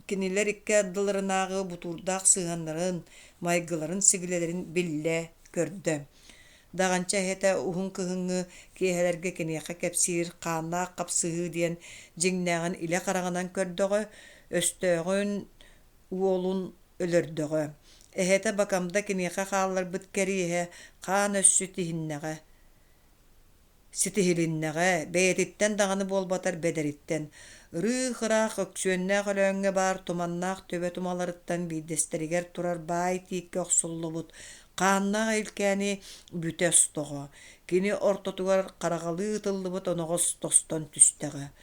кинилэр икки ардыларынааҕы бутуурдаах сыһыаннарын, майгыларын-сигилилэрин биллэ, көрдө. Даҕанча эһэтэ уһун кыһыҥҥы киэһэлэргэ киниэхэ кэпсиир хааннаах хапсыһыы диэн дьиҥнээҕин илэ хараҕынан көрдөҕө, өстөөҕүн уолун өлөрдөҕө. Эһэтэ Бакамда киниэхэ хаалларбыт кэриэһэ хаан өссө тиһиннэҕэ Ситиһилиннэҕэ, бэйэтиттэн даҕаны буолбатар бэдэриттэн. Ырыых-ыраах Өксүөннээх Өлөөҥҥө баар туманнаах түбэ тумаларыттан биирдэстэригэр турар баай тииккэ охсуллубут хааннаах илкээни бүтэ остоҕо, кини ортотугар хараҕалыы ытыллыбыт оноҕос тостон түстэҕэ.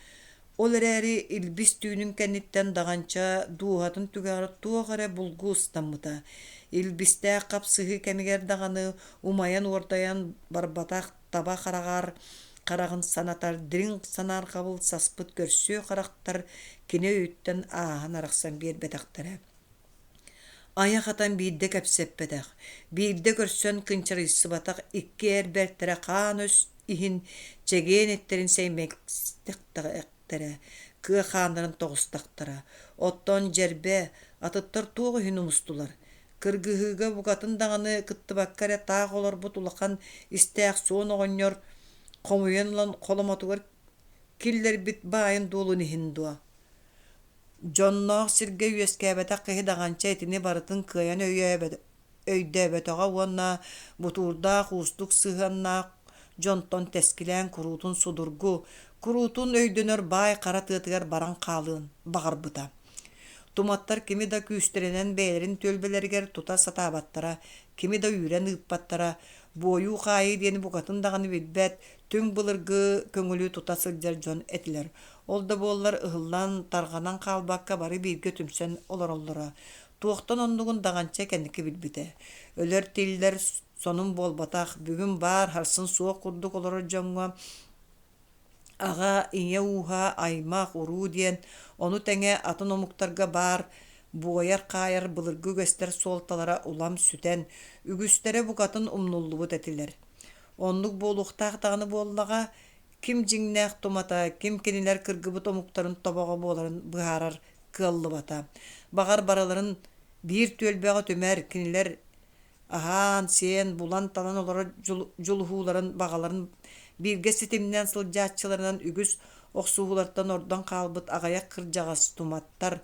Ол эрээри илбис түүнүн кэнниттэн Даҕанча дууһатын түгэҕэр туох эрэ булгу ыстаммыта. Илбистээх хапсыһыы кэмигэр даҕаны умайан-уордайан барбатах таба хараҕар хараҕын санатар дириҥ санаарҕабыл саспыт көрсүө харахтар кини өйүттэн ааһан арахсан биэрбэтэхтэрэ. Айах атан биирдэ кэпсэппэтэх, биирдэ көрсөн кынчарыйсыбатах икки эр бэртэрэ хаан-өс иһин чэгиэн эттэрин сэймэктэхтэрэ, кыа хааннарын тоҕустахтара. Оттон дьэрбэ, атыттар туох иһин умустулар? Кыргыһыыга букатын даҕаны кыттыбакка эрэ таах олорбут улахан истээх суон оҕонньор хомуйан ылан холомотугар киллэрбит баайын-дуолун иһин дуо? Дьонноох сиргэ үөскээбэтэх киһи Даҕанча итини барытын кыайан өйдөөбөтөҕө уонна бутуурдаах уустук сыһыаннаах дьонтон тэскилээн куруутун судургу, куруутун өйдөнөр баай хара тыатыгар баран хаалыан баҕарбыта. Туматтар кими да күүстэринэн бэйэлэрин түөлбэлэригэр тута сатаабаттара, кими да үүрэн ыыппаттара, буойуу-хаайыы диэни букатын даҕаны билбэт, түҥ былыргы көҥүлү тута сылдьар дьон этилэр. Ол да буоллар ыһыллан, тарҕанан хаалбакка бары бииргэ түмсэн олороллоро. Туохтан оннугун Даҕанча кэнники билбитэ. Өлөр-тиллэр сонун буолбатах, бүгүн баар, сарсын суох курдук олорор дьоҥҥо аҕа, ийэ ууһа, аймах, уруу диэн, ону тэҥэ атын омуктарга баар буойар-хаайар былыргы үгэстэр суолталара улам сүтэн, үгүстэрэ букатын умнуллубут этилэр. Оннук буолуохтаах даҕаны буоллаҕа, ким дьиҥнээх тумата, ким кинилэр кыргыбыт омуктарын тобоҕо буоларын быһаарар кыаллыбата. Баҕар барыларын биир түөлбэҕэ түмэр, кинилэр аһаан-сиэн, булан-талан олорор дьулуһууларын, баҕаларын бииргэ ситимнээн сылдьааччыларынан үгүс охсуһуулартан ордон хаалбыт аҕыйах кырдьаҕас туматтар,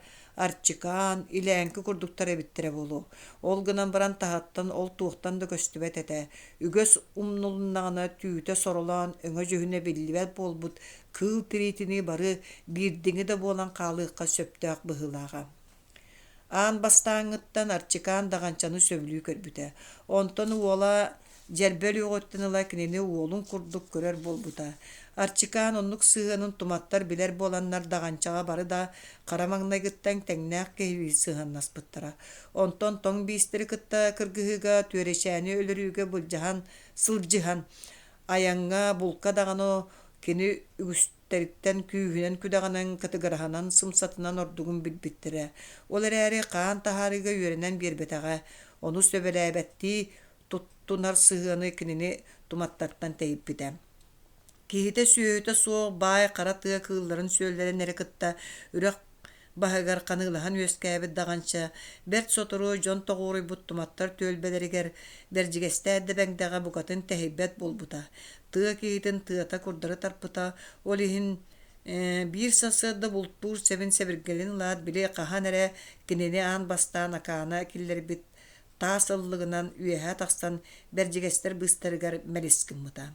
Арчикаан, Илээҥки курдуктар эбиттэрэ буолуо. Ол гынан баран таһыттан ол туохтан да көстүбэт этэ. Үгэс умнулуннаҕына түүтэ соролоон өҥө-дьүһүнэ биллибэт буолбут кыыл тириитинии бары биирдиҥи да буолан хаалыахха сөптөөх быһыылааҕа. Аан бастааҥҥыттан Арчикаан Даҕанчаны сөбүлүү көрбүтэ. Онтон уола Дьэрбэ өлүөҕүттэн ыла кинини уолун курдук көрөр буолбута. Арчикаан оннук сыһыанын туматтар билэр буоланнар Даҕанчаҕа бары да хара маҥнайгыттан тэҥнээх киһилии сыһыаннаспыттара. Онтон тоҥ биистэри кытта кыргыһыыга Түөрэчээни өлөрүүгэ былдьаһан сылдьыһан, айаҥҥа, булка даҕаны кини үгүстэриттэн күүһүнэн-күдэҕинэн, кытыгыраһынан, сымсатынан ордугун билбиттэрэ. Ол эрээри хаан таһаарыыга үөрэнэн биэрбэтэҕэ, ону сөбүлээбэттии туттунар сыһыаны кинини туматтартан тэйиппитэ. Киһитэ-сүөһүтэ суох баай хара тыа кыылларын-сүөллэрин эрэ кытта үрэх баһыгар ханыылаһан үөскээбит Даҕанча бэрт сотору дьон тоҕуоруйбут туматтар түөлбэлэригэр Бэрдьигэстээх Дэбэҥдэҕэ букатын тэһийбэт буолбута. Тыа киһитин тыата курдары тарпыта, ол иһин биир сарсыарда бултуур сэбин-сэбиргэлин ылаат, били хаһан эрэ кинини аан бастаан Акаана киллэрбит таас ыллыгынан үөһэ тахсан бэрдьигэстэр быыстарыгар мэлис гыммыта.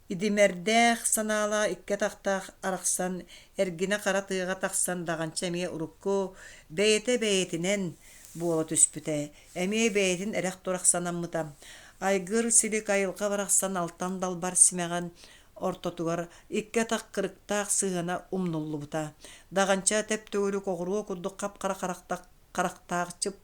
Идимэрдээх санаалаах икки атахтаах арахсан, эргинэ хара тыаҕа тахсан Даҕанча эмиэ урукку бэйэтэ бэйэтинэн буола түспүтэ, эмиэ бэйэтин эрэх-турах санаммыта. Айгыр силик айылҕа барахсан алтан далбар симэҕин ортотугар икки атах кырыктаах сыһыана умнуллубута. Даҕанча тэп-төгүрүк оҕуруо курдук хап-хара харахтаах чып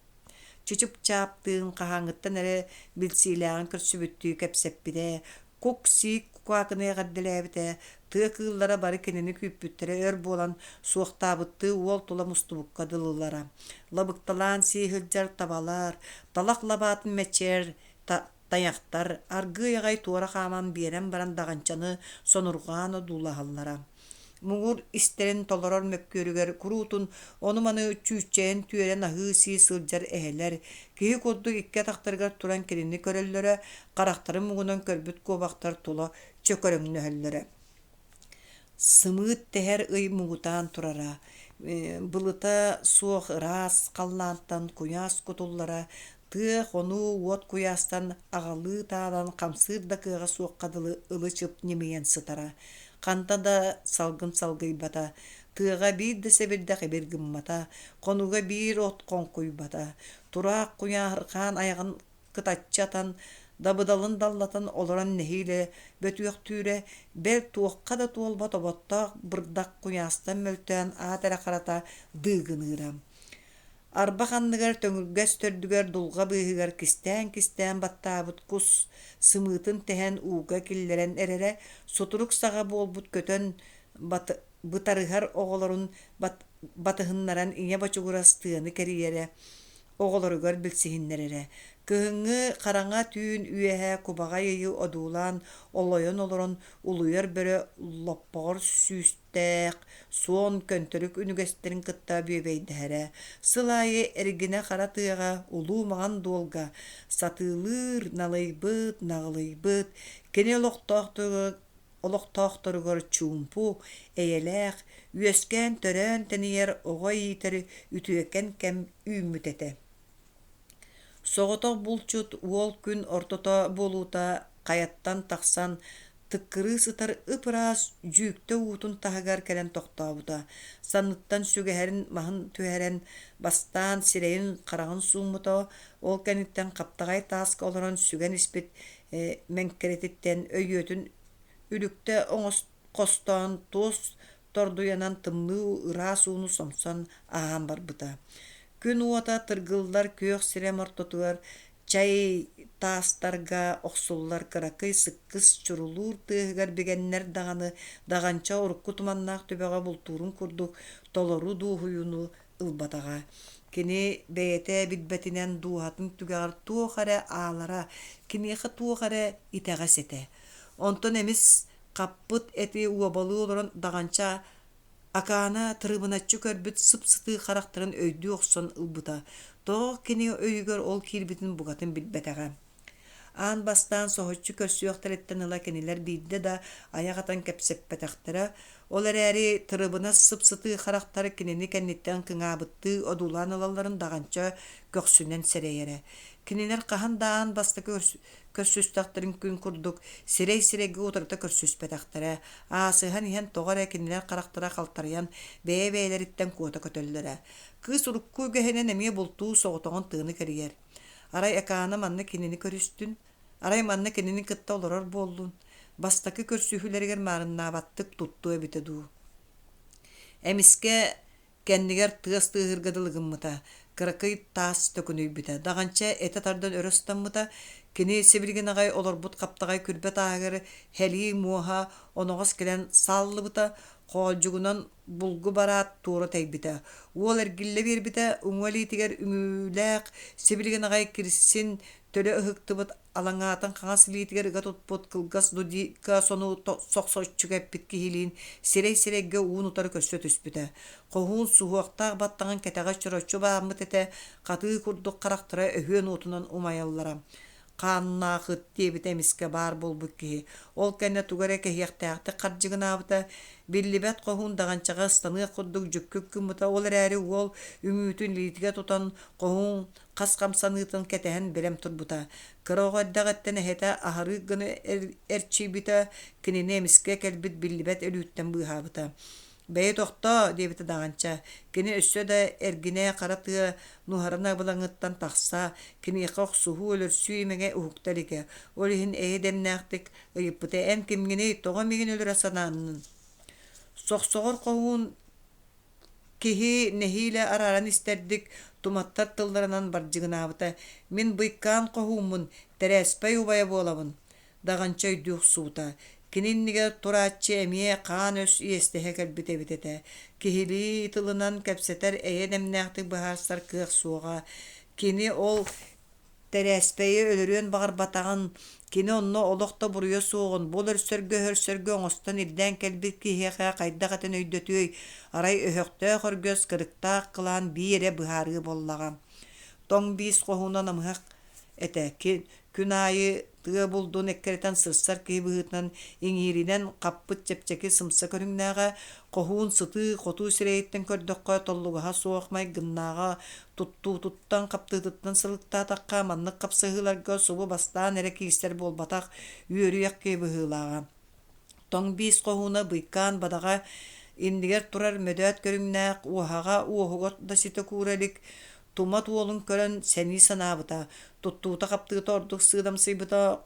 Чычып-чааптыын хаһааҥҥыттан эрэ билсиилээҕин көрсүбүттүү кэпсэппитэ, кук-сиик кукаакыны эҕэрдэлээбитэ, тыа кыыллара бары кинини күүппүттэрэ өр буолан, суохтаабыттыы уол тула мустубукка дылылара. Лабыкталаан сии сылдьар табалар, талах лабаатын мэччийэр тайахтар аргыый аҕай туора хааман биэрэн баран Даҕанчаны сонурҕаан одуулаһаллара. Муҥур истэрин толорор мөккүөрүгэр куруутун ону-маны чүүччэйэн түөрэн аһыы-сии сылдьар эһэлэр, киһи курдук икки атахтарыгар туран кинини көрөллөрө, харахтарын муҥунан көрбүт куобахтар тула чөкөрөҥнөһөллөрө. Сымыыт тэһэр ый муҥутаан турара, былыта суох ыраас халлаантан куйаас кутуллара, тыа, хонуу уот куйаастан аҕалыы таалан хамсыыр да кыаҕа суохха дылы ылы-чып ньимийэн сытара. Ханна да салгын салгыйбата, тыаҕа биир да сэбирдэх ибир гыммата, хонууга биир от хоҥкуйбата. Тураах куйааһырҕаан айаҕын кытаччы атан, дабыдалын даллатан олорон нэһиилэ бөтүөхтүүрэ, бэл туохха да туолбат оботтоох бырдах куйаастан мөлтөөн аат эрэ харата дыыгыныыра. Арбах анныгар төҥүргэс төрдүгэр дулҕа быыһыгар кистээн-кистээн баттаабыт кус сымыытын тэһэн ууга киллэрэн эрэрэ, сутурук саҕа буолбут көтөн бытарыһар оҕолорун батыһыннаран ийэ бочугурас тыаны кэрийэрэ, оҕолоругар билсиһиннэрэрэ. Кыһыҥҥы хараҥа түүн үөһэ кубаҕай ыйы одуулаан олойон олорон улуйар бөрө лоппоҕор сүүстээх суон көнтөрүк үнүгэстэрин кытта бүөбэйдэһэрэ. Сыл аайы эргинэ хара тыаҕа улуу маҥан дуолга сатыылыыр, налыйбыт, наҕылыйбыт, кини олохтоохторугар чуумпу, эйэлээх, үөскээн-төрөөн тэнийэр оҕо иитэр үтүөкэн кэм үүммүт этэ. Соҕотох булчут уол күн ортото буолуута хайаттан тахсан тыккырыы сытар ып-ыраас дьүүктэ уутун таһыгар кэлэн тохтообута. Санныттан сүгэһэрин маһын түһэрэн, бастаан сирэйин-хараҕын сууммута, ол кэнниттэн хаптаҕай тааска олорон сүгэн испит мэҥкэрэтиттэн өйүөтүн үлүктэ хостоон туос тордуйанан тымныы ыраас ууну сомсон ааһан барбыта. Күн уота тыргыллар күөх сирэм ортотугар чай таастарга охсуллар кыракый сыккыс чурулуур тыаһыгар бигэннэр даҕаны Даҕанча урукку туманнаах түбэҕэ бултуурун курдук толору дуоһуйууну ылбатаҕа. Кини бэйэтэ билбэтинэн дууһатын түгэҕэр туох эрэ аалара, киниэхэ туох эрэ итэҕэс этэ. Онтон эмис хаппыт эти уобалыы олорон Даҕанча Акаана тырыбыначчы көрбүт сып-сытыы харахтарын өйдүү охсон ылбыта. Тоҕо кини өйүгэр ол киирбитин букатын билбэтэҕэ. Аан бастаан соһуччу көрсүөхтэриттэн ыла кинилэр биирдэ да айах атан кэпсэппэтэхтэрэ. Ол эрээри тырыбынас сып-сытыы харахтар кинини кэнниттэн кыҥаабыттыы одуулаан ылалларын Даҕанча көхсүнэн сэрэйэрэ. Кинилэр хаһан да аан бастакы көрсүстэхтэрин күн курдук сирэй-сирэйгэ утарыта көрсүспэтэхтэрэ, аасыһан иһэн тоҕо эрэ кинилэр харахтара халтарыйан бэйэ-бэйэлэриттэн куота көтөллөрө. Кыыс урукку үгэһинэн эмиэ бултуу соҕотоҕун тыаны кэрийэр. Арай Экаана манна кинини көрүстүн, арай манна кинини кытта олорор буоллун, бастакы көрсүһүүлэригэр маарыннаабаттык туттуо эбитэ дуу. Эмискэ Кэннигэр тыас тыаһыырга дылы гыммыта, кыракый таас төкүнүйбүтэ, даҕанча этэ тардан өрө ыстаммыта, кини сибилигин аҕай олорбут хаптаҕай күрбэ тааһыгар һэлии муоһа оноҕос кэлэн сааллыбыта, хоолдьугунан булгу бараат туора тэйбитэ. Уол эргиллэ биэрбитэ, уҥа илиитигэр үҥүүлээх, сибилигин аҕай кирсин төлө ыһыктыбыт алаҥаатын хаҥас илиитигэр ыга туппут кылгас дудика сону сохсоччу кэппит киһилиин сирэй-сирэйгэ уун-утары көрсө түспүтэ. Хоһуун суһуохтаах баттаҕын кэтэҕэ чороччу бааммыт этэ, хатыы курдук харахтара өһүөн уотунан умайаллара. «Хааннаах ыт» диэбитэ эмискэ баар буолбут киһи. Ол кэннэ тугу эрэ кэһиэхтээхтик хардьыгынаабыта, биллибэт хоһуун даҕанчаҕа ыстаныах курдук дьүккүк гыммыта, ол эрээри уол үҥүүтүн илиитигэр тутан хоһуун хас хамсаныытын кэтэһэн бэлэм турбута. Кыра оҕо эрдэҕиттэн эһэтэ аһарыы гына эрчийбитэ, кинини эмискэ кэлбит биллибэт өлүүттэн быыһаабыта. «Бэйи тохтоо!» диэбитэ Даҕанча. Кини өссө да эргинэ хара тыа нуһаран абылаҥыттан тахса, киниэхэ охсуһуу, өлөрсүү имэҥэ уһукта илигэ. Ол иһин эйэ дэмнээхтик ыйыппыта: «Эн кимҥиний, тоҕо миигин өлөрө санааннын?» Сохсоҕор хоһуун Киһи нэһиилэ арааран истэрдик, туматтар тылларынан бардьыгынаабыта: «Мин быйкаан хоһууммун, Тэрээспэй убайа буолабын» Даҕанча өйдүү охсубута. Кини иннигэр турааччы эмиэ хаан-өс иэстэһэ кэлбит эбит этэ. Киһилии тылынан кэпсэтэр эйэ дэмнээхтик быһаарсар кыах суоҕа. Кини ол Тэрээспэйи өлөрүөн баҕарбатаҕын, кини онно олох да буруйа суоҕун, бу өлөрсөргө-өһөрсөргө оҥостон ирдээн кэлбит киһиэхэ хайдах этэн өйдөтүөй, арай өһөхтөөх өргөс, кырыктаах кылаан биир эрэ быһаарыы буоллаҕа. Тоҥ биис хоһууна намыһах этэ, күн аайы тыа булдун эккирэтэн сырсар киһи быһыытынан иҥииринэн хаппыт чэпчэки сымса көрүҥнээҕэ, хоһуун сытыы-хотуу сирэйиттэн көрдөххө толлугаһа суох майгыннааҕа, Туттуутуттан-хаптыытыттан сылыктаатахха, маннык хапсыһыыларга субу бастаан эрэ киирсэр буолбатах, үөрүйэх киһи быһыылааҕа. Тоҥ биис хоһууна быйкаан бадаҕа иннигэр турар мөдөөт көрүҥнээх, уоһаҕа уоһугар да ситэ куура илик тумат уолун көрөн сэнии санаабыта, туттуута-хаптыыта ордук сыыдамсыйбыта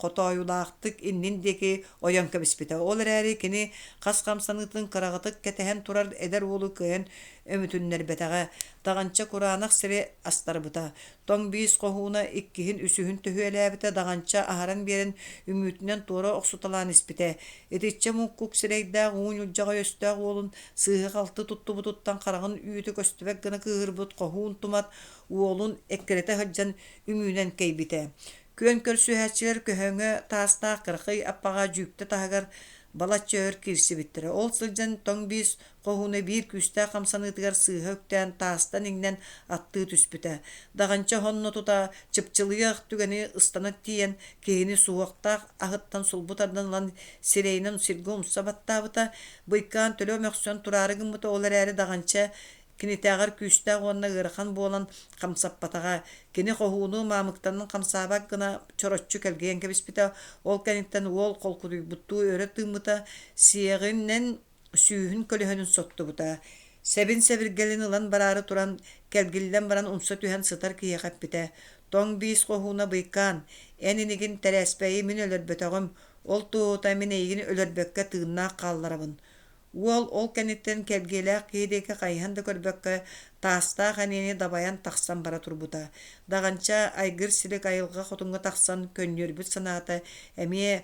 хотоойулаахтык иннин диэки ойон кэбиспитэ. Ол эрээри кини хас хамсаныытын кыраҕытык кэтэһэн турар эдэр уолу кыайан өмүтүннэрбэтэҕэ, Даҕанча кураанах сири астарбыта. Тоҥ биис хоһууна иккиһин, үсүһүн төһүөлээбитэ, Даҕанча аһаран биэрэн үҥүүтүнэн туора охсуталаан испитэ. Итиччэ муҥкук сирэйдээх уу ньулдьаҕай өстөөх уолун сыыһа-халты туттубутуттан хараҕын үүтэ көстүбэт гына кыыһырбыт хоһуун тумат уолун эккирэтэ сылдьан үҥүүнэн кэйбитэ. Күөн көрсүһээччилэр көһөҥө таастаах кыракый аппаҕа дьүүктэ таһыгар балачча өр киирсибиттэрэ. Ол сылдьан тоҥ биис хоһууна биир күүстээх хамсаныытыгар сыыһа үктээн таастан иҥнэн аттыы түспүтэ. Даҕанча сонно тута чыпчылыйыах түгэни ыстана тиийэн киһини суһуохтаах аһыттан сулбу тардан ылан сирэйинэн сиргэ умса баттаабыта. Быйкаан төлө мөхсөн тураары гыммыта, ол эрээри Даҕанча Кинитээҕэр күүстээх уонна ыарахан буолан хамсаппатаҕа, кини хоһууну маамыктанан хамсаабат гына чороччу кэлгийэн кэбиспитэ, ол кэнниттэн уол холкутуйбуттуу өрө тыыммыта, сиэҕинэн сүүһүн көлөһөнүн соттубута. Сэбин-сэбиргэлин ылан бараары туран, кэлгиллэн баран умса түһэн сытар киһиэхэ эппитэ: «Тоҥ биис хоһууна быйкаан, эн инигин Тэрээспэйи мин өлөрбөтөҕүм, ол туоһута мин эйигин өлөрбөккө тыыннаах хаалларабын. Уол ол кэнниттэн кэлгиэлээх киһи диэки хайыһан да көрбөккө, таастаах эниэни дабайан тахсан бара турбута. Даҕанча айгыр-силик айылҕа хотуҥҥа тахсан көнньүөрбүт санаата эмиэ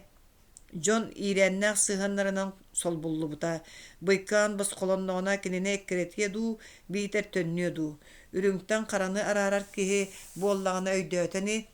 дьон иирээннээх сыһыаннарынан солбуллубута. Быйкаан босхолонноҕуна кинини эккирэтиэ дуу, биитэр төннүө дуу. Үрүҥтэн хараны араарар киһи буоллаҕына өйдөөтө ини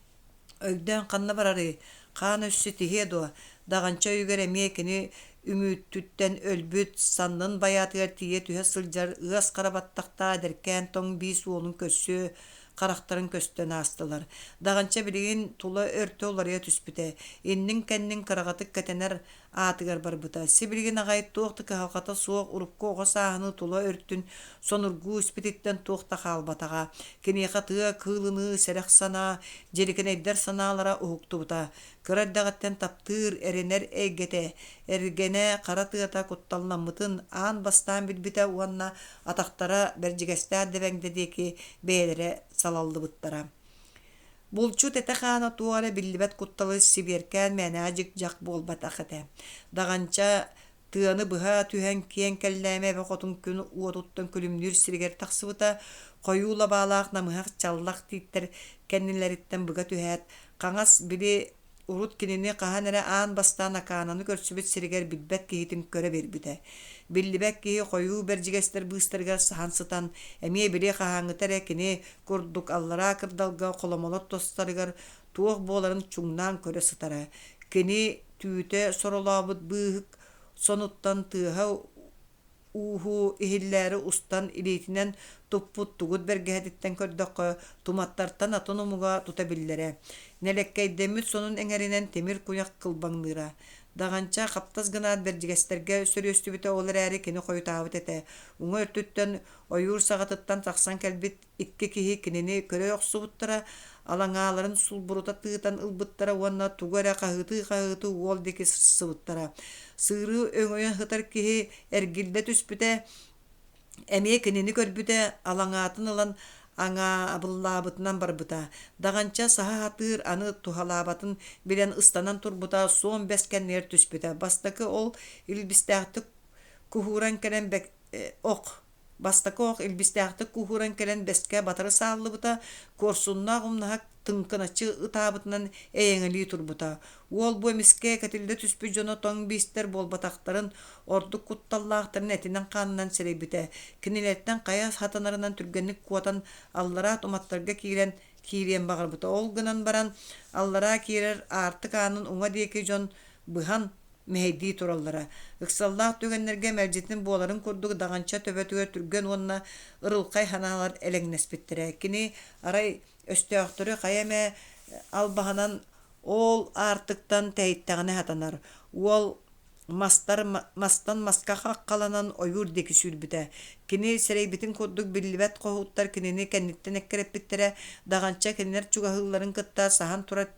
Өйдөөн ханна барарый, хаан өссө тиһиэ дуо, Даҕанча өйүгэр эмиэ кини үҥүүтүттэн өлбүт, саннын байаатыгар тиийэ түһэ сылдьар ыас хара баттахтаах эдэркээн тоҥ биис уолун көрсүө. харахтарын көстөн аастылар. Даҕанча билигин тула өртө уларыйа түспүтэ, иннин-кэннин кыраҕатык кэтэнэр аатыгар барбыта. Сибилигин аҕай туох да кыһалҕата суох урукку оҕо сааһыныы тула өртүн сонургуу испититтэн туох да хаалбатаҕа. Киниэхэ тыа кыылыныы сэрэх санаа, дьирикинэйдэр санаалара уһуктубута. Кыра эрдэҕиттэн таптыыр, эрэнэр эйгэтэ, эргэнэ хара тыата кутталламмытын аан бастаан билбитэ уонна атахтара Бэрдьигэстээх Дэбэҥдэ диэки бэйэлэрэ салаллыбыттара. Булчут этэ-хаана туох эрэ биллибэт кутталы сибиэркээн мээнэҕэ дьик-дьах буолбатах этэ. Даҕанча тыаны быһа түһэн киэҥ кэллээмэ эбэ хотун күн уотуттан күлүмнүүр сиригэр тахсыбыта, хойуу лабаалаах намыһах чаллах тииттэр кэннилэриттэн быга түһээт, хаҥас били Урут кинини хаһан эрэ аан бастаан Акаананы көрсүбүт сиригэр билбэт киһитин көрө биэрбитэ. Биллибэт киһи хойуу бэрдьигэстэр быыстарыгар саһан сытан, эмиэ били хаһааҥҥыта эрэ кини курдук аллараа кырдалга холомолор тостарыгар туох буоларын чуҥнаан көрө сытара. Кини түүтэ соролообут быыһык сонуттан тыаһа ууһу иһиллээри устан илиитинэн туппут тугут бэргэһэтиттэн көрдөххө, туматтартан атын омуга тута биллэрэ. Нэлэккэйдэммит сонун эҥэринэн тимир куйах кылбаҥныыра. Даҕанча хаптас гынаат бэрдьигэстэргэ сөрүөстүбүтэ ол эрээри кини хойутаабыт этэ. Уҥа өртүттэн ойуур саҕатыттан тахсан кэлбит Икки киһи кинини көрө охсубуттара, алаҥааларын сулбурута тыытан ылбыттара уонна тугу эрэ хаһыытыы-хаһыытыы уол диэки сырсыбыттара. Сыырыы өҥөйөн сытар киһи эргиллэ түспүтэ, эмиэ кинини көрбүтэ, алаҥаатын ылан аҥаабыллаабытынан барбыта. Даҕанча саһа сатыыр аны туһалаабатын билэн ыстанан турбута, суон бэс кэннигэр түспүтэ. Бастакы ол илбистээхтик куһууран кэлэн ох Бастакы ох илбистээхтик куһууран кэлэн бэскэ батары сааллыбыта, куорсуннаах умнаһа тыҥкыначчы ытаабытынан эйэҥэлии турбута. Уол бу эмискэ кэтиллэ түспүт дьоно тоҥ биистэр буолбатахтарын, ордук кутталлаахтарын этинэн-хаанынан сэрэйбитэ. Кинилэртэн хайа сатанарынан түргэнник куотан аллараа туматтарга киирэн киириэн баҕарбыта. Ол гынан баран аллараа киирэр аартык аанын уҥа диэки дьон быһан мэһэйдии тураллара. Ыксаллаах түгэннэргэ мэлдьитин буоларын курдук даҕанча төбөтүгэр түргэн уонна ырылхай санаалар элэҥнэспиттэрэ. Кини арай өстөөхтөрү хайа эмэ албаһынан ол аартыктан тэйиттэҕинэ сатанар. Уол мастар мастан маска хаххаланан ойуур диэки сүүрбүтэ. Кини сэрэйбитин курдук биллибэт хоһууттар кинини кэнниттэн эккирэппиттэрэ, даҕанча кинилэр чугаһыылларын кытта саһан турар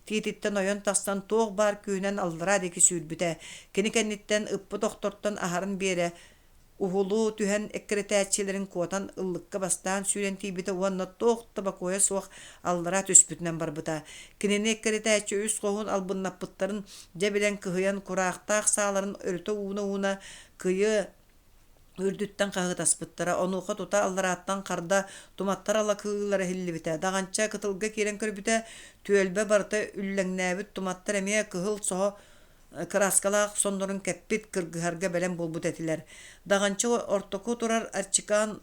Тиититтэн ойон тахсан туох баар күүһүнэн аллараа диэки сүүрбүтэ. Кини кэнниттэн ыппыт охтортон аһарын биэрэ, уһулу түһэн эккирэтээччилэрин куотан ыллыкка бастаан сүүрэн тиийбитэ уонна туох да бокуойа суох аллараа түспүтүнэн барбыта. Кинини эккирэтээччи үс хоһуун албыннаппыттарын дьэ билэн кыһыйан кураахтаах сааларын өрүтэ ууна-ууна кыйы үрдүттэн хаһыытаспыттара, онуоха тута алларааттан харда туматтар алакыылара иһиллибитэ. Даҕанча кытылга киирэн көрбүтэ, түөлбэ барыта үллэҥнээбит туматтар эмиэ кыһыл соһо кырааскалаах соннорун кэппит, кыргыһарга бэлэм буолбут этилэр. Даҕанча ортоку турар Арчикаан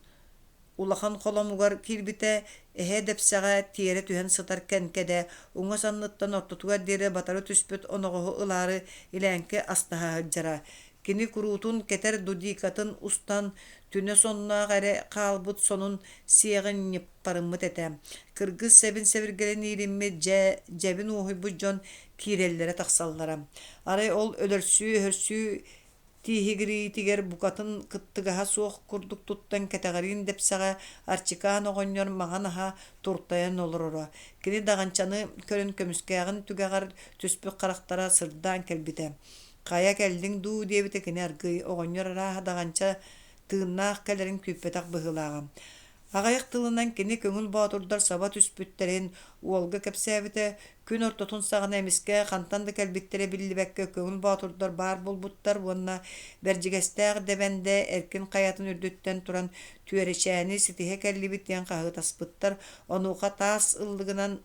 Улахан холомугар киирбитэ, эһэ дэпсэҕэ тиэрэ түһэн сытар кэнкэдэ уҥа санныттан ортотугар диэри батары түспүт оноҕоһу ылаары илээҥки астаһа сылдьара. Кини куруутун кэтэр дудикатын устан, түнэ сонноох эрэ хаалбыт сонун сиэҕин ньыппарыммыт этэ. Кыргыз сэбин-сэбиргэлин иилиммит дьэ дьэбин уоһуйбут дьон киирэллэрэ-тахсаллара. Арай ол өлөрсүү-өһөрсүү Тииһигириитигэр букатын кыттыгаһа суох курдук туттан кэтэҕириин дэпсэҕэ Арчикаан оҕонньор маҥан аһа туртайан олороро. Кини даҕанчаны көрөн көмүскээҕин түгэҕэр түспүт харахтара сырдаан кэлбитэ. «Хайа кэллиҥ дуу?» диэбитэ кини аргыый. Оҕонньор арааһа даҕанча тыыннаах кэлэрин күүппэтэх быһыылааҕа. Аҕыйах тылынан кини көҥүл боотурдар саба түспүттэрин уолга кэпсээбитэ, күн ортотун саҕана эмискэ хантан да кэлбиттэрэ биллибэккэ көҥүл боотурдар баар буолбуттар уонна Бэрдьигэстээх Дэбэндэ эркин хайатын үрдүттэн туран Түөрэчээни ситиһэ кэллибит диэн хаһыытаспыттар, онуоха таас ыллыгынан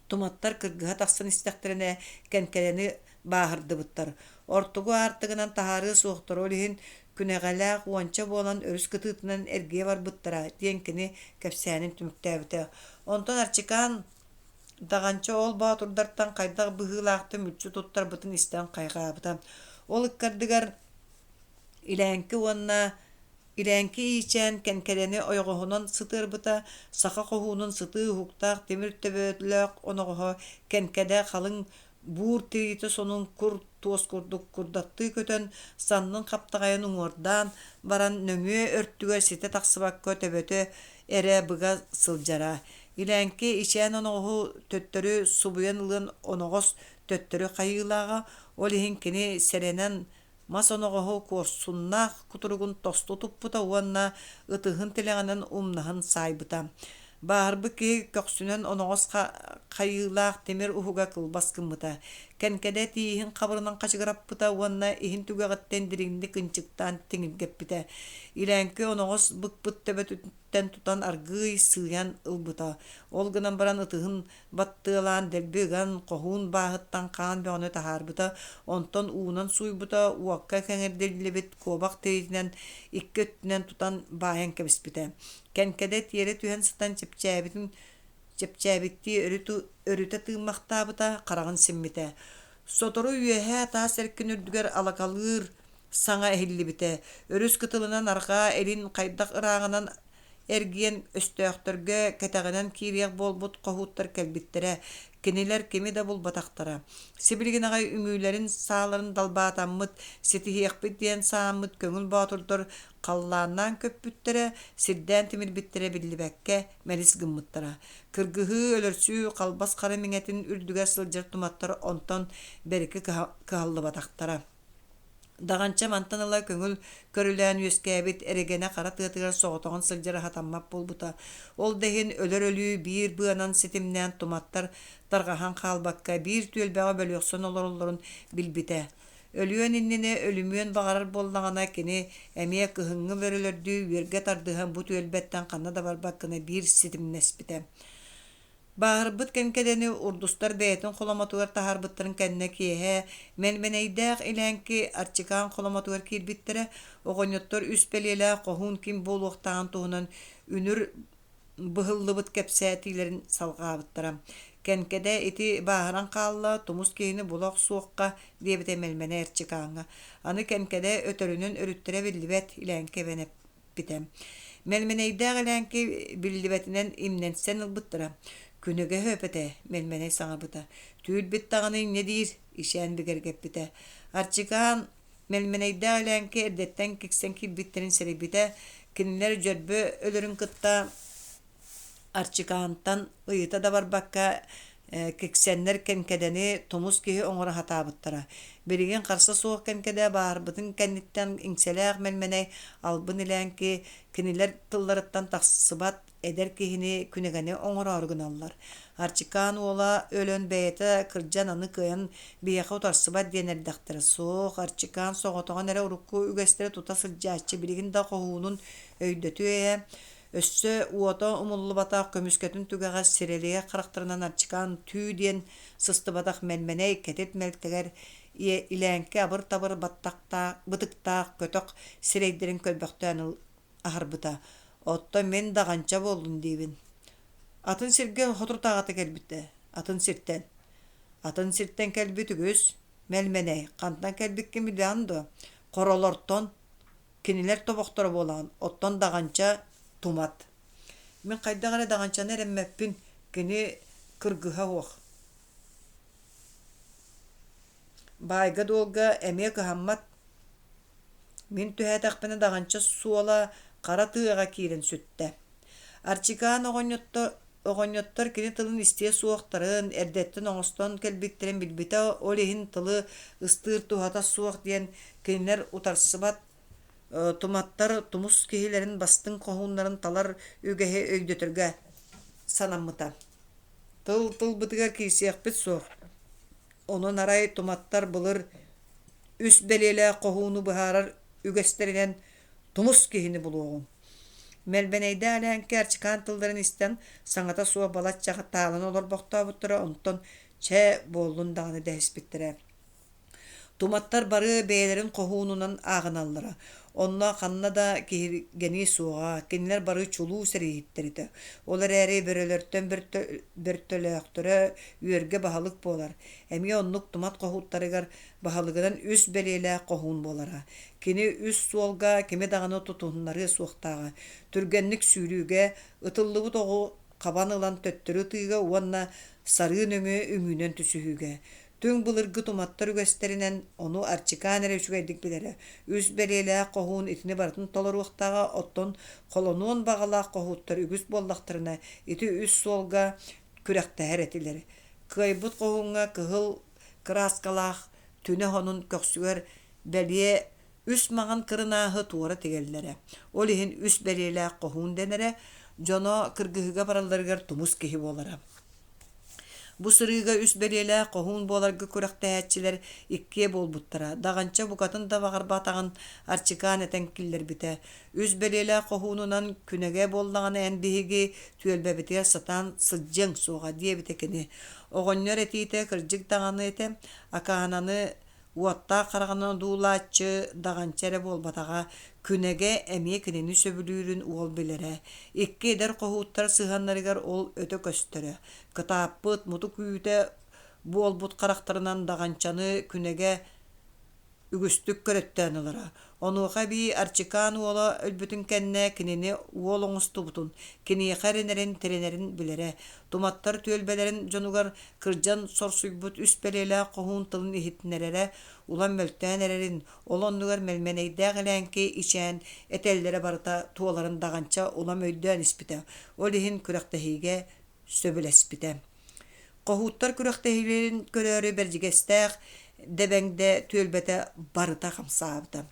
Туматтар кыргыһа тахсан истэхтэринэ Кэнкэлэни бааһырдыбыттар. Ортогу аартыгынан таһаарыа суохтар, ол иһин күнэҕэлээх уонча буолан өрүс кытыытынан эргийэ барбыттара, диэн кини кэпсээнин түмүктээбитэ. Онтон Арчикаан Даҕанча ол боотурдартан хайдах быһыылаахтык мүччү туттарбытын истэн хайҕаабыта. Ол ыккардыгар Илээҥки уонна Илээҥки иичээн Кэҥкэлэни ойоҕоһунан сытыарбыта, саха хоһуунун сытыы уһуктаах тимир төбөлөөх оноҕоһо Кэҥкэдэ халыҥ буур тириитэ сонун кур туос курдук курдаттыы көтөн, саннын хаптаҕайын уҥуордаан баран нөҥүө өртүгэр ситэ тахсыбакка төбөтө эрэ быга сылдьара. Илээҥки ичээн оноҕоһу төттөрү субуйан ылыан оноҕос төттөрү хайыылааҕа, ол иһин кини сэрэнэн мас оноҕоһу куорсуннаах кутуругун тосту туппута уонна ытыһын тилэҕинэн умнаһын саайбыта. Бааһырбыт киһи көхсүнэн оноҕос хайыылаах тимир уһуга кылбас гыммыта. Кэнкэдэ тииһин хабырынан хачыгыраппыта уонна иһин түгэҕиттэн дириҥник ынчыктаан тиҥиргэппитэ. Илээҥки оноҕос быкпыт төбөтүттэн тутан аргыый сыыйан ылбыта. Ол гынан баран ытыһын баттыалаан дэлби ыган, хоһуун бааһыттан хаан бөҕөнү таһаарбыта, онтон уунан сууйбута, уокка кэҥэрдиллибит куобах тириитинэн икки өттүнэн тутан баайан кэбиспитэ. Кэнкэдэ тиэрэ түһэн сытан чэпчээбитин чэпчээбиттии өрүтэ тыыммахтаабыта, хараҕын симмитэ. Сотору үөһээ таас эркин үрдүгэр алакалыыр саҥа иһиллибитэ. Өрүс кытылынан арҕаа илин хайдах ырааҕынан Эргийэн өстөөхтөргө кэтэҕинэн киириэх буолбут хоһууттар кэлбиттэрэ, кинилэр кими да булбатахтара. Сибилигин аҕай үҥүүлэрин сааларын далбаатаммыт, ситиһиэхпит диэн сааммыт көҥүл боотурдар халлааннаан көппүттэрэ, сирдээн тимирбиттэрэ биллибэккэ мэлис гыммыттара. Кыргыһыы, өлөрсүү халбас хара миҥэтин үрдүгэр сылдьар туматтар онтон бэрики кыһаллыбатахтара. Даҕанча мантан ыла көҥүл көрүлээн үөскээбит эрэгэнэ хара тыатыгар соҕотоҕун сылдьара сатаммат буолбута. Ол да иһин өлөр өлүү биир быанан ситимнээн туматтар тарҕаһан хаалбакка биир түөлбэҕэ бөлүөхсэн олороллорун билбитэ. Өлүөн иннинэ өлүмүөн баҕарар буоллаҕына кини эмиэ кыһыҥҥы бөрөлөрдүү үөргэ тардыһан бу түөлбэттэн ханна да барбат гына биир ситимнэспитэ. Бааһырбыт Кэҥкэдэни урдустар бэйэтин холомотугар таһаарбыттарын кэннэ киэһэ Мэлмэнэйдээх Илээҥки Арчикаан холомотугар киирбиттэрэ, оҕонньоттор үс бэлиэлээх хоһуун ким буолуохтааҕын туһунан үнүр быһыллыбыт кэпсээтиилэрин салҕаабыттара. Кэнкэдэ ити бааһыран хаалла, тумус киһини була охсуохха диэбитэ Мэлмэнэй Арчикааҥҥа. Аны Кэнкэдэ өтөрүнэн өрүттэрэ биллибэт, Илээҥки эбэн эппитэ. Мэлмэнэйдээх Элээҥки биллибэтинэн имнэнсэн ылбыттара. Күнүгэ өп этэ, Мэлмэнэй саҥарбыта. Түүл-бит даҕаны инньэ диир, ишээн бигэргэппитэ. Арчикаан Мэлмэнэйдээх Элээҥки эрдэттэн киксэн киирбиттэрин сэрэйбитэ. Кинилэр дьөрбө өлөрүн кытта Арчикаантан ыйыта да барбакка киксэннэр Кэнкэдэни тумус киһи оҥоро сатаабыттара. Билигин харса суох Кэнкэдэ баарбытын кэнниттэн иҥсэлээх Мэлмэнэй албын илээҥки кинилэр тылларыттан тахсыбат эдэр киһини күнэгэни оҥороору гыналлар. Арчикаан уола өлөн бэйэтэ кырдьан аны кыайан биһиэхэ утарсыбат диэн эрдэхтэрэ. Суох, Арчикаан соҕотоҕун эрэ урукку үгэстэри тута сылдьааччы билигин да хоһуунун өйдөтүө ээ. Өссө уота умуллубатах көмүскэтин түгэҕэ сирэлигэ харахтарынан Арчикаан түү диэн сыстыбатах мэлмэнэй кэтит мэлтэгэр илээҥки абыр-табыр баттахтаах бытыктаах көтөх сирэйдэрин көрбөхтөөн аһарбыта. Оттон мин даҕанча буоллун диибин. Атын сиргэ соторутааҕыта кэлбитэ. Атын сиртэн. Атын сиртэн кэлбит үгүс. Мэлмэнэй, хантан кэлбиккин билэҕин дуо? Хоролортон. Кинилэр тобохторо буолаҕын, оттон даҕанча тумат. Мин хайдах эрэ даҕанчаны эрэммэппин, кини кыргыһа суох. Баайга-дуолга эмиэ кыһаммат. Мин түһээтэхпинэ даҕанча суола хара тыаҕа киирэн сүттэ. Арчикаан оҕонньотто оҕонньоттор кини тылын истиэ суохтарын, эрдэттэн оҥостон кэлбиттэрин билбитэ, ол иһин тылы ыстыыр туһата суох диэн кинилэр утарсыбат туматтар тумус киһилэрин бастыҥ хоһууннарын талар үгэһи өйдөтөргө санаммыта. Тыл тылбытыгар киирсиэхпит суох. Онон арай туматтар былыр үс бэлиэлээх хоһууну быһаарар үгэстэринэн тумус киһини булуоҕуҥ. Мэлбэнэйдээх Элээҥки Арчикаан тылларын истэн, саҥата суох балачча таалан олорбохтообуттара, онтон чэ, буоллун даҕаны дэһиспиттэрэ. Туматтар бары бэйэлэрин хоһуунунан ааҕыналлара. Онно ханна да киһиргэнии суоҕа, кинилэр бары чулуу сэрииһиттэр этэ. Ол эрээри бөрөлөртөн бөртөлөөхтөрө үөргэ баһылык буолар. Эмиэ оннук тумат хоһууттарыгар баһылыгынан үс бэлиэлээх хоһуун буолара. Кини үс суолга кими даҕаны тутуһуннарыа суохтааҕа. Түргэнник сүүрүүгэ, ытыллыбыт оҕу хабан ылан төттөрү ытыыга уонна сарыы нөҥүө үҥүүнэн түсүһүүгэ. Түҥ былыргы туматтар үгэстэринэн, ону Арчикаан эрэ үчүгэйдик билэрэ, үс бэлиэлээх хоһуун итини барытын толоруохтааҕа, оттон холонуон баҕалаах хоһууттар үгүс буоллахтарына, ити үс суолга күрэхтэһэр этилэр. Кыайбыт хоһууҥҥа кыһыл кырааскалаах түнэ хонун көхсүгэр бэлиэ үс маҥан кырынааһы туора тигэллэрэ. Ол иһин үс бэлиэлээх хоһуун дэнэрэ, дьоно кыргыһыыга баралларыгар тумус киһи буолара. Бу сырыыга үс бэлиэлээх хоһуун буоларга күрэхтэһээччилэр иккиэ буолбуттара. Даҕанча букатын да баҕарбатаҕын Арчикаан этэн киллэрбитэ. Үс бэлиэлээх хоһуунунан күнэгэ буоллаҕына эн биһиги түөлбэбитигэр сатаан сылдьыаҥ суоҕа диэбитэ кини. Оҕонньор этиитэ кырдьык даҕаны этэ, Акаананы Уоттаах хараҕынан одуулааччы Даҕанча эрэ буолбатаҕа, Күнэгэ эмиэ кинини сөбүлүүрүн уол билэрэ. Икки эдэр хоһууттар сыһыаннарыгар ол өтө көстөрө. Кытааппыт, мутук үүтэ буолбут харахтарынан Даҕанчаны Күнэгэ үгүстүк көрөттөөн ылара. Онуоха эбии Арчикаан уола өлбүтүн кэннэ кинини уол оҥостубутун, киниэхэ эрэнэрин, тирэнэрин билэрэ. Туматтар түөлбэлэрин дьонугар кырдьан сорсуйбут үс бэлиэлээх хоһуун тылын иһитиннэрэрэ улам мөлтөөн эрэрин, ол оннугар мэлмэнэйдээх элээҥки ичээн этэллэрэ барыта туоларын Даҕанча улам өйдөөн испитэ, ол иһин күрэхтэһиигэ сөбүлэспитэ. Хоһууттар күрэхтэһиилэрин көрөөрү Бэрдьигэстээх Дэбэҥдэ түөлбэтэ барыта хамсаабыта.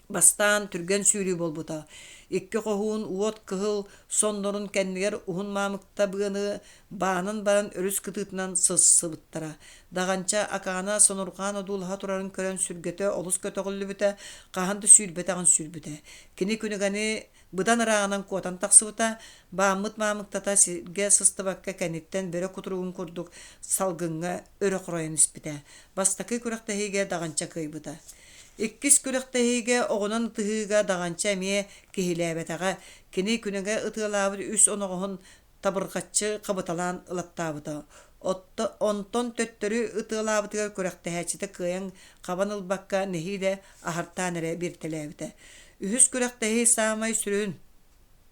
Бастаан түргэн сүүрүү буолбута. Икки хоһуун уот кыһыл соннорун кэннигэр уһун маамыкта быаны баанан баран өрүс кытыытынан сырсыбыттара. Даҕанча Акаана сонурҕаан одуулаһа турарын көрөн сүргэтэ олус көтөҕүллүбүтэ, хаһан да сүүрбэтэҕин сүүрбүтэ. Кини күнүгэни быдан ырааҕынан куотан тахсыбыта, бааммыт маамыктата сиргэ сыстыбакка кэнниттэн бөрө кутуругун курдук салгыҥҥа өрө хоройон испитэ. Бастакы күрэхтэһиигэ Даҕанча кыайбыта. Иккис күрэхтэһиигэ оҕунан ытыһыыга Даҕанча эмиэ киһилээбэтэҕэ. Кини күнүгэ ытыалаабыт үс оноҕоһун табырҕаччы хабыталаан ылаттаабыта. Онтон төттөрү ытыалаабытыгар күрэхтэһээччитэ кыайан хабан ылбакка нэһиилэ аһартаан эрэ биэртэлээбитэ. Үһүс күрэхтэһии саамай сүрүн,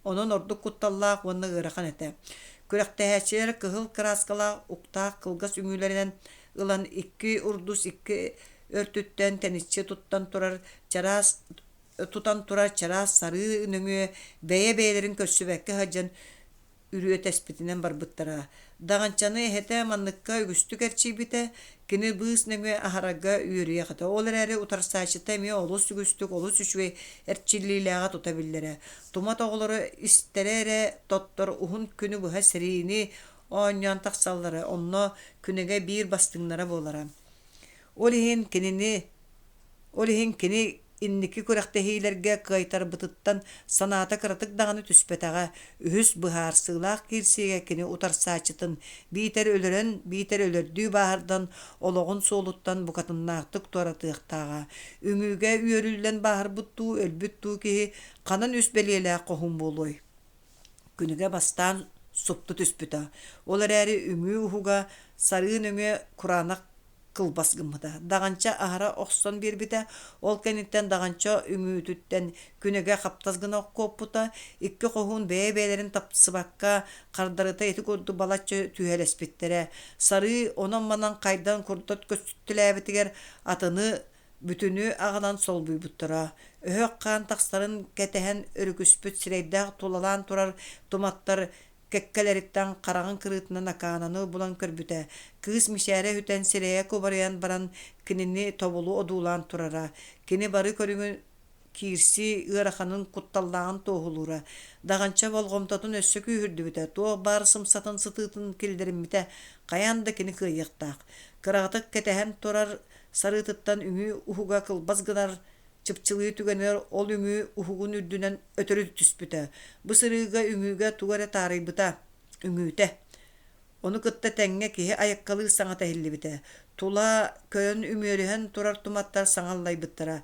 онон ордук кутталлаах уонна ыарахан этэ. Күрэхтэһээччилэр кыһыл кырааскалаах уктаах кылгас үҥүүлэринэн ылан икки урдус икки өртүттэн тэниччи туттан турар чараас тутан турар чараас сарыы нөҥүө бэйэ-бэйэлэрин көрсүбэккэ сылдьан үрүөтэспитинэн барбыттара. Даҕанчаны эһэтэ манныкка үгүстүк эрчийбитэ, кини быыс нөҥүө аһарарга үөрүйэх этэ. Ол эрээри утарсааччыта эмиэ олус үгүстүк, олус үчүгэй эрчиллиилээҕэ тута биллэрэ. Тумат оҕолоро истэрэ эрэ тоттор уһун күнү быһа сэриини оонньоон тахсаллара, онно күнүгэ биир бастыҥнара буолара. Ол иһин кинини Ол иһин кини инники күрэхтэһиилэргэ кыайтарбытыттан санаата кыратык даҕаны түспэтэҕэ, үһүс быһаарсыылаах киирсиигэ кини утарсааччытын биитэр өлөрөн, биитэр өлөрдүү бааһырдан олоҕун суолуттан букатыннаахтык туоратыахтааҕа. Үҥүүгэ үөрүллэн бааһырбыт дуу, өлбүт дуу киһи ханан үс бэлиэлээх хоһуун буолуой? Күнүгэ бастаан супту түспүтэ. Ол эрээри үҥүү уһуга сарыы нөҥүө кураанах кылбас гыммыта. Даҕанча аһара охсон биэрбитэ, ол кэнниттэн Даҕанча үҥүүтүттэн күнүгэ хаптас гына куоппута, икки хоһуун бэйэ-бэйэлэрин тапсыбакка хардарыта ити курдук балачча түһэлэспиттэрэ. Сарыы онон-манан хайдан курдат көстүтэлээбитигэр атыны бүтүнү аҕалан солбуйбуттара. Өһөх хаан тахсарын кэтэһэн өрүкүспүт сирэйдээх тулалаан турар туматтар кэккэлэриттэн хараҕын кырыытынан Акаананы булан көрбүтэ, кыыс мичээрэ үтэн сирэйэ кубарыйан баран кинини тобулу одуулаан турара. Кини бары көрүҥүн киирсии ыараханын, кутталлааҕын туоһулуура. Даҕанча болҕомтотун өссө күүһүрдүбүтэ, туох баар сымсатын сытыытын киллэриммитэ, хайаан да кини кыайыахтаах. Кыраҕытык кэтэһэн турар сарыытыттан үҥүү уһуга кылбас гынар чыпчылыы түгэнигэр ол үҥүү уһугун үрдүнэн өтөрү түспүтэ. Бу сырыыга үҥүүгэ тугу эрэ таарыйбыта, үҥүүтэ. Ону кытта тэҥҥэ киһи айаккалыыр саҥата иһиллибитэ. Тула көрөн үмүөрүһэн турар туматтар саҥа аллайбыттара.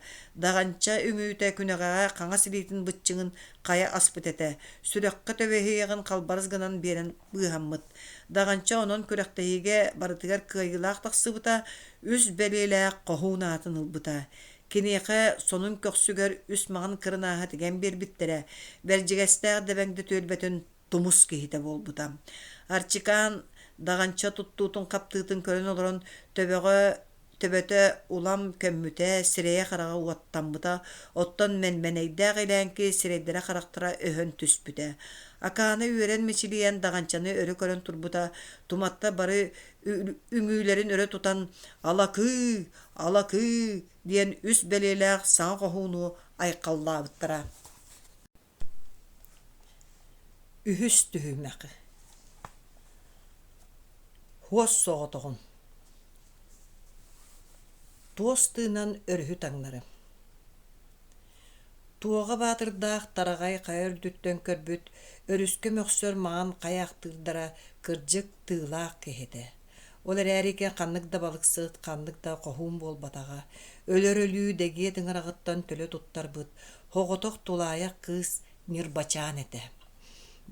Даҕанча үҥүүтэ күнэҕэҕэ хаҥас илиитин быччыҥын хайа аспыт этэ, сүрэххэ төбөһүйэҕин халбарыс гынан биэрэн быыһаммыт. Даҕанча онон күрэхтэһиигэ барытыгар кыайыылаах тахсыбыта, үс бэлиэлээх хоһуун аатын ылбыта. Киниэхэ сонун көхсүгэр үс маҥан кырынааһы тигэн биэрбиттэрэ, Бэрдьигэстээх Дэбэҥдэ түөлбэтин тумус киһитэ буолбута. Арчикаан даҕанча туттуутун-хаптыытын көрөн олорон төбөҕө төбөтө улам көммүтэ, сирэйэ-хараҕа уоттаммыта, оттон мэнмэнэйдээх илээҥки сирэйдэрэ-харахтара өһөн түспүтэ. Акаана үөрэн мичилийэн даҕанчаны өрө көрөн турбута, туматта бары үҥүүлэрин өрө тутан «Алакыы! Алакыы!» диэн үс бэлиэлээх саҥа хоһууну айхаллаабыттара. Үһүс түһүмэх Хуос соҕотоҕун Туос тыынан өрүһү таҥнары Туоҕа Баатырдаах тараҕай хайа үрдүттэн көрбүт өрүскэ мөхсөр маҥан хайаахтыырдара кырдьык тыылаах киһи этэ. Ол эрээри ханнык да балыксыт, ханнык да хоһуун буолбатаҕа. Өлөр өлүү дэгиэ тыҥыраҕыттан төлө туттарбыт, Соҕотох тулаайах кыыс Ньырбачаан этэ.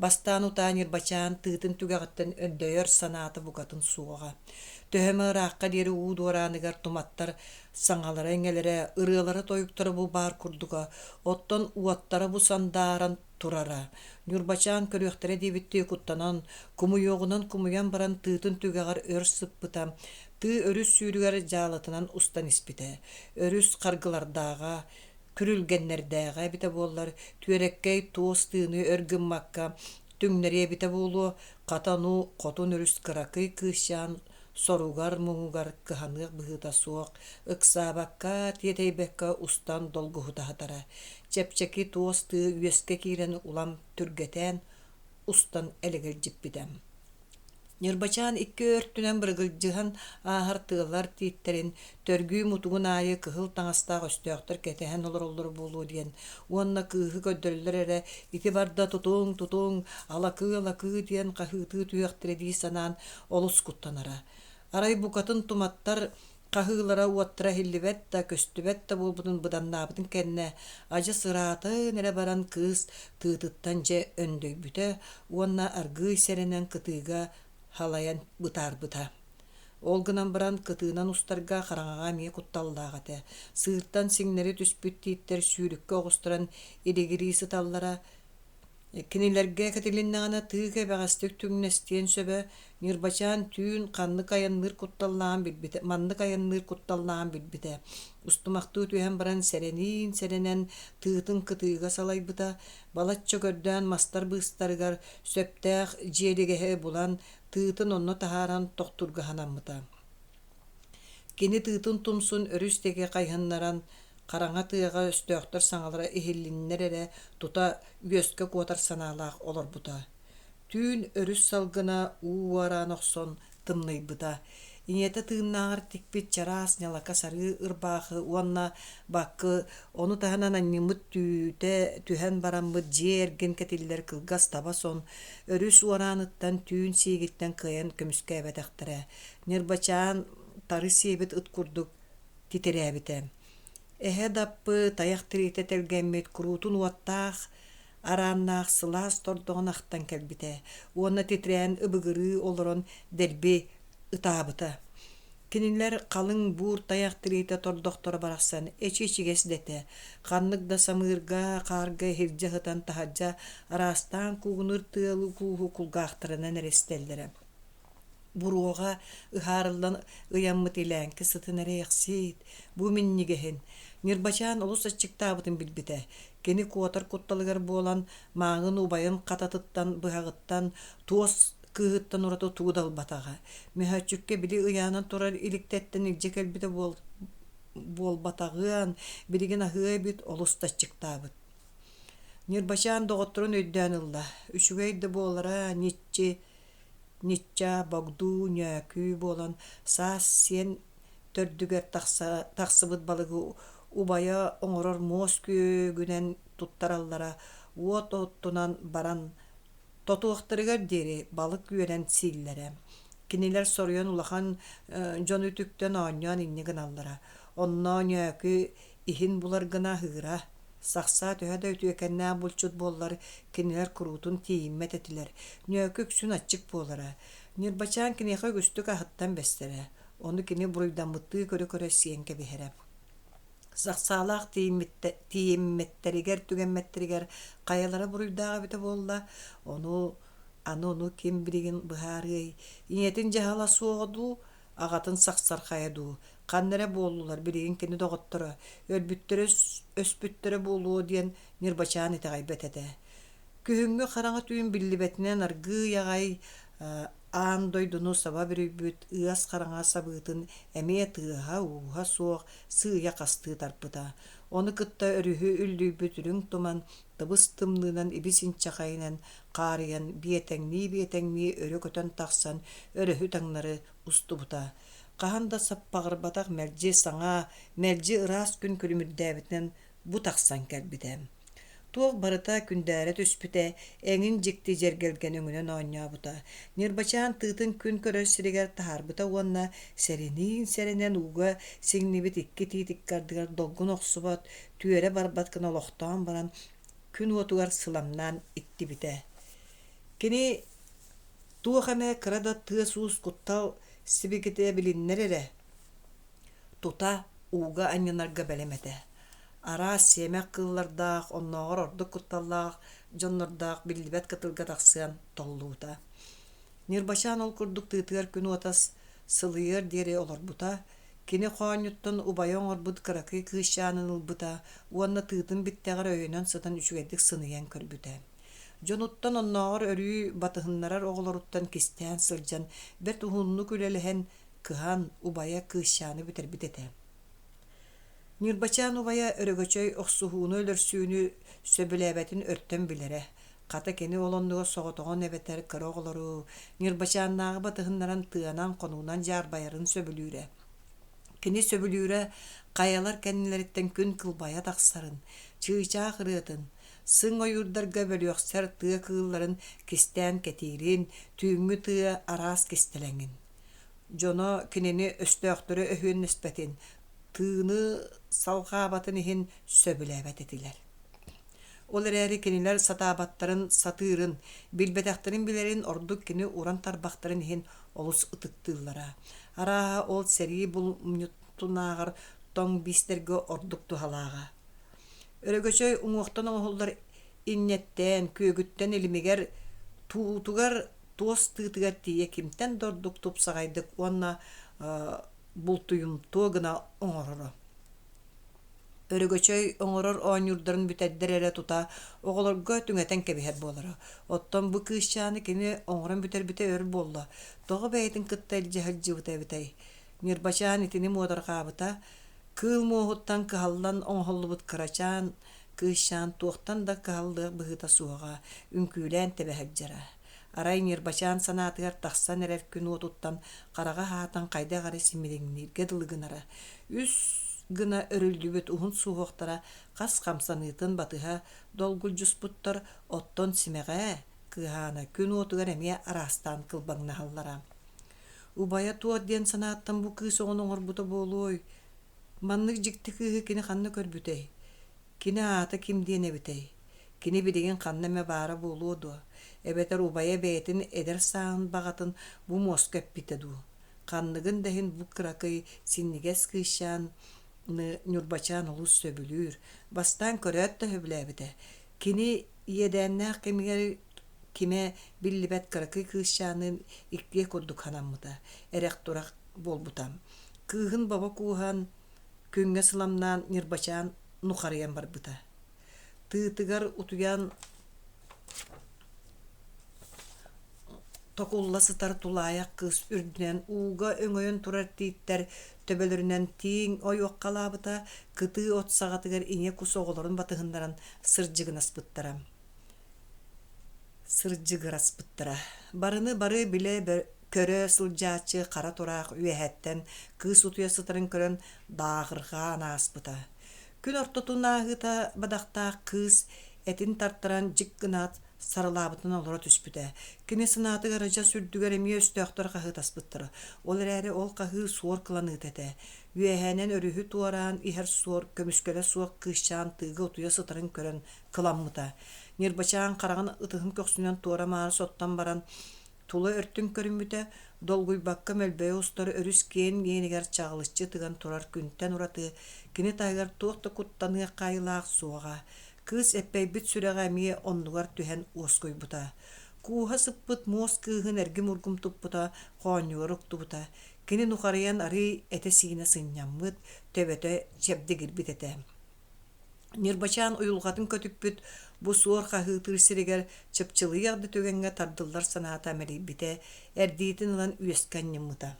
Бастаан утаа Ньырбачаан тыытын түгэҕиттэн өндөйөр санаата букатын суоҕа. Төһө эмэ ыраахха диэри уу дуорааныгар туматтар саҥалара-иҥэлэрэ, ырыалара-тойуктара бу баар курдуга, оттон уоттара бу сандааран турара. Ньурбачаан көрүөхтэрэ диэбиттии куттанан, кумуйуоҕунан кумуйан баран тыытын түгэҕэр өр сыппыта, тыы өрүс сүүрүгэр дьаалатынан устан испитэ. Өрүс харгылардааҕа, күрүлгэннэрдээҕэ эбитэ буоллар, түөрэккэй туос тыыны өр гыммакка түҥнэриэ эбитэ буолуо, хата ону хотун өрүс кыракый кыысчаан соругар-муҥугар кыһаныах быһыыта суох, ыксаабакка, тиэтэйбэккэ устан долгуһута сытара. Чэпчэки туос тыы үөскэ киирэн улам түргэтээн устан элэгэлдьиппитэ. Ньырбачаан икки өртүнэн бырыгылдьыһан ааһар тыалар тииттэрин төргүү мутугун аайы кыһыл таҥастаах өстөөхтөр кэтэһэн олороллоро буолуо диэн уонна кыыһы көрдөрөллөр эрэ ити барда тутуҥ, тутуҥ, алакыы-алакыы диэн хаһыытыы түһүөхтэрэ дии санаан олус куттанара. Арай букатын туматтар хаһыылара уоттара иһиллибэт да, көстүбэт да буолбутун быданнаабытын кэннэ, адьас ыраатан эрэ баран кыыс тыытыттан дьэ өндөйбүтэ уонна аргыый сэрэнэн кытыыга халайан бытаарбыта. Ол гынан баран кытыынан устарга хараҥаҕа эмиэ кутталлаах этэ. Сыыртан сиҥнэри түспүт тииттэр сүүрүккэ оҕустаран илигирии сыталлара, Кинилэргэ кэтилиннэҕинэ тыы кэбэҕэстик түҥнэстиэн сөбө, Ньырбачаан түүн ханнык айанныыр кутталлааҕын билбитэ, маннык айанныыр кутталлааҕын билбитэ. Устумахтыы түһэн баран сэрэниин-сэрэнэн тыытын кытыыга салайбыта, балачча көрдөөн мастар быыстарыгар сөптөөх дьиэлигэһи булан, тыытын онно таһааран тохтуурга санаммыта. Кини тыытын тумсун өрүс диэки хайыһыннаран, хараҥа тыаҕа өстөөхтөр саҥалара иһиллиннэр эрэ тута үөскэ куотар санаалаах олорбута. Түүн өрүс салгына уу уораан охсон тымныйбыта. Ийэтэ тыыннааҕар тикпит чараас ньалака сарыы ырбаахы уонна баккы, ону таһынан анньыммыт түүтэ түһэн бараммыт дьиэ эргин кэтиллэр кылгас таба сон өрүс уорааныттан түүн сиигиттэн кыайан көмүскээбэтэхтэрэ. Ньырбачаан тары сиэбит ыт курдук титирээбитэ. Эһэ даппы, тайах тириитэ тэлгэммит куруутун уоттаах, арааннаах сылаас тордоҕун ахтан кэлбитэ уонна титирээн ыбыгырыы олорон дэлби ытаабыта. Кинилэр халыҥ буур тайах тириитэ тордохторо барахсан эчи ичигэс да этэ. Ханнык да самыырга, хаарга иһирдьэ сытан таһырдьа араастаан куугунуур тыалы-кууһу кулгаахтарынан эрэ истэллэрэ. Буруоҕа ыһаарыллан ыйаммыт илээҥки сытын эрэйэхсиит, бу минньигэһин, Ньырбачаан олус аччыктаабытын билбитэ. Кини куотар кутталыгар буолан, мааҥын убайын хататыттан, быһаҕыттан, туос кыыһыттан ураты тугу да ылбатаҕа. Мөһөөччүккэ били ыйаанан турар иликтэттэн илдьэ кэлбитэ буолбатаҕыан, билигин аһыа эбит, олус да аччыктаабыт. Ньырбачаан доҕотторун өйдөөн ылла. Үчүгэй да буолара, ньиччи Ничча, богдуу, ньөөкүү буолан саас сиэн төрдүгэр тахсыбыт балыгы убайа оҥорор муос күөгүнэн туттараллара, уот оттунан баран тотуохтарыгар диэри балык үөрэн сииллэрэ. Кинилэр соруйан улахан дьону үтүктэн оонньоон инньэ гыналлара. Онно ньөөкү иһин булар гына аһыыра. Сахсаа төһө да үтүөкэннээх булчут буоллар, кинилэр куруутун тиийиммэт этилэр. Ньөөкү үксүн аччык буолара. Ньырбачаан киниэхэ үгүстүк аһыттан бэстэрэ. Ону кини буруйдаммыттыы көрө-көрө сиэн кэбиһэрэ. Сахсаалаах тиийиммэттэригэр-түгэммэттэригэр хайалара буруйдаах эбитэ буолла, ону аны ону ким билигин быһаарыай, ийэтин дьаһала суоҕа дуу, аҕатын сахсархайа дуу, ханна эрэ буоллулар билигин кини доҕотторо, өлбүттэрэ өспүттэрэ буолуо диэн Ньырбачаан итэҕэйбэт этэ. Күһүҥҥү хараҥа түүн биллибэтинэн аргыый аҕай аан дойдуну саба бүрүйбүт ыас хараҥа сабыытын эмиэ тыаһа-ууһа суох сыыйа хастыы тарпыта. Ону кытта өрүһү үллүйбүт үрүҥ туман тыбыс-тымныынан ибис-инчэҕэйинэн хаарыйан биэтэҥнии-биэтэҥнии өрө көтөн тахсан өрүһү таҥнары устубута. Хаһан да саппаҕырбатах мэлдьи саҥа, мэлдьи ыраас күн күлүмүрдээбитинэн бу тахсан кэлбитэ. Туох барыта күндээрэ түспүтэ, эҥин дьикти дьэргэлгэн өҥүнэн оонньообута. Ньырбачаан тыытын күн көрөр сиригэр таһаарбыта уонна сэрэниин-сэрэнэн ууга сиҥнибит икки тиит икки ардыгар долгун охсубат, түөрэ барбат гына олохтоон баран, күн уотугар сыламнаан иттибитэ. Кини туох эмэ кыра да тыас-уус куттал сибикитэ билиннэр эрэ, тута ууга анньынарга бэлэм этэ. Араас сиэмэх кыыллардаах, оннооҕор ордук кутталлаах дьоннордоох биллибэт кытылга тахсыан толлубута. Ньырбачаан ол курдук тыытыгар күн уота сылыйыар диэри олорбута, кини хоонньуттан убайа оҥорбут кыракый кыысчаанын ылбыта уонна тыытын биттэҕэр өйөнөн сытан үчүгэйдик сыныйан көрбүтэ. Дьонуттан оннооҕор өрүү батыһыннарар оҕолоруттан кистээн сылдьан бэрт уһуннук үлэлэһэн, кыһан, убайа кыысчааны бүтэрбит этэ. Ньырбачаан убайа Өрөгөчөй охсуһууну-өлөрсүүнү сөбүлээбэтин өртөн билэрэ. Хата кини ол оннугар соҕотоҕун эбэтэр кыра оҕолору Ньырбачааннааҕы батыһыннаран тыанан-хонуунан дьаарбайарын сөбүлүүрэ. Кини сөбүлүүрэ хайалар кэннилэриттэн күн кылбайа тахсарын, чыычаах ырыатын, сыҥ ойуурдарга бөлүөхсэр тыа кыылларын кистээн кэтиирин, түүҥҥү тыа араас кистэлэҥин. Дьоно кинини өстөөхтөрө өһүөннэспэтин, тыыны салҕаабатын иһин сөбүлээбэт этилэр. Ол эрээри кинилэр сатаабаттарын сатыырын, билбэтэхтэрин билэрин ордук кини уран тарбахтарын иһин олус ытыктыыллара. Арааһа ол сэрии булумньутунааҕар тоҥ биистэргэ ордук туһалааҕа. Өрөгөчөй уҥуохтан оҥоһуллар инньэттээн, күөгүттэн илимигэр, туутугар туос тыытыгар тиийэ кимтэн да ордук тупсаҕайдык уонна бултуйумтуо гына оҥороро. Өрөгөчөй оҥорор оонньуурдарын бүтэрдэр эрэ тута оҕолорго түҥэтэн кэбиһэр буолара. Оттон бу кыысчааны кини оҥорон бүтэрбитэ өр буолла, тоҕо бэйэтин кытта илдьэ сылдьыбыта эбитэй? Ньырбачаан итини муодарҕаабыта, кыыл муоһуттан кыһаллан оҥоһуллубут кырачаан кыысчаан туохтан да кыһаллыах быһыыта суоҕа, үҥкүүлээн тэбэ сылдьара. Арай Ньырбачаан санаатыгар тахсан эрэр күн уотуттан хараҕа аһаатан хайдах эрэ симириҥнииргэ дылы гынара. Үс гына өрүллүбүт уһун суһуохтара хас хамсаныытын батыһа долгулдьуспуттар, оттон симэҕэ, кыаһаана күн уотугар эмиэ араастаан кылбаҥнаһаллара. Убайа туох диэн санааттан бу кыыс оҕону оҥорбута буолуой? Маннык дьикти кыыһы кини ханна көрбүтэй? Кини аата ким диэн эбитэй? Кини билигин ханна эмэ баара буолуо дуо? Эбэтэр убайа бэйэтин эдэр сааһын баҕатын бу муоска эппитэ дуу? Ханныгын да иһин бу кыракый, синньигэс кыысчааны Ньурбачаан олус сөбүлүүр, бастаан көрөөт да сөбүлээбитэ. Кини иэдээннээх кэмигэр кимэ биллибэт кыракый кыысчаанныын иккиэ курдук санаммыта, эрэх-турах буолбута. Кыыһын бобо кууһан, күҥҥэ сыламнаан Ньырбачаан нухарыйан барбыта. Тыытыгар утуйан токулла сытар тулаайах кыыс үрдүнэн ууга өҥөйөн турар тииттэр төбөлөрүнэн тииҥ ойуоххалаабыта, кытыы от саҕатыгар ийэ кус оҕолорун батыһыннаран сырдьыгынаспыттара. Сырдьыгыраспыттара. Барыны бары билэ көрө сылдьааччы хара тураах үөһэттэн кыыс утуйа сытарын көрөн дааҕырҕаан ааспыта. Күн ортотун ааһыыта бадахтаах кыыс этин тартаран дьик гынаат Сарылаабытынан олоро түспүтэ. Кини санаатыгар адьас үрдүгэр эмиэ өстөөхтөр хаһыытаспыттара. Ол эрээри ол хаһыы суор кыланыыта этэ. Үөһээнэн өрүһү туораан иһэр суор көмүскэлэ суох кыысчаан тыыга утуйа сытарын көрөн кыламмыта. Ньырбачаан хараҕын ытыһын көхсүнэн туора-маары соттон баран Тула өртүн көрүммүтэ, долгуйбакка мөлбөйө устар өрүс киэҥ иэнигэр чаҕылыччы тыган турар күнтэн ураты кини таһыгар туох да куттаныах хаайыылаах суоҕа. Кыыс эппэйбит сүрэҕэ эмиэ оннугар түһэн уоскуйбута. Кууһа сыппыт муос кыыһын эргим-ургум туппута, хоонньугар уктубута. Кини нухарыйан арыый этэ-сиинэ сынньаммыт, төбөтө чэбдигирбит этэ. Ньырбачаан уйулҕатын көтүппүт бу суор хаһыытыыр сиригэр чыпчылыйыах да түгэҥҥэ тардыллар санаата мэлийбитэ, эрдиитин ылан үөскэ анньыммыта.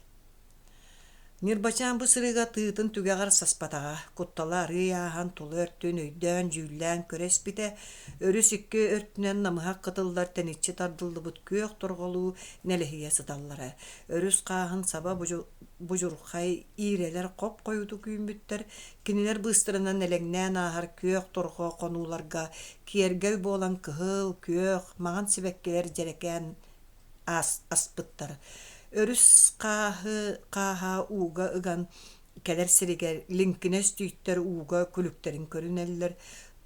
Ньырбачаан бу сырыыга тыытын түгэҕэр саспатаҕа, куттала арыый ааһан тула өртүн өйдөөн-дьүүллээн көрө испитэ, өрүс икки өртүнэн намыһах кытыллар тэниччи тардыллыбыт күөх торҕолуу нэлэһийэ сыталлара. Өрүс хааһын саба будьурхай иирэлэр хоп-хойутук үүммүттэр, Кинилэр быыстарынан элэҥнээн ааһар күөх торҕо хонууларга киэргэл буолан кыһыл, күөх, маҥан сибэккилэр дьэрэкээн аспыттар. Өрүс хааһы хааһа ууга ыган кэлэр сиригэр лиҥкинэс түүттэр ууга күлүктэрин көрүнэллэр,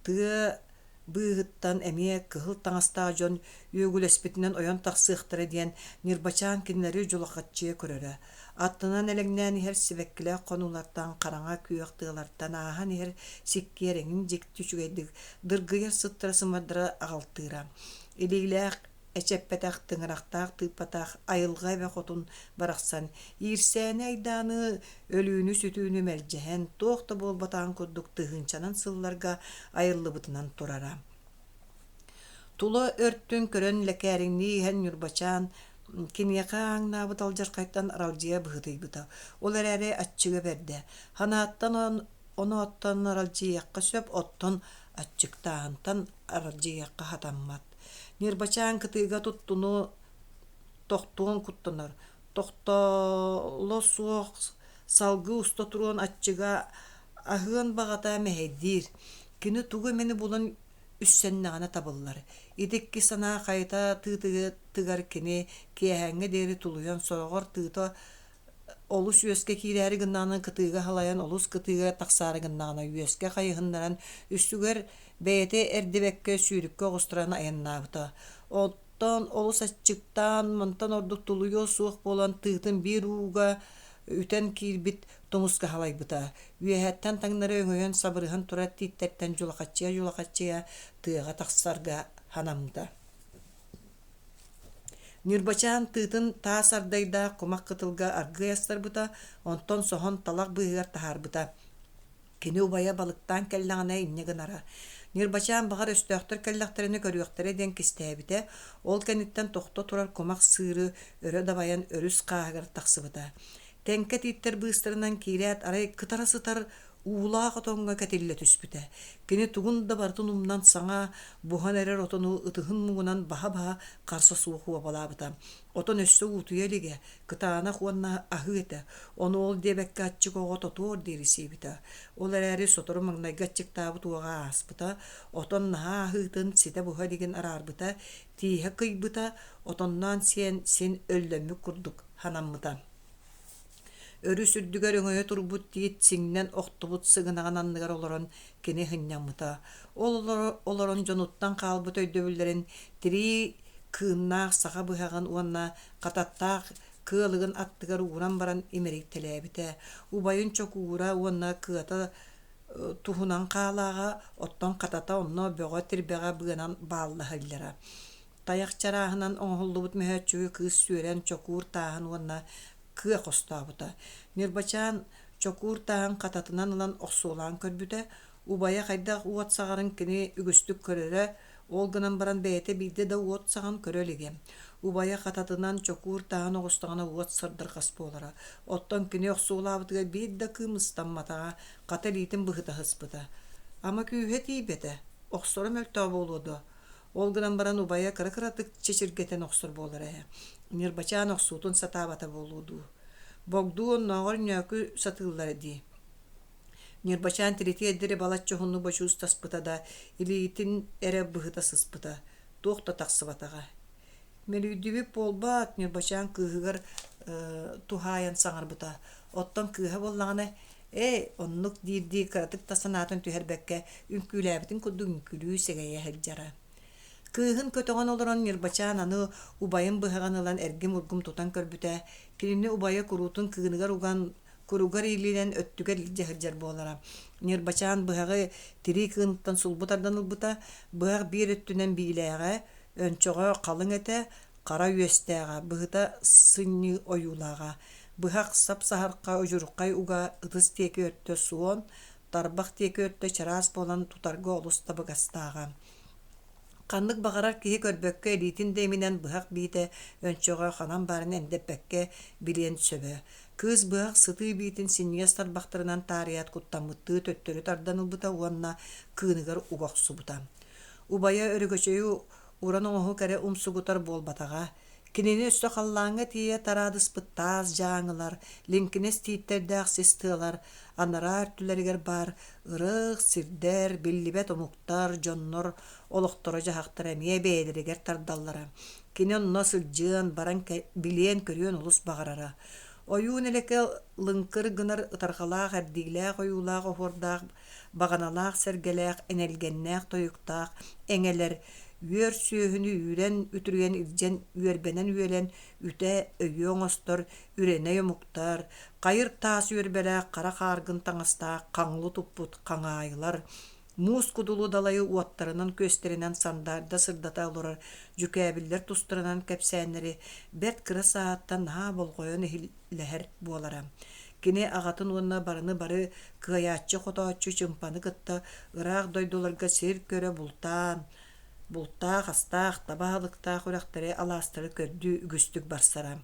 тыа быыһыттан эмиэ кыһыл таҥастаах дьон үөгүлэспитинэн ойон тахсыахтара диэн Ньырбачаан кинилэри дьулахаччыйа көрөрө. Аттынан элэҥнээн иһэр сибэккилээх хонуулартан хараҥа күөх тыалартан ааһан иһэр сиккиэр эҥин дьикти үчүгэйдик дыргыйар сыттара-сымардара аҕалтыыра. Илиилээх эчэппэтэх, тыҥырахтаах тыыппатах айылҕа эбэ хотун барахсан иирсээни-айдааны, өлүүнү-сүтүүнү мэлдьэһэн, туох да буолбатаҕын курдук тыһыынчанан сылларга айыллыбытынан турара. Тула өртүн көрөн лэкээриҥнии иһэн Ньурбачаан киниэхэ ааҥнаабыт алдьархайтан аралдьыйа быһыытыйбыта. Ол эрээри аччыга бэрдэ. Ханааттан онооттон аралдьыйыахха сөп, оттон аччыктааһынтан аралдьыйыахха сатаммат. Ньырбачаан кытыыга туттуну тохтуон куттанар, тохтоло суох салгыы уста туруон аччыга аһыан баҕата мэһэйдиир. Кини тугу эмэни булан үссэннэҕинэ табыллар. Ити икки санаа хайыта тыытыгар кини киэһээҥҥэ диэри тулуйан сороҕор тыыта олус үөскэ киирээри гыннаҕына кытыыга халайан олус кытыыга тахсаары гыннаҕына үөскэ хайыһыннаран үстүгэр бэйэтэ эрдибэккэ сүүрүккэ оҕустаран айаннаабыта. Оттон олус аччыктаан мантан ордук тулуйуо суох буолан тыытын биир ууга үтэн киирбит тумуска халайбыта. Үөһэттэн таҥнары өҥөйөн сабырыһан турар тииттэртэн дьулахаччыйа-дьулахаччыйа тыаҕа тахсарга санаммыта. Ньырбачаан тыытын таас ардайдаах кумах кытылга аргыый астарбыта, онтон соһон талах быыһыгар таһаарбыта. Кини убайа балыктаан кэллэҕинэ инньэ гынара. Ньырбачаан баҕар өстөөхтөр кэллэхтэринэ көрүөхтэрэ диэн кистээбитэ, ол кэнниттэн тохто турар кумах сыыры өрө дабайан өрүс хааһыгар тахсыбыта. Тэҥкэ тииттэр быыстарынан киирээт арай кытара сытар уулаах отоҥҥо кэтиллэ түспүтэ. Кини тугун да барытын умнан саҥа буһан эрэр отону ытыһын муҥунан баһа-баһа харса суох уобалаабыта. Отон өссө уутуйа илигэ, кытаанах уонна аһыы этэ. Ону ол диэбэккэ аччык оҕо тотуор диэри сиэбитэ. Ол эрээри сотору маҥнайгы аччыктаабыт уоҕа ааспыта, отон наһаа аһыытын ситэ буһа илигин араарбыта, тииһэ кыйбыта, отонноон сиэн син өллөммүт курдук санаммыта. Өрүс үрдүгэр өҥөйө турбут тиит сиҥнэн охтубут сыгынаҕын анныгар олорон кини сынньаммыта. Ол олорон дьонуттан хаалбыт өйдөбүллэрин тирии кыыннаах саха быһаҕын уонна хататтаах кыалыгын аттыгар ууран баран имэрийтэлээбитэ. Убайын чокуура уонна кыата туһунан хаалааҕа, оттон хатата онно бөҕө тирбэҕэ быанан бааллаһыллара. Тайах чарааһынан оҥоһуллубут мөһөөччүгү кыыс сүөрэн чокуур тааһын уонна кыа хостообута. Ньырбачаан чокуур тааһын хататынан ылан охсуолаан көрбүтэ, убайа хайдах уот саҕарын кини үгүстүк көрөрө, ол гынан баран бэйэтэ биирдэ да уот саҕан көрө илигэ. Убайа хататынан чокуур тааһын оҕустаҕына уот сырдырҕас буолара. Оттон кини охсуолаабытыгар биир да кыым ыстамматаҕа, хата илиитин быһыта сыспыта. Ама күүһэ тиийбэтэ, охсоро мөлтөҕө буолуо дуо? Ол гынан баран убайа кыра-кыратык чэчиргэтэн охсор буолара ээ. Ньырбачаан охсуутун сатаабата буолуо дуу. Богдуу оннооҕор ньөөкү сатыыллара дии. Ньырбачаан тиритиэр диэри балачча уһуннук бочуустаспыта да, илиитин эрэ быһыта сыспыта. Туох да тахсыбатаҕа. Мөлүйдүбүт буолбаат, Ньурбачаан кыыһыгар туһаайан саҥарбыта. Оттон кыыһа буоллаҕына, ээ, оннук диирдии кыратык да санаатын түһэрбэккэ, үҥкүүлээбитин курдук үҥкүүлүү сэгэйэ сылдьара. Кыыһын көтөҕөн олорон Ньырбачаан аны убайын быһаҕын ылан эргим-ургум тутан көрбүтэ, кинини убайа куруутун кыыныгар уган, куругар иилинэн өттүгэр илдьэ сылдьар буолара. Ньырбачаан быһаҕы тирии кыыныттан сулбу тардан ылбыта, быһах биир өттүнэн биилээҕэ, өнчөҕө халыҥ этэ, хара үөстээҕэ, быһыта сынньыы ойуулааҕа. Быһах сап-саһарха удьурхай уга ытыс диэки өттө суон, тарбах диэки өттө чараас буолан тутарга олус табыгастааҕа. Ханнык баҕарар киһи көрбөккө илиитин да иминэн быһах биитэ өнчөҕө ханан баарын эндэппэккэ билиэн сөбө. Кыыс быһах сытыы биитин синньигэс тарбахтарынан таарыйаат куттаммыттыы төттөрү тардан ылбыта уонна кыыныгар уга охсубута. Убайа Өрөгөчөйү уран оҥоһук эрэ умсугутар буолбатаҕа. Кинини өссө халлааҥҥа тиийэ тараадыспыт таас дьааҥылар, лиҥкинэс тииттэрдээх сис тыалар, анараа өртүлэригэр баар ырыых сирдэр, биллибэт омуктар, дьоннор олохторо-дьаһахтара эмиэ бэйэлэригэр тардаллара. Кини онно сылдьыан, баран билиэн-көрүөн олус баҕарара. Ойуун элэкэ лыҥкыр гынар ытарҕалаах эрдиилээх ойуулаах оһуордаах баҕаналаах сэргэлээх, энэлгэннээх тойуктаах эҥэлэр үөр сүөһүнү үүрэн үтүрүйэн илдьэн үөрбэнэн үөлэн үтэ өйүө оҥостор үрэнэй омуктар, хайыр таас үөрбэлээх хара хааргын таҥастаах хаҥлы туппут хаҥаайылар, муус кудулу далайы уоттарынан-күөстэринэн сандаарда сырдата олорор дьүкээбиллэр тустарынан кэпсээннэри бэрт кыра сааһыттан наһаа болҕойон иһиллэһэр буолара. Кини аҕатын уонна барыны бары кыайааччы-хотооччу чымпаны кытта ыраах дойдуларга сир көрө бултаан, бултаах астаах, таба аһылыктаах үрэхтэри, алаастары көрдүү үгүстүк барсара.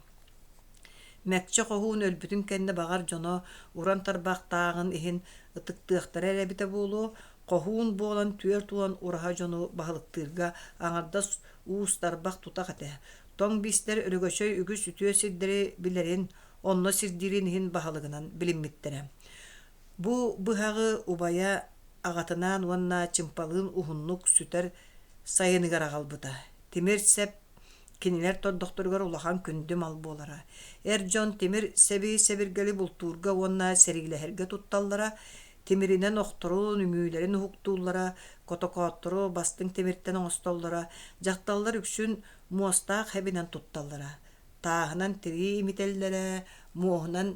Мэкчэ хоһуун өлбүтүн кэннэ баҕар дьоно уран тарбахтааҕын иһин ытыктыахтара эрэ эбитэ буолуо, хоһуун буолан 40 ураһа дьону баһылыктыырга аҥардас уус тарбах тутах этэ. Тоҥ биистэр Өрөгөчөй үгүс үтүө сирдэри билэрин, онно сирдиирин иһин баһылыгынан билиммиттэрэ. Бу быһаҕы убайа аҕатынаан уонна чымпалыын уһуннук сүтэр сайыныгар аҕалбыта. Тимир сэп кинилэр тордохторугар улахан күндү мал буолара. Эр дьон тимир сэби-сэбиргэли бултуурга уонна сэриилэһэргэ тутталлара, тимиринэн охторун, үҥүүлэрин уһуктууллара, котокооттору бастыҥ тимиртэн оҥостоллоро, дьахталлар үксүн муостаах хэбинэн тутталлара. Тааһынан тирии имитэллэрэ, муоһунан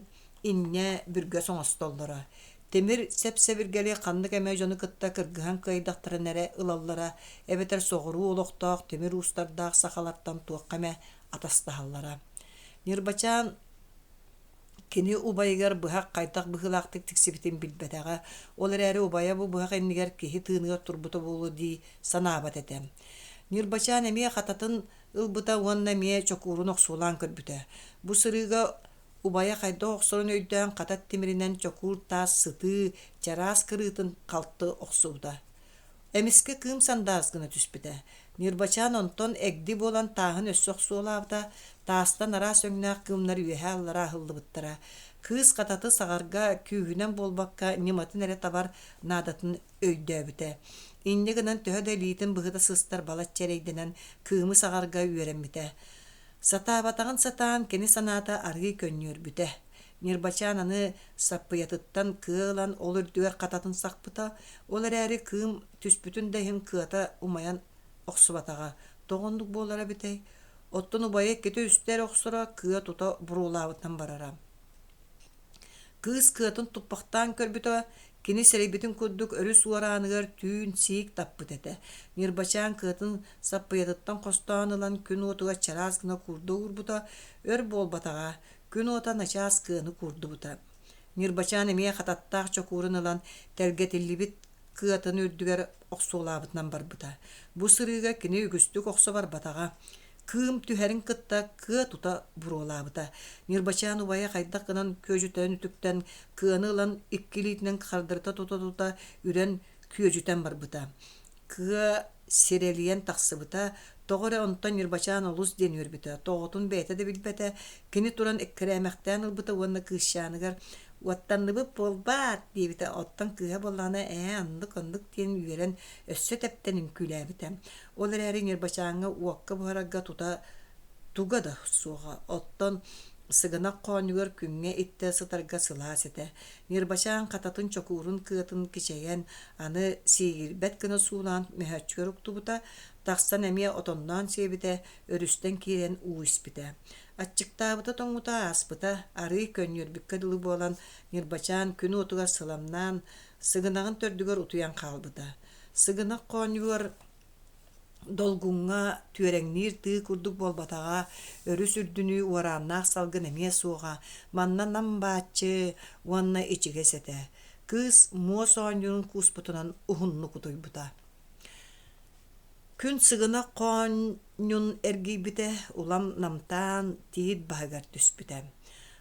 инньэ бүргэс оҥостоллоро. Тимир сэп-сэбиргэли ханнык эмэ дьону кытта кыргыһан кыайдахтарына эрэ ылаллара эбэтэр соҕуруу олохтоох тимир уустардаах сахалартан туохха эмэ атастаһаллара. Ньырбачаан кини убайыгар быһах хайдах быһыылаахтык тиксибитин билбэтэҕэ, ол эрээри убайа бу быһах иннигэр киһи тыыныгар турбута буолуо дии санаабат этэ. Ньырбачаан эмиэ хататын ылбыта уонна эмиэ чокуурун охсуолаан көрбүтэ. Бу сырыыга убайа хайдах охсорун өйдөөн хатат тимиринэн чокуур таас сытыы, чараас кырыытын халты охсубута. Эмискэ кыым сандаарыс гына түспүтэ. Ньырбачаан онтон эгди буолан тааһын өссө охсуолаабыта, таастан араас өҥнөөх кыымнар үөһээ-аллара аһыллыбыттара. Кыыс хататы саҕарга күүһүнэн буолбакка ньыматын эрэ табар наадатын өйдөөбүтэ. Инньэ гынан төһө да илиитин быһыта сыстар балачча эрэйдэнэн кыымы саҕарга үөрэммитэ. Сатаабатаҕын сатаан кини санаата арыый көнньүөрбүтэ. Ньырбачаан аны саппыйатыттан кыа ылан ол үрдүгэр хататын сахпыта, ол эрээри кыым түспүтүн да иһин кыата умайан охсубатаҕа. Тоҕо оннук буолара эбитэй? Оттон убайа иккитэ-үстэ эрэ охсоро, кыа тута буруолаабытынан барара. Кыыс кыатын туппахтаан көрбүтэ, кини сэрэйбитин курдук өрүс уорааныгар түүн сиик таппыт этэ. Ньырбачаан кыатын саппыйатыттан хостоон ылан күн уотугар чараас гына куурда уурбута, өр буолбатаҕа, күн уота начаас кыаны куурдубута. Ньырбачаан эмиэ хататтаах чокуурун ылан тэлгэтиллибит кыатын үрдүгэр охсуолаабытынан барбыта. Бу сырыыга кини үгүстүк охсо барбатаҕа. Кыым түһэрин кытта кыа тута буруолаабыта. Ньырбачаан убайа хайдах гынан күөдьүтэн үтүктэн кыаны ылан икки илиитинэн хардарыта тута-тута үрэн күөдьүтэн барбыта. Кыа сирэлийэн тахсыбыта, Тоҕо эрэ онтон Ньырбачаан олус диэн үөрбүтэ, тоҕотун бэйэтэ да билбэтэ. Кини туран эккирээмэхтээн ылбыта уонна кыысчааныгар «Уоттанныбыт буолбаат» диэбитэ, оттон кыыһа буоллаҕына «Ээ, оннук-оннук» диэн үөрэн өссө тэптэн үҥкүүлээбитэ. Ол эрээри Ньырбачааҥҥа уокка буһарарга тута туга да суоҕа, оттон сыгынах хоонньугар күҥҥэ иттэ сытарга сылаас этэ. Ньырбачаан хататын чокуурун кыатын кичэйэн, аны сиигирбэт гына суулаан мөһөөччүгэр уктубута, тахсан эмиэ отонноон сиэбитэ, өрүстэн киирэн уу испитэ. Аччыктаабыта тоҥмута ааспыта, арыый көнньүөрбүккэ дылы буолан, Ньырбачаан күн уотугар сыламнаан, сыгынаҕын төрдүгэр утуйан хаалбыта. Сыгынах хоонньугар Долгуҥҥа түөрэҥниир тыы курдук буолбатаҕа, өрүс үрдүнүү уорааннаах салгын эмиэ суоҕа, манна нам бааччы уонна ичигэс этэ. Кыыс муос оонньуурун кууспутунан уһуннук утуйбута. Күн сыгынах хоонньун эргийбитэ, улам намтаан тиит баһыгар түспүтэ.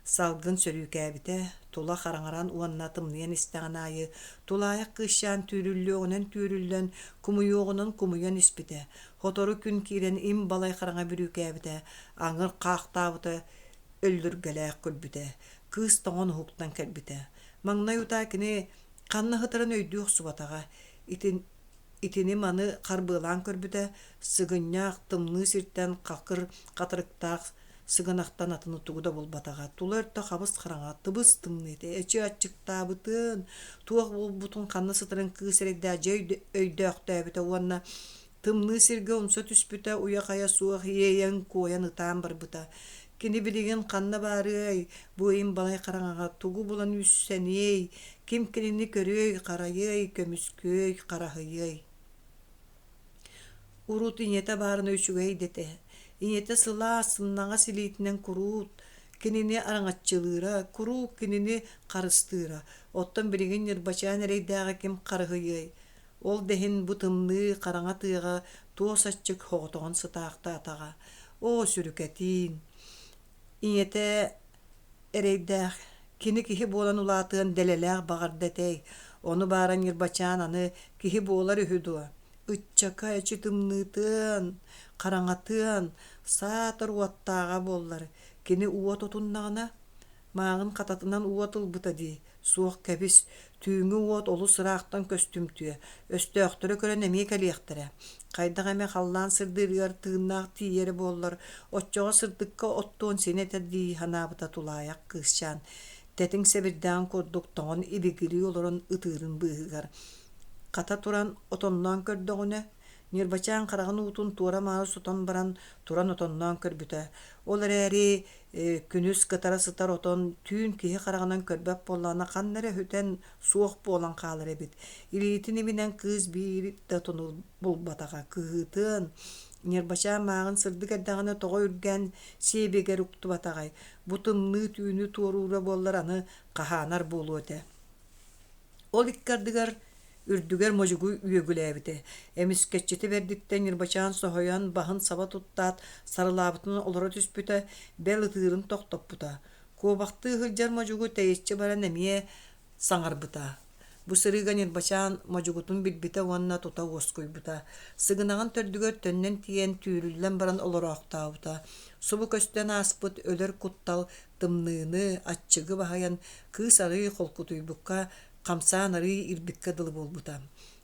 Салгын сөрүүкээбитэ, тула хараҥаран уонна тымныйан истэҕин аайы тулаайах кыысчаан түүрүллүөҕүнэн түүрүллэн, кумуйуоҕунан кумуйан испитэ. Сотору күн киирэн им балай хараҥа бүрүүкээбитэ, аҥыр хаахтаабыта, өллүргэлээх күлбүтэ. Кыыс тоҥон уһуктан кэлбитэ. Маҥнай утаа кини ханна сытарын өйдүү охсубатаҕа. Итин Итини-маны харбыалаан көрбүтэ, сыгынньах, тымныы сиртэн хакыр хатырыктаах сыгынахтан атыны тугу да булбатаҕа. Тула өртө хабыс-хараҥа, тыбыс-тымныы этэ. Эчи аччыктаабытын, туох буолбутун, ханна сытарын кыыс эрэйдээх дьэ өйдөөхтөөбүтэ уонна тымныы сиргэ умса түспүтэ, уйа-хайа суох иэйэн-куойан ытаан барбыта. Кини билигин ханна баарыай, бу им балай хараҥаҕа тугу булан үссэниэй, ким кинини көрүөй, харайыай, көмүскүөй, хараһыйыай? Урут ийэтэ баарына үчүгэй дэтэ. Ийэтэ сылаас, сымнаҕас илиитинэн куруут кинини араҥаччылыыра, куруук кинини харыстыыра. Оттон билигин Ньырбачаан эрэйдээҕи ким харыһыйыай? Ол да иһин бу тымныы, хараҥа тыаҕа туос аччык соҕотоҕун сытаахтаатаҕа. Оо, сүрүкэтиин! Ийэтэ эрэйдээх, кини киһи буолан улаатыан дэлэлээх баҕарда этэй, ону баара Ньырбачаан аны киһи буолар үһү дуо? Ыччака эчи тымныытыан, хараҥатыан, саатар уоттааҕа буоллар, кини уот отуннаҕына Мааҕын хататынан уот ылбыта дии, суох кэбис, түүҥҥү уот олус ыраахтан көстүмтүө, өстөөхтөрө көрөн эмиэ кэлиэхтэрэ. Хайдах эмэ халлаан сырдыырыгар тыыннаах тиийэрэ буоллар, оччоҕо сырдыкка оттуон син этэ дии санаабыта тулаайах кыысчаан, тэтиҥ сэбирдэҕин курдук тоҥон ибигирии олорон ытыырын быыһыгар. Хата туран отонноон көрдөҕүнэ, Ньырбачаан хараҕын уутун туора-маары сотон баран туран отонноон көрбүтэ. Ол эрээри күнүс кытара сытар отон түүн киһи хараҕынан көрбөт буоллаҕына ханна эрэ сүтэн суох буолан хаалар эбит. Илиитин иминэн кыыс биир да отону булбатаҕа. Кыһыытын, Ньырбачаан мааҕын сырдык эрдэҕинэ тоҕо үргээн сиэбигэр уктубатаҕай? Бу тымныы түүнү туоруура буоллар аны хаһаанар буолуо этэ. Ол икки ардыгар үрдүгэр модьугу үөгүлээбитэ. Эмискэччитэ бэрдиттэн Ньырбачаан соһуйан, баһын саба туттаат, сарылаабытынан олоро түспүтэ, бэл ытыырын тохтоппута. Куобахтыы сылдьар модьугу тэйиччи баран эмиэ саҥарбыта. Бу сырыыга Ньырбачаан модьугутун билбитэ уонна тута уоскуйбута. Сыгынаҕын төрдүгэр төннөн тиийэн түүрүллэн баран олороохтообута. Субу көстөн ааспыт өлөр куттал тымныыны, аччыгы баһыйан, кыыс арыый холкутуйбукка, хамсаан арыый ирбиккэ дылы буолбута.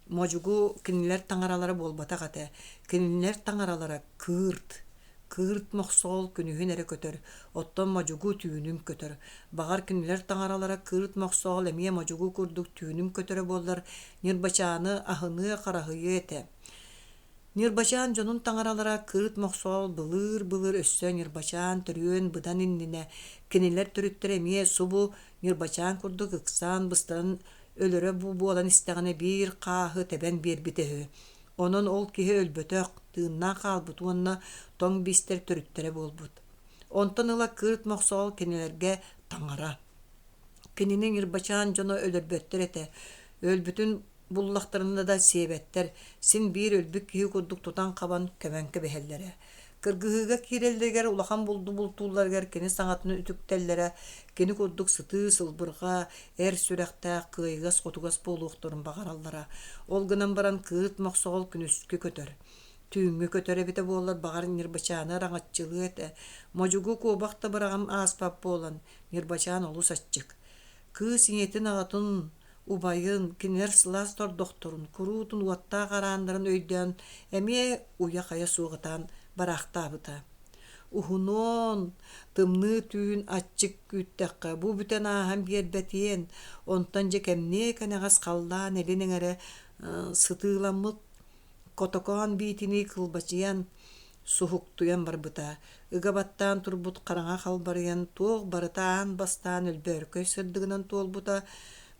Модьугу кинилэр таҥаралара буолбатах этэ. Кинилэр таҥаралара кыырт. Кыырт мохсоҕол күнүһүн эрэ көтөр, оттон модьугу түүнүн көтөр. Баҕар кинилэр таҥаралара кыырт мохсоҕол эмиэ модьугу курдук түүнүн көтөрө буоллар, Ньырбачааны аһыныа-хараһыйыа этэ. Ньырбачаан дьонун таҥаралара кыырт мохсоҕол былыыр-былыр өссө Ньырбачаан төрүөн быдан иннинэ кинилэр төрүттэрэ эмиэ субу Ньырбачаан курдук ыксаан быстаран өлөрө бу буолан истэҕинэ биир хааһы тэбэн биэрбитэ үһү. Онон ол киһи өлбөтөх, тыыннаах хаалбыт уонна тоҥ биистэр төрүттэрэ буолбут. Онтон ыла кыырт мохсоҕол кинилэргэ таҥара. Кинини Ньырбачаан дьоно өлөрбөттөр этэ. Өлбүтүн буллахтарына да сиэбэттэр, син биир өлбүт киһи курдук тутан-хабан көмөн кэбиһэллэрэ. Кыргыһыыга киирэллэригэр улахан булду бултуулларыгар кини саҥатын үтүктэллэрэ, кини курдук сытыы, сылбырҕа, эр сүрэхтээх, кыайыгас-хотугас буолуохтарын баҕараллара. Ол гынан баран кыырт мохсоҕол күнүскү көтөр. Түүҥҥү көтөр эбитэ буоллар, баҕар, Ньырбачааны араҥаччылыа этэ. Модьугу куобах да быраҕан ааспат буолан, Ньырбачаан олус аччык. Кыыс ийэтин аҕатын, убайын, кинилэр сылаас тордохторун, куруутун уоттаах арааннарын өйдөөн эмиэ уйа-хайа суох ытаан бараахтаабыта. Уһунуон, тымныы түүн аччык күүттэххэ бу бүтэн ааһан биэрбэтиэн, онтон дьэ кэмниэ кэнэҕэс халлаан илин эҥэрэ сытыыламмыт Котокоон биитинии кылбачыйан, суһуктуйан барбыта, ыга баттаан турбут хараҥа халбарыйан, туох барыта аан бастаан өлбөөркөй сырдыгынан туолбута,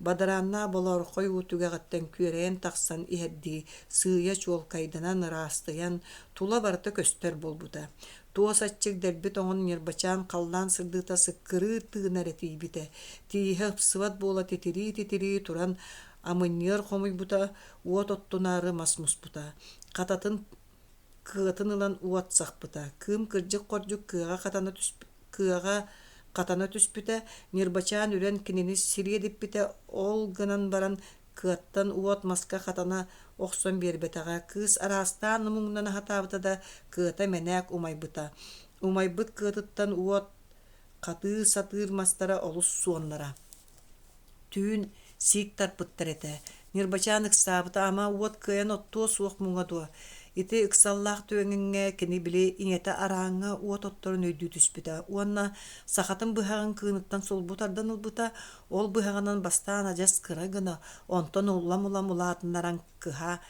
бадарааннаах болоорхой уу түгэҕиттэн күөрэйэн тахсан иһэрдии сыыйа чуолкайданан ыраастыйан, тула барыта көстөр буолбута. Туос аччык дэлби тоҥон ньырбачаан халлаан сырдыыта сыккырыы тыына эрэ тиийбитэ, тииһэ ыпсыбат буола титирии-титирии туран амынньыар хомуйбута, уот оттунаары мас муспута, хататын кыатын ылан уот сахпыта, кыым кырдьык-хордьук кыаҕа хатана кыаҕа хатана түспүтэ, Ньырбачаан үрэн кинини сириэдиппитэ, ол гынан баран кыаттан уот маска хатана охсон биэрбэтэҕэ, кыыс араастаан омуҥнана сатаабыта да, кыата мэнээк умайбыта. Умайбыт кыатыттан уот хатыы сатыыр мастара олус суоннара. Түүн сиик тарпыттар этэ. Ньырбачаан ыксаабыта ама уот кыайан оттуо суох муҥа дуо? Ити ыксаллаах түгэҥҥэ кини били ийэтэ арааҥҥа уот отторун өйдүү түспүтэ уонна сахатын быһаҕын кыыныттан сулбу тардан ылбыта, ол быһаҕынан бастаан адьас кыра гына, онтон улам-улам улаатыннаран кыһа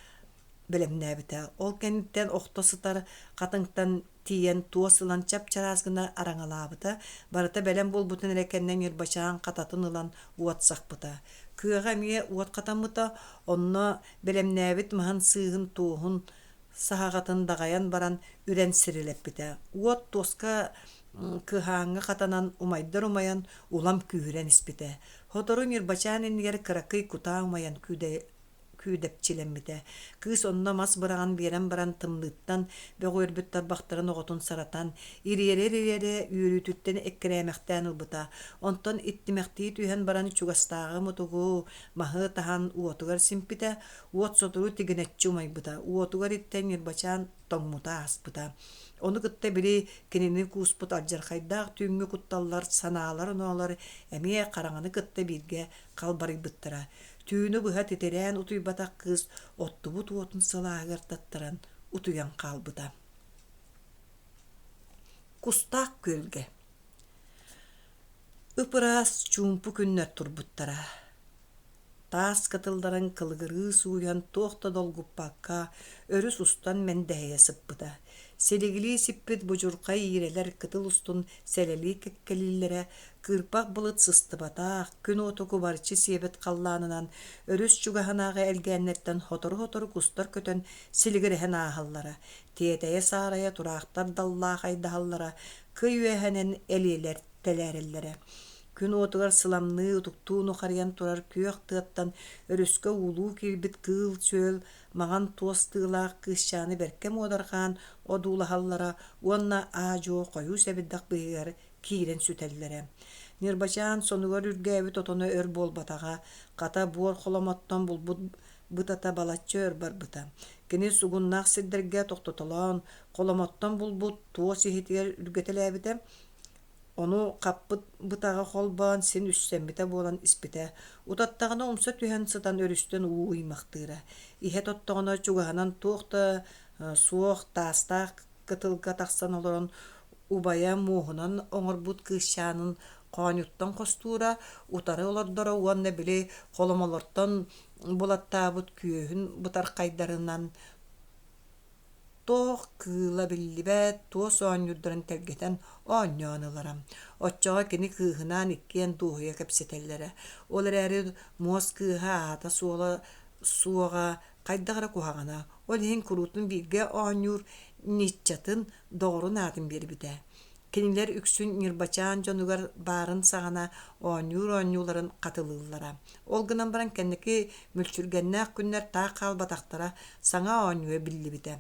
бэлэмнээбитэ. Ол кэнниттэн охто сытар хатыҥтан тиийэн туос ылан чап-чараас гына араҥалаабыта, барыта бэлэм буолбутун эрэ кэннэ Ньырбачаан хататын ылан уот сахпыта. Кыаҕа эмиэ уот хатаммыта, онно бэлэмнээбит маһын сыыһын туоһун саһаҕатын даҕайан баран үрэн сирилэппитэ. Уот туоска кыһааҥҥа хатанан умайдар умайан улам күүһүрэн испитэ. Сотору Ньырбачаан иннигэр кыракый кутаа умайан күүдэпчилэммитэ. Кыыс онно мас быраҕан биэрэн баран тымныыттан бөҕүөрбүт тарбахтарын оҕотун саратан, ириэрэ-ириэрэ үөрүүтүттэн эккирээмэхтээн ылбыта. Онтон иттимэхтии түһэн баран чугастааҕы мутугу, маһы таһан уотугар симпитэ, уот сотору тигинэччи умайбыта. Уотугар иттэн Ньырбачаан тоҥмута ааспыта. Ону кытта били кинини кууспут алдьархайдаах түүҥҥү кутталлар, санаалар-оноолор эмиэ хараҥаны кытта бииргэ халбарыйбыттара. Түүнү быһа титирээн утуйбатах кыыс оттубут уотун сылааһыгар таттаран утуйан хаалбыта. Кустаах күөлгэ Ып-ыраас чуумпу күннэр турбуттара. Таас кытылларын кылыгырыы сууйан туох да долгуппакка өрүс устан мэндэһийэ сыппыта. Силигилии сиппит будьурхай иирэлэр кытыл устун сэлэлии кэккэлииллэрэ, кыырпах былыт сыстыбатах, күн уоту кубарыччы сиэбит халлаанынан өрүс чугаһынааҕы элгээннэртэн сотору-сотору кустар көтөн силигирэһэн ааһаллара, тиэтэйэ-саарайа тураахтар даллаахайдаһаллара, кый үөһэнэн элиэлэр тэлээрэллэрэ. Күн уотугар сыламныы, утуктуу нухарыйан турар күөх тыаттан өрүскэ уулуу киирбит кыыл-сүөл маҥан туос тыылаах кыысчааны бэркэ муодарҕаан одуулаһаллара уонна аа-дьуо хойуу сэбирдэх быыһыгар киирэн сүтэллэрэ. Ньырбачаан сонугар үргээбит отоно өр буолбатаҕа, хата буор холомоттон булбут бытата балачча өр барбыта. Кини сугуннаах сирдэргэ тохтотолоон, холомоттон булбут туос иһитигэр үргэтэлээбитэ, ону хаппыт бытаҕы холбоон син үссэммитэ буолан испитэ. Утаттаҕына умса түһэн сытан өрүстэн уу ыймахтыыра. Иһэ тоттоҕуна чугаһынан туох да суох таастаах кытылга тахсан олорон убайа муоһунан оҥорбут кыысчаанын хоонньуттан хостуура, утары олордоро уонна били холомолортон булаттаабыт күөһүн бытархайдарынан туох кыыла биллибэт туос оонньуурдарын тэлгэтэн оонньоон ылара. Оччоҕо кини кыыһынаан иккиэн дуоһуйа кэпсэтэллэрэ. Ол эрээри муос кыыһа аата-суола суоҕа хайдах эрэ куһаҕана, ол иһин куруутун бииргэ оонньуур ниччатын доҕорун аатын биэрбитэ. Кинилэр үксүн Ньырбачаан дьонугар баарын саҕана оонньуур оонньууларын хатылыыллара. Ол гынан баран кэнники мүлчүргэннээх күннэр таах хаалбатахтара, саҥа оонньууа биллибитэ.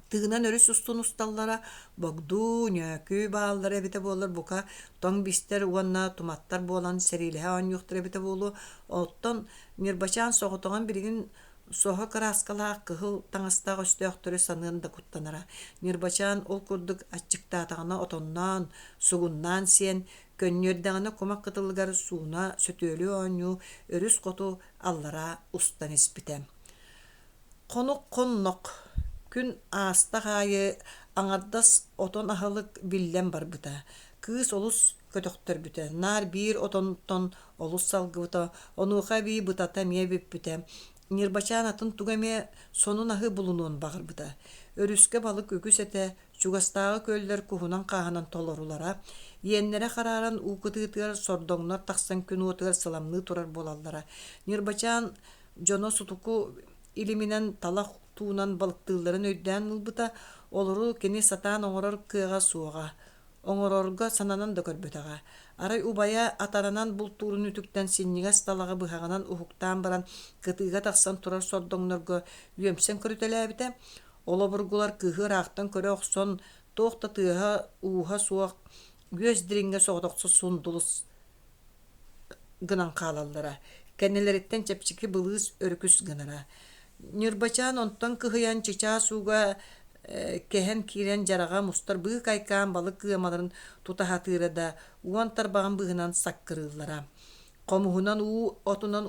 Тыынан өрүс устун усталлара, Богдуу, Ньөөкүү бааллара эбитэ буоллар бука тоҥ бистэр уонна туматтар буолан сэриилэһэ оонньуохтара эбитэ буолуо. Оттон Ньырбачаан соҕотоҕун билигин Соһо кырааскалаах кыһыл таҥастаах өстөөхтөрү саныан да куттанара. Ньырбачаан ол курдук аччыктаатаҕына отонноон, сугуннаан сиэн, көнньүөрдэҕинэ кумах кытылыгар сууна сөтүөлүү оонньуу өрүс хоту аллараа устан испитэ. Хонук-хоннох, күн аастах аайы аҥардас отон аһылык биллэн барбыта. Кыыс олус көтөхтөрбүтэ, наар биир отонтон олус салгыбыта, онуоха эбии бытата эмиэ бүппүтэ. Ньырбачаан атын тугу эмэ сонун аһы булунуон баҕарбыта. Өрүскэ балык үгүс этэ, чугастааҕы күөллэр куһунан-хааһынан толорулара, иэннэрэ харааран уу кытыытыгар сордоҥнор тахсан күн уотугар сыламныы турар буолаллара. Ньырбачаан дьоно сутуку илиминэн талах туунан балыктыылларын өйдөөн ылбыта, олору кини сатаан оҥорор кыаҕа суоҕа, оҥорорго сананан да көрбөтөҕө. Арай убайа атаранан бултуурун үтүктэн синньигэс талаҕы быһаҕынан уһуктаан баран кытыыга тахсан турар сордоҥнорго үөмсэн көрүтэлээбитэ. Ол обургулар кыыһы ыраахтан көрө охсон, туох да тыаһа-ууһа суох үөс дириҥҥэ соҕотохсо сундулус гынан хаалаллара, кэннилэриттэн чэпчэки былыыс өрүкүс гынара. Ньырбачаан онтон кыһыйан чычаас ууга кэһэн киирэн дьараҕа мустар быыкайкаан балык ыамаларын тута сатыыра да, уон тарбаҕын быыһынан саккырыыллара. Хомуһунан уу отунан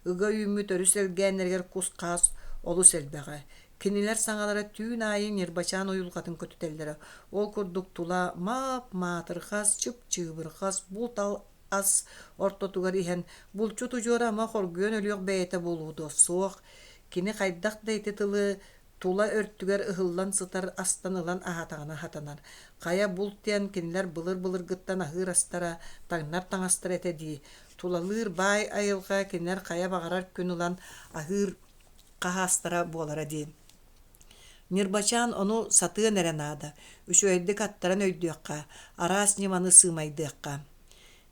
ыга үүммүт өрүс элгээннэригэр кус-хаас олус элбэҕэ. Кинилэр саҥалара түүн аайы Ньырбачаан уйулҕатын көтүтэллэрэ. Ол курдук тула маап-маатырҕас, чып-чыыбырҕас, булт-ал ас ортотугар иһэн булчут удьуора ама хоргуйан өлүөх бэйэтэ буолуо дуо? Суох. Кини хайдах да ити тылы тула өртүгэр ыһыллан сытар астан ылан аһаатаҕына сатанар. Хайа булт диэн кинилэр былыр-былыргыттан аһыыр астара, таҥнар таҥастара этэ дии. Тулалыыр баай айылҕа кинилэр хайа баҕарар күн ылан аһыыр хаһаастара буолара дии. Ньырбачаан ону сатыан эрэ наада, үчүгэйдик аттаран өйдүөххэ, араас ньыманы сыымайдыахха.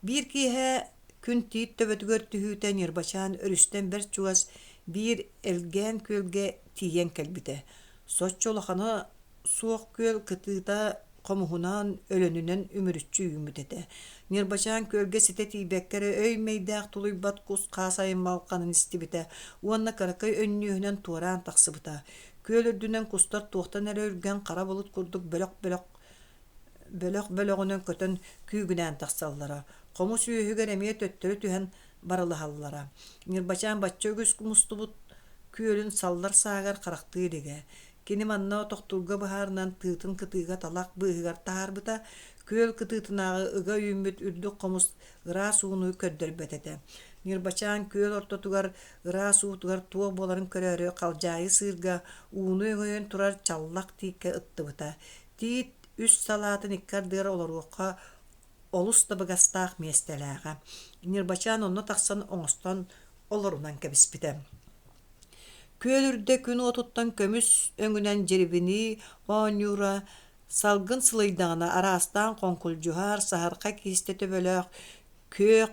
Биир киэһэ күн тиит төбөтүгэр түһүүтэ Ньырбачаан өрүстэн бэрт чугас биир элгээн күөлгэ тиийэн кэлбитэ. Соччо улахана суох күөл кытыыта хомуһунан, өлөнүнэн үмүрүччү үүммүт этэ. Ньырбачаан күөлгэ ситэ тиийбэккэ эрэ өй-мэйдээх тулуйбат кус-хаас аймалҕанын истибитэ уонна кыракый өнньүөһүнэн туораан тахсыбыта. Күөл үрдүнэн кустар туохтан эрэ үргэн хара былыт курдук бөлөх-бөлөх бөлөх-бөлөҕүнэн көтөн күүгүнээн тахсаллара. Хомус үөһүгэр эмиэ төттөрү түһэн барылаһаллара. Ньырбачаан бачча үгүс мустубут күөлүн саллар сааһыгар харахтыы илигэ. Кини манна тохтуурга быһаарынан тыытын кытыыга талах быыһыгар таһаарбыта, күөл кытыытынааҕы ыга үүммүт үрдүк хомус ыраас ууну көрдөрбөт этэ. Ньырбачаан күөл ортотугар ыраас уутугар туох буоларын көрөөрү халдьаайы сыырга ууну өҥөйөн турар чаллах тииккэ ыттыбыта. Тиит үс салаатын икки ардыгар олоруохха олус табыгастаах миэстэлээҕэ. Ньырбачаан онно тахсан оҥостон олорунан кэбиспитэ. Күөл үрдэ күн уотуттан көмүс өҥүнэн дьирибинии оонньуура, салгын сылыйдаҕына араастаан хоҥкулдьуһар, саһархай киистэ төбөлөөх күөх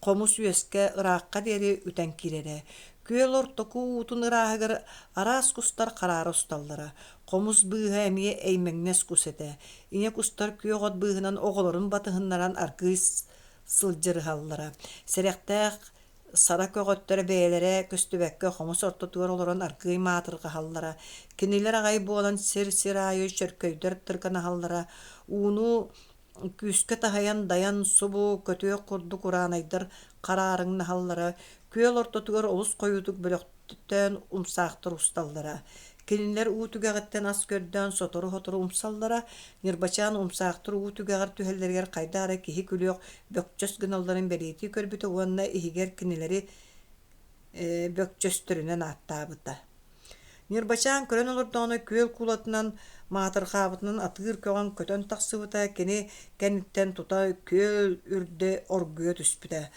хомус үөскэ ыраахха диэри үтэн киирэрэ. Күөл ортоку уутун ырааһыгар араас кустар хараара усталлара. Хомус быыһа эмиэ эймэҥнэс кус этэ. Ийэ кустар күөх от быыһынан оҕолорун батыһыннаран аргыый сылдьырыһаллара. Сэрэхтээх Сара көҕөттөрө бэйэлэрэ көстүбэккэ хомус ортотугар олорон аргыый маатырҕаһаллара, кинилэр аҕай буолан сир-сир аайы чөркөйдөр тыргынаһаллара, ууну күүскэ таһыйан дайан субу көтүөх курдук ураанайдар хараарыҥнаһаллара, күөл ортотугар олус хойуутук бөлөхтөөн умсаахтар усталлара. Кинилэр уу түгэҕиттэн ас көрдөөн сотору-сотору умсаллара, Ньырбачаан умсаахтар уу түгэҕэр түһэллэригэр хайдах эрэ киһи күлүөх бөкчөс гыналларын бэлиэтии көрбүтэ уонна иһигэр кинилэри бөкчөстөрүнэн ааттаабыта. Ньырбачаан көрөн олордоҕуна күөл куулатынан маатырҕаабытынан атыыр көҕөн көтөн тахсыбыта, кини кэнниттэн тута күөл үрдэ оргуйа түспүтэ.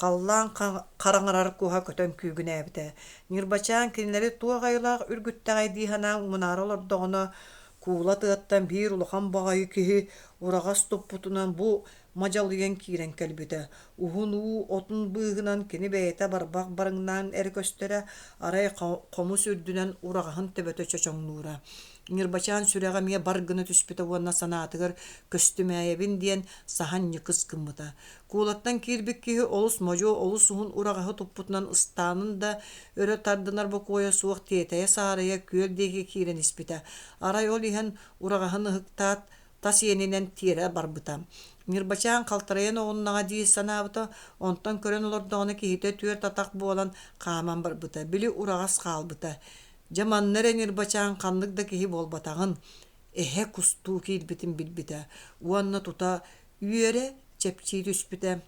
Халлаан хараҥарар куһа көтөн күүгүнээбитэ. Ньырбачаан кинилэри туох айылаах үргүттэҕэй дии санаан мунаара олордоҕуна, куула тыаттан биир улахан баҕайы киһи Ураҕас туппутунан бу мадьалыйан киирэн кэлбитэ. Уһун уу отун быыһынан кини бэйэтэ барбах барыҥнаан эрэ көстөрө, арай хомус үрдүнэн ураҕаһын төбөтө чочоҥнуура. Ньырбачаан сүрэҕэ эмиэ бар гына түспүтэ уонна санаатыгар көстүмээйэбин диэн саһан ньыкыс гыммыта. Куулаттан киирбит киһи олус модьу, олус уһун ураҕаһы туппутунан ыстаанын да өрө тардынар бокуойа суох тиэтэйэ-саарайа күөл диэки киирэн испитэ. Арай ол иһэн ураҕаһын ыһыктаат, тас иэнинэн тиэрэ барбыта. Ньырбачаан халтарыйан оҕуннаҕа дии санаабыта, онтон көрөн олордоҕуна киһитэ түөрт атах буолан хааман барбыта, били ураҕас хаалбыта. Дьэ манна эрэ Ньырбачаан ханнык да киһи буолбатаҕын, эһэ кустуу киирбитин билбитэ уонна тута үөрэ чэпчии түспүтэ.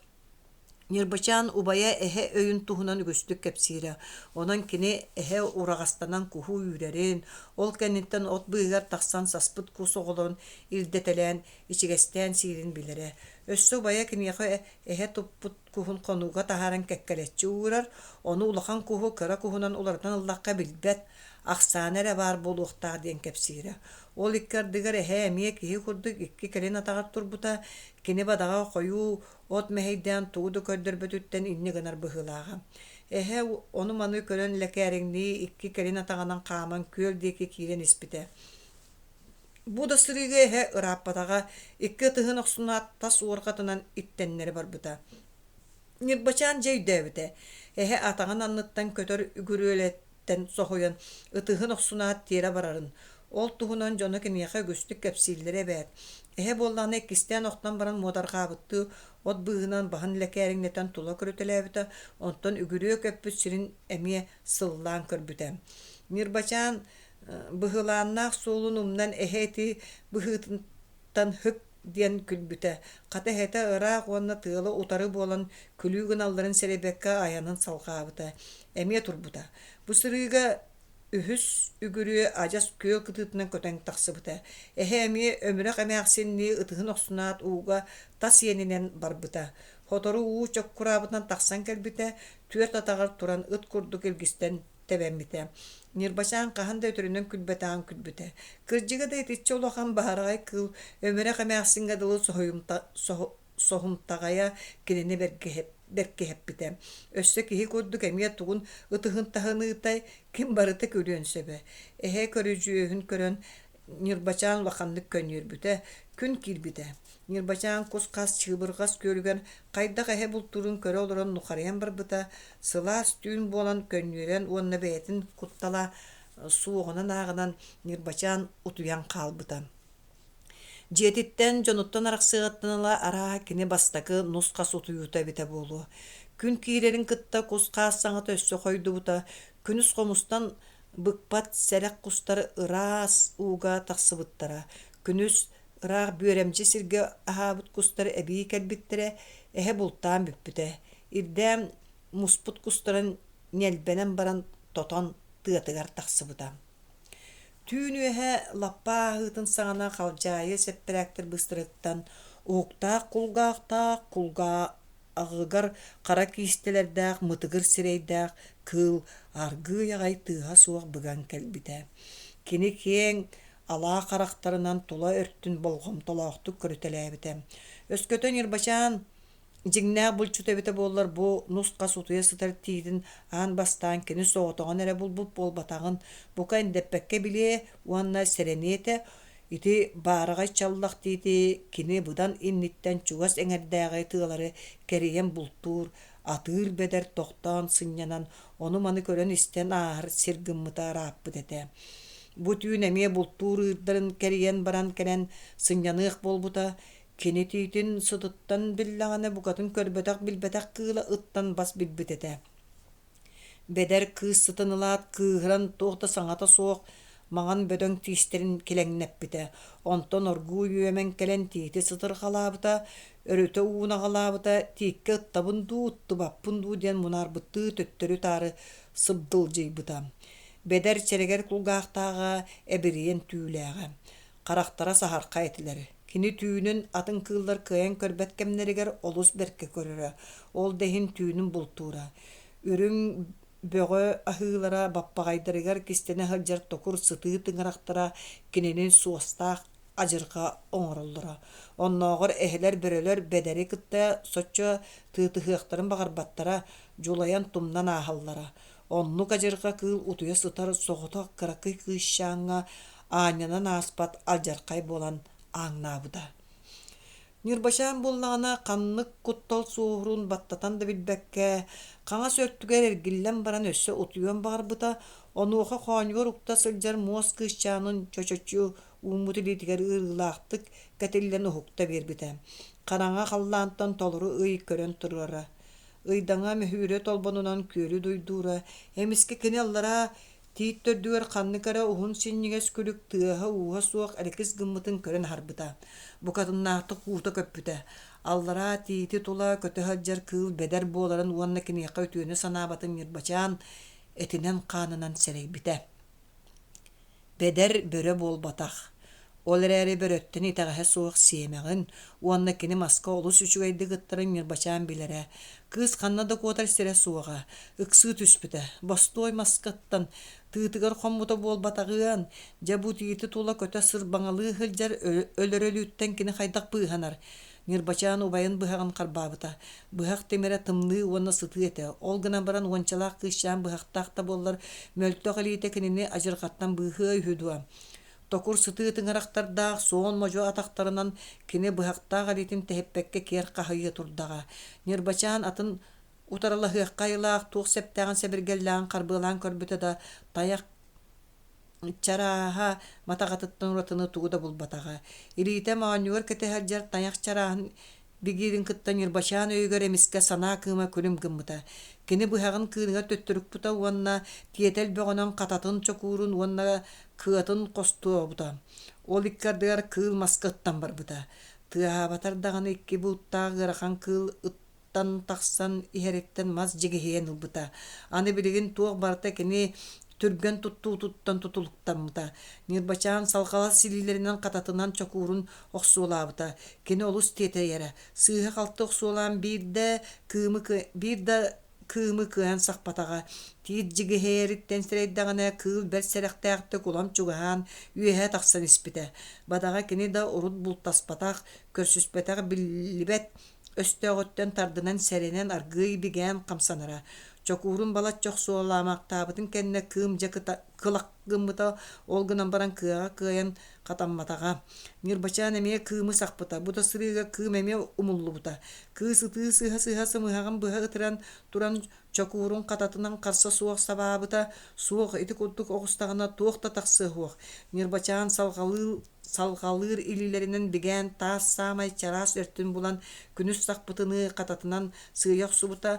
Ньырбачаан убайа эһэ өйүн туһунан үгүстүк кэпсиирэ. Онон кини эһэ ураҕастанан куһу үүрэрин, ол кэнниттэн от быыһыгар тахсан саспыт кус оҕолорун илдэтэлээн, ичигэстээн сиирин билэрэ. Өссө убайа киниэхэ эһэ туппут куһун хонууга таһааран кэккэлэччи уурар, ону улахан куһу кыра куһунан уларытан ыллахха билбэт, ахсаана эрэ баар буолуохтаах диэн кэпсиирэ. Ол икки ардыгар эһэ эмиэ киһи курдук икки кэлин атаҕар турбута, кини бадаҕа хойуу от мэһэйдээн тугу да көрдөрбөтүттэн инньэ гынар быһыылааҕа. Эһэ ону-маны көрөн лэкээриҥнии икки кэлин атаҕынан хааман күөл диэки киирэн испитэ. Бу да сырыыга эһэ ырааппатаҕа, икки ытыһын охсунаат тас уорҕатынан иттэннэри барбыта. Ньырбачаан дьэ өйдөөбүтэ, эһэ атаҕын анныттан көтөр үгүрүөлэттэн соһуйан, ытыһын охсунаат тиэрэ барарын. Ол туһунан дьоно киниэхэ үгүстүк кэпсииллэрэ эбээт. Эһэ буоллаҕына иккистээн охтон баран муодарҕаабыттыы от быыһынан баһын лэкээриҥнэтэн тула көрүтэлээбитэ, онтон үгүрүө көппүт сирин эмиэ сыллаан көрбүтэ. Ньырбачаан быһылааннаах суолун умнан эһэ ити быһыытыттан һык диэн күлбүтэ. Хата эһэтэ ыраах уонна тыала утары буолан күлүү гыналларын сэрэйбэккэ айанын салҕаабыта. Эмиэ турбута. Бу сырыыга үһүс үгүрүө адьас күөл кытыытынан көтөн тахсыбыта. Эһэ эмиэ өмүрэх эмээхсиннии ытыһын охсунаат ууга тас иэнинэн барбыта. Сотору уу чоккураабытынан тахсан кэлбитэ, түөрт атаҕар туран ыт курдук илгистэн тэбэммитэ. Ньырбачаан хаһан да өтөрүнэн күлбэтэҕин күлбүтэ. Кырдьыга да итиччэ улахан баһараҕай кыыл өмүрэх эмээхсиҥҥэ дылы соһумтаҕайа кинини бэркиһэппитэ. Өссө киһи курдук эмиэ тугун ытыһын таһыныытай, ким барыта күлүөн сөбө. Эһэ көрүдьүөһүн көрөн Ньырбачаан улаханнык көнньүөрбүтэ, күн киирбитэ. Ньырбачаан кус-хас чыыбырҕас күөлүгэр хайдах эһэ бултуурун көрө олорон нухарыйан барбыта, сылаас түүн буолан көнньүөрэн уонна бэйэтин куттала суоҕунан ааҕынан Ньырбачаан утуйан хаалбыта. Дьиэтиттэн, дьонуттан арахсыаҕыттан ыла арааһа кини бастакы нус-хас утуйуута эбитэ буолуо. Күн киирэрин кытта кус-хаас саҥата өссө хойдубута, күнүс хомустан быкпат сэрэх кустар ыраас ууга тахсыбыттара. Күнүс ыраах бүөрэмдьи сиргэ аһаабыт кустар эбии кэлбиттэрэ, эһэ бултаан бүппүтэ. Ирдээн муспут кустарын ньэлбэнэн баран тотон тыатыгар тахсыбыта. Түүн үөһэ лаппа ааһыытын саҕана халдьаайы сэппэрээктэр быыстарыттан уһуктаах кулгаахтаах кулгааҕыгар хара киистэлэрдээх мытыгыр сирэйдээх кыыл аргыый аҕай тыаһа суох быган кэлбитэ. Кини киэҥ алаа харахтарынан тула өртүн болҕомтолоохтук көрүтэлээбитэ. Өскөтө Ньырбачаан Дьиҥнээх булчут эбитэ буоллар, бу нус-хас утуйа сытар тиитин аан бастаан кини соҕотоҕун эрэ булбут буолбатаҕын бука эндэппэккэ билиэ уонна сэрэниэ этэ, ити баараҕай чаллах тиити кини быдан инниттэн чугас эҥэрдээҕи тыалары кэрийэн бултуур, атыыр бэдэр тохтоон сынньанан ону-маны көрөн-истэн ааһар сир гыммыта ырааппыт этэ. Бу түүн эмиэ бултуур ыырдарын кэрийэн баран кэлэн сынньаныах буолбута, Кини тиитин сытыттан биллэҕинэ букатын көрбөтөх-билбэтэх кыыла ыттан бас билбит этэ. Бэдэр кыыс сытын ылаат кыыһыран туох да саҥата суох маҥан бөдөҥ тиистэрин килэҥнэппитэ, онтон оргууй үөмэн кэлэн тиити сытырҕалаабыта, өрүтэ уунаҕалаабыта, тииккэ ыттабын дуу, ыттыбаппын дуу диэн мунаарбыттыы төттөрү-таары сыбдылдьыйбыта. Бэдэр чэрэгэр кулгаахтааҕа, эбириэн түүлээҕэ. Харахтара саһархай этилэр. Кини түүнүн атын кыыллар кыайан көрбөт кэмнэригэр олус бэркэ көрөрө, ол да иһин түүнүн бултуура. Үрүҥ бөҕө аһыылара баппаҕайдарыгар кистэнэ сылдьар токур сытыы тыҥырахтара кинини суостаах адьырҕа оҥороллоро. Оннооҕор эһэлэр, бөрөлөр бэдэри кытта соччо тыытыһыахтарын баҕарбаттара, дьулайан тумнан ааһаллара. Оннук адьырҕа кыыл утуйа сытар соҕотох кыракый кыысчааҥҥа аанньанан ааспат алдьархай буолан ааҥнаабыта. Ньырбачаан буоллаҕына ханнык куттал суоһурун баттатан да билбэккэ, хаҥас өртүгэр эргиллэн баран өссө утуйуон баҕарбыта, онуоха хоонньугар укта сылдьар муос кыысчаанын чочоччу ууммут илиитигэр ыарыылаахтык кэтиллэн уһукта биэрбитэ. Хараҥа халлаантан толору ый көрөн турара. Ыйдаҥа мөһүүрэ толбонунан күөлү дуйдуура, эмискэ кини аллараа Тиит төрдүгэр ханнык эрэ уһун синньигэс күлүк тыаһа-ууһа суох элэкис гыммытын көрөн аһарбыта. Букатыннаахтык уута көппүтэ. Аллараа тиити тула көтө сылдьар кыыл бэдэр буоларын уонна киниэхэ үтүөнү санаабатын Ньырбачаан этинэн-хаанынан сэрэйбитэ. Бэдэр бөрө буолбатах. Ол эрээри бөрөттөн итэҕэһэ суох сиэмэҕин уонна кини маска олус үчүгэйдик ыттарын Ньырбачаан билэрэ. Кыыс ханна да куотар сирэ суоҕа, ыксыы түспүтэ. Бостуой маскаттан тыытыгар хоммута буолбатаҕыан, дьэ бу тиити тула көтө сырбаҥалыы сылдьар өлөр өлүүттэн кини хайдах быыһанар? Ньырбачаан убайын быһаҕын харбаабыта. Быһах тимирэ тымныы уонна сытыы этэ. Ол гынан баран уончалаах кыысчаан быһахтаах да буоллар, мөлтөх илиитэ кинини адьырҕаттан быыһыа үһү дуо? Токур сытыы тыҥырахтардаах суон модьу атахтарынан кини быһахтаах илиитин тэһиппэккэ киэр хаһыйа турдаҕа. Ньырбачаан атын утарылаһыахха айылаах туох сэптээҕин-сэбиргэллээҕин харбыалаан көрбүтэ да, тайах чарааһа матаҕатыттан уратыны тугу да булбатаҕа. Илиитэ моонньугар кэтэ сылдьар тайах чарааһын бигиирин кытта Ньырбачаан өйүгэр эмискэ санаа кыыма күлүм гыммыта. Кини быһаҕын кыыныгар төттөрүкпүтэ уонна тиэтэл бөҕөнөн хататын чокуурун уонна кыатын хостуобута. Ол икки ардыгар кыыл маска ыттан барбыта. Тыаһаабатар даҕаны икки бууттаах ыарахан кыыл ыттан тахсан иһэриттэн мас дьигиһийэн ылбыта. Аны билигин туох барыта кини түргэн туттуутуттан тутулуктаммыта. Ньырбачаан салҕалас силиилэринэн хататынан чокуурун охсуолаабыта. Кини олус тиэтэйэрэ. Сыыһа-халты охсуолаан биир да кыымы биир да кыымы кыайан сахпатаҕа. Тиит дьигиһэйэриттэн сэрэйдэҕинэ, кыыл бэрт сэрэхтээхтик улам чугаһаан, үөһэ тахсан испитэ. Бадаҕа кини да урут бултаспатах, көрсүспэтэх биллибэт өстөөҕүттэн тардынан сэрэнэн аргыый бигээн хамсанара. Чокуурун балачча охсуолаамахтаабытын кэннэ кыым дьэ кылах гыммыта, ол гынан баран кыаҕа кыайан хатамматаҕа. Ньырбачаан эмиэ кыымы сахпыта, бу да сырыыга кыым эмиэ умуллубута. Кыыс ытыы сыһа-сыһа сымыһаҕын быһа ытыран туран чокуурун хататынан харса суох сабаабыта, суох ити курдук оҕустаҕына туох да тахсыа суох. Ньырбачаан салҕалыы салҕалыыр илиилэринэн бигээн таас саамай чараас өртүн булан күнүс сахпытыныы хататынан сыыйа охсубута,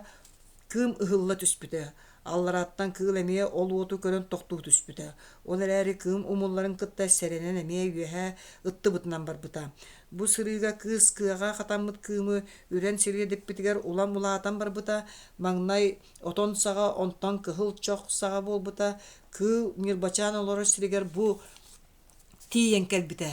кыым ыһылла түспүтэ. Алларааттан кыыл эмиэ ол уоту көрөн тохтуу түспүтэ. Ол эрээри кыым умулларын кытта сэрэнэн эмиэ үөһэ ыттыбытынан барбыта. Бу сырыыга кыыс кыаҕа хатаммыт кыымы үрэн сириэдиппитигэр улам улаатан барбыта, маҥнай отон саҕа, онтон кыһыл чох саҕа буолбута. Кыыл Ньырбачаан олорор сиригэр бу тиийэн кэлбитэ.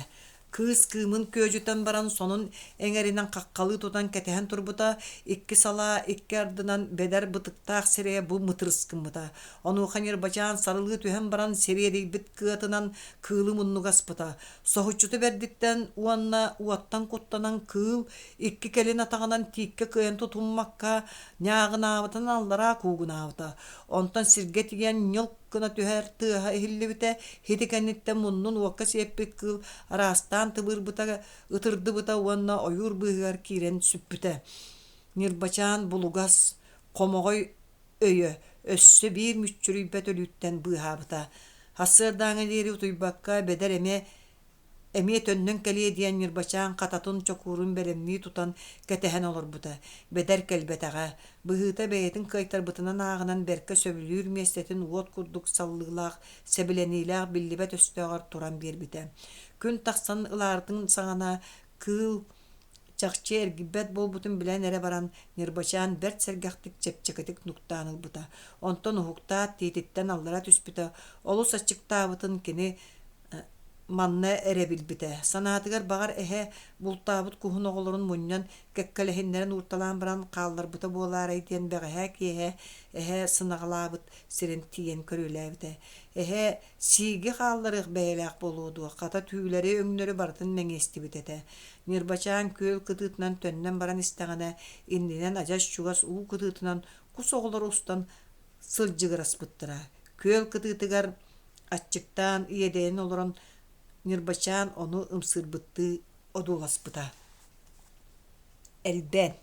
Кыыс кыымын күөдьүтэн баран сонун эҥэринэн хаххалыы тутан кэтэһэн турбута, икки салаа икки ардынан бэдэр бытыктаах сирэйэ бу мытырыс гыммыта. Онуоха Ньырбачаан сарылыы түһэн баран сириэдийбит кыатынан кыылы муннуга аспыта. Соһуччута бэрдиттэн уонна уоттан куттанан кыыл икки кэлин атаҕынан тииккэ кыайан тутуммакка ньааҕынаабытынан аллараа куугунаабыта. Онтон сиргэ тиийэн ньылк гына түһэр тыаһа иһиллибитэ, ити кэнниттэн муннун уокка сиэппит кыыл араастаан тыбыырбыта, ытырдыбыта уонна ойуур быыһыгар киирэн сүппүтэ. Ньырбачаан булугас, хомоҕой өйө өссө биир мүччүрүйбэт өлүүттэн быыһаабыта. Сарсыардааҥҥа диэри утуйбакка бэдэр эмиэ Эмиэ төннөн кэлиэ диэн Ньырбачаан хататын чокуурун бэлэмнии тутан кэтэһэн олорбута. Бэдэр кэлбэтэҕэ. Быһыыта бэйэтин кыайтарбытынан ааҕынан бэркэ сөбүлүүр миэстэтин уот курдук саллыылаах, сэбилэниилээх биллибэт өстөөҕөр туран биэрбитэ. Күн тахсан ылаарытын саҕана кыыл чахчы эргийбэт буолбутун билэн эрэ баран Ньырбачаан бэрт сэргэхтик чэпчэкитик нуктаан ылбыта. Онтон уһуктаат тиититтэн аллара түспүтэ. Олус аччыктаабытын кини. Манна эрэ билбитэ, санаатыгар баҕар эһэ бултаабыт куһун оҕолорун мунньан, кэккэлэһиннэрэн уурталаан баран хаалларбыта буолаарай диэн бэҕэһээ киэһэ эһэ сынаҕалаабыт сирин тиийэн көрүөлээбитэ. Эһэ сииги хаалларыах бэйэлээх буолуо дуо, хата түүлэри, өҥнөрү барытын мэҥиэстибит этэ. Ньырбачаан күөл кытыытынан төннөн баран истэҕинэ, иннинэн адьас чугас уу кытыытынан кус оҕолоро устан сылдьыгыраспыттара. Күөл кытыытыгар аччыктаан иэдэйэн олорон Ньырбачаан ону ымсыырбыттыы одууласпыта. Элбээн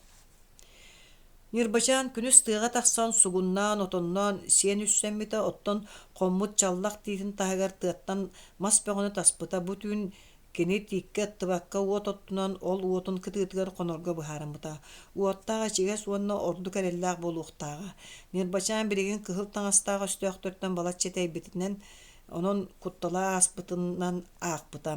Ньырбачаан күнүс тыаҕа тахсан сугуннаан, отонноон сиэн үссэммитэ, оттон хоммут чаллах тиитин таһыгар тыаттан мас бөҕөнү таспыта. Бу түүн Кини тииккэ ыттыбакка уот оттунан, ол уотун кытыытыгар хонорго быһаарыммыта. Уоттаах ичигэс уонна ордук эрэллээх буолуохтааҕа. Ньырбачаан билигин кыһыл таҥастаах өстөөхтөртөн балачча тэйбитинэн, онон куттала ааспытынан аахпыта.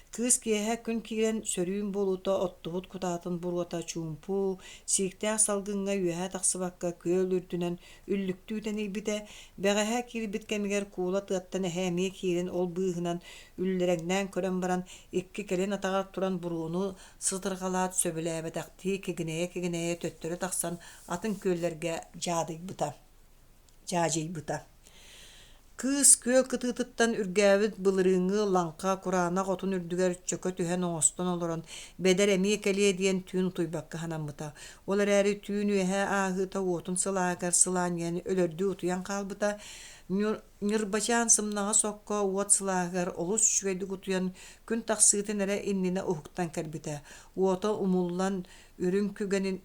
Кыыс киэһэ күн киирэн сөрүүн буолуута оттубут кутаатын буруота чуумпу, сииктээх салгыҥҥа үөһэ тахсыбакка күөл үрдүнэн үллүктүү тэнийбитэ. Бэҕэһээ киирбит кэмигэр куула тыаттан эһэ эмиэ киирэн ол быыһынан үллэрэҥнээн көрөн баран, икки кэлин атаҕар туран буруону сытырҕалаат сөбүлээбэтэхтии кигинэйэ-кигинэйэ төттөрү тахсан атын күөллэргэ дьаадыйбыта дьаадьыйбыта. Кыыс күөл кытыытыттан үргээбит былырыыҥҥы лаҥха кураанах отун үрдүгэр чөкө түһэн оҥостон олорон, бэдэр эмиэ кэлиэ диэн түүн утуйбакка санаммыта. Ол эрээри түүн үөһэ ааһыыта уотун сылааһыгар сылаанньыйан өлөрдүү утуйан хаалбыта. Ньырбачаан сымнаҕас окко уот сылааһыгар олус үчүгэйдик утуйан, күн тахсыытын эрэ иннинэ уһуктан кэлбитэ. Уота умуллан, үрүҥ күгэнин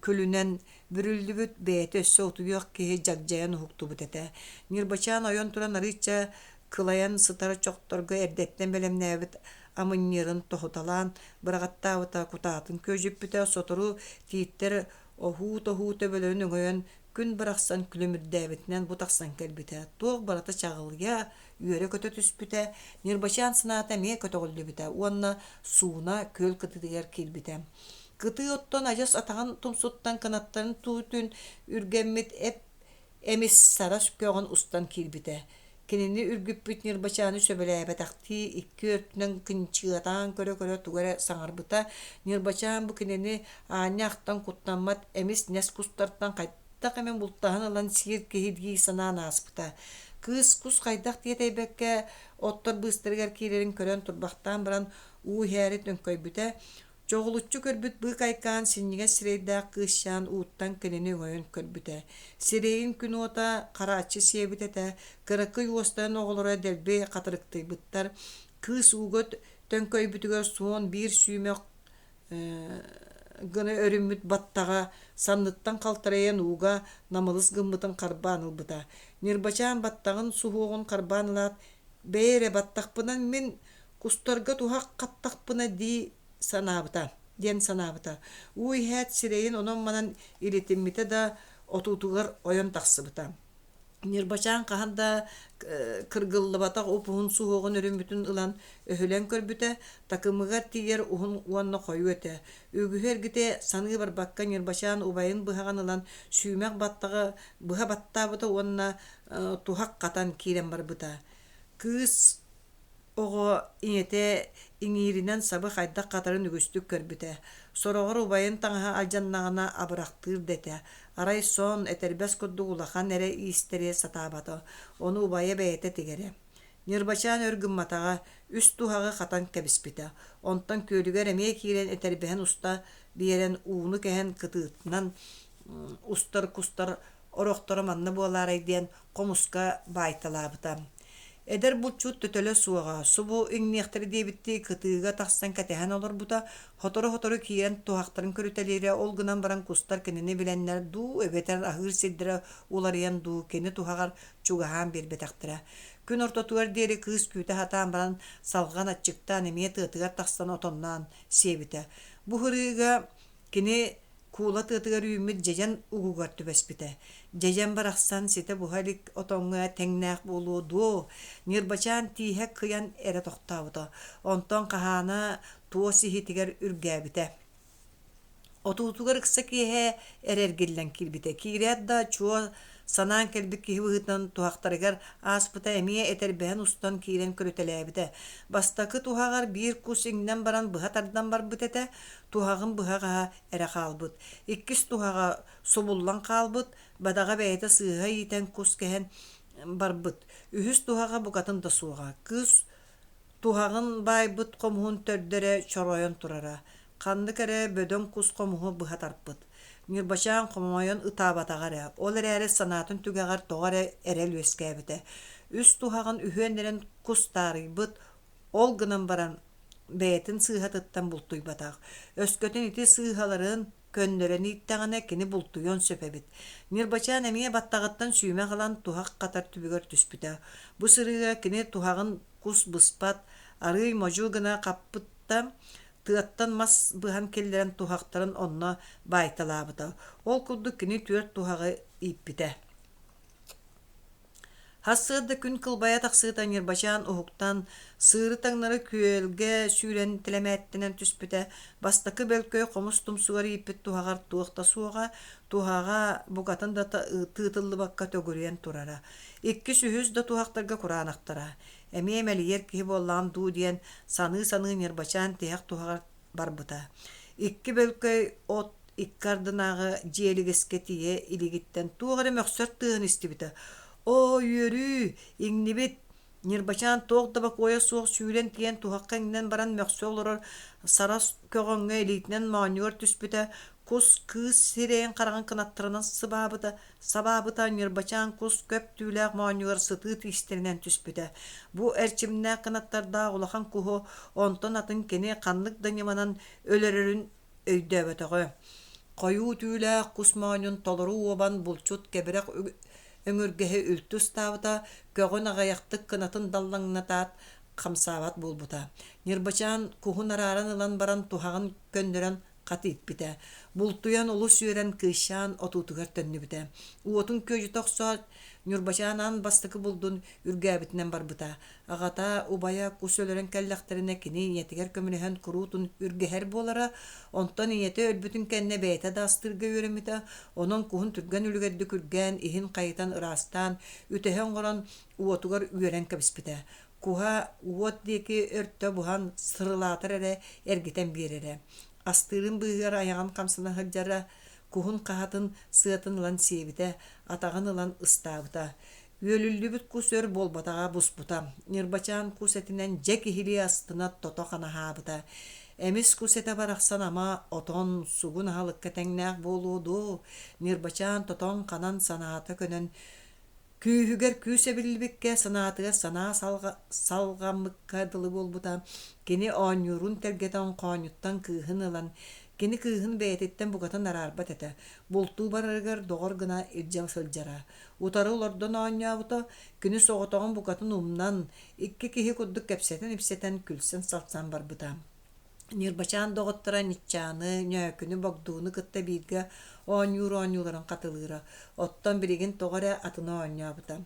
күлүнэн бүрүллүбүт, бэйэтэ өссө утуйуох киһи дьагдьайан уһуктубут этэ. Ньырбачаан ойон туран арыычча кылайан сытар чохторго эрдэттэн бэлэмнээбит амынньыарын тоһуталаан быраҕаттаабыта, кутаатын күөдьүппүтэ, сотору тииттэр оһуу-тоһуу төбөлөрүн өҥөйөн күн барахсан күлүмүрдээбитинэн бу тахсан кэлбитэ, туох барыта чаҕылыйа, үөрэ-көтө түспүтэ, Ньырбачаан санаата эмиэ көтөҕүллүбүтэ уонна сууна күөл кытыытыгар киирбитэ. Кытыы оттон адьас атаҕын тумсуттан кынаттарын туутун үргэммит эп эмис сара көҕөн устан киирбитэ. Кинини үргүппүт Ньырбачааны сөбүлээбэтэхтии икки өртүнэн кынчыатаан көрө-көрө тугу эрэ саҥарбыта. Ньырбачаан бу кинини аанньа ахтан куттаммат эмис нэс кустартан хайдах эмэ бултаһан ылан сиир киһи дии санаан ааспыта. Кыыс кус хайдах тиэтэйбэккэ оттор быыстарыгар киирэрин көрөн турбахтаан баран уу иһээри төҥкөйбүтэ, Чоҕулуччу көрбүт быыкайкаан синньигэс сирэйдээх кыысчаан ууттан кинини өҥөйөн көрбүтэ. Сирэйин күн уота харааччы сиэбит этэ, кыракый уостарын оҕолоро дэлби хатырыктыйбыттар. Кыыс ууга төҥкөйбүтүгэр суон биир сүүмэх гына өрүммүт баттаҕа санныттан халтарыйан ууга намылыс гыммытын харбаан ылбыта. Ньырбачаан баттаҕын суһуоҕун харбаан ылаат, «Бэйэ эрэ баттахпынан мин кустарга туһах хаттахпына дии санаабыта диэн санаабыта. Уу иһээт сирэйин онон-манан илитиммитэ да отуутугар ойон тахсыбыта. Ньырбачаан хаһан да кыргыллыбатах уп-уһун суһуоҕун өрүммүтүн ылан өһүлэн көрбүтэ, такымыгар тиийэр уһун уонна хойуу этэ. Үгүһү эргитэ саныы барбакка Ньырбачаан убайын быһаҕын ылан сүүмэх баттаҕы быһа баттаабыта уонна туһах хатан киирэн барбыта. Кыыс Оҕо ийэтэ иҥииринэн сабы хайдах хатарын үгүстүк көрбүтэ. Сороҕор убайын таҥаһа алдьаннаҕына абырахтыыр да этэ. Арай сон, этэрбэс курдук улахан эрэ иистэри сатаабата, ону убайа бэйэтэ тигэрэ. Ньырбачаан өр гымматаҕа, үс туһаҕы хатан кэбиспитэ. Онтон күөлүгэр эмиэ киирэн этэрбэһин уста биэрэн ууну кэһэн кытыытынан устар кустар орохторо манна буолаарай диэн хомуска баайталаабыта. Эдэр булчут төтөлө суоҕа, субу иҥниэхтэрэ диэбиттии кытыыга тахсан кэтэһэн олорбута, сотору-сотору киирэн туһахтарын көрүтэлиирэ, ол гынан баран кустар кинини билэннэр дуу эбэтэр аһыыр сирдэрэ уларыйан дуу кини туһаҕар чугаһаан биэрбэтэхтэрэ. Күн ортотугар диэри кыыс күүтэ сатаан баран салҕан аччыктаан эмиэ тыатыгар тахсан отонноон сиэбитэ. Бу сырыыга кини Куула тыатыгар үүммүт дьэдьэн угугар түбэспитэ. Дьэдьэн барахсан ситэ буһа илик отоҥҥо тэҥнээх буолуо дуо, Ньырбачаан тииһэ кыйан эрэ тохтообута. Онтон хаһаана туос иһитигэр үргээбитэ. Отуутугар ыкса киэһэ эрэ эргиллэн киирбитэ. Киирээт да чуо Санаан кэлбит киһи быһыытынан туһахтарыгар ааспыта эмиэ этэрбэһин устан киирэн көрүтэлээбитэ. Бастакы туһаҕар биир кус иҥнэн баран быһа тардан барбыт этэ, туһаҕын быһаҕаһа эрэ хаалбыт. Иккис туһаҕа субуллан хаалбыт, бадаҕа бэйэтэ сыыһа иитэн кус кэһэн барбыт. Үһүс туһаҕа букатын да суоҕа. Кыыс туһаҕын баайбыт хомуһун төрдө эрэ чоройон турара. Ханнык эрэ бөдөҥ кус хомуһу быһа тарпыт. Ньырбачаан хомойон ытаабатаҕа эрэ, ол эрээри санаатын түгэҕэр тоҕо эрэ эрэл үөскээбитэ. Үс туһаҕын үһүөннэрин кус таарыйбыт, ол гынан баран бэйэтин сыыһатыттан бултуйбатах. Өскөтүн ити сыыһаларын көннөрөн ииттэҕинэ кини бултуйуон сөп эбит. Ньырбачаан эмиэ баттаҕыттан сүүмэх ылан туһах хатар түбүгэр түспүтэ. Бу сырыыга кини туһаҕын кус быспат, арыый модьу гына хаппыт да, тыаттан мас быһан киллэрэн туһахтарын онно баайталаабыта. Ол курдук кини түөрт туһаҕы ииппитэ. Сарсыарда күн кылбайа тахсыыта Ньырбачаан уһуктан, сыыры таҥнары күөлгэ сүүрэн тэлэмээттэнэн түспүтэ, бастакы бөлкөй хомус тумсугар ииппит туһаҕар туох да суоҕа, туһаҕа букатын да тыытыллыбакка төгүрүйэн турара. Иккис, үһүс да туһахтарга кураанахтара. Эмиэ мэлийэр киһи буоллаҕым дуу диэн саныы-саныы Ньырбачаан тиһэх туһаҕар барбыта. Икки бөлкөй от икки ардынааҕы дьиэлигэскэ тиийэ илигиттэн туох эрэ мөхсөр тыаһын истибитэ. Оо, үөрүү! Иҥнибит! Ньырбачаан туох да бокуойа суох сүүрэн тиийэн туһахха иҥнэн баран мөхсө олорор сарас көҕөҥҥө илиитинэн моонньугар түспүтэ, кус кыыс сирэйин-хараҕын кынаттарынан сыбаабыта, сабаабыта Ньырбачаан кус көп түүлээх моонньугар сытыы тиистэринэн түспүтэ. Бу эрчимнээх кынаттардаах улахан куһу онтон атын кини ханнык да ньыманан өлөрөрүн өйдөөбөтөҕө. Хойуу түүлээх кус моонньун толору уобан булчут кэбирэх өҥүргэһи үлтү ыстаабыта, көҕүн аҕыйахтык кынатын даллаҥнатаат, хамсаабат буолбута. Ньырбачаан куһун арааран ылан баран туһаҕын көннөрөн хат ииппитэ. Бултуйан олус үөрэн кыысчаан отуутугар төннүбүтэ. Уотун күөдьүтэ охсоот, Ньурбачаан аан бастакы булдун үргээбитинэн барбыта. Аҕата, убайа кус өлөрөн кэллэхтэринэ кини ийэтигэр көмөлөһөн куруутун үргэһэр буолара, онтон ийэтэ өлбүтүн кэннэ бэйэтэ да астыырга үөрэммитэ, онон куһун түргэн үлүгэрдик үргээн, иһин хайытан ыраастаан, үтэһэ оҥорон уотугар үөрэн кэбиспитэ. Куһа уот диэки өртө буһан сырылаатар эрэ эргитэн биэрэрэ. Астыырын быыһыгар айаҕын хамсана сылдьара, куһун хаһатын сыатын ылан сиэбитэ, атаҕын ылан ыстаабыта. Үөлүллүбүт кус өр буолбатаҕа буспута. Ньырбачаан кус этинэн дьэ киһилии астына тото-хана аһаабыта. Эмис кус этэ барахсан ама отон, сугун аһылыкка тэҥнээх буолуо дуо? Ньырбачаан тотон-ханан санаата көнөн Күүһүгэр күүс эбиллибиккэ, санаатыгар санаа салҕаммыкка дылы буолбута. Кини оонньуурун тэлгэтэ оҥхоонньуттан кыыһын ылан, кини кыыһын бэйэтиттэн букатын араарбат этэ, бултуу барарыгар доҕор гына илдьэ сылдьара. Утары олордон оонньообута, күнүс соҕотоҕун букатын умнан, икки киһи курдук кэпсэтэн-ипсэтэн, күлсэн-салсан барбыта. Ньырбачаан доҕотторо Ньыччааны, Ньөөкүнү, Богдууну кытта бииргэ оонньуур оонньууларын хатылыыра, оттон билигин тоҕо эрэ атыны оонньообута.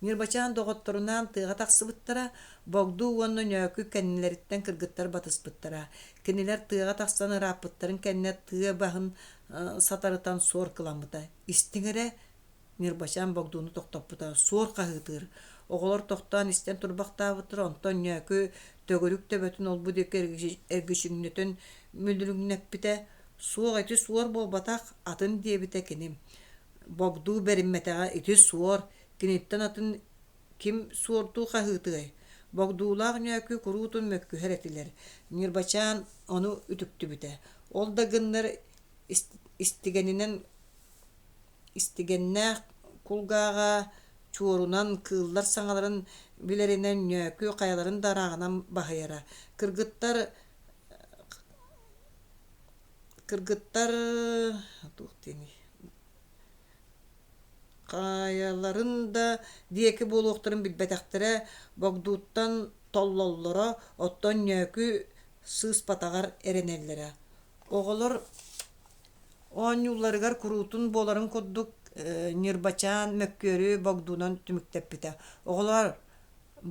Ньырбачаан доҕотторунаан тыаҕа тахсыбыттара, Богдуу уонна Ньөөкү кэннилэриттэн кыргыттар батыспыттара. Кинилэр тыаҕа тахсан ырааппыттарын кэннэ тыа баһын сатарытан суор кыламмыта. Истиҥ эрэ, Ньырбачаан Богдууну тохтоппута, суор хаһыытыыр. Оҕолор тохтоон истэн турбахтаабыттара, онтон Ньөөкү төгүрүк төбөтүн олбу диэки эргичиҥнэтэн мүлүрүҥнэппитэ. Суох, ити суор буолбатах, атын диэбитэ кини. Богдуу бэриммэтэҕэ, ити суор, киниттэн атын ким суордуу хаһыытыай? Богдуулаах Ньөөкү куруутун мөккүһэр этилэр. Ньырбачаан ону үтүктүбүтэ. Ол да гыннар истигэнинэн Истигэннээх кулгааҕа чуорунан, кыыллар саҥаларын билэринэн Ньөөкү хайаларын да ырааҕынан баһыйара. Кыргыттар кыргыттар туох диэний хайаларын да диэки буолуохтарын билбэтэхтэрэ, Богдууттан толлоллоро, оттон Ньөөкү сыыспатаҕар эрэнэллэрэ. Оҕолор Оонньуулларыгар куруутун буоларын курдук Ньырбачаан мөккүөрү Богдуунан түмүктэппитэ. Оҕолоор,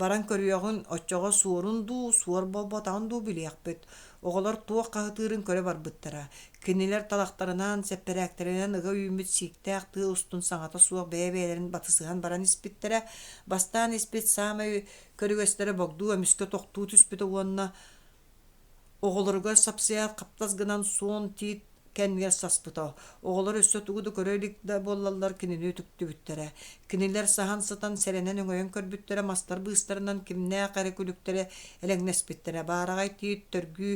Баран көрүөҕүҥ, оччоҕо суорун дуу, суор буолбатаҕын дуу билиэхпит. Оҕолор туох хаһытыырын көрө барбыттара. Кинилэр талахтарынан, сэппэрээктэринэн ыга үүммүт сииктээх тыа устун саҥата суох бэйэ-бэйэлэрин батысыһан баран испиттэрэ. Бастаан испит саамай көрүгэстэрэ Богдуу эмискэ тохтуу түспүтэ уонна оҕолоругар сапсыйаат хаптас гынан суон тиит кэннигэр саспыта. Оҕолор өссө тугу да көрө илик да буоллаллар кинини үтүктүбүттэрэ. Кинилэр саһан сытан сэрэнэн өҥөйөн көрбүттэрэ мастар быыстарынан кимнээх эрэ күлүктэрэ элэҥнэспиттэрэ. Баараҕай тиит төргүү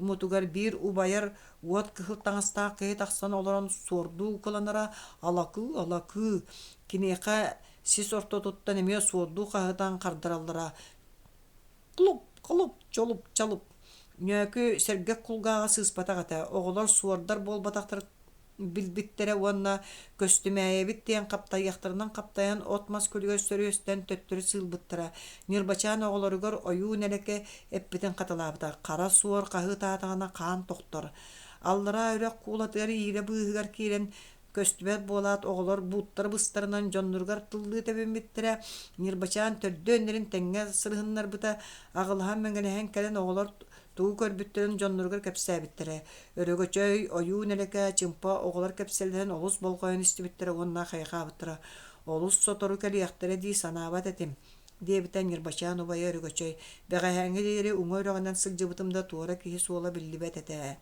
мутугар биир убайар уот кыһыл таҥастаах киһи тахсан олорон суордуу укуланара алакыы алакыы киниэхэ сис ортотуттан эмиэ суордуу хаһытан хардараллара Клуп, клуп, чолуп, чалып. Ньөөкү сэргэх кулгааҕа сыыспатах этэ, оҕолор суордар буолбатахтар билбиттэрэ уонна көстүмээйэбит диэн хаптайыахтарынан хаптайан от-мас күлүгэр сөрүөстэн төттөрү сыылбыттара. Ньырбачаан оҕолоругар ойуу нэлэкэ эппитин хатылаабыта: хара суор хаһыытаатаҕына хаан тохтор. Аллараа үрэх куулатыгар иирэ быыһыгар киирэн Көстүбэт буолаат оҕолор бууттара быстарынан дьонноругар тыллыы тэбиммиттэрэ, Ньырбачаан төрдүөннэрин тэҥҥэ сырыһыннарбыта, аҕылаһан-мэҥэлэһэн кэлэн оҕолор тугу көрбүттэрин дьонноругар кэпсээбиттэрэ. Өрөгөчөй, Ойуу Нэлэкэ, Чымпа оҕолор кэпсэллэрин олус болҕойон истибиттэрэ уонна хайҕаабыттара. «Олус сотору кэлиэхтэрэ дии санаабат этим», диэбитэ Ньырбачаан убайа Өрөгөчөй. «Бэҕэһээҥҥи диэри уҥа үрэҕинэн сылдьыбытым да туора киһи суола биллибэт этэ»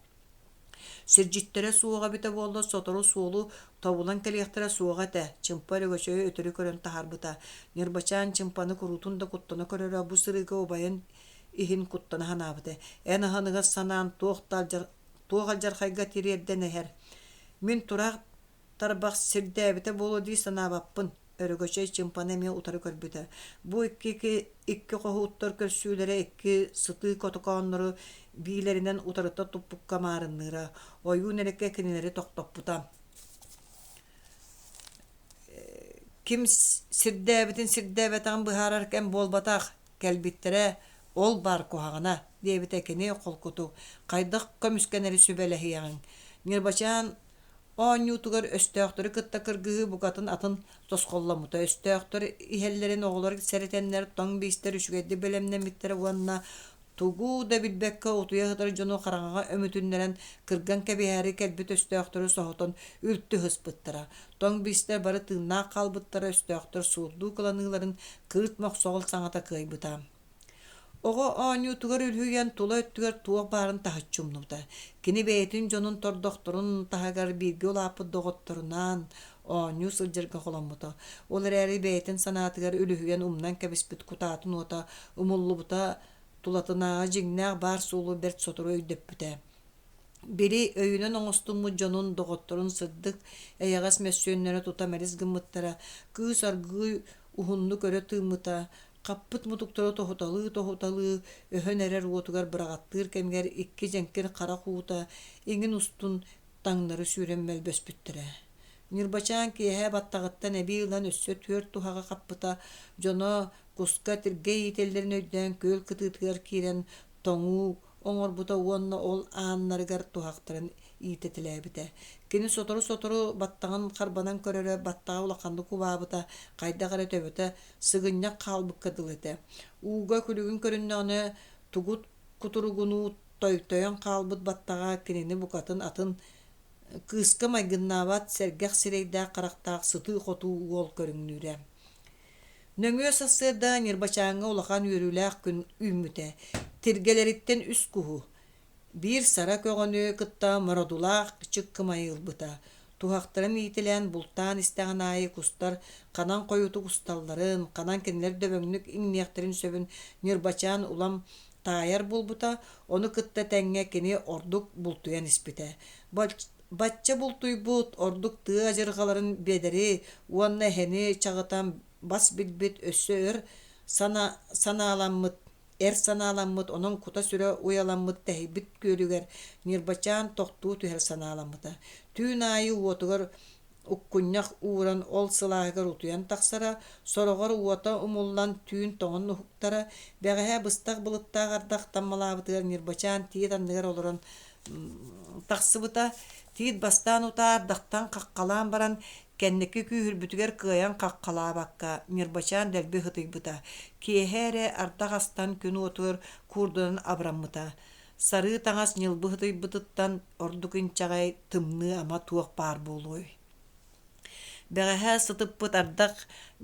Сирдьиттэрэ суоҕа эбитэ буоллар сотору суолу тобулан кэлиэхтэрэ суоҕа этэ, Чымпа Өрөгөчөйү өтөрү көрөн таһаарбыта. Ньырбачаан Чымпаны куруутун да куттана көрөрө, бу сырыыга убайын иһин куттана санаабыта. Эн аһыныгас санаан туох да алдьар туох алдьархайга тириэрдэн иһэр. Мин тураах тарбах сирдээбитэ буолуо дии санаабаппын, Өрөгөчөй чымпаны эмиэ утары көрбүтэ. Бу икки икки хоһууттар көрсүүлэрэ икки сытыы котокооннору биилэринэн утарыта туппукка маарынныыра. Ойуун эрэкэ кинилэри тохтоппута. Ким сирдээбитин сирдээбэтэҕин быһаарар кэм буолбатах, кэлбиттэрэ ол баар куһаҕана, диэбитэ кини холкутук. Хайдах көмүскэнэри сүбэлэһиэҕиҥ. Ньырбачаан Оонньуутугар өстөөхтөрү кытта кыргыһыы букатын атын тосхолломмута. Өстөөхтөр иһэллэрин оҕолор сэрэтэннэр, тоҥ биистэр үчүгэйдик бэлэмнэммиттэрэ уонна тугу да билбэккэ утуйа сытар дьону хараҥаҕа өмүтүннэрэн кырган кэбиһээри кэлбит өстөөхтөрү соһутан үлтү сыспыттара. Тоҥ биистэр бары тыыннаах хаалбыттара, өстөөхтөр суурдуу кыланыыларын кыырт мохсоҕол саҥата кыайбыта. Оҕо оонньуутугар үлүһүйэн тула өттүгэр туох баарын таһыччы умнубута. Кини бэйэтин дьонун тордохторун таһыгар бииргэ улааппыт доҕотторунаан оонньуу сылдьарга холоммута. Ол эрээри бэйэтин санаатыгар үлүһүйэн умнан кэбиспит кутаатын уота умуллубута тулатынааҕы дьиҥнээх баар суолу бэрт сотору өйдөппүтэ. Били өйүнэн оҥостуммут дьонун, доҕотторун сырдык, эйэҕэс мөссүөннэрэ тута мэлис гыммыттара, кыыс аргыый уһуннук өрө тыыммыта, хаппыт мутуктары тоһуталыы-тоһуталыы өһөн эрэр уотугар быраҕаттыыр кэмигэр икки дьэҥкир харах уута иҥин устун таҥнары сүүрэн мөлбөспүттэрэ. Ньырбачаан киэһэ баттаҕыттан эбии ылан өссө түөрт туһаҕы хаппыта, дьоно куска тиргэ иитэллэрин өйдөөн күөл кытыытыгар киирэн тоҥуу оҥорбута уонна ол ааннарыгар туһахтарын иитэтэлээбитэ. Кини сотору-сотору баттаҕын харбанан көрөрө, баттаҕа улаханнык убаабыта, хайдах эрэ төбөтө сыгынньах хаалбыкка дылы этэ. Ууга күлүгүн көрүннэҕинэ тугут кутуругунуу тойтойон хаалбыт баттаҕа кинини букатын атын кыыска майгыннаабат сэргэх сирэйдээх-харахтаах сытыы-хотуу уол көрүҥнүүрэ. Нөҥүө сарсыарда Ньырбачааҥҥа улахан үөрүүлээх күн үүммүтэ. Тиргэлэриттэн үс куһу, биир сара көҕөнү кытта мородулаах чыккымайы ылбыта. Туһахтарын иитилээн бултаан истэҕин аайы кустар ханан хойутук усталларын, ханан кинилэр дөбөҥнүк иҥниэхтэрин сөбүн Ньырбачаан улам таайар буолбута, ону кытта тэҥҥэ кини ордук бултуйан испитэ. Бачча бултуйбут, ордук тыа адьырҕаларын биэдэри уонна эһэни чаҕытан бас билбит өссө өр санааламмыт, эр санааламмыт, онон кута-сүрэ уйаламмыт тэһийбит күөлүгэр Ньырбачаан тохтуу түһэр санааламмыта. Түүн аайы уотугар уккунньах ууран ол сылааһыгар утуйан тахсара, сороҕор уота умуллан түүн тоҥон уһуктара, бэҕэһээ быстах былыттаах ардах таммалаабытыгар Ньырбачаан тиит анныгар олорон тахсыбыта. Тиит бастаан утаа ардахтан хаххалаан баран, Кэнники күүһүрбүтүгэр кыайан хаххалаабакка, Ньырбачаан дэлби ытыйбыта. Киэһэ эрэ ардах астан күн уотугар куурдунан абыраммыта. Сарыы таҥас ньылбы ытыйбытыттан ордук инчэҕэй, тымныы ама туох баар буолуой Бэҕэһээ сытыппыт ардах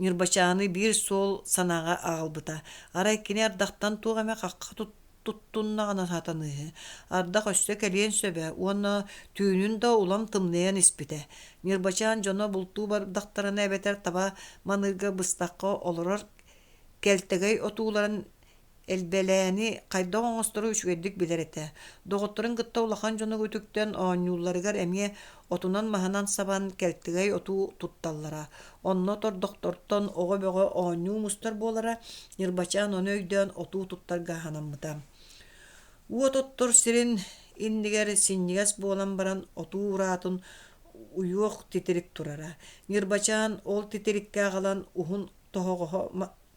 Ньырбачааны биир суол санааҕа аҕалбыта. Арай кини ардахтан туох эмэ хахха туттуннаҕына сатаныыһы. Ардах өссө кэлиэн сөбө уонна түүнүн да улам тымныйан испитэ. Ньырбачаан дьоно бултуу бардахтарына эбэтэр таба маныырга быстахха олорор кэлтэгэй отууларын Элбэлээни хайдах оҥостору үчүгэйдик билэр этэ. Доҕотторун кытта улахан дьону үтүктэн оонньуулларыгар эмиэ отунан-маһынан сабан кэлтэгэй отуу тутталлара. Онно тордохтортон оҕо бөҕө оонньуу мустар буолара, Ньырбачаан ону өйдөөн отуу туттарга санаммыта. Уот оттор сирин иннигэр синньигэс буолан баран отуу ураатын уйуох титирик турара. Ньырбачаан ол титириккэ аҕалан уһун тоһоҕоһо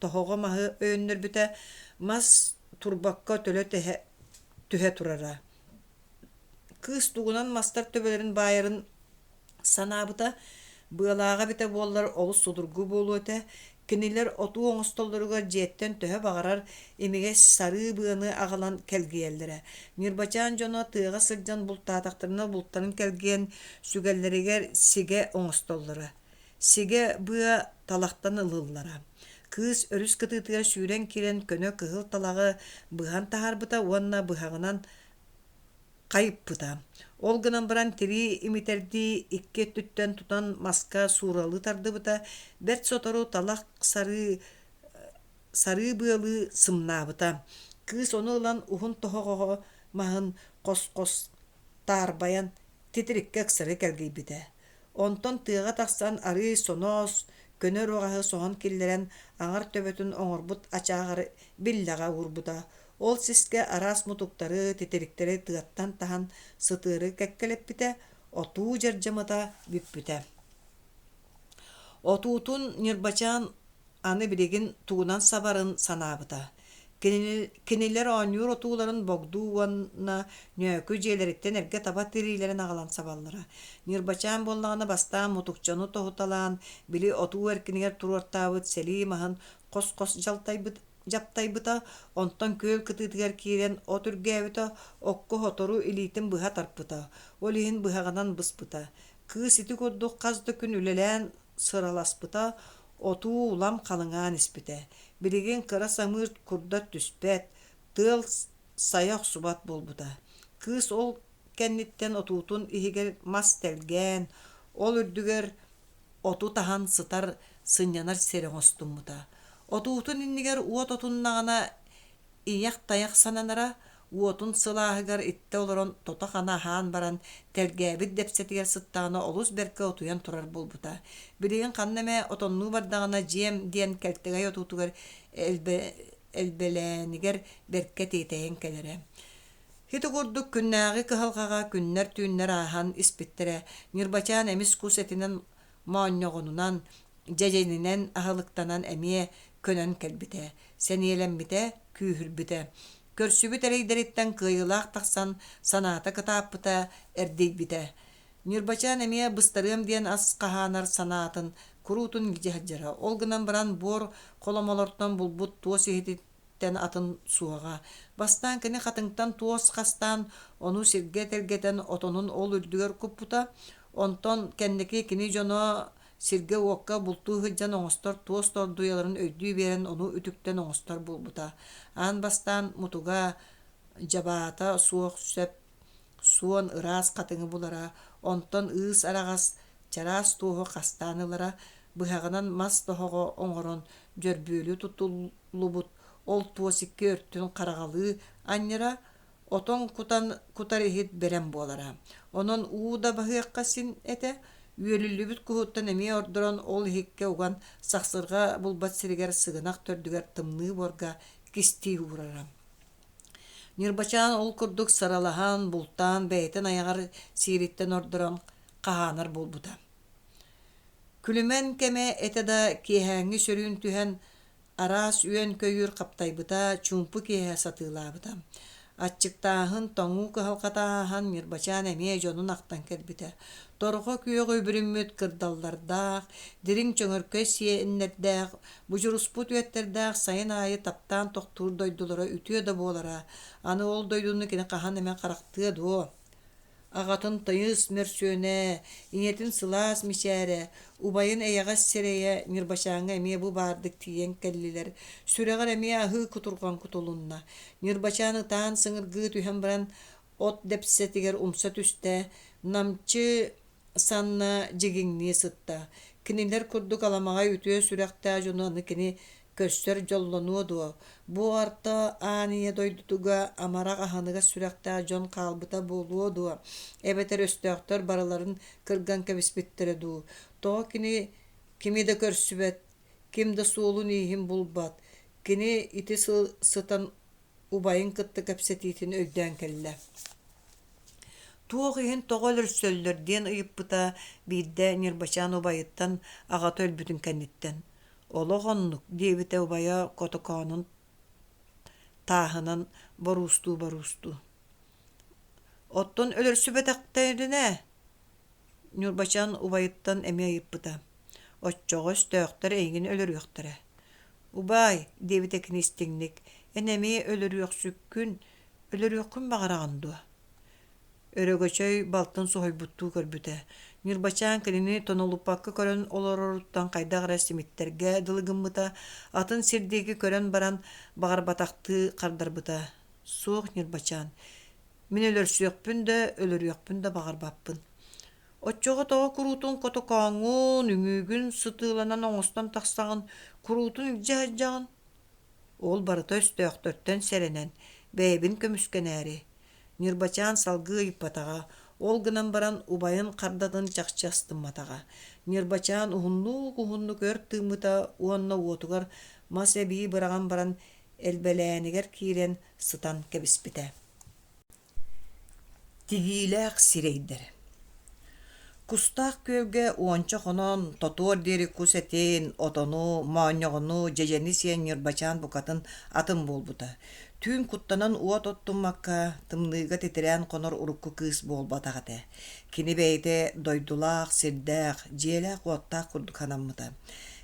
тоһоҕо маһы өйөннөрбүтэ, мас турбакка төлө тэһэ түһэ турара. Кыыс тугунан мастар төбөлөрүн баайарын санаабыта, быалааҕа эбитэ буоллар олус судургу буолуо этэ. Кинилэр отуу оҥостоллоругар дьиэттэн төһө баҕарар имигэс сарыы быаны аҕалан кэлгийэллэрэ. Ньырбачаан дьоно тыаҕа сылдьан бултаатахтарына бултарын кэлгийэн сүгэллэригэр сигэ оҥостоллоро. Сигэ быа талахтан ылыллара. Кыыс өрүс кытыытыгар сүүрэн киирэн көнө кыһыл талаҕы быһан таһаарбыта уонна быһаҕынан хайыппыта. Ол гынан баран тирии имитэрдии икки өттүттэн тутан маска сууралыы тардыбыта, бэрт сотору талах сарыы сарыы быалыы сымнаабыта. Кыыс ону ылан уһун тоһоҕоҕо маһын хос-хос таарбайан титириккэ ыксары кэлгийбитэ. Онтон тыаҕа тахсан арыый соноос, көнө оруоҕаһы соһон киллэрэн аҥар төбөтүн оҥорбут ачааҕар биллэҕэ уурбута. Ол сискэ араас мутуктары, титириктэри тыаттан таһан сытыары кэккэлэппитэ, отуу дьардьамата бүппүтэ. Отуутун Ньырбачаан Аны билигин тугунан сабарын санаабыта. Кинилэр оонньуур отууларын Богдуу уонна Ньөөкү дьиэлэриттэн эргэ таба тириилэрин аҕалан сабаллара. Ньырбачаан буоллаҕына бастаан мутукчаны тоһуталаан, били отуу эркинигэр туруортаабыт сэлии маһын хос-хос дьалтайбыт дьаптайбыта, онтон күөл кытыытыгар киирэн от үргээбитэ, окко сотору илиитин быһа тарпыта, ол иһин быһаҕынан быспыта. Кыыс ити курдук хас да күн үлэлээн сыраласпыта, отуу улам халыҥаан испитэ. Билигин кыра самыыр курдат түспэт, тыал сайа охсубат буолбута. Кыыс ол кэнниттэн отуутун иһигэр мас тэлгээн, ол үрдүгэр оту таһан сытар сынньанар сир оҥостуммута. Отуутун иннигэр уот отуннаҕына Ийэх-тайах сананара, уотун сылааһыгар иттэ олорон тото-хана аһаан баран, тэлгээбит дэпсэтигэр сыттаҕына олус бэркэ утуйан турар буолбута. Билигин ханна эмэ отоннуу бардаҕына дьиэм диэн кэлтэгэй отуутугар элбэлээнигэр бэркэ тиэтэйэн кэлэрэ. Ити курдук күннээҕи кыһалҕаҕа күннэр-түүннэр ааһан испиттэрэ. Ньырбачаан эмис кус этинэн моонньоҕонунан, дьэдьэнинэн аһылыктанан эмиэ көнөн кэлбитэ, сэниэлэммитэ, күүһүрбүтэ. Көрсүбүт эрэйдэриттэн кыайыылаах тахсан санаата кытааппыта, эрдийбитэ. Ньырбачаан эмиэ быстарыам диэн ас хаһаанар санаатын куруутун илдьэ сылдьара. Ол гынан баран буор холомолортон булбут туос иһити тэн атын суоҕа. Бастаан кини хатыҥтан туос хастаан, ону сиргэ тэлгэтэн отонун ол үрдүгэр куппута. Онтон кэнники кини дьоно сиргэ-уокка бултуу сылдьан оҥостор туос тордуйаларын өйдүү биэрэн ону үтүктэн оҥостор буолбута. Аан бастаан мутуга дьабаата суох сөп суон ыраас хатыҥы булара, онтон ыыс араҕас чараас туоһу хастаан ылара, быһаҕынан мас тоһоҕо оҥорон дьөрбүөлү тутуллубут ол туос икки өртүн хараҕалыы анньара, отон кутан кутар иһит бэлэм буолара. Онон уу да баһыахха син этэ, үөлүллүбүт куһуттан эмиэ ордорон ол иһиккэ уган сахсырҕа булбат сиригэр сыгынах төрдүгэр тымныы буорга кистии уурара. Ньырбачаан ол курдук саралаһан, бултаан бэйэтин айаҕар сиириттэн ордорон хаһаанар буолбута. Күлүмэн кэмэ этэ да киэһээҥҥи сөрүүн түһэн, араас үөн-көйүүр хаптайбыта, чуумпу киэһэ сатыылаабыта. Аччыктааһын, тоҥуу кыһалҕата ааһан Ньырбачаан эмиэ дьонун ахтан кэлбитэ. Торҕо күөҕү үбүрүммүт кырдаллардаах, дириҥ чөҥөркөй сиэннэрдээх, будьуруспут үөттэрдээх сайын аайы таптаан тохтуур дойдулара үтүө да буолара. Аны ол дойдуну кини хаһан эмэ харахтыа дуо? Аҕатын тыйыс мөрсүөнэ, ийэтин сылаас мичээрэ, убайын эйэҕэс сирэйэ Ньырбачааҥҥа эмиэ бу баардык тиийэн кэллилэр, сүрэҕэр эмиэ аһыы кутурҕан кутулунна. Ньырбачаан ытаан сыҥыргыы түһэн баран от дэпсэтигэр умса түстэ, намчы санна дьигиҥнии сытта. Кинилэр курдук аламаҕай үтүө сүрэхтээх дьону аны кини көрсөр дьоллонуо дуо? Бу орто аан ийэ дойдутуга амарах аһыныгас сүрэхтээх дьон хаалбыта буолуо дуо? Эбэтэр өстөөхтөр барыларын кырган кэбиспиттэрэ дуу? Тоҕо кини кими да көрсүбэт, ким да суолун-ииһин булбат? Кини ити сыл сытан убайын кытта кэпсэтиитин өйдөөн кэллэ. Туох иһин тоҕо өлөрсөллөр диэн ыйыппыта биирдэ Ньырбачаан убайыттан аҕата өлбүтүн кэнниттэн. Олох оннук, диэбитэ убайа котокоонун тааһынан боруустуу-боруустуу. Оттон өлөрсүбэтэхтэринэ Ньурбачаан убайыттан эмиэ ыйыппыта. Оччоҕо өстөөхтөр эйигин өлөрүөхтэрэ. Убаай, диэбитэ кини истиҥник, эн эмиэ өлөрүөхсүккүн, өлөрүөххүн баҕараҕын дуо? Өрөгөчөй балтын соһуйбуттуу көрбүтэ. Ньырбачаан кинини тонолуппакка көрөн олороруттан хайдах эрэ симиттэргэ дылы гыммыта, атын сир диэки көрөн баран баҕарбатахтыы хардарбыта: «Суох, Ньырбачаан, мин өлөрсүөхпүн да, өлөрүөхпүн да баҕарбаппын. Оччоҕо тоҕо куруутун котокооҥҥун, үҥүүгүн сытыыланан оҥостон тахсаҕын, куруутун илдьэ сылдьаҕын?» Ол барыта өстөөхтөртөн сэрэнэн, бэйэбин көмүскэнээри Ньырбачаан салгыы ыйыппатаҕа, ол гынан баран убайын хардатын чахчы астымматаҕа. Ньырбачаан уһуннук-уһуннук өр тыыммыта уонна уотугар мас эбии быраҕан баран элбэлээнигэр киирэн сытан кэбиспитэ. Тигиилээх сирэйдэр Кустаах күөлгэ уонча хонон, тотуор диэри кус этин, отону, моонньоҕону, дьэдьэни сиэн Ньырбачаан букатын атын буолбута. Түүн куттанан уот оттуммакка, тымныыга титирээн хонор урукку кыыс буолбатах этэ. Кини бэйэтэ дойдулаах, сирдээх, дьиэлээх-уоттаах курдук санаммыта.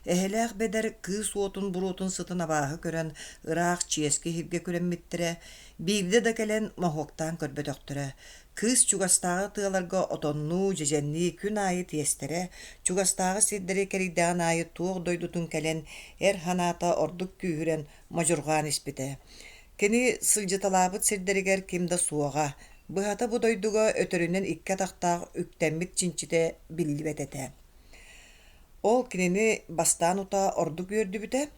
Эһэлээх Бэдэр кыыс уотун буруотун сытын абааһы көрөн, ыраах чиэски иһиргэ күрэммиттэрэ, биирдэ да кэлэн моһуоктаан көрбөтөхтөрө. Кыыс чугастааҕы тыаларга отоннуу, дьэдьэннии күн аайы тиэстэрэ, чугастааҕы сирдэри кэрийдэҕин аайы туох дойдутун кэлэн, эр санаата ордук күүһүрэн модьурҕаан испитэ. Кини сылдьыталаабыт сирдэригэр ким да суоҕа, быһата бу дойдуга өтөрүнэн икки атахтаах үктэммит чинчитэ биллибэт этэ. Ол кинини бастаан утаа ордук үөрдүбүтэ.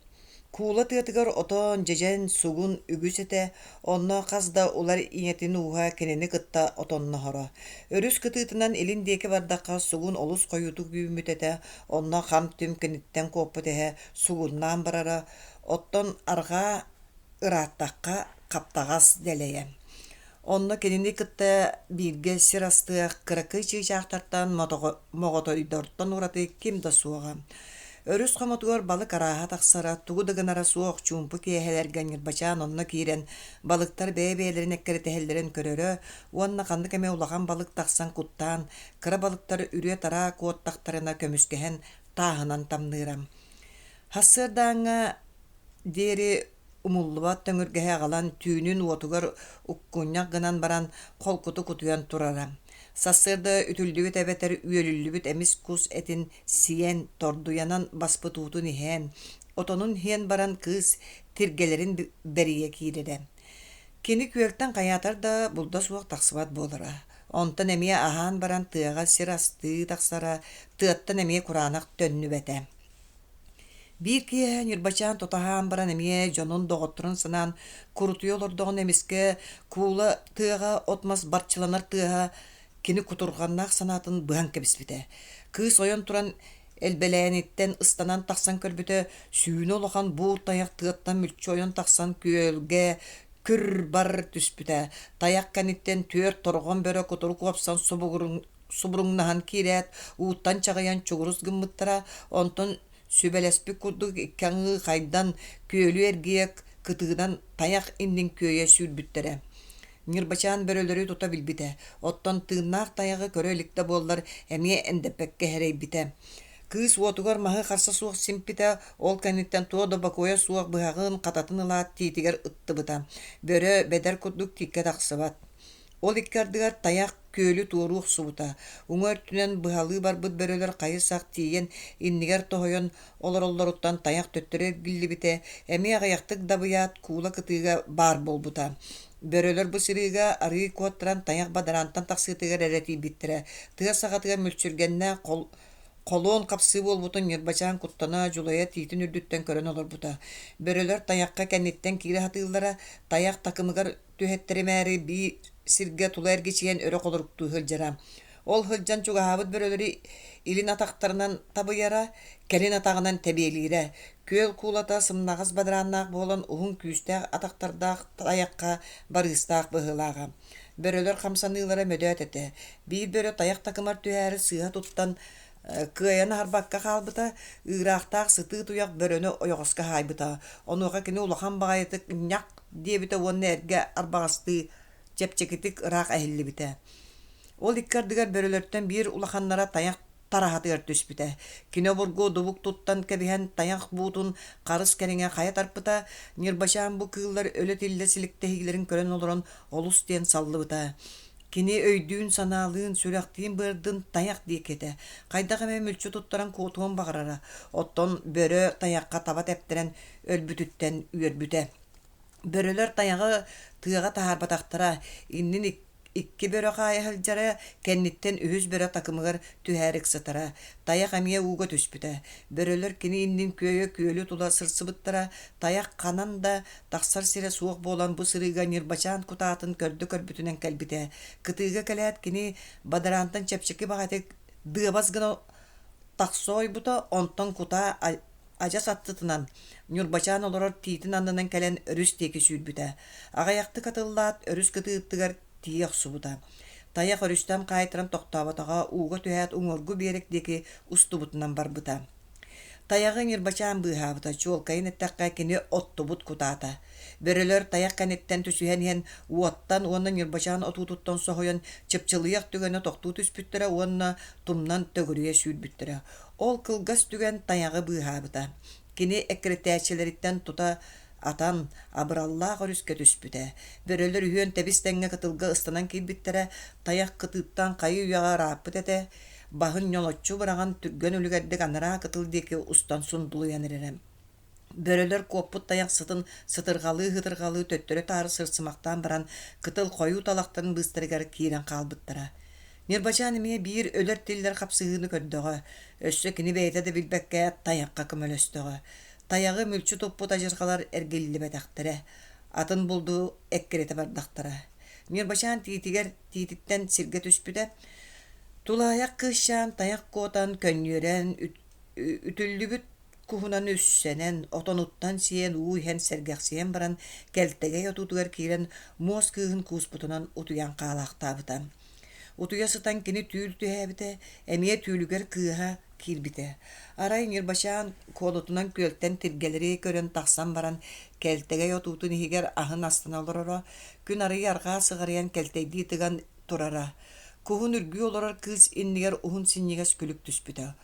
Куула тыатыгар отон, дьэдьэн, сугун үгүс этэ, онно хас да улар ийэтин ууһа кинини кытта отонноһоро. Өрүс кытыытынан илин диэки бардахха сугун олус хойуутук үүммүт этэ, онно хам-түм киниттэн куоппут эһэ сугуннаан барара, оттон арҕаа ырааттахха хаптаҕас дэлэйэ. Онно кинини кытта бииргэ сир астыах кыракый чыычаахтартан моҕотойдортон ураты ким да суоҕа. Өрүс хомотугар балык арааһа тахсара, тугу да гынара суох чуумпу киэһэлэргэ Ньырбачаан онно киирэн балыктар бэйэ-бэйэлэрин эккирэтэһэллэрин көрөрө уонна ханнык эмэ улахан балык тахсан куттаан, кыра балыктар үрүө-тараа куоттахтарына көмүскэһэн тааһынан тамныыра. Сарсыардааҥҥа диэри умуллубат төҥүргэһи аҕалан түүнүн уотугар уккунньах гынан баран холкутук утуйан турара. Сарсыарда үтүллүбүт эбэтэр үөлүллүбүт эмис кус этин сиэн, тордуйанан баспыт уутун иһэн, отонун иһэн баран кыыс тиргэлэрин бэрийэ киирэрэ. Кини күөлтэн хайаатар да булда суох тахсыбат буолара. Онтон эмиэ аһаан баран тыаҕа сир астыы тахсара, тыаттан эмиэ кураанах төннүбэтэ. Биир киэһэ Ньырбачаан тутаһаан баран эмиэ дьонун, доҕотторун санаан курутуйа олордоҕуна эмискэ куула тыаҕа от-мас барчаланар тыаһа кини кутурҕаннаах санаатын быһан кэбиспитэ. Кыыс ойон туран элбэлээниттэн ыстанан тахсан көрбүтэ, сүүнэ улахан буур тайах тыаттан мүлчү ойон тахсан күөлгэ күр-бар түспүтэ. Тайах кэнниттэн түөрт торҕон бөрө кутурук уопсан субуруҥнаһан киирээт, ууттан чаҕыйан чугурус гыммыттара, онтон сүбэлэспит курдук икки аҥыы хайдан, күөлү эргийэ кытыынан тайах иннин күөйэ сүүрбүттэрэ. Ньырбачаан бөрөлөрү тута билбитэ, оттон тыыннаах тайаҕы көрө илик да буоллар, эмиэ эндэппэккэ сэрэйбитэ. Кыыс уотугар маһы харса суох симпитэ, ол кэнниттэн туох да бокуойа суох быһаҕын, хататын ылаат тиитигэр ыттыбыта. Бөрө бэдэр курдук тииккэ тахсыбат. Ол икки ардыгар тайах күөлү туоруу охсубута, уҥа өртүнэн быһалыы барбыт бөрөлөр хайы-сах тиийэн иннигэр тоһуйан олороллоруттан тайах төттөрү эргиллибитэ, эмиэ аҕыйахтык дабыйаат куула кытыыга баар буолбута. Бөрөлөр бу сырыыга арыый куоттаран тайах бадараантан тахсыытыгар эрэ тиийбиттэрэ, тыа саҕатыгар мүлчүргэннээх холуон хапсыы буолбутун Ньырбачаан куттана, дьулайа тиитин үрдүттэн көрөн олорбута. Бөрөлөр тайахха кэнниттэн киирэ сатыыллара, тайах такымыгар түһэттэримээри биир сиргэ тула эргичийэн өрө холоруктуу сылдьара. Ол сылдьан чугаһаабыт бөрөлөрү илин атахтарынан табыйара, кэлин атаҕынан тэбиэлиирэ. Күөл куулата сымнаҕас бадарааннаах буолан уһун күүстээх атахтардаах тайахха барыыстаах быһыылааҕа. Бөрөлөр хамсаныылара мөдөөт этэ. Биир бөрө тайах такымар түһээри сыыһа туттан кыайан аһарбакка хаалбыта, ыыраахтаах сытыы туйах бөрөнү ойоҕоско хаайбыта. Онуоха кини улахан баҕайытык «ньах» диэбитэ уонна эргэ арбаҕастыы чэпчэкитик ыраах эһиллибитэ. Ол икки ардыгар бөрөлөртөн биир улаханнара тайах тараһатыгар түспүтэ. Кини обургу дубук туттан кэбиһэн тайах буутун харыс кэриҥэ хайа тарпыта, Ньырбачаан бу кыыллар өлө-тиллэ силиктэһиилэрин көрөн олорон олус диэн саллыбыта. Кини өйдүүн-санаалыын, сүрэхтиин-быардыын тайах диэки этэ. Хайдах эмэ мүлчү туттаран куотуон баҕарара. Оттон бөрө тайахха таба тэптэрэн өлбүтүттэн үөрбүтэ. Бөрөлөр тайаҕы тыаҕа таһаарбатахтара, иннин икки бөрө хаайа сылдьара, кэнниттэн үһүс бөрө такымыгар түһээри ыксатара. Тайах эмиэ ууга түспүтэ. Бөрөлөр кини иннин күөйэ күөлү тула сырсыбыттара, тайах ханан да Тахсар сирэ суох буолан бу сырыыга Ньырбачаан кутаатын көрдө-көрбүтүнэн кэлбитэ. Кытыыга кэлээт кини бадараантан чэпчэки баҕайытык дыабас гына тахса ойбута, онтон кутаа адьас аттытынан Ньурбачаан олорор тиитин аннынан кэлэн өрүс диэки сүүрбүтэ. Аҕыйахтык атыллаат өрүс кытыытыгар тиийэ охсубута. Тайах өрүстэн хаайтаран тохтооботоҕо, ууга түһээт уҥуоргу биэрэк диэки устубутунан барбыта. Тайаҕы Ньырбачаан быыһаабыта, чуолкайын эттэххэ, кини оттубут кутаата. Бөрөлөр тайах кэнниттэн түсүһэн иһэн уоттан уонна Ньырбачаан отуутуттан соһуйан чыпчылыйах түгэнэ тохтуу түспүттэрэ уонна тумнан төгүрүйэ сүүрбүттэрэ. Ол кылгас түгэн тайаҕы быыһаабыта. Кини эккирэтээччилэриттэн тута атан, абыраллаах өрүскэ түспүтэ. Бөрөлөр үһүөн тэбис-тэҥҥэ кытылга ыстанан киирбиттэрэ, тайах кытыыттан хайы-үйэҕэ ырааппыт этэ, баһын ньолоччу быраҕан түргэн үлүгэрдик анараа кытыл диэки устан сундулуйан эрэрэ. Бөрөлөр куоппут тайах сытын сытырҕалыы-сытырҕалыы төттөрү-таары сырсымахтаан баран кытыл хойуу талахтарын быыстарыгар киирэн хаалбыттара. Ньырбачаан эмиэ биир өлөр-тиллэр хапсыһыыны көрдөҕө, өссө кини бэйэтэ да билбэккэ тайахха көмөлөстөҕө. Тайаҕы мүлчү туппут адьырҕалар эргиллибэтэхтэрэ, атын булду эккирэтэ бардахтара. Ньырбачаан тиитигэр тиититтэн сиргэ түспүтэ, тулаайах кыысчаан тайах куотан, көнньүөрэн, үтүллүбүт куһунан үссэнэн, отонуттан сиэн, уу иһэн сэргэхсийэн баран, кэлтэгэй отуутугар киирэн муос кыыһын кууспутунан утуйан хаалаахтаабыта. Утуйа сытан кини түүл түһээбитэ, эмиэ түүлүгэр кыыһа киирбитэ. Арай Ньырбачаан куолутунан күөлтэн тиргэлэри көрөн тахсан баран, кэлтэгэй отуутун иһигэр аһын астына олороро, күн арыый арҕаа сыҕарыйан кэлтэйдии тыган турара. Куһун үргүү олорор кыыс иннигэр уһун синньигэс күлүк түспүтэ.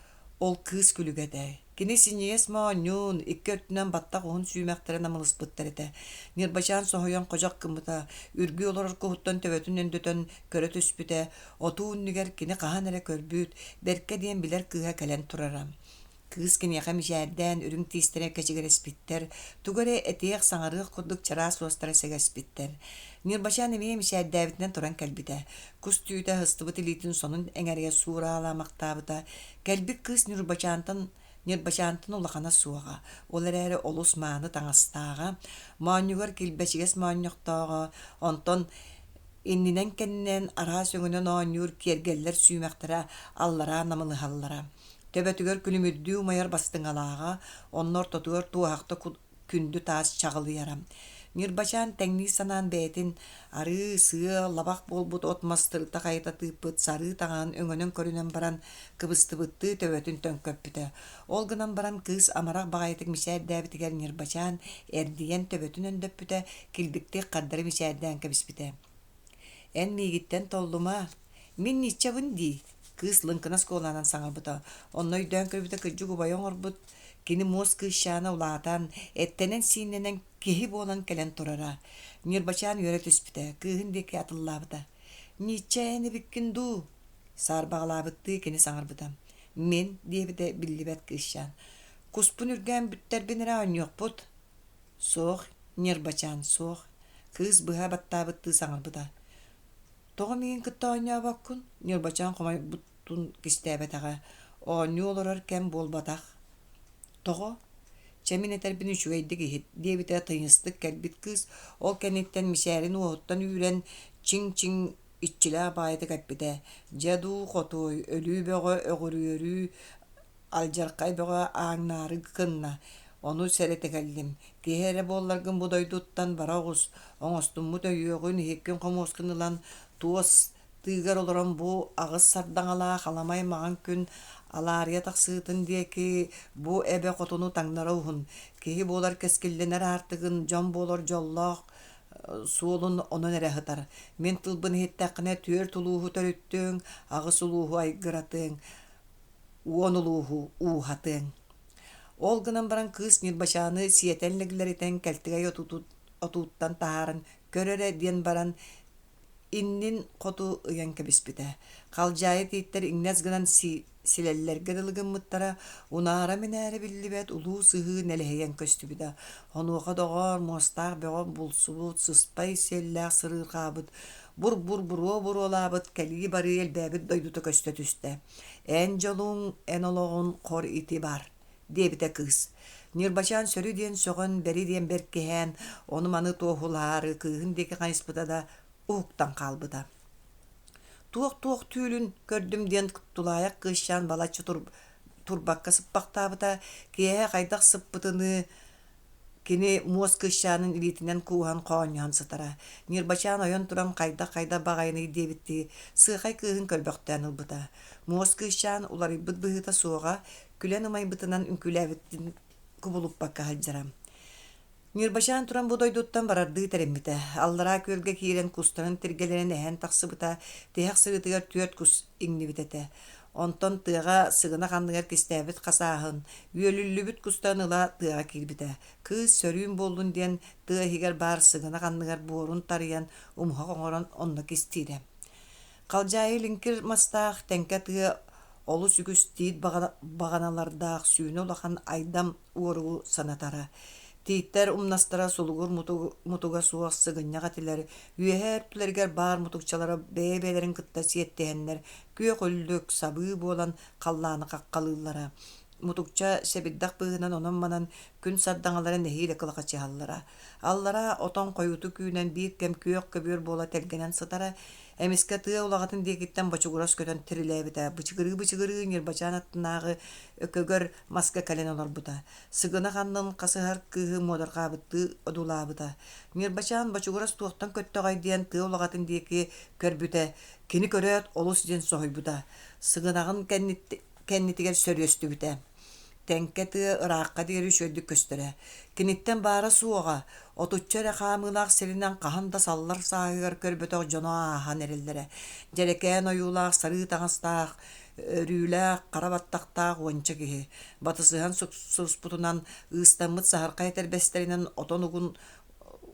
Ол кыыс күлүгэ этэ. Кини синньигэс моонньуун, икки өртүнэн баттах уһун сүүмэхтэрэ намылыспыттар этэ. Ньырбачаан соһуйан ходьох гыммыта, үргүү олорор куһуттан төбөтүн өндөтөн көрө түспүтэ, отуу иннигэр кини хаһан эрэ көрбүт, бэркэ диэн билэр кыыһа кэлэн турара. Кыыс киниэхэ мичээрдээн үрүҥ тиистэрэ кэчигирэспиттэр, тугу эрэ этиэх, саҥарыах курдук чараас уостара сэгэспиттэр. Ньырбачаан эмиэ мичээрдээбитинэн туран кэлбитэ. Кус түүтэ ыһыстыбыт илиитин сонун эҥэригэр суураалаамахтаабыта. Кэлбит кыыс Ньурбачаантан Ньырбачаантан улахана суоҕа, ол эрээри олус мааны таҥастааҕа, моонньугар килбэчигэс моонньохтооҕо, онтон иннинэн-кэннинэн араас өҥүнэн оонньуур киэргэллэр сүүмэхтэрэ аллараа намылыһаллара. Төбөтүгэр күлүмүрдүү умайар бастыҥалааҕа, онно ортотугар туоһахта күндү таас чаҕылыйара. Ньырбачаан тэҥнии санаан бэйэтин арыы, сыа, лабах буолбут от-мас тырыта-хайыта тыыппыт сарыы таҥаһын өҥөнөн көрүнэн баран, кыбыстыбыттыы төбөтүн төҥкөппүтэ. Ол гынан баран кыыс амарах баҕайытык мичээрдээбитигэр Ньырбачаан эрдийэн төбөтүн өндөппүтэ, килбиктик хардары мичээрдээн кэбиспитэ. Эн миигиттэн толлума, мин ниччабын дии, кыыс лыҥкынас куолаһынан саҥарбыта. Онно өйдөөн көрбүтэ кырдьык убайа оҥорбут, кини муос кыысчаана улаатан, эттэнэн-сииннэнэн киһи буолан кэлэн турара. Ньырбачаан үөрэ түспүтэ, кыыһын диэки атыллаабыта. «Ничча эн эбиккин дуу?» саарбаҕалаабыттыы кини саҥарбыта. «Мин», диэбитэ биллибэт кыысчаан. «Куспун үргээн бүттэрбин эрэ оонньуохпут». «Суох, Ньырбачаан, суох», кыыс быһа баттаабыттыы саҥарбыта. «Тоҕо миигин кытта оонньообоккун?» Ньырбачаан хомойбутун кистээбэтэҕэ. «Оонньуу олорор кэм буолбатах». «Тоҕо?» «Чэ, мин этэрбин үчүгэйдик иһит», диэбитэ тыйыстык кэлбит кыыс, ол кэнниттэн мичээрин уоһуттан үүрэн, чиҥ-чиҥ иччилээх баҕайытык эппитэ: «Дьэ дуу, хотуой, өлүү бөҕө өҕүрүөрүү алдьархай бөҕө ааҥнаары гынна, ону сэрэтэ кэллим. Киһи эрэ буолларгын бу дойдуттан бара оҕус, оҥостуммут өйүөҕүн, иһиккин-хомуоскун ылан туос тыыгар олорон бу аҕыс сардаҥалаах аламай маҥан күн алаарыйа тахсыытын диэки бу эбэ хотуну таҥнара уһун, киһи буолар кэскиллэнэр аартыгын, дьон буолар дьоллоох суолун онон эрэ сытар. Мин тылбын иһиттэххинэ түөрт улууһу төрүттүөҥ, аҕыс улууһу айгыратыаҥ, уон улууһу ууһатыаҥ. Ол гынан баран кыыс Ньырбачааны сиэтэн лэглэритэн кэлтэгэй отууттан таһааран көр эрэ диэн баран иннин хоту ыйан кэбиспитэ. Халдьаайы тииттэр иҥнэс гынан силэллэргэ дылы гыммыттара, унаара-минээрэ биллибэт улуу сыһыы нэлэһийэн көстүбүтэ. Онуоха доҕоор, муостаах бөҕө булсубут, сыспай сиэллээх сырыырҕаабыт, бур-бур буруо буруолаабыт, кэлии-барыы элбээбит дойдута көстө түстэ. «Эн дьолуҥ, эн олоҕун хор ити бар» диэбитэ кыыс. Ньырбачаан сөрү диэн сөҕөн, бэри диэн бэркиһээн, ону-маны туоһулаһаары кыыһын диэки хайыспыта да, уһуктан хаалбыта. Туох-туох түүлүн көрдүм диэн тулаайах кыысчаан балачча турбакка сыппахтаабыта, киэһэ хайдах сыппытыныы Кини муос кыысчаанын илиитинэн кууһан хоонньоһон сытара. Ньырбачаан ойон туран хайдах-хайдах баҕайыный диэбиттии сыахай кыыһын көрбөхтөөн ылбыта. Муос кыысчаан уларыйбыт быһыыта суоҕа, күлэн ымайбытынан үҥкүүлээбитин кубулуппакка сылдьара. Ньырбачаан туран бу дойдуттан барардыы тэриммитэ. Аллараа күөлгэ киирэн кустарын тиргэлэрин эһэн тахсыбыта, тиһэх сырыытыгар түөрт кус иҥнибит этэ. Онтон тыаҕа сыгынах анныгар кистээбит хасааһын, үөлүллүбүт кустан ыла тыаҕа киирбитэ. Кыыс сөрүүн буоллун диэн тыа иһигэр баар сыгынах анныгар буорун тарыйан, умуһах оҥорон онно кистиирэ. Халдьаайы лиҥкир мастаах тэҥкэ тыа олус үгүс тиит баҕаналардаах сүүнэ улахан айдам уоругу санатара. Тииттэр умнастара сулугур мутуга суох сыгынньах этилэр, үөһээ өртүлэригэр баар мутукчалара бэйэ-бэйэлэрин кытта сиэттиһэннэр күөх үллүк, сабыы буолан халлааны хаххалыыллара. Мутукча сэбирдэх быыһынан онон-манан күн сардаҥалара нэһиилэ кылахачыһаллара. Аллараа отон хойуутук үүнэн биир кэм күөх көбүөр буола тэлгэнэн сытара. Эмискэ тыа улаҕатын диэкиттэн бочугурас көтөн тирилээбитэ. Бычыгырыы-бычыгырыы Ньырбачаан аттынааҕы өкөгөр маска кэлэн олорбута. Сыгынах аннын хасыһар кыыһы муодарҕаабыттыы одуулаабыта. Ньырбачаан бочугурас туохтан көттөҕөй диэн тыа улаҕатын диэки көрбүтэ. Кини көрөөт олус диэн соһуйбута, сыгынаҕын кэннитигэр сөрүөстүбүтэ. Тэҥкэ тыа ыраахха диэри үчүгэйдик көстөрө. Киниттэн баара-суоҕа, отучча эрэ хаамыылаах сиринэн хаһан да саллар сааһыгар көрбөтөх дьоно ааһан эрэллэрэ. Дьэрэкээн ойуулаах сарыы таҥастаах, өрүүлээх, хара баттахтаах уонча киһи, батысыһан суксуспутунан, ыыстаммыт саһархай этэрбэстэринэн отон угун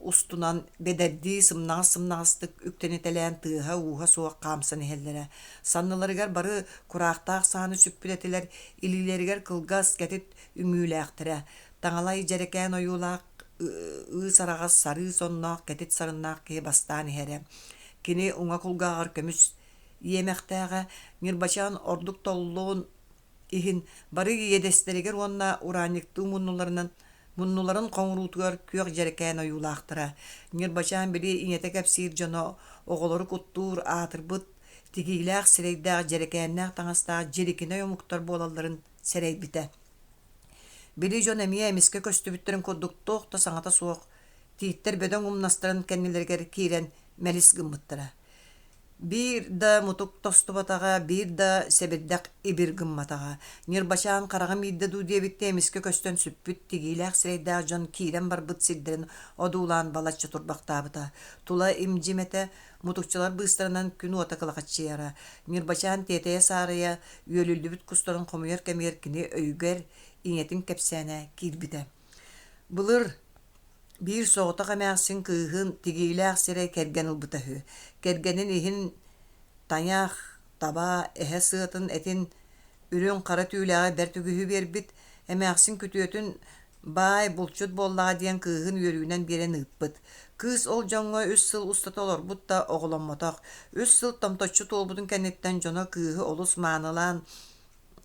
устунан бэдэрдии сымнаҕас-сымнаҕастык үктэнитэлээн тыаһа-ууһа суох хаамсан иһэллэрэ. Санныларыгар бары кураахтаах сааны сүкпүт этилэр, илиилэригэр кылгас, кэтит үҥүүлээхтэрэ. Таҥалай дьэрэкээн ойуулаах ыыс араҕас сарыы сонноох кэтит сарыннаах киһи бастаан иһэрэ. Кини уҥа кулгааҕар көмүс иэмэхтээҕэ, Ньырбачаан ордук толлуон иһин бары иэдэстэригэр уонна ураанньыктыы муннуларынан муннуларын хоҥуруутугар күөх дьэрэкээн ойуулаахтара. Ньырбачаан били ийэтэ кэпсиир дьоно оҕолору куттуур аатырбыт тигиилээх сирэйдээх дьэрэкээннээх таҥастаах дьирикинэй омуктар буолалларын сэрэйбитэ. Били дьон эмиэ эмискэ көстүбүттэрин курдук туох да саҥата суох тииттэр бөдөҥ умнастарын кэннилэригэр киирэн мэлис гыммыттара. Биир да мутук тостубатаҕа, биир да сэбирдэх ибир гымматаҕа. Ньырбачаан хараҕым иирдэ дуу диэбиттии эмискэ көстөн сүппүт тигиилээх сирэйдээх дьон киирэн барбыт сирдэрин одуулаан балачча турбахтаабыта. Тула им-дьим этэ. Мутукчалар быыстарынан күн уота кылахаччыйара. Ньырбачаан тиэтэйэ-саарыйа үөлүллүбүт кустарын хомуйар кэмигэр кини өйүгэр ийэтин кэпсээнэ киирбитэ. Былыр биир соҕотох эмээхсин кыыһын тигиилээх сирэй кэргэн ылбыта үһү. Кэргэнин иһин тайах, таба, эһэ сыатын этин үрүҥ-хара түүлээҕи бэрт үгүһү биэрбит, эмээхсин күтүөтүн баай булчут буоллаҕа диэн кыыһын үөрүүнэн биэрэн ыыппыт. Кыыс ол дьоҥҥо үс сыл устата олорбут да оҕоломмотох. Үс сыл томточчу туолбутун кэнниттэн дьоно кыыһы олус маанылаан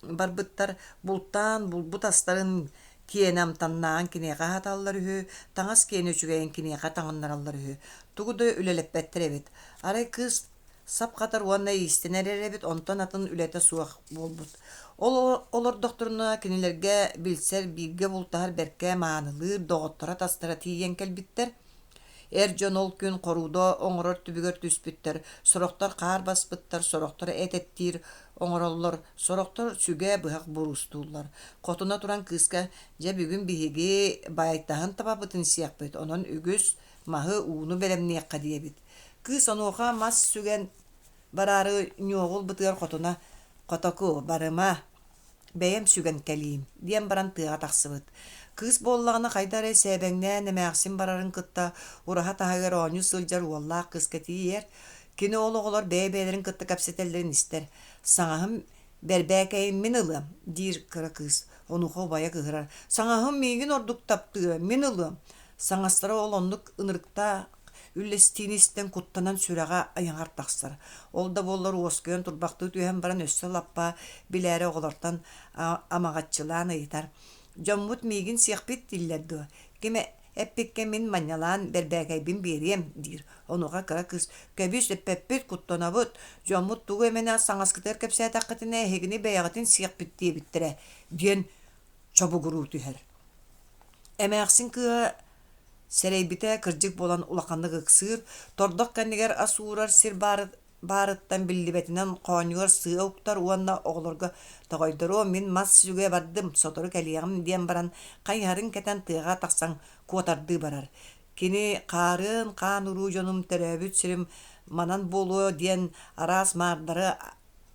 барбыттар, бултаан булбут астарын киэнэ амтаннааҕын киниэхэ аһаталлар үһү, таҥас киэнэ үчүгэйин киниэхэ таҥыннараллар үһү. Тугу да үлэлэппэттэр эбит. Арай кыыс сап хатар уонна иистэнэр эрэ эбит, онтон атын үлэтэ суох буолбут. Ол олордохторуна кинилэргэ билсэр, бииргэ бултаһар бэркэ маанылыыр доҕотторо-атастара тиийэн кэлбиттэр. Эр дьон ол күн хорууда оҥорор түбүгэр түспүттэр, сорохтор хаар баспыттар, сорохтор эт эттиир оҥороллор, сорохтор сүгэ, быһах буруустууллар. Хотуна туран кыыска «Дьэ бүгүн биһиги баайтаһын табабытын сиэхпит, онон үгүс маһы, ууну бэлэмниэххэ» диэбит. Кыыс онуоха мас сүгэн бараары ньуоҕул бытыгар хотуна «Хотоку, барыма, бэйэм сүгэн кэлиим» диэн баран тыаҕа тахсыбыт. Кыыс буоллаҕына хайда эрэ сээбэҥнээн эмээхсин барарын кытта ураһа таһыгар оонньуу сылдьар уоллаах кыыска тиийэр. Кини ол оҕолор бэйэ-бэйэлэрин кытта кэпсэтэллэрин истэр. Саҥаһым «Бэрбээкэйим мин ылыам» диир кыра кыыс. Онуоха убайа кыыһырар: «Саҥаһым миигин ордук таптыа, мин ылыам». Саҥастара ол оннук ынырыктаах үллэстиини истэн куттанан сүрэҕэ айаҕар тахсар. Ол да буоллар уоскуйан турбахтыы түһэн баран өссө лаппа билээри оҕолортон амаҕаччылаан ыйытар: «Дьоммут миигин сиэхпит дииллэр дуо? Ким эппиккэ мин манньалаан бэрбээкэйбин биэриэм» диир. Онуоха кыра кыыс: «Кэбис, эппэппит, куттанабыт. Дьоммут тугу эмэни саҥаскытыгар кэпсээтэххитинэ эһигини бэйэҕитин сиэхпит диэбиттэрэ» диэн чобугуруу түһэр. Эмээхсин кыыһа Сэрэйбитэ кырдьык буолан улаханнык ыксыыр, тордох кэннигэр ас уурар сир баарыттан биллибэтинэн хоонньугар сыа уктар уонна оҕолорго «Тоҕойдоруом, мин мас сүгэ бардым, сотору кэлиэҕим» диэн баран хайыһарын кэтэн тыаҕа тахсан куотардыы барар. Кини «Хаарыан хаан-уруу дьонум төрөөбүт сирим манан буолуо» диэн араас маардары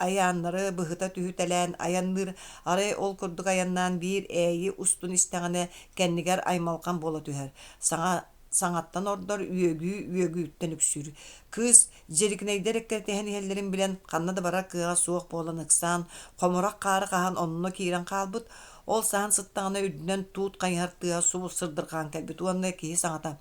айааннары быһыта түһүтэлээн айанныыр, арай ол курдук айаннаан биир ээйи устун истэҕинэ кэннигэр аймалҕан буола түһэр, саҥа саҥаттан ордор үөгүү үөгүүттэн үксүүр. Кыыс дьирикинэйдэр эккирэтиһэн иһэллэрин билэн ханна да барар кыаҕа суох буолан ыксаан, хомурах хаары хаһан онно киирэн хаалбыт, ол саһан сыттаҕына үрдүнэн туут хайыһар тыаһа субу сырдырҕаан кэлбит уонна киһи саҥата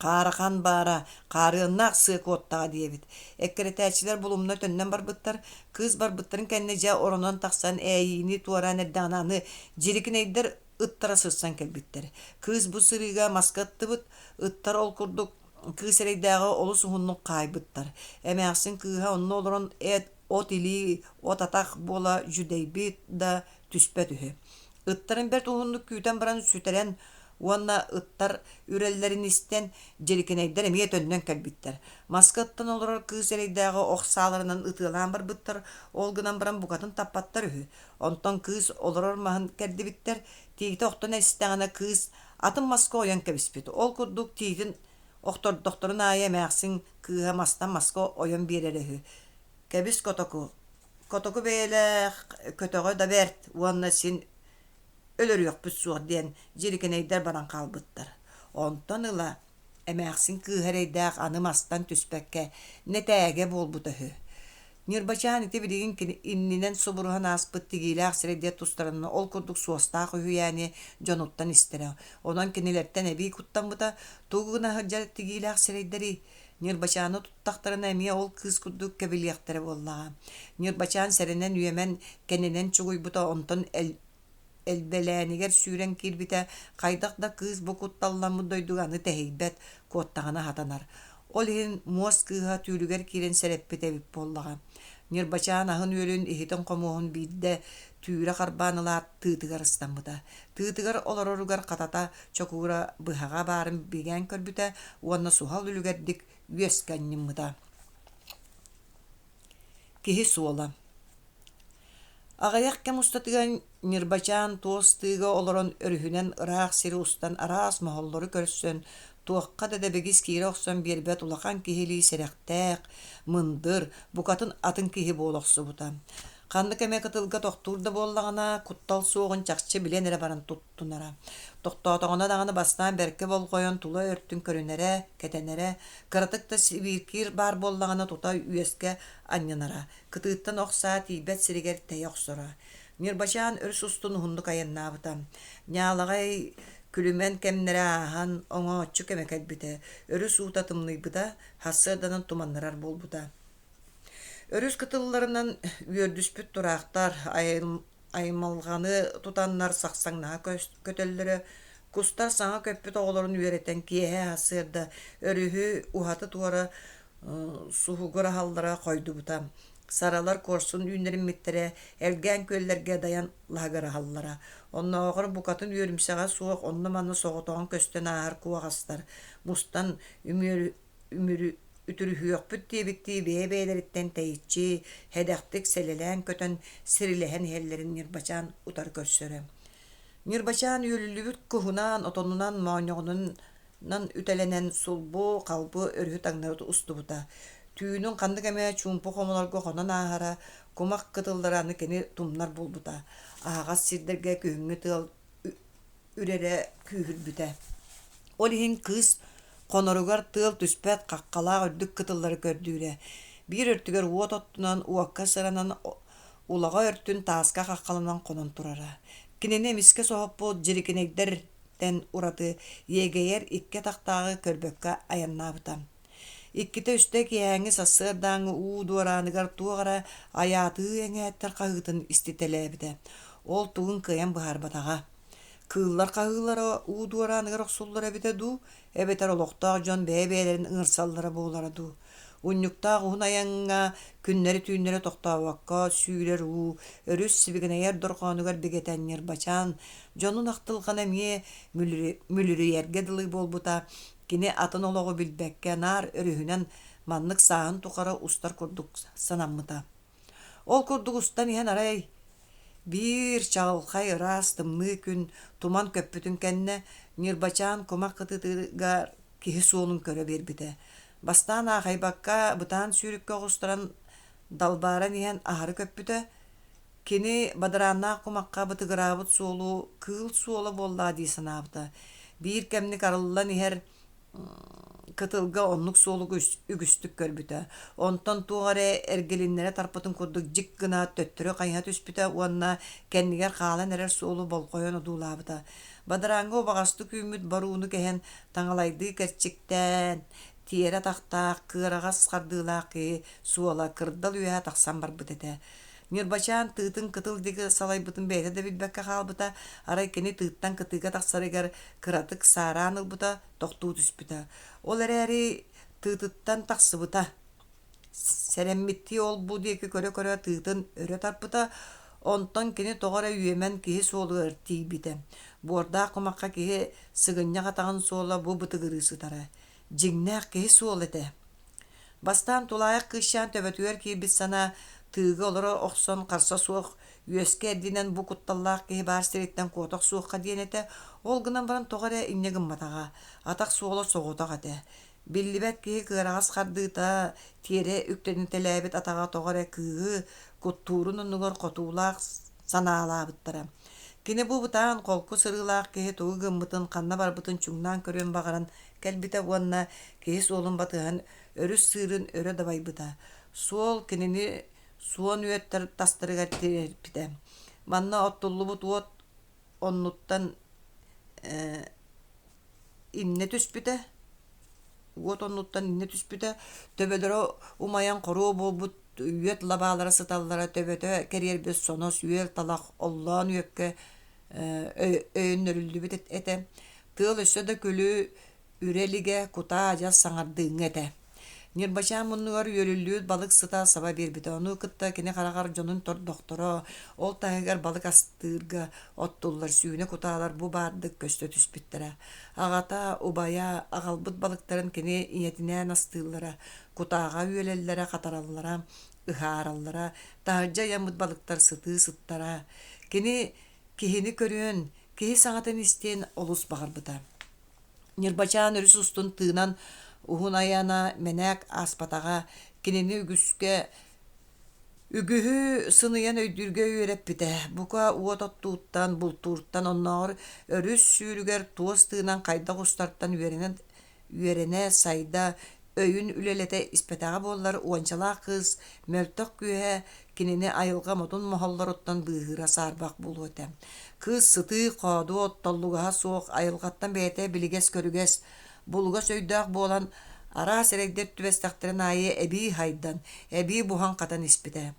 Хаарахан баара, хаарыаннаах сыа куоттаҕа диэбит. Эккирэтээччилэр булумна төннөн барбыттар. Кыыс барбыттарын кэннэ дьэ оронон тахсан ээйиини туораан эрдэҕинэ аны дьирикинэйдэр ыттара сырсан кэлбиттэр. Кыыс бу сырыыга маска ыттыбыт, ыттар ол курдук кыыс эрэйдээҕи олус уһуннук хаайбыттар. Эмээхсин кыыһа онно олорон эт от илии, от атах буола дьүдэйбит да түспэт үһү. Ыттарын бэрт уһуннук күүтэн баран сүтэрэн уонна ыттар үрэллэрин истэн, дьирикинэйдэр эмиэ төннөн кэлбиттэр. Маска ыттан олорор кыыс эрэйдээҕи ох сааларынан ытыалаан барбыттар, ол гынан баран букатын таппаттар үһү. Онтон кыыс олорор маһын кэрдибиттэр, тиитэ охтон эстэҕинэ кыыс атын маска ойон кэбиспит. Ол курдук тиитин охтордохторун аайы эмээхсин кыыһа мастан маска ойон биэрэрэ үһү. Кэбис котоку, котоку бэйэлээх көтөҕө да бэрт уонна син өлөрүөхпүт суох диэн дьирикинэйдэр баран хаалбыттар. Онтон ыла эмээхсин кыыһа эрэйдээх аны мастан түспэккэ нэтээгэ буолбута үһү. Ньырбачаан ити билигин кини иннинэн субуруһан ааспыт тигиилээх сирэйдэр тустарынан ол курдук суостаах үһүйээни дьонуттан истэрэ. Онон кинилэртэн эбии куттаммыта, тугу гына сылдьар тигиилээх сирэйдэрий? Ньырбачааны туттахтарына эмиэ ол кыыс курдук кэбилиэхтэрэ буоллаҕа. Ньырбачаан сэрэнэн үөмэн, кэннинэн чугуйбута, онтон элбэлээнигэр сүүрэн киирбитэ, хайдах да кыыс бу кутталламмыт дойдуга аны тэһийбэт, куоттаҕына сатанар. Ол иһин муос кыыһа түүлүгэр киирэн сэрэппит эбит буоллаҕа. Ньырбачаан аһын-үөлүн, иһитин-хомуоһун биирдэ түүрэ харбаан ылаат тыытыгар ыстаммыта. Тыытыгар олороругар хатата чокуура быһаҕа баарын бигээн көрбүтэ уонна суһал үлүгэрдик үөскэ анньыммыта. Киһи суола Аҕыйах кэм устатыгар Ньырбачаан туос тыыга олорон өрүһүнэн ыраах сири устан араас моһоллору көрсөн, Туохха да дэбигис киирэ охсон биэрбэт улахан киһилии сэрэхтээх, мындыр, букатын атын киһи буола охсубута. Ханнык эмэ кытылга тохтуур да буоллаҕына, куттал суоҕун чахчы билэн эрэ баран туттунара. Тохтоотоҕуна даҕаны бастаан бэркэ болҕойон тула өртүн көрүнэрэ, кэтэнэрэ, кыратык да сибииркиир баар буоллаҕына тута үөскэ анньынара, кытыыттан ох саа тиийбэт сиригэр тэйэ охсоро. Ньырбачаан өрүс устун уһуннук айаннаабыта. Ньаалаҕай күлүмэн кэмнэрэ ааһан, оҥооччу кэмэ кэлбитэ, өрүс уута тымныйбыта, сарсыарданан туманнырар буолбута. Өрүс кытылларынан үөрдүспүт тураахтар аймалҕаны тутаннар сахсаҥнаһа көтөллөрө, кустар саҥа көппүт оҕолорун үөрэтэн киэһэ сарсыарда өрүһү уһаты-туора суһугураһаллара хойдубута. Саралар куорсун үүннэриммиттэрэ, элгээн күөллэргэ дайан лаһыгыраһаллара. Оннооҕор букатын үөрүмсэҕэ суох онно-манна соҕотоҕун көстөн ааһар куоҕастар мустан үтүрүһүөхпүт диэбиттии бэйэ-бэйэлэриттэн тэйиччи, сэдэхтик сэлэлээн көтөн сирилэһэн иһэллэрин Ньырбачаан утары көрсөрө. Ньырбачаан үөлүллүбүт куһунан, отонунан, моонньоҕонунан үтэлэнэн сулбу, халбы өрүһү таҥнары устубута. Түүнүн ханнык эмэ чуумпу хомолорго хонон ааһара, кумах кытыллара аны кини тумнар буолбута. Аһаҕас сирдэргэ күһүҥҥү тыал үрэрэ күүһүрбүтэ. Ол иһин кыыс хоноругар тыал түспэт хаххалаах үрдүк кытыллары көрдүүрэ. Биир өртүгэр уот оттунан, уокка сыранан, улаҕа өртүн тааска хаххаланан хонон турара. Кинини эмискэ соһуппут дьирикинэйдэртэн ураты иэгэйэр икки атахтааҕы көрбөккө айаннаабыта. Иккитэ-үстэ киэһээҥҥи сарсыардааҥҥы уу дуорааныгар туох эрэ айаатыы эҥээттэр хаһыытын иститэлээбитэ. Ол тугун кыайан быһаарбатаҕа. Кыыллар хаһыылара уу дуорааныгар охсуллара эбитэ дуу, эбэтэр олохтоох дьон бэйэ-бэйэлэрин ыҥырсаллара буолара дуу. Унньуктаах уһун айаҥҥа күннэри-түүннэри тохтообокко сүүрэр уу, өрүс сибигинэйэр дорҕоонугар бигэтэн Ньырбачаан дьонун ахтылҕана эмиэ мүлүрүйэргэ дылы буолбута Кини атын олоҕу билбэккэ наар өрүһүнэн маннык сааһын тухары устар курдук санаммыта. Ол курдук устан иһэн арай биир чаҕылхай ыраас тымныы күн туман көппүтүн кэннэ Ньырбачаан кумах кытыытыгар киһи суолун көрө биэрбитэ. Бастаан аахайбакка бытаан сүүрүккэ оҕустаран далбааран иһэн аһары көппүтэ, Кини бадарааннаах кумахха бытыгыраабыт суолу кыыл суола буоллаҕа дии санаабыта. Биир кэмник арыллан иһэр кытылга оннук суолу үгүстүк көрбүтэ. Онтон туох эрэ эргилиннэрэ тарпытын курдук дьик гына төттөрү хайыһа түспүтэ уонна кэннигэр хаалан эрэр суолу болҕойон одуулаабыта. Бадарааҥҥа убаҕастык үүммүт борууну кэһэн таҥалайдыы кэрчиктээн, тиэрэ атахтаах, кыараҕас хардыылаах киһи суола кырдал үөһэ тахсан барбыт этэ. Ньырбачаан тыытын кытыл диэки салайбытын бэйэтэ да билбэккэ хаалбыта, арай кини тыыттан кытыыга тахсарыгар кыратык саараан ылбыта, тохтуу түспүтэ. Ол эрээри тыытыттан тахсыбыта. Сэрэммиттии ол-бу диэки көрө-көрө тыытын өрө тарпыта, онтон кини тоҕо эрэ үөмэн киһи суолугар тиийбитэ. Буордаах кумахха киһи сыгынньах атаҕын суола бу бытыгырыы сытара. Дьиҥнээх киһи суол этэ. Бастаан тулаайах кыысчаан төбөтүгэр киирбит санаа тыыга олоро охсон харса суох үөскэ эрдинэн бу кутталлаах киһи баар сириттэн куота охсуохха диэн этэ, ол гынан баран тоҕо эрэ инньэ гымматаҕа, атах суола соҕотох этэ. Биллибэт киһи кыараҕас хардыыта, тиэрэ үктэнитэлээбит атаҕа тоҕо эрэ кыыһы куттуурун оннугар хотуулаах санаалаабыттара. Кини бу бытаан холку сырыылаах киһи тугу гыммытын, ханна барбытын чуҥнаан көрүөн баҕаран кэлбитэ уонна киһи суолун батыһан өрүс сыырын өрө дабайбыта. Суол кинини суон үөттэр тастарыгар тириэрпитэ. Манна оттуллубут уот оннуттан иннэ түспүтэ, уот оннуттан иннэ түспүтэ, төбөлөрө умайан хоруо буолбут үөт лабаалара сыталлара, төбөтө кэриэрбит сонос үөл талах оллоон үөккэ өйөннөрүллүбүт этэ. Тыал өссө да күлү үрэ илигэ, кутаа адьас саҥардыыҥҥа этэ. Ньырбачаан муннугар үөлүллүбүт балык сыта саба биэрбитэ. Ону кытта кини хараҕар дьонун тордохторо, ол таһыгар балык астыырга оттуллар сүүнэ кутаалар бу баардык көстө түспүттэрэ. Аҕата, убайа аҕалбыт балыктарын кини ийэтинээн астыыллара, кутааҕа үөлэллэрэ, хатараллара, ыһаараллара, таһырдьа ыйаммыт балыктар сытыы сыттара. Кини киһини көрүөн, киһи саҥатын истиэн олус баҕарбыта. Ньырбачаан өрүс устун тыынан уһун айана мэнээк ааспатаҕа, кинини үгүскэ үгүһү сыныйан өйдүүргэ үөрэппитэ. Бука уот оттууттан, бултууртан, оннооҕор өрүс сүүрүгэр туос тыынан хайдах устартан үөрэнэн үөрэнэ, сайда, өйүн үлэлэтэ испэтэҕэ буоллар, уончалаах кыыс мөлтөх күүһэ кинини айылҕа модун моһоллоруттан быыһыыра саарбах буолуо этэ. Кыыс сытыы, хоодуот, толлугаһа суох, айылҕаттан бэйэтэ билигэс-көрүгэс, булугас өйдөөх буолан, араас эрэйдэр түбэстэхтэрин аайы эбии хайдан, эбии буһан-хатан испитэ.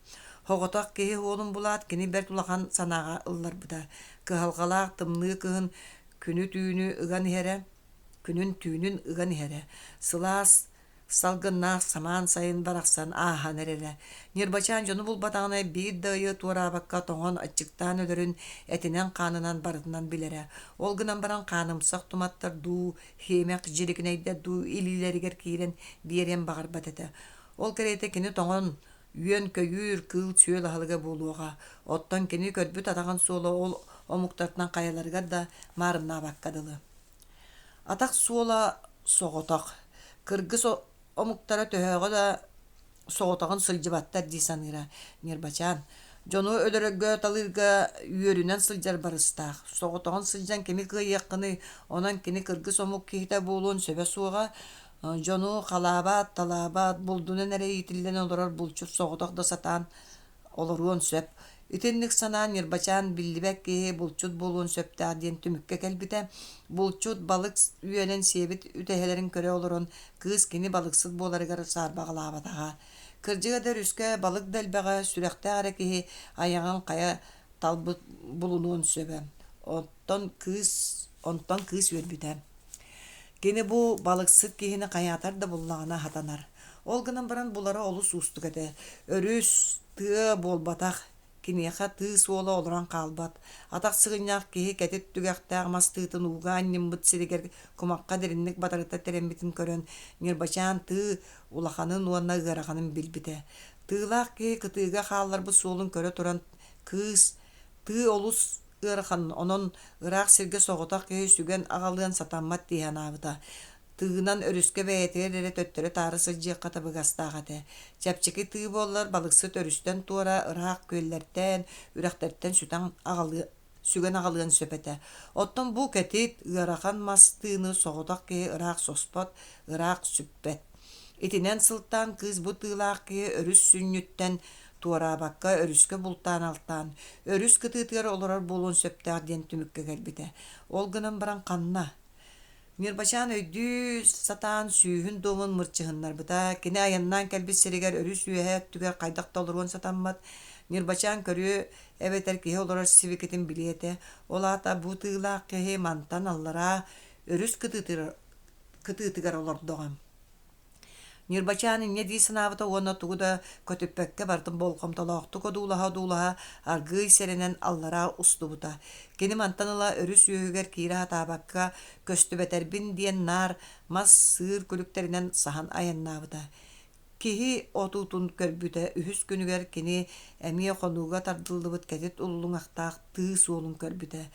Соҕотох киһи уолун булаат, кини бэрт улахан санааҕа ылларбыта. Кыһалҕалаах тымныы кыһын күнү-түүнү ыган иһэрэ, күнүн-түүнүн ыган иһэрэ, сылаас салгыннаах самаан сайын барахсан ааһан эрэрэ. Ньырбачаан дьону булбатаҕына биир да ыйы туораабакка тоҥон аччыктаан өлөрүн этинэн-хаанынан барытынан билэрэ. Ол гынан баран хаанымсах туматтар дуу, хиэмэх дьирикинэйдэр дуу илиилэригэр киирэн биэриэн баҕарбат этэ. Ол кэриэтэ кини тоҥон үөн-көйүүр, кыыл-сүөл аһылыга буолуоҕа. Оттон кини көрбүт атаҕын суола ол омуктартан хайаларыгар да маарыннаабакка дылы. Атах суола соҕотох, кыргыс омуктара төһөҕө да соҕотоҕун сылдьыбаттар дии саныыра Ньырбачаан. Дьону өлөрөргө-талыырга үөрүнэн сылдьар барыстаах, соҕотоҕун сылдьан кими кыайыаххыный, онон кини кыргыс омук киһитэ буолуон сөбө суоҕа, дьону халаабат, талаабат, булдунан эрэ иитиллэн олорор булчут соҕотох да сатаан олоруон сөп. Итинник санаа Ньырбачаан биллибэт киһи булчут буолуон сөптөөх диэн түмүккэ кэлбитэ. Булчут балык үөнэн сиэбит үтэһэлэрин көрө олорон, кыыс кини балыксыт буоларыгар саарбаҕалаабатаҕа. Кырдьыга да өрүскэ балык да элбэҕэ, сүрэхтээх эрэ киһи айаҕын хайа талбыт булунуон сөбө. Оттон кыыс, онтон кыыс үөрбүтэ. Кини бу балыксыт киһини хайаатар да буллаҕына сатанар. Ол гынан баран булара олус уустук этэ. Өрүс, тыа буолбатах, киниэхэ тыы суола олорон хаалбат. Атах сыгынньах киһи кэтит түгэхтээх мас тыытын ууга анньыммыт сиригэр кумахха дириҥник батарыта тирэммитин көрөн, Ньырбачаан тыы улаханын уонна ыараханын билбитэ. Тыылаах киһи кытыыга хаалларбыт суолун көрө туран, кыыс тыы олус ыарахан, онон ыраах сиргэ соҕотох киһи сүгэн аҕалыан сатаммат дии санаабыта. Тыынан өрүскэ бэйэтигэр эрэ төттөрү-таары сылдьыахха табыгастаах этэ. Чэпчэки тыы буоллар, балыксыт өрүстэн туора ыраах күөллэртэн, үрэхтэртэн сүтэн аҕалыа сүгэн аҕалыан сөп этэ. Оттон бу кэтит, ыарахан мас тыыны соҕотох киһи ыраах соспот, ыраах сүкпэт. Итинэн сылтаан кыыс бу тыылаах киһи өрүс сүнньүттэн туораабакка өрүскэ бултаан-алтаан, өрүс кытыытыгар олорор буолуон сөптөөх диэн түмүккэ кэлбитэ. Ол гынан баран ханна? Ньырбачаан өйдүү сатаан сүүһүн дуомун мырчыһыннарбыта, кини айаннаан кэлбит сиригэр өрүс үөһэ өттүгэр хайдах да олоруон сатаммат. Ньырбачаан көрүө эбэтэр киһи олорор сибикитин билиэ этэ. Ол аата бу тыылаах киһи мантан аллараа өрүс кытыытыгар, кытыытыгар олордоҕо. Ньырбачаан инньэ дии санаабыта уонна тугу да көтүппэккэ барытын болҕомтолоохтук одуулаһа-одуулаһа аргыый сэрэнэн аллараа устубута. Кини мантан ыла өрүс үөһүгэр киирэ сатаабакка, көстүбэтэрбин диэн наар мас сыыр күлүктэринэн саһан айаннаабыта. Киһи отуутун көрбүтэ үһүс күнүгэр кини эмиэ хонууга тардыллыбыт кэтит уллуҥахтаах тыы суолун көрбүтэ.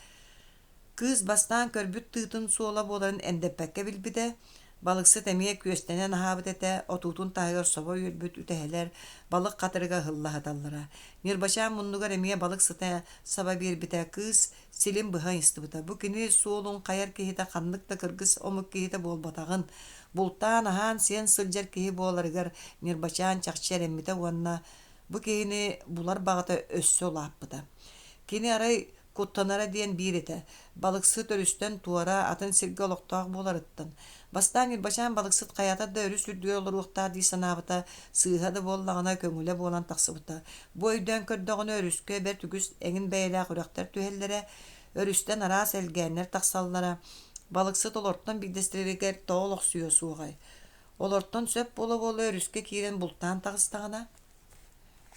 Кыыс бастаан көрбүт тыытын суола буоларын эндэппэккэ билбитэ, балыксыт эмиэ күөстэнэн аһаабыт этэ, отуутун таһыгар собо үөрбүт үтэһэлэр балык хатырыга ыһылла сыталлара. Ньырбачаан муннугар эмиэ балык сыта саба биэрбитэ, кыыс силин быһа ыйыстыбыта. Бу кини суолун хайар киһитэ ханнык да кыргыс омук киһитэ буолбатаҕын, бултаан аһаан-сиэн сылдьар киһи буоларыгар Ньырбачаан чахчы эрэммитэ уонна бу киһини булар баҕата өссө улааппыта. Кини арай Куттанара диэн биир этэ, балыксыт өрүстэн туора, атын сиргэ олохтоох буоларыттан. Бастаан Ньырбачаан балыксыт хайата да өрүс үрдүгэр олоруохтаах дии санаабыта, сыыһа да буоллаҕына көҥүлэ буолан тахсыбыта. Бу өйдөөн көрдөҕүнэ өрүскэ бэрт үгүс эҥин бэйэлээх үрэхтэр түһэллэрэ, өрүстэн араас элгээннэр тахсаллара. Балыксыт олортон биирдэстэригэр тоҕо олохсуйуо суоҕай? Олортон сөп буола-буола өрүскэ киирэн бултаан таҕыстаҕына,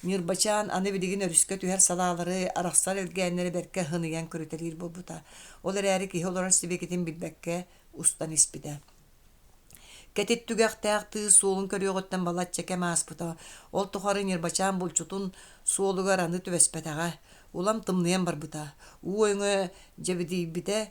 Ньырбачаан аны билигин өрүскэ түһэр салаалары, арахсар элгээннэри бэркэ һыныйан көрүтэлиир буолбута. Ол эрээри киһи олорор сибикитин билбэккэ устан испитэ. Кэтит түгэхтээх тыы суолун көрүөҕүттэн балачча кэм ааспыта. Ол тухары Ньырбачаан булчутун суолугар аны түбэспэтэҕэ. Улам тымныйан барбыта. Уу өҥө дьэбидийбитэ.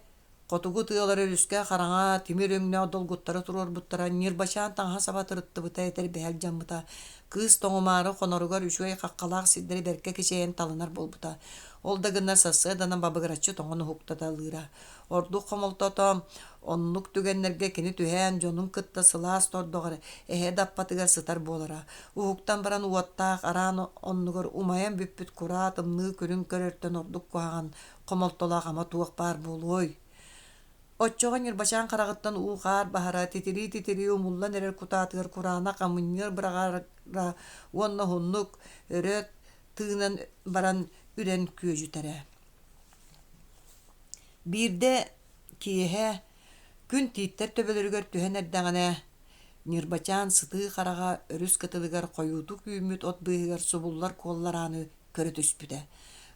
Хотугу тыалар өрүскэ хараҥа тимир өҥнөөх долгуттары туруорбуттара, Ньырбачаан таҥаһа-саба тырыттыбыта, этэрбэһэ алдьаммыта. Кыыс тоҥумаары хоноругар үчүгэй хаххалаах сирдэри бэркэ кичэйэн талынар буолбута. Ол да гыннар сарсыарданан бабыгыраччы тоҥон уһуктаталыыра. Ордук хомолтото оннук түгэннэргэ кини түһээн дьонун кытта сылаас тордоҕор эһэ да аппатыгар сытар буолара. Уһуктан баран уоттаах араан оннугар умайан бүппүт кураа тымныы күлүн көрөртөн ордук куһаҕан хомолтолоох ама туох баар буолуой? Оччоҕо Ньырбачаан хараҕыттан уу-хаар баһара, титирии-титирии умуллан эрэр кутаатыгар кураанах амынньыар быраҕара уонна уһуннук өрө тыынан баран үрэн күөдьүтэрэ. Биирдэ киэһэ күн тииттэр төбөлөрүгэр түһэн эрдэҕинэ, Ньырбачаан сытыы хараҕа өрүс кытылыгар хойуутук үүммүт от быыһыгар субуллар куолларааны көрө түспүтэ.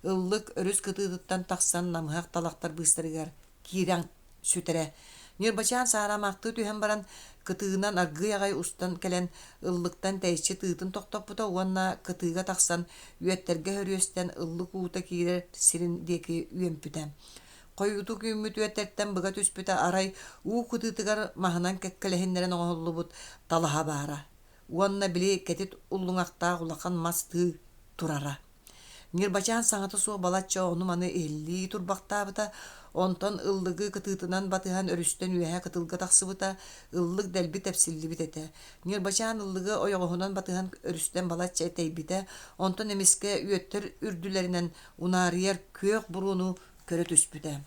Ыллык өрүс кытыытыттан тахсан намыһах талахтар быыстарыгар киирэн сүтэрэ. Ньырбачаан саараамаахтыы түһэн баран, кытыынан аргыый аҕай устан кэлэн, ыллыктан тэйиччи тыытын тохтоппута уонна кытыыга тахсан, үөттэргэ хөрүөстэн ыллык уута киирэр сирин диэки үөмпүтэ. Хойуутук үүммүт үөттэртэн быга түспүтэ арай уу кытыытыгар маһынан кэккэлэһиннэрэн оҥоһуллубут талаһа баара уонна били кэтит уллуҥахтаах улахан мас тыы турара. Ньырбачаан саҥата суох балачча ону-маны иһиллии турбахтаабыта, онтон ыллыгы кытыытынан батыһан өрүстэн үөһэ кытылга тахсыбыта, ыллык дэлби тэпсиллибит этэ. Ньырбачаан ыллыгы ойоҕоһунан батыһан өрүстэн балачча тэйбитэ, онтон эмискэ үөттэр үрдүлэринэн унаарыйар күөх буруону көрө түспүтэ.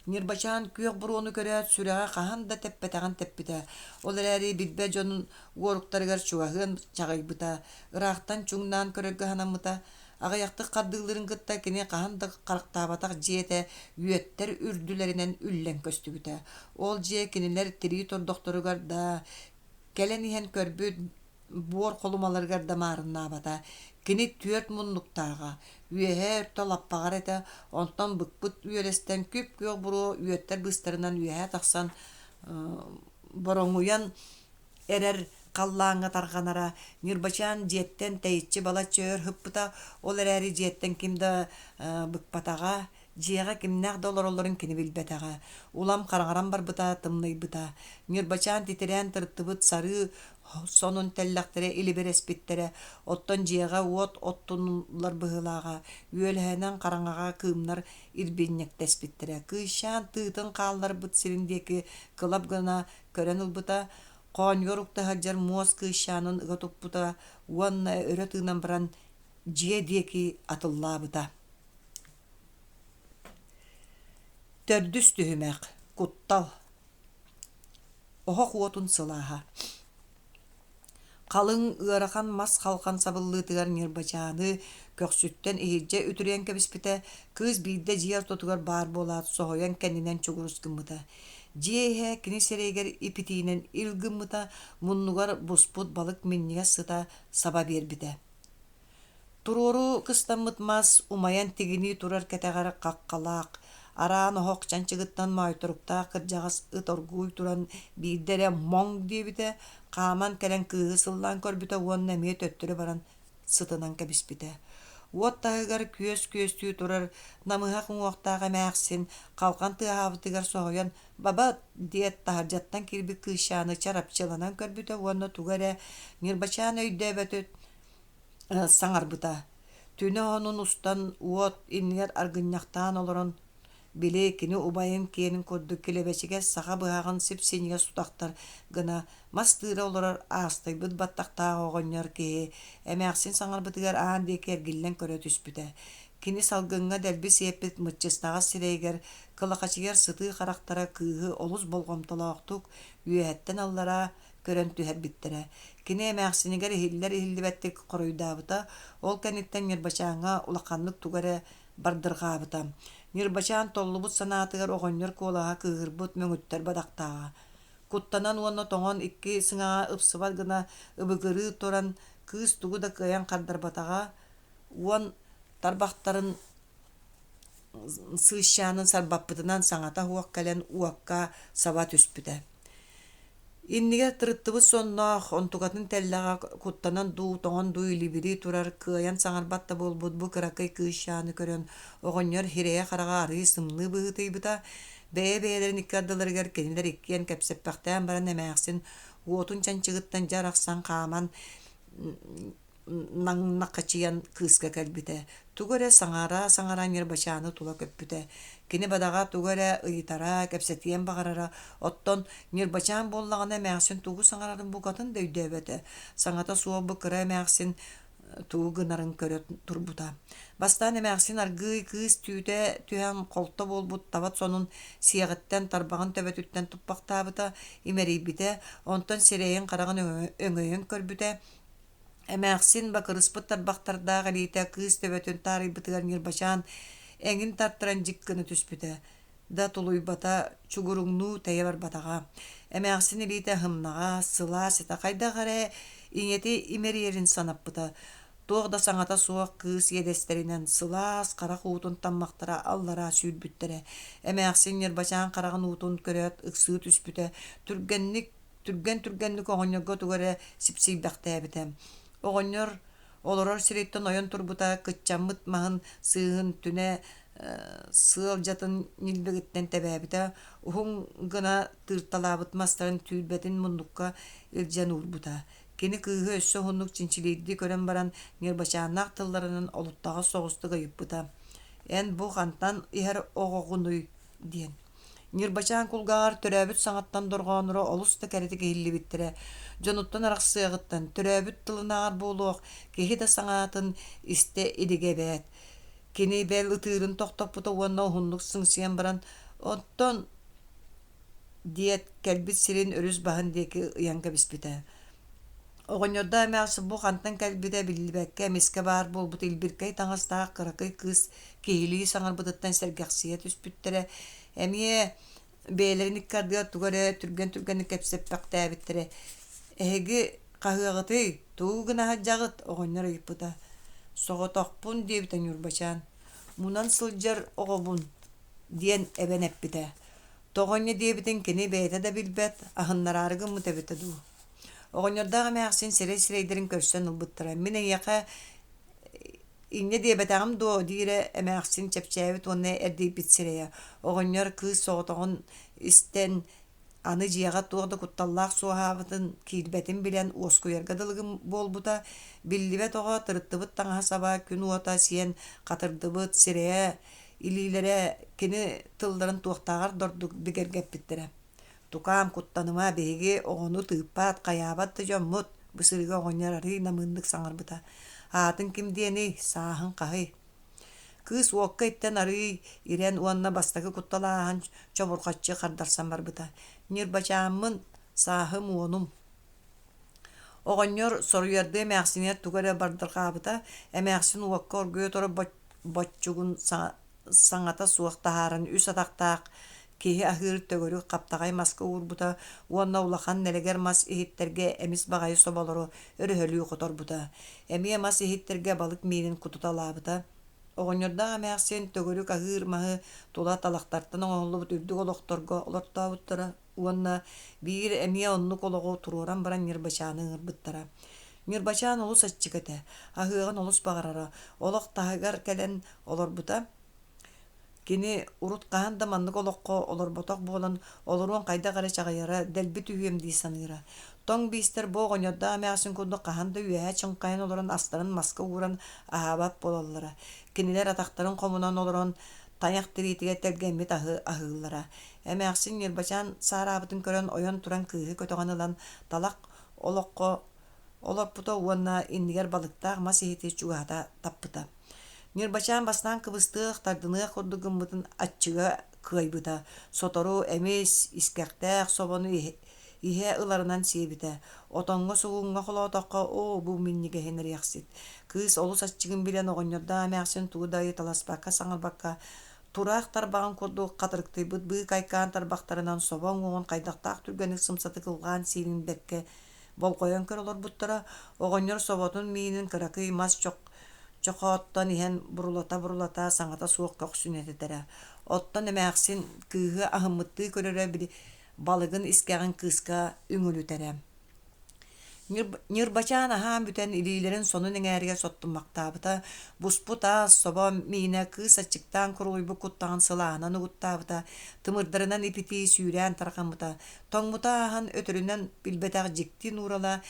Ньырбачаан күөх буруону көрөөт, сүрэҕэ хаһан да тэппэтэҕин тэппитэ. Ол эрээри билбэт дьонун уоруктарыгар чугаһыан чаҕыйбыта, ыраахтан чуҥнаан көрөргө санаммыта. Аҕыйахтык хардыылыырын кытта кини хаһан да харахтаабатах дьиэтэ үөттэр үрдүлэринэн үллэн көстүбүтэ. Ол дьиэ кинилэр тирии тордохторугар да, кэлэн иһэн көрбүт буор холумаларыгар да маарыннаабата. Кини түөрт муннуктааҕа, үөһээ өртө лаппаҕар этэ, онтон быкпыт үөлэстэн күп-күөх буруо үөттэр быыстарынан үөһээ тахсан бороҥуйан эрэр халлааҥҥа тарҕанара. Ньырбачаан дьиэттэн тэйиччи балачча өр сыппыта, ол эрээри дьиэттэн ким да быкпатаҕа, Дьиэҕэ кимнээх да олороллорун кини билбэтэҕэ. Улам хараҥаран барбыта, тымныйбыта. Ньырбачаан титирээн тырыттыбыт сарыы сонун тэллэхтэрэ илибирэспиттэрэ, оттон дьиэҕэ уот оттунуллар быһыылааҕа, үөлэһэнэн хараҥаҕа кыымнар ирбинньэктэспиттэрэ. Кыысчаан тыытын хаалларбыт сирин диэки кылап гына көрөн ылбыта, хоонньугар укта сылдьар муос кыысчаанын ыга туппута уонна өрө тыынан баран дьиэ диэки атыллаабыта. Төрдүс түһүмэх Куттал Оһох уотун сылааһа Халыҥ, ыарахан мас халҕан сабыллыытыгар Ньырбачааны көхсүттэн иһирдьэ үтүрүйэн кэбиспитэ, кыыс биирдэ дьиэ ортотугар баар буолаат, соһуйан кэннинэн чугурус гыммыта. Дьиэ иһэ кини сирэйигэр ипитиинэн ил гыммыта, муннугар буспут балык минньигэс сыта саба биэрбитэ. Туруору кыстаммыт мас умайан тигинии турар кэтэҕэр хаххалаах, араан оһох чанчыгыттан моойторуктаах кырдьаҕас ыт оргууй туран биирдэ эрэ «моҥ» диэбитэ, хааман кэлэн кыыһы сыллаан көрбүтэ уонна эмиэ төттөрү баран сытынан кэбиспитэ. Уот таһыгар күөс күөстүү турар намыһах уҥуохтаах эмээхсин халҕан тыаһаабытыгар соһуйан «Баба» диэт таһырдьаттан киирбит кыысчааны чарапчыланан көрбүтэ уонна тугу эрэ Ньырбачаан өйдөөбөтүн саҥарбыта. Түнэ оһонун устан уот иннигэр аргынньахтаан олорон, били кини убайын киэнин курдук килэбэчигэс саха быһаҕын сип-синньигэс тутахтар гына мас тыыра олорор аастайбыт баттахтаах оҕонньор киһи эмээхсин саҥарбытыгар аан диэки эргиллэн көрө түспүтэ. Кини салгыҥҥа дэлби сиэппит мыччыстаҕас сирэйигэр кылахачыйар сытыы харахтара кыыһы олус болҕомтолоохтук үөһэттэн аллараа көрөн түһэрбиттэрэ. Кини эмээхсинигэр иһиллэр-иһиллибэттик хоруйдаабыта, ол кэнниттэн Ньырбачааҥҥа улаханнык тугу эрэ бардырҕаабыта. Ньырбачаан толлубут санаатыгар оҕонньор куолаһа кыыһырбыт мөҥүттэр бадахтааҕа. Куттанан уонна тоҥон икки сыҥаҕа ыпсыбат гына ыбыгырыы туран, кыыс тугу да кыайан хардарбатаҕа, уон тарбахтарын сыысчаанын сарбаппытынан саҥата суох кэлэн уокка саба түспүтэ. Иннигэр тырыттыбыт сонноох, онтукатын тэллэҕэ куттанан дуу, тоҥон дуу илибирии турар, кыайан саҥарбат да буолбут бу кыракый кыысчааны көрөн, оҕонньор сирэйэ-хараҕа арыый сымныы быһыытыйбыта. Бэйэ-бэйэлэрин икки ардыларыгар кинилэр иккиэн кэпсэппэхтээн баран эмээхсин уотун чанчыгыттан дьэ арахсан хааман наҥнахачыйан кыыска кэлбитэ. Тугу эрэ саҥара-саҥара Ньырбачааны тула көппүтэ. Кини бадаҕа тугу эрэ ыйытара, кэпсэтиэн баҕарара. Оттон Ньырбачаан буоллаҕына эмээхсин тугу саҥарарын букатын да өйдөөбөтө. Саҥата суох бу кыра эмээхсин тугу гынарын көрө турбута. Бастаан эмээхсин аргыый кыыс түүтэ түһэн холто буолбут таба сонун сиэҕиттэн тарбаҕын төбөтүттэн туппахтаабыта, имэрийбитэ, онтон сирэйин-хараҕын өҥөйөн көрбүтэ, Эмээхсин бакырыспыт тарбахтардаах илиитэ кыыс төбөтүн таарыйбытыгар Ньырбачаан эҥин тартаран дьик гына түспүтэ да тулуйбата, чугуруҥнуу тэйэ барбатаҕа. Эмээхсин илиитэ ыһымнаҕас, сылаас этэ хайдах эрэ ийэти имэрийэрин санаппыта. Туох да саҥата суох кыыс иэдэстэринэн сылаас харах уутун таммахтара аллараа сүүрбүттэрэ. Эмээхсин Ньырбачаан хараҕын уутун көрөөт ыксыы түспүтэ, түргэнник түргэн-түргэнник оҕонньорго тугу эрэ сипсийбэхтээбитэ. Оҕонньор олорор сириттэн ойон турбута, кыччаммыт маһын сыыһын түнэ сыалдьатын ньилбэгиттэн тэбээбитэ, уһун гына тыырталаабыт мастарын түүрбэтин муннукка илдьэн уурбута. Кини кыыһы өссө уһуннук чинчилиирдии көрөн баран, ньырбачааннаах тылларынан олуттаҕас соҕустук ыйыппыта: «Эн бу хантан иһэр оҕоҕунуй?» диэн. Ньырбачаан кулгааҕар төрөөбүт саҥаттан дорҕоонноро олус да кэрэтик иһиллибиттэрэ, дьонуттан арахсыаҕыттан, төрөөбүт тылынааҕар буолуох, киһи да саҥатын истэ илигэ эбээт. Кини бэл ытыырын тохтоппута уонна уһуннук сыҥсыйан баран, «Оттон» диэт, кэлбит сирин өрүс баһын диэки ыйан кэбиспитэ. Оҕонньордоох эмээхсин бу хантан кэлбитэ биллибэккэ эмискэ баар буолбут илбиркэй таҥастаах кыракый кыыс киһилии саҥарбытыттан сэргэхсийэ түспүттэрэ, эмиэ бэйэлэрин икки ардыгар тугу эрэ түргэн-түргэнник кэпсэппэхтээбиттэрэ. «Эһиги хаһыаҕытый, тугу гына сылдьаҕыт?» оҕонньор ыйыппыта. «Соҕотохпун» диэбитэ Ньурбачаан. «Мунан сылдьар оҕобун» диэн эбэн эппитэ. Тоҕо инньэ диэбитин кини бэйэтэ да билбэт, аһыннараары гыммыт эбитэ дуу. Оҕонньордоох эмээхсин сирэй-сирэйдэрин көрсөн ылбыттара. «Мин эйиэхэ инньэ диэбэтэҕим дуо?» диирэ эмээхсин чэпчээбит уонна эрдийбит сирэйэ. Оҕонньор кыыс соҕотоҕун истэн, аны дьиэҕэ туох да кутталлаах суоһаабытын, киирбэтин билэн уоскуйарга дылы буолбута. Биллибэт оҕо тырыттыбыт таҥаһа-саба күн уота сиэн хатырдыбыт сирэйэ, илиилэрэ кини тылларын туохтааҕар да ордук бигэргэппиттэрэ. Тукаам, куттаныма, биһиги оҕону тыыппат, хайаабат да дьоммут, бу сырыыга оҕонньор арыый намыыннык саҥарбыта. Аатыҥ ким диэний, сааһыҥ хаһый? Кыыс уокка иттэн арыый ирэн уонна бастакы куттал ааһан чобурҕаччы хардарсан барбыта. Ньырбачааммын, сааһым уонум. Оҕонньор соруйардыы эмээхсинигэр тугу эрэ бардырҕаабыта, эмээхсин уокка оргуйа турар боччугун саҥата суох таһааран үс атахтаах киһи аһыыр төгүрүк хаптаҕай маска уурбута уонна улахан нэлэгэр мас иһиттэргэ эмис баҕайы соболору өрөһөлүү хоторбута. Эмиэ мас иһиттэргэ балык миинин кутуталаабыта. Оҕонньордоох эмээхсин төгүрүк аһыыр маһы тула талахтартан оҥоһуллубут үрдүк олохторго олортообуттара уонна биир эмиэ оннук олоҕу туруоран баран Ньырбачааны ыҥырбыттара. Ньырбачаан олус аччык этэ, аһыаҕын олус баҕарара, олох таһыгар кэлэн олорбута. Кини урут хаһан да маннык олоххо олорботох буолан, олоруон хайдах эрэ чаҕыйара, дэлби түһүөм дии саныыра. Тоҥ биистэр бу оҕонньордоох эмээхсин курдук хаһан да үөһэ чыҥхайан олорон астарын маска ууран аһаабат буолаллара. Кинилэр атахтарын хомунан олорон тайах тириитигэр тэлгэммит аһы аһыыллара. Эмээхсин Ньырбачаан саараабытын көрөн ойон туран кыыһы көтөҕөн ылан талах олоххо олорпута уонна иннигэр балыктаах мас иһити чугаһата таппыта. Ньырбачаан бастаан кыбыстыах, тардыныах курдук гыммытын аччыга кыайбыта. Сотору эмис, искэхтээх собону иһэ ыларынан сиэбитэ. Отоҥҥо сугуҥҥа холоотоххо, оо, бу минньигэһин эриэхсит. Кыыс олус аччыгын билэн оҕонньордоох эмээхсин тугу да ыйыталаспакка саҥарбакка Тураах тарбаҕын курдук хатырыктыйбыт быыкайкаан тарбахтарынан собо уҥуоҕун хайдахтаах түргэнник сымсатык ылҕаан сиирин бэркэ болҕойон көрө олорбуттара. Оҕонньор соботун миинин кыракый мас чохооттон иһэн бурулата-бурулата саҥата суох көхсүн этитэрэ. Оттон эмээхсин кыыһы аһыммыттыы көрөрө балыгын искэҕин кыыска үҥүлүтэрэ. Ньырбачаан аһаан бүтэн илиилэрин сонун эҥээригэр соттуммахтаабыта, буспут аас, собо миинэ кыыс аччыктаан курулуйбут куттаҕын сылааһынан угуттаабыта, тымырдарынан ипитии сүүрээн тарҕаммыта, тоҥмута ааһан өтөрүнэн билбэтэх дьикти нуурала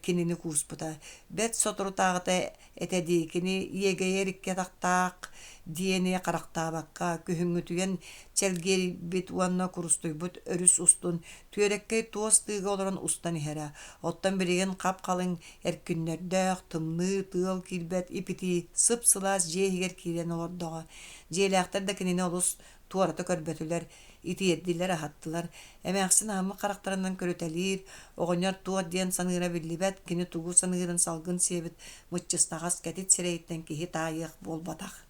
кинини кууспута. Бэрт соторутааҕыта этэ дии, кини иэгэйэр икки атахтаах диэни харахтаабакка, күһүҥҥүтүйэн чэлгиэрийбит уонна курустуйбут өрүс устун түөрэккэй туос тыыга олорон устан иһэрэ. Оттон билигин хап-халыҥ эркиннэрдээх, тымныы, тыал киирбэт ип-итии, сып-сылаас дьиэ иһигэр киирэн олордоҕо. Дьиэлээхтэр да кинини олус туората көрбөтүлэр, итиэрдилэр, аһаттылар. Эмээхсин аһыммыт харахтарынан көрүтэлиир, оҕонньор туох диэн саныыра биллибэт, кини тугу саныырын салгын сиэбит мыччыстаҕас кэтит сирэйиттэн киһи таайыах буолбатах.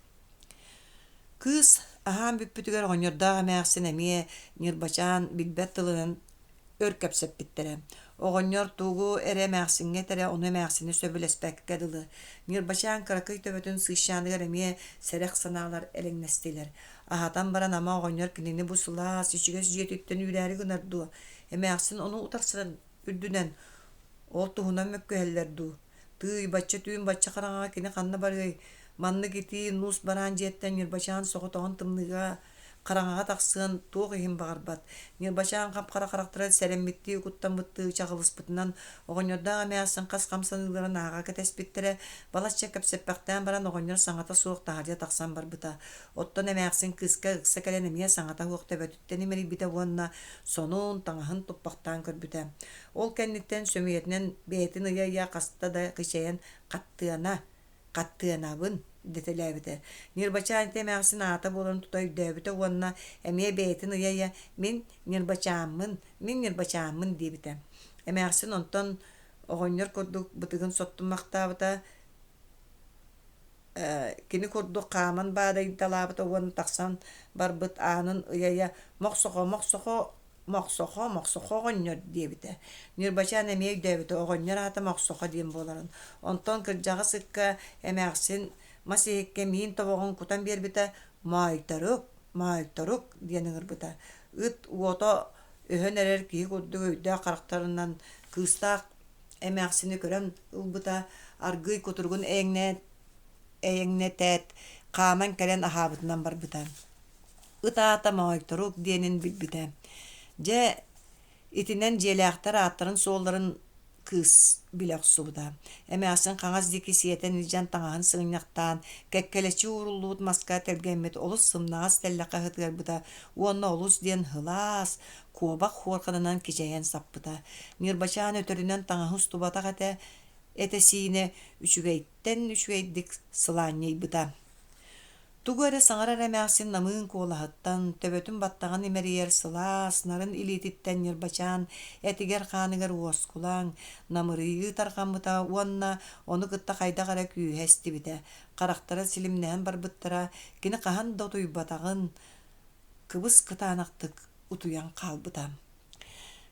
Кыыс аһаан бүппүтүгэр оҕонньордоох эмээхсин эмиэ Ньырбачаан билбэт тылынан өр кэпсэппиттэрэ. Оҕонньор тугу эрэ эмээхсиҥҥэ этэрэ, ону эмээхсини сөбүлэспэккэ дылы. Ньырбачаан кыракый төбөтүн сыысчааныгар эмиэ сэрэх санаалар элэҥнэстилэр. Аһатан баран ама оҕонньор кинини бу сылаас, ичигэс дьиэтиттэн үүрээри гынар дуо? Эмээхсин ону утарсарын үрдүнэн ол туһунан мөккүһэллэр дуу? Тыый, бачча түүн бачча хараҥаҕа кини ханна барыай? Маннык итии нус бараан дьиэттэн Ньырбачаан соҕотоҕун тымныыга хараҥаҕа тахсыан туох иһин баҕарбат. Ньырбачаан хап-хара харахтара сэрэммиттии куттаммыттыы чаҕылыспытынан оҕонньордоох эмээхсин хас хамсаныыларын ааҕа кэтэспиттэрэ. Балачча кэпсэппэхтээн баран оҕонньор саҥата суох таһырдьа тахсан барбыта. Оттон эмээхсин кыыска ыкса кэлэн эмиэ саҥата суох төбөтүттэн имэрийбитэ уонна сонун, таҥаһын туппахтаан көрбүтэ. Ол кэнниттэн сөмүйэтинэн бэйэтин ыйа-ыйа хаста да кичэйэн «Хаттыана, хаттыанабын» дэтэлээбитэ. Ньырбачаан ити эмээхсин аата буоларын тута өйдөөбүтэ уонна эмиэ бэйэтин ыйа-ыйа «Мин Ньырбачааммын, мин Ньырбачааммын» диэбитэ. Эмээхсин онтон оҕонньор курдук бытыгын соттуммахтаабыта, кини курдук хааман баадайдалаабыта уонна тахсан барбыт аанын ыйа-ыйа «Мохсохо, Мохсохо, Мохсохо, Мохсохо оҕонньор» диэбитэ. Ньырбачаан эмиэ өйдөөбүтэ оҕонньор аата Мохсохо диэн буоларын. Онтон кырдьаҕас ыкка эмээхсин мас иһиккэ миин тобоҕун кутан биэрбитэ «Моойторук, моойторук» диэн ыҥырбыта. Ыт уота өһөн эрэр киһи курдук өйдөөх харахтарынан кыыстаах эмээхсини көрөн ылбыта, аргыый кутуругун эйэҥнэтээт, хааман кэлэн аһаабытынан барбыта. Ыт аата Моойторук диэнин билбитэ. Дьэ, итинэн дьиэлээхтэр ааттарын-суолларын кыыс билэ охсубута. Эмээхсин хаҥас диэки сиэтэн илдьэн таҥаһын сыгынньахтаан, кэккэлэччи ууруллубут маска тэлгэммит олус сымнаҕас тэллэххэ сытыарбыта уонна олус диэн сылаас, куобах хуорханынан кичэйэн саппыта. Ньырбачаан өтөрүнэн таҥаһы устубатах этэ, этэ-сиинэ үчүгэйтэн үчүгэйдик сылаанньыйбыта. Тугу эрэ саҥарар эмээхсин намыын куолаһыттан, төбөтүн баттаҕын имэрийэр сылаас, нарын илиититтэн Ньырбачаан этигэр-хааныгар уоскулаҥ, намырыйыы тарҕаммыта уонна ону кытта хайдах эрэ күүһэ эстибитэ, харахтара силимнэһэн барбыттара, кини хаһан да утуйбатаҕын кыбыс-кытаанахтык утуйан хаалбыта.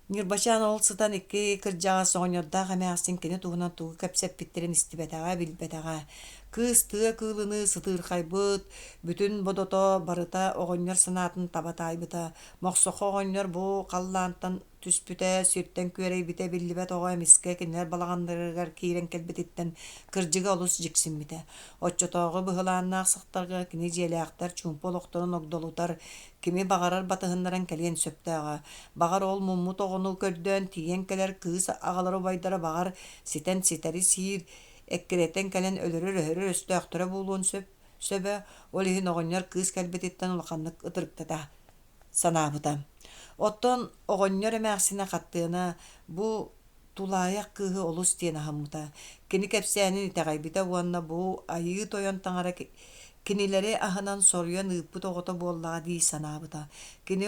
Ньырбачаан ол сытан икки кырдьаҕас оҕонньордоох эмээхсин кини туһунан тугу кэпсэппиттэрин истибэтэҕэ, билбэтэҕэ. Кыыс тыа кыылыныы сытыырхайбыт, бүтүн бодото барыта оҕонньор санаатын таба таайбыта. Мохсохо оҕонньор бу халлаантан түспүтэ, сиртэн күөрэйбитэ биллибэт оҕо эмискэ кинилэр балаҕаннарыгар киирэн кэлбититтэн кырдьыга олус дьиксиммитэ. Оччотооҕу быһылааннаах сахтарга кини дьиэлээхтэр чуумпу олохторун огдолутар, Кими баҕарар батыһыннаран кэлиэн сөптөөҕө. Баҕар ол муммут оҕону көрдөөн тиийэн кэлэр кыыс аҕалара убайдара баҕар ситэн ситэри сиир, эккирэтэн кэлэн өлөрөр-өһөрөр өстөөхтөрө буолуон сөп сөбө, ол иһин оҕонньор кыыс кэлбититтэн улаханнык ытырыктата санаабыта. Оттон оҕонньор эмээхсинэ Хаттыана бу тулаайах кыыһы олус диэн аһыммыта. Кини кэпсээнин итэҕэйбитэ уонна бу Айыы Тойон таҥара кинилэри аһынан соруйан ыыппыт оҕото буоллаҕа дии санаабыта. Кини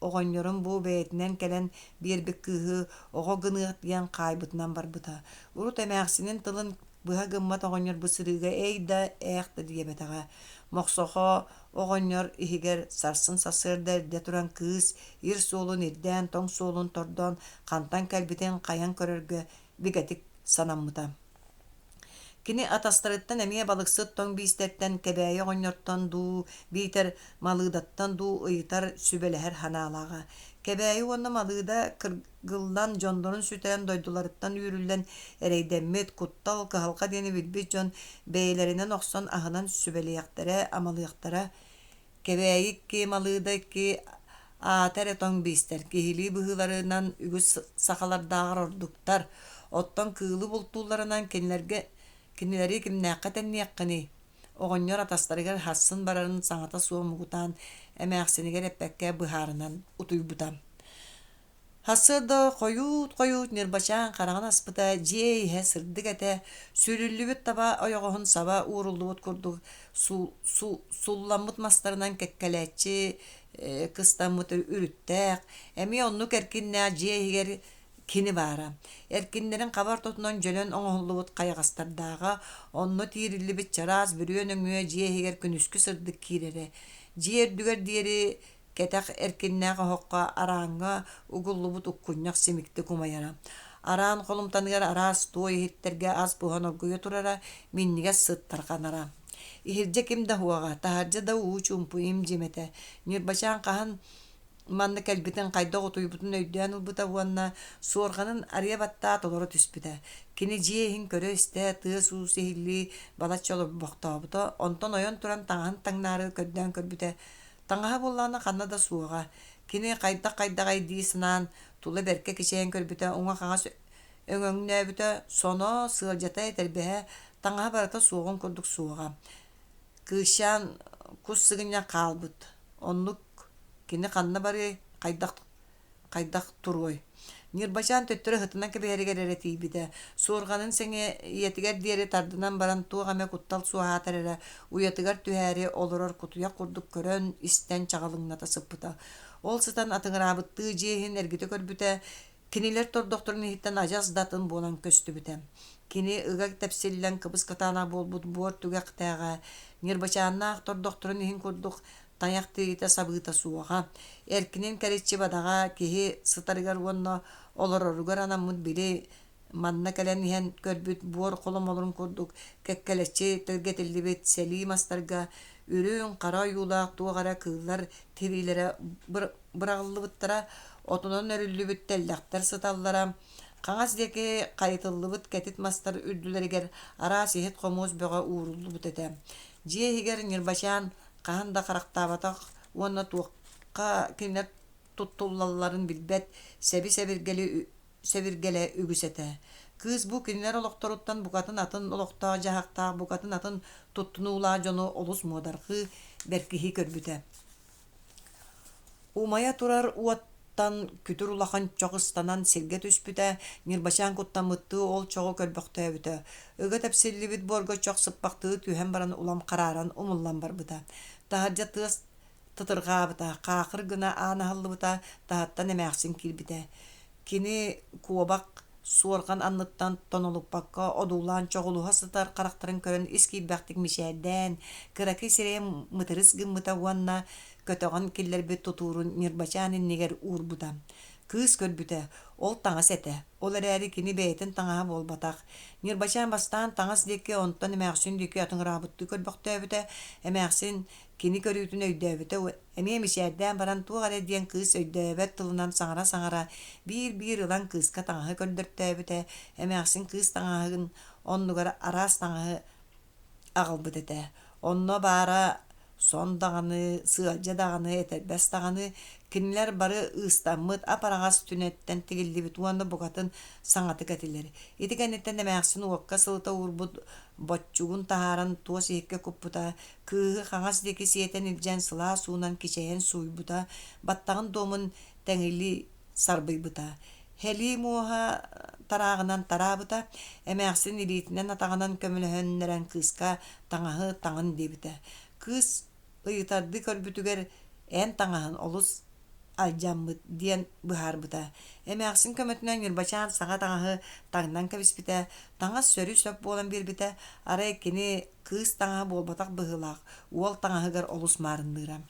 оҕонньорун бу бэйэтинэн кэлэн биэрбит кыыһы оҕо гыныах диэн хаайбытынан барбыта. Урут эмээхсинин тылын быһа гыммат оҕонньор бу сырыыга эй да, ээх да диэбэтэҕэ. Мохсохо оҕонньор иһигэр сарсын сарсыарда эрдэ туран кыыс ир суолун ирдээн, тоҥ суолун тордоон хантан кэлбитин хайан көрөргө бигэтик санаммыта. Кини атастарыттан эмиэ балыксыт тоҥ биистэртэн Кэбээйи оҕонньортон дуу, биитэр Малыыдаттан дуу ыйытар, сүбэлэһэр санаалааҕа. Кэбээйи уонна Малыыда кыргыллан, дьоннорун сүтэрэн дойдуларыттан үүрүллэн эрэйдэммит, куттал, кыһалҕа диэни билбит дьон бэйэлэринэн охсон аһынан сүбэлиэхтэрэ-амалыахтара. Кэбээйи икки, Малыыда икки аата эрэ тоҥ биистэр, киһилии быһыыларынан үгүс сахалардааҕар ордуктар, оттон кыылы бултуулларынан кинилэргэ кинилэри кимнээххэ тэҥниэххиний? Оҕонньор атастарыгар сарсын барарын саҥата суох муҥутаан, эмээхсинигэр эппэккэ быһаарынан утуйбута. Сарсыарда хойуут-хойуут Ньырбачаан хараҕын аспыта, дьиэ иһэ сырдык этэ, сүлүллүбүт таба ойоҕоһун саба ууруллубут курдук сулламмыт мастарынан кэккэлээччи кыстаммыт үрүттээх, эмиэ оннук эркиннээх дьиэ иһигэр кини баара. Эркиннэрин хаба ортотунан дьөлөн оҥоһуллубут хайаҕастардааҕа, онно тиириллибит чараас бүрүө нөҥүө дьиэ иһигэр күнүскү сырдык киирэрэ. Дьиэ үрдүгэр диэри Кэтэх эркиннээх оһоххо арааҥҥа угуллубут уккунньах симиктик умайара. Араан холумтаныгар араас туой иһиттэргэ ас буһан оргуйа турара, минньигэс сыт тарҕанара. Иһирдьэ ким да уһуоҕа, таһырдьа да уу чуумпу им-дьим этэ. Ньырбачаан хаһан манна кэлбитин хайдах утуйбутун өйдөөн ылбыта уонна суорҕанын арыйа баттаат олоро түспүтэ. Кини дьиэ иһин көрө-истэ, тыас-уус иһиллии балачча олорбохтообута, онтон ойон туран таҥаһын таҥнаары көрдөөн көрбүтэ, Таҥаһа буоллаҕына ханна да суоҕа, кини хайдах-хайдаҕай дии санаан, тула бэркэ кичэйэн көрбүтэ, уҥа-хаҥас өҥөҥнөөбүтэ, соно, сыалдьата, этэрбэһэ, таҥаһа барыта суоҕун курдук суоҕа. Кыысчаан кус сыгынньах хаалбыт, оннук кини ханна барыай, хайдах хайдах туруой Ньырбачаан төттөрү ыһытынан кэбиһэригэр эрэ тиийбитэ, суорҕанын сэҥийэтигэр диэри тардынан баран туох эмэ куттал суоһаатар эрэ уйатыгар түһээри олорор кутуйах курдук көрөн, истэн чаҕылыҥната сыппыта. Ол сытан атыҥыраабыттыы дьиэ иһин эргитэ көрбүтэ, кинилэр тордохторун иһиттэн адьас да атын буолан көстүбүтэ. Кини ыга тэпсиллэн кыбыс-кытаанах буолбут буор түгэхтээҕэ, Ньырбачааннаах тордохторун иһин курдук тайах тириитэ сабыыта суоҕа, эркинин кэриччи бадаҕа киһи сытарыгар уонна олороругар анаммыт били манна кэлэн иһэн көрбүт буор холомолорун курдук кэккэлэччи тэлгэтиллибит сэлии мастарга үрүҥ, хара ойуулаах туох эрэ кыыллар тириилэрэ быраҕыллыбыттара, отунан өрүллүбүт тэллэхтэр сыталлара, хаҥас диэки хайытыллыбыт кэтит мастар үрдүлэригэр араас иһит-хомуос бөҕө ууруллубут этэ. Дьиэ иһигэр Ньырбачаан хаһан да харахтаабатах уонна туохха кинилэр туттуллалларын билбэт сэби-сэбиргэли сэбиргэлэ үгүс этэ. Кыыс бу кинилэр олохторуттан букатын атын олохтоох-дьаһахтаах, букатын атын туттунуулаах дьону олус муодарҕыы, бэркиһии көрбүтэ. Умайа турар уоттан күтүр улахан чох ыстанан сиргэ түспүтэ, Ньырбачаан куттаммыттыы ол чоҕу көрбөхтөөбүтэ. Ыга тэпсиллибит буорга чох сыппахтыы түһэн баран улам харааран умуллан барбыта. Таһырдьа тыас тытырҕаабыта, хаахыр гына аан аһыллыбыта, таһыттан эмээхсин киирбитэ. Кини куобах суорҕан анныттан тонолуппакка одуулаан чоҕулуһа сытар харахтарын көрөн ис киирбэхтик мичээрдээн, кыракый сирэйэ мытырыс гыммыта уонна көтөҕөн киллэрбит тутуурун Ньырбачаан иннигэр уурбута. Кыыс көрбүтэ, ол таҥас этэ, ол эрээри кини бэйэтин таҥаһа буолбатах. Ньырбачаан бастаан таҥас диэки, онтон эмээхсин диэки атыҥыраабыттыы көрбөхтөөбүтэ, эмээхсин кини көрүүтүн өйдөөбүтэ Эмиэ мичээрдээн баран туох эрэ диэн кыыс өйдөөбөт тылынан саҥара-саҥара биир-биир ылан кыыска таҥаһы көрдөртөөбүтэ, эмээхсин кыыс таҥаһын оннугар араас таҥаһы аҕалбыт этэ. Онно баара сон даҕаны, сыалдьа даҕаны, этэрбэс даҕаны, кинилэр бары ыыстаммыт ап-араҕас түнэттэн тигиллибит уонна букатын саҥатык этилэр. Ити кэнниттэн эмээхсин уокка сылыта уурбут боччугун таһааран туос иһиккэ куппута, Кыыһы хаҥас диэки сиэтэн илдьэн сылаас уунан кичэйэн сууйбута, баттаҕын дуомун тэҥилии сарбыйбыта. Һэлии муоһа тарааҕынан тараабыта, эмээхсин илиитинэн-атаҕынан көмөлөһөннөрөн кыыска таҥаһы таҥын диэбитэ. Кыыс ыйытардыы көрбүтүгэр эн таҥаһын олус алдьаммыт диэн быһаарбыта. Эмээхсин көмөтүнэн Ньырбачаан саҥа таҥаһы таҥнан кэбиспитэ, таҥас сөрү-сөп буолан биэрбитэ, арай кини кыыс таҥаһа буолбатах быһыылаах, уол таҥаһыгар олус маарынныыра.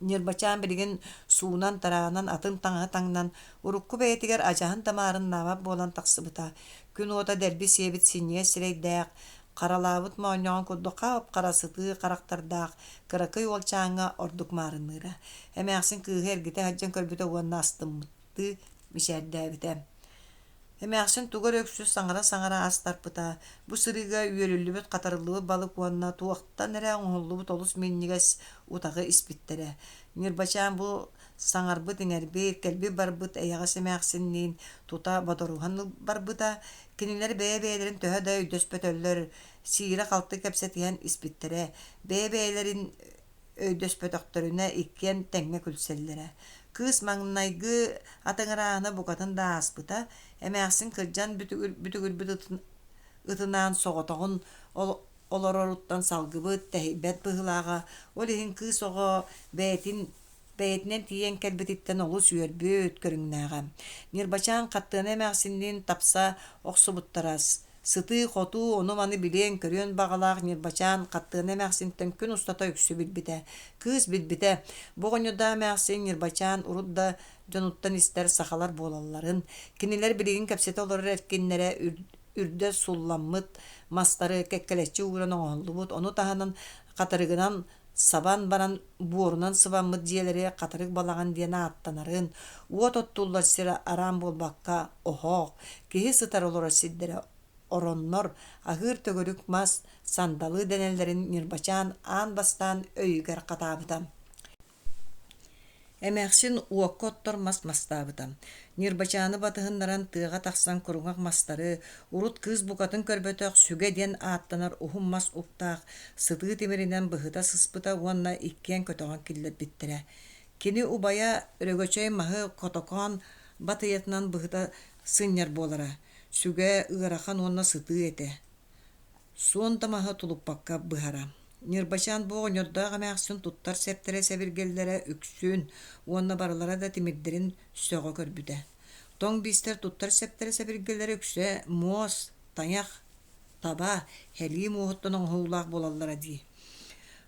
Ньырбачаан билигин суунан-тараанан, атын таҥаһы таҥнан, урукку бэйэтигэр адьаһын да маарыннаабат буолан тахсыбыта. Күн уота дэлби сиэбит синньигэс сирэйдээх, Харалаабыт моонньоҕон курдук хап-хара сытыы харахтардаах кыракый уолчааҥҥа ордук маарынныыра. Эмээхсин кыыһы эргитэ сылдьан көрбүтэ уонна астыммыттыы мичээрдээбитэ. Эмээхсин тугу эрэ үксү саҥара-саҥара ас тарпыта, бу сырыыга үөлүллүбүт хатарыллыбыт балык уонна туохтан эрэ оҥоһуллубут олус минньигэс утаҕы испиттэрэ. Ньырбачаан бу саҥарбыт-иҥэрбит, кэлбит-барбыт эйэҕэс эмээхсинниин тута бодоруһан барбыта. Кинилэр бэйэ-бэйэлэрин төһө да өйдөспөтөллөр, сиирэ-халты кэпсэтиһэн испиттэрэ. Бэйэ-бэйэлэрин өйдөспөтөхтөрүнэ иккиэн тэҥҥэ күлсэллэрэ. Кыыс маҥнайгы атыҥырааһына букатын да ааспыта, эмээхсин кырдьан бүтүгүрбүт ытынаан соҕотоҕун олороруттан салгыбыт, тэһийбэт быһыылааҕа, ол иһин кыыс оҕо бэйэтин бэйэтинэн тиийэн кэлбититтэн олус үөрбүт көрүҥнээҕэ. Ньырбачаан Хаттыана эмээхсинниин тапса охсубуттара Сытыы-хотуу, ону-маны билиэн-көрүөн баҕалаах Ньырбачаан Хаттыана эмээхсинтэн күн устата үксү билбитэ. Кыыс билбитэ, бу оҕонньордоох эмээхсин Ньырбачаан урут да дьонуттан истэр сахалар буолалларын, кинилэр билигин кэпсэтэ олорор эркиннэрэ үрдэ сулламмыт мастары кэккэлэччи ууран оҥоһуллубут, ону таһынан хатырыгынан сабан баран буорунан сыбаммыт дьиэлэри хатырык балаҕан диэн ааттанарын, уот оттуллар сирэ араан буолбакка оһох, киһи сытар олорор сирдэрэ ороннор, аһыыр төгүрүк мас, сандалы дэнэллэрин Ньырбачаан аан бастаан өйүгэр хатаабыта. Эмээхсин уокка оттор мас мастаабыта. Ньырбачааны батыһыннаран тыаҕа тахсан куруҥах мастары, урут кыыс букатын көрбөтөх сүгэ диэн ааттанар уһун мас уктаах сытыы тимиринэн быһыта сыспыта уонна иккиэн көтөҕөн киллэрбиттэрэ. Кини убайа Өрөгөчөй маһы котокоон батыйатынан быһыта сынньар буолара. Сүгэ ыарахан уонна сытыы этэ. Суон да маһы тулуппакка быһара. Ньырбачаан бу оҕонньордоох эмээхсин туттар сэптэрэ-сэбиргэллэрэ үксүн уонна барылара да тимирдэрин сөҕө көрбүтэ. Тоҥ биистэр туттар сэптэрэ-сэбиргэллэрэ үксэ муос, тайах, таба, һэлии муоһуттан оҥоһуулаах буолаллара дии.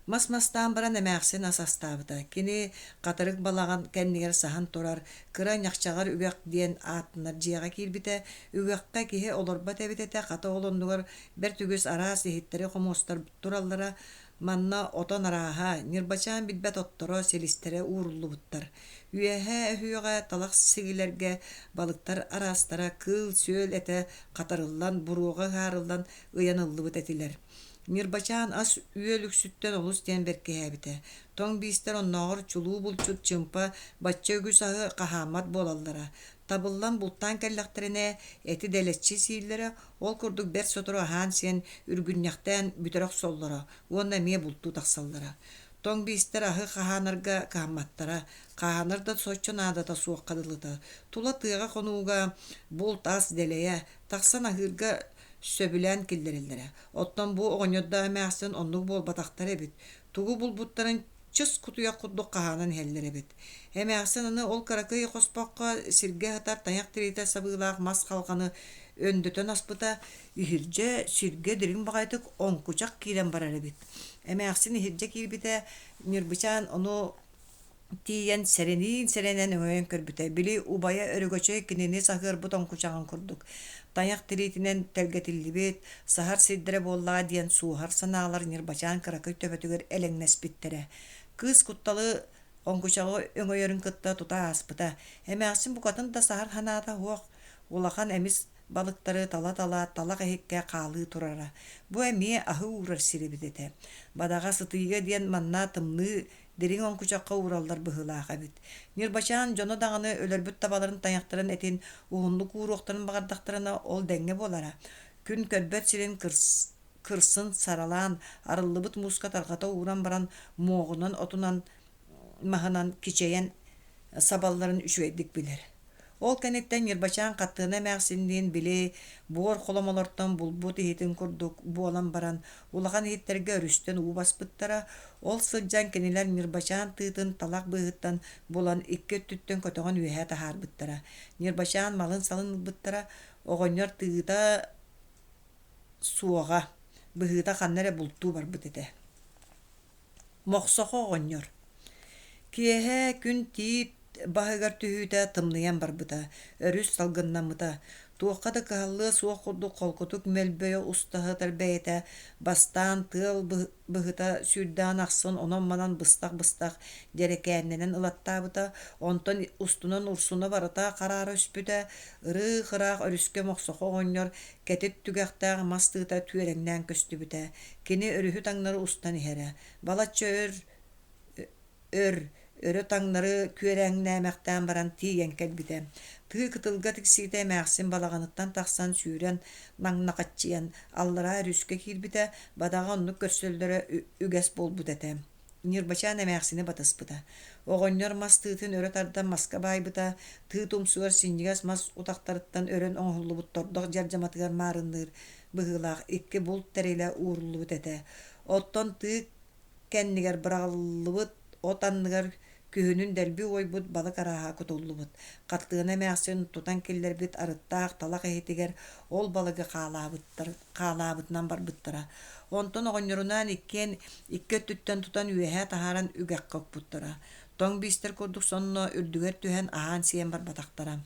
Мас мастаан баран эмээхсин ас астаабыта. Кини хатырык балаҕан кэннигэр саһан турар кыра ньахчаҕар үгэх диэн ааттанар дьиэҕэ киирбитэ. Үгэххэ киһи олорбот эбит этэ, хата ол оннугар бэрт үгүс араас иһиттэри-хомуостар тураллара. Манна отон арааһа, ньырбачаан билбэт отторо, силистэрэ ууруллубуттар. Үөһээ өһүөҕэ талах сигилэргэ балыктар араастара кыыл-сүөл этэ хатарыллан, буруоҕа ыһаарыллан ыйаныллыбыт этилэр. Ньырбачаан ас-үөл үксүттэн олус диэн бэркиһээбитэ. Тоҥ биистэр оннооҕор чулуу булчут чымпа бачча үгүс аһы хаһааммат буолаллара. Табыллан бултаан кэллэхтэринэ эти дэлэччи сииллэрэ, ол курдук бэрт сотору аһаан-сиэн үргүнньэхтээн бүтэрэ охсоллоро уонна эмиэ бултуу тахсаллара. Тоҥ биистэр аһы хаһаанарга кыһамматтара, хаһаанар да соччо наадата суохха дылыта. Тула тыаҕа-хонууга булт-ас дэлэйэ, тахсан аһыырга сөбүлээн киллэрэллэрэ. Оттон бу оҕонньордоох эмээхсин оннук буолбатахтар эбит, тугу булбуттарын чыс кутуйах курдук хаһаанан иһэллэр эбит. Эмээхсин аны ол кыракый хоспоххо сиргэ сытар тайах тириитэ сабыылаах мас халҕаны өндөтөн аспыта, иһирдьэ сиргэ дириҥ баҕайытык оҥкучах киирэн барар эбит. Эмээхсин иһирдьэ киирбитэ, Ньырбычаан ону тиийэн сэрэниин-сэрэнэн өҥөйөн көрбүтэ, били убайа Өрөгөчөй кинини саһыарбыт оҥкучаҕын курдук, тайах тириитинэн тэлгэтиллибит, саһар сирдэрэ буоллаҕа диэн суоһар санаалар Ньырбачаан кыракый төбөтүгэр элэҥнэспиттэрэ. Кыыс кутталы оҥкучаҕы өҥөйөрүн кытта тута ааспыта. Эмээхсин букатын да саһар санаата суох, улахан эмис балыктары тала-тала талах иһиккэ хаалыы турара. Бу эмиэ аһы уурар сир эбит этэ. Бадаҕа сытыйыа диэн манна тымныы дириҥ оҥкучахха уураллар быһыылаах эбит. Ньырбачаан дьоно даҕаны өлөрбүт табаларын тайахтарын этин уһуннук ууруохтарын баҕардахтарына ол дэҥҥэ буолара. Күн көрбөт сирин кырсын саралаан, арыллыбыт мууска тарҕата ууран баран муоҕунан отунан маһынан кичэйэн сабалларын үчүгэйдик билэр. Ол кэнниттэн Ньырбачаан Хаттыана эмээхсинниин били буор холомолортон булбут иһитин курдук буолан баран улахан иһиттэргэ өрүстэн уу баспыттара. Ол сылдьан кинилэр Ньырбачаан тыытын талах быыһыттан булан икки өттүттэн көтөҕөн үөһэ таһаарбыттара. Ньырбачаан малын-салын ылбыттара, оҕонньор тыыта суоҕа, быһыыта ханна эрэ бултуу барбыт этэ. Мохсохо оҕонньор Киэһэ күн тиит баһыгар түһүүтэ тымныйан барбыта, өрүс салгыннаммыта. Туохха да кыһаллыа суох курдук холкутук мөлбөйө уста сытар бэйэтэ бастаан тыал быһыта сүүрдэҕин ахсын онон-манан быстах-быстах дьэрэкээннэнэн ылаттаабыта, онтон устунан урсуна барыта хараара түспүтэ, ырыых-ыраах өрүскэ Мохсохо оҕонньор кэтит түгэхтээх мас тыыта түөрэҥнээн көстүбүтэ. Кини өрүһү таҥнары устан иһэрэ. Балачча өр өр өрө-таҥнары күөрэҥнээмэхтээн баран тиийэн кэлбитэ. Тыы кытылга тиксиитэ эмээхсин балаҕаныттан тахсан сүүрэн наҥнахаччыйан аллараа өрүскэ киирбитэ, бадаҕа оннук көрсөллөрө үгэс буолбут этэ. Ньырбачаан эмээхсини батыспыта. Оҕонньор мас тыытын өрө тардан маска баайбыта, тыы тумсугар синньигэс мас утахтарыттан өрөн оҥоһуллубут тордох дьардьаматыгар маарынныыр быһыылаах икки булт тэрилэ ууруллубут этэ. Оттон тыы кэннигэр быраҕыллыбыт от анныгар күһүнүн дэлби уойбут балык арааһа кутуллубут. Хартыына эмээхсин тутан киллэрбит арыттаах талах иһитигэр ол балыгы хаалаабыттар хаалаабытынан барбыттара. Онтон оҕонньорунаан иккиэн икки өттүттэн тутан үөһэ таһааран үгэххэ укпуттара. Тоҥ биистэр курдук сонно үрдүгэр түһэн аһаан-сиэн барбатахтара.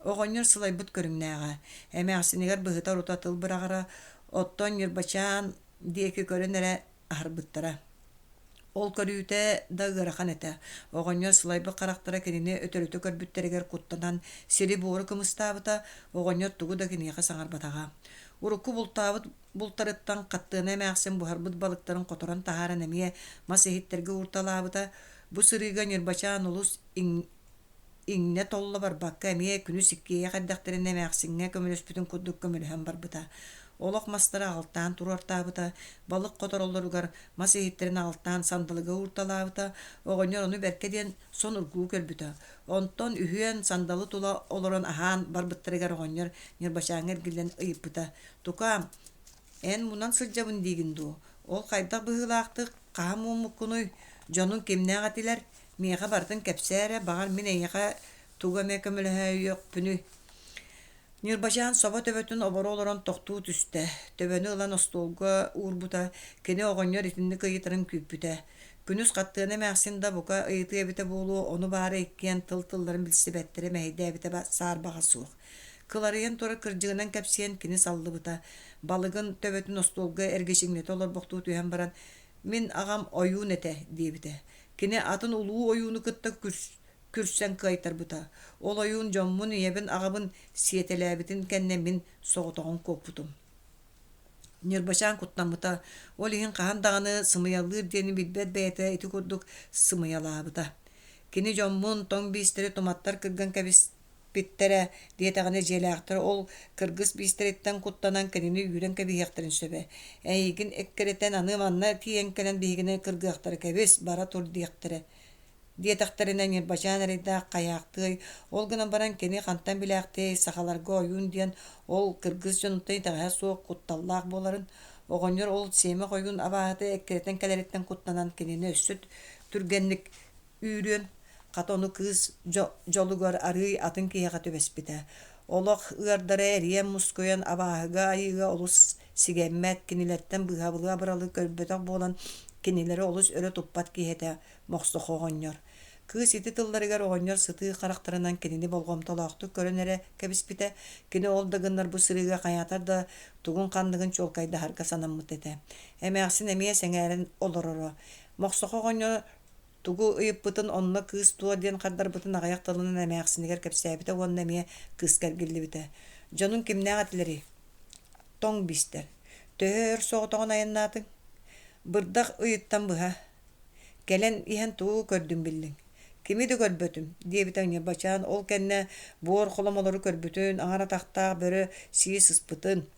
Оҕонньор сылайбыт көрүҥнээҕэ. Эмээхсинигэр быһыта-орута тыл быраҕара, оттон Ньырбачаан диэки көрөн эрэ аһарбыттара. Ол көрүүтэ да ыарахан этэ. Оҕонньор сылайбыт харахтара кинини өтөрүтэ көрбүттэригэр куттанан сири-буору кымыстаабыта, оҕонньор тугу да киниэхэ саҥарбатаҕа. Урукку бултаабыт бултарыттан Хаттыана эмээхсин буһарбыт балыктарын хоторон таһааран эмиэ мас иһиттэргэ уурталаабыта. Бу сырыыга Ньырбачаан олус иҥнэ-толло барбакка эмиэ күнүс иккиэйэх эрдэхтэринэ эмээхсиҥҥэ көмөлөспүтүн курдук көмөлөһөн барбыта. Олох мастары аҕалтаан туруортаабыта, балык хотороллоругар мас иһиттэрин аҕалтаан сандалыга уурталаабыта, оҕонньор ону бэркэ диэн сонургуу көрбүтэ. Онтон үһүөн сандалы тула олорон аһаан барбыттарыгар оҕонньор Ньырбачааҥҥа эргиллэн ыйыппыта: «Тукаам, эн мунан сылдьабын диигин дуу? Ол хайдах быһыылаахтык, хаһан мууммуккунуй? Дьонуҥ кимнээх этилэр? Миэхэ барытын кэпсээ эрэ, баҕар мин эйиэхэ тугу эмэ көмөлөһөөйүөхпүнүй?» Ньырбачаан собо төбөтүн оборо олорон тохтуу түстэ, төбөнү ылан остуолга уурбута, кини оҕонньор итинник ыйытарын күүппүтэ. Күнүс Хаттыана эмээхсин да бука ыйытыа эбитэ буолуо, ону баара иккиэн тыл-тылларын билсибэттэрэ мэһэйдээбитэ саарбаҕа суох. Кыларыйан турар кырдьыгынан кэпсиэн кини саллыбыта, балыгын төбөтүн остуолга эргичиҥнэтэ олорбохтуу түһэн баран «Мин аҕам ойуун этэ» диэбитэ. Кини атын улуу ойууну кытта күрсэн кыайтарбыта. Ол ойуун дьоммун, ийэбин, аҕабын сиэтэлээбитин кэннэ мин соҕотоҕун куоппутум. Ньырбачаан куттаммыта, ол иһин хаһан даҕаны сымыйалыыр диэни билбэт бэйэтэ ити курдук сымыйалаабыта. Кини дьоммун, тоҥ биистэри туматтар кырган кэбис Питтэрэ диэтэҕинэ дьиэлээхтэр ол кыргыс биистэриттэн куттанан кинини үүрэн кэбиһиэхтэрин сөбө. Эйигин эккирэтэн аны манна тиийэн кэлэн биһигини кыргыахтара кэбис, бара тур диэхтэрэ диэтэхтэринэ Ньырбачаан эрэйдээх хайаахтыай, ол гынан баран кини хантан билээхтиэй сахаларга ойуун диэн ол кыргыс дьонуттан итэҕэһэ суох кутталлаах буоларын, оҕонньор ол сиэмэх ойуун абааһыта эккирэтэн кэлэриттэн куттанан кинини өссө түргэнник үүрүөн, хата ону кыыс дьолугар арыый атын киһиэхэ түбэспитэ. Олох ыардара эриэн-мускуйан абааһыга-айыыга олус сигэммэт, кинилэртэн быыһабылы-абыралы көрбөтөх буолан кинилэри олус өрө туппат киһи этэ Мохсохо оҕонньор. Кыыс ити тылларыгар оҕонньор сытыы харахтарынан кинини болҕомтолоохтук көрөн эрэ кэбиспитэ, кини ол да гыннар бу сырыыга хайаатар да тугун-ханныгын чуолкайдаһарга санаммыт этэ. Эмээхсин эмиэ сэҥээрэн олороро. Мохсохо оҕонньор Тугу ыйыппытын онно кыыс туох диэн хардарбытын аҕыйах тылынан эмээхсинигэр кэпсээбитэ уонна эмиэ кыыска эргиллибитэ. Дьонуҥ кимнээх этилэрий? Тоҥ биистэр. Төһө өр соҕотоҕун айаннаатыҥ? Бырдах ыйыттан быһа. Кэлэн иһэн тугу көрдүҥ биллиҥ? Кими да көрбөтүм, диэбитэ Ньырбачаан ол кэннэ буор холомолору көрбүтүн, аҥар атахтаах бөрө сии сыспытын,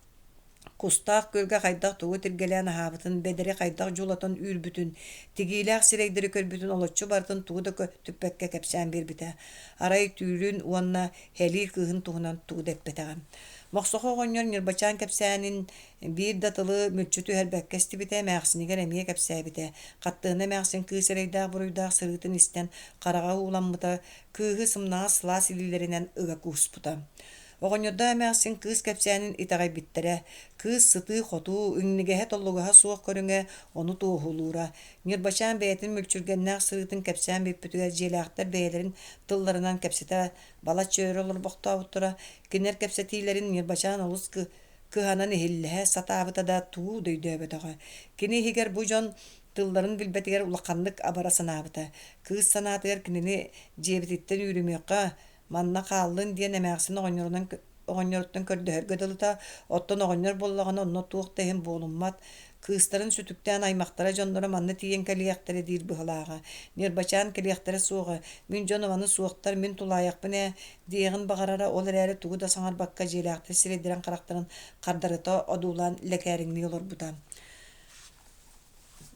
Кустаах күөлгэ хайдах тугу тиргэлээн аһаабытын, бэдэри хайдах дьулатан үүрбүтүн, тигиилээх сирэйдэри көрбүтүн олоччу барытын тугу да көтүппэккэ кэпсээн биэрбитэ. Арай түүлүн уонна Һэлии кыыһын туһунан тугу да эппэтэҕэ. Мохсохо оҕонньор Ньырбачаан кэпсээнин биир да тылы мүлчү түһэрбэккэ истибитэ, эмээхсинигэр эмиэ кэпсээбитэ. Хаттыана эмээхсин кыыс эрэйдээх-буруйдаах сырыытын истэн, хараҕа ууламмыта, кыыһы сымнаҕас сылаас илиилэринэн ыга кууспута. Оҕонньордоох эмээхсин кыыс кэпсээнин итэҕэйбиттэрэ. Кыыс сытыы-хотуу, иҥнигэһэ-толлугаһа суох көрүҥэ ону туоһулуура. Ньырбачаан бэйэтин мүлчүргэннээх сырыытын кэпсээн бүппүтүгэр дьиэлээхтэр бэйэлэрин тылларынан кэпсэтэ балачча өр олорбохтообуттара. Кинилэр кэпсэтиилэрин Ньырбачаан олус кыһанан иһиллэһэ сатаабыта да тугу да өйдөөбөтөҕө. Кини иһигэр бу дьон тылларын билбэтигэр улаханнык абара санаабыта. Кыыс санаатыгар кинини дьиэбититтэн үүрүмүөххэ, манна хааллын диэн эмээхсин оҕонньорунан оҕонньоруттан көрдөһөргө дылыта, оттон оҕонньор буоллаҕына онно туох да иһин буолуммат, кыыстарын сүтүктээн аймахтара дьонноро манна тиийэн кэлиэхтэрэ диир быһыылааҕа. Ньырбачаан кэлиэхтэрэ суоҕа, мин дьонум аны суохтар, мин тулаайахпын ээ диэҕин баҕарара, ол эрээри тугу да саҥарбакка дьиэлээхтэр сирэйдэрин-харахтарын хардарыта одуулаан лэкээриҥнии олорбута.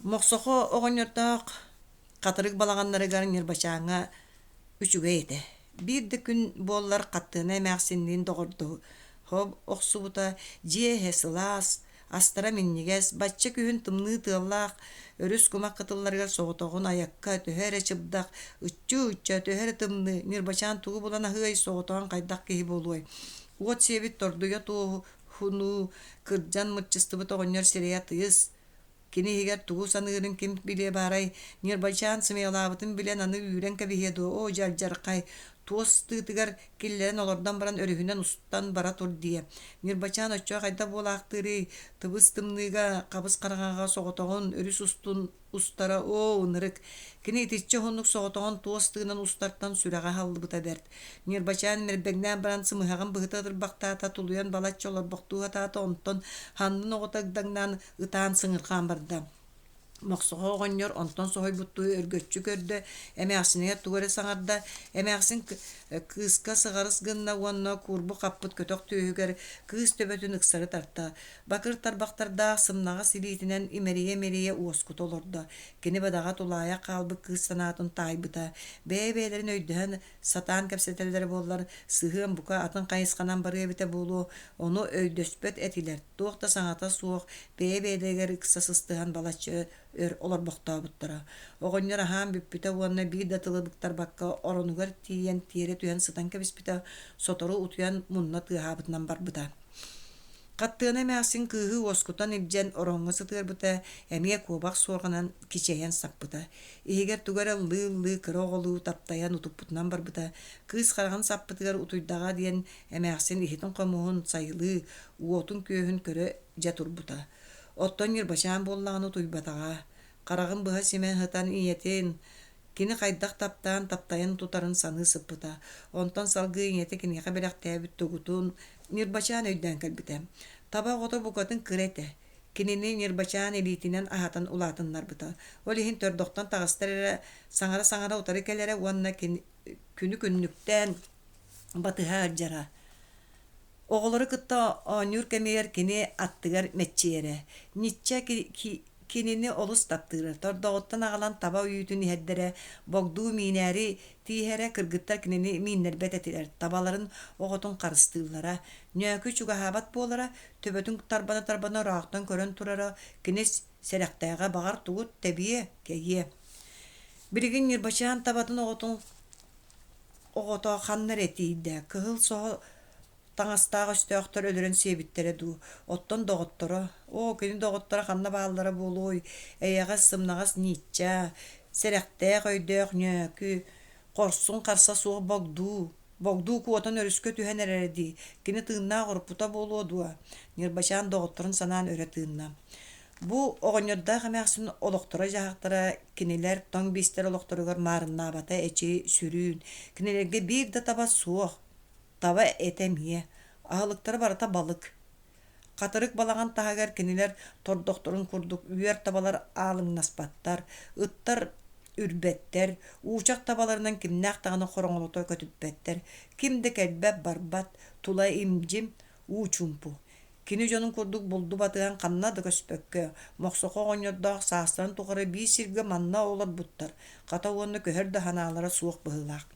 Мохсохо оҕонньордоох хатырык балаҕаннарыгар Ньырбачааҥҥа үчүгэй этэ. Биир да күн буоллар Хаттыына эмээхсинниин доҕордоһо охсубута, дьиэ иһэ сылаас, астара минньигэс, бачча күһүн тымныы тыаллаах өрүс кумах кытылларыгар соҕотоҕун айакка төһө эрэ чыбдах, ыччуу-ычча төһө эрэ тымныы, Ньырбачаан тугу булан аһыай, соҕотоҕун хайдах киһи буолуой. Уот сиэбит тордуйа туоһунуу, кырдьан мырчыстыбыт оҕонньор сирэйэ тыйыс, Кини иһигэр тугу саныырын ким билиэ баарай, Ньырбачаан сымыйалаабытын билэн аны үүрэн кэбиһиэ дуо, оо дьэ алдьархай, туос тыытыгар киллэрэн олордон баран өрүһүнэн устан бара тур диэ. Ньырбачаан оччо хайдах буолаахтыырый, тыбыс тымныыга, хабыс хараҥаҕа соҕотоҕун өрүс устун устара оо ынырык. Кини итиччэ уһуннук соҕотоҕун туос тыынан устартан сүрэҕэ аһыллыбыта бэрт. Ньырбачаан мэрбэҥнээн баран сымыһаҕын быһыта ытырбахтаата, тулуйан балачча олорбохтуу сатаата, онтон саннын оҕото ыгдаҥнаан ытаан сыҥырҕаан барда. Мохсоҕо оҕонньор онтон соһуйбуттуу өргөччү көрдө, эмээхсинигэр тугу эрэ саҥарда. Эмээхсин кыыска сыҕарыс гынна уонна куурбу хаппыт көтөх түөһүгэр кыыс төбөтүн ыксары тарта. Бакыр тарбахтардаах сымнаҕас илиитинэн имэрийэ-имэрийэ уоскута олордо. Кини бадаҕа тулаайах хаалбыт кыыс санаатын таайбыта. Бэйэ-бэйэлэрин өйдөһөн сатаан кэпсэтэллэрэ буоллар, сыһыан бука атын хайысханан барыа эбитэ буолуо, ону өйдөспөт этилэр, туох да саҥата суох, бэйэ-бэйэлэригэр ыкса сыстыһан балачча өр олорбохтообуттара. Оҕонньор аһаан бүппүтэ уонна биир да тылы быктарбакка оронугар тиийэн тиэрэ түһэн сытан кэбиспитэ, сотору утуйан мунна тыаһаабытынан барбыта. Хаттыана эмээхсин кыыһы уоскутан илдьэн ороҥҥо сытыарбыта, эмиэ куобах суорҕанан кичэйэн саппыта. Иһигэр тугу эрэ ыллыы-ыллыы кыра оҕолуу таптайан утуппутунан барбыта. Кыыс хараҕын саппытыгар утуйдаҕа диэн эмээхсин иһитин-хомуһун сайылыы, уотун-күөһүн көрө дьэ турбута. Оттон Ньырбачаан буоллаҕына утуйбатаҕа. Хараҕын быһа симэн сытан ийэтин, Кини хайдах таптаан таптайан тутарын саныы сыппыта. Онтон салгыы ийэтэ киниэхэ бэлэхтээбит тугутун Ньырбачаан өйдөөн кэлбитэ. Таба оҕото букатын кыра этэ. Кинини Ньырбачаан илиитинэн аһатан улаатыннарбыта. Ол иһин тордохтон таҕыстар эрэ саҥара-саҥара утары кэлэрэ уонна күнү-күннүктээн батыһа сылдьара. Оҕолору кытта оонньуур кэмигэр кини аттыгар мэччийэрэ. Ничча кинини олус таптыыра, тордоҕуттан аҕалан таба үүтүн иһэрдэрэ, богдуу миинээри тииһэрэ, кыргыттар кинини мииннэрбэт этилэр, табаларын оҕотун харыстыыллара. Ньөөкү чугаһаабат буолара, төбөтүн тарбана-тарбана ыраахтан көрөн турара, кини сэрэхтээҕэ баҕар тугу тэбиэ, кэйиэ. Билигин Ньырбачаан табатын оҕотун оҕото ханна эрэ тиийдэ, кыһыл соһо таҥастаах өстөөхтөр өлөрөн сиэбиттэрэ дуу, оттон доҕотторо, оо, кини доҕотторо ханна бааллара буолуой, эйэҕэс, сымнаҕас Ничча, сэрэхтээх өйдөөх Ньөөкү, хорсун харса суох Богдуу, Богдуу куотан өрүскэ түһэн эрэрэ дии, кини тыыннаах орпута буолуо дуо, Ньырбачаан доҕотторун санаан өрө тыынна. Бу оҕонньордоох эмээхсин олохторо-дьаһахтара кинилэр тоҥ биистэр олохторугар маарыннаабата эчи сүрүүн, кинилэргэ биир да таба суох, таба этэ эмиэ, аһылыктара барыта балык. Хатырык балаҕан таһыгар кинилэр тордохторун курдук үөр табалар аалыҥнаспаттар, ыттар үрбэттэр, уучах табаларынан кимнээх даҕаны хороҥолото көтүппэттэр, ким да кэлбэт-барбат, тула им-дьим, уу чуумпу. Кини дьонун курдук булду батыһан ханна да көспөккө, Мохсохо оҕонньордоох саастарын тухары биир сиргэ манна олорбуттар, хата уонна көһөр да санаалара суох быһыылаах.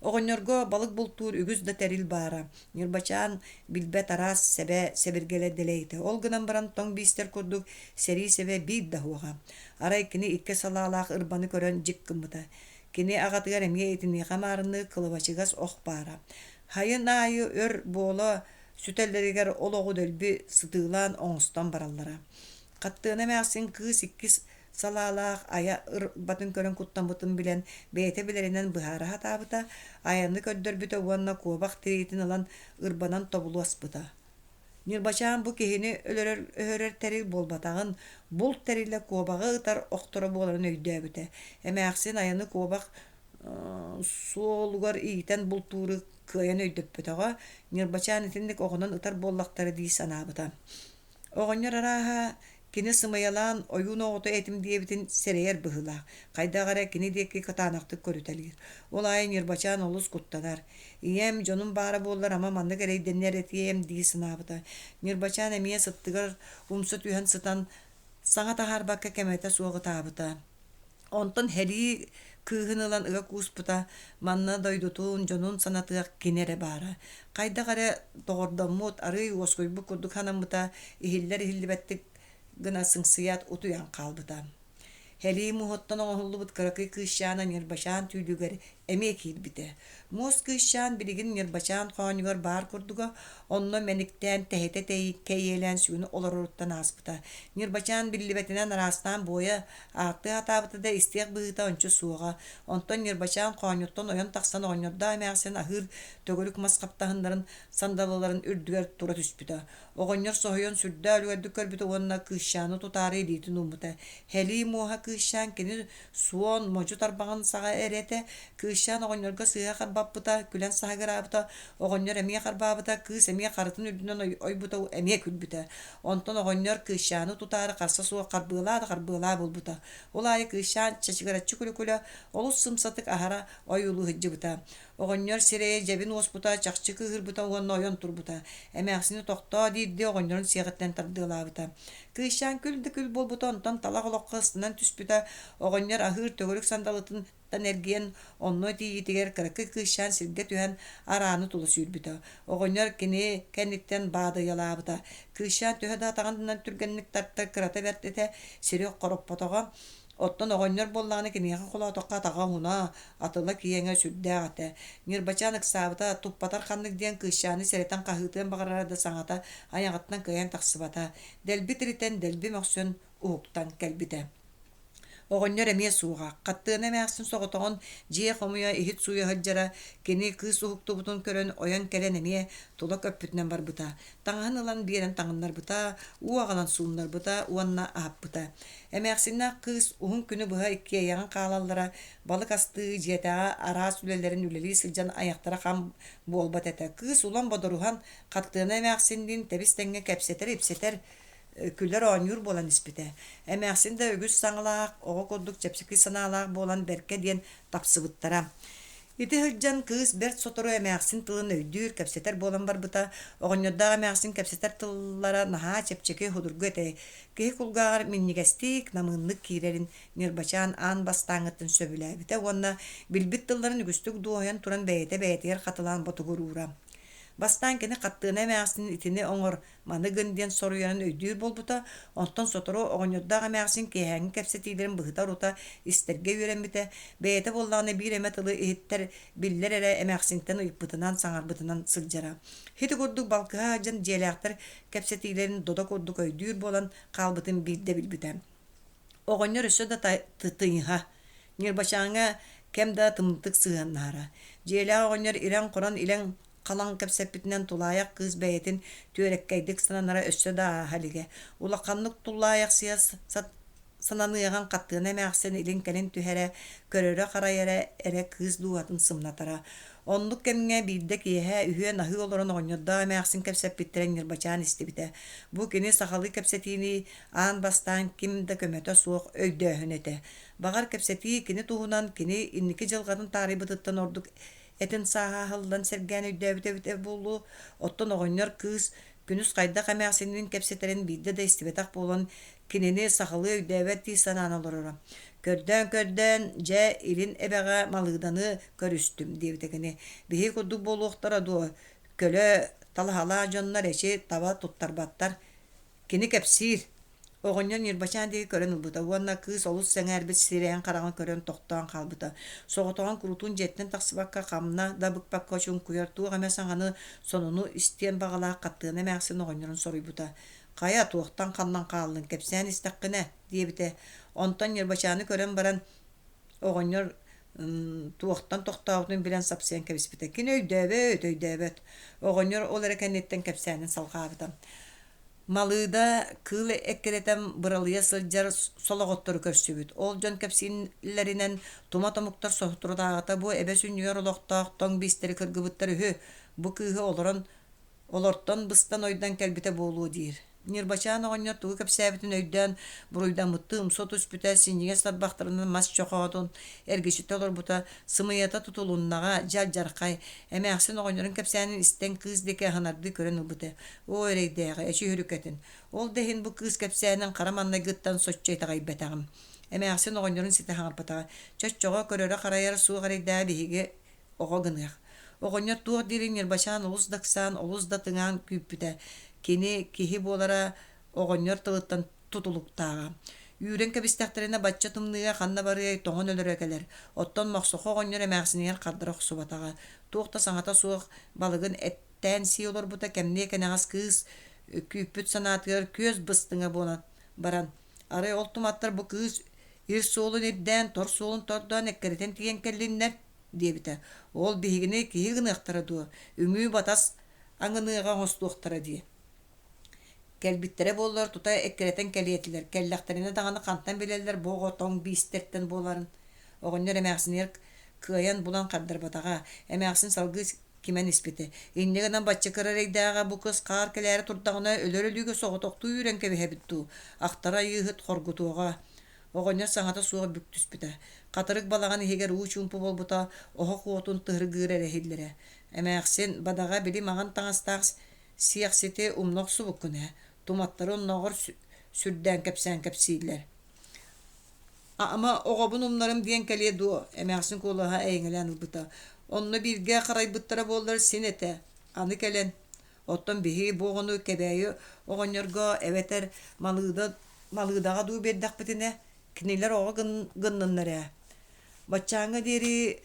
Оҕонньорго балык бултуур үгүс да тэрил баара. Ньырбачаан билбэт араас сэбэ сэбиргэлэ дэлэйитэ. Ол гынан баран тоҥ биистэр курдук сэрии сэбэ биир да суоҕа. Арай кини икки салаалаах ырбаны көрөн дьик гыммыта. Кини аҕатыгар эмиэ итиниэхэ маарынныыр кылабачыгас ох баара. Сайын аайы өр буола сүтэллэригэр олоҕу дэлби сытыылаан оҥостон бараллара. Хаттыана эмээхсин кыыс иккис салаалаах айа ырбатын көрөн куттаммытын билэн, бэйэтэ билэринэн быһаара сатаабыта, айаны көрдөрбүтэ уонна куобах тириитин ылан ырбанан тобулу аспыта. Ньырбачаан бу киһини өлөрөр өһөрөр тэрил буолбатаҕын, булт тэрилэ куобаҕы ытар охторо буоларын өйдөөбүтэ. Эмээхсин айаны куобах суолугар иитэн бултууру кыайан өйдөппөтөҕө, Ньырбачаан итинник оҕонон ытар буоллахтара дии санаабыта. Оҕонньор арааһа, кини сымыйалаан ойуун оҕото этим диэбитин сэрэйэр быһыылаах, хайдах эрэ кини диэки кытаанахтык көрүтэлиир. Ол аайы Ньырбачаан олус куттанар. Ийэм, дьонум баара буоллар ама маннык эрэйдэнэр этиэм дии санаабыта. Ньырбачаан эмиэ сыттыгар умса түһэн сытан, саҥа таһаарбакка кэмэтэ суох ытаабыта. Онтон сэрии кыыһын ылан ыга кууспута, манна дойдутун, дьонун санатыах кини эрэ баара. Хайдах эрэ доҕордоммут, арыый уоскуйбут курдук санаммыта, иһиллэр-иһиллибэттик гына сыҥсыйаат утуйан хаалбыта. Сэрии муоһуттан оҥоһуллубут кыракый кыысчаана Ньырбачаан түүлүгэр эмиэ киирбитэ. Муос кыысчаан билигин Ньырбачаан хоонньугар баар курдуга, онно мэниктээн тэһитэ кэйиэлээн сүгүн олороруттан ааспыта. Ньырбачаан биллибэтинэн араастаан буойа ааттыы сатаабыта да истиэх быһыыта ончу суоҕа. Онтон Ньырбачаан хоонньуттан ойон тахсан оҕонньордоох эмээхсин аһыыр төгүрүк мас хаптаһыннарын сандалыларын үрдүгэр тура түспүтэ. Оҕонньор соһуйан сүрдээх үлүгэрдик көрбүтэ уонна кыысчааны тутаары илиитин ууммута. Һэлии муоһа кыысчаан кини суон, модьу тарбаҕын саҕа эрэ этэ. Кыысчаан оҕонньорго сыыһа харбаппыта, күлэн саһыгыраабыта, оҕонньор эмиэ харбаабыта, кыыс эмиэ харытын үрдүнэн ойбута, эмиэ күлбүтэ. Онтон оҕонньор кыысчааны тутаары харса суох харбыалаа да харбыалаа буолбута. Ол аайы кыысчаан чачыгыраччы күлэ-күлэ олус сымсатык аһара ойуулуу сылдьыбыта. Оҕонньор сирэйэ дьэбин уоспута, чахчы кыыһырбыта уонна ойон турбута. Эмээхсини тохтоо диирдии оҕонньорун сиэҕиттэн тардыалаабыта. Кыысчаан күл да күл буолбута, онтон талах олоххо ыстанан түспүтэ. Оҕонньор аһыыр төгүрүк сандалытыттан эргийэн, онно тиийиитигэр кыракый кыысчаан сиргэ түһэн арааны тула сүүрбүтэ. Оҕонньор кини кэнниттэн баадыйалаабыта. Кыысчаан төһө да атаҕынан түргэнник тарта кырата бэрт этэ, сири хороппотоҕо. Оттон оҕонньор буоллаҕына киниэхэ холоотоххо атаҕа уһуна, атыла киэҥэ сүрдээх этэ. Ньырбачаан ыксаабыта, туппатар ханнык диэн кыысчааны сэрэтэн хаһыытыан баҕарара да саҥата айаҕыттан кыайан тахсыбата. Дэлби тиритэн, дэлби мөхсөн уһуктан кэлбитэ. Оҕонньор эмиэ суоҕа. Хаттыана эмээхсин соҕотоҕун дьиэ хомуйа, иһит сууйа сылдьара. Кини кыыс уһуктубутун көрөн, ойон кэлэн эмиэ тула көппүтүнэн барбыта. Таҥаһын ылан биэрэн таҥыннарбыта, уу аҕалан сууннарбыта уонна аһаппыта. Эмээхсиннээх кыыс уһун күнү быһа иккиэйэҕин хаалаллара, балык астыы, дьиэтээҕи араас үлэлэрин үлэлии сылдьан айахтара хам буолбат этэ. Кыыс улам бодоруһан, Хаттыана эмээхсинниин тэбис-тэҥҥэ кэпсэтэр-ипсэтэр, күлэр-оонньуур буолан испитэ. Эмээхсин да үгүс саҥалаах, оҕо курдук чэпчэки санаалаах буолан бэркэ диэн тапсыбыттара. Ити сылдьан кыыс бэрт сотору эмээхсин тылын өйдүүр, кэпсэтэр буолан барбыта. Оҕонньордоох эмээхсин кэпсэтэр тыллара наһаа чэпчэки, судургу этэ. Киһи кулгааҕар минньигэстик, намыыннык киирэрин Ньырбачаан аан бастааҥҥыттан сөбүлээбитэ уонна билбит тылларын үгүстүк дуоһуйан туран бэйэтэ бэйэтигэр хатылаан ботугуруура. Бастаан кини Хаттыына эмээхсин итини оҥор, маны гын диэн соруйарын өйдүүр буолбута, онтон сотору оҕонньордоох эмээхсин киэһээҥҥи кэпсэтиилэрин быһыта-орута истэргэ үөрэммитэ, бэйэтэ буоллаҕына биир эмэ тылы иһиттэр, биллэр эрэ эмээхсинтэн ыйыппытынан, саҥарбытынан сылдьара. Ити курдук балкыһа сылдьан дьиэлээхтэр кэпсэтиилэрин додо курдук өйдүүр буолан хаалбытын биирдэ билбитэ. Оҕонньор өссө да тыйыһа, Ньырбачааҥҥа кэм да тымнытык сыһыаннаһара. Дьиэлээх оҕонньор ирэн-хорон илэҥ халаҥ кэпсэппитинэн тулаайах кыыс бэйэтин түөрэккэйдик сананара өссө да ааһа илигэ. Улаханнык тулаайахсыйа сананыаҕын Хаттыана эмээхсин илин-кэлин түһэрэ, көрөрө-харайара эрэ кыыс дууһатын сымнатара. Оннук кэмҥэ биирдэ киэһэ үһүөн аһыы олорон оҕонньордоох эмээхсин кэпсэппиттэрин Ньырбачаан истибитэ. Бу кини сахалыы кэпсэтиини аан бастаан ким да көмөтө суох өйдөөһүн этэ. Баҕар, кэпсэтии кини туһунан, кини инники дьылҕатын таарыйбытыттан ордук этин сааһа аһыллан сэргээн өйдөөбүтэ эбитэ буолуо. Оттон оҕонньор кыыс күнүс хайдах эмээхсинниин кэпсэтэрин биирдэ да истибэтэх буолан, кинини сахалыы өйдөөбөт дии санаан олороро. Көрдөөн-көрдөөн, дьэ, илин эбэҕэ Малыыданы көрүстүм, диэбитэ кини. Биһиги курдук буолуохтара дуо, көлө талаһалаах дьоннор эчи таба туттарбаттар. Кини кэпсиир. Оҕонньор Ньырбачаан диэки көрөн ылбыта уонна кыыс олус сэҥээрбит сирэйин-хараҕын көрөн тохтоон хаалбыта. Соҕотоҕун куруутун дьиэттэн тахсыбакка, хамна да быкпакка чуҥкуйар туох эмэ саҥаны, сонуну истиэн баҕалаах Хаттыана эмээхсин оҕонньорун соруйбута: «Хайа, туохтан ханнан хааллыҥ, кэпсээн истэххинэ» диэбитэ. Онтон Ньырбачааны көрөн баран оҕонньор туохтан тохтообутун билэн сапсыйан кэбиспитэ. Кини өйдөөбөт, өйдөөбөт. Оҕонньор ол эрэ кэнниттэн кэпсээнин салҕаабыта. Малыыда кыыл эккирэтэн быралыйа сылдьар солоҕоттору көрсүбүт. Ол дьон кэпсииллэринэн, тумат омуктар соторутааҕыта бу эбэ сүнньүгэр олохтоох тоҥ биистэри кыргыбыттар үһү. Бу кыыһы олорон олортон быстан-ойдон кэлбитэ буолуо диир. Ньырбачаан оҕонньор тугу кэпсээбитин өйдөөн, буруйдаммыттыы умса түспүтэ, синньигэс тарбахтарынан мас чохоотун эргичитэ олорбута, сымыйата тутулуннаҕа, дьалдьархай. Эмээхсин оҕонньорун кэпсээнин истэн кыыс диэки аһынардыы көрөн ылбыта. Оо, эрэйдээҕи, эчи үһүрүкэтин. Ол да иһин бу кыыс кэпсээнин хара маҥнайгыттан соччо итэҕэйбэтэҕим. Эмээхсин оҕонньорун ситэ хаҥаппатаҕа. Чоччоҕо көрөрө-харайара суох эрэйдээҕи биһиги оҕо гыныах. Оҕонньор туох диирин Ньырбачаан олус да ыксаан, олус да тыҥаан күүппүтэ. Кини киһи буолара оҕонньор тылыттан тутулуктааҕа. Үүрэн кэбистэхтэринэ бачча тымныыга ханна барыай, тоҥон өлөрө кэлэр. Оттон Мохсохо оҕонньор эмээхсинигэр хардара охсубатаҕа. Туох да саҥата суох балыгын эттээн сии олорбута кэмниэ кэнэҕэс кыыс күүппүт санаатыгар күөс быстыҥа буолан баран, арай ол туматтар бу кыыс ир суолун ирдээн, тор суолун тордоон эккирэтэн тиийэн кэллиннэр диэбитэ. Ол биһигини киһи гыныахтара дуо, үҥүү-батас аҥыныаҕа оҥостуохтара дии. Кэлбиттэрэ буоллар тута эккирэтэн кэлиэ этилэр, кэллэхтэринэ даҕаны хантан билэллэр бу оҕо тоҥ биистэртэн буоларын. Оҕонньор эмээхсинигэр кыайан булан хардарбатаҕа, эмээхсин салгыы кимэн испитэ. Инньэ гынан бачча кыра эрэйдээҕэ бу кыс хаар кэлээри турдаҕына өлөр өлүүгэ соҕотохтуу үүрэн кэбиһэбит дуу, ахтара айыыһыт хоргутуоҕа. Оҕонньор саҥата суох бүк түспүтэ. Хатырык балаҕан иһигэр уу чуумпу буолбута, оһох уотун тыһыргыыра эрэ иһиллэрэ. Эмээхсин, бадаҕа били маҥан таҥастаах сиэхсити умна охсубуккун ээ, туматтары оннооҕор сүрдээн кэпсээн кэпсииллэр. Ама оҕобун умнарым диэн кэлиэ дуо, эмээхсин куолаһа эйэҥэлээн ылбыта. Онно бииргэ харайбыттара буоллар син этэ. Аны кэлэн, оттон биһиги бу оҕону Кэбээйи оҕонньорго эбэтэр Малыыда Малыыдаҕа дуу биэрдэхпитинэ, кинилэр оҕо гынныннар ээ. Баччааҥҥа диэри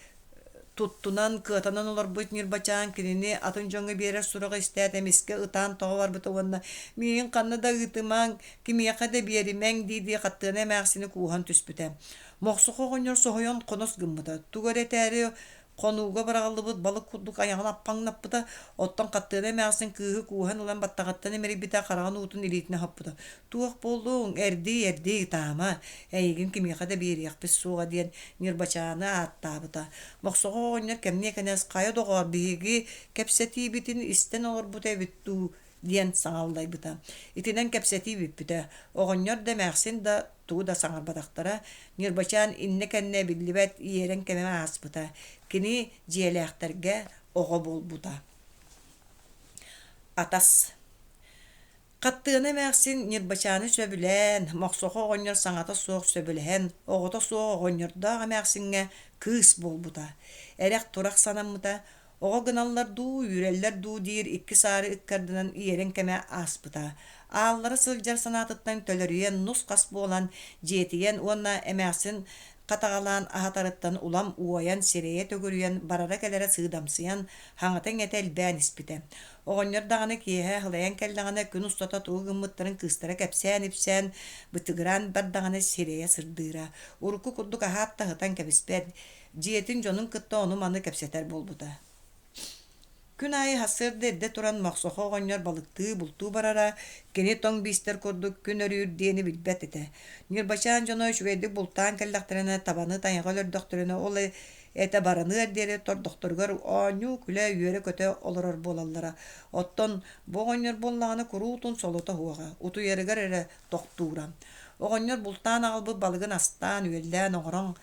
туттунан, кыатанан олорбут Ньырбачаан кинини атын дьоҥҥо биэрэр сураҕы истээт эмискэ ытаан тоҕо барбыта уонна «Миигин ханна да ыытымаҥ, кимиэхэ да биэримэҥ» дии-дии Хаттыана эмээхсини кууһан түспүтэ. Мохсохо оҕонньор соһуйан хонос гыммыта, тугу эрэ этээри хонууга быраҕыллыбыт балык курдук айаҕын аппаҥнаппыта, оттон Хаттыана эмээхсин кыыһы кууһан ылан баттаҕыттан имэрийбитэ, хараҕын уутун илиитинэн хоппута. «Туох буоллуҥ? Эрдий, эрдий, ытаама, эйигин кимиэхэ да биэриэхпит суоҕа» диэн Ньырбачааны ааттаабыта. Мохсоҕо оҕонньор кэмниэ кэнэс «Хайа доҕоор, биһиги кэпсэтиибитин истэн олорбута эбит дуу?» диэн саҥа аллайбыта. Итинэн кэпсэтии бүппүтэ. Оҕонньор да, эмээхсин да тугу да саҥарбатахтара. Ньырбачаан иннэ-кэннэ биллибэт иэрэн кэмэ ааспыта. Кини дьиэлээхтэргэ оҕо буолбута. Атас Хаттыана эмээхсин Ньырбачааны сөбүлээн, Мохсохо оҕонньор саҥата суох сөбүлэһэн, оҕото суох оҕонньордоох эмээхсиҥҥэ кыыс буолбута. Эрэх-турах санаммыта, Оҕо гыналлар дуу, үүрэллэр дуу диир икки саары ыккардынан иэрэн кэмэ ааспыта. Ааллара сылдьар санаатыттан төлөрүйэн нус-хас буолан, дьиэтийэн уонна эмээхсин хатаҕалаан аһатарыттан улам уойан, сирэйэ төгүрүйэн, барара-кэлэрэ сыыдамсыйан, хаҥата-иҥэтэ элбээн испитэ. Оҕонньор даҕаны киэһэ аһылайан кэллэҕинэ, күн устата тугу гыммыттарын кыыстара кэпсээн-ипсээн, бытыгыраан бардаҕына сирэйэ сырдыыра. Урукку курдук аһаат да аһытан кэбиспэт, дьиэтин дьонун кытта ону-маны кэпсэтэр буолбута. Күн аайы сарсыарда эрдэ туран Мохсохо оҕонньор балыктыы, бултуу барара, кини тоҥ биистэр курдук күн өрүүр диэни билбэт этэ. Ньырбачаан дьоно үчүгэйдик бултаан кэллэхтэринэ, табаны тайаҕа өлөрдөхтөрүнэ, ол этэ бараныар диэри тордохторугар оонньуу-күлэ, үөрэ-көтө олорор буолаллара. Оттон бу оҕонньор буоллаҕына куруутун солото суоҕа, утуйарыгар эрэ тохтуура. Оҕонньор бултаан аҕалбыт балыгын астаан, үөллээн оҥорон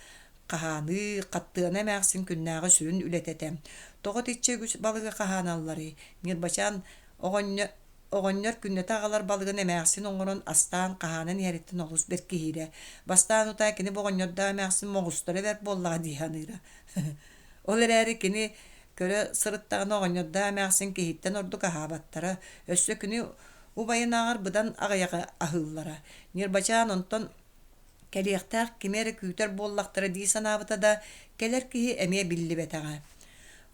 Хаһааныы, Хаттыана эмээхсин күннээҕи сүрүн үлэтэ этэ. Тоҕо итиччэ үгүс балыгы хаһааналларый? Ньырбачаан оҕонньор оҕонньор күннэтэ аҕалар балыгын эмээхсин оҥорон, астаан, хаһаанан иһэриттэн олус бэркиһиирэ. Бастаан утаа кини бу оҕонньордоох эмээхсин моҕустара бэрт буоллаҕа дии саныыра. Ол эрээри кини көрө сырыттаҕына оҕонньордоох эмээхсин киһиттэн ордук аһаабаттара. Өссө кини. Убайынааҕар быдан аҕыйаҕы аһыыллара. Ньырбачаан онтон кэлиэхтээх кими эрэ күүтэр буоллахтара дии санаабыта да, кэлэр киһи эмиэ биллибэтэҕэ.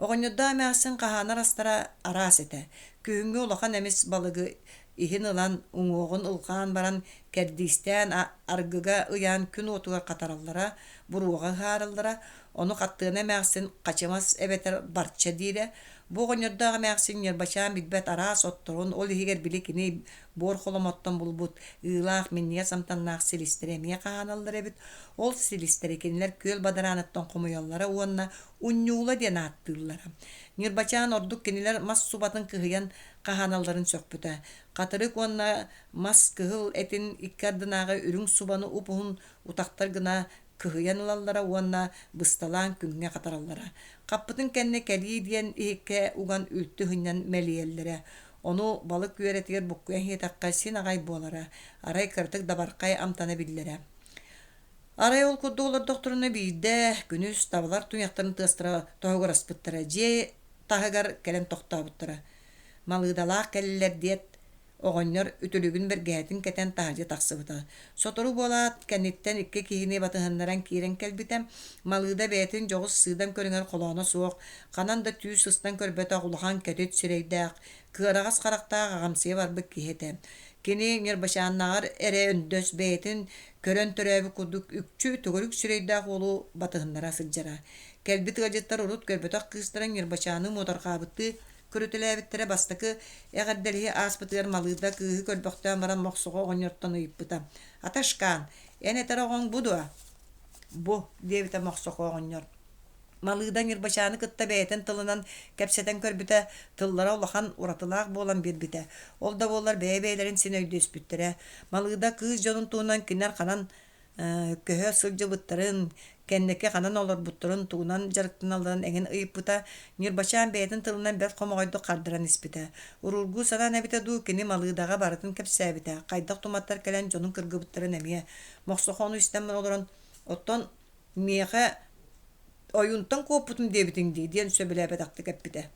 Оҕонньордоох эмээхсин хаһаанар астара араас этэ. Күһүҥҥү улахан эмис балыгы иһин ылан, уҥуоҕун ылҕаан баран, кэрдиистээн аргыга ыйаан күн уотугар хатараллара, буруоҕа ыһаарыллара, ону хаттыана эмээхсин хачымас эбэтэр барча диирэ. Бу оҕонньордоох эмээхсин Ньырбачаан билбэт араас отторун, ол иһигэр били кини буор холомоттон булбут ыылаах минньигэс амтаннаах силистэри эмиэ хаһааналлар эбит. Ол силистэри кинилэр күөл бадарааныттан хомуйаллара уонна унньуула диэн ааттыыллара. Ньырбачаан ордук кинилэр мас субатын кыһыйан хаһааналларын сөхпүтэ. Хатырык уонна мас кыһыл этин икки ардынааҕы үрүҥ субаны уп-уһун утахтар гына кыһыйан ылаллара уонна бысталаан күҥҥэ хатараллара. Хаппытын кэннэ кэлии диэн иһиккэ уган үлтү сынньан мэлийэллэрэ. Ону балык үөрэтигэр буккуйан иһиэтэххэ син аҕай буолара, арай кыратык дабархай амтана биллэрэ. Арай ол курдук олордохторуна биирдэ күнүс табалар туйахтарын тыастара тоһугураспыттара, дьиэ таһыгар кэлэн тохтообуттара. Малыыдалаах кэллилэр диэт, Оҕонньор үтүлүгүн бэргэһэтин кэтэн таһырдьа тахсыбыта. Сотору буолаат, кэнниттэн икки киһини батыһыннаран киирэн кэлбитэ. Малыыда бэйэтин дьоҕус сыыдам көрүҥэр холооно суох, ханан да түү сыстан көрбөтөх улахан кэтит сирэйдээх, кыараҕас харахтаах аҕамсыйа барбыт киһи этэ. Кини Ньырбачааннааҕар эрэ өндөс бэйэтин көрөн төрөөбүт курдук үкчү төгүрүк сирэйдээх уолу батыһыннара сылдьара. Кэлбит ыалдьыттар урут көрбөтөх кыыстарын Ньырбачааны муодарҕаабыттыы Көрүтэлээбиттэрэ бастакы эҕэрдэлэһии ааспытыгар Малыыда кыыһы көрбөхтөөн баран Мохсоҕо оҕонньортон ыйыппыта: «Аташкаан, эн этэр оҕоҥ бу дуо?» «Бу», диэбитэ Мохсоҕо оҕонньор. Малыыда Ньырбачааны кытта бэйэтин тылынан кэпсэтэн көрбүтэ, тыллара улахан уратылаах буолан биэрбитэ. Ол да буоллар бэйэ-бэйэлэрин син өйдөспүттэрэ. Малыыда кыыс дьонун туһунан кинилэр ханан көһө сылдьыбыттарын, кэнники ханан олорбуттарын, тугунан дьарыктаналларын эҥин ыйыппыта, Ньырбачаан бэйэтин тылынан бэрт хомоҕойдук хардаран испитэ. Уруургуу санаан эбитэ дуу, кини Малыыдаҕа барытын кэпсээбитэ, хайдах туматтар кэлэн дьонун кыргыбыттарын эмиэ. Мохсохоону истэн олорон, «Оттон миэхэ ойуунтан куоппутум диэбитиҥ дии» диэн сөбүлээбэтэхтик эппитэ.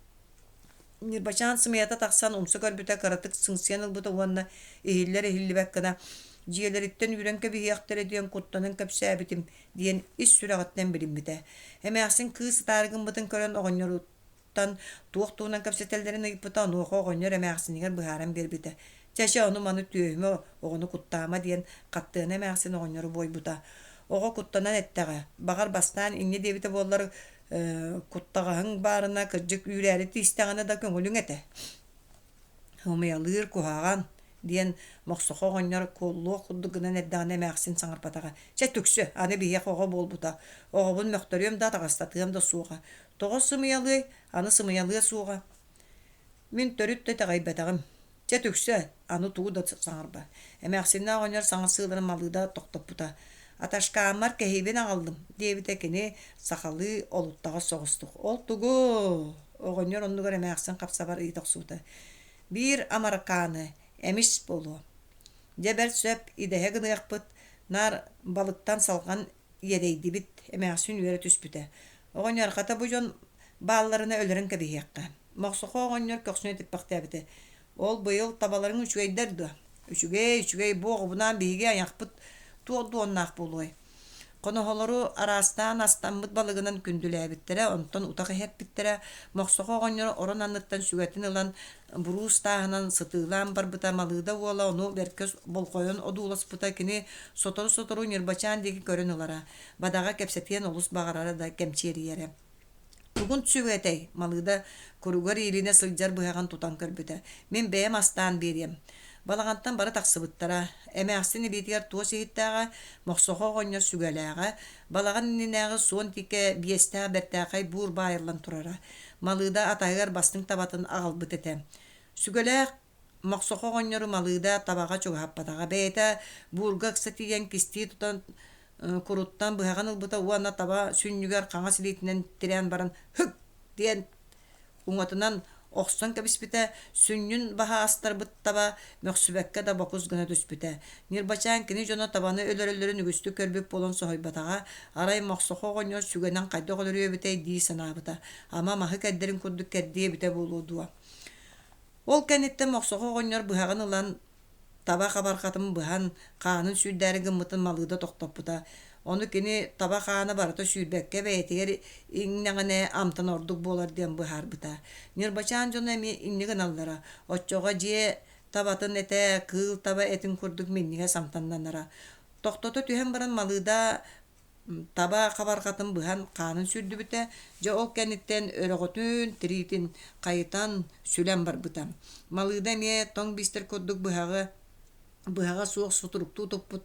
Ньырбачаан сымыйата тахсан умса көрбүтэ, кыратык сыҥсыйан ылбыта уонна иһиллэр-иһиллибэт гына «Дьиэлэриттэн үүрэн кэбиһиэхтэрэ диэн куттанан кэпсээбитим» диэн ис сүрэҕиттэн билиммитэ. Эмээхсин кыыс ытаары гыммытын көрөн оҕонньоруттан туох туһунан кэпсэтэллэрин ыйыппыта, онуоха оҕонньор эмээхсинигэр быһааран биэрбитэ: «Чэ, чэ, ону-маны түөһүмэ, оҕону куттаама» диэн Хаттыана эмээхсин оҕонньору буойбута. Оҕо куттанан эттэҕэ, баҕар бастаан инньэ диэбитэ буоллар куттаҕаһыҥ баарына кырдьык үүрээри тиистэҕинэ да көҥүлүҥ этэ Ымыйалыыр куһаҕан диэн Мохсохо оҕонньор куоллуох курдук гынан эрдэҕинэ эмээхсин саҥарбатаҕа чэ түксү аны биһиэхэ оҕо буолбута оҕобун мөхтөрүөм да атаҕастатыам да суоҕа тоҕо сымыйалыай аны сымыйалыа суоҕа мин төрүт да итэҕэйбэтэҕим Чэ түксэ, аны тугу да саҥарба. Эмээхсиннээх оҕонньор саҥа сыаларын Малыыда тохтоппута. Аташкааммар кэһиибин аҕаллым, диэбитэ кини сахалыы олуттаҕас соҕустук. Ол тугу? Оҕонньор оннугар эмээхсин хапсабар ыйыта охсубута. Биир амаракааны, эмис буолуо. Дьэ бэрт сөп, идэһэ гыныахпыт, наар балыктан салҕан иэдэйдибит, эмээхсин үөрэ түспүтэ. Оҕонньор, хата бу дьон баалларына өлөрөн кэбиһиэххэ. Мохсохо оҕонньор көхсүн этиппэхтээбитэ. Ол быйыл табаларыҥ үчүгэйдэр дуо? Үчүгэй, үчүгэй, бу оҕобунаан биһиги айахпыт туох дуоннаах буолуой? Хоноһолору араастаан астаммыт балыгынан күндүлээбиттэрэ, онтон утах иһэрпиттэрэ. Мохсохо оҕонньор орон анныттан сүгэтин ылан буруус тааһынан сытыылаан барбыта, Малыыда уола ону бэркэ болҕойон одууласпыта, кини сотору-сотору Ньырбачаан диэки көрөн ылара, бадаҕа кэпсэтиэн олус баҕарара да кэмчиэрийэрэ. Тугун сүгэтэй? Малыыда куругар иилинэ сылдьар быһаҕын тутан көрбүтэ. Мин бэйэм астаан биэриэм. Балаҕантан бары тахсыбыттара. Эмээхсин илиитигэр туос иһиттээҕэ, Мохсохо оҕонньор сүгэлээҕэ, балаҕан иннинээҕи суон тииккэ биэстээх бэртээхэй буур баайыллан турара. Малыыда атаһыгар бастыҥ табатын аҕалбыт этэ. Сүгэлээх Мохсохо оҕонньору Малыыда табаҕа чугаһаппатаҕа. Бэйэтэ буурга ыкса тиийэн кистии тутан куруттан быһаҕын ылбыта уонна таба сүнньүгэр хаҥас илиитинэн тирээн баран «Һык!» диэн уҥатынан охсон кэбиспитэ, сүнньүн баһа астарбыт таба мөхсүбэккэ да бокус гына түспүтэ. Ньырбачаан кини дьоно табаны өлөрөллөрүн үгүстүк көрбүт буолан соһуйбатаҕа, арай Мохсохо оҕонньор сүгэнэн хайдах өлөрүө эбитэй дии санаабыта. Ама маһы кэрдэрин курдук кэрдиэ эбитэ буолуо дуо? Ол кэнниттэн Мохсоҕо оҕонньор быһаҕын ылан таба хабарҕатын быһан, хаанын сүүрдээри гыммытын Малыыда тохтоппута. Ону кини таба хаана барыта сүүрбэккэ бэйэтигэр иҥнэҕинэ амтана ордук буолар диэн быһаарбыта. Ньырбачаан дьоно эмиэ инньэ гыналлара. Оччоҕо дьиэ табатын этэ кыыл таба этин курдук минньигэс амтаннанара. Тохтото түһэн баран Малыыда таба хабарҕатын быһан хаанын сүүрдүбүтэ, дьэ ол кэнниттэн өрөҕөтүн, тириитин хайытан, сүлэн барбыта. Малыыда эмиэ тоҥ биистэр курдук быһаҕы быһаҕа суох сутуруктуу туппут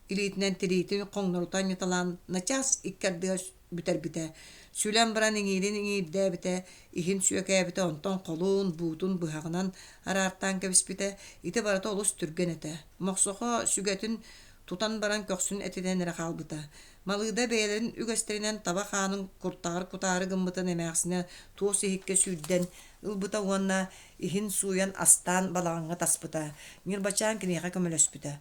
илиитинэн тириитин хоҥнорута анньыталаан начаас икки ардыгар бүтэрбитэ. Сүлэн баран иҥиирин иҥиирдээбитэ, иһин сүөкээбитэ, онтон холун, буутун быһаҕынан араартаан кэбиспитэ. Ити барыта олус түргэн этэ. Мохсохо сүгэтин тутан баран көхсүн этитэн эрэ хаалбыта. Малыыда бэйэлэрин үгэстэринэн таба хаанын куртаҕар кутаары гыммытын эмээхсинэ туос иһиккэ сүүрдэн ылбыта уонна иһин сууйан астаан балаҕаҥҥа таспыта. Ньырбачаан киниэхэ көмөлөспүтэ.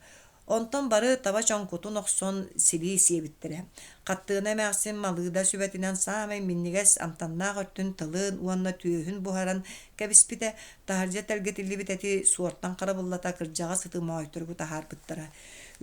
Онтон бары таба чоҥкутун охсон силии сиэбиттэрэ. Хаттыына эмээхсин Малыыда сүбэтинэн саамай минньигэс амтаннаах өттүн тылын уонна түөһүн буһаран кэбиспитэ, таһырдьа тэлгэтиллибит эти суортан харабыллата кырдьаҕас ыты моойторугу таһаарбыттара.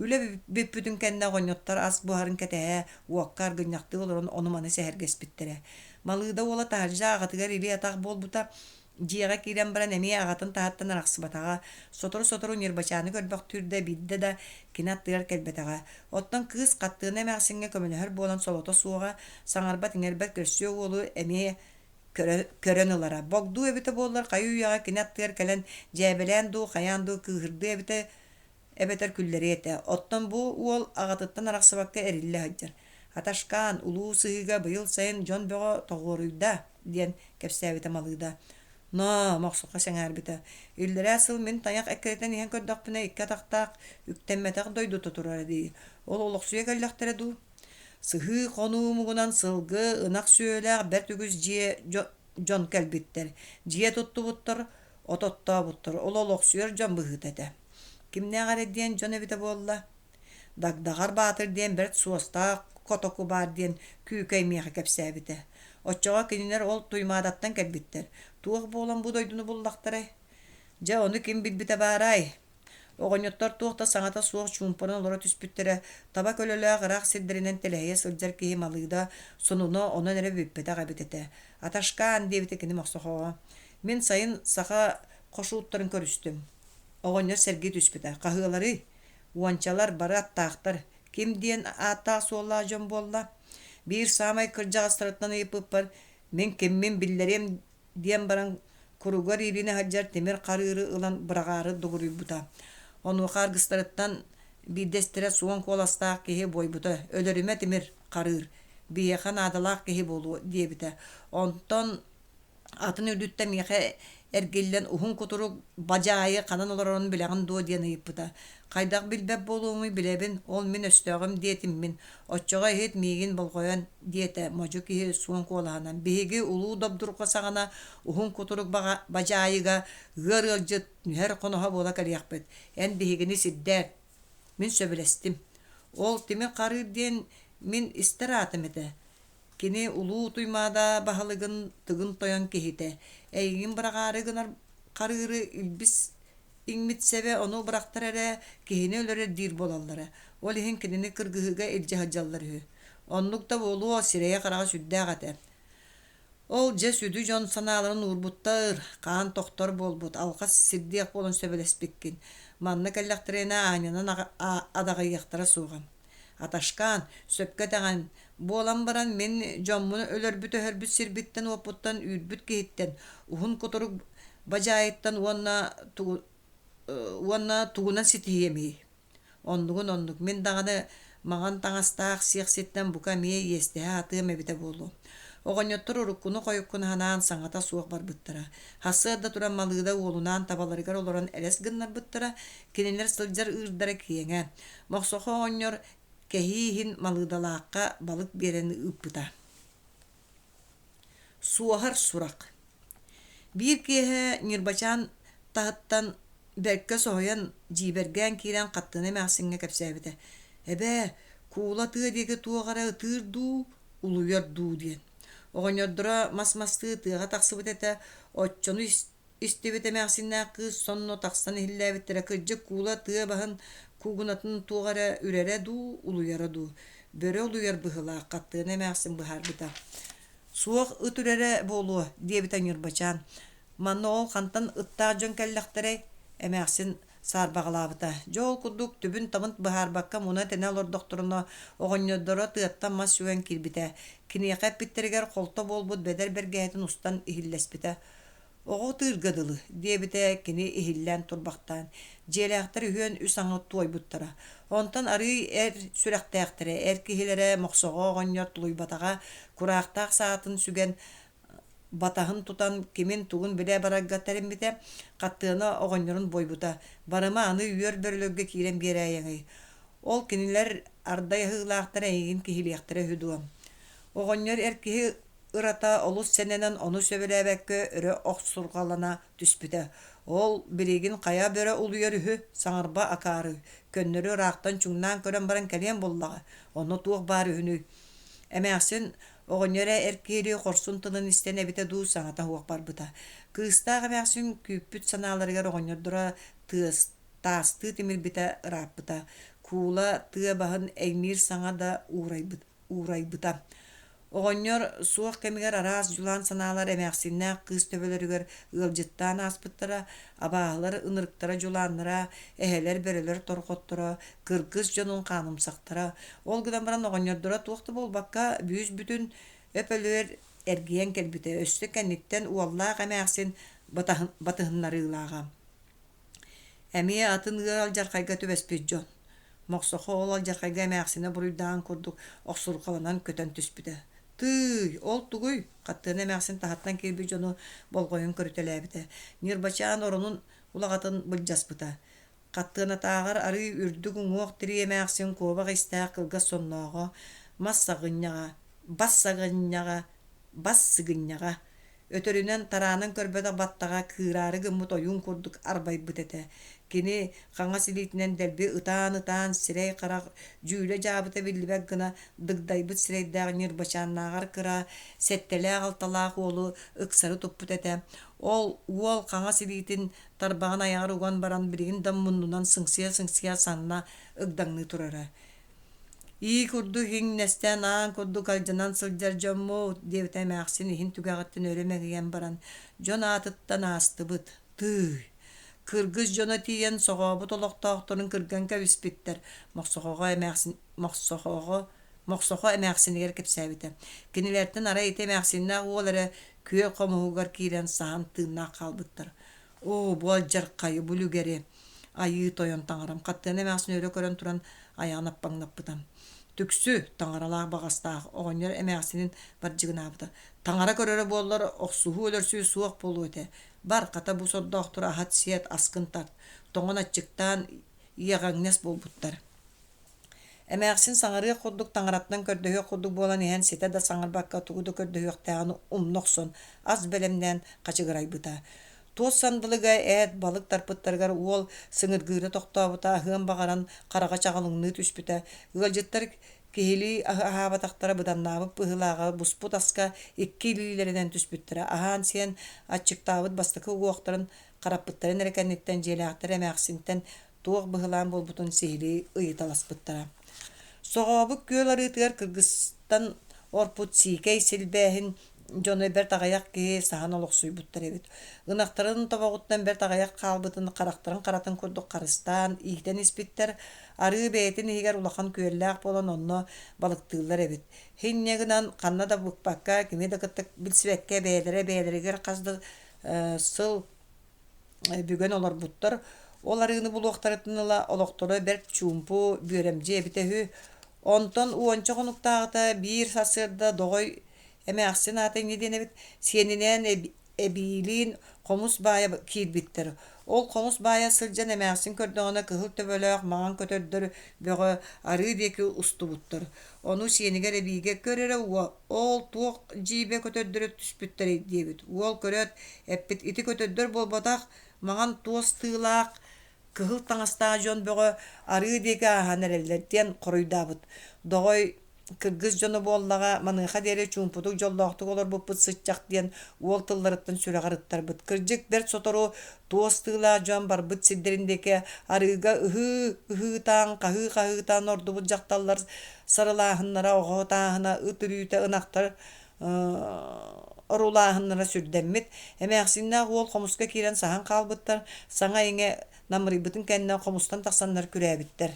Үлэ бүппүтүн кэннэ оҕонньоттор ас буһарын кэтэһэ, уокка аргынньахтыы олорон ону-маны сэһэргэспиттэрэ. Малыыда уола таһырдьа аҕатыгар илии-атах буолбута, Дьиэҕэ киирэн баран эмиэ аҕатын таһыттан арахсыбатаҕа, сотору-сотору Ньырбачааны көрбөхтүүр да биирдэ да кини аттыгар кэлбэтэҕэ. Оттон кыыс Хаттыына эмээхсиҥҥэ көмөлөһөр буолан солото суоҕа, саҥарбат-иҥэрбэт көрсүө уолу эмиэ көрөн ылара. Богдуу эбитэ буоллар хайыы-үйэҕэ кини аттыгар кэлэн дьээбэлээн дуу, хайаан дуу кыыһырдыа эбитэ эбэтэр күллэриэ этэ. Оттон бу уол аҕатыттан арахсыбакка эриллэ сылдьар. Аташкаан, улуу сыһыыга быйыл сайын дьон бөҕө тоҕуоруйда, диэн кэпсээбитэ Малыыда. Ноо, Мохсохо сэҥээрбитэ. Иллэрээ сыл мин тайах эккирэтэн иһэн көрдөхпүнэ икки атахтаах, үктэммэтэх дойдута турара дии. Ол олохсуйа кэллэхтэрэ дуу? Сыһыы хонуу муҥунан сылгы, ынах сүөһүлээх бэрт үгүс дьиэ дьон кэлбиттэр. Дьиэ туттубуттар, от оттообуттар, ол олохсуйар дьон быһыыта этэ. Кимнээх эрэ диэн дьон эбитэ буолла. Дагдаҕар Баатыр диэн бэрт суостаах котоку баар диэн Күүкэй миэхэ кэпсээбитэ. Оччоҕо кинилэр ол Туймаадаттан кэлбиттэр. Туох буолан бу дойдуну буллахтарай? Дьэ, ону ким билбитэ баарай? Оҕонньоттор туох да саҥата суох чуумпуран олоро түспүттэрэ, таба көлөлөөх ыраах сирдэринэн тэлэһийэ сылдьар киһи Малыыда сонуна онон эрэ бүппэтэх эбит этэ. «Аташкаан!» диэбитэ кини Мохсохоҕо. «Мин сайын саха хошууттарын көрүстүм». Оҕонньор сэргии түспүтэ. «Хаһыаларый? Уончалар, бары аттаахтар. Ким диэн ааттаах-суоллаах дьон буолла?» Биир саамай кырдьаҕастарыттан ыйыппыппар, «Мин киммин биллэриэм диэн баран куругар иилинэ сылдьар тимир харыыры ылан быраҕаары дугуруйбута. Онуоха аргыстарыттан биирдэстэрэ суон куоластаах киһи буойбута: «Өлөрүмэ тимир харыыр, биһиэхэ наадалаах киһи буолуо» диэбитэ. Онтон атын үрдүттэн миэхэ эргиллэн уһун кутурук бадьаайы ханан олорорун билэҕин дуо диэн ыйыппыта. Хайдах билбэт буолуомуй билэбин, ол мин өстөөҕүм диэтим мин. Оччоҕо иһит миигин болҕойон, диэтэ модьу киһи суон куолаһынан. Биһиги улуу добдурҕа саҕана уһун кутурук бадьаайыга ыар ыалдьыт нүһэр хоноһо буола кэлиэхпит. Эн биһигини сирдээр. Мин сөбүлэстим. Ол тимир харыыр диэн мин истэр аатым этэ. Кини улуу Туймаада баһылыгын Тыгын Тойон киһитэ. Эйигин быраҕаары гынар харыыры илбис иҥмит сэбэ ону бырахтар эрэ киһини өлөрөр диир буолаллара. Ол иһин кинини кыргыһыыга илдьэ сылдьаллар үһү. Оннук да буолуо, сирэйэ-хараҕа сүрдээх этэ. Ол дьэ сүдү дьон санааларын уурбуттар, хаан тохтор буолбут, алҕас сирдиэх буолан сөбүлэспиккин. Манна кэллэхтэринэ аанньанан адаҕыйыахтара суоҕа. Аташкаан, сөпкө этэҕин, буолан баран мин дьоммун өлөрбүт-өһөрбүт сирбиттэн-уоппуттан үүрбүт киһиттэн, уһун кутурук бадьаайыттан уонна уонна тугунан ситиһиэмий? Оннугун оннук, мин даҕаны маҥан таҥастаах сиэхситтэн бука эмиэ иэстэһэ сатыам эбитэ буолуо. Оҕонньоттор уруккуну-хойуккуну санаан саҥата суох барбыттара. Сарсыарда туран Малыыда уолунаан табаларыгар олорон элэс гыннарбыттара, кинилэр сылдьар ыырдара киэҥэ. Мохсохо оҕонньор кэһии иһин Малыыдалаахха балык биэрэн ыыппыта. Суоһар сурах Биир киэһэ Ньырбачаан таһыттан бэркэ соһуйан, дьиибэргээн киирэн Хаттыына эмээхсиҥҥэ кэпсээбитэ: «Эбээ, куула тыа диэки туох эрэ ытыыр дуу, улуйар дуу» диэн. Оҕонньордоро мас-мастыы тыаҕа тахсыбыт этэ, оччону Истибит эмээхсиннээх кыыс сонно тахсан иһиллээбиттэрэ кырдьык куула тыа баһын куугунатын туох эрэ үрэрэ дуу, улуйара дуу. Бөрө улуйар быһыылаах хаттыана эмээхсин быһаарбыта. Суох ыт үрэрэ буолуо, диэбитэ Ньырбачаан. Манна ол хантан ыттаах дьон кэллэхтэрэй? Эмээхсин саарбаҕалаабыта. Дьэ ол курдук түбүн-табын быһаарбакка муна-тэнэ олордохторуна, оҕонньордоро тыаттан мас сүгэн киирбитэ. Киниэхэ эппиттэригэр холто буолбут бэдэр бэргэһэтин устан иһиллэспитэ. Оҕо ытыырга дылы, диэбитэ кини иһиллээн турбахтаан. Дьиэлээхтэр үһүөн үс аҥы туойбуттара. Онтон арыый эр сүрэхтээхтэрэ, эр киһилэрэ Мохсоҕо оҕонньор тулуйбатаҕа, кураахтаах саатын сүгэн батаһын тутан кимин-тугун билэ барарга тэриммитэ, Хаттыана оҕонньорун буойбута: «Барыма, аны үөр бөрөлөргө киирэн биэрээйэҥий. Ол кинилэр ардай аһыылаахтара эйигин киһилиэхтэрэ үһү дуо?» Оҕонньор эр киһи ырата олус сэнэнэн ону сөбүлээбэккэ өрө охсурҕалана түспүтэ. Ол билигин хайа бөрө улуйар үһү, саҥарба акаары, көннөрү ыраахтан чуҥнаан көрөн баран кэлиэн буллаҕа, онно туох баар үһүнүй? Эмээхсин оҕонньоро эр киһилии хорсун тылын истэн эбитэ дуу саҥата суох барбыта. Кыыстаах эмээхсин күүппүт санааларыгар оҕонньордоро тыас таастыы тимирбитэ ырааппыта. Куула тыа баһын эймиир саҥа да уурайбыт уурайбыта. Оҕонньор суох кэмигэр араас дьулаан санаалар эмээхсиннээх кыыс төбөлөрүгэр ыалдьыттаан ааспыттара, абааһылар ынырыктара дьулааннара, эһэлэр бөрөлөр торҕотторо, кыргыс дьонун хаанымсахтара. Ол гынан баран оҕонньордоро туох да буолбакка бүүс-бүтүн өп-өлүөр эргийэн кэлбитэ, өссө кэнниттэн уоллаах эмээхсин батыһыннарыылааҕа. Эмиэ атын ыар алдьархайга түбэспит дьон. Мохсохо ол алдьархайга эмээхсинэ буруйдааҕын курдук охсурҕаланан көтөн түспүтэ. «Тыый, ол тугуй?» Хаттыана эмээхсин таһыттан киирбит дьону болҕойон көрүтэлээбитэ. Ньырбачаан оронун улаҕатын былдьаспыта. Хаттыанатааҕар арыый үрдүк уҥуох-тирии эмээхсин куобах истээх кылгас соннооҕо, мас саҕынньаҕа, бас саҕынньаҕа, бас сыгынньаҕа Өтөрүнэн тараанан көрбөтөх баттаҕа кыыраары гыммыт ойуун курдук арбайбыт этэ. Кини хаҥас илиитинэн дэлби ытаан-ытаан сирэй-харах дьүүлэ-дьаабыта биллибэт гына дыгдайбыт сирэйдээх Ньырбачааннааҕар кыра, сэттэлээх-алталаах уолу ыксары туппут этэ. Ол уол хаҥас илиитин тарбаҕын айаҕар уган баран билигин да муннунан сыҥсыйа-сыҥсыйа санна ыгдаҥныы турара. Ии курдук иҥнэстэн, аан курдук алдьанан сылдьар дьоммут, диэбитэ эмээхсин иһин түгэҕиттэн өрө мэҥийэн баран, дьон аатыттан аастыбыт. Тыый! Кыргыс дьоно тиийэн соҕообут олохтоохторун кырган кэбиспиттэр, Мохсоҕоҕо эмээхсин Мохсоҕоҕо Мохсохо эмээхсинигэр кэпсээбитэ. Кинилэртэн арай ити эмээхсиннээх уол эрэ күөл хомуһугар киирэн саһан тыыннаах хаалбыттар. Оо, бу алдьархайы, бу үлүгэри! Айыы тойон таҥарам Хаттыана эмээхсин өрө көрөн туран айаҕын аппаҥнаппыта. Түксү, таҥаралаах баҕастаах, оҕонньор эмээхсинин бардьыгынаабыта. Таҥара көрөрө буоллар, охсуһуу-өлөрсүү суох буолуо этэ. Бар, хата бу сордоохтору аһат-сиэт, аскын тарт. Тоҥон аччыктаан иэҕэҥнэс буолбуттар. Эмээхсин саҥарыах курдук таҥараттан көрдөһүөх курдук буолан иһэн ситэ да саҥарбакка тугу да көрдөһүөхтээҕин умна охсон, ас бэлэмнээн хачыгырайбыта. Туос сандалыга эт, балык тарпыттарыгар уол сыҥыргыыра тохтообута, аһыан баҕаран хараҕа чаҕылыҥныы түспүтэ. Ыалдьыттар киһилии аһы аһаабатахтара быданнаабыт быһыылааҕа буспут аска икки илиилэринэн түспүттэрэ. Аһаан-сиэн аччыктаабыт бастакы уҥуохтарын хараппыттарын эрэ кэнниттэн дьиэлээхтэр эмээхсинтэн туох быһылаан буолбутун сиһилии ыйыталаспыттара. Соҕообут күөл арыытыгар кыргыстан орпут сиикэй силбээһин дьоно бэрт аҕыйах киһи саһан олохсуйбуттар эбит. Ынахтарын тобоҕуттан бэрт аҕыйах хаалбытын харахтарын харатын курдук харыстаан, иитэн испиттэр. Арыы бэйэтин иһигэр улахан күөллээх буолан онно балыктыыллар эбит. Инньэ гынан ханна да быкпакка, кими да кытта билсибэккэ бэйэлэрэ бэйэлэригэр хас да сыл бүгэн олорбуттар. Ол арыыны булуохтарыттан ыла олохторо бэрт чуумпу, бүөрэмдьи эбитэ үһү. Онтон уонча хонуктааҕыта биир сарсыарда Доҕой эмээхсин аата инньэ диэн эбит, сиэнинээн эбиилиин хомус баайа киирбиттэр. Ол хомус баайа сылдьан эмээхсин көрдөҕүнэ кыһыл төбөлөөх маҥан көтөрдөр бөҕө арыы диэки устубуттар. Ону сиэнигэр эбиигэ көр эрэ уо Ол туох дьиибэ көтөрдөрө түспүттэрий диэбит. Уол көрөөт эппит ити көтөрдөр буолбатах, маҥан туос тыылаах, кыһыл таҥастаах дьон бөҕө арыы диэки ааһан эрэллэр диэн хоруйдаабыт. Доҕой Кыргыс дьоно буоллаҕа, маныаха диэри чуумпутук дьоллоохтук олорбуппут сыччах диэн уол тылларыттан сүрэҕэр ыттарбыт. Кырдьык, бэрт сотору туос тыылаах дьон барбыт сирдэрин диэки арыыга ыһыы ыһыытаан, хаһыы хаһыытаан ордубут дьахталлар сарылааһыннара, оҕо ытааһына, ыт үрүүтэ, ынахтар орулааһыннара сүрдэммит. Эмээхсиннээх уол хомуска киирэн саһан хаалбыттар, саҥа-иҥэ намырыйбытын кэннэ хомустан тахсаннар күрээбиттэр.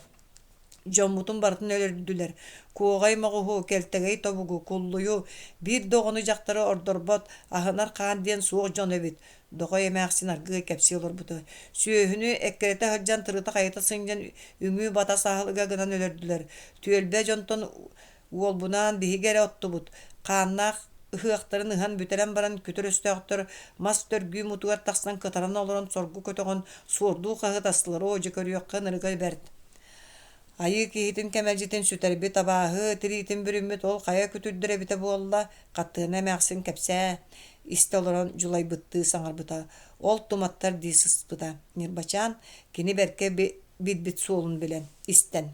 Дьоммутун барытын өлөрдүлэр: куоҕай моҕуһу, кэлтэгэй тобугу, куллуйу, биир да оҕону-дьахтары ордорбот, аһынар хаан диэн суох дьон эбит, Доҕой эмээхсин аргыый кэпсии олорбута. Сүөһүнү эккирэтэ сылдьан тырыта-хайыта сынньан үҥүү-батас аһылыга гынан өлөрдүлэр. Түөлбэ дьонтон уолбунаан биһиги эрэ оттубут, хааннаах ыһыахтарын ыһан бүтэрэн баран күтэр өстөөхтөр мас төргүү мутугар тахсан кытаран олорон соргу көтөҕөн суордуу хаһыытастылар оо дьэ көрүөххэ ынырыга бэрт Айыы киһитин кэмэлдьитин сүтэрбит абааһы тириитин бүрүммүт ол хайа күтүрдэр эбитэ буолла, Хаттыана эмээхсин кэпсээ, истэ олорон дьулайбыттыы саҥарбыта, ол туматтар дии сыспыта. Ньырбачаан кини бэркэ билбит суолун билэн, истэн.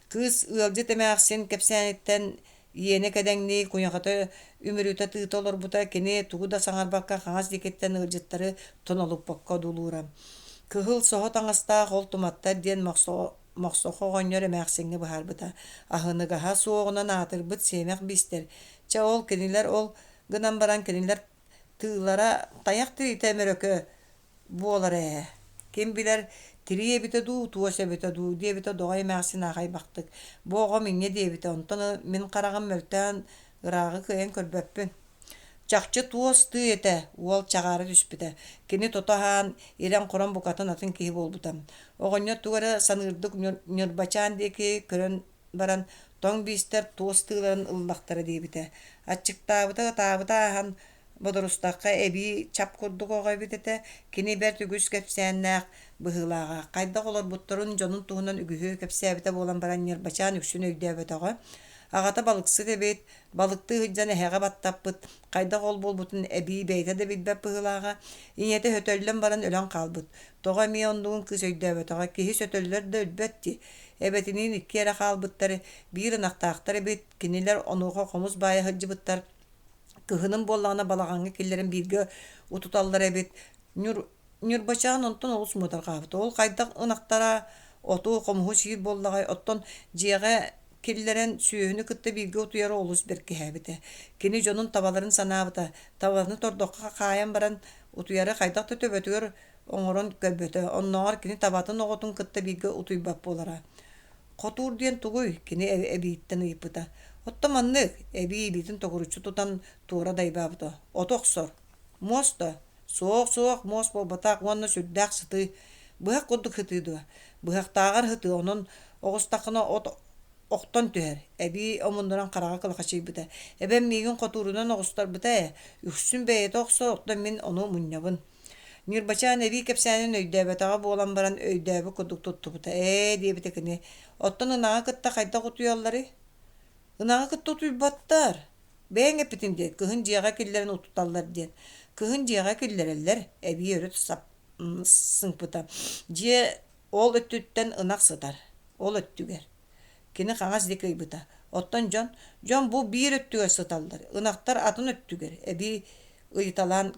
Кыыс ыалдьыт эмээхсин кэпсээниттэн иэнэ кэдэҥнии, куйахата үмүрүтэ тыыта олорбута, кини тугу да саҥарбакка хаҥас диэкиттэн ыалдьыттары тонолуппакка одуулуура. Кыһыл соһо таҥастаах ол туматтар диэн Мохсохо оҕонньор эмээхсиҥҥэ быһаарбыта: аһыныгаһа суоҕунан аатырбыт сиэмэх биистэр, чэ ол кинилэр ол гынан баран кинилэр тыылара тайах тириитэ мөрөкө буолар ээ, ким билэр тирии эбитэ дуу, туос эбитэ дуу диэбитэ Доҕой эмээхсин аахайбахтык. Бу оҕом инньэ диэбитэ, онтон мин хараҕым мөлтөөн ырааҕы кыайан көрбөппүн. Чахчы туос тыы этэ, уол чаҕаара түспүтэ. Кини тото аһаан, ирэн-хорон букатын атын киһи буолбута. Оҕонньор тугу эрэ саныырдык Ньурбачаан диэки көрөн баран, тоҥ биистэр туос тыыларын ыллахтара диэбитэ. Аччыктаабыта, ытаабыта ааһан, бодорустахха эбии чап курдук оҕо эбит этэ. Кини бэрт үгүс кэпсээннээх быһыылааҕа. Хайдах олорбуттарын, дьонун туһунан үгүһү кэпсээбитэ буолан баран Ньырбачаан үксүн өйдөөбөтөҕө. Аҕата балыксыт эбит, балыктыы сылдьан эһэҕэ баттаппыт, хайдах ол буолбутун эбии бэйэтэ да билбэт быһыылааҕа. Ийэтэ сөтөллөн баран өлөн хаалбыт. Тоҕо эмиэ оннугун кыыс өйдөөбөтөҕө, киһи сөтөллөр да өлбөт дии. Эбэтиниин икки эрэ хаалбыттар, биир ынахтаахтар эбит, кинилэр онуоха хомус баайа сылдьыбыттар. Кыһынын буоллаҕына балаҕаҥҥа киллэрэн бииргэ утуталлар эбит. Ньур Ньурбачаан онтон олус муодарҕаабыта. Ол хайдах ынахтара оту, хомуһу сиир буоллаҕай, оттон дьиэҕэ киллэрэн сүөһүнү кытта бииргэ утуйара олус бэркиһээбитэ. Кини дьонун табаларын санаабыта, табаны тордоххо хаайан баран утуйары хайдах да төбөтүгэр оҥорон көрбөтө, оннооҕор кини табатын оҕотун кытта бииргэ утуйбат буолара. Хотуур диэн тугуй? Кини эбииттэн ыйыппыта. Оттон маннык, эбии илиитин тогуруччу тутан туора дайбаабыта. Оту охсор. Муос да? Суох, суох, муос буолбатах уонна сүрдээх сытыы. Быһах курдук сытыы дуо? Быһахтааҕар сытыы, онон оҕустаххына от охтон түһэр, эбии омуннуран хараҕа кылахачыйбыта. Эбэм миигин хотуурунан оҕустарбыта ээ, үксүн бэйэтэ охсор, оттон мин ону мунньабын. Ньырбачаан эбии кэпсээнин өйдөөбөтөҕө буолан баран өйдөөбүт курдук туттубута. Ээ, диэбитэ кини, оттон ынаҕы кытта хайдах утуйалларый? Ынаҕы кытта утуйбаттар. Бэйэҥ эппитиҥ диэн, кыһын дьиэҕэ киллэрэн утуталлар диэн. Кыһын дьиэҕэ киллэрэллэр, эбии өрүт сап сыҥпыта. Дьиэ ол өттүттэн ынах сытар, ол өттүгэр. Кини хаҥас диэки ыйбыта. Оттон дьон, дьон бу биир өттүгэр сыталлар, ынахтар атын өттүгэр, эбии ыйыталаан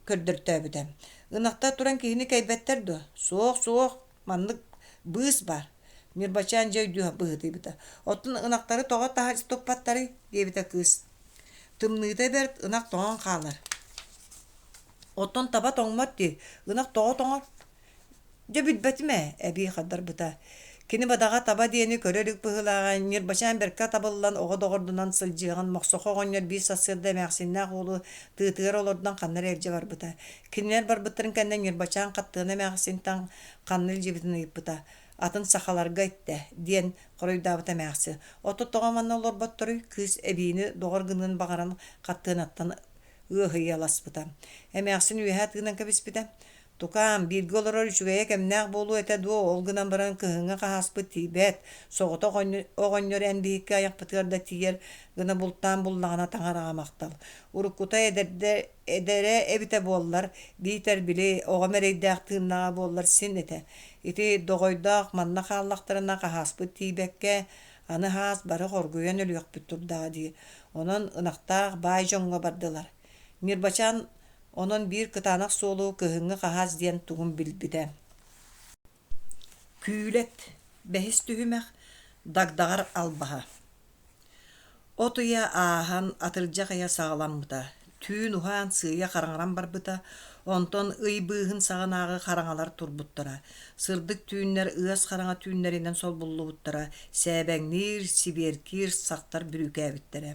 көрдөртөөбүтэ. Ынахтар туран киһини кэйбэттэр дуо? Суох, суох, маннык быыс баар. Ньырбачаан дьэ өйдүү быһыытыйбыта. Оттон ынахтары тоҕо таһырдьа туппаттарый? диэбитэ кыыс. Тымныыта бэрт, ынах тоҥон хаалар. Оттон таба тоҥмот дии, ынах тоҕо тоҥор? Дьэ билбэтим ээ, эбии хардарбыта. Кини бадаҕа таба диэни көрө илик быһыылааҕа, Ньырбачаан бэркэ табыллан оҕо доҕордунан сылдьыаҕын Мохсохо оҕонньор биир сарсыарда эмээхсиннээх уолу тыатыгар олордон ханна эрэ илдьэ барбыта. Кинилэр барбыттарын кэннэ Ньырбачаан Хаттыана эмээхсинтэн ханна илдьибитин ыйыппыта. Атын сахаларга иттэ, диэн хоруйдаабыта эмээхсин. Оттон тоҕо манна олорботторуй? Кыыс эбиини доҕор гыныан баҕаран Хаттыанаттан ыаһыйаласпыта. Эмээхсин үөһэ тыынан кэбиспитэ. Тукаам, бииргэ олорор үчүгэйэ кэмнээх буолуо этэ дуо, ол гынан баран кыһыҥҥы хаһааспыт тиийбэт, соҕотох оҕонньор эн биһикки айахпытыгар да тиийэр гына бултаан буллаҕына таҥараҕа махтал. Уруккута эдэрдэ эдэрэ эбитэ буоллар, биитэр били оҕом эрэйдээх тыыннааҕа буоллар син этэ. Ити доҕойдоох манна хааллахтарына хаһааспыт тиийбэккэ, Аны хаас бары хоргуйан өлүөхпүт турдаҕа дии. Онон ынахтаах баай дьоҥҥо бардылар. Ньырбачаан онон биир кытаанах суолу кыһыҥҥы хаһаас диэн тугун билбитэ. Күүлэт бэһис түһүмэх Дагдаҕар албаһа От ыйа ааһан, атырдьах ыйа саҕаламмыта. Түүн уһаан сыыйа хараҥаран барбыта, онтон ый быыһын саҕанааҕы хараҥалар турбуттара. Сырдык түүннэр ыас хараҥа түүннэринэн солбуллубуттара, сээбэҥниир, сибиэркиир сахтар бүрүүкээбиттэрэ.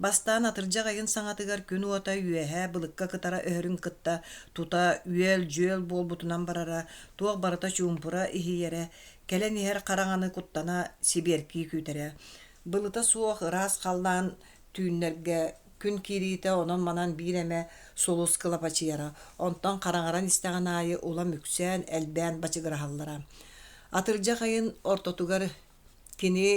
Бастаан атырдьах ыйын саҥатыгар күн уота үөһээ былыкка кытара өһөрүн кытта тута үөл-дьүөл буолбутунан барара, туох барыта чуумпура иһийэрэ, кэлэн иһэр хараҥаны куттана сибиэркии күүтэрэ. Былыта суох ыраас халлаан түүннэргэ күн киириитэ онон-манан биир эмэ сулус кылапачыйара, онтон хараҥаран истэҕин аайы улам үксээн, элбээн бачыгыраһаллара. Атырдьах ыйын ортотугар кини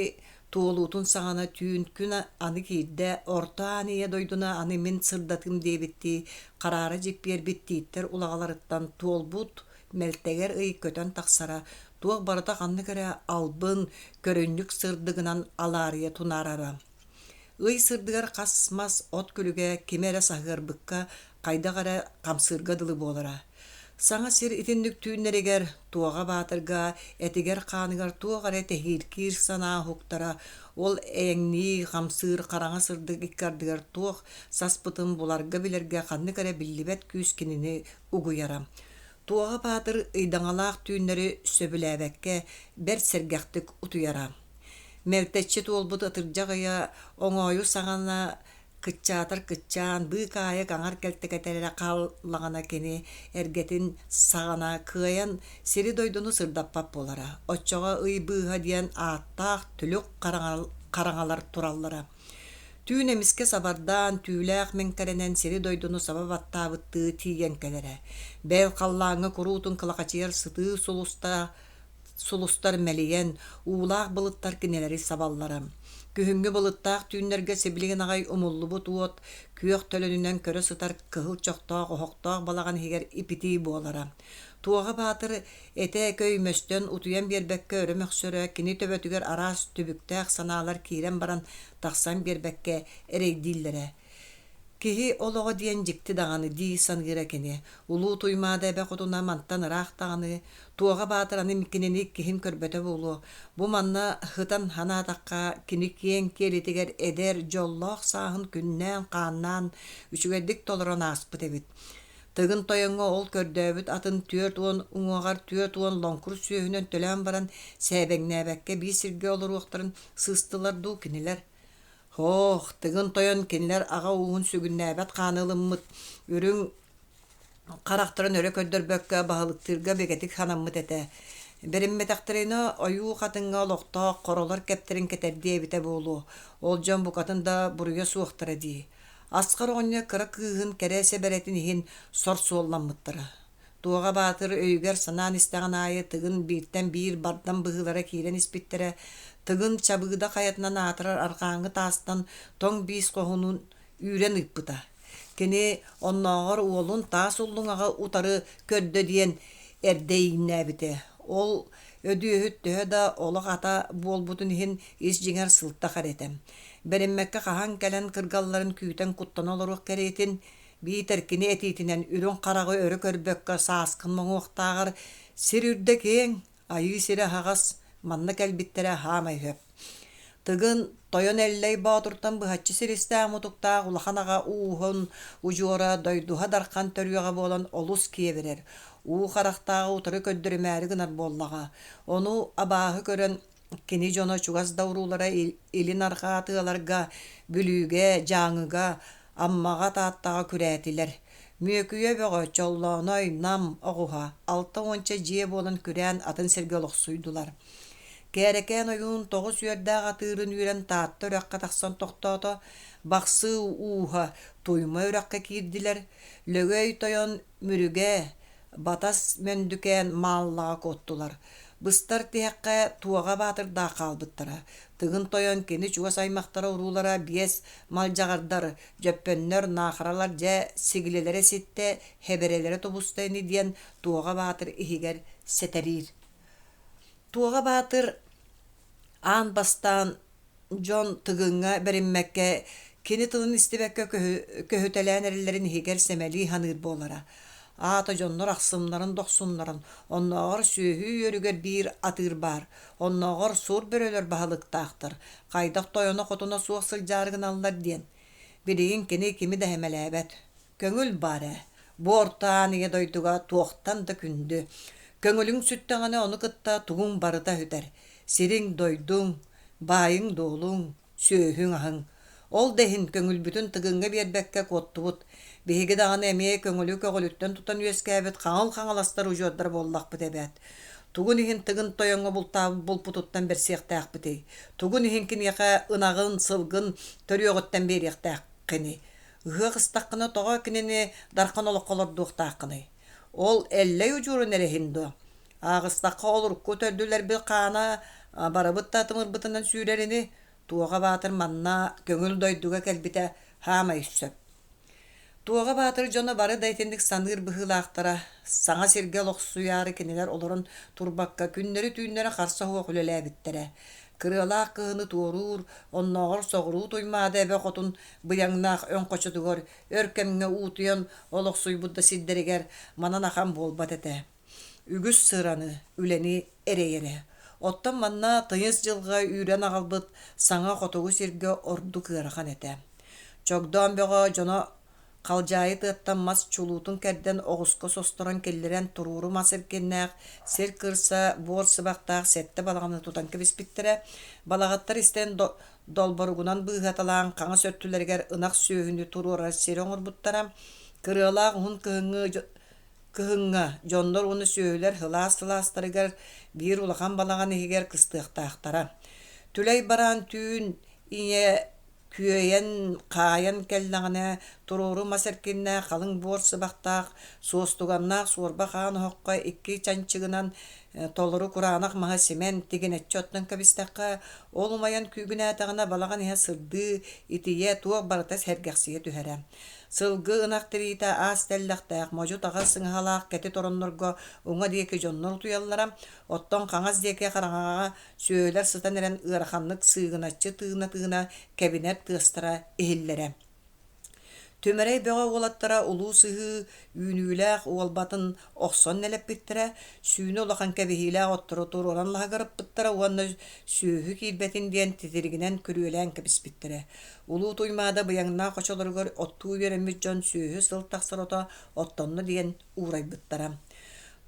туолуутун саҕана түүн күн аны киирдэ, орто аан ийэ дойдуна аны мин сырдатым диэбиттии хараара дьиппиэрбит тииттэр улаҕаларыттан туолбут мэлтэгэр ый көтөн тахсара, туох барыта ханнык эрэ албын, көрүнньүк сырдыгынан алаарыйа тунаарара. Ый сырдыгар хас мас от күлүгэ кими эрэ саһыарбыкка, хайдах эрэ хамсыырга дылы буолара. Саҥа сир итинник түүннэригэр Туоҕа Баатырга этигэр-хааныгар туох эрэ тэһииркиир санаа уһуктара, ол эйэҥнии хамсыыр хараҥа сырдык икки ардыгар туох саспытын буларга-билэргэ ханнык эрэ биллибэт күүс кинини угуйара. Туоҕа Баатыр ыйдаҥалаах түүннэри сөбүлээбэккэ бэрт сэргэхтик утуйара. Мэлтэччи туолбут атырдьах ыйа оҥоойу саҕана кыччаатар кыччаан, быыкаайык аҥар кэлтэкэтэ эрэ хааллаҕына кини эргэтин саҕана кыайан сири-дойдуну сырдаппат буолара. Оччоҕо ый быыһа диэн ааттаах түлүк хараҥалар тураллара. Түүн эмискэ сабардаан, түүлээх мэҥкэрэнэн сири-дойдуну саба баттаабыттыы тиийэн кэлэрэ. Бэл халлааҥҥа куруутун кылахачыйар сытыы сулуста сулустар мэлийэн, уулаах былыттар кинилэри сабаллара. Күһүҥҥү былыттаах түүннэргэ сибилигин аҕай умуллубут уот күөх төлөнүнэн көрө сытар кыһыл чохтоох оһохтоох балаҕан иһигэр ипитии буолара. Туоҕа Баатыр этэ көймөстөн утуйан биэрбэккэ өрө мөхсөрө, кини төбөтүгэр араас түбүктээх санаалар киирэн баран тахсан биэрбэккэ эрэйдииллэрэ. Киһи олоҕо диэн дьикти даҕаны дии саныыра кини. Улуу Туймаада эбэ хотуна мантан ыраах даҕаны, Туоҕа Баатыр аны кинини иккиһин көрбөтө буолуо. Бу манна һытан санаатахха, кини киэҥ киэлитигэр эдэр, дьоллоох сааһын күннээн-хааннаан үчүгэйдик толорон ааспыт эбит. Тыгын Тойоҥҥо ол көрдөөбүт атын 40 уҥуоҕар 40 лоҥкур сүөһүнэн төлөөн баран сээбэҥнээбэккэ биир сиргэ олоруохтарын сыыстылар дуу кинилэр. Һоох, Тыгын Тойон кинилэр аҕа ууһун сүгүннээбэт хааны ылыммыт үрүҥ харахтарын өрө көрдөрбөккө баһылыктыырга бигэтик санаммыт этэ. Бэриммэтэхтэринэ ойуу хатыҥҥа олохтоох хоролор кэптэрин кэтэрдиэ эбитэ буолуо. Ол дьон букатын да буруйа суохтара дии. Асхар оҕонньор кыра кыыһын кэрэ сэбэрэтин иһин сор суолламмыттара. Туоҕа Баатыр өйүгэр санаан истэҕин аайы Тыгын бииртэн биир бардам быһыылара киирэн испиттэрэ. Тыгын Чабыыда хайатынан аатырар арҕааҥҥы таастан тоҥ биис хоһунун үүрэн ыыппыта. Кини оннооҕор уолун таас уллуҥаҕы утары көрдө диэн эрдэ ииннээбитэ. Ол Өдүөһүт төһө да олох ата буолбутун иһин ис дьиҥэр сылтах эрэ этэ. Бэриммэккэ хаһан кэлэн кыргалларын күүтэн куттана олоруох кэриэтин, биитэр кини этиитинэн үрүҥ хараҕы өрө көрбөккө сааскын моҥуохтааҕар сир үрдэ киэҥ, айыы сирэ аһаҕас, манна кэлбиттэрэ аһаамай сөп. Тыгын Тойон Эллэй Боотуртан быһаччы силистээх-мутуктаах улахан аҕа ууһун удьуора Дойдуһа Дархан төрүөҕэ буолан олус киэбирэр, уу харахтааҕы утары көрдөрүмээри гынар буоллаҕа. Ону абааһы көрөн кини дьоно чугас да уруулара илин арҕаа тыаларга, Бүлүүгэ, Дьааҥыга, Аммаҕа, Тааттаҕа күрээтилэр. Мүөкүйэ Бөҕө, Чоллооной, Нам оҕуһа 60 дьиэ буолан күрээн атын сиргэ олохсуйдулар. Кээрэкээн ойуун тоҕус үөрдээх атыырын үүрэн Таатта үрэххэ тахсан тохтоото, Бахсы ууһа Туйма үрэххэ киирдилэр, Лөгөй тойон Мүрүгэ, Батас Мөндүкээн Мааллаҕа куоттулар. Быстар тиһэххэ Туоҕа Баатырдаах хаалбыттара. Тыгын Тойон кини чугас аймахтара-уруулара биэс малдьаҕардар, дьөппөннөр, наахаралар дьэ сигилилэрэ ситтэ, хэбэрэлэрэ тубуста ини диэн Туоҕа Баатыр иһигэр сэтэриир. Туоҕа Баатыр аан бастаан дьон Тыгыҥҥа бэриммэккэ, кини тылын истибэккэ көһүтэлээн эрэллэрин иһигэр сэмэлии саныыр буолара. Аата дьоннор ахсымнарын-дохсуннарын, оннооҕор сүөһү үөрүгэр биир атыыр баар, оннооҕор сур бөрөлөр баһылыктаахтар, хайдах тойоно-хотуна суох сылдьаары гыналлар диэн. Билигин кини кими да сэмэлээбэт. Көҥүл баар ээ, бу орто аан ийэ дойдуга туохтан да күндү. Көҥүлүҥ сүттэҕинэ ону кытта тугуҥ барыта сүтэр: сириҥ-дойдуҥ, баайыҥ-дуолуҥ, сүөһүҥ-аһыҥ. Ол да иһин көҥүлбүтүн Тыгыҥҥа биэрбэккэ куоттубут. Биһиги даҕаны эмиэ көҥүлү көҕүлүттэн тутан үөскээбит хаҥыл хаҥаластар удьуордар буоллахпыт эбээт. Тугун иһин Тыгын тойоҥҥо бултаабыт булпутуттан бэрсиэхтээхпитий? Тугун иһин киниэхэ ынаҕын, сылгын төрүөҕүттэн биэриэхтээххиний? Ыһыах ыстаххына тоҕо кинини дархан олоххо олордуохтааххыный? Ол Эллэй удьуорун эрэ иһин дуо? Ааҕыстахха ол урукку төрдүлэрбит хаана барыбыт да тымырбытынан сүүрэр ини, Туоҕа Баатыр манна көҥүл дойдуга кэлбитэ хаамай сөп. Туоҕа Баатыр дьоно бары да итинник саныыр быһыылаахтара, саҥа сиргэ олохсуйаары кинилэр олорон турбакка күннэри-түүннэри харса суох үлэлээбиттэрэ. Кырыалаах кыһыны туоруур, оннооҕор соҕуруу Туймаада эбэ хотун быйаҥнаах өҥ хочотугар өр кэмҥэ уутуйан олохсуйбут да сирдэригэр манан ахан буолбат этэ. Үгүс сыраны, үлэни эрэйэрэ. Оттон манна тыйыс дьылҕа үүрэн аҕалбыт саҥа хотугу сиргэ ордук ыарахан этэ. Чогдоон бөҕө дьоно Халдьаайы тыаттан мас чулуутун кэрдэн оҕуска состорон киллэрэн туруору мас эркиннээх, сир кырса, буор сыбахтаах сэттэ балаҕаны тутан кэбиспиттэрэ. Балаҕаттар истэн долборугунан быыһаталаан хаҥас өттүлэригэр ынах сүөһүнү туруорар сири оҥорбуттара. Кырыалаах уһун кыһыҥҥы кыһыҥҥа дьоннор уонна сүөһүлэр сылаас сылаастарыгар биир улахан балаҕан иһигэр кыстыахтаахтара. Түлэй бараан түүн ийэ күөйэн, хаайан кэллэҕинэ, туруору мас эркиннээх халыҥ буор сыбахтаах, суостуганнаах суорба хаан оһоххо икки чанчыгынан толору кураанах маһы симэн, тигинэччи оттон кэбистэххэ, ол умайан күүгүнээтэҕинэ балаҕан иһэ сырдыы, итийэ, туох барыта сэргэхсийэ түһэрэ. Сылгы ынах тириитэ аас тэллэхтээх, модьу-таҕа сыҥаһалаах кэтит ороннорго уҥа диэки дьоннор утуйаллара, оттон хаҥас диэки хараҥаҕа сүөһүлэр сытан эрэн ыараханнык сыыгыначчы тыына-тыына кэбинэр тыастара иһиллэрэ. Түмэрэй бөҕө уолаттара улуу сыһыы үүнүүлээх уолбатын охсон нэлэппиттэрэ, сүүнэ улахан кэбиһиилээх оттору туруоран лаһыгырыппыттара уонна сүөһү киирбэтин диэн титиригинэн күрүөлээн кэбиспиттэрэ. Улуу Туймаада быйаҥнаах хочолоругар оттуу үөрэммит дьон сүөһү сыл тахсар ото оттонно диэн уурайбыттара.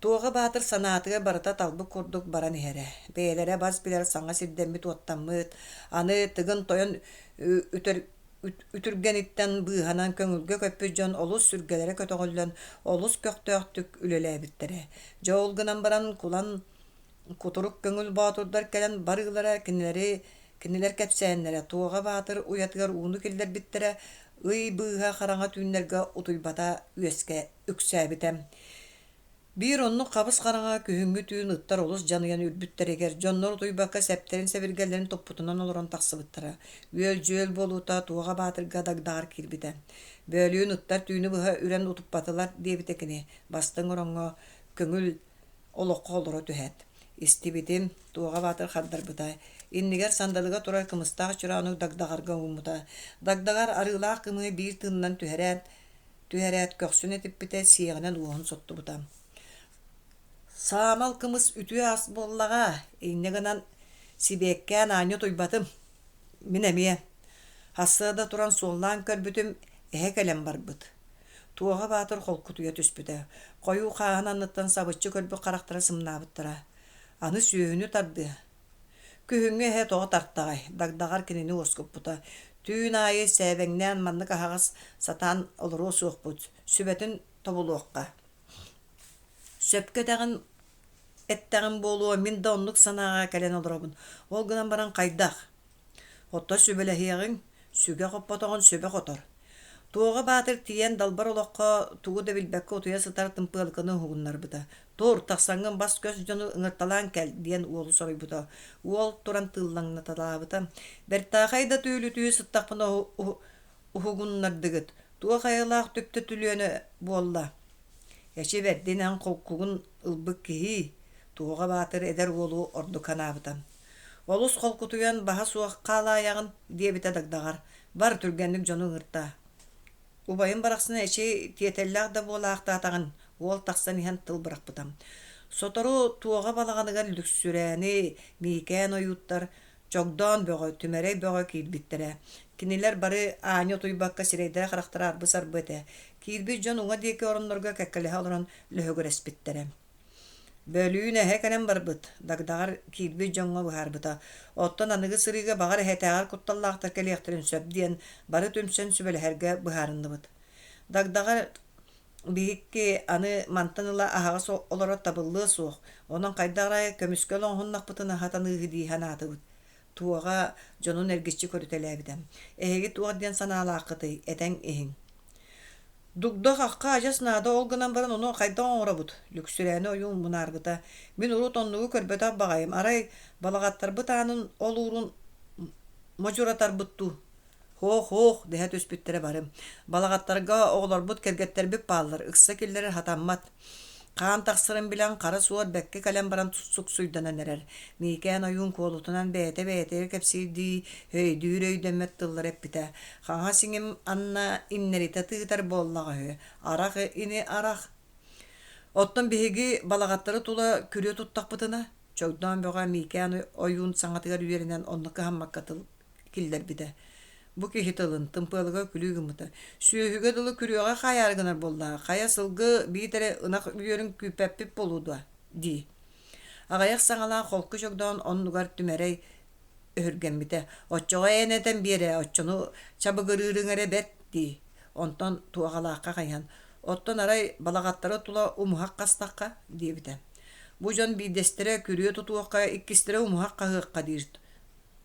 Туоҕа Баатыр санаатыгар барыта талбыт курдук баран иһэрэ. Бэйэлэрэ бас билэр саҥа сирдэммит-уоттаммыт, аны Тыгын Тойон үтэр үтүргэниттэн быыһанан көҥүлгэ көппүт дьон олус сүргэлэрэ көтөҕүллэн, олус көхтөөхтүк үлэлээбиттэрэ. Дьэ ол гынан баран кулан кутурук көҥүл боотурдар кэлэн барыылара кинилэри кинилэр кэпсээннэрэ Туоҕа Баатыр уйатыгар ууну киллэрбиттэрэ, ый быыһа хараҥа түүннэргэ утуйбата үөскэ үксээбитэ. Биир оннук хабыс-хараҥа күһүҥҥү түүн ыттар олус дьаныйан үрбүттэригэр, дьоннор утуйбакка сэптэрин-сэбиргэллэрин туппутунан олорон тахсыбыттара. Үөл-дьүөл буолуута Туоҕа Баатырга дагдаҕар киирбитэ. «Бөөлүүн ыттар түүнү быһа үрэн утуппатылар» диэбитэ кини, бастыҥ ороҥҥо көҥүл олоххо олоро түһээт. Истибитим, Туоҕа Баатыр хардарбыта. Иннигэр сандалыга турар кымыстаах чороону дагдаҕарга ууммута. Дагдаҕар арыылаах кымыһы биир тыынынан түһэрээт, Түһэрээт көхсүн этиппитэ, сиэҕинэн уоһун соттубута. Саамал кымыс үтүө ас буоллаҕа, инньэ гынан сибиэккээн аанньа утуйбатым. Мин эмиэ. Сарсыарда туран суоллаан көрбүтүм, эһэ кэлэн барбыт. Туоҕа Баатыр холкутуйа түспүтэ. Хойуу хааһын анныттан сабыччы көрбүт харахтара сымнаабыттара. Аны сүөһүнү тардыа, Күһүҥҥү эһэ тоҕо тартаҕай, дагдаҕар кинини уоскуппута. Түүн аайы сээбэҥнээн маннык аһаҕас сатаан олоруо суохпут, сүбэтин тобулуохха. Сөпкө этэҕин эттэҕим буолуо, мин да оннук санааҕа кэлэн олоробун. Ол гынан баран хайдах? Оттон сүбэлэһиэҕиҥ, сүгэ хоппотоҕун сүбэ хотор. Туоҕа Баатыр тиийэн далбар олоххо тугу да билбэккэ утуйа сытар Тымпыалыканы уһугуннарбыта. «Тур, тахсаҥҥын бас-көс дьону ыҥырталаан кэл» диэн уолу соруйбута. Уол туран тыыллаҥнаталаабыта. «Бэртээхэй да түүлүтүү сыттахпына уһугуннардыгыт, туох айылаах түптэ түлүөнэ буолла?» Эчи бэрдин эн холкугун ылбыт киһии, Туоҕа Баатыр эдэр уолу ордук санаабыта. Олус холкутуйан баһа суох хаалаайаҕын, диэбитэ Дагдаҕар. Бар, түргэнник дьону ыҥыртаа. Убайым барахсан эчи тиэтэллээх да буолаахтаатаҕын, уол тахсан иһэн тыл бырахпыта. Сотору Туоҕа балаҕаныгар Лүксүрээни, Миикээн ойууттар, Чогдоон бөҕө, Түмэрэй бөҕө киирбиттэрэ. Кинилэр бары аанньа утуйбакка сирэйдэрэ-харахтара арбы-сарбы этэ. Киирбит дьон уҥа диэки ороннорго кэккэлэһэ олорон лөһүгүрэспиттэрэ. Бөлүүн эһэ кэлэн барбыт, Дагдаҕар киирбит дьоҥҥо быһаарбыта. Оттон аныгы сырыыга баҕар эһэтээҕэр кутталлаахтар кэлиэхтэрин сөп диэн бары түмсэн сүбэлэһэргэ быһаарынныбыт. Дагдаҕар биһикки аны мантан ыла аһаҕас олорор табыллыа суох, онон хайдах эрэ көмүскэл оҥоһуннахпытына сатаныыһы дии санаатыбыт. Туоҕа дьонун эргиччи көрүтэлээбитэ. Эһиги туох диэн санаалааххытый, этэн иһиҥ. Дугда-хахха адьас наада ол гынан баран ону хайдах оҥоробут? Лүксүрээни ойуун мунаарбыта. Мин урут оннугу көрбөтөх баҕайым, арай балаҕаттарбыт аанын олуурун модьуратарбыт дуу Һоох-һоох дэһэ түспүттэрэ бары. Балаҕаттарга оҕолорбут, кэргэттэрбит бааллар, ыкса киллэрэр сатаммат. Хаан тахсарын билэн, хара суор бэккэ кэлэн баран суксуйданан эрэр. Миикээн ойуун куолутунан бэйэтэ бэйэтигэр кэпсиирдии, өйдүүр өйдөммөт тыллары эппитэ. Хаҥас иҥим анна иннэритэ тыытар буоллаҕа үһү. Арах ини арах. Оттон биһиги балаҕаттары тула күрүө туттахпытына, Чогдоон бөҕө Миикээн ойуун саҥатыгар үөрэнэн онно кыһаммакка тыл киллэрбитэ. Бу киһи тылын тымпыалыга күлүү гыммыта. Сүөһүгэ дылы күрүөҕэ хаайаары гынар буоллаҕа, хайа сылгы биитэрэ ынах үөрүн күүппэппит буолуо дуо дии. Аҕыйах саҥалаах холку чогдоон оннугар Түмэрэй өһүргэммитэ. Оччоҕо эн этэн биэрээ, оччону чабыгырыырыҥ эрэ бэрт дии. Онтон туоҕалаахха хайыһан, оттон арай балаҕаттары тула умуһах хастахха диэбитэ. Бу дьон биирдэстэрэ күрүө тутуохха, иккистэрэ умуһах хаһыахха диир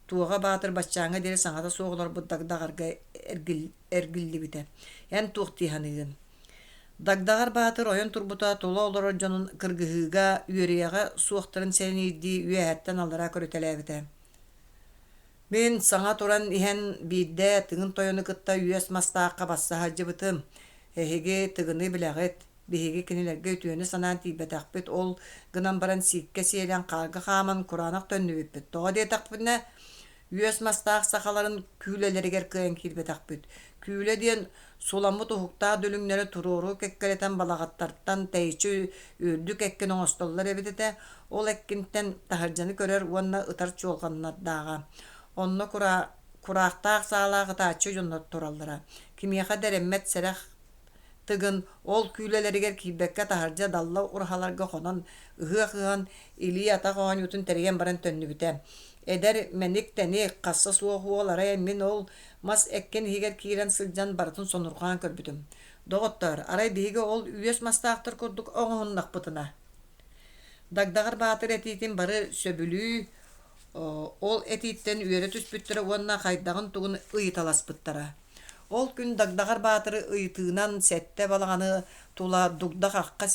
Туоҕа Баатыр баччааҥҥа диэри саҥата суох олорбут Дагдаҕарга эргиллибитэ. Эн туох дии саныыгын? Дагдаҕар Баатыр ойон турбута тула олорор дьонун кыргыһыыга, үөрүйэҕэ суохтарын сэниирдии үөһэттэн аллара көрүтэлээбитэ. Мин саҥа туран иһэн биирдэ Тыгын Тойону кытта үөс мастаахха басса сылдьыбытым. Эһиги Тыгыны билэҕит. Биһиги кинилэргэ үтүөнү санаан тиийбэтэхпит, ол гынан баран сииккэ сиэлэн, хаарга хааман кураанах төннүбүппүт. Тоҕо диэтэхпинэ, үөс мастаах сахаларын күүлэлэригэр кыайан киирбэтэхпит. Күүлэ диэн суламмыт уһуктаах дүлүҥнэри туруору кэккэлэтэн балаҕаттартан тэйиччи үрдүк эккин оҥостоллор эбит этэ. Ол эккинтэн таһырдьаны көрөр уонна ытар чуолҕаннардааҕа. Онно кураахтаах саалаах ытааччы дьоннор тураллара. Кимиэхэ да эрэммэт сэрэх Тыгын ол күүлэлэригэр киирбэккэ таһырдьа далла ураһаларга хонон, ыһыах ыһан, илии-атах оонньуутун тэрийэн баран төннүбүтэ. Эдэр мэник-тэник, хасса суох уол арай мин ол мас эккин иһигэр киирэн сылдьан барытын сонурҕаан көрбүтүм. Доҕоттоор, арай биһиги ол үөс мастаахтар курдук оҥоһуннахпытына? Дагдаҕар Баатыр этиитин бары сөбүлүү, ол этииттэн үөрэ түспүттэрэ уонна хайдаҕын-тугун ыйыталаспыттара. Ол күн Дагдаҕар Баатыры ыйытыынан сэттэ балаҕаны тула дугда-хахха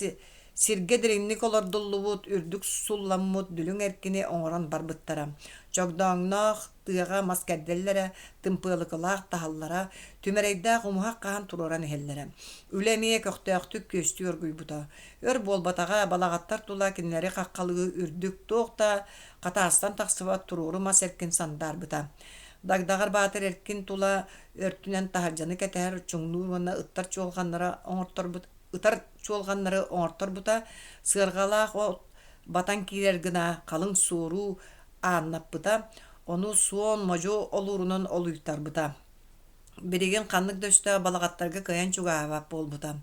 сиргэ дириҥник олордуллубут, үрдүк сулламмыт дүлүҥ эркини оҥорон барбыттара. Чогдооҥноох тыаҕа мас кэрдэллэрэ, тымпыалыкылаах таһаллара, түмэрэйдээх умуһах хаһан туруоран иһэллэрэ. Үлэ эмиэ көхтөөхтүк күөстүү оргуйбута. Өр буолбатаҕа, балаҕаттар тула кинилэри хаххалыы үрдүк, туох да хатаастан тахсыбат туруору мас эркин сандаарбыта. Дагдаҕар Баатыр эркин тула өртүнэн таһырдьаны кэтэһэр чуҥнуур уонна ыттар чуолҕаннара оҥорторбут ытар чуолҕаннары оҥорторбута, сыарҕалаах от батан киирэр гына халыҥ суоруу ааннаппыта, ону суон модьу олуурунан олуйтарбыта. Билигин ханнык да өстөөх балаҕаттарга кыайан чугаһаабат буолбута.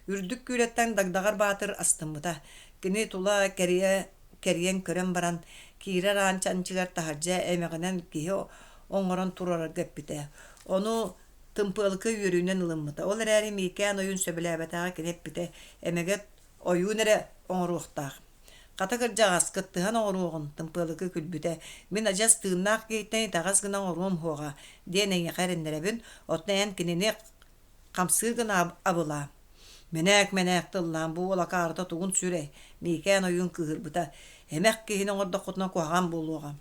Үрдүк күүлэттэн Дагдаҕар Баатыр астыммыта. Кини тула кэрийэ кэрийэн көрөн баран, киирэр аан чанчыгар таһырдьа эмэҕинэн киһи оҥорон туруорарга эппитэ. Ону Тымпыалыкы үөрүүнэн ылыммыта. Ол эрээри Миикээн ойуун сөбүлээбэтэҕэ кини эппитэ, эмэгэт ойуун эрэ оҥоруохтаах. Хата кырдьаҕас, кыттыһан оҥоруоҕун, Тымпыалыкы күлбүтэ. Мин адьас тыыннаах киһиттэн итэҕэс гына оҥоруом суоҕа, диэн эйиэхэ эрэннэрэбин, оттон эн кинини хамсыыр гына абылаа. Мэнээк-мэнээк тыллаан бу уол акаарыта тугун сүрэй, Миикээн ойуун кыыһырбыта. Эмэх киһини оҥордоххутуна куһаҕан буолуоҕа.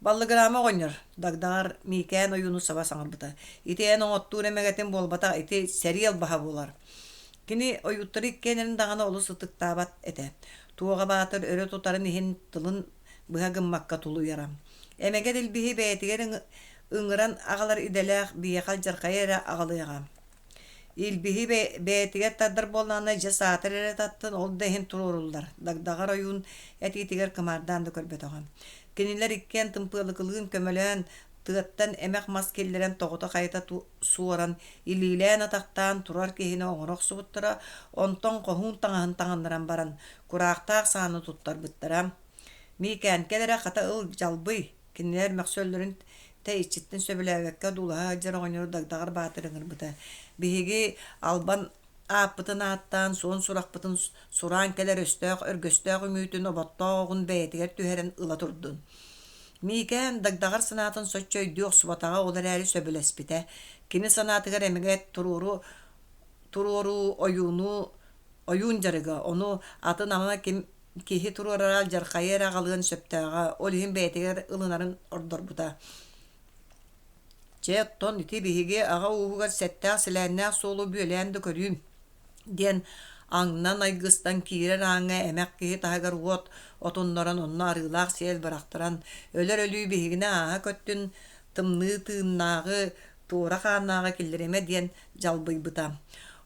Баллыгыраама оҕонньор, Дагдаҕар Миикээн ойууну саба саҥарбыта. Ити эн оҥоттуур эмэгэтин буолбатах, ити сэрии албаһа буолар. Кини ойууттары иккиэннэрин даҕаны олус ытыктаабат этэ. Туоҕа Баатыр өрө тутарын иһин тылын быһа гыммакка тулуйара. Эмэгэт илбиһи бэйэтигэр ыҥыран аҕалар идэлээх биһиэхэ алдьархайы эрэ аҕалыаҕа. Илбиһи бэйэтигэр тардар буоллаҕына дьэ саатар эрэ таттын, ол да иһин туруоруллар. Дагдаҕар ойуун этиитигэр кымаардаан да көрбөтөҕө. Кинилэр иккиэн Тымпыалыкылыын көмөлөөн, тыаттан эмэх мас киллэрэн тоҕута-хайыта суоран, илиилээн-атахтаан турар киһини оҥоро охсубуттара, онтон хоһуун таҥаһын таҥыннаран баран, кураахтаах сааны туттарбыттара. Миикээн, кэл эрэ, хата ыл, дьалбый! Кинилэр мөхсөллөрүн тэйиччиттэн сөбүлээбэккэ одуулаһа сылдьар оҕонньору Дагдаҕар Баатыр ыҥырбыта. Биһиги албан ааппытын ааттаан, суон сурахпытын сураан кэлэр өстөөх өргөстөөх үҥүүтүн оботтоох оҕун бэйэтигэр түһэрэн ыла турдун. Миикээн Дагдаҕар санаатын соччо өйдүү охсубатаҕа, ол эрээри сөбүлэспитэ. Кини санаатыгар эмигэ туруору туруоруу ойууну ойуун дьарыга, ону атын ама ким киһи туруорара алдьархайы эрэ аҕалыан сөптөөҕө, ол иһин бэйэтигэр ылынарын ордорбута. Чэ, оттон ити биһиги аҕа ууһугар сэттээх-сэлээннээх суолу бүөлээн да көрүүм, диэн аҥнан айгыстан киирэр ааҥҥа эмэх киһи таһыгар уот отуннаран онно арыылаах сиэл бырахтаран, өлөр өлүү биһигини ааһа көттүн, тымныы тыыннааҕы туора хааннааҕы киллэримэ диэн дьалбыйбыта.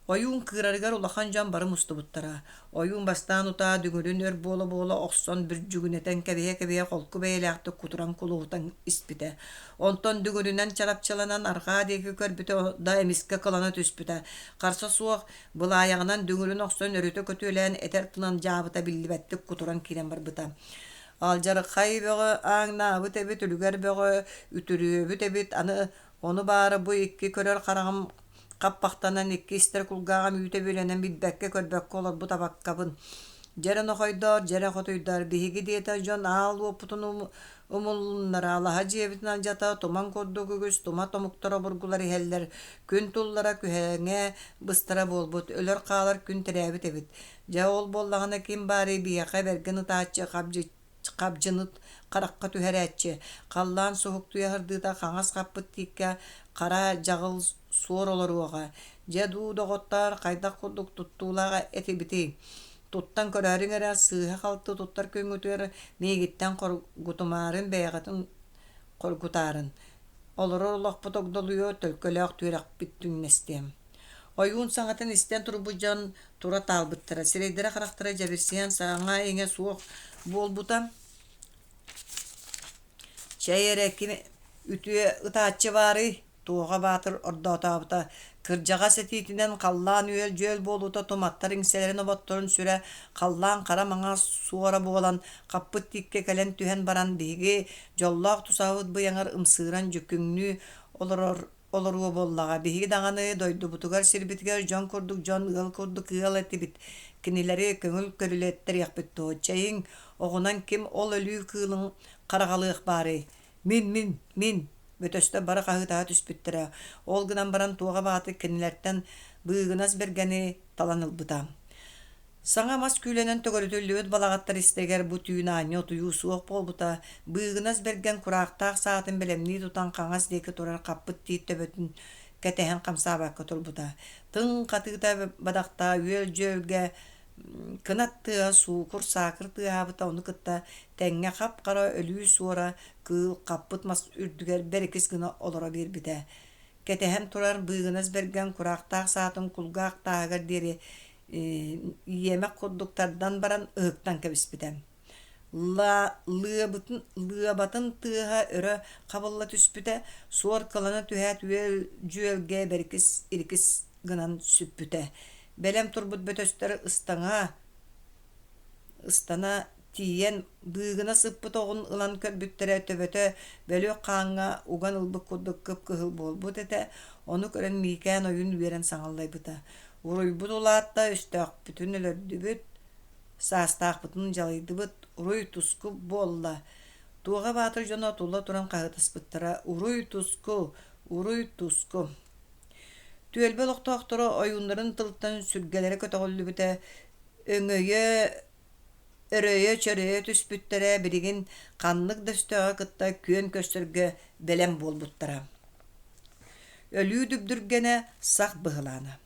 Ойуун кыырарыгар улахан дьон бары мустубуттара. Ойуун бастаан утаа дүҥүрүн өр буола-буола охсон бүрдьүгүнэтэн кэбиһэ-кэбиһэ холку бэйэлээхтик кутуран кулуһутан испитэ. Онтон дүҥүрүнэн чарапчыланан арҕаа диэки көрбүтэ да эмискэ кылана түспүтэ. Харса суох былаайаҕынан дүҥүрүн охсон өрүтэ көтүөлээн этэр тынан дьаабыта биллибэттик кутуран киирэн барбыта. Алдьархай бөҕө ааҥнаабыт эбит, үлүгэр бөҕө үтүрүөбүт эбит, аны ону баара бу икки көрөр хараҕым хаппахтанан икки истэр кулгааҕым үүтэ бүөлэнэн билбэккэ-көрбөккө олорбут абаккабын. Дьэрэ нохойдоор, дьэрэ хотуйдоор, биһиги диэтэ дьон аал уоппутун умулуннара, алаһа дьиэбитин алдьата, туман курдук үгүс тума томуктар обургулар иһэллэр, күн туллара күһэҥэ быстара буолбут, өлөр-хаалар күн тирээбит эбит. Дьэ ол буоллаҕына ким баарый биһиэхэ бэргэн ытааччы хабдьыны харахха түһэрээччи, халлаан суһуктуйа сырдыыта хаҥас хаппыт тииккэ хара дьаҕыл суор олоруоҕа. Дьэ дуу, доҕоттоор, хайдах курдук туттуулаах этибитий? Туттан көрөөрүҥ эрэ, сыыһа-халты туттар күҥҥүтүгэр миигиттэн хоргутумаарын, бэйэҕитин хоргутаарын. Олорор олохпут огдолуйуо, төлкөлөөх түөрэхпит түҥнэстиэ. Ойуун саҥатын истэн турбут дьон тура таалбыттара, сирэйдэрэ-харахтара дьэбирсийэн саҥа-иҥэ суох буолбута. Чэй эрэ, ким үтүө ытааччы баарый? Туоҕа Баатыр ордоотообута. Кырдьаҕас этиитинэн халлаан үөл-дьүөл буолуута туматтар иҥсэлэрин оботторун сүрэ халлаан хара маҥаас суора буолан, хаппыт тииккэ кэлэн түһэн баран, биһиги дьоллоох тусаһабыт быйаҥар ымсыыран дьүккүҥнүү олорор олоруо буоллаҕа. Биһиги даҕаны дойдубутугар, сирбитигэр дьон курдук дьон, ыал курдук ыал этибит. Кинилэри көҥүл көрүлэттэриэхпит дуо? Чэйиҥ, оҕунан ким ол өлүү кыылын хараҕалыах баарый? Мин, мин, мин! Бөтөстөр бары хаһыытаһа түспүттэрэ. Ол гынан баран Туоҕа Баатыр кинилэртэн Быыгынас Бэргэни талан ылбыта. Саҥа мас күүлэнэн төгүрүтүллүбүт балаҕаттар истэригэр бу түүн аанньа утуйуу суох буолбута, быыгынас бэргэн кураахтаах саатын бэлэмнии тутан хаҥас диэки турар хаппыт тиит төбөтүн кэтэһэн хамсаабакка турбута. Тыҥ хатыыта бадахтаа үөл-дьүөлгэ кынат тыаһа суукур-саакыр тыаһаабыта ону кытта тэҥҥэ хап-хара өлүү суора кыыл хаппыт мас үрдүгэр бэрикис гына олоро биэрбитэ. Кэтэһэн турар быыгынас бэргэн кураахтаах саатын кулгаах тааһыгар диэри иэмэх курдук тардан баран ыһыктан кэбиспитэ. Лыабытын, лыабатын тыаһа өрө хабылла түспүтэ, суор кылана түһээт үөл-дьүөлгэ бэрикис-ирикис гынан сүппүтэ. Бэлэм турбут бөтөстөр ыстаҥа ыстана тиийэн быыгына сыппыт оҕун ылан көрбүттэрэ төбөтө бөлүөх хааҥҥа уган ылбыт курдук кып-кыһыл буолбут этэ, ону көрөн Миикээн ойуун үөрэн саҥаллайбыта: «Уруйбут улаатта, өстөөхпүтүн өлөрдүбүт, саастаахпытын дьалыйдыбыт, уруй-туску буолла!» Туоҕа Баатыр дьоно тула туран хаһыытаспыттара: «Уруй-туску! Уруй-туску!» Түөлбэ олохтоохторо ойууннарын тылыттан сүргэлэрэ көтөҕүллүбүтэ, өҥөйө өрөйө-чөрөйө түспүттэрэ билигин ханнык да өстөөҕү кытта күөн көрсөргө бэлэм буолбуттара. Өлүү дүбдүргэнэ сах быһылаана.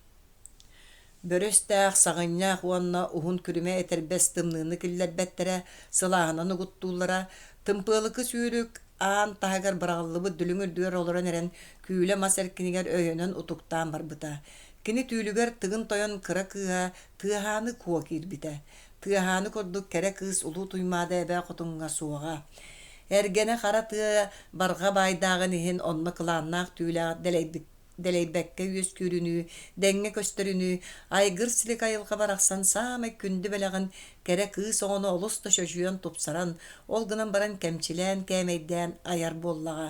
Бөрө истээх, саҕынньах уонна уһун күрүмэ этэрбэс тымныыны киллэрбэттэрэ, сылааһынан угуттууллара, тымпыалыкы сүүрүк аан таһыгар быраҕыллыбыт дүлүҥ үрдүгэр олорон эрэн күүлэ мас эркинигэр өйөнөн утуктаан барбыта. Кини түүлүгэр Тыгын Тойон кыра кыыһа Тыаһааны Куо киирбитэ. Тыаһааны курдук кэрэ кыыс Улуу Туймаада эбэ хотуҥҥа суоҕа. Эргэнэ хара тыа барҕа баайдааҕын иһин онно кылааннаах түүлээх дэлэйбит дэлэйбэккэ үөскүүрүнүү, дэҥҥэ көстөрүнүү, айгыр-силик айылҕа барахсан саамай күндү бэлэҕин кэрэ кыыс оҕону олус да чочуйан тупсаран, ол гынан баран кэмчилээн, кээмэйдээн айар буоллаҕа.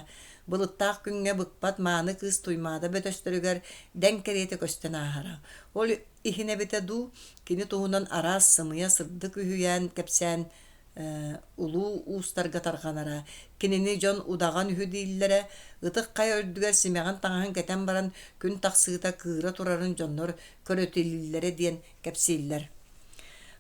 Былыттаах күҥҥэ быкпат мааны кыыс Туймаада бөтөстөрүгэр дэҥ кэриэтэ көстөн ааһара. Ол иһин эбитэ дуу, кини туһунан араас сымыйа сырдык үһүйээн кэпсээн улуу уустарга тарҕанара. Кинини дьон удаҕан үһү дииллэрэ, ытык хайа үрдүгэр симэҕин таҥаһын кэтэн баран күн тахсыыта кыыра турарын дьоннор көрөтөлүүллэрэ диэн кэпсииллэр.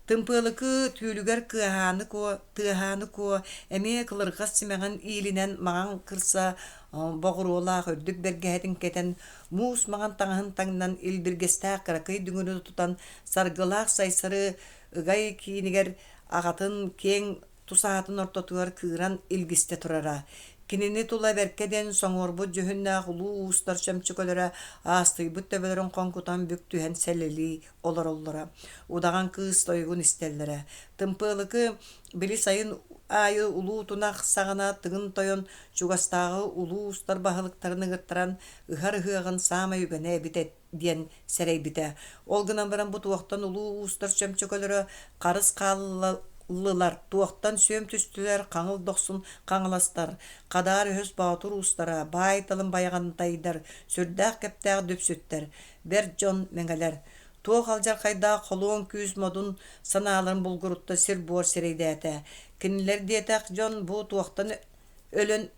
Тымпыалыкы түүлүгэр кыаһааны куо, тыаһааны куо эмиэ кылырҕас симэҕин иилинэн маҥан кырса боҕуруолаах үрдүк бэргэһэтин кэтэн, муус маҥан таҥаһын таҥнан илбиргэстээх кыракый дүҥүрү тутан саргылаах Сайсары ыгай киинигэр аҕатын киэҥ тусаһатын ортотугар кыыран илгистэ турара. Кинини тула бэркэ диэн соҥуорбут дьүһүннээх улуу уустар чөмчөкөлөрө аастыйбыт төбөлөрүн хоҥкутан бүк түһэн сэлэлии олороллоро. Удаҕан кыыс тойугун истэллэрэ. Тымпыалыкы били сайын аайы улуу тунах саҕана Тыгын Тойон чугастааҕы улуу уустар баһылыктарын ыҥыртаран ыһар ыһыаҕын саамай үгэнэ эбит диэн сэрэйбитэ. Ол гынан баран бу туохтан улуу уустар чөмчөкөлөрө харыс хааллылар, туохтан сүөм түстүлэр хаҥыл дохсун хаҥаластар, хадаар өһөс боотур уустара, баай талым байаҕантайдар, сүрдээх кэптээх дүпсүттэр, бэрт дьон мэҥэлэр. Туох алдьархайдаах холуон күүс модун санааларын булгурутта сир-буор сирэйдээтэ. Кинилэр диэтэх дьон бу туохтан өлөн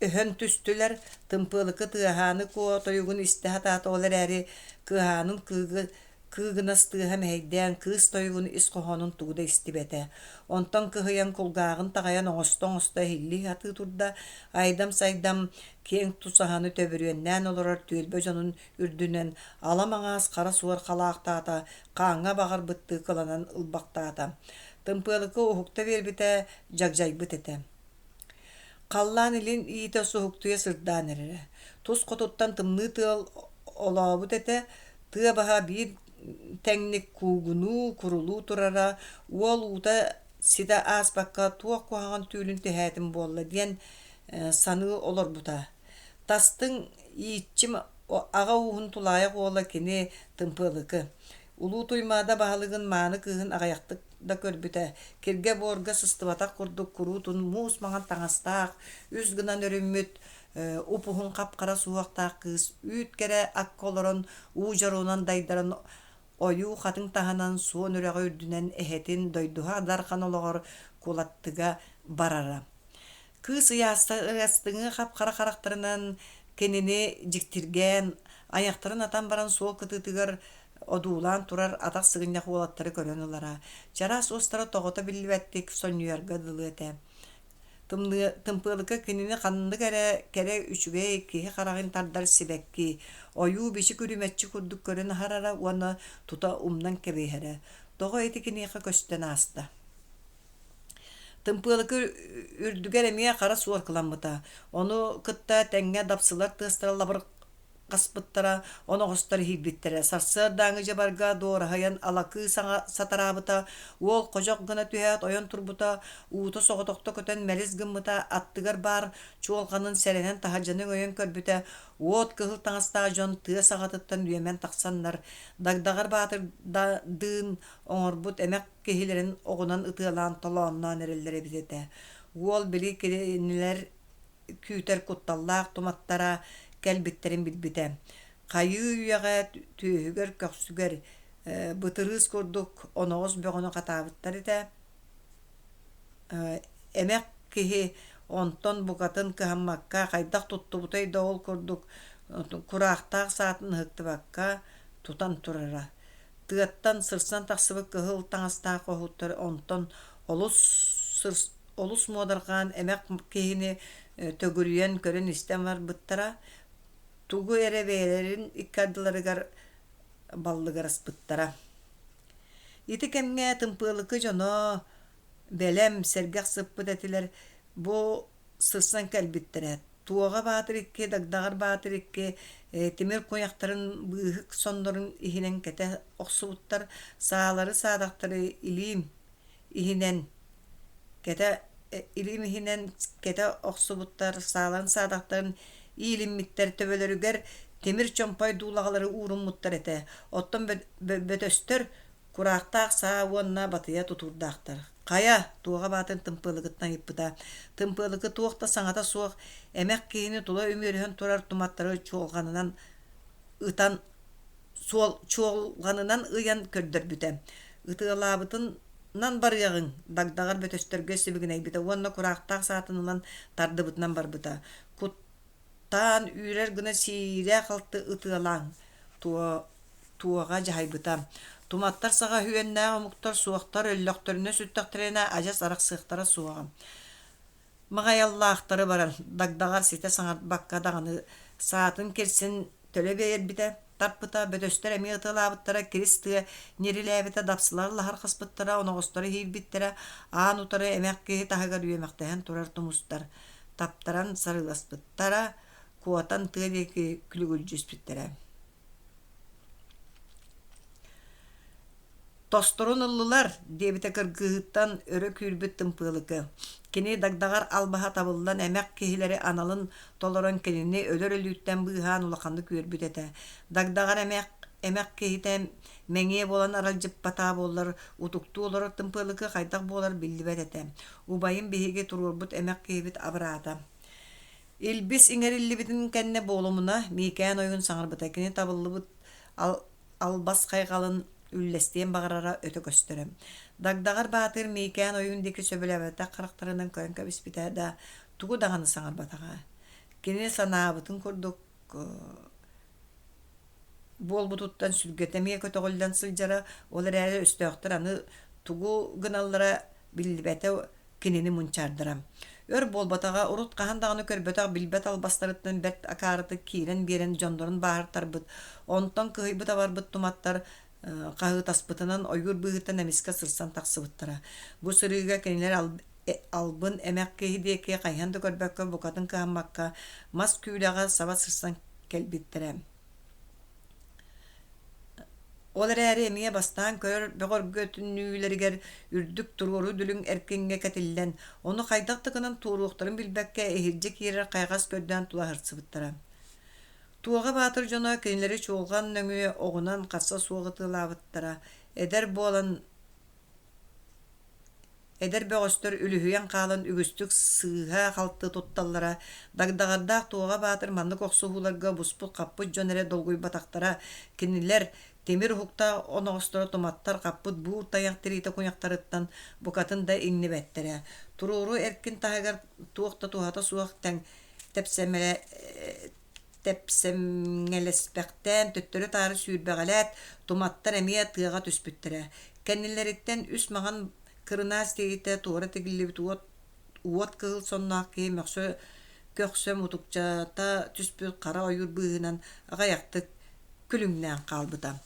өһөн түстүлэр, Тымпыалыкы Тыаһааны Куо тойугун истэ сатаата, ол эрээри Кыаһаанын кыыгы кыыгынас тыаһа мэһэйдээн кыыс тойугун ис хоһоонун тугу да истибэтэ. Онтон кыһыйан кулгааҕын таҕайан оҥосто-оҥосто иһиллии сатыы турда, айдам-сайдам киэҥ тусаһаны төбүрүөннээн олорор түөлбэ дьонун үрдүнэн ала маҥаас хара суор халаахтаата, хааҥҥа баҕарбыттыы кыланан ылбахтаата. Тымпыалыкы уһукта биэрбитэ, дьагдьайбыт этэ. Халлаан илин иитэ суһуктуйа сырдаан эрэрэ. Тус хотуттан тымныы тыал олообут этэ, тыа баһа биир тэҥник куугунуу, курулуу турара, уол уута ситэ ааспакка туох куһаҕан түүлүн түһээтим буолла диэн саныы олорбута. Тастыҥ ииччим аҕа ууһун тулаайах уола кини Тымпыалыкы. Улуу Туймаада баһылыгын мааны кыыһын аҕыйахтык да көрбүтэ, киргэ-буорга сыстыбатах курдук куруутун муус маҥан таҥастаах, үс гынан өрүммүт, уп-уһун хап-хара суһуохтаах кыыс үүт кэрэ акка олорон, уу дьоруонан дайдаран ойуу хатыҥ таһынан суон үрэҕи үрдүнэн эһэтин дойдуһа Дархан олоҕор Кулаттыга барара. Кыыс ыйаастыҥы хап-хара харахтарынан кинини дьиктиргээн, айахтарын атан баран суол кытыытыгар одуулаан турар атах сыгынньах уолаттары көрөн ылара. Чараас уостара тоҕото биллибэттик сонньуйарга дылы этэ. Тымныы Тымпыалыка кинини ханнык эрэ кэрэ үчүгэй киһи хараҕын тардар сибэкки, ойуу-бичик үрүмэччи курдук көрөн аһарара уонна тута умнан кэбиһэрэ. Тоҕо ити киниэхэ көстөн ааста? Тымпыалыкы үрдүгэр эмиэ хара суор кыламмыта. Ону кытта тэҥҥэ дапсылар тыастара лабырҕаспыттара, оноҕостор иһийбиттэрэ. Сарсыардааҥы дьабарга дуораһыйан алакыы саҥа сатараабыта, уол ходьох гына түһээт ойон турбута, уута соҕотохто көтөн мэлис гыммыта, аттыгар баар чуолҕанын сэрэнэн таһырдьаны өҥөйөн көрбүтэ, уот кыһыл таҥастаах дьон тыа саҕатыттан үөмэн тахсаннар, Дагдаҕар Баатырдыын оҥорбут эмэх киһилэрин оҕунан ытыалаан толоонноон эрэллэр эбит этэ. Уол били кинилэр күүтэр кутталлаах туматтара кэлбиттэрин билбитэ. Хайыы үйэҕэ түөһүгэр көхсүгэр бытырыыс курдук оноҕос бөҕөнү хатаабыттар этэ. Эмэх киһи онтон букатын кыһаммакка хайдах туттубутай да ол курдук кураахтаах саатын ыһыктыбакка тутан турара. Тыаттан сырсан тахсыбыт кыһыл таҥастаах хоһууттар онтон олус олус муодарҕаан эмэх киһини төгүрүйэн көрөн-истэн барбыттара, тугу эрэ бэйэлэрин икки ардыларыгар баллыгыраспыттара. Ити кэмҥэ Тымпыалыкы дьоно бэлэм, сэргэх сыппыт этилэр. Бу. сырсан кэлбиттэрэ. Туоҕа Баатыр икки, Дагдаҕар Баатыр икки тимир куйахтарын быыһык соннорун иһинэн кэтэ охсубуттар, саалары-саадахтары илиим иһинэн кэтэ илиим иһинэн кэтэ охсубуттар, сааларын саадахтарын иилиммиттэр, төбөлөрүгэр тимир чомпой дуулаҕалары ууруммуттар этэ. Оттон бөтөстөр Кураахтаах саа уонна батыйа тутуурдаахтар. Хайа, Туоҕа Баатын Тымпыалыкыттан ыйыппыта. Тымпыалыкы туох да саҥата суох, эмэх киһини тула үмүөрүһэн турар туматтары чуолҕанынан ытан суол чуолҕанынан ыйан көрдөрбүтэ. Ытыалаабытынан барыаҕыҥ, Дагдаҕар бөтөстөргө сибигинэйбитэ уонна кураахтаах саатын ылан тардыбытынан барбыта. Куттаан үүрэр гына сиирэ-халты ытыалааҥ, туо туоҕа дьаһайбыта. Туматтар саҕа үһүөннээх омуктар суохтар өллөхтөрүнэ сүттэхтэринэ адьас арахсыахтара суоҕа. Маҕайаллаахтары баран, Дагдаҕар ситэ саҥарбакка даҕаны саатын кирсин төлө биэрбитэ, тарпыта, бөтөстөр эмиэ ытыалаабыттара, кирис тыа ньирилээбитэ, дапсылар лаһырҕаспыттара, оноҕосторо иһиирбиттэрэ, аан утары эмэх киһи таһыгар үөмэхтэһэн турар тумустар таптаран сарыыласпыттара, куотан тыа диэки күлүгүлдьүспүттэрэ. «Тосторун ыллылар» диэбитэ кыргыһыттан өрө күүрбүт Тымпыалыкы. Кини дагдаҕар албаһа табыллан эмэх киһилэри аналын толорон кинини өлөр өлүүттэн быыһаан улаханнык үөрбүт этэ. Дагдаҕар эмэх эмэх киһитэ мэҥиэ буолан аралдьыппатаа буоллар, утуктуу олорор Тымпыалыкы хайдах буолар биллибэт этэ. Убайым биһиги туруорбут эмэх киһибит абыраата. Илбис иҥэриллибитин кэннэ буолумуна, Миикээн ойуун саҥарбыта. Кини табыллыбыт албас хайҕалын үллэстиэн баҕарара өтө көстөрө. Дагдаҕар Баатыр Миикээн ойуун диэки сөбүлээбэтэх харахтарынан көрөн кэбиспитэ да, тугу даҕаны саҥарбатаҕа. Кини санаабытын курдук буолбутуттан сүргэтэ эмиэ көтөҕүллэн сылдьара, ол эрээри өстөөхтөр аны тугу гыналлара биллибэтэ кинини мунчаардара. Өр буолбатаҕа, урут хаһан даҕаны көрбөтөх билбэт албастарыттан бэрт акаарытык киирэн биэрэн дьоннорун бааһыртарбыт, онтон кыһыйбыт-абарбыт туматтар хаһыытаспытынан ойуур быыһыттан эмискэ сырсан тахсыбыттара. Бу сырыыга кинилэр албын эмэх киһи диэки хайыһан да көрбөккө, букатын кыһаммакка, мас күүлэҕэ саба сырсан кэлбиттэрэ. Ол эрээри эмиэ бастаан көрөр бөҕөргөтүнүүлэригэр үрдүк туруору дүлүҥ эркиҥҥэ кэтиллэн, ону хайдах да гынан туоруохтарын билбэккэ иһирдьэ киирэр хайҕас көрдөөн тула сырсыбыттара. Туоҕа Баатыр дьоно кинилэри чуолҕан нөҥүө оҕунан харса суох ытыалаабыттара. Эдэр буолан Эдэр бөҕөстөр үлүһүйэн хаалан үгүстүк сыыһа-халты тутталлара, Дагдаҕардаах Туоҕа Баатыр маннык охсуһууларга буспут-хаппыт дьон эрэ долгуйбатахтара, кинилэр тимир уһуктаах оноҕосторо туматтар хаппыт буур тайах тириитэ куйахтарыттан букатын да иҥнибэттэрэ. Туруору эркин таһыгар туох да туһата суох тэҥ тэпсэмэрэ тэпсэҥэлэспэхтээн төттөрү-таары сүүрбэҕэлээт, туматтар эмиэ тыаҕа түспүттэрэ. Кэннилэриттэн үс маҥан кырынаас тириитэ туора тигиллибит уот уот кыһыл сонноох киһи мөхсө көхсө мутукчата түспүт хара ойуур быыһынан аҕыйахтык күлүҥнээн хаалбыта.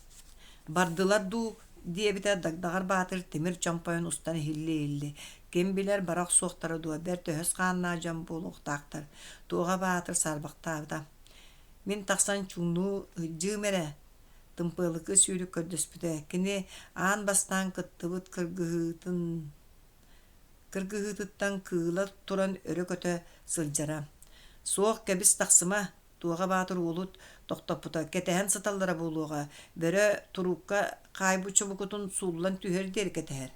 Бардылар дуу диэбитэ Дагдаҕар Баатыр тимир чомпойун устан иһиллии-иһиллии. Ким билэр бара охсуохтара дуо, бэрт өһөс хааннаах дьон буолуохтаахтар. Туоҕа Баатыр саарбахтаабыта. Мин тахсан чуҥнуу сылдьыым эрэ, Тымпыалыкы сүүрүк көрдөспүтэ. Кини аан бастаан кыттыбыт кыргыһыытын кыргыһыытыттан кыыла туран өрө көтө сылдьара. Суох, кэбис тахсыма, Туоҕа Баатыр уолу тохтоппута, кэтэһэн сыталлара буолуоҕа, бөрө туруукка хаайбыт чубукутун сууллан түһэр диэри кэтэһэр.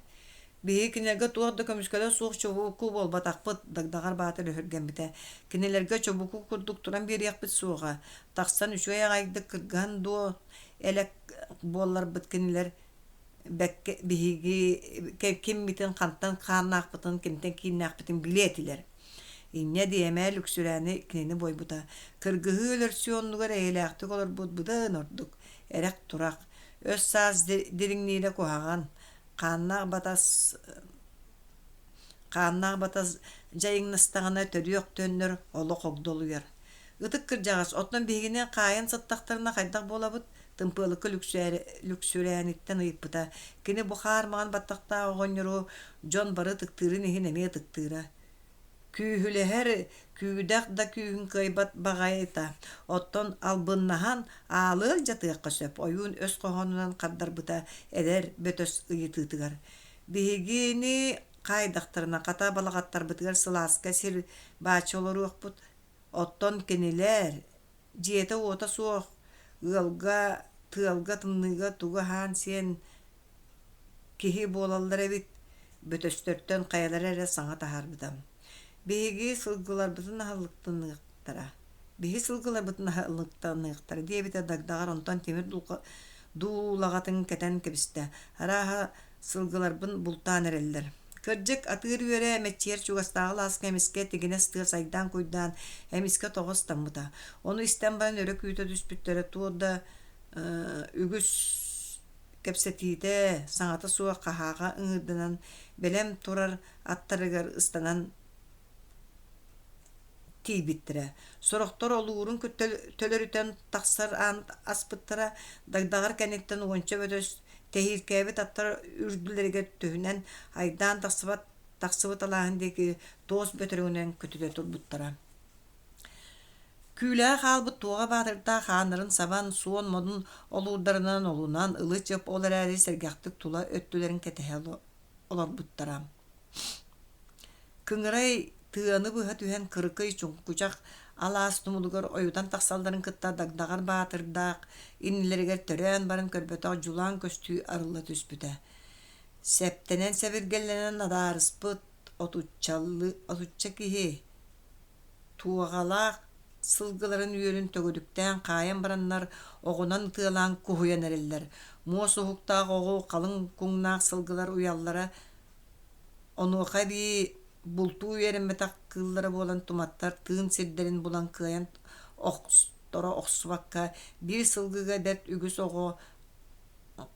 Биһиги кинилэргэ туох да көмүскэлэ суох чубуку буолбатахпыт, Дагдаҕар Баатыр өһүргэммитэ. Кинилэргэ чубуку курдук туран биэриэхпит суоҕа. Тахсан үчүгэй аҕайдык кыргыһан дуо элэк буолларбыт кинилэр бэккэ биһиги киммитин, хантан хааннаахпытын, кимтэн кииннээхпитин билиэ этилэр. Инньэ диэмэ Лүксүрээни кинини буойбута. Кыргыһыы өлөрсүү оннугар эйэлээхтик олорбут быдан ордук. Эрэх-турах, өс-саас дириҥниирэ куһаҕан, хааннаах батас хааннаах батас дьайыҥнастаҕына төрүөх төннөр, олох огдолуйар. Ытык кырдьаҕас, оттон биһигини хаайан сыттахтарына хайдах буолабыт? Тымпыалыкка Лүксүрээниттэн ыйыппыта. Кини бу хаар маҥан баттахтаах оҕонньору дьон бары ытыктыырын иһин эмиэ ытыктыыра. Күүһүлэһэр күүдэх да күүһүн кыайбат баҕайыта. Оттон албыннаһан аалыал дьатыахха сөп ойуун өс хоһоонунан хардарбыта эдэр бөтөс ыйытыытыгар. Биһигини хаайдахтарына хата балаҕаттарбытыгар сылааска сир бааччы олоруохпут. Оттон кинилэр дьиэтэ-уота суох ыалга, тыалга, тымныыга тугу аһаан-сиэн киһи буолаллар эбит, бөтөстөртөн хайалара эрэ саҥа таһаарбыта. Биһиги сылгыларбытын аһылыктаныахтара, биһи сылгыларбытын аһылыктаныахтара диэбитэ Дагдаҕар онтон тимир дуулаҕатын кэтэн кэбистэ. Арааһа, сылгыларбын бултаан эрэллэр. Кырдьык, атыыр үөрэ мэччийэр чугастааҕы алааска эмискэ тигинэс тыа сайдаан-куйдаан эмискэ тоҕо ыстаммыта. Ону истэн баран өрө күүтэ түспүттэрэ туох да үгүс кэпсэтиитэ, саҥата суох хаһааҕа ыҥыырданан бэлэм турар аттарыгар ыстанан тиийбиттэрэ. Сорохтор олуурун төлөрүтэн тахсар аан аспыттара, дагдаҕар кэнниттэн уонча бөтөс тэһииркээбит аттар үрдүлэригэр түһүнэн айдаан тахсыбат тахсыбыт алааһын диэки туос бөтөрөҥүнэн көтүтэ турбуттара. Күүлэҕэ хаалбыт Туоҕа Баатырдаах ааннарын сабан, суон модун олуурдарынан олунан, ылы-чып ол эрээри сэргэхтик тула өттүлэрин кэтэһэ олорбуттара. Кыҥырай тыаны быһа түһэн кырыкый чуҥкучах алаас тумулугар ойутан тахсалларын кытта Дагдаҕар Баатырдаах иннилэригэр төрөөн баран көрбөтөх дьулаан көстүү арылла түспүтэ. Сэптэнэн-сэбиргэллэнэн адаарыспыт отучча киһи Туоҕалаах сылгыларын үөрүн төгүрүктээн хаайан бараннар оҕунан ытыалаан куһуйан эрэллэр. Муос уһуктаах оҕу халыҥ куҥнаах сылгылар уйаллара онуоха эбии бултуу үөрэммэтэх кыыллара буолан туматтар тыын сирдэрин булан кыайан охторо охсубакка биир сылгыга бэрт үгүс оҕо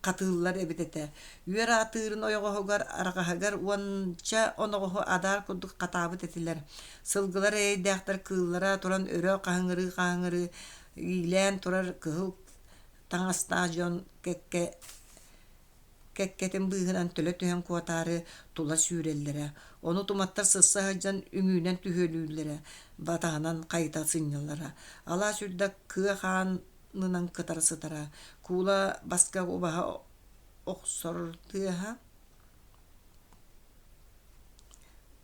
хатыыллар эбит этэ. Үөр аатыырын ойоҕоһугар, арҕаһыгар уонча оноҕоһу адаар курдук хатаабыт этилэр. Сылгылар эрэйдээхтэр кыыллара туран өрө хаһыҥырыы-хаһыҥырыы иилээн турар кыһыл таҥастаах дьон кэккэ кэккэтин быыһынан төлө түһэн куотаары тула сүүрэллэрэ. Ону туматтар сырса сылдьан үҥүүнэн түһүөлүүллэрэ, батаһынан хайыта сынньаллара. Алаас үрдэ кыа хаан нынан кытара сытара, куула баска убаһа охсор тыаһа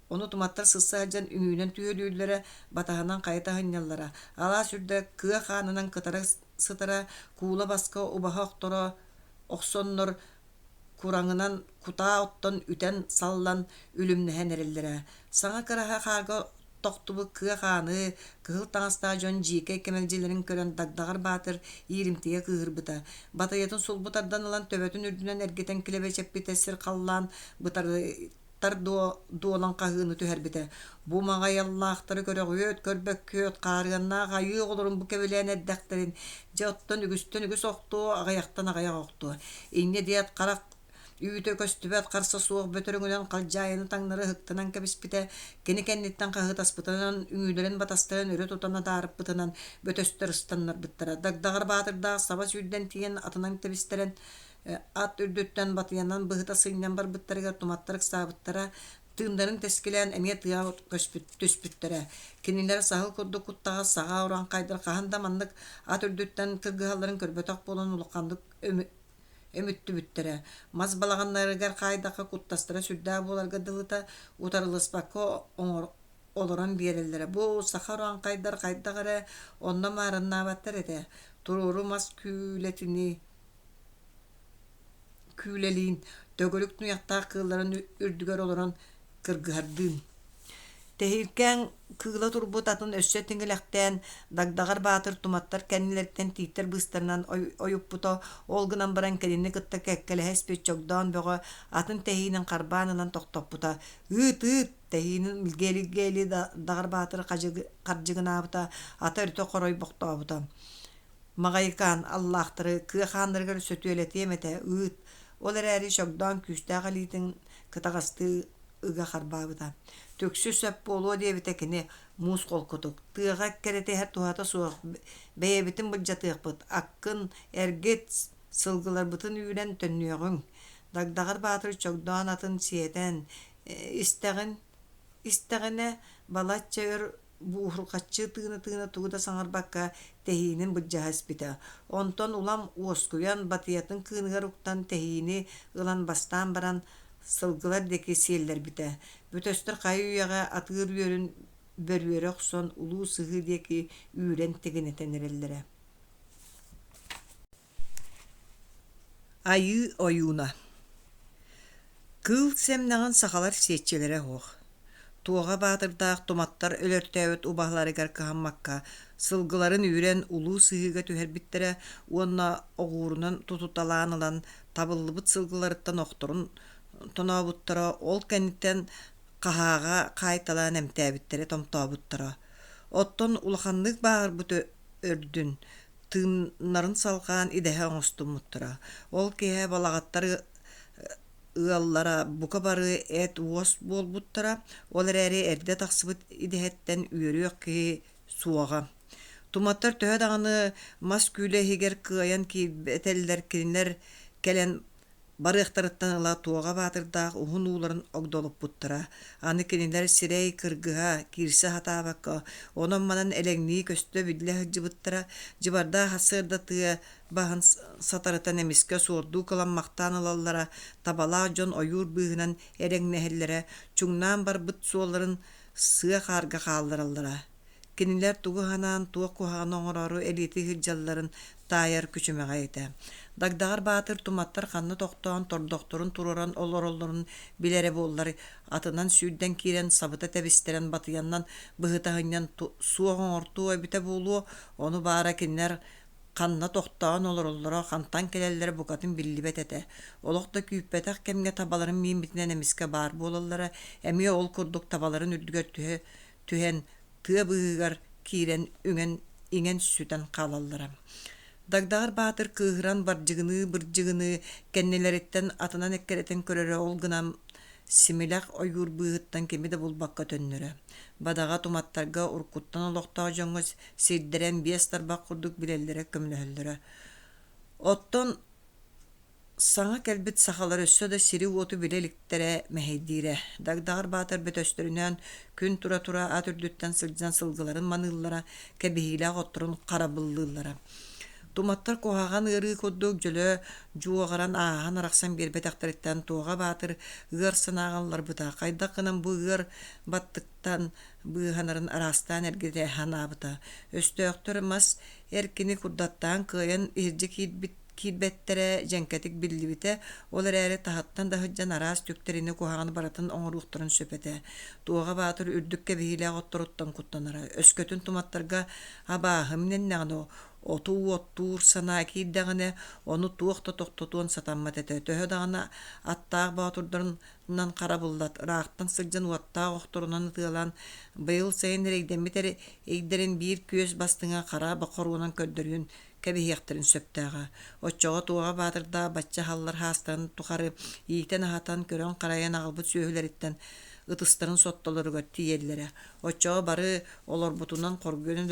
Ону туматтар сырса сылдьан үҥүүнэн түһүөлүүллэрэ, батаһынан хайыта сынньаллара, алаас үрдэ кыа хаанынан кытара сытара, куула баска убаһа охторо охсоннор кураҥынан кутаа оттон үтэн саллан үлүмнэһэн эрэллэрэ. Саҥа кыраһа хаарга тохтубут кыа хааны, кыһыл таҥастаах дьон дьиикэй кэмэлдьилэрин көрөн Дагдаҕар Баатыр ииримтийэ кыыһырбыта. Батыйатын сулбу тардан ылан төбөтүн үрдүнэн эргитэн килэбэчэппитэ сир-халлаан бытарытар дуолан хаһыыны түһэрбитэ. Бу маҕайаллаахтары көрөҕүөт, көрбөккүөт, хаарыаннаах айыы оҕолорун бу кэбилээн эрдэхтэрин, дьэ оттон үгүстэн үгүс охтуо, аҕыйахтан аҕыйах охтуо. Инньэ диэт харах Үүтэ көстүбэт харса суох бөтөрөҥүнэн халдьаайыны таҥнары ыһыктынан кэбиспитэ, кини кэнниттэн хаһыытаспытынан, үҥүүлэрин батастарын өрө тутан адаарыппытынан бөтөстөр ыстаннарбыттара. Дагдаҕар Баатырдаах саба сүүрдэн тиийэн атынан тэбистэрэн, ат үрдүттэн батыйанан быһыта сынньан барбыттарыгар туматтар ыксаабыттара, тыыннарын тэскилээн эмиэ тыаҕа көспүт түспүттэрэ. Кинилэр саһыл курдук куттаҕас саҕа урааҥхайдар хаһан да маннык ат үрдүттэн кыргыһалларын көрбөтөх буолан улаханнык өмүттүбүттэрэ. Мас балаҕаннарыгар хаайдахха куттастара сүрдээх буоларга дылыта, утарыласпакка олорон биэрэллэрэ. Бу саха урааҥхайдар хайдах эрэ онно маарыннаабаттар этэ. Туруору мас күүлэтини күүлэлиин төгүрүк туйахтаах кыылларын үрдүгэр олорон кыргыһардыын Тэһииркээн кыыла турбут атын өссө тиҥилэхтээн Дагдаҕар Баатыр туматтар кэннилэриттэн тииттэр быыстарынан ойуппута, ол гынан баран кинини кытта кэккэлэһэ испит Чогдоон Бөҕө атын тэһиинин харбаан ылан тохтоппута. «Ыыт-ыыт!» тэһиинин илгээли-илгээли Даҕар Баатыр хардьыгынаабыта, ата өрүтэ хоройбохтообута. Маҕайыкаан аллаахтары кыа хааннарыгар сөтүөлэтиэм этэ, ыыт! Ол эрээри Чогдоон күүстээх илиитин кытаҕастыы ыга харбаабыта. Түксү сөп буолуо диэбитэ кини муус холкутук. Тыаҕа эккирэтиһэр туһата суох, бэйэбитин былдьатыахпыт, аккын, эргит, сылгыларбытын үүрэн төннүөҕүҥ. Дагдаҕар Баатыр чогдоон атын сиэтэн истэҕин истэҕинэ. Балачча өр буурҕаччы тыына-тыына тугу да саҥарбакка тэһиинин былдьаһа испитэ. Онтон улам уоскуйан, батыйатын кыыныгар уктан тэһиини ылан бастаан баран сылгылар диэки сиэллэрбитэ. Бөтөстөр хайы-үйэҕэ атыыр үөрүн бөрүөрэ охсон улуу сыһыы диэки үүрэн тигинэтэн эрэллэрэ. Айыы ойууна Кыыл сэмнэҕин сахалар сиэччилэрэ суох. Туоҕа Баатырдаах туматтар өлөртөөбүт убаһаларыгар кыһаммакка сылгыларын үүрэн улуу сыһыыга түһэрбиттэрэ уонна оҕуурунан тутуталаан ылан табыллыбыт сылгыларыттан охторун тонообуттара, ол кэнниттэн хаһааҕа хаайталаан эмтээбиттэрэ, томтообуттара. Оттон улаханнык бааһырбыт өрдүн тыыннарын салҕаан идэһэ оҥостуммуттара. Ол киэһэ балаҕаттар ыаллара бука бары эт-уос буолбуттара, ол эрээри эрдэ тахсыбыт идэһэттэн үөрүөх киһи суоҕа. Туматтар төһө даҕаны мас күүлэ иһигэр кыайан киирбэтэллэр, кинилэр кэлэн Барыахтарыттан ыла Туоҕа Баатырдаах уһун ууларын огдолуппуттара. Аны кинилэр сирэй кыргыһа, киирсэ сатаабакка, онон-манан элэҥнии көстө-биллэ сылдьыбыттара. Дьыбардаах сарсыарда тыа баһын сатарытан эмискэ суордуу кыламмахтаан ылаллара, табалаах дьон ойуур быыһынан элэҥнэһэллэрэ, чуҥнаан барбыт суолларын сыа хаарга хааллараллара. Кинилэр тугу санаан, туох куһаҕаны оҥороору элиэтии сылдьалларын таайар күчүмэҕэй этэ. Дагдаҕар Баатыр туматтар ханна тохтоон тордохторун туруоран олороллорун билэрэ буоллар, атынан сүүрдэн киирэн сабыта тэбистэрэн батыйаннан быһыта сынньан суох оҥортуо эбитэ буолуо, ону баара кинилэр ханна тохтоон олороллоро, хантан кэлэллэрэ букатын биллибэт этэ. Олох да күүппэтэх кэмҥэ табаларын мииммитинэн эмискэ баар буолаллара, эмиэ ол курдук табаларын үрдүгэр түһэ түһэн тыа быыһыгар киирэн үҥэн иҥэн-сүтэн хаалаллара. Дагдаҕар Баатыр кыыһыран бардьыгыныы-бырдьыгыныы кэннилэриттэн атынан эккирэтэн көрөрө ол гынан симилэх ойуур быыһыттан кими да булбакка төннөрө. Бадаҕа туматтарга уруккуттан олохтоох дьоҥҥо сирдэрэн биэс тарбах курдук билэллэрэ көмөлөһөллөрө. Оттон Саҥа кэлбит сахалар өссө да сири-уоту билэ иликтэрэ мэһэйдиирэ. Дагдаҕар Баатыр бөтөстөрүнээн күн тура-тура ат үрдүттэн сылдьан сылгыларын маныыллара, кэбиһиилээх отторун харабыллыыллара. Туматтар куһаҕан ыарыы курдук дьөлө дьуоҕаран ааһан арахсан биэрбэтэхтэриттэн Туоҕа Баатыр ыар санааҕа ылларбыта. Хайдах гынан бу ыар баттыктан быыһанарын араастаан эргитэ санаабыта. Өстөөхтөр мас эркини курдаттаан кыайан иһирдьэ киирбит киирбэттэрэ дьэҥкэтик биллибитэ, ол эрээри таһыттан да сылдьан араас түктэрини куһаҕаны барытын оҥоруохтарын сөп этэ. Туоҕа Баатыр үрдүк кэбиһиилээх отторуттан куттанара, өскөтүн туматтарга абааһы миннэннэҕинэ, оту уоттуур санаа киирдэҕинэ, ону туох да тохтотуон сатаммат этэ. Төһө даҕаны аттаах боотурдарынан харабыллат, ыраахтан сылдьан уоттаах охторунан ытыалаан, быйыл сайын эрэйдэммит эрэйдэрин биир күөс бастыҥа хара бохоруонан көрдөрүөн кэбиһиэхтэрин сөптөөҕө. Оччоҕо Туоҕа Баатырдаах бачча аһаллар хаастарын тухары иитэн-аһатан, көрөн-харайан аҕалбыт сүөһүлэриттэн ытыстарын соттолоругар тиийэллэрэ. Оччоҕо бары олорбутунан хоргуйан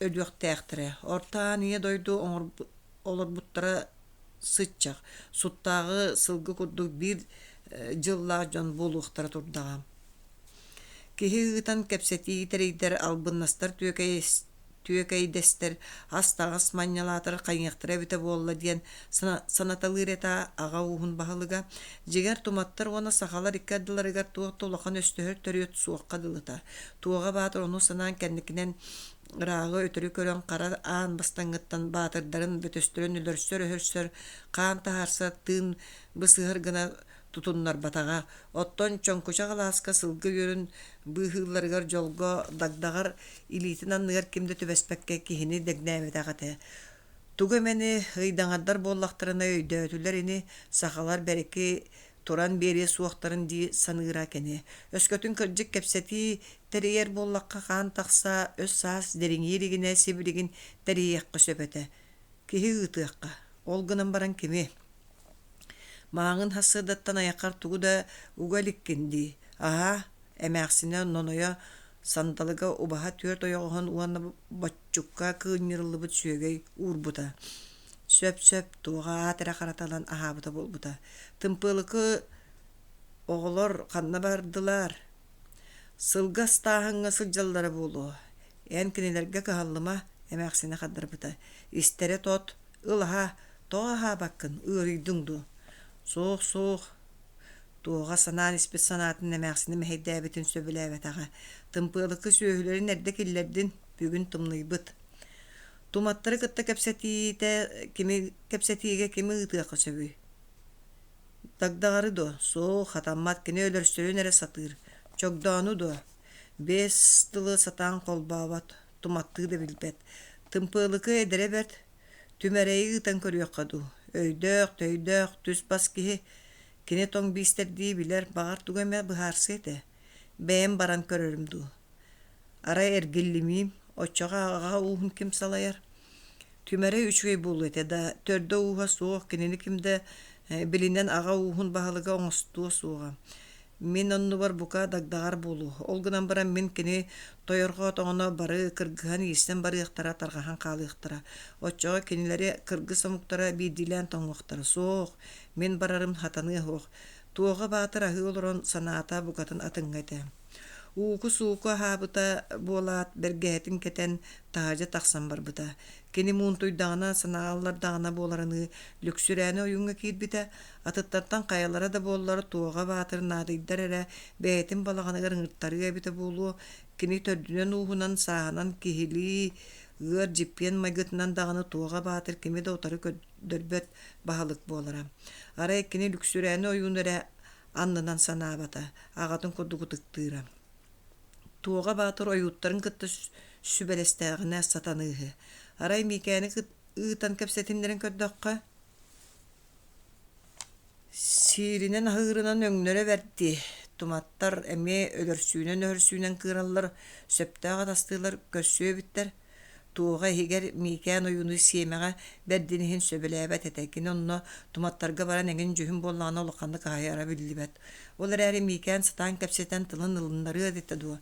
өлүөхтээхтэрэ. Орто Аан Ийэ дойду олорбуттара сыччах, суттааҕы сылгы курдук биир дьыллаах дьон буолуохтара турдаҕа. Киһи ыытан кэпсэтии тэрийдэр, албыннастар түөкэй түөкэйдэстэр, ас-таҥас манньалаатар хайыахтара эбитэ буолла диэн санаталыыр этэ аҕа ууһун баһылыга. Дьиҥэр, туматтар уонна сахалар икки ардыларыгар туох да улахан өстөһөр төрүөт суохха дылыта. Туоҕа Баатыр ону санаан кэнникинэн ырааҕы өтөрү көрөн хара аан бастаҥҥыттан баатырдарын бөтөстөрүн өлөрсөр-өһөрсөр, хаан таһаарсар тыын бысыһар гына тутуннарбатаҕа. Оттон чоҥкучах алааска сылгы үөрүн быыһыылларыгар дьолго дагдаҕар илиитин анныгар ким да түбэспэккэ киһини дэгнээбэтэх этэ. Тугу эмэни ыйдаҥардар буоллахтарына өйдөөтүлэр ини, сахалар бэрики туран биэриэ суохтарын дии саныыра кини. Өскөтүн кырдьык кэпсэтии тэрийэр буоллахха хаан тахса, өс-саас дириҥии илигинэ сибилигин тэрийиэххэ сөп этэ. Киһи ыытыахха. Ол гынан баран кими? Мааҥын сарсыардаттан айаххар тугу да уга иликкин дии, аһаа, эмээхсинэ нонойо сандалыга убаһа түөрт ойоҕоһун уонна боччукка кыынньырыллыбыт сүөгэй уурбута. Сөп-сөп, туоҕа аат эрэ харата ылан аһаабыта буолбута. Тымпыалыкы оҕолор ханна бардылар? Сылгы астааһыҥҥа сылдьаллара буолуо, эн кинилэргэ кыһаллыма, эмээхсинэ хардарбыта. Истэрэ тот, ыл аһаа, тоҕо аһаабаккын, ыарыйдыҥ дуу? Суох, суох, Туоҕа санаан испит санаатын эмээхсинэ мэһэйдээбитин сөбүлээбэтэҕэ. Тымпыалыкы сүөһүлэрин эрдэ киллэрдин, бүгүн тымныйбыт. Туматтары кытта кэпсэтиитэ кими кэпсэтиигэ кими ыытыахха сөбүй? Дагдаҕары дуо? Суох, хатаммат, кини өлөрсөрүн эрэ сатыыр. Чогдоону дуо? Биэс тылы сатаан холбообот, туматтыы да билбэт. Тымпыалыкы эдэрэ бэрт, Түмэрэйи ыытан көрүөххэ дуу, өйдөөх, төйдөөх, түс-бас киһи, кини тоҥ биистэрдии билэр, баҕар тугу эмэ быһаарсыа этэ. Бэйэм баран көрөрүм дуу. Арай эргиллимиим, оччоҕо аҕа ууһун ким салайар? Түмэрэй үчүгэй буолуо этэ да, төрдө-ууһа суох, кинини ким да билинэн аҕа ууһун баһылыга оҥостуо суоҕа. Мин оннубар бука дагдаҕар буолуо. Ол гынан баран мин кини тойорҕоотоҕуна бары кыргыһан иирсэн барыахтара, тарҕаһан хаалыахтара. Оччоҕо кинилэри кыргыс омуктара биирдиилээн тоҥуохтара. Суох, мин барарым хатаныа суох. Туоҕа Баатыр аһыы олорон санаата букатын атыҥҥа этэ. Ууку-сууку аһаабыта буолаат, бэргэһэтин кэтэн, таһырдьа тахсан барбыта. Кини муунтуйдаҕына, санааллардаҕына буоларыныы Лүксүрээни ойууҥҥа киирбитэ, Атыттартан хайалара да буоллар Туоҕа Баатыр наадыйдар эрэ бэйэтин балаҕаныгар ыҥыртарыа эбитэ буолуо, кини төрдүнэн-ууһунан, сааһынан киһилии ыар дьиппиэн майгытынан даҕаны Туоҕа Баатыр кими да утары көрдөрбөт баһылык буолара. Арай кини Лүксүрээни ойуун эрэ аннынан санаабата, аҕатын курдук ытыктыыра. Туоҕа Баатыр ойууттарын кытта сүбэлэстэҕинэ сатаныыһы. Арай Миикээни ыытан кэпсэтиннэрэн көрдөххө, Сииринэн-аһыырынан өҥнөрө бэрт дии, туматтар эмиэ өлөрсүүнэн-өһөрсүүнэн кыыраллар, сөптөөх атастыылар көрсүө эбиттэр. Туоҕа иһигэр Миикээн ойууну сиэмэҕэ бэрдин иһин сөбүлээбэт этэ, кини онно туматтарга баран эҥин дьүһүн буоллаҕына улаханнык аһыйара биллибэт. Ол эрээри Миикээн сатаан кэпсэтэн тылын ылыннарыа этэ дуо,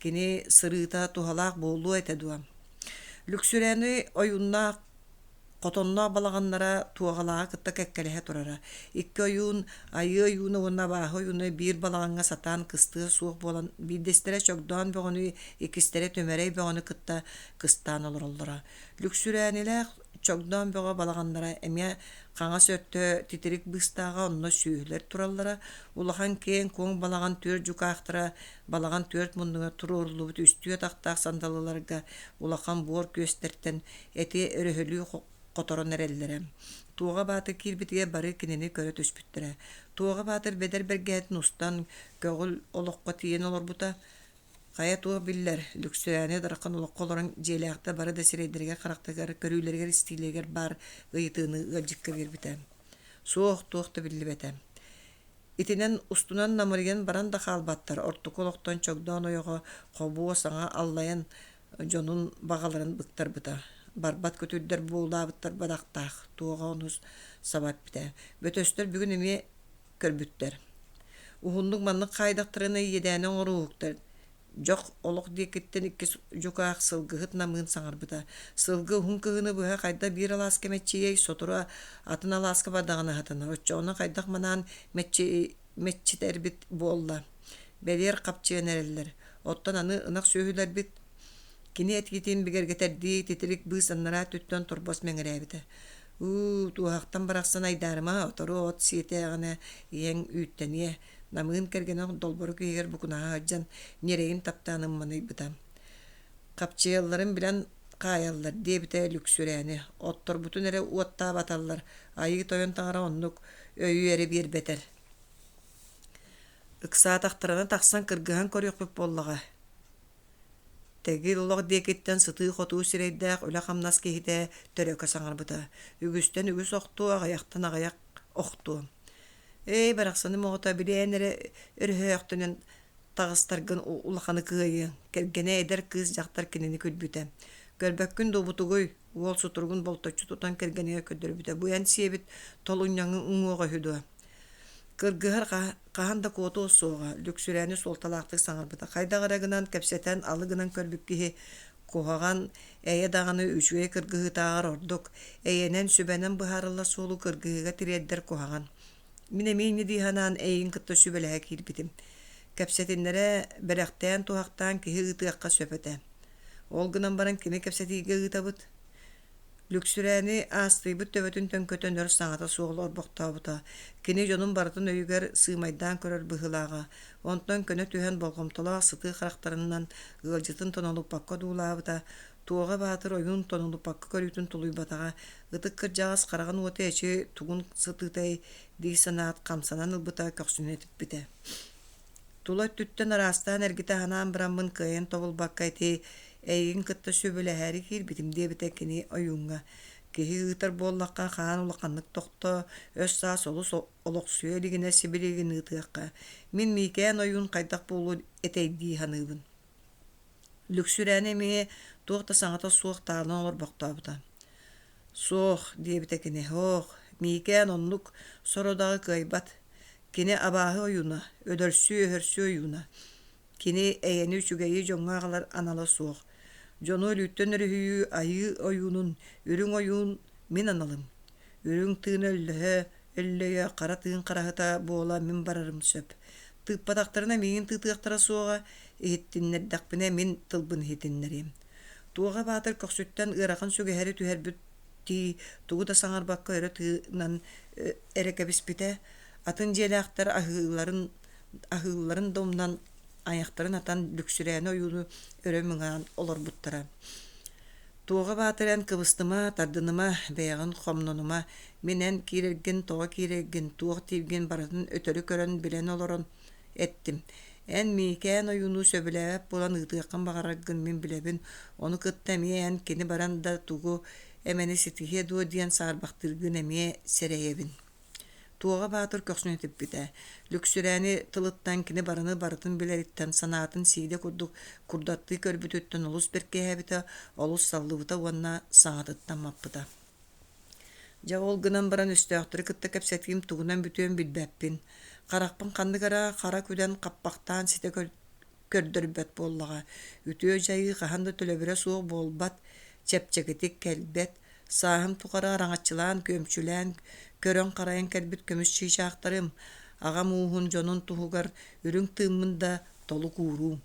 кини сырыыта туһалаах буолуо этэ дуо? Лүксүрээни ойууннаах Хотонноох балаҕаннара Туоҕалааҕы кытта кэккэлэһэ турара. Икки ойуун, Айыы ойууна уонна Абааһы ойууна биир балаҕаҥҥа сатаан кыстыа суох буолан, биирдэстэрэ Чогдоон бөҕөнү, иккистэрэ Түмэрэй бөҕөнү кытта кыстаан олороллоро. Лүксүрээнилээх Чогдоон бөҕө балаҕаннара эмиэ хаҥас өттө титирик быыстааҕа, онно сүөһүлэр тураллара. Улахан киэҥ-куоҥ балаҕан түөрт дьукаахтара балаҕан түөрт муннугар туруоруллубут үстүү атахтаах сандалыларга улахан буор күөстэртэн эти өрөһөлүү хоторон эрэллэрэ. Туоҕа Баатыр киирбитигэр бары кинини көрө түспүттэрэ. Туоҕа Баатыр бэдэр бэргэһэтин устан, көҕүл олоххо тиийэн олорбута. Хайа туох биллэр, Лүксүрээни ыарахан олоххо олорон дьиэлээхтэр бары да сирэйдэригэр-харахтарыгар, көрүүлэригэр-истиилэригэр баар ыйытыыны ыалдьыкка биэрбитэ. Суох, туох да биллибэтэ. Итинэн устунан намырыйан баран да хаалбаттар, ортоку олохтон чогдоон ойоҕо хобуо саҥа аллайан дьонун баҕаларын быктарбыта. Барбат көтүрдэр буулаабыттар бадахтаах, туоҕа ону саба эппитэ. Бөтөстөр бүгүн эмиэ көрбүттэр. Уһуннук маннык хаайдахтарына иэдээни оҥоруоһуктар. Дьох олох диэкиттэн иккис дьукаах сылгыһыт намыын саҥарбыта. Сылгы уһун кыһыны быһа хайдах биир алааска мэччийэй, сотору атын алааска бардаҕына сатанар. Оччоҕуна хайдах манаан мэччи мэччитэрбит буолла. Бэлиэр хапчыйан эрэллэр. Оттон аны ынах сүөһүлэрбит кини этиитин бигэргэтэрдии титирик быыс анараа өттүттэн торбос мэҥирээбитэ. Уу, туоһахтан барахсан айдаарыма, отору от сиэтээҕинэ ийэҥ үүттэниэ. Намыын кэргэнэ долборук иһигэр букунаһа сылдьан ньирэйин таптаан ымманыйбыта. Хапчыйалларын билэн хаайаллар диэбитэ Лүксүрээни. Отторбутун эрэ уоттаабаталлар, Айыы Тойон таҥара оннук өйү эрэ биэрбэтэр. Ыксаатахтарына тахсан кыргыһан көрүөхпүт буоллаҕа. Тэгил олох диэкиттэн сытыы-хотуу сирэйдээх үлэ-хамнас киһитэ төрөкө саҥарбыта. Үгүстэн үгүс охтуо, аҕыйахтан аҕыйах охтуо. Эй, барахсаным оҕото, билээн эрэ өрөһөөхтөнөн таҕыстаргын улаханы кыайыаҥ, кэргэнэ эдэр кыыс дьахтар кинини күлбүтэ. Көрбөккүн дуо бутугуй, уол сутуругун болточчу тутан кэргэнигэр көрдөрбүтэ. Бу эн сиэбит толунньаҥы уҥуоҕа үһү дуо? Кыргыһар хаһан да куотуо суоҕа, Лүксүрээни суолталаахтык саҥарбыта. Хайдах эрэ гынан кэпсэтэн, алы гынан көрбүт киһи куһаҕан, эйэ даҕаны үчүгэй кыргыһыытааҕар ордук, эйэнэн, сүбэнэн быһаарыллар суолу кыргыһыыга тириэрдэр куһаҕан. Мин эмиэ инньэ дии санаан эйигин кытта сүбэлэһэ киирбитим. Кэпсэтиннэрэ, бэлэхтээн-туһахтаан киһи ыытыахха сөп этэ. Ол гынан баран кими кэпсэтиигэ ыытабыт? Лүксүрээни аастыйбыт төбөтүн төҥкөтөн өр саҥата суох олорбохтообута. Кини дьонун барытын өйүгэр сыымайдаан көрөр быһыылааҕа. Онтон көнө түһэн болҕомтолоох сытыы харахтарынан ыалдьытын тонолуппакка одуулаабыта, Туоҕа Баатыр ойуун тонолуппакка көрүүтүн тулуйбатаҕа, ытык кырдьаҕас хараҕын уота эчи тугун сытыытай дии санаат хамсанан ылбыта көхсүнүн этиппитэ. Тула өттүттэн араастаан эргитэ санаан бараммын кыайан тобулбакка ити эйигин кытта сөбүлэһээри киирбитим диэбитэ кини ойууҥҥа. Киһи ыытар буоллахха хаан улаханнык тохто, өс-саас олус олохсуйа илигинэ сибилигин ыытыахха. Мин Миикээн ойуун хайдах буолуо этэй дии саныыбын. Лүксүрээни эмиэ туох да саҥата суох таалан олорбохтообута. «Суох», диэбитэ кини, «һоох, Миикээн оннук сорудаҕы кыайбат. Кини абааһы ойууна, өлөрсүү-өһөрсүү ойууна. Кини эйэни үчүгэйи дьоҥҥо аҕалар анала суох. Дьону өлүүттэн өрүһүйүү айыы ойуунун, үрүҥ ойуун мин аналым. Үрүҥ тыын өллөһө, өллөйө, хара тыын хараһыта буола мин барарым сөп. Тыыппатахтарына миигин тыытыахтара суоҕа, иһиттиннэрдэхпинэ мин тылбын иһитиннэриэм. Туоҕа Баатыр көхсүттэн ыарахан сүгэһэри түһэрбиттии тугу да саҥарбакка өрө тыынан эрэ кэбиспитэ, атын дьиэлээхтэр аһыыларын, аһыылларын да умнан айахтарын атан Лүксүрээни ойууну өрө мыҥаан олорбуттара. Туоҕа Баатыр эн кыбыстыма, тардыныма, бэйэҕин хомнонума, мин эн киирэргин, тоҕо киирэргин, туох дииргин барытын өтөрү көрөн билэн олорон эттим. Эн Миикээн ойууну сөбүлээбэт буолан ыытыаххын баҕараргын мин билэбин, ону кытта эмиэ эн кини баран да тугу эмэни ситиһиэ дуо диэн саарбахтыыргын эмиэ сэрэйэбин. Туоҕа Баатыр көхсүн этиппитэ. Лүксүрээни тылыттан кини барыны барытын билэриттэн, санаатын сиидэ курдук курдаттыы көрбүтүттэн олус бэркиһээбитэ, олус саллыбыта уонна саҥатыттан маппыта. Дьэ ол гынан баран өстөөхтөрү кытта кэпсэтиим тугунан бүтүөн билбэппин. Харахпын ханнык эрэ хара күдэн хаппахтаан ситэ көрдөрбөт буоллаҕа. Үтүө дьайыы хаһан да төлөбүрэ суох буолбат, чэпчэкитик кэлбэт. Сааһым тухары араҥаччылаан, күөмчүлээн, көрөн-харайан кэлбит көмүс чыычаахтарым, аҕам ууһун дьонун туһугар үрүҥ тыыммын да толук ууруум.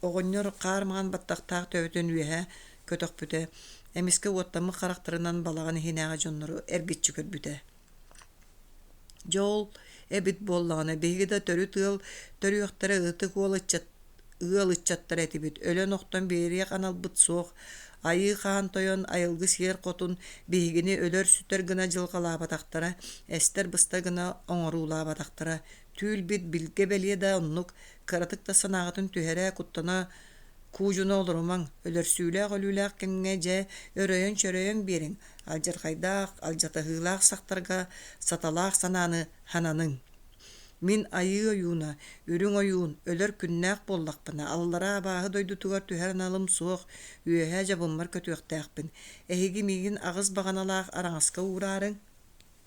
Оҕонньор хаар маҥан баттахтаах төбөтүн үөһэ көтөхпүтэ, эмискэ уоттаммыт харахтарынан балаҕан иһинээҕи дьоннору эргиччи көрбүтэ. Дьэ ол эбит буоллаҕына, биһиги да төрүт ыал төрүөхтэрэ ытык уол ыччат ыал ыччаттара этибит, өлөн-охтон биэриэх аналбыт суох, Айыы Хаан Тойон айылгы сиэр хотун биһигини өлөр-сүтэр гына дьылҕалаабатахтара, эстэр-быстар гына оҥоруулаабатахтара, түүл-бит билгэ бэлиэ да оннук, кыратык да санааҕытын түһэрэ, куттана куудьуна олорумаҥ, өлөрсүүлээх-өлүүлээх кэмҥэ дьэ өрөйөн-чөрөйөн биэриҥ, алдьархайдаах, алдьатаһыылаах сахтарга саталаах санааны хананыҥ. Мин айыы ойууна, үрүҥ ойуун, өлөр күннээх буоллахпына, аллараа абааһы дойдутугар түһэр аналым суох, үөһээ дьабыммар көтүөхтээхпин. Эһиги миигин аҕыс баҕаналаах араҥаска уураарыҥ,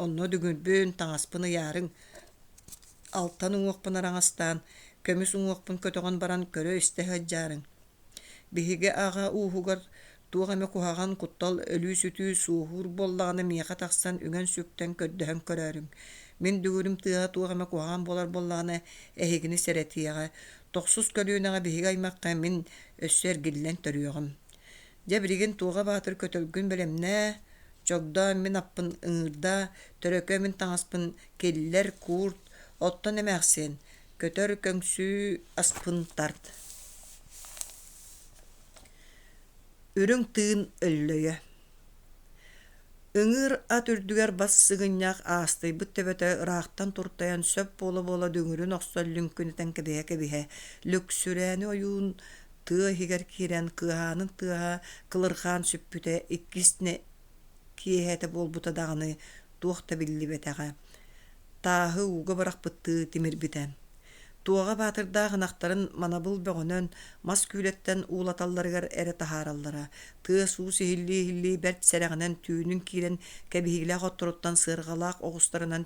онно дүҥүрбүн, таҥаспын ыйаарыҥ, алтан уҥуохпун араҥастаан, көмүс уҥуохпун көтөҕөн баран көрө-истэ сылдьаарыҥ. Биһиги аҕа ууһугар туох эмэ куһаҕан куттал өлүү-сүтүү суоһуур буоллаҕына миэхэ тахсан үҥэн-сүктэн көрдөһөн көрөөрүҥ. Мин дүҥүрүм тыаһа туох эмэ куһаҕан буолар буоллаҕына эһигини сэрэтиэҕэ. Тохсус көлүөнэҕэ биһиги аймахха мин өссө эргиллэн төрүөҕүм. Дьэ билигин Туоҕа Баатыр көтөлгүн бэлэмнээ, чогдоо мин аппын ыҥыырдаа, төрөкө мин таҥаспын киллэр, куурт, оттон эмээхсиэн, көтөр көҥсүү аспын тарт. Үрүҥ тыын өллөйө Ыҥыыр ат үрдүгэр бас сыгынньах аастыйбыт төбөтө ыраахтан туртайан сөп буола-буола дүҥүрүн охсон лүҥкүнэтэн кэбиһэ-кэбиһэ, Лүксүрээни ойуун тыа иһигэр киирэн кыаһаанын тыаһа кылырҕаан сүппүтэ иккис киэһэтэ буолбута даҕаны туох да биллибэтэҕэ. Тааһы ууга бырахпыттыы тимирбитэ. Туоҕа Баатырдаах ынахтарын манабыл бөҕөнөн мас күүлэттэн уулаталларыгар эрэ таһаараллара. Тыас-уус иһиллии-иһиллии бэрт сэрэҕинэн түүнүн киирэн кэбиһиилээх отторуттан сыарҕалаах оҕустарынан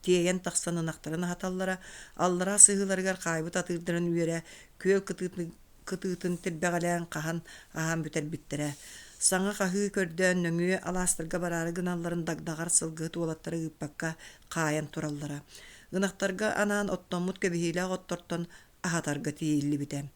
тиэйэн тахсан ынахтарын аһаталлара, аллараа сыһыыларыгар хаайбыт атыырдарын үөрэ күөл кытыытын кытыытын тирбэҕэлээн хаһан аһаан бүтэрбиттэрэ. Саҥа хаһыы көрдөөн нөҥүө алаастарга бараары гыналларын дагдаҕар сылгыһыт уолаттары ыыппакка хаайан тураллара. Ынахтарга анаан оттоммут кэбиһиилээх оттортон аһатарга тиийиллибитэ.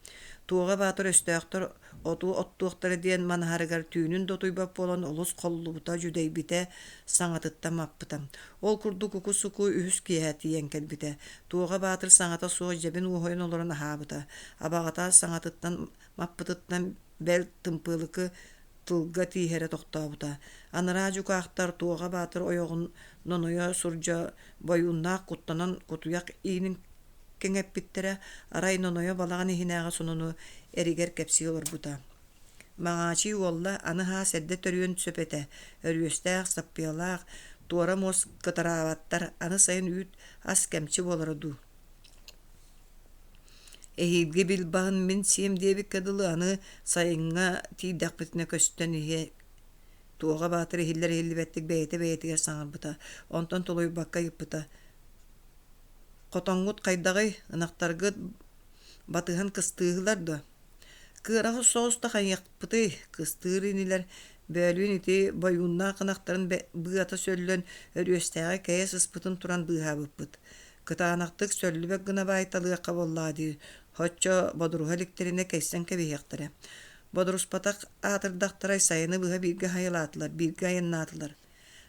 Туоҕа Баатыр өстөөхтөр оту оттуохтара диэн манаһарыгар түүнүн да утуйбат буолан олус холлубута, дьүдэйбитэ, саҥатыттан маппыта. Ол курдук уку-суку үһүс киэһэ тиийэн кэлбитэ. Туоҕа Баатыр саҥата суох дьэбин уоһуйан олорон аһаабыта. Абаҕата саҥатыттан маппытыттан бэл тымпыалыкы тылга тииһэрэ тохтообута. Анараа дьукаахтар Туоҕа Баатыр ойоҕун нонойо сурдьа бойууннаах куттанан кутуйах иинин кэҥэппиттэрэ, арай Нонойо балаҕан иһинээҕи сонуну эригэр кэпсии олорбута. Маҥаачый уолла аны хаас эрдэ төрүөн сөп этэ, өрүөстээх, саппыйалаах, туора муос кытараабаттар, аны сайын үүт ас кэмчи буолара дуу. Эһиилги билбаһын мин сиэм диэбиккэ дылы аны сайыҥҥа тиийдэхпитинэ көстөн иһиэ Туоҕа Баатыр иһиллэр-иһиллибэттик бэйэтэ бэйэтигэр саҥарбыта, онтон тулуйбакка ыйыппыта: «Хотоҥҥут хайдаҕый, ынахтаргыт батыһан кыстыыһылар дуо?» «Кыараҕас соҕус да хайыахпытый, кыстыыр инилэр, бөөлүүн ити бойууннаах ынахтарын быата сөллөн Өрүөстээҕи кэйэ сыспытын туран быыһаабыппыт. Кытаанахтык сөллүбэт гына баайталыахха буоллаҕа дии, соччо бодоруһа иликтэринэ кэйсэн кэбиһиэхтэрэ. Бодоруспатах аатырдахтарай сайыны быһа бииргэ хайалаатылар, бииргэ айаннаатылар.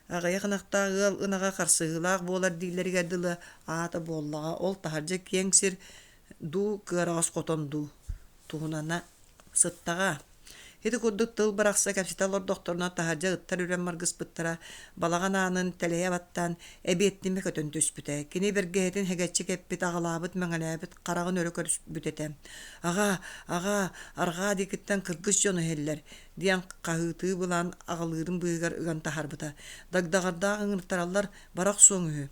Аҕыйах ынахтаах ыал ынаҕа харсыһыылаах буолар дииллэригэр дылы аата буоллаҕа, ол таһырдьа киэҥ сир дуу, кыараҕас хотон дуу туһунана сыттаҕа. Ити курдук тыл бырахса кэпсэтэ олордохторуна таһырдьа ыттар үрэн маргыспыттара, балаҕан аанын тэлэйэ баттаан, эбиэттимэ көтөн түспүтэ. Кини бэргэһэтин һэгэччи кэппит, аҕалаабыт, мэҥэлээбит хараҕын өрө көрбүт этэ. «Аҕаа, аҕаа, арҕаа диэкиттэн кыргыс дьоно иһэллэр» диэн хаһыытыы былаан аҕалыырын быыһыгар ыган таһаарбыта. Дагдаҕардаах ыҥыртараллар, бара охсуоҥ үһү.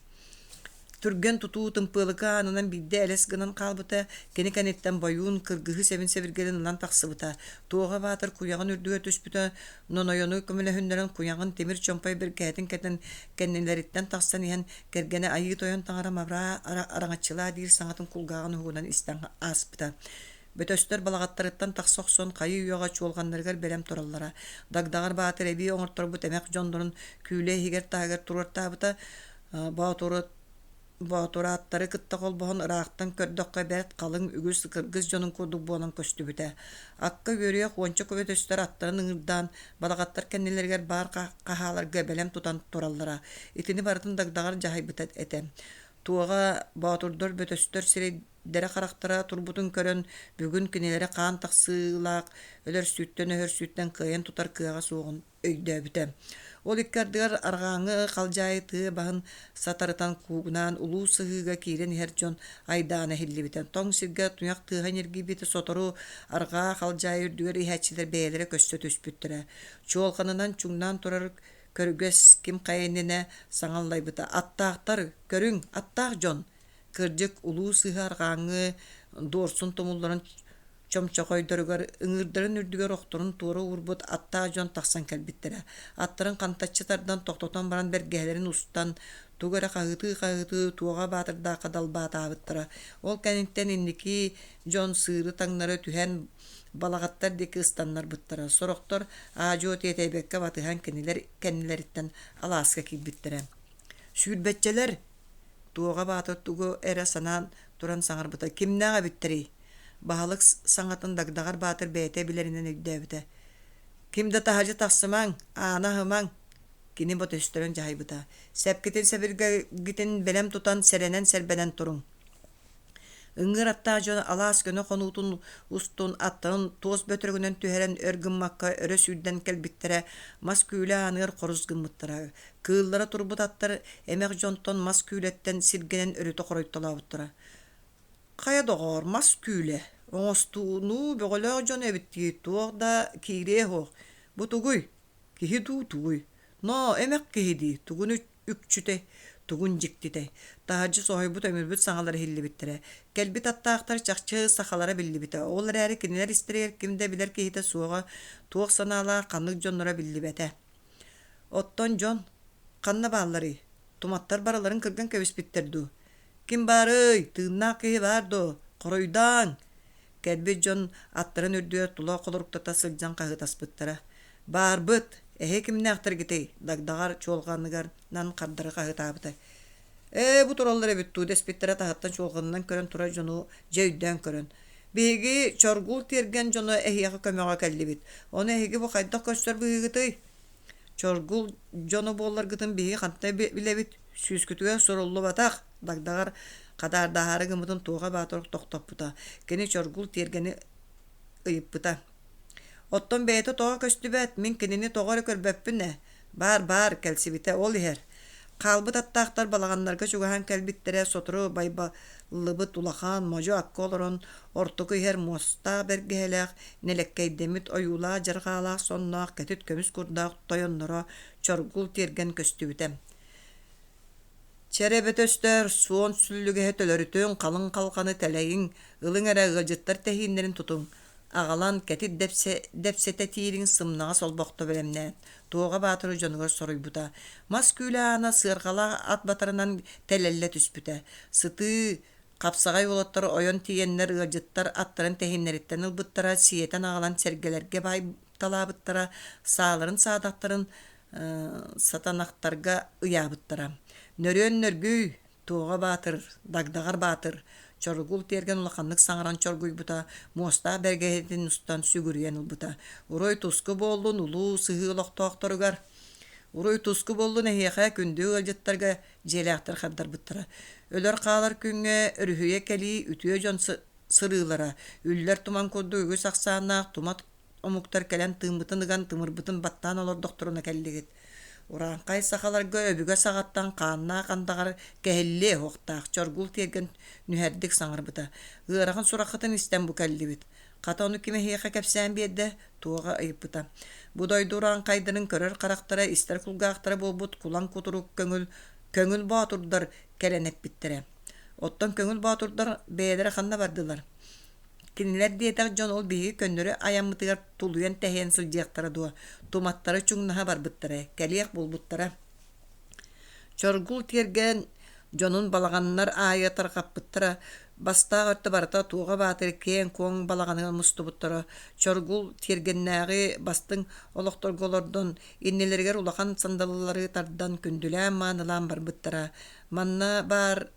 Түргэн тутуу Тымпыалыка аанынан биирдэ элэс гынан хаалбыта, кини кэнниттэн Бойуун кыргыһыы сэбин-сэбиргэлин ылан тахсыбыта. Туоҕа Баатыр куйаҕын үрдүгэр түспүтэ, Нонойону көмөлөһүннэрэн куйаҕын тимир чомпой бэргэһэтин кэтэн кэннилэриттэн тахсан иһэн кэргэнэ Айыы Тойон таҥара мабраа араҥаччылаа диир саҥатын кулгааҕын уһугунан истэн ааспыта. Бөтөстөр балаҕаттарыттан тахса охсон хайыы-үйэҕэ чуолҕаннарыгар бэлэм тураллара. Дагдаҕар Баатыр эбии оҥорторбут эмэх дьоннорун күүлэ иһигэр-таһыгар туруортаабыта. Боотуру Боотурааттары кытта холбоһон ыраахтан көрдөххө бэрт халыҥ үгүс кыргыс дьонун курдук буолан көстүбүтэ. Акка үөрүйэх уонча көбөтөстөр аттарын ыҥырдаан, балаҕаттар кэннилэригэр баар хаһааларга бэлэм тутан тураллара. Итини барытын Дагдаҕар дьаһайбыта этэ. Туоҕа боотурдар бөтөстөр сирэйдэрэ-харахтара турбутун көрөн, бүгүн кинилэри хаан тахсыылаах өлөрсүүттэн-өһөрсүүттэн кыайан тутар кыаҕа суоҕун өйдөөбүтэ. Ол икки ардыгар арҕааҥҥы халдьаайы тыа баһын сатарытан куугунаан улуу сыһыыга киирэн иһэр дьон айдаана иһиллибитэ. Тоҥ сиргэ туйах тыаһа ньиргийбитэ сотору арҕаа халдьаайы үрдүгэр иһээччилэр бэйэлэрэ көстө түспүттэрэ. Чуолҕанынан чуҥнаан турар көрүгэс ким хайа иннинэ саҥа аллайбыта: «Аттаахтар, көрүҥ, аттаах дьон!» Кырдьык, улуу сыһыы арҕааҥҥы дуорсун тумулларын чомчохойдоругар ыҥыырдарын үрдүгэр охторун туора уурбут аттаах дьон тахсан кэлбиттэрэ. Аттарын хантаччы тардан тохтотон баран бэргэһэлэрин устан, тугу эрэ хаһыытыы-хаһыытыы Туоҕа Баатырдаахха далбаатаабыттара. Ол кэнниттэн инники дьон сыыры таҥнары түһэн балаҕаттар диэки ыстаннарбыттара. Сорохтор аа-дьуо тиэтэйбэккэ батыһан кинилэр кэннилэриттэн алааска киирбиттэрэ. «Сүүрбэччэлэр!» Туоҕа Баатыр тугу эрэ санаан туран саҥарбыта: «Кимнээх эбиттэрий?» Баһылык саҥатын Дагдаҕар Баатыр бэйэтэ билэринэн өйдөөбүтэ: «Ким да таһырдьа тахсымаҥ, ааны аһымаҥ!» Кини ботөстөрүн дьаһайбыта: «Сэпкитин-сэбиргэлгитин бэлэм тутан сэрэнэн-сэрбэнэн туруҥ!» Ыҥыыр аттаах дьон алаас көнө хонуутун устун аттарын туос бөтөрөгүнэн түһэрэн өр гыммакка өрө сүүрдэн кэлбиттэрэ, мас күүлэ ааныгар хорус гыммыттара. Кыыллара турбут аттар эмэх дьонтон мас күүлэттэн сиргэнэн өрүтэ хоройтолообуттара. Хайа доҕоор, мас күүлэ, оҥостуунуу бөҕөлөөх дьон эбит дии, туох да киириэ суох. Бу тугуй? Киһи дуу тугуй? Ноо, эмэх киһи дии, тугун үкчүтэй, тугун дьиктитэй. Таһырдьа соһуйбут-өмүрбүт саҥалар иһиллибиттэрэ. Кэлбит аттаахтар чахчы сахалара биллибитэ. Ол эрээри кинилэр истэригэр ким да билэр киһитэ суоҕа, туох санаалаах, ханнык дьонноро биллибэтэ. Оттон дьон ханна баалларый? Туматтар барыларын кырган кэбиспиттэр дуу? Ким баарый? Тыыннаах киһи баар дуо? Хоруйдааҥ! Кэлбит дьон аттарын үрдүгэр тула холоруктата сылдьан хаһыытаспыттара. Баарбыт, эһи кимнээхтэргитий? Дагдаҕар чуолҕаныгар хардары хаһыытаабыта. Ээ, бу тураллар эбит дуу дэспиттэрэ таһыттан чуолҕанынан көрөн турар дьону дьэ өйдөөн көрөн. Биһиги Чоргул тиэргэн дьоно эһиэхэ көмөҕө кэллибит. Ону эһиги бу хайдах көрсөр быһыыгытый? Чоргул дьоно буолларгытын биһиги хантан билэбит? Сүүскүтүгэр суруллубатах, Дагдаҕар хадаардаһаары гыммытын Туоҕа Баатыр тохтоппута. Кини Чоргул тиэргэни ыйыппыта. Оттон бэйэтэ тоҕо көстүбэт, мин кинини тоҕо эрэ көрбөппүн ээ. Баар-баар, кэлсибитэ ол иһэр. Хаалбыт аттаахтар балаҕаннарга чугаһаан кэлбиттэрэ сотору байбаллыбыт улахан модьу акка олорон ортоку иһэр муостаах бэргэһэлээх, нэлэккэйдэммит ойуулаах дьарҕаалаах сонноох кэтит көмүс курдаах тойонноро Чоргул тиэргэн көстүбүтэ. Чэрэ бөтөстөр, суон сүллүгэһи төлөрүтүҥ, халыҥ халҕаны тэлэйиҥ, ылыҥ эрэ ыалдьыттар тэһииннэрин тутуҥ, аҕалан кэтит дэпсэтэ тиириҥ сымнаҕас олбохто бэлэмнээн, Туоҕа Баатыры дьонугар соруйбута. Мас күүлэ аана сыарҕалаах ат батарынан тэлэллэ түспүтэ. Сытыы, хапсаҕай уолаттар ойон тиийэннэр ыалдьыттар аттарын тэһииннэриттэн ылбыттара, сиэтэн аҕалан сэргэлэргэ баайталаабыттара, сааларын саадахтарын сатанахтарга ыйаабыттара. Нөрүөн нөргүй, Туоҕа Баатыр, Дагдаҕар Баатыр, Чоргул тиэргэн улаханнык саҥаран чоргуйбута, муостаах бэргэһэтин устан сүгүрүйэн ылбыта. Уруй-туску буоллун улуу сыһыы олохтоохторугар! Уруй-туску буоллун эһиэхэ, күндү ыалдьыттарга дьиэлээхтэр хардарбыттара. Өлөр-хаалар күҥҥэ өрүһүйэ кэлии үтүө дьон сырыылара, үллэр туман курдук үгүс ахсааннаах тумат омуктар кэлэн тыыммытын ыган тымырбытын баттаан олордохторуна кэллигит. Урааҥхай сахаларга өбүгэ саҕаттан хааннаах андаҕар кэһиллиэ уохтаах Чоргул тиэргэн нүһэрдик саҥарбыта. Ыарахан сураххытын истэн бу кэллибит. Хата ону ким эһиэхэ кэпсээн биэрдэ? Туоҕа ыйыппыта. Бу дойду урааҥхайдарын көрөр харахтара, истэр кулгаахтара буолбут кулан кутурук көҥүл көҥүл боотурдар кэлэн эппиттэрэ. Оттон көҥүл боотурдар бэйэлэрэ ханна бардылар? Кинилэр диэтэх дьон ол биһиги көннөрү айаммытыгар тулуйан-тэһийэн сылдьыахтара дуо, туматтара чуҥнаһа барбыттара, кэлиэх буолбуттара. Чоргул тиэргэн дьонун балаҕаннар аайы тарҕаппыттара, бастаах өттө барыта Туоҕа Баатыр киэҥ-куоҥ балаҕаныгар мустубуттара. Чоргул тиэргэннээҕи бастыҥ олохторго олордон, иннилэригэр улахан сандалылары тардан күндүлээн-маанылаан барбыттара. Манна баар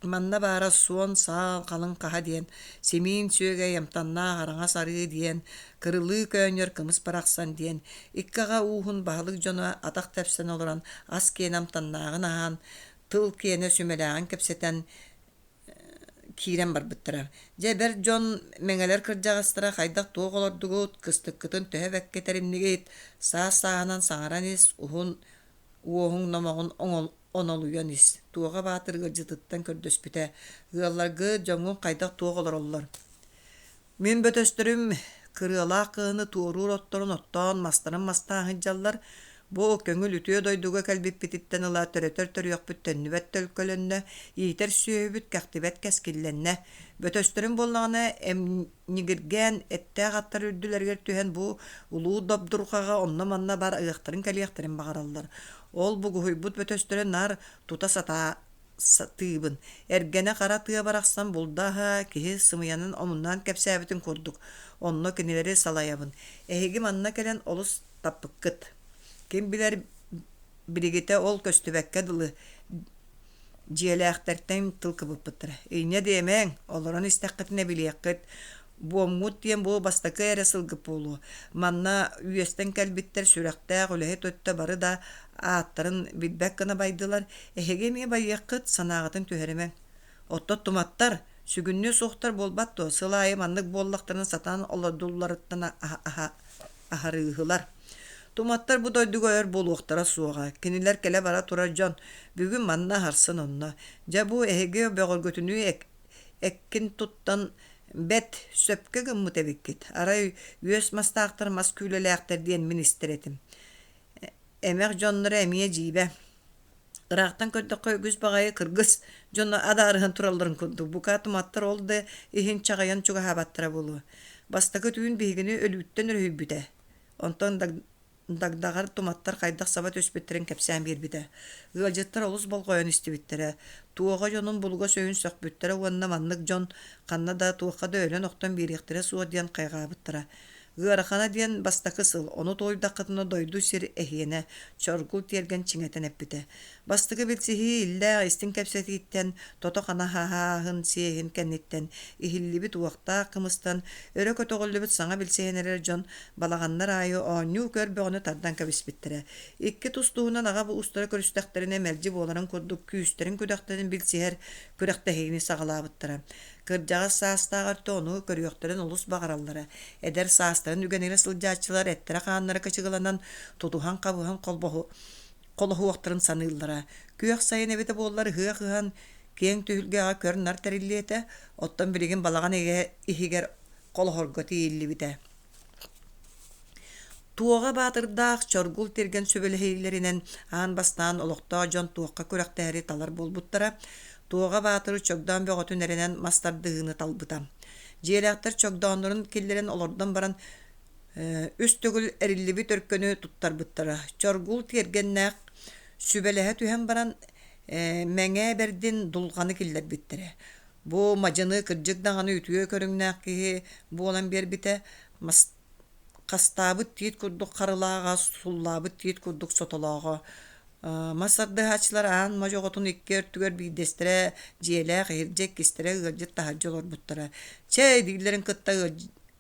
Манна баара суон саал халыҥ хаһа диэн, симиин сүөгэй амтаннаах араҥас арыы диэн, кырылыы көөнньөр кымыс барахсан диэн, икки аҕа ууһун баһылык дьоно атах тэпсэн олорон ас киэнэ амтаннааҕын аһаан, тыл киэнэ сүмэлээҕин кэпсэтэн киирэн барбыттара. Дьэ, бэрт дьон мэҥэлэр кырдьаҕастара хайдах-туох олордугут, кыстыккытын төһө бэккэ тэриннигит, саас-сааһынан саҥаран ис, уһун уоһуҥ номоҕун онолуйан ис, Туоҕа Баатыр ыалдьытыттан көрдөспүтэ: «Ыалларгыт, дьоҥҥун хайдах-туох олороллор?» «Мин бөтөстөрүм кырыалаах кыһыны туоруур отторун оттоон, мастарын мастаан сылдьаллар. Бу көҥүл үтүө дойдуга кэлбиппититтэн ыла төрөтөр төрүөхпүт төннүбэт төлкөлөннө, иитэр сүөһүбүт кэхтибэт кэскиллэннэ. Бөтөстөрүм буоллаҕына ньигиргээн, эттээх аттар үрдүлэригэр түһэн бу улуу добдурҕаҕа онно-манна бар ыахтарын-кэлиэхтэрин баҕараллар. Ол бугуһуйбут бөтөстөрө наар тута сатаа сатыыбын. Эргэнэ хара тыа барахсан булда-аһа киһи сымыйанан омуннаан кэпсээбитин курдук, онно кинилэри салайабын. Эһиги манна кэлэн олус таппыккыт. Ким билэр билигитэ ол көстүбэккэ дылы Дьиэлээхтэртэн тыл кыбыппыттара: «Инньэ диэмэҥ, олорон истэххитинэ билиэххит, буомҥут диэн бу бастакы эрэ сылгыт буолуо. Манна үөстэн кэлбиттэр сүрэхтээх үлэһит өттө бары да ааттарын билбэт гына байдылар, эһиги эмиэ байыаххыт, санааҕытын түһэримэҥ. Оттон туматтар, сүгүннүө суохтар буолбат дуо, сыл аайы маннык буоллахтарына сатаан олордулларыттан аһарыыһылар. Туматтар бу дойдуга өр буолуохтара суоҕа, кинилэр кэлэ-бара турар дьон, бүгүн манна аһарсын онно. Дьэ бу эһиги бөҕөргөтүнүү эккин туттан бэт, сөпкө гыммыт эбиккит. Арай үөс мастаахтар мас күүлэлээхтэр диэн мин истэр этим. Эмэх дьонноро эмиэ дьиибэ. Ыраахтан көрдөххө үгүс баҕайы кыргыс дьоно адаарыһан туралларын курдук, бука туматтар ол да иһин чаҕыйан чугаһаабаттара буолуо. Бастакы түүн биһигини өлүүттэн өрүһүйбүтэ. Онтон Дагдаҕар туматтар хайдах саба түспүттэрин кэпсээн биэрбитэ. Ыалдьыттар олус болҕойон истибиттэрэ. Туоҕа дьонун булугас өйүн сөхпүттэрэ уонна маннык дьон ханна да туохха да өлөн-охтон биэриэхтэрэ суох диэн хайҕаабыттара. Ыарахана диэн бастакы сыл, ону туойдаххытына дойду сир эһиэнэ, Чоргул тиэргэн чиҥэтэн эппитэ. Бастакы билсиһии иллээх истиҥ кэпсэтииттэн, тото-хана аһааһын сиэһин кэнниттэн иһиллибит уохтаах кымыстан өрө көтөҕүллүбүт саҥа билсиһэн эрэр дьон балаҕаннар аайы оонньуу-көр бөҕөнү тардан кэбиспиттэрэ. Икки тус-туһунан аҕа уустара көрүстэхтэринэ мэлдьи буоларын курдук күүстэрин-күдэхтэрин билсиһэр күрэхтэһиини саҕалаабыттара. Кырдьаҕас саастаах өттө ону көрүөхтэрин олус баҕараллара. Эдэр саастарын үгэнигэр сылдьааччылар эттэрэ-хааннара кычыгыланан, тутуһан-хабыһан холбоһу холоһуохтарын саныыллара. Күөх сайын эбитэ буоллар ыһыах ыһан, киэҥ түһүлгэҕэ көр-нар тэриллиэ этэ, оттон билигин балаҕан иһигэр холоһорго тиийиллибитэ. Туоҕа Баатырдаах Чоргул Тиргэн сүбэлэһиилэринэн аан бастаан олохтоох дьон туохха күрэхтэһэри талар буолбуттара. Туоҕа Баатыры Чогдоон бөҕөтүн эрэнэн мас тардыһыыны талбыта. Дьиэлээхтэр чогдооннорун киллэрэн олордон баран үс төгүл эриллибит өркөнү туттарбыттара. Чоргул тиэргэннээх сүбэлэһэ түһэн баран Мэҥэ Бэрдин дулҕаны киллэрбиттэрэ. Бу мадьыны кырдьык даҕаны үтүө көрүҥнээх киһи буолан биэрбитэ. Хастаабыт тиит курдук харылааҕа, суллаабыт тиит курдук сотолооҕо. Мас ардыһааччылар аан модьоҕотун икки өртүгэр биирдэстэрэ дьиэлээх, иһирдьэ иккистэрэ ыалдьыт таһырдьа олорбуттара. Чэ, дииллэрин кытта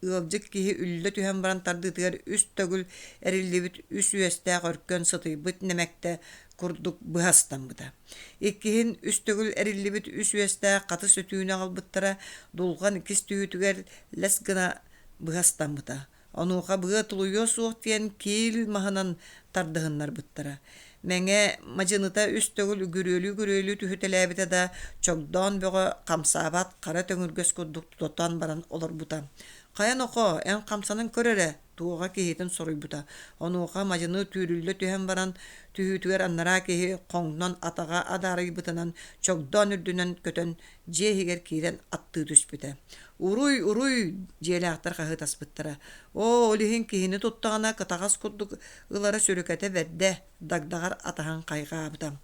ыалдьыт киһи үллэ түһэн баран тардыытыгар үс төгүл эриллибит үс үөстээх өркөн сытыйбыт нэмэктэ курдук быһа ыстаммыта. Иккиһин үс төгүл эриллибит үс үөстээх хатыс өтүүнү аҕалбыттара, дулҕан иккис түһүүтүгэр лэс гына быһа ыстаммыта. Онуоха быа тулуйуо суох диэн киил маһынан тардыһыннарбыттара. Мэҥэ мадьыныта үс төгүл үгүрүөлүү-үгүрүөлүү түһүтэлээбитэ да, чогдоон бөҕө хамсаабат хара төҥүргэс курдук тутан баран олорбута. «Хайа нохоо, эн хамсанан көр эрэ» туоҕа киһитин соруйбута. Онуоха мадьыны түүрүллэ түһэн баран, түһүүтүгэр анараа киһи хоҥнон атаҕа адаарыйбытынан чогдоон үрдүнэн көтөн дьиэ иһигэр киирэн аттыы түспүтэ. «Уруй, уруй!» дьиэлээхтэр хаһыытаспыттара. «Оо, ол иһин киһини туттаҕына кытаҕас курдук ылара сүрүкэтэ бэрдэ», Дагдаҕар атаһын хайҕаабыта.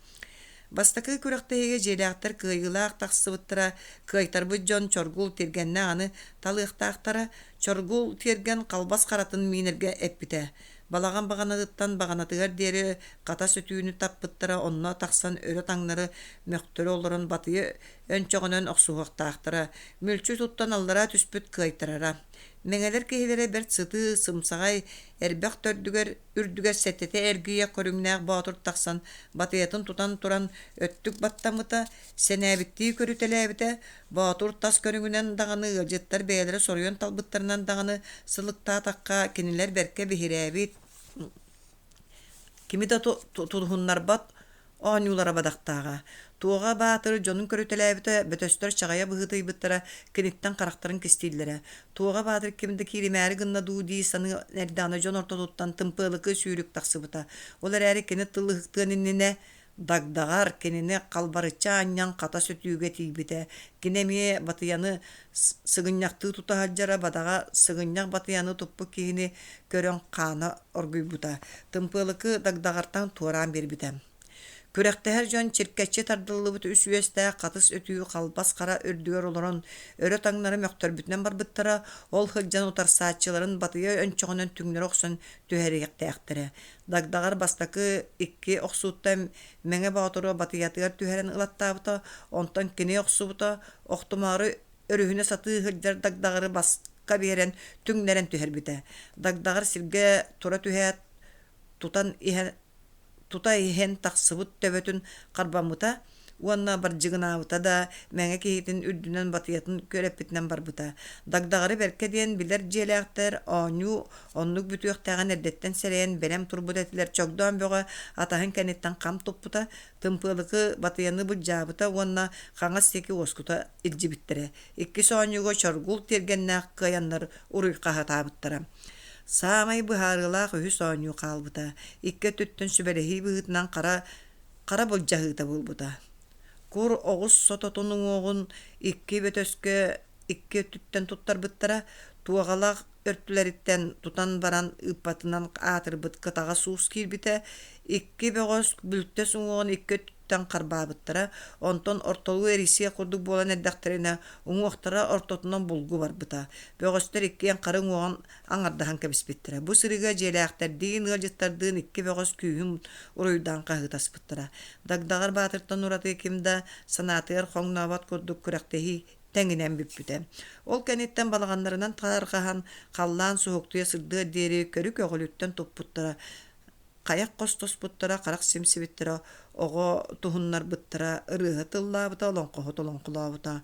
Бастакы күрэхтэһиигэ дьиэлээхтэр кыайыылаах тахсыбыттара, кыайтарбыт дьон Чоргул тиэргэннэ аны талыахтаахтара. Чоргул тиэргэн халбас харатын миинэргэ эппитэ. Балаҕан баҕанатыттан баҕанатыгар диэри хата сөтүүнү таппыттара онно тахсан өрө-таҥнары мөхтөрө олорон батыйа өнчөҕүнэн охсуһуохтаахтара, мүлчү туттан аллараа түспүт кыайтарара. Мэҥэлэр киһилэрэ бэрт сытыы, сымсаҕай, эрбэх төрдүгэр үрдүгэр сэттэтэ эргийэ көрүҥнээх боотур тахсан батыйатын тутан туран өттүк баттаммыта, сэнээбиттии көрүтэлээбитэ, боотур тас көрүҥүнэн даҕаны ыалдьыттар бэйэлэрэ соруйан талбыттарынан даҕаны сылыктаатахха кинилэр бэркэ биһирээбит, кими да тутуһуннарбат оонньуулара бадахтааҕа. Туоҕа Баатыр дьонун көрүтэлээбитэ, бөтөстөр чаҕыйа быһыытыйбыттара, киниттэн харахтарын кистииллэрэ. Туоҕа Баатыр ким да кииримээри гынна дуу дии саныы эрдэҕинэ дьон ортотуттан тымпыалыкы сүүрүк тахсыбыта. Ол эрээри кини тыл ыһыктыан иннинэ Дагдаҕар кинини халбарыччы аанньан хата сөтүүгэ тиийбитэ. Кини эмиэ батыйаны сыгынньахтыы тута сылдьара, бадаҕа сыгынньах батыйаны туппут киһини көрөн хаана оргуйбута. Тымпыалыкы Дагдаҕартан туораан биэрбитэ. Күрэхтэһэр дьон чиркэччи тардыллыбыт үс үөстээх хатыс өтүү халбас хара үрдүгэр олорон өрө-таҥнары мөхтөрбүтүнэн барбыттара, ол сылдьан утарсааччыларын батыйа өнчөҕүнэн түҥнэри охсон түһэриэхтээхтэрэ. Дагдаҕар бастакы икки охсууттан Мэҥэ Боотуру батыйатыгар түһэрэн ылаттаабыта, онтон кини охсубута, охтумаары өрүһүнэ сатыы сылдьар Дагдаҕары баска биэрэн түҥнэрэн түһэрбитэ. Дагдаҕар сиргэ тура түһээт, тутан иһэн тута иһэн тахсыбыт төбөтүн харбаммыта уонна бардьыгынаабыта да, мэҥэ киһитин үрдүнэн батыйатын күөрэппитинэн барбыта. Дагдаҕары бэркэ диэн билэр дьиэлээхтэр оонньуу оннук бүтүөхтээҕин эрдэттэн сэрэйэн бэлэм турбут этилэр Чогдоон Бөҕө атаһын кэнниттэн хам туппута, Тымпыалыкы батыйаны былдьаабыта уонна хаҥас диэки уоскута илдьибиттэрэ. Иккис оонньууга Чоргул тиэргэннээх кыайаннар уруй хаһытаабыттара. Саамай быһаарыылаах үһүс оонньуу хаалбыта. Икки өттүттэн сүбэлэһии быһыытынан хара хара былдьаһыыта буолбута. Кур оҕус сототун уҥуоҕун икки бөтөскө икки өттүттэн туттарбыттара. Туоҕалаах өртүлэриттэн тутан баран ыыппатынан аатырбыт кытаҕас уус киирбитэ. Икки бөҕөс бүлтэс уҥуоҕун икки өттүттэн харбаабыттара, онтон ортолуу эрийсиэх курдук буолан эрдэхтэринэ, уҥуохтара ортотунан булгу барбыта. Бөҕөстөр иккиэн хары уҥуоҕун аҥардаһан кэбиспиттэрэ. Бу сырыыга дьиэлээхтэрдиин, ыалдьыттардыын икки бөҕөс күүһүн уруйдаан хаһыытаспыттара. Дагдаҕар Баатыртан ураты ким да санаатыгар хоҥнообот курдук күрэхтэһии тэҥинэн бүппүтэ. Ол кэнниттэн балаҕаннарынан тарҕаһан, халлаан суһуктуйа сырдыар диэри көрү көҕүлүттэн туппуттара, хайах хостоспуттара, харах симсибиттэрэ, оҕо туһуннарбыттара, ырыаһыт ыллаабыта, олоҥхоһут олоҥхолообута.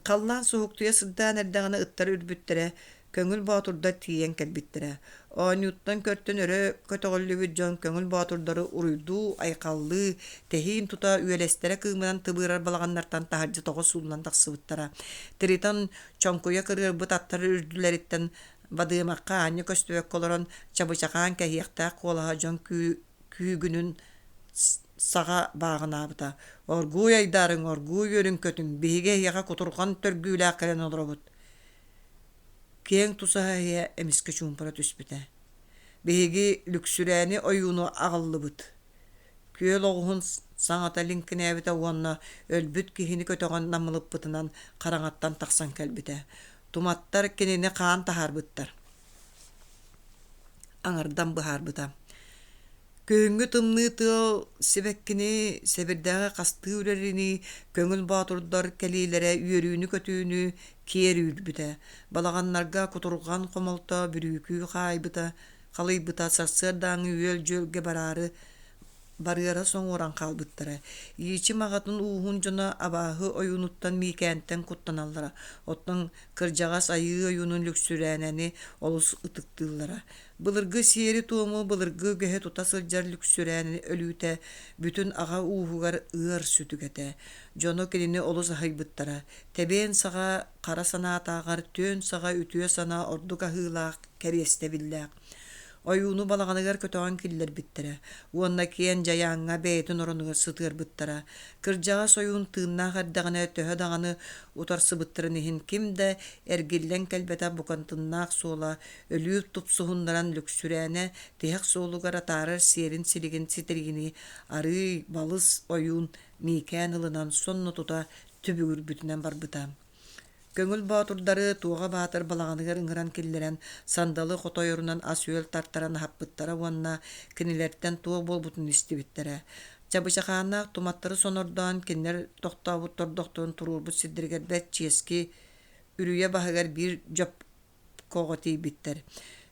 Халлаан суһуктуйа сырдаан эрдэҕинэ ыттар үрбүттэрэ, Көҥүл Боотурдар тиийэн кэлбиттэрэ. Оонньууттан көртөн өрө көтөҕүллүбүт дьон Көҥүл Боотурдары уруйдуу-айхаллыы, тэһиин тута үөлэстэрэ кыымынан тыбыырар балаҕаннартан таһырдьа тоҕо сууллан тахсыбыттара. Тритон чоҥкуйа кырыарбыт аттар үрдүлэриттэн бадыамахха аанньа көстүбэккэ олорон чабычахаан кэһиэхтээх куолаһа дьон күүгүнүн саҕа бааҕынаабыта. «Оргууй айдаарыҥ, оргууй үөрүҥ-көтүҥ, биһиги эһиэхэ кутурҕан төргүүлээх кэлэн олоробут» Киэҥ тусаһа иһэ эмискэ чуумпура түспүтэ. Биһиги Лүксүрээни ойууну аҕаллыбыт. Күөл оҕуһун саҥата лиҥкинээбитэ уонна өлбүт киһини көтөҕөн намылыппытынан хараҥаттан тахсан кэлбитэ. Туматтар кинини хаан таһаарбыттар. Аҥардан быһаарбыта. Күһүҥҥү тымныы тыал сибэккини, сэбирдэҕи хастыы үрэринии көҥүл боотурдар кэлиилэрэ үөрүүнү-көтүүнү киэр үүрбүтэ. Балаҕаннарга кутурҕан хомолто бүрүүкүү хаайбыта, халыйбыта сарсыардааҥҥы үөл-дьүөлгэ бараары барыара соҥуоран хаалбыттара. Иичим аҕатын ууһун дьоно абааһы ойуунуттан Миикээнтэн куттаналлара, оттон кырдьаҕас айыы ойуунун Лүксүрээнэни олус ытыктыыллара. Былыргы сиэри-туому, былыргы үгэһи тута сылдьар Лүксүрээн өлүүтэ бүтүн аҕа ууһугар ыар сүтүк этэ. Дьоно кинини олус аһыйбыттара. Тэбиэн саҕа хара санаатааҕар түөн саҕа үтүө санаа ордук аһыылаах, кэриэстэбиллээх. Ойууну балаҕаныгар көтөҕөн киллэрбиттэрэ уонна киэн дьайааҥҥа бэйэтин оронугар сытыарбыттара. Кырдьаҕас ойуун тыыннаах эрдэҕинэ төһө даҕаны утарсыбыттарын иһин ким да эргиллэн кэлбэтэх букатыннаах суола өлүү тупсуһуннаран Лүксүрээнэ тиһэх суолугар атаарар сиэрин-силигин ситириини арыый балыс ойуун Миикээн ылынан сонно тута түбүгүрбүтүнэн барбыта. Көҥүл боотурдары Туоҕа Баатыр балаҕаныгар ыҥыран киллэрэн сандалы хотойорунан ас-үөл тартаран аһаппыттара уонна кинилэртэн туох буолбутун истибиттэрэ. Чабычахааннаах туматтары сонордоон кинилэр тохтообут тордохторун туруорбут сирдэригэр бэрт чиэски үрүйэ баһыгар биир дьоп Коҕо тиийбиттэр.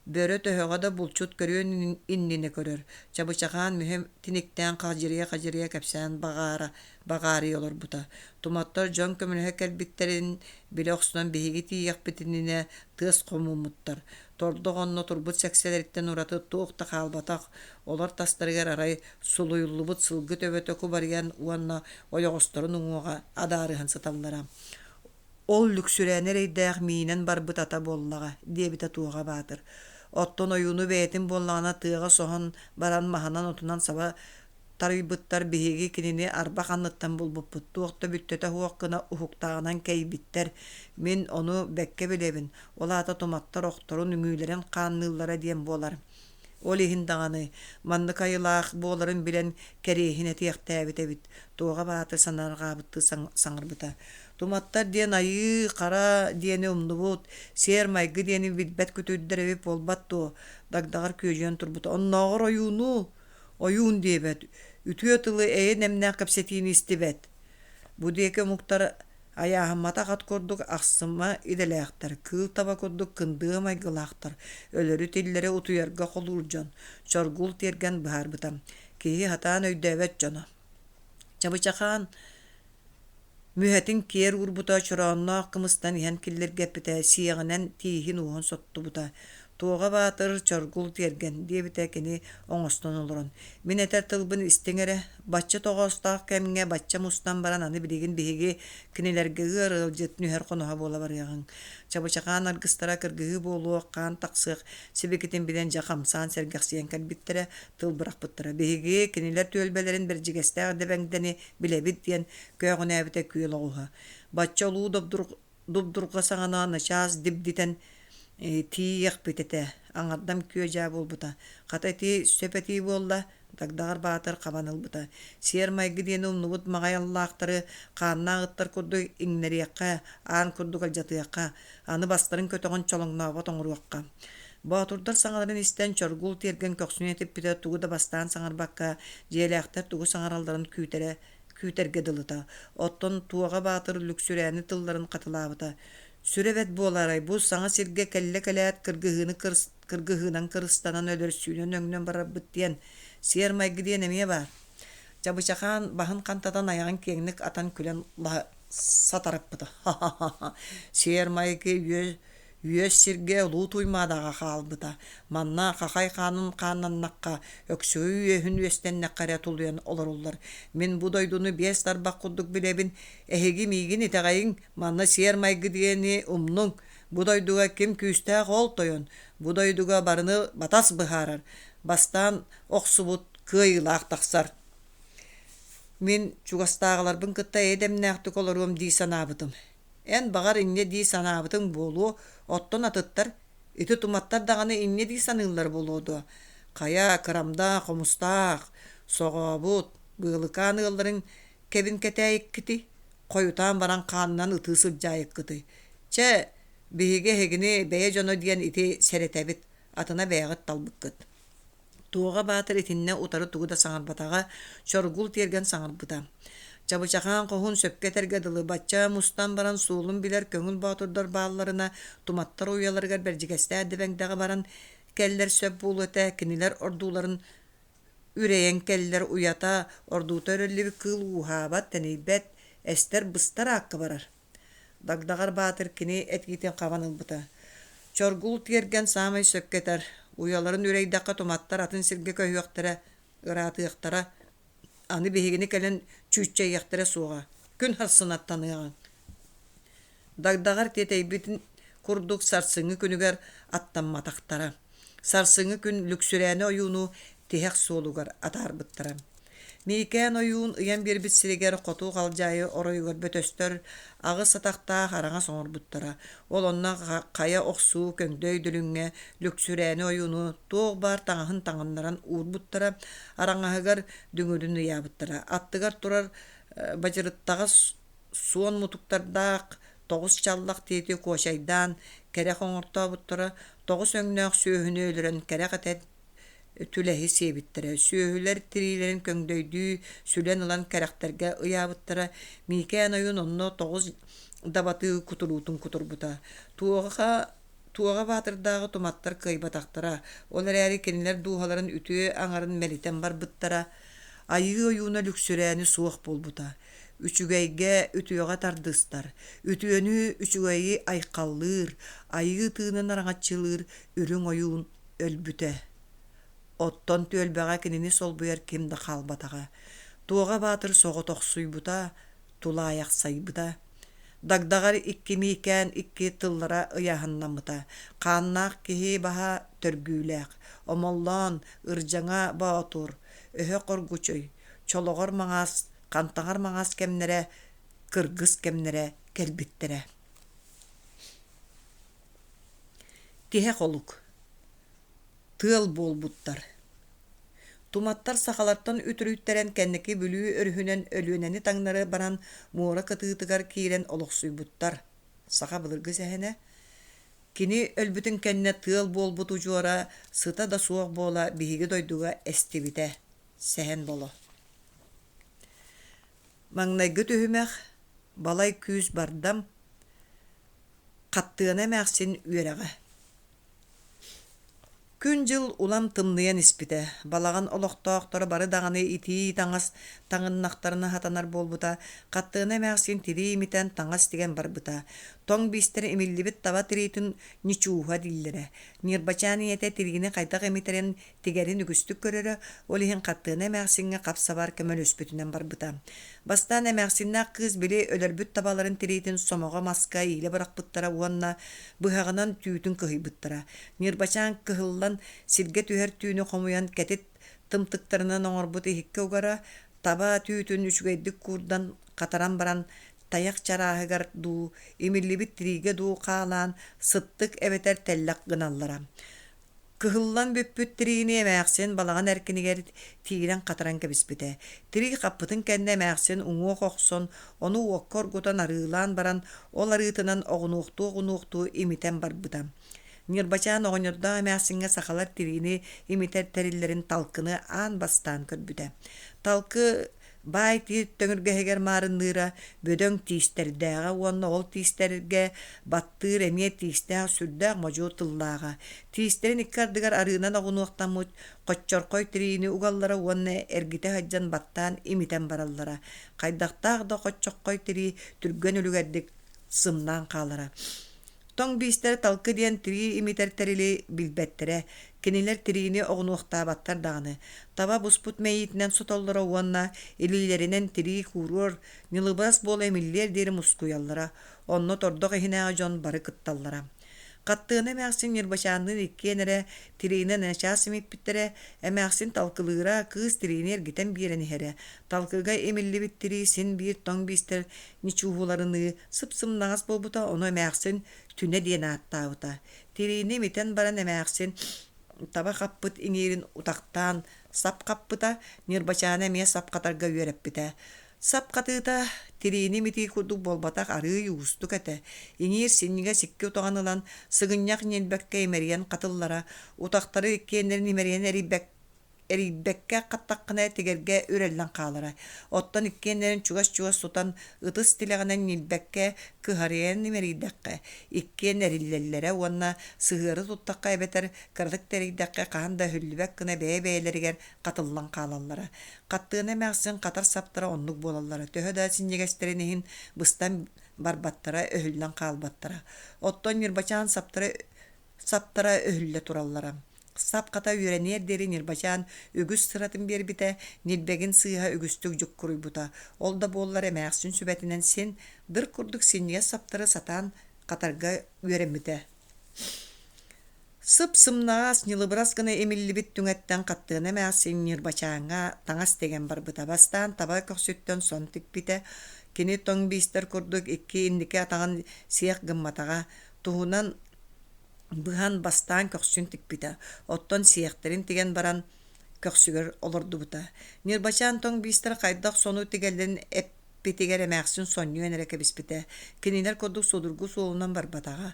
Бөрө төһөҕө да булчут көрүөн иннинэ көрөр, Чабычахаан мүһэ тиниктээн хадьырыйа-хадьырыйа кэпсээн баҕаара баҕаарыйа олорбута. Туматтар дьон көмөлөһө кэлбиттэрин билэ охсунан биһиги тиийиэхпит иннинэ тыас хомуммуттар. Тордох онно турбут сэксэлэриттэн ураты туох да хаалбатах, олор тастарыгар арай сулуйуллубут сылгы төбөтө кубарыйан уонна ойоҕосторун уҥуоҕа адаарыһан сыталлара. Ол Лүксүрээнэ эрэйдээх миинэн барбыт ата буоллаҕа, диэбитэ Туоҕа Баатыр. Оттон ойууну бэйэтин буоллаҕына тыаҕа соһон баран маһынан-отунан саба тарыйбыттар биһиги кинини арбах анныттан булбуппут, туох да бүттэтэ суох гына уһуктааҕынан кэйбиттэр. Мин ону бэккэ билэбин, ол аата туматтар охторун үҥүүлэрин хаанныыллара диэн буолар. Ол иһин даҕаны маннык айылаах буоларын билэн кэриэһин этиэхтээбит эбит, Туоҕа Баатыр санаарҕаабыттыы саҥарбыта. Туматтар диэн айыы, хара диэни умнубут, сиэр-майгы диэни билбэт күтүрдэр эбит буолбат дуо? Дагдаҕар күөдьүйэн турбута. Оннооҕор ойууну, ойуун диэбэт, үтүө тылы эйэ нэмнээх кэпсэтиини истибэт. Бу диэки омуктар Айааһамматах ат курдук ахсыма идэлээхтэр, кыыл таба курдук кындыа майгылаахтар, өлөрү-тиллэри утуйарга холуур дьон, Чоргул тиэргэн быһаарбыта. Киһи сатаан өйдөөбөт дьоно. Чабычахаан мүһэтин киэр уурбута, чороонноох кымыстан иһэн киллэргэппитэ, сиэҕинэн тииһин-уоһун соттубута. Туоҕа Баатыр Чоргул тиэргэн, диэбитэ кини оҥостон олорон. Мин этэр тылбын истиҥ эрэ, бачча тоҕоостоох кэмҥэ бачча мустан баран аны билигин биһиги кинилэргэ ыар ыалдьыт нүһэр хоноһо буола барыаҕыҥ. Чабычахаан аргыстара кыргыһыы буолуох, хаан тахсыах сибикитин билэн дьэ хамсаан сэргэхсийэн кэлбиттэрэ, тыл бырахпыттара. Биһиги кинилэр түөлбэлэрин Бэрдьигэстээх Дэбэҥдэни билэбит диэн көөҕүнээбитэ күөл оҕуһа. Бачча улуу добдурҕа саҕана начаас дибдитэн. Тиийиэхпит этэ, аҥардам күө-дьаа буолбута. Хата ити сөп этии буолла, Дагдаҕар Баатыр хабан ылбыта. Сиэр-майгы диэни умнубут маҕай аллаахтары хааннаах ыттар курдук иҥнэриэххэ, аан курдук алдьатыахха, аны бастарын көтөҕөн чолоҥнообот оҥоруохха. Боотурдар саҥаларын истэн Чоргул тиэргэн көхсүн этиппитэ тугу да бастаан саҥарбакка, дьиэлээхтэр тугу саҥаралларын күүтэрэ күүтэргэ дылыта. Оттон Туоҕа Баатыр Лүксүрээни тылларын хатылаабыта. Сүрэ бэрт буолаарай, бу саҥа сиргэ кэллэ кэлээт кыргыһыыны кыргыһыынан кырыстанан өлөрсүүнэн өҥнөн барарбыт диэн, сиэр-майгы диэн эмиэ баар. Чабычахаан баһын хантатан айаҕын киэҥник атан күлэн сатарыппыта. Ха-ха-ха, сиэр-майгы үөс сиргэ улуу Туймаадаҕа хаалбыта. Манна хахай хаанын хааннаннахха, өксөйүү үөһүн үөстэннэххэ эрэ тулуйан олоруллар. Мин бу дойдуну биэс тарбах курдук билэбин, эһиги миигин итэҕэйиҥ, Манна сиэр-майгы диэни умнуҥ, бу дойдуга ким күүстээх ол тойон, бу дойдуга барыны батас быһаарар, бастаан охсубут кыайыылаах тахсар. Мин чугастааҕыларбын кытта эйэ-дэмнээхтик олоруом дии санаабытым. Эн баҕар инньэ дии санаабытыҥ буолуо, оттон атыттар, ити туматтар даҕаны инньэ дии саныыллар буолуо дуо? Хайа, кырамдаах, хомустаах, соҕообут, быылыкаан ыалларын кэбин кэтээйиккитий, хойутаан баран хаанынан ытыы сылдьаайыккытый. Чэ, биһиги эһигини бэйэ дьоно диэн ити сэрэтэбит, атына бэйэҕит талбыккыт. Туоҕа Баатыр итиннэ утары тугу да саҥарбатаҕа, Чоргул тиэргэн саҥарбыта. Чабычахаан хоһуун сөпкө этэргэ дылы, бачча мустан баран суолун билэр көҥүл боотурдар баалларына, туматтар уйаларыгар Бэрдьигэстээх Дэбэҥдэҕэ баран кэллэр сөп буолуо этэ, кинилэр ордууларын Үрэйэн кэллэр уйата, ордуута өрүллүбүт кыыл ууһаабат, тэнийбэт, эстэр-быстар аакка барар. Дагдаҕар Баатыр кини этиитин хабан ылбыта. Чоргул тиэргэн саамай сөпкө этэр, уйаларын үрэйдэххэ туматтар атын сиргэ көһүөхтэрэ, ыраатыахтара, аны биһигини кэлэн чүүччэйиэхтэрэ суоҕа, күн сарсын аттаныаҕыҥ. Дагдаҕар тиэтэйбитин курдук сарсыҥҥы күнүгэр аттамматахтара. Сарсыҥҥы күн Лүксүрээни ойууну тиһэх суолугар атаарбыттара. Миикээн ойуун ыйан биэрбит сиригэр Хоту Халдьаайы оройугар бөтөстөр аҕыс атахтаах араҥас оҥорбуттара. Ол онно хайа охсуу көҥдөй дүлүҥҥэ Лүксүрээни ойууну туох баар таҥаһын таҥыннаран уурбуттара, араҥаһыгар дүҥүрүн ыйаабыттара. Аттыгар турар бадьырыттаҕас суон мутуктардаах тоҕус чаллах тиити куочайдаан кэрэх оҥортообуттара, тоҕус өҥнөөх сүөһүнү өлөрөн кэрэх этэ түлэһи сиэбиттэрэ, сүөһүлэр тириилэрин көҥдөйдүү сүлэн ылан кэрэхтэргэ ыйаабыттара. Миикээн ойуун онно тоҕус дабатыы кутуруутун кутурбута. Туоҕа Туоҕа Баатырдааҕы туматтар кыайбатахтара, ол эрээри кинилэр дууһаларын үтүө аҥарын мэлитэн барбыттара. Айыы ойууна Лүксүрээни суох буолбута. Үчүгэйгэ, үтүөҕэ тардыстар, үтүөнү, үчүгэйи айхаллыыр, айыы тыынын араҥаччылыыр үрүҥ ойуун өлбүтэ. Оттон түөлбэҕэ кинини солбуйар ким да хаалбатаҕа. Туоҕа Баатыр соҕотохсуйбута, тулаайахсайбыта. Дагдаҕар икки миикээн икки тыллара ыйааһыннаммыта: хааннаах киһи баһа төргүүлээх, Омоллоон, Ырдьаҥа Боотур, Өһөх Оргучуй, Чолоҕор Маҥаас, Хантаҥар Маҥаас кэмнэрэ, кыргыс кэмнэрэ кэлбиттэрэ. Тиһэх олук Тыал буолбуттар Туматтар сахалартан үтүрүйтэрэн кэнники Бүлүү өрүһүнэн Өлүөнэни таҥнары баран муора кытыытыгар киирэн олохсуйбуттар. Саха былыргы сэһэнэ Кини өлбүтүн кэннэ тыал буолбут удьуора сыта да суох буола биһиги дойдуга эстибитэ. Сэһэн Боло Маҥнайгы түһүмэх Балай күүс бардам Хаттыана эмээхсин үөрэҕэ Күн-дьыл улам тымныйан испитэ, балаҕан олохтоохторо бары даҕаны итии таҥас таҥыннахтарына сатанар буолбута, Хаттыана эмээхсин тирии имитэн таҥас тигэн барбыта. Тоҥ биистэр имиллибит таба тириитин ньучууһа дииллэрэ. Ньырбачаан ийэтэ тириини хайдах имитэрин тигэрин үгүстүк көрөрө, ол иһин Хаттыана эмээхсиҥҥэ хап-сабар көмөлөспүтүнэн барбыта. Бастаан эмээхсиннээх кыыс били өлөрбүт табаларын тириитин сомоҕо маска иилэ бырахпыттара уонна быһаҕынан түүтүн кыһыйбыттара. Ньырбачаан кыһыллан сиргэ түһэр түүнү хомуйан кэтит тымтыктарынан оҥорбут иһиккэ угара, таба түүтүн үчүгэйдик куурдан хатаран баран тайах чарааһыгар дуу, имиллибит тириигэ дуу хаалаан сыттык эбэтэр тэллэх гыналлара. Кыһыллан бүппүт тириини эмээхсин балаҕан эркинигэр тиирэн хатаран кэбиспитэ. Тирии хаппытын кэннэ эмээхсин уҥуох охсон, ону уокка оргутан арыылаан баран, ол арыытынан оҕунуохтуу-оҕунуохтуу имитэн барбыта. Ньырбачаан оҕонньордоох эмээхсиҥҥэ сахалар тириини имитэр тэриллэрин талкыны аан бастаан көрбүтэ. Талкы баай тиит төҥүргэһигэр маарынныыра бөдөҥ тиистэрдээҕэ уонна ол тиистэргэ баттыыр эмиэ тиистээх сүрдээх модьу тыллааҕа. Тиистэрин икки ардыгар арыынан оҕунуохтаммыт хоччорхой тириини угаллара уонна эргитэ сылдьан баттаан имитэн бараллара. Хайдахтаах да хоччоххой тирии түргэн үлүгэрдик сымнаан хаалара. Тоҥ биистэр талкы диэн тирии имитэр тэрили билбэттэрэ, кинилэр тириини оҕунуохтаабаттар даҕаны. Таба буспут мэйиитинэн сотоллоро уонна илиилэринэн тирии кууруор, ньылыбырас буола имиллиэр диэри мускуйаллара, онно тордох иһинээҕи дьон бары кытталлара. Хаттыана эмээхсин Ньырбачаанныын иккиэн эрэ тириини начаас имиппиттэрэ, эмээхсин талкылыыра, кыыс тириини эргитэн биэрэн иһэрэ. Талкыга имиллибит тирии син биир тоҥ биистэр ньучууһуларыныы сып-сымнаҕас буолбута, ону эмээхсин түнэ диэн ааттаабыта. Тириини имитэн баран эмээхсин таба хаппыт иҥиирин утахтаан сап хаппыта, Ньырбачааны эмиэ сап хатарга үөрэппитэ. Сап хатыыта тириини имитии курдук буолбатах арыый уустук этэ. Иҥиир синньигэс икки утаҕын ылан, сыгынньах ньилбэккэ имэрийэн хатыллара, утахтары иккиэннэрин имэрийэн эрийбэккэ хаттаххына тигэргэ үрэллэн хаалара. Оттон иккиэннэрин чугас-чугас тутан, ытыс тилэҕинэн ньилбэккэ кыһарыйан имэрийдэххэ, иккиэн эриллэллэрэ уонна сыһыары туттахха эбэтэр кыратык да эрийдэххэ хаһан да өһүллүбэт гына бэйэ-бэйэлэригэр хатыллан хаалаллара. Хаттыана эмээхсин хатар саптара оннук буолаллара, төһө да синньигэстэрин иһин быстан барбаттара, өһүллэн хаалбаттара. Оттон Ньырбачаан саптара саптара өһүллэ тураллара. Сап хата үөрэниэр диэри Ньырбачаан үгүс сыратын биэрбитэ, ньилбэгин сыыһа үгүстүк дьуккуруйбута. Ол да буоллар эмээхсин сүбэтинэн син дыр курдук синньигэс саптары сатаан хатарга үөрэммитэ. Сып-сымнаҕас, ньылыбырас гына имиллибит түҥэттэн хаттыана эмээхсин Ньырбачааҥҥа таҥас тигэн барбыта. Бастаан таба көхсүттэн сон тикпитэ, кини тоҥ биистэр курдук икки инники атаҕын сиэх гымматаҕа, туһунан быһан бастаан көхсүн тикпитэ, оттон сиэхтэрин тигэн баран көхсүгэр олордубута. Ньырбачаан тоҥ биистэр хайдах сону тигэллэрин эппитигэр эмээхсин сонньуйан эрэ кэбиспитэ, кинилэр курдук судургу суолунан барбатаҕа.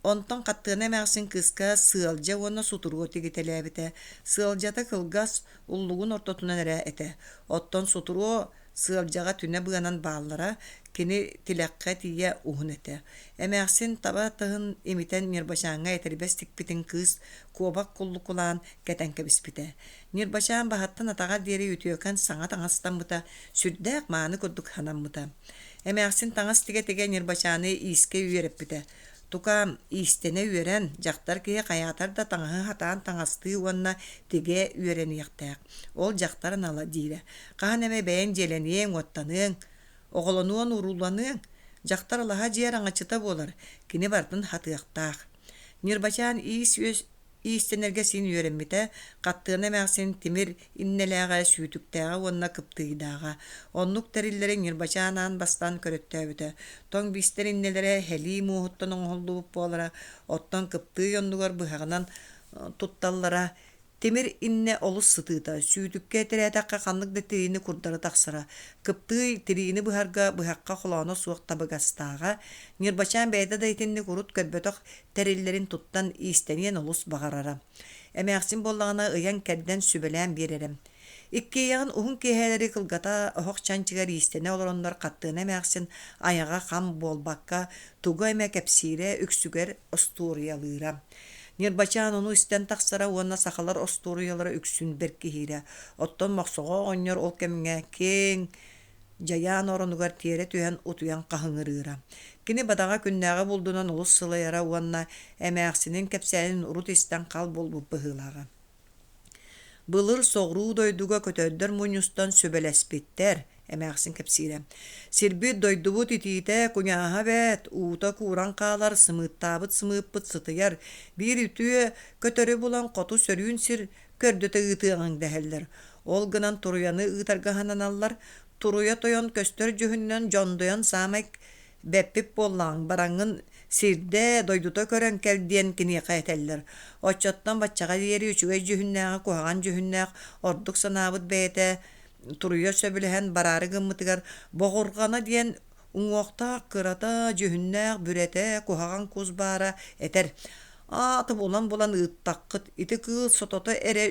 Онтон Хаттыана эмээхсин кыыска сыалдьа уонна сутуруо тигитэлээбитэ. Сыалдьата кылгас, уллугун ортотунан эрэ этэ. Оттон сутуруо сыалдьаҕа түнэ быанан бааллара, кини тилэххэ тиийэ уһун этэ. Эмээхсин таба тыһын имитэн Ньырбачааҥҥа этэрбэс тикпитин кыыс куобах куллукулаан кэтэн кэбиспитэ. Ньырбачаан баһыттан атаҕар диэри үтүөкэн саҥа таҥастаммыта, сүрдээх мааны курдук санаммыта. Эмээхсин таҥас тигэ-тигэ Ньырбачааны иискэ үөрэппитэ. Тукаам, иистэнэ үөрэн, дьахтар киһи хайаатар да таҥаһы сатаан таҥастыы уонна тигэ үөрэниэхтээх. Ол дьахтар анала диирэ. Хаһан эмэ бэйэҥ дьиэлэниэҥ-уоттаныаҥ, оҕолонуон-урууланыаҥ. Дьахтар алаһа дьиэ араҥаччыта буолар, кини барытын хатыахтаах. Ньырбачаан иис-үөс Иистэнэргэ син үөрэммитэ, хаттыана эмээхсин тимир иннэлээҕэ, сүүтүктээҕэ уонна кыптыыйдааҕа. Оннук тэриллэри Ньырбачаан аан бастаан көрөттөөбүтэ. Тоҥ биистэр иннэлэрэ һэлии муоһуттан оҥоһуллубут буолара, оттон кыптыый оннугар быһаҕынан тутталлара. Тимир иннэ олус сытыыта, сүүтүккэ тирээтэххэ ханнык да тириини курдары тахсара. Кыптыый тириини быһарга быһахха холооно суох табыгастааҕа. Ньырбачаан бэйэтэ да итинник урут көрбөтөх тэриллэрин туттан иистэниэн олус баҕарара. Эмээхсин буоллаҕына ыйан-кэрдэн сүбэлээн биэрэрэ. Иккиэйэҕин уһун киэһээлэри кылгата оһох чанчыгар иистэнэ олороннор хаттыана эмээхсин айаҕа хам буолбакка тугу эмэ кэпсиирэ, үксүгэр остуоруйалыыра. Ньырбачаан ону истэн тахсара уонна сахалар остуоруйалара үксүн бэркиһиирэ. Оттон Мохсоҕо оҕонньор ол кэмҥэ киэҥ дьайаан оронугар тиэрэ түһэн утуйан хаһыҥырыыра. Кини бадаҕа күннээҕи булдунан олус сылайара уонна эмээхсинин кэпсээнин урут истэн хал буолбут быһыылааҕа. Былыр соҕуруу дойдуга көтөрдөр мунньустан сүбэлэспиттэр, эмээхсин кэпсиирэ. Сирбит дойдубут итиитэ куйааһа эбээт, уута кууран хаалар, сымыыттаабыт сымыыппыт сытыйар, биир үтүө көтөрү булан хоту сөрүүн сир көрдөтө ыытыаҕыҥ дэһэллэр. Ол гынан туруйаны ыытарга сананаллар. Туруйа тойон көстөр дьүһүнүнэн дьондойон саамай бэппит буоллаҕыҥ, бараҥҥын сирдээ, дойдута көрөн кэл диэн киниэхэ этэллэр. Оччоттон баччаҕа диэри үчүгэй дьүһүннээҕи куһаҕан дьүһүннээх ордук санаабыт бэйэтэ туруйа сөбүлэһэн бараары гыммытыгар боҕурҕана диэн уҥуохтаах кырата, дьүһүннээх бүрэтэ, куһаҕан кус баара этэр: «Ааты булан-булан ыыттаххыт, ити кыыл сотото эрэ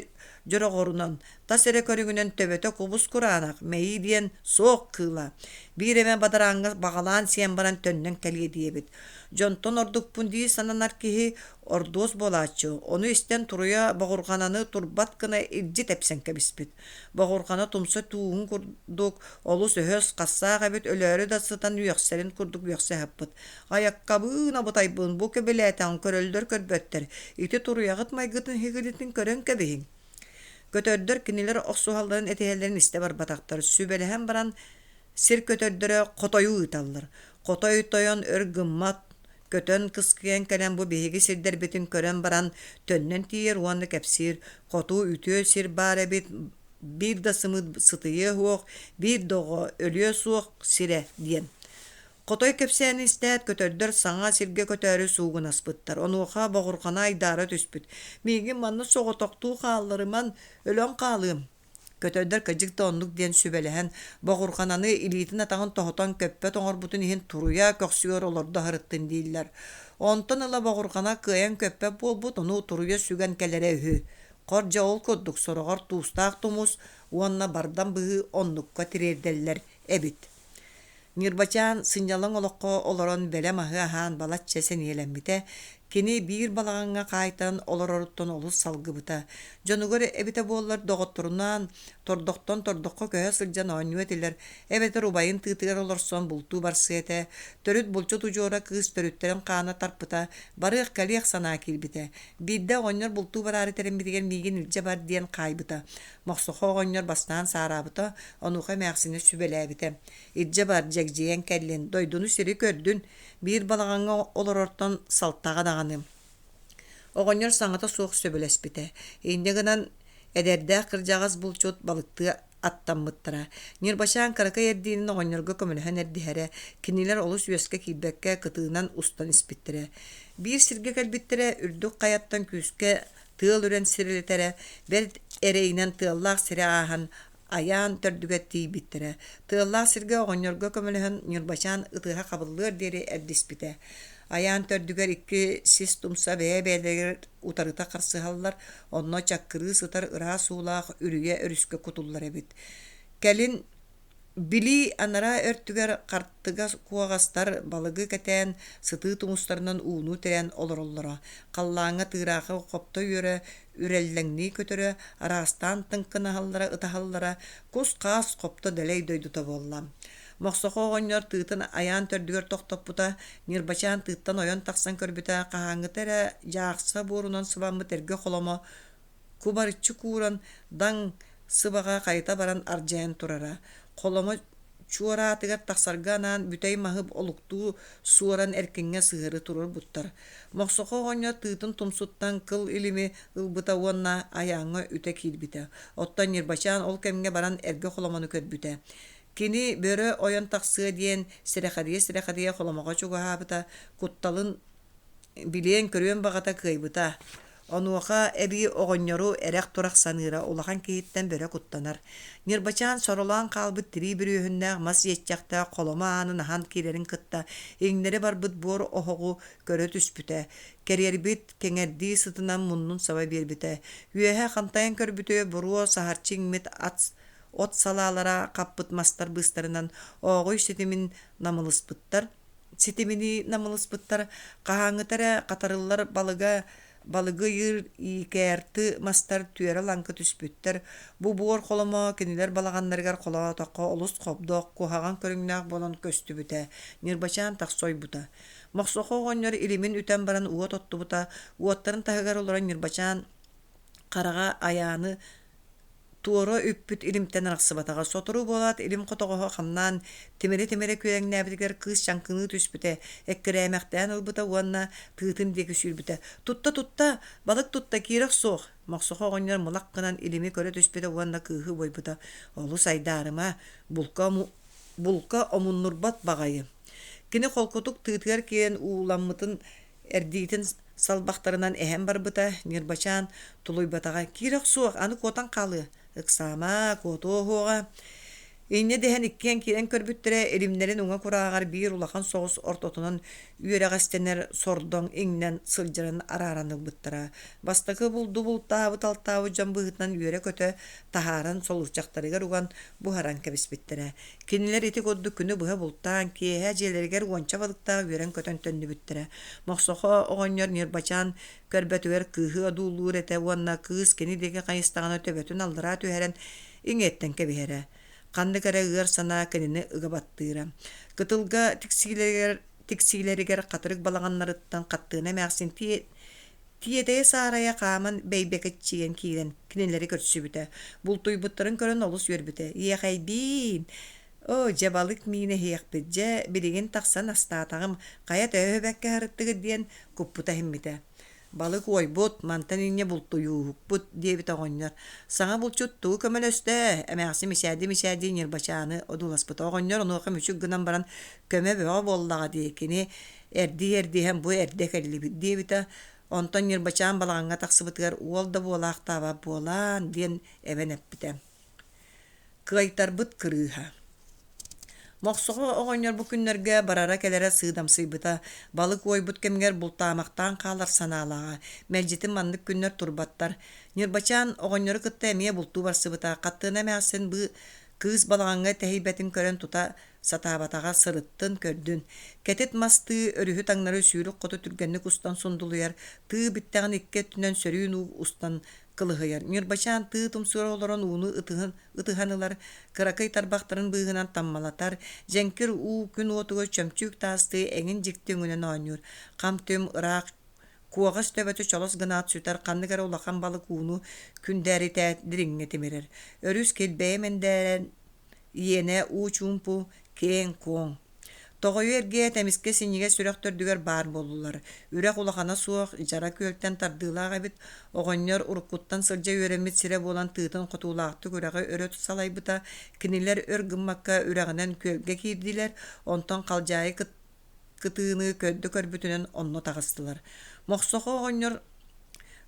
дьороҕорунан, тас эрэ көрүҥүнэн төбөтө кубус-кураанах, мэйии диэн суох кыыла. Биир эмэ бадарааҥҥа баҕалаан сиэн баран төннөн кэлиэ диэбит. Дьонтон ордукпун дии сананар киһи ордуос буолааччы, ону истэн туруйа боҕурҕананы турбат гына илдьи тэпсэн кэбиспит. Боҕурҕана тумса тууһун курдук олус өһөс, хассаах эбит өлөөрү да сытан үөхсэрин курдук үөхсэ сыппыт. Айаккабыын абытайбын бу кэбилээтэҕин көрөллөр көрбөттөр, ити туруйаҕыт майгытын иһигиритин көрөн кэбиһиҥ. Көтөрдөр кинилэр охсуһалларын этиһэллэрин истэ барбатахтар, сүбэлэһэн баран сир көтөрдөрө хотойу ыыталлар. Хотой тойон өр гыммат, көтөн кыскыйан кэлэн бу биһиги сирдэрбитин көрөн баран төннөн тиийэр уонна кэпсиир: «Хоту үтүө сир баар эбит, биир да сымыыт сытыйыа суох, биир да оҕо өлүө суох сирэ» диэн. Хотой кэпсээнин истээт, көтөрдөр саҥа сиргэ көтөөрү суугунаспыттар. Онуоха боҕурҕана айдаара түспүт: «Миигин манна соҕотохтуу хаалларыман, өлөн хаалыам» Көтөрдөр кырдьык да оннук диэн сүбэлэһэн, боҕурҕананы илиитин-атаҕын тоһутан көппөт оҥорбутун иһин туруйа көхсүгэр олордо сырыттын дииллэр. Онтон ыла боҕурҕана кыайан көппөт буолбут, ону туруйа сүгэн кэлэрэ үһү. Хор дьэ ол курдук сороҕор туустаах тумус уонна бардам быһыы оннукка тириэрдэллэр эбит. Ньырбачаан сынньалаҥ олоххо олорон бэлэм аһы аһаан балачча сэниэлэммитэ, кини биир балаҕаҥҥа хаайтаран олороруттан олус салгыбыта. Дьонугар эбитэ буоллар доҕотторунаан тордохтон тордоххо көһө сылдьан оонньуо этилэр, эбэтэр убайын тыытыгар олорсон бултуу барсыа этэ. Төрүт булчут удьуора кыыс төрүттэрин хаана тарпыта, барыах-кэлиэх санаа киирбитэ. Биирдэ оҕонньор бултуу бараары тэриммитигэр миигин илдьэ бар диэн хаайбыта. Мохсохо оҕонньор бастаан саараабыта, онуоха эмээхсинэ сүбэлээбитэ: «Илдьэ бар, дьэгдьийэн кэллин, дойдуну-сири көрдүн, биир балаҕаҥҥа олорортон салтаҕа даҕаны». Оҕонньор саҥата суох сөбүлэспитэ. Инньэ гынан эдэрдээх кырдьаҕас булчут балыктыы аттаммыттара. Ньырбачаан кыракый эрдиинин оҕонньорго көмөлөһөн эрдиһэрэ, кинилэр олус үөскэ киирбэккэ кытыынан устан испиттэрэ. Биир сиргэ кэлбиттэрэ, үрдүк хайаттан күүскэ тыал үрэн сирилэтэрэ, бэрт эрэйинэн тыаллаах сири ааһан айаан төрдүгэр тиийбиттэрэ. Тыаллаах сиргэ оҕонньорго көмөлөһөн Ньырбачаан ытыһа хабыллыар диэри эрдиспитэ. Айаан төрдүгэр икки сис тумса бэйэ-бэйэлэригэр утарыта харсыһаллар, онно чаккырыы сытар ыраас уулаах үрүйэ өрүскэ кутуллар эбит. Кэлин Билии анараа өртүгэр хартыга куоҕастар балыгы кэтээн, сытыы тумустарынан ууну тирээн олороллоро, халлааҥҥа тыыраахы хопто үөрэ үрэллэҥнии көтөрө, араастаан тыҥкынаһаллара, ытаһаллара, кус-хаас хопто дэлэй дойдута буолла. Мохсохо оҕонньор тыытын айаан төрдүгэр тохтоппута, Ньырбачаан тыыттан ойон тахсан көрбүтэ, хаһааҥҥыта эрэ дьаахса буорунан сыбаммыт эргэ холомо кубарыччы кууран, даҥ сыбаҕа хайыта баран ардьайан турара. Холомо чуораатыгар тахсарга анаан бүтэй маһы олуктуу суоран эркиҥҥэ сыһыары туруорбуттар. Мохсохо оҕонньор тыытын тумсуттан кыл илими ылбыта уонна айааҥҥа үтэ киирбитэ. Оттон Ньырбачаан ол кэмҥэ баран эргэ холомону көрбүтэ. Кини бөрө ойон тахсыа диэн сэрэхэдийэ-сэрэхэдийэ холомоҕо чугаһаабыта, кутталын билиэн-көрүөн баҕата кыайбыта. Онуоха эбии оҕонньору эрэх-турах саныыра, улахан киһиттэн бөрө куттанар. Ньырбачаан соролоон хаалбыт тирии бүрүөһүннээх мас иэччэхтээх холомо аанын аһан киирэрин кытта иҥнэри барбыт буор оһоҕу көрө түспүтэ, кэриэрбит, кэҥэрдии сытынан муннун саба биэрбитэ. Үөһэ хантайан көрбүтүгэр буруо саһарчы иҥмит ат от салаалара хаппыт мастар быыстарынан ооҕуй ситимин намылыспыттар ситиминии намылыспыттар, хаһааҥҥыта эрэ хатарыллар балыга балыгы ыйыыр иикээрты мастар түөрэ-лаҥкы түспүттэр. Бу буор холомо кинилэр балаҕаннарыгар холоотоххо олус хобдох, куһаҕан көрүҥнээх буолан көстүбүтэ, Ньырбачаан тахса ойбута. Мохсохо оҕонньор илимин үтэн баран уот оттубута, уоттарын таһыгар олорон Ньырбачаан хараҕа айааны Туора үппүт илимтэн арахсыбатаҕа. Сотору буолаат илим хотоҕоһо хамнаан тимирэ-тимирэ күөрэҥнээбитигэр кыыс чаҥкыныы түспүтэ, эккирээмэхтээн ылбыта уонна тыытын диэки сүүрбүтэ. «Тутта-тутта! Балык тутта, киирэ охсуох!» Мохсохо оҕонньор мылах гынан илими көрө түспүтэ уонна кыыһы буойбута. «Олус айдаарыма, булка, булка омуннурбат баҕайы». Кини холкутук тыытыгар киирэн ууламмытын эрдиитин салбахтарынан эһэн барбыта, Ньырбачаан тулуйбатаҕа: «Киирэ охсуох, аны куотан хаалыа, ыксаама, куотуо уһуоҕа» Инньэ дэһэн иккиэн киирэн көрбүттэрэ, илимнэрин уҥа курааҕар биир улахан соҕус ортотунан үөрэҕэстэнэр сордоҥ иҥнэн сылдьарын арааран ылбыттара. Бастакы булду бултаабыт-алтаабыт дьон быһыытынан үөрэ-көтө таһааран солуурчахтарыгар уган буһаран кэбиспиттэрэ. Кинилэр ити курдук күнү быһа бултаан, киэһэ дьиэлэригэр уонча балыктаах үөрэн-көтөн төннүбүттэрэ. Мохсохо оҕонньор Ньырбачаан көрбөтүгэр кыыһы одуулуур этэ уонна кыыс кини диэки хайыстаҕына төбөтүн аллараа түһэрэн иҥиэттэн кэбиһэрэ. Ханнык эрэ ыар санаа кинини ыга баттыыра. Кытылга тиксиилэригэр, тиксиилэригэр хатырык балаҕаннарыттан хаттыына эмээхсин тиэтэйэ-саарайа хааман бэйбэкэччийэн киирэн кинилэри көрсүбүтэ. Бултуйбуттарын көрөн олус үөрбүтэ. «Иэхэйбиин! Оо, дьэ балык миинэ иһиэхпит, дьэ, билигин тахсан астаатаҕым, хайа төһө бэккэ сырыттыгыт» диэн куппута иһиммитэ. «Балык уойбут, мантан инньэ бултуйууһукпут» диэбитэ оҕонньор. Саҥа булчут тугу көмөлөстө? Эмээхсин мичээрдии-мичээрдии Ньырбачааны одууласпыта. Оҕонньор онуоха мүчүк гынан баран «Көмө бөҕө буоллаҕа дии, кини эрдии-эрдиһэн бу эрдэ кэллибит» диэбитэ. Онтон Ньырбачаан балаҕаҥҥа тахсыбытыгар уол да буолаахтаабат буолаан диэн эбэн эппитэ. Кыайтарбыт кырыыһа Мохсоҕо оҕонньор бу күннэргэ барара-кэлэрэ сыыдамсыйбыта, балык уойбут кэмигэр бултаамахтаан хаалар санаалааҕа. Мэлдьитин маннык күннэр турбаттар. Ньырбачаан оҕонньору кытта эмиэ бултуу барсыбыта. Хаттыына эмээхсин кыыс балаҕаҥҥа тэһийбэтин көрөн тута сатаабатаҕа сырыттын, көрдүн. Кэтит мас тыы өрүһү таҥнары сүүрүк хоту түргэнник устан сундулуйар, тыы бүттэҕин икки өттүнэн сөрүүн уу устан кылыһыйар. Ньырбачаан тыы тумсугар олорон ууну ытыһын, ытыһан ылар, кыракый тарбахтарын быыһынан таммалатар, дьэҥкир уу күн уотугар чөмчүүк таастыы эҥин дьикти өҥүнэн оонньуур. Хам-түм ыраах куоҕас төбөтө чолос гынаат сүтэр ханнык эрэ улахан балык ууну күндээритээт дириҥҥэ тимирэр. Өрүс килбэйэ мэндээрэн Иэнэ уу чуумпу, киэҥ-куоҥ. Тоҕойу эргийээт эмискэ синньигэс сүрэх төрдүгэр баар буоллулар. Үрэх улахана суох, дьара күөлтэн тардыылаах эбит. Оҕонньор уруккуттан сылдьа үөрэммит сирэ буолан тыытын хотуулаахтык үрэҕи өрө салайбыта. Кинилэр өр гыммакка үрэҕинэн күөлгэ киирдилэр, онтон халдьаайы кытыыны көрдө көрбүтүнэн онно таҕыстылар. Мохсохо оҕонньор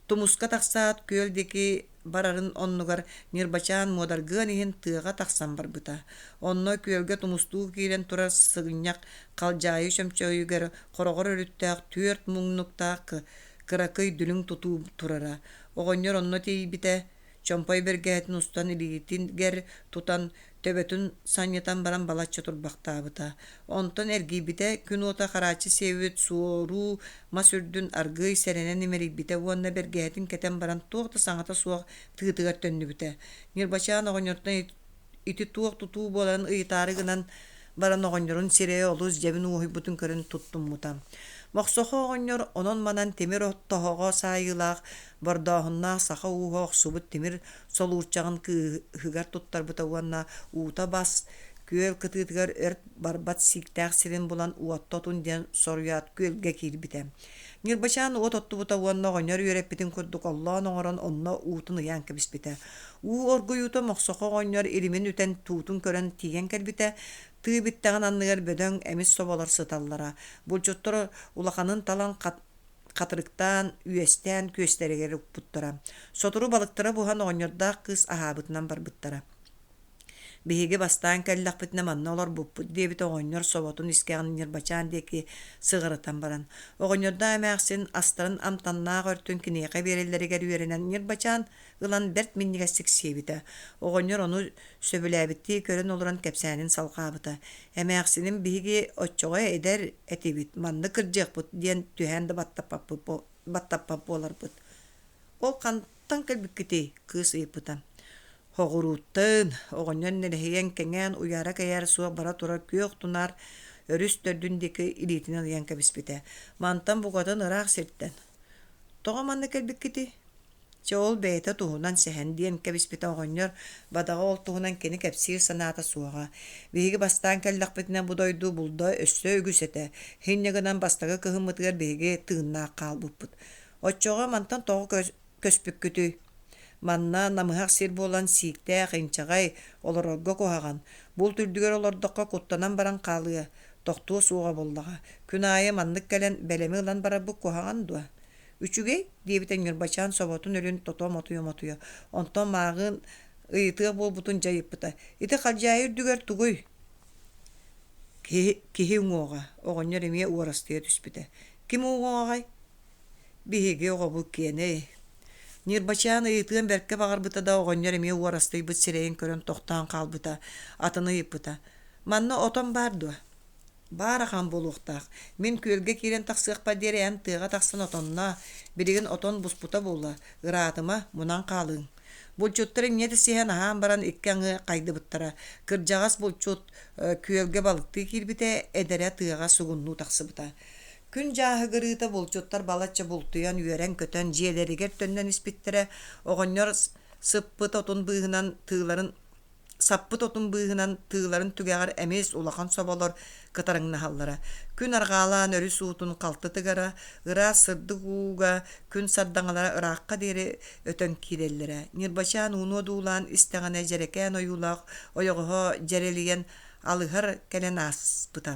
тумуска тахсаат күөл диэки барарын оннугар Ньырбачаан муодаргыан иһин тыаҕа тахсан барбыта. Онно күөлгэ тумустуу киирэн турар сыгынньах халдьаайы чөмчөйүгэр хороҕор өрүттээх түөрт муҥнуктаах кыракый дүлүҥ тутуу турара. Оҕонньор онно тиийбитэ, Чомпой бэргэһэтин устан илиитигэр тутан, төбөтүн санньытан баран балачча турбахтаабыта. Онтон эргийбитэ, күн уота харааччы сиэбит суоруу мас үрдүн аргыый сэрэнэн имэрийбитэ уонна бэргэһэтин кэтэн баран туох да саҥата суох тыытыгар төннүбүтэ. Ньырбачаан оҕонньортон ити туох тутуу буоларын ыйытаары гынан баран оҕонньорун сирэйэ олус дьэбин уоһуйбутун көрөн туттуммута. Мохсохо оҕонньор онон-манан тимир тоһоҕо саайыылаах бордооһуннаах саха ууһа охсубут тимир солуурчаҕын кыыһыгар туттарбыта уонна уута бас күөл кытыытыгар өрт барбат сииктээх сирин булан уотта отун диэн соруйаат күөлгэ киирбитэ. Ньырбачаан уот оттубута уонна оҕонньор үөрэппитин курдук оллоон оҥорон онно уутун ыйаан кэбиспитэ. Уу оргуйуута Мохсохо оҕонньор илимин үтэн туутун көрөн тиийэн кэлбитэ, тыы бүттэҕин анныгар бөдөҥ эмис соболор сыталлара. Булчуттар улаханын талан хатырыктаан, үөстээн күөстэригэр укпуттара. Сотору балыктара буһан оҕонньордоох кыыс аһаабытынан барбыттара. Биһиги бастаан кэллэхпитинэ манна олорбуппут диэбитэ оҕонньор соботун искэҕин Ньырбачаан диэки сыҕарытан баран. Оҕонньордоох эмээхсин астарын амтаннаах өртүн киниэхэ биэрэллэригэр үөрэнэн Ньырбачаан ылан бэрт минньигэстик сиэбитэ. Оҕонньор ону сөбүлээбиттии көрөн олорон кэпсээнин салҕаабыта. Эмээхсиним биһиги оччоҕо эдэр этибит, манна кырдьыахпыт диэн түһээн да баттаппат буоларбыт. Ол хантан кэлбиккитий? кыыс ыйыппыта. Хоҕурууттан, оҕонньор нэлэһийэн кэҥээн уйаара-кэйээрэ суох бара турар күөх тунаар өрүс төрдүн диэки илиитинэн ыйан кэбиспитэ. Мантан букатын ыраах сиртэн. Тоҕо манна кэлбиккитий? Чэ, ол бэйэтэ туһунан сэһэн диэн кэбиспитэ оҕонньор, бадаҕа ол туһунан кини кэпсиир санаата суоҕа. Биһиги бастаан кэллэхпитинэ бу дойду булда өссө үгүс этэ. Инньэ гынан бастакы кыһыммытыгар биһиги тыыннаах хаалбыппыт. Оччоҕо мантан тоҕо көспүккүтүй? Манна намыһах сир буолан сииктээх, инчэҕэй, олорорго куһаҕан. Булт үрдүгэр олордоххо куттанан баран хаалыа, тохтуо суоҕа буоллаҕа. Күн аайы маннык кэлэн бэлэми ылан барарбыт куһаҕан дуо? Үчүгэй, диэбитэ Ньырбачаан соботун өлүн тото мотуйа-мотуйа. Онтон мааҕын ыйытыах буолбутун дьайыппыта. Ити халдьаайы үрдүгэр тугуй? Киһи, киһи уҥуоҕа, оҕонньор эмиэ уорастыйа түспүтэ. Ким уҥуоҕай? Биһиги оҕобут киэнэй. Ньырбачаан ыйытыан бэркэ баҕарбыта да оҕонньор эмиэ уорастыйбыт сирэйин көрөн тохтоон хаалбыта, атыны ыйыппыта. Манна отон баар дуо? Баар ахан буолуохтаах. Мин күөлгэ киирэн тахсыахпар диэри эн тыаҕа тахсан отонноо. Билигин отон буспута буолла. Ыраатыма, мунан хаалыаҥ. Булчуттар инньэ сиһэн аһаан баран икки аҥыы хайдыбыттара. Кырдьаҕас булчут күөлгэ балыктыы киирбитэ, эдэрэ тыаҕа сугуннуу тахсыбыта. Күн дьааһыгырыыта булчуттар балачча бултуйан үөрэн-көтөн дьиэлэригэр төннөн испиттэрэ. Оҕонньор сыппыт отун быыһынан тыыларын Саппыт отун быыһынан тыыларын түгэҕэр эмиз улахан соболор кытарыҥнаһаллара. Күн арҕаалаан өрүс уутун халты тыгара, ыраас сырдык ууга күн сардаҥалара ыраахха диэри өтөн киирэллэрэ. Ньырбачаан ууну одуулаан истэҕинэ дьэрэкээн ойуулаах ойоҕоһо дьэрэлийэн алыһар кэлэн ааспыта.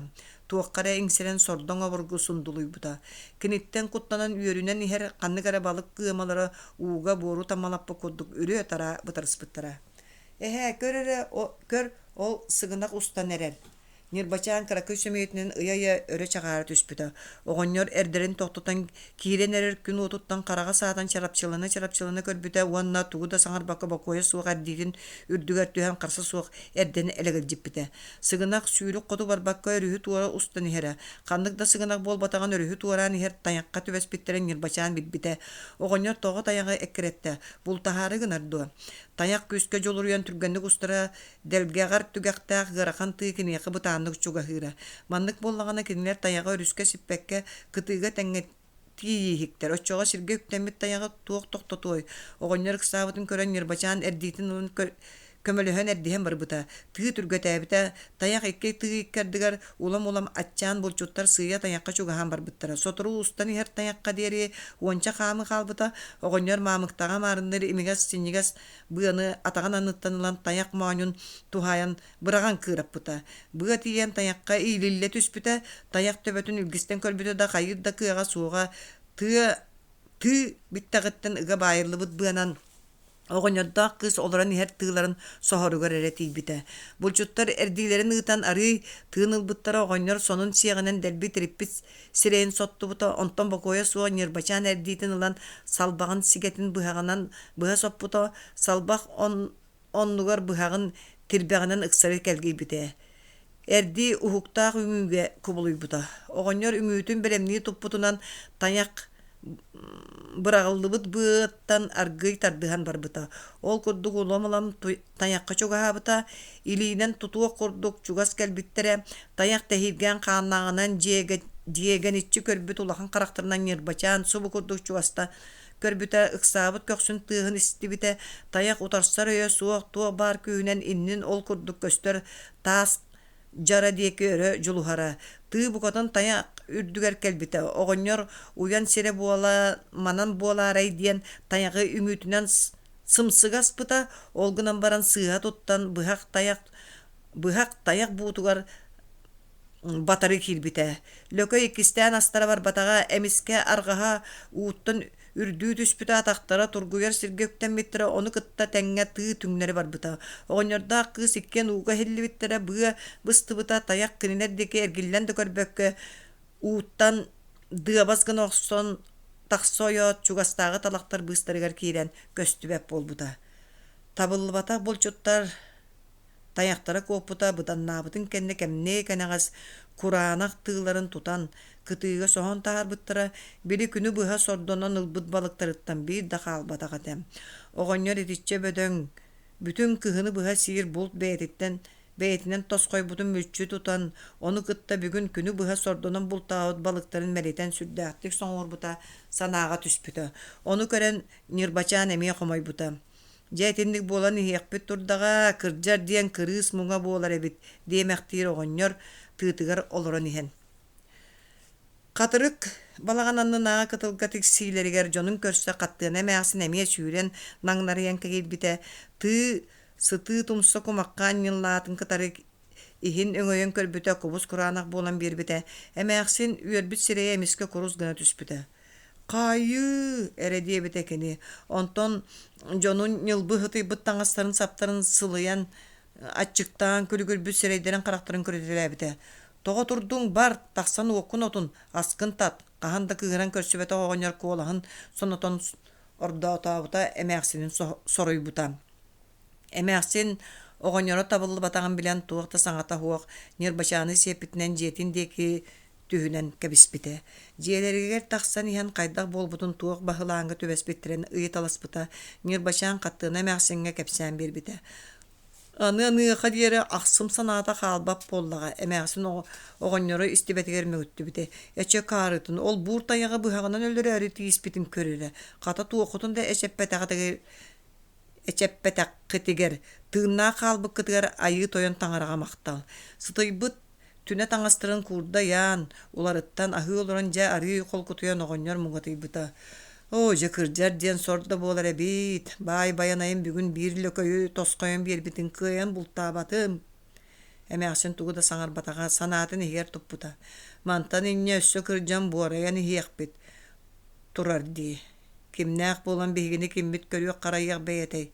Туохха эрэ иҥсэрэн сордоҥ обургу сундулуйбута. Киниттэн куттанан үөрүнэн иһэр ханнык эрэ балык ыамалара ууга буору таммалаппыт курдук үрүө-тараа бытарыспыттара. Эһээ, көр эрэ, көр, ол сыгынах устан эрэр. Ньырбачаан кыракый сөмүйэтинэн ыйа-ыйа өрө чаҕаара түспүтэ. Оҕонньор эрдэрин тохтотон киирэн эрэр күн уотуттан хараҕа саатан чарапчылана-чарапчылана көрбүтэ уонна тугу да саҥарбакка бокуойа суох эрдиитин үрдүгэр түһэн харса суох эрдэни элэгэлдьиппитэ. Сыгынах сүүрүк хоту барбакка өрүһү туора устан иһэрэ. Ханнык да сыгынах буолбатаҕын өрүһү туораан иһэр тайахха түбэспиттэрин Ньырбачаан билбитэ. Оҕонньор тоҕо тайаҕы эккирэттэ? Бултаһаары гынар дуо? Тайах күүскэ дьулуруйан түргэнник устара, дэлгэҕэр түгэхтээх ыарахан тыы киниэхэ бытааннык чугаһыыра. Маннык буоллаҕына кинилэр тайаҕы өрүскэ сиппэккэ, кытыыга тэҥҥэ тиийииһиктэр. Оччоҕо сиргэ үктэммит тайаҕы туох тохтотуой? Оҕонньор ыксаабытын көрөн Ньырбачаан эрдиитин ылан көмөлөһөн эрдиһэн барбыта. Тыы түргэтээбитэ, тайах икки тыы икки ардыгар улам-улам аччаан булчуттар сыыйа тайахха чугаһаан барбыттара. Сотору устан иһэр тайахха диэри уонча хаамыы хаалбыта. Оҕонньор маамыктаҕа маарынныыр имигэс синньигэс быаны атаҕын анныттан ылан тайах моонньун туһаайан быраҕан кыыраппыта. Быа тиийэн тайахха иилиллэ түспүтэ, тайах төбөтүн илгистэн көрбүтэ да хайыыр да кыаҕа суоҕа тыа тыы бүттэҕиттэн ыга баайыллыбыт быанан Оҕонньордоох кыыс олорон иһэр тыыларын соһоругар эрэ тиийбитэ. Булчуттар эрдиилэрин ыытан арыый тыын ылбыттара оҕонньор сонун сиэҕинэн дэлби тириппит сирэйин соттубута, онтон бокуойа суох Ньырбачаан эрдиитин ылан салбаҕын сигэтин быһаҕынан быһа соппута, салбах оннугар быһаҕын тирбэҕинэн ыксары кэлгийбитэ. Эрдии уһуктаах үҥүүгэ кубулуйбута. Оҕонньор үҥүүтүн бэлэмнии туппутунан тайах быраҕыллыбыт быаттан аргыый тардыһан барбыта. Ол курдук улам-улам тайахха чугаһаабыта, илиинэн тутуох курдук чугас кэлбиттэрэ, тайах тэһииргээн хааннааҕынан дьиэгэниччи көрбүт улахан харахтарынан ньырбачаан субу курдук чугаста көрбүтэ, ыксаабыт көхсүн тыаһын истибитэ, тайах утарсар өйө суох туох баар күүһүнэн иннин ол курдук көстөр таас дьара диэки өрө дьулуһара. Тыы букатын тайах үрдүгэр кэлбитэ. Оҕонньор уйан сирэ буола манан буолаарай диэн тайаҕы үҥүүтүнэн сымсыга аспыта, ол гынан баран сыыһа туттан быһах тайах быһах тайах буутугар батары киирбитэ. Лөкөй иккистээн астара барбатаҕа, эмискэ арҕаһа ууттан үрдүү түспүтэ, атахтара тургуйар сиргэ үктэммиттэрэ, ону кытта тэҥҥэ тыы түҥнэри барбыта. Оҕонньордоох кыыс иккиэн ууга иһиллибиттэрэ, быа быстыбыта, тайах кинилэр диэки эргиллэн да көрбөккө ууттан дыабас гына охсон тахса ойоот, чугастааҕы талахтар быыстарыгар киирэн көстүбэт буолбута. Табыллыбатах булчуттар Тайахтара куоппута быданнаабытын кэннэ кэмниэ кэнэҕэс кураанах тыыларын тутан, кытыыга соһон таһаарбыттара, били күнү быһа сордонон ылбыт балыктарыттан биир да хаалбатах этэ. Оҕонньор итиччэ бөдөҥ, бүтүн кыһыны быһа сиир булт бэйэтиттэн бэйэтинэн тосхойбутун мүлчү тутан, ону кытта бүгүн күнү быһа сордонон бултаабыт балыктарын мэлитэн сүрдээхтик соҥуорбута санааҕа түспүтэ. Ону көрөн Ньырбачаан эмиэ хомойбута. Дьэ итинник буолан иһиэхпит турдаҕа, кырдьар диэн кырыыс муҥа буолар эбит диэмэхтиир оҕонньор тыытыгар олорон иһэн. Хатырык балаҕан аннынааҕы кытылга тиксиилэригэр дьонун көрсө Хаттыана эмээхсин эмиэ сүүрэн наҥнарыйан кэһиирбитэ, тыы сытыы тумса кумахха анньыллаатын кытары иһин өҥөйөн көрбүтэ кубус-кураанах буолан биэрбитэ, эмээхсин үөрбүт сирэйэ эмискэ курус гына түспүтэ. «Хаайыы!» эрэ диэбитэ кини, онтон дьонун ньылбы ытыйбыт таҥастарын-саптарын сылыйан аччыктаан күлүгүрбүт сирэйдэрин-харахтарын көрүтэлээбитэ. «Тоҕо турдуҥ, бар, тахсан уоккун отун, аскын тат!» хаһан да кыыһыран көрсүбэтэх оҕонньор куолаһын сонотон ордоотообута эмээхсинин соруйбута. Эмээхсин оҕонньоро табыллыбатаҕын билэн туох да саҥата суох Ньырбачааны сиэппитинэн дьиэтин диэки түһүнэн кэбиспитэ. Дьиэлэригэр тахсан иһэн хайдах буолбутун туох баһылааҥҥа түбэспиттэрин ыйыталаспыта, Ньырбачаан Хаттыына эмээхсиҥҥэ кэпсээн биэрбитэ. Аны-аныаха диэри ахсым санаата хаалбат буоллаҕа, эмээхсин оҕонньору истибэтигэр мөҕүттүбүтэ. Эчи акаарытын, ол буур тайаҕы быһаҕынан өлөрөөрү тииспитин көрөрө, хата туоххутун да эчэппэтэххитигэр, тыыннаах хаалбыккытыгар Айыы Тойон таҥараҕа махтал. Сытыйбыт Түнэ таҥастарын куурда ыйаан, уларыттан аһыы олорон дьэ арыый холкутуйан оҕонньор муҥатыйбыта: «Оо, дьэ кырдьар диэн сор да буолар эбит, баай Байанайым бүгүн биир лөкөйү тосхойон биэрбитин кыайан бултаабатым» Эмээхсин тугу да саҥарбатаҕа, санаатын иһигэр туппута: «Мантан инньэ өссө кырдьан буорайан иһиэхпит турар дии, кимнээх буолан биһигини киммит көрүөх-харайыах бэйэтэй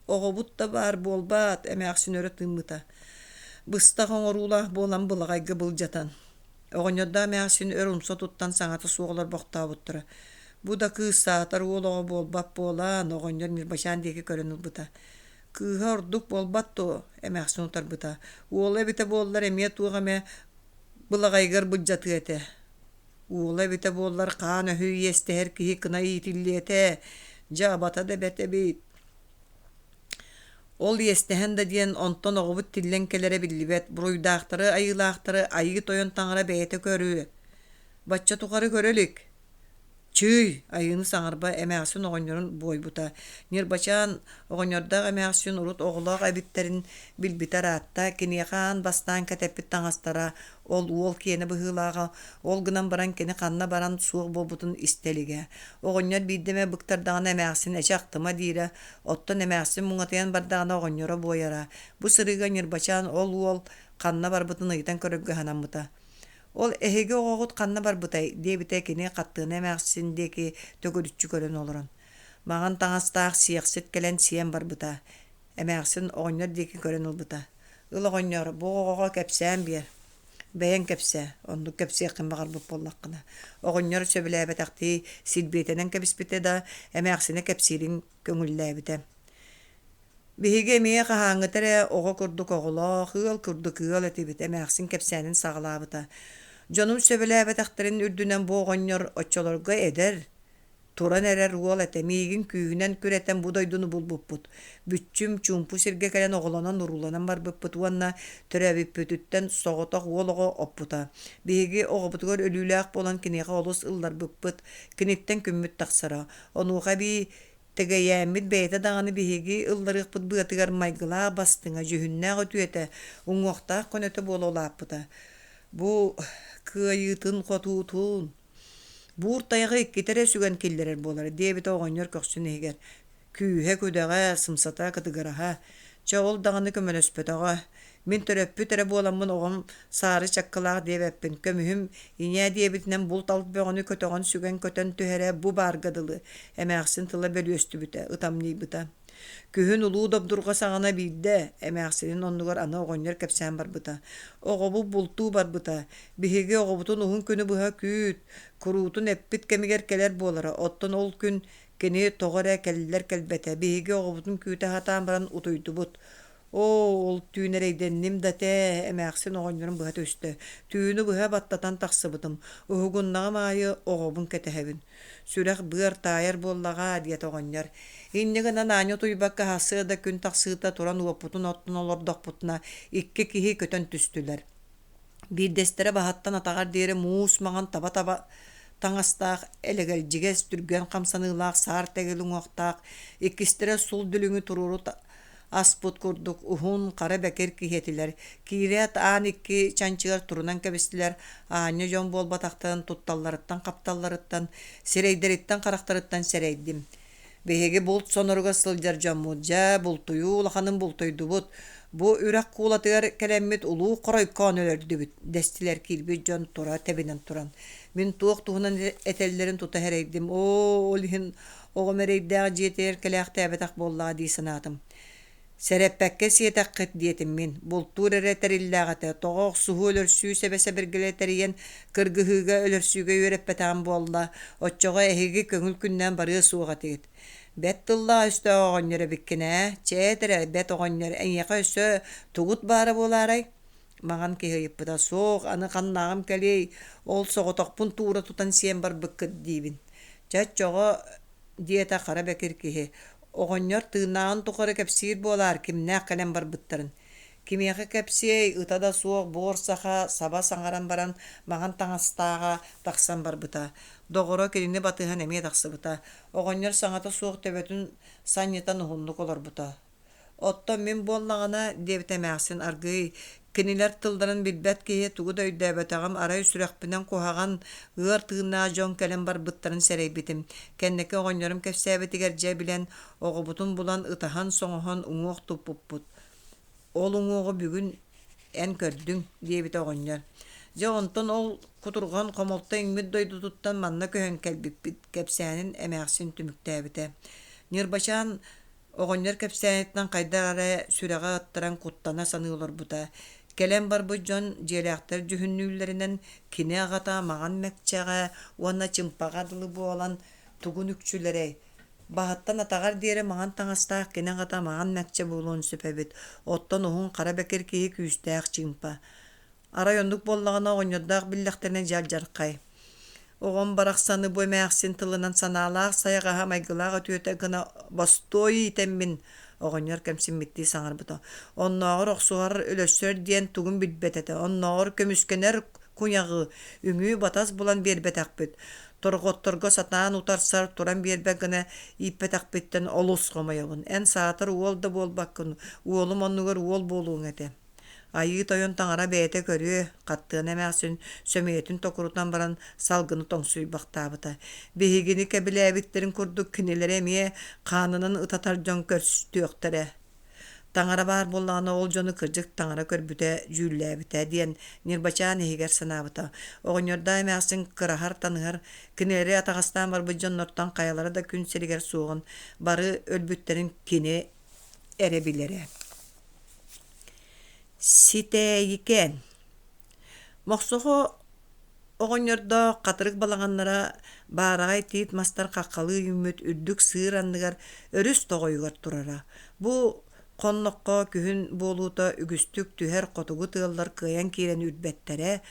Оҕобут да баар буолбаат, эмээхсин өрө тыыммыта. Быстах оҥоруулаах буолан былаҕайга былдьатан. Оҕонньордоох эмээхсин өр умса туттан саҥата суох олорбохтообуттара. Бу да кыыс саатар уол оҕо буолбат буолан, оҕонньор Ньырбачаан диэки көрөн ылбыта. Кыыһа ордук буолбат дуо? эмээхсин утарбыта. Уола эбитэ буоллар эмиэ туох эмэ былаҕайыгар былдьатыа этэ. Уола эбитэ буоллар хаан өһү иэстэһэр киһи кына иитиллиэ этэ. Дьэ абата да бэрт эбит. Ол иэстэһэн да диэн онтон оҕобут тиллэн кэлэрэ биллибэт, буруйдаахтары, айыылаахтары Айыы Тойон таҥара бэйэтэ көрүө. Бачча тухары көрө илик. Чыый, айыыны саҥарба эмээхсин оҕонньорун буойбута. Ньырбачаан оҕонньордоох эмээхсин урут оҕолоох эбиттэрин билбитэ ыраатта, киниэхэ аан бастаан кэтэппит таҥастара ол уол киэнэ быһыылааҕа, ол гынан баран кини ханна баран суох буолбутун истэ илигэ. Оҕонньор биирдэ эмэ быктардаҕына эмээхсин эчи ахтыма диирэ, оттон эмээхсин муҥатыйан бардаҕына оҕонньоро буойара. Бу сырыыга Ньырбачаан ол уол ханна барбытын ыйытан көрөргө санаммыта. Ол эһиги оҕоҕут ханна барбытай? диэбитэ кини Хаттыына эмээхсин диэки төгүрүччү көрөн олорон. Маҥан таҥастаах сиэхсит кэлэн сиэн барбыта. Эмээхсин оҕонньор диэки көрөн ылбыта. Ыл оҕонньор, бу оҕоҕо кэпсээн биэр. Бэйэҥ кэпсээ, оннук кэпсиэххин баҕарбыт буоллаххына. Оҕонньор сөбүлээбэтэхтии силбиэтэнэн кэбиспитэ да, эмээхсинэ кэпсиирин көҥүллээбитэ. Биһиги эмиэ хаһааҥҥыта эрэ оҕо курдук оҕолоох, ыал курдук ыал этибит, эмээхсин кэпсээнин саҕалаабыта. Дьонум сөбүлээбэтэхтэрин үрдүнэн бу оҕонньор оччолорго эдэр, туран эрэр уол этэ, миигин күүһүнэн күрэтэн бу дойдуну булбуппут. Бүччүм, чуумпу сиргэ кэлэн оҕолонон-урууланан барбыппыт уонна төрөөбүппүтүттэн соҕотох уол оҕо оппута. Биһиги оҕобутугар өлүүлээх буолан киниэхэ олус ылларбыппыт, киниттэн күммүт тахсара. Онуоха эбии Тэгэйээммит бэйэтэ даҕаны биһиги ылларыахпыт быатыгар майгылаах бастыҥа, дьүһүннээх үтүөтэ, уҥуохтаах көнөтө буола улааппыта. Бу кыайыытын-хотуутун буур тайаҕы иккитэ эрэ сүгэн киллэрэр буолара диэбитэ оҕонньор көхсүн иһигэр. Күүһэ-күдэҕэ, сымсата, кытыгыраһа. Чэ, ол даҕаны көмөлөспөтөҕө. Мин төрөппүт эрэ буоламмын оҕом саары чаккылаах диэбэппин, көмүһүм ийээ диэбитинэн булт-алт бөҕөнү көтөҕөн сүгэн көтөн түһэрэ бу баарга дылы, эмээхсин тыла бөлүөстүбүтэ, ытамньыйбыта. Күһүн улуу добдурҕа саҕана биирдэ, эмээхсинин оннугар аны оҕонньор кэпсээн барбыта. Оҕобут бултуу барбыта. Биһиги оҕобутун уһун күнү быһа күүт, куруутун эппит кэмигэр кэлэр буолара, оттон ол күн кини тоҕо эрэ кэллэр кэлбэтэ. Биһиги оҕобутун күүтэ сатаан баран утуйдубут. Оо, ол түүн эрэйдэнним да этээ, эмээхсин оҕонньорун быһа түстэ. Түүнү быһа баттатан тахсыбытым. Уһугуннаҕым аайы оҕобун кэтэһэбин. Сүрэх-быар таайар буоллаҕа, диэтэ оҕонньор. Инньэ гынан аанньа утуйбакка сарсыарда күн тахсыыта туран уоппутун оттон олордохпутуна икки киһи көтөн түстүлэр. Биирдэстэрэ баһыттан атаҕар диэри муус маҥан таба-таба таҥастаах, элэгэлдьигэс, түргэн хамсаныылаах саар тэгил уҥуохтаах, иккистэрэ сул дүлүҥү туруору аспыт курдук уһун, хара бэкир киһи этилэр. Киирээт аан икки чанчыгар турунан кэбистилэр, аанньа дьон буолбатахтарын тутталларыттан-хапталларыттан, сирэйдэриттэн-харахтарыттан сэрэйдим. Биһиги булт соноругар сылдьар дьоммут, дьэ, бултуйуу улаханын бултуйдубут, бу үрэх куулатыгар кэлэммит улуу хоройкоон өлөрдүбүт, дэстилэр киирбит дьон тура тэбинэн туран. Мин туох туһунан этэллэрин тута сэрэйдим, оо, ол иһин оҕом эрэйдээх дьиэтигэр кэлээхтээбэтэх буоллаҕа дии санаатым. Сэрэппэккэ сиэтэххит диэтим мин, бултуур эрэ тэриллээх этэ, тоҕо охсуһуу-өлөрсүү сэбэ-сэбиргэлэ тэрийэн кыргыһыыга өлөрсүүгэ үөрэппэтэҕим буолла, оччоҕо эһиги көҥүл күннээн барыа суох этигит. Бэт тыллаах өстөөх оҕонньор эбиккин ээ, чээ эрэ, бэт оҕонньор, эйиэхэ өссө тугут баара буолаарай? Маҥан киһи ыйыппыта, суох, аны ханнааҕым кэлиэй, ол соҕотохпун туура тутан сиэн барбыккыт диибин. Чэ, оччоҕо диэтэ хара бэкир киһи, оҕонньор тыыннааҕын тухары кэпсиир буолаар кимнээх кэлэн барбыттарын. Кимиэхэ кэпсиэй, ыта да суох буор саха саба саҥаран баран маҥан таҥастааҕа тахсан барбыта. Доҕоро кинини батыһан эмиэ тахсыбыта. Оҕонньор саҥата суох төбөтүн санньытан уһуннук олорбута. Оттон мин буоллаҕына, диэбитэ эмээхсин аргыый, кинилэр тылларын билбэт киһи тугу да өйдөөбөтөҕүм, арай сүрэхпинэн куһаҕан, ыар тыыннаах дьон кэлэн барбыттарын сэрэйбитим. Кэнники оҕонньорум кэпсээбитигэр дьэ билэн, оҕобутун булан ытаһан-соҥоһон уҥуох туппуппут. Ол уҥуоҕу бүгүн эн көрдүҥ, диэбитэ оҕонньор. Дьэ онтон ол кутурҕан хомолто иҥмит дойдутуттан манна көһөн кэлбиппит, кэпсээнин эмээхсин түмүктээбитэ. Ньырбачаан Оҕонньор кэпсээниттэн хайдах эрэ сүрэҕэ ыттаран куттана саныы олорбута. Кэлэн барбыт дьон дьиэлээхтэр дьүһүннүүллэринэн кини аҕата маҥан мэкчэҕэ уонна чымпаҕа дылы буолан тугун үкчүлэрэй? Баһыттан атаҕар диэри маҥан таҥастаах кини аҕата маҥан мэкчэ буолуон сөп эбит, оттон уһун хара бэкир киһи күүстээх чыымпа. Арай оннук буоллаҕына оҕонньордоох биллэхтэринэ дьалдьархай. Оҕом барахсаны бу эмээхсин тылынан санаалаах сайаҕаһа майгылаах үтүөтэ гына бостуой иитэммин оҕонньор кэмсиммиттии саҥарбыта. Оннооҕор охсуһар, өлөрсөр диэн тугун билбэт этэ. Оннооҕор көмүскэнэр куйаҕы, үҥүү-батас булан биэрбэтэхпит. Торҕотторго сатаан утарсар, туран биэрбэт гына ииппэтэхпиттэн олус хомойобун. Эн саатар уол да буолбаккын, уолум оннугар уол буолуоҥ этэ. Айыы Тойон таҥара бэйэтэ көрүө, хаттыана эмээхсин сөмүйэтин токурутан баран салгыны тоҥсуйбахтаабыта. Биһигини кэбилээбиттэрин курдук кинилэри эмиэ хаанынан ытатар дьон көрүстүөхтэрэ. Таҥара баар буоллаҕына ол дьону кырдьык таҥара көрбүтэ, дьүүллээбитэ диэн Ньырбачаан иһигэр санаабыта. Оҕонньордоох эмээхсин кыраһар-таныһар, кинилэри атаҕастаан барбыт дьоннортон хайалара да күн сиригэр суоҕун, бары өлбүттэрин кини эрэ билэрэ. Ситээйикээн Мохсоҕо оҕонньордоох хатырык балаҕаннара баараҕай тиит мастар хаххалыы үүммүт үрдүк сыыр анныгар өрүс тоҕойугар турара. Бу хонноххо күһүн буолуута үгүстүк түһэр хотугу тыаллар кыайан киирэн үрбэттэрэ,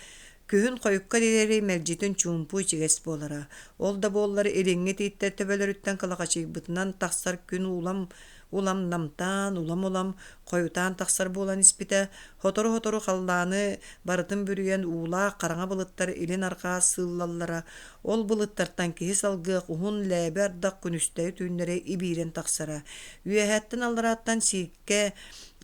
күһүн хойукка диэри мэлдьитин чуумпу ичигэс буолара. Ол да буоллар илиҥҥи тииттэр төбөлөрүттэн кылахачыйбытынан тахсар күн улам улам намтаан, улам-улам хойутаан тахсар буолан испитэ, сотору-сотору халлааны барытын бүрүйэн уулаах хараҥа былыттар илин-арҕаа сыыллаллара, ол былыттартан киһи салгыах уһун лээбэ ардах күнүстэри-түүннэри ибиирэн тахсара. Үөһээттэн-алларааттан сииккэ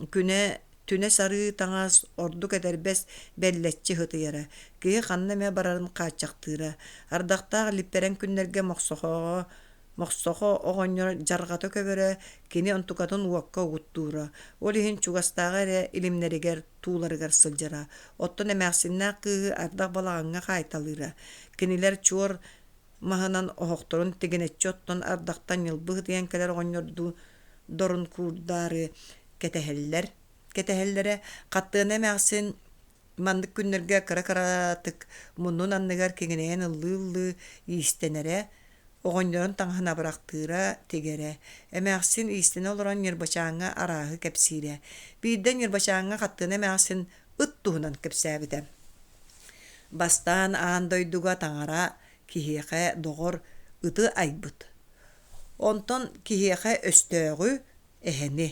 күнэ түнэ сарыы таҥас, ордук этэрбэс бэллэччи ытыйара, киһи ханна эмэ барарын хааччахтыыра. Ардахтаах липпэрэҥ күннэргэ Мохсохоҕо Мохсохо оҕонньор дьарҕата көбөрө, кини онтукатын уокка угуттуура, ол иһин чугастааҕы эрэ илимнэригэр, тууларыгар сылдьара. Оттон эмээхсиннээх кыыһы ардах балаҕаҥҥа хаайталыыра. Кинилэр чуор маһынан оһохторун тигинэччи оттон ардахтан ньылбы ытыйан кэлэр оҕонньордуу дорун куурдаары кэтэһэллэр. Кэтэһэллэрэ Хаттыана эмээхсин маннык күннэргэ кыра-кыратык муннун анныгар киҥинэйэн ыллыы-ыллыы иистэнэрэ. Оҕонньорун таҥаһын абырахтыыра, тигэрэ. Эмээхсин иистэнэ олорон Ньырбачааҥҥа арааһы кэпсиирэ. Биирдэ Ньырбачааҥҥа Хаттыына эмээхсин ыт туһунан кэпсээбитэ. Бастаан аан дойдуга таҥара киһиэхэ доҕор ыты айбыт. Онтон киһиэхэ өстөөҕү, эһэни.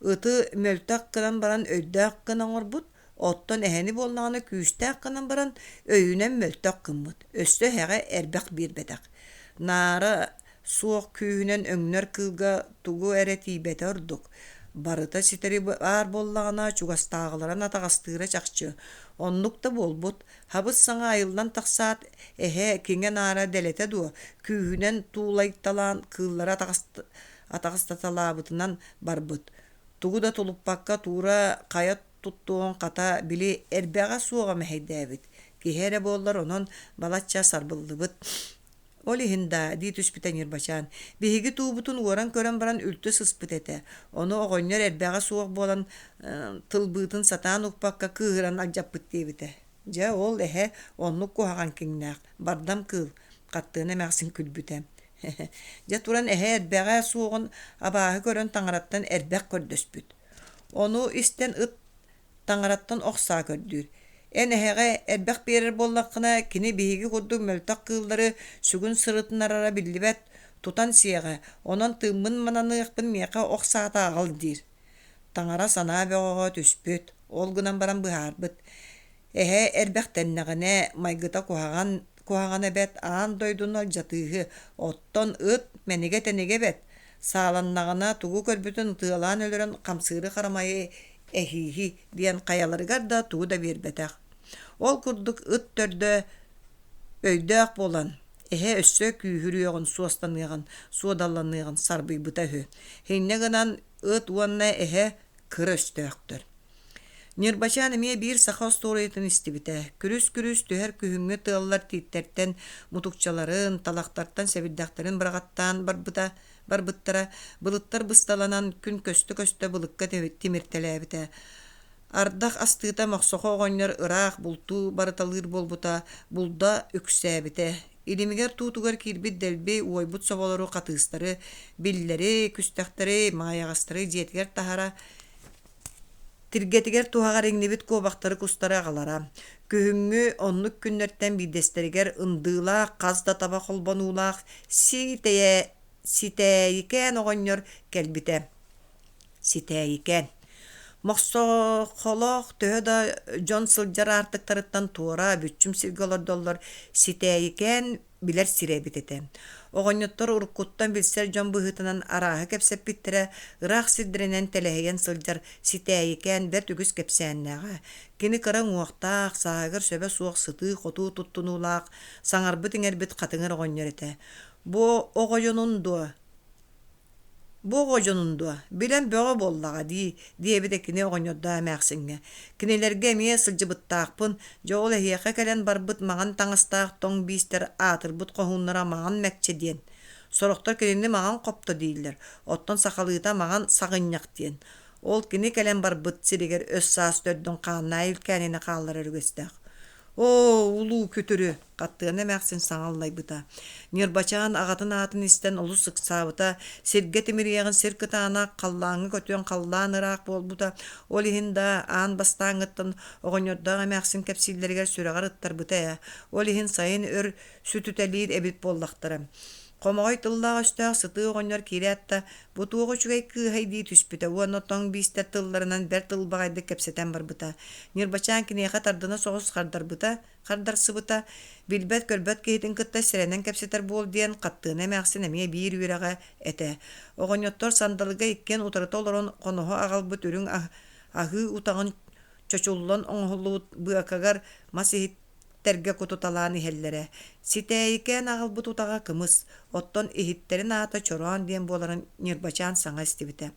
Ыты мөлтөх гынан баран өйдөөх гына оҥорбут, оттон эһэни буоллаҕына күүстээх гынан баран өйүнэн мөлтөх гыммыт, өссө эһэҕэ эрбэх биэрбэтэх. Наара суох күүһүнэн өҥнөр кыылга тугу эрэ тиийбэтэ ордук. Барыта ситэри баар буоллаҕына чугастааҕыларын атаҕастыыра чахчы. Оннук да буолбут. Хабыс-саҥа айыллан тахсаат, эһэ киҥэ-наара дэлэтэ дуо, күүһүнэн туулайталаан кыыллары атаҕастаталаабытынан барбыт. Тугу да тулуппакка туура хайа туттуоҕун хата, били эрбэҕэ суоҕа мэһэйдээбит. Киһи эрэ буоллар онон балачча сарбыллыбыт. Ол иһин даа, дии түспүтэ Ньырбачаан, биһиги туубутун уоран көрөн баран үлтү сыспыт этэ. Ону оҕонньор эрбэҕэ суох буолан тылбыытын сатаан укпакка кыыһыран алдьаппыт диэбитэ. Дьэ, ол эһэ оннук куһаҕан киҥнээх, бардам кыыл, Хаттыана эмээхсин күлбүтэ. Дьэ туран эһэ эрбэҕэ суоҕун абааһы көрөн таҥараттан эрбэх көрдөспүт. Ону истэн ыт таҥараттан ох саа көрдүүр. Эн эһэҕэ эрбэх биэрэр буоллаххына, кини биһиги курдук мөлтөх кыыллары сүгүн сырытыннарара биллибэт, тутан сиэҕэ, онон тыыммын мананыахпын миэхэ ох саата аҕал диир. Таҥара санаа бөҕөҕө түспүт, ол гынан баран быһаарбыт. Эһэ эрбэхтэннэҕинэ, майгыта куһаҕан куһаҕана бэрт аан дойдуну алдьатыыһы, оттон ыт мэнигэ-тэнигэ бэрт, сааланнаҕына тугу көрбүтүн ытыалаан өлөрөн хамсыыры-харамайы эһииһи диэн хайаларыгар да тугу да биэрбэтэх. Ол курдук ыт төрдө өйдөөх буолан, эһэ өссө күүһүрүөҕүн, суостаныаҕын, суодалланыаҕын сарбыйбыта үһү. Инньэ гынан ыт уонна эһэ кыра өстөөхтөр. Ньырбачаан эмиэ биир саха остуоруйатын истибитэ. Күрүс-күрүс түһэр күһүҥҥү тыаллар тииттэртэн мутукчаларын, талахтартан сэбирдэхтэрин быраҕаттаан барбыта, барбыттара. Былыттар бысталанан, күн көстө-көстө былыкка тимиртэлээбитэ. Ардах астыыта Мохсохо оҕонньор ыраах бултуу барыталыыр буолбута, булда үксээбитэ. Илимигэр туутугар киирбит дэлби уойбут соболору хатыыстары, биллэри, күстэхтэри, маайаҕастары дьиэтигэр таһара, Тиргэтигэр туһаҕар иҥнибит куобахтары кустары аҕалара. Күһүҥҥү оннук күннэртэн биирдэстэригэр ындыылаах хас да таба холбонуулаах Ситээйикээн оҕонньор кэлбитэ. Ситээйикээн Мохсохолоох төһө да дьон сылдьар аартыктарыттан туора бүччүм сиргэ олордоллор, Ситээйикээн билэр сирэ эбит этэ. Оҕонньоттор уруккуттан билсэр дьон быһыытынан арааһы кэпсэппиттэрэ, ыраах сирдэринэн тэлэһийэн сылдьар Ситээйикээн бэрт үгүс кэпсээннээҕэ. Кини кыра уҥуохтаах, сааһыгар сөбө суох сытыы-хотуу туттунуулаах, саҥарбыт-иҥэрбит хатыҥыр оҕонньор этэ. Бу оҕо дьонун дуо? Бу оҕо дьонун дуо, билэн бөҕө буоллаҕа дии, диэбитэ кини оҕонньордоох эмээхсиҥҥэ. Кинилэргэ эмиэ сылдьыбыттаахпын, дьэ ол эһиэхэ кэлэн барбыт маҥан таҥастаах тоҥ биистэр аатырбыт хоһууннара Маҥан Мэкчэ диэн. Сорохтор кинини Маҥан Хопто дииллэр, оттон сахалыыта Маҥан Саҕынньах диэн. Ол кини кэлэн барбыт сиригэр өс-саас төрдүн хааннаах илкээнини хаалларар үгэстээх. Оо, улуу күтүрү! Хаттыана эмээхсин саҥа аллайбыта. Ньырбачаан аҕатын аатын истэн олус ыксаабыта, сиргэ тимириэҕин сир кытаанах, халлааҥҥа көтүөн халлаан ыраах буолбута. Ол иһин да аан бастааҥҥыттан оҕонньордоох эмээхсин кэпсииллэригэр сүрэҕэр ыттарбыта ээ. Ол иһин сайын өр сүтүтэлиир эбит буоллахтара. Хомоҕой тыллаах-өстөөх сытыы оҕонньор киирээт да, бу туох үчүгэй кыыһай дии түспүтэ уонна тоҥ биистэр тылларынан бэрт ылбаҕайдык кэпсэтэн барбыта. Ньырбачаан киниэхэ тардына соҕус хардарбыта, хардарсыбыта, билбэт-көрбөт киһитин кытта сэрэнэн кэпсэтэр буол диэн Хаттыына эмээхсин эмиэ биир үөрэҕэ этэ. Оҕонньоттор сандалыга иккиэн утарыта олорон хоноһо аҕалбыт үрүҥ аһыы утаҕын чочуллан оҥоһуллубут быакагар мас иһит тэргэ кутуталаан иһэллэрэ. Ситээйикээн аҕалбыт утаҕа кымыс, оттон иһиттэрин аата чороон диэн буоларын Ньырбачаан саҥа истибитэ.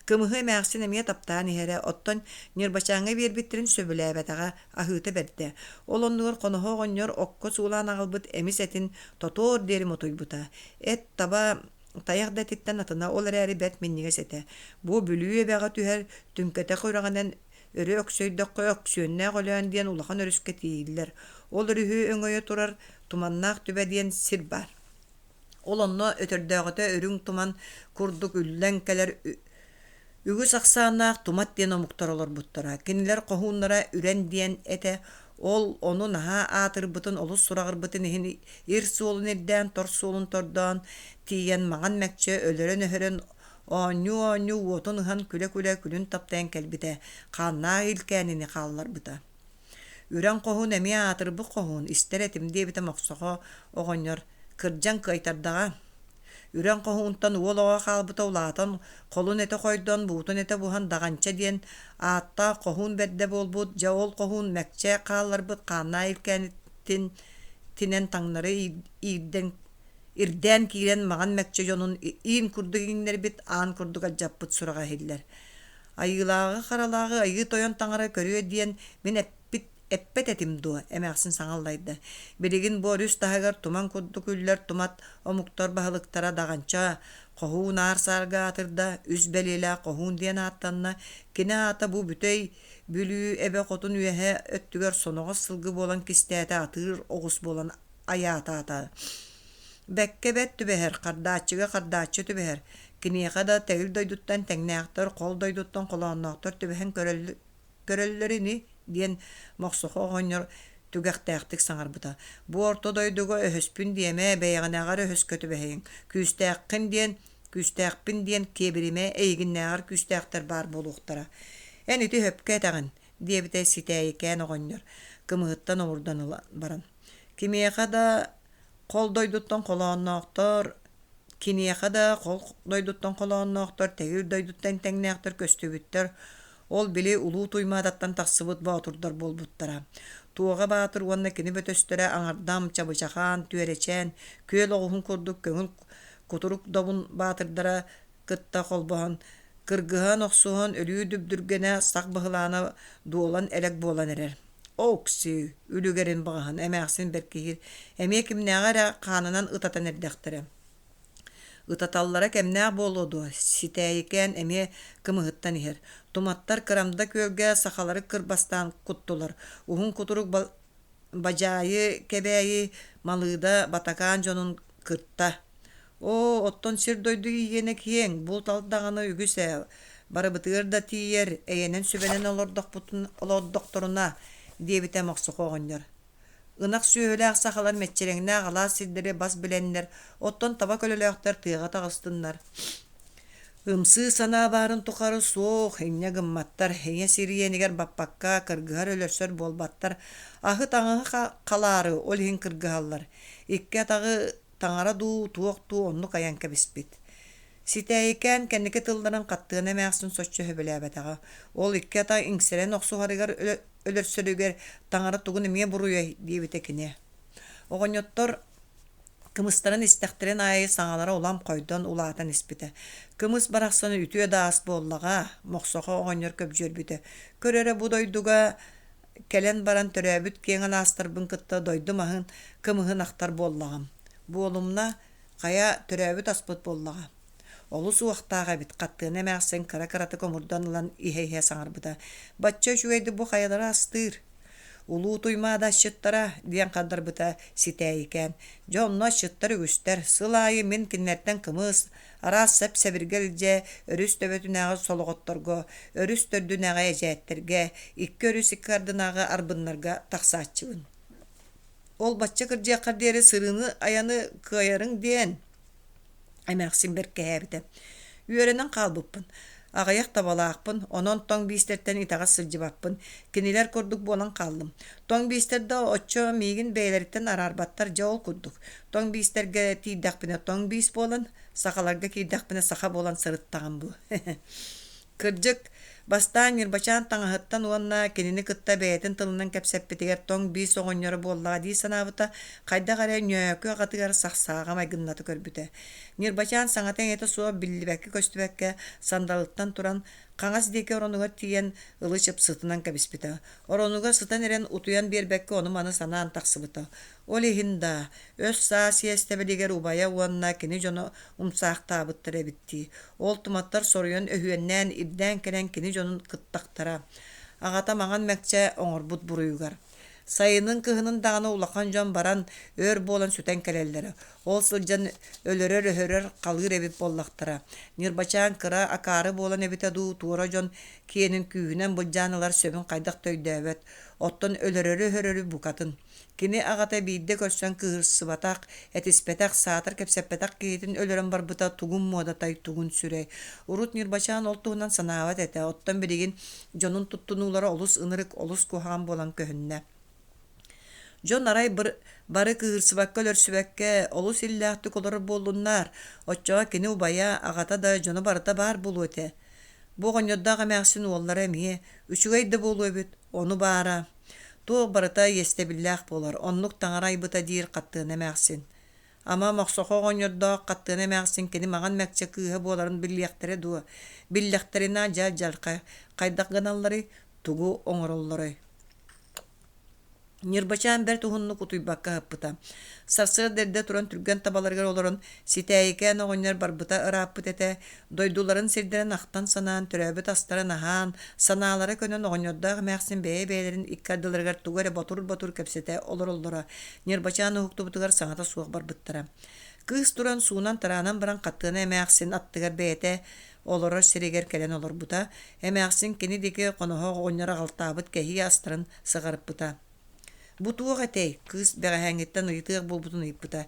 Кымыһы эмээхсин эмиэ таптаан иһэрэ, оттон Ньырбачааҥҥа биэрбиттэрин сөбүлээбэтэҕэ, аһыыта бэрдэ. Ол оннугар хоноһо оҕонньор окко суулаан аҕалбыт эмис этин тотуор диэри мотуйбута. Эт таба тайах да этиттэн атына, ол эрээри бэрт минньигэс этэ. Бу Бүлүү эбэҕэ түһэр түҥкэтэх үрэҕинэн Өрө өксөйдөххө Өксүөннээх Өлөөн диэн улахан өрүскэ тиийиллэр. Ол өрүһү өҥөйө турар Туманнаах Түбэ диэн сир баар. Ол онно өтөрдөөҕүтэ үрүҥ туман курдук үллэн кэлэр үгүс ахсааннаах тумат диэн омуктар олорбуттара. Кинилэр хоһууннара Үрэн диэн этэ. Ол ону наһаа аатырбытын, олус сураҕырбытын иһин ир суолун ирдээн, тор суолун тордоон тиийэн Маҥан Мэкчэ өлөрөн-өһөрөн оонньуу-оонньуу уотун ыһан күлэ-күлэ күлүн таптайан кэлбитэ, хааннаах илкээнини хаалларбыта. Үрэн хоһуун эмиэ аатырбыт хоһуун, истэр этим диэбитэ Мохсоҕо оҕонньор, кырдьан кыайтардаҕа. Үрэн хоһуунтан уол оҕо хаалбыта улаатан, холун этэ хойдон, буутун этэ буһан Даҕанча диэн ааттаах хоһуун бэрдэ буолбут, дьэ ол хоһуун Мэкчэ хаалларбыт хааннаах илкээнитин тинэн таҥнары иирдэн ирдээн киирэн Маҕан Мэкчэ дьонун иин курдук иҥнэрбит, аан курдук алдьаппыт сураҕа иһиллэр. Айыылааҕы-харалааҕы Айыы Тойон таҥара көрүө диэн мин эппит эппэт этим дуо? эмээхсин саҥа аллайда. Билигин бу өрүс таһыгар туман курдук үллэр тумат омуктар баһылыктара Даҕанча хоһуун аар-саарга аатырда, үс бэлиэлээх хоһуун диэн ааттанна. Кини аата бу бүтэй Бүлүү эбэ хотун үөһэ өттүгэр соноҕос сылгы буолан кистээтэ атыыр оҕус буолан айаатаата. Бэккэ бэт түбэһэр, хардааччыга хардааччы түбэһэр. Киниэхэ да тэгил дойдуттан тэҥнээхтэр, хол дойдуттан холоонноохтор түбэһэн көрөллөр ини диэн Мохсохо оҕонньор түгэхтээхтик саҥарбыта. Бу орто дойдуга өһөспүн диэмэ, бэйэҕинээҕэр өһөскө түбэһиҥ. Күүстээххин диэн, күүстээхпин диэн киэбиримэ, эйигиннээҕэр күүстээхтэр баар буолуохтара. Эн ити сөпкө этэҕин, диэбитэ Ситээйикээн оҕонньор, кымыһыттан омурдан ылан баран. Кимиэхэ да хол дойдуттан холоонноохтор, киниэхэ да хол дойдуттан холоонноохтор, тэгил дойдуттан тэҥнээхтэр көстүбүттэр, ол били Улуу Туймаадаттан тахсыбыт боотурдар буолбуттара. Туоҕа Баатыр уонна кини бөтөстөрө Аҥардам, Чабычахаан, Түөрэчээн, күөл оҕуһун курдук көҥүл кутурук добун баатырдара кытта холбоһон, кыргыһан охсуһан өлүү дүбдүргэнэ сах быһылаана дуолан элэк буолан эрэр. Оокси, үлүгэрин баҕаһын эмээхсин бэркиһиир, эмиэ кимнээҕи эрэ хаанынан ытатан эрдэхтэрэ. Ытаталлара кэмнээх буолуо дуо, Ситээйикээн эмиэ кымыһыттан иһэр. Туматтар Кырамда күөлгэ сахалары кырбастаан куттулар. Уһун кутурук Бадьаайы Кэбээйи Малыыда Батакаан дьонун кытта. Оо, оттон сир-дойду иһиэнэ киэҥ, булт-алт даҕаны үгүс ээ, барыбытыгар да тиийэр, эйэнэн сүбэнэн олордохторуна, диэбитэ Мохсохо оҕонньор. Ынах сүөһүлээх сахалар мэччирэҥнээх алаас сирдэри бас билэннэр, оттон таба көлөлөөхтөр тыаҕа таҕыстыннар. Ымсыы санаа баарын тухары суох, инньэ гымматтар, ийэ сир иэнигэр баппакка, кыргыһар-өлөрсөр буолбаттар, аһы-таҥаһы халаары ол иһин кыргыһаллар. Икки атаҕы таҥара дуу, туох дуу оннук айан кэбиспит. Ситээйикээн кэнники тылларын Хаттыана эмээхсин соччо сөбүлээбэтэҕэ. Ол икки ата иҥсэрэн охсуһарыгар өлөрсөрүгэр таҥара тугун эмиэ буруйай диэбитэ кини. Оҕонньоттор кымыстарын истэхтэрин аайы саҥалара улам хойдон улаатан испитэ. Кымыс барахсан үтүө да ас буоллаҕа, Мохсохо оҕонньор көбдьүөрбүтэ. Көр эрэ бу дойдуга Кэлэн баран төрөөбүт киэҥ алаастарбын кытта дойдум аһын, кымыһын ахтар буоллаҕым. Буолумна, хайа, төрөөбүт аспыт буоллаҕа. Олус уохтаах эбит, Хаттыана эмээхсин кыра-кыратык омурдан ылан иһэ-иһэ саҥарбыта. Бачча үчүгэйдик бу хайалара астыыр? Улуу Туймаада асчыттара, диэн хардарбыта Ситээйикээн. Дьэ онно асчыттар үгүстэр. Сыл аайы мин кинилэртэн кымыс, араас сэп-сэбиргэл илдьэ өрүс төбөтүнээҕи солоҕотторго, өрүс төрдүнээҕи эдьээттэргэ, икки өрүс икки ардынааҕы арбыннарга тахсааччыбын. Ол бачча кырдьыаххар диэри сырыыны-айаны кыайарыҥ диэн, эмээхсин бэркэһээбитэ. Үөрэнэн хаалбыппын. Аҕыйах табалаахпын, онон тоҥ биистэртэн итэҕэс сылдьыбаппын. Кинилэр курдук буолан хааллым. Тоҥ биистэр да оччо миигин бэйэлэриттэн араарбаттар дьэ ол курдук. Тоҥ биистэргэ тиийдэхпинэ тоҥ биис буолан, сахаларга киирдэхпинэ саха буолан сырыттаҕым бу. Кырдьык, бастаан Ньырбачаан таҥаһыттан уонна кинини кытта бэйэтин тылынан кэпсэппитигэр тоҥ биис оҕонньоро буоллаҕа дии санаабыта, хайдах эрэ ньөөкү аҕатыгар сахсааҕа майгынната көрбүтэ. Ньырбачаан саҥата-иҥэтэ суох биллибэккэ-көстүбэккэ сандалыттан туран, хаҥас диэки оронугар тиийэн ылы-чып сытынан кэбиспитэ. Оронугар сытан эрэн утуйан биэрбэккэ ону-маны санаан тахсыбыта. Ол иһин да, өс-саас иэстэбилигэр убайа уонна кини дьоно умсаахтаабыттар эбит дии. Ол туматтар соруйан өһүөннээн ирдээн кэлэн кини дьонун кыттахтара. Аҕата Маҥан Мэкчэ оҥорбут буруйугар. Сайынын, кыһынын даҕаны улахан дьон баран, өр буолан сүтэн кэлэллэрэ. Ол сылдьан өлөрөр-өһөрөр, халыыр эбит буоллахтара. Ньырбачаан кыра акаары буолан эбитэ дуу, туора дьон киэнин күүһүнэн былдьаан ылар сөбүн хайдах да өйдөөбөт. Оттон өлөрөрү-өһөрөрү букатын. Кини аҕата биирдэ көрсөн кыыһырсыбатах, этиспэтэх, саатар кэпсэппэтэх киһитин өлөрөн барбыта тугун муодатай, тугун сүрэй. Урут Ньырбачаан ол туһунан санаабат этэ, оттон билигин дьонун туттунуулара олус ынырык, олус куһаҕан буолан көһүннэ. Дьон арай бары кыыһырсыбакка-өлөрсүбэккэ, олус иллээхтик олорор буоллуннар, оччоҕо кини убайа, аҕата да дьоно барыта баар буолуо этэ. Бу оҕонньордоох эмээхсин уоллара эмиэ үчүгэй да буолуо эбит, ону баара Туох барыта иэстэбиллээх буолар, оннук таҥара айбыта диир Хаттыана эмээхсин. Ама Мохсохо оҕонньордоох Хаттыана эмээхсин кини маҥан мэкчэ кыыһа буоларын билиэхтэрэ дуо? Биллэхтэринэ дьэ алдьархай хайдах гыналларый, тугу оҥороллорой? Ньырбачаан бэрт уһуннук утуйбакка аһаппыта. Сарсыарда эрдэ туран түргэн табаларыгар олорон, Ситээйикээн оҕонньор барбыта ырааппыт этэ, дойдуларын сирдэрин ахтан-санаан, төрөөбүт астарын аһаан, санаалара көнөн оҕонньордоох эмээхсин бэйэ-бэйэлэрин икки ардыларыгар тугу эрэ ботур-ботур кэпсэтэ олороллоро. Ньырбачаан уһуктубутугар саҥата суох барбыттара. Кыыс туран суунан-тараанан баран Хаттыана эмээхсин аттыгар бэйэтэ олорор сиригэр кэлэн олорбута. Эмээхсин кини диэки хоноһо оҕонньор аҕалтаабыт кэһии астарын сыҕарыппыта. Бу туох этэй? Кыыс бэҕэһээҥҥиттэн ыйытыах буолбутун ыйыппыта.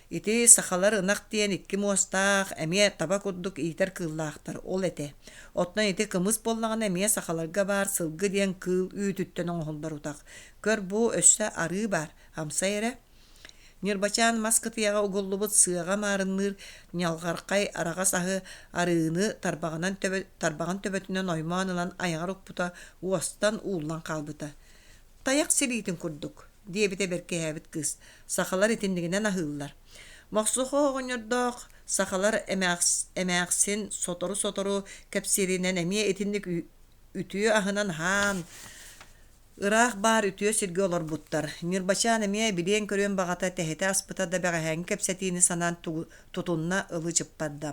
Ити сахалар ынах диэн икки муостаах, эмиэ таба курдук иитэр кыыллаахтар, ол этэ. Оттон ити кымыс буоллаҕына эмиэ сахаларга баар сылгы диэн кыыл үүтүттэн оҥоһуллар утах. Көр бу өссө арыы баар, амсай эрэ. Ньырбачаан мас кытыйаҕа угуллубут сыаҕа маарынныыр ньалҕархай араҕас аһы арыыны тарбаҕынан төбө, тарбаҕын төбөтүнэн оймоон ылан айаҕар укпута уостан ууллан хаалбыта. Тайах силиитин курдук, диэбитэ бэркиһээбит кыыс. Сахалар итиннигинэн аһыыллар. Мохсохо оҕонньордоох сахалар эмээхсин сотору-сотору кэпсииринэн эмиэ итинник үтүө аһынан аһаан, ыраах баар үтүө сиргэ олорбуттар. Ньырбачаан эмиэ билиэн-көрүөн баҕата тэһитэ аспыта да бэҕэһээҥҥи кэпсэтиини санаан тутунна ылы-чыппарда.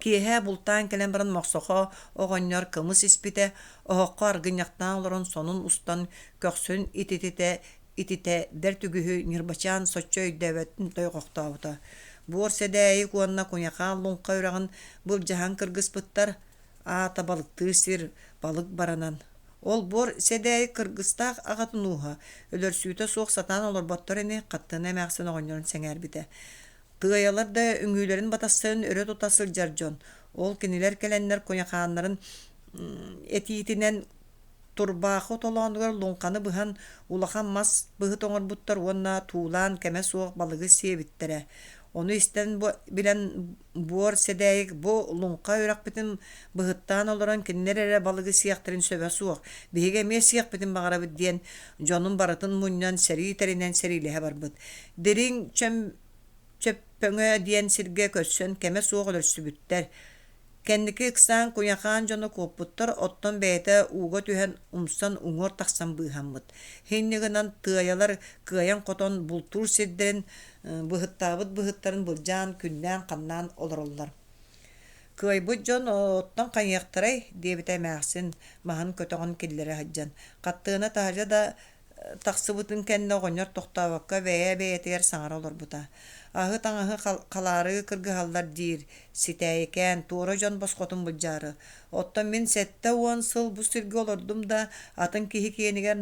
Киэһэ бултаан кэлэн баран Мохсохо оҕонньор кымыс испитэ, оһоххо аргынньахтаан олорон сонун устан көхсүн итититэ ититэ бэрт үгүһү Ньырбачаан соччо өйдөөбөтүн дойҕохтообута. Буор Сэдээйик уонна Куйахаан Луҥха үрэҕин былдьаһан кыргыспыттар, аата балыктыыр сир, балык баранан. Ол буор Сэдээйик кыргыстаах аҕатын ууһа, өлөрсүүтэ суох сатаан олорботтор ини, Хаттыына эмээхсин оҕонньорун сэҥээрбитэ. Тыайалар да үҥүүлэрин батастарын өрө тута сылдьар дьон. Ол кинилэр кэлэннэр куйахааннарын этиитинэн турбаахы толоонугар луҥханы быһан улахан мас быһыт оҥорбуттар уонна туулаан кэмэ суох балыгы сиэбиттэрэ. Ону истэн билэн буор сэдээйик бу луҥха үрэхпитин быһыттаан олорон кинилэр эрэ балыгы сиэхтэрин сөбө суох, биһиги эмиэ сиэхпитин баҕарабыт диэн дьонун барытын мунньан сэрии тэринэн сэриилэһэ барбыт. Дириҥ чөм Чөппөҥө диэн сиргэ көрсөн кэмэ суох өлөрсүбүттэр. Кэнники ыксаан Куйахаан дьоно куоппуттар, оттон бэйэтэ ууга түһэн умсан уҥуор тахсан быыһаммыт. Инньэ гынан тыайалар кыайан-хотон бултуур сирдэрин быһыттаабыт быһыттарын былдьаан күннээн-ханнаан олороллор. Кыайбыт дьон оттон хайыахтарай диэбитэ эмээхсин маһын көтөҕөн киллэрэ сылдьан. Хаттыана таһырдьа да тахсыбытын кэннэ оҕонньор тохтообокко бэйэ-бэйэтигэр саҥара олорбута. Аһы-таҥаһы халаары кыргыһаллар диир, ситээйикээн, туора дьон босхотун былдьаары. Оттон мин 70 сыл бу сиргэ олордум да, атын киһи киэнигэр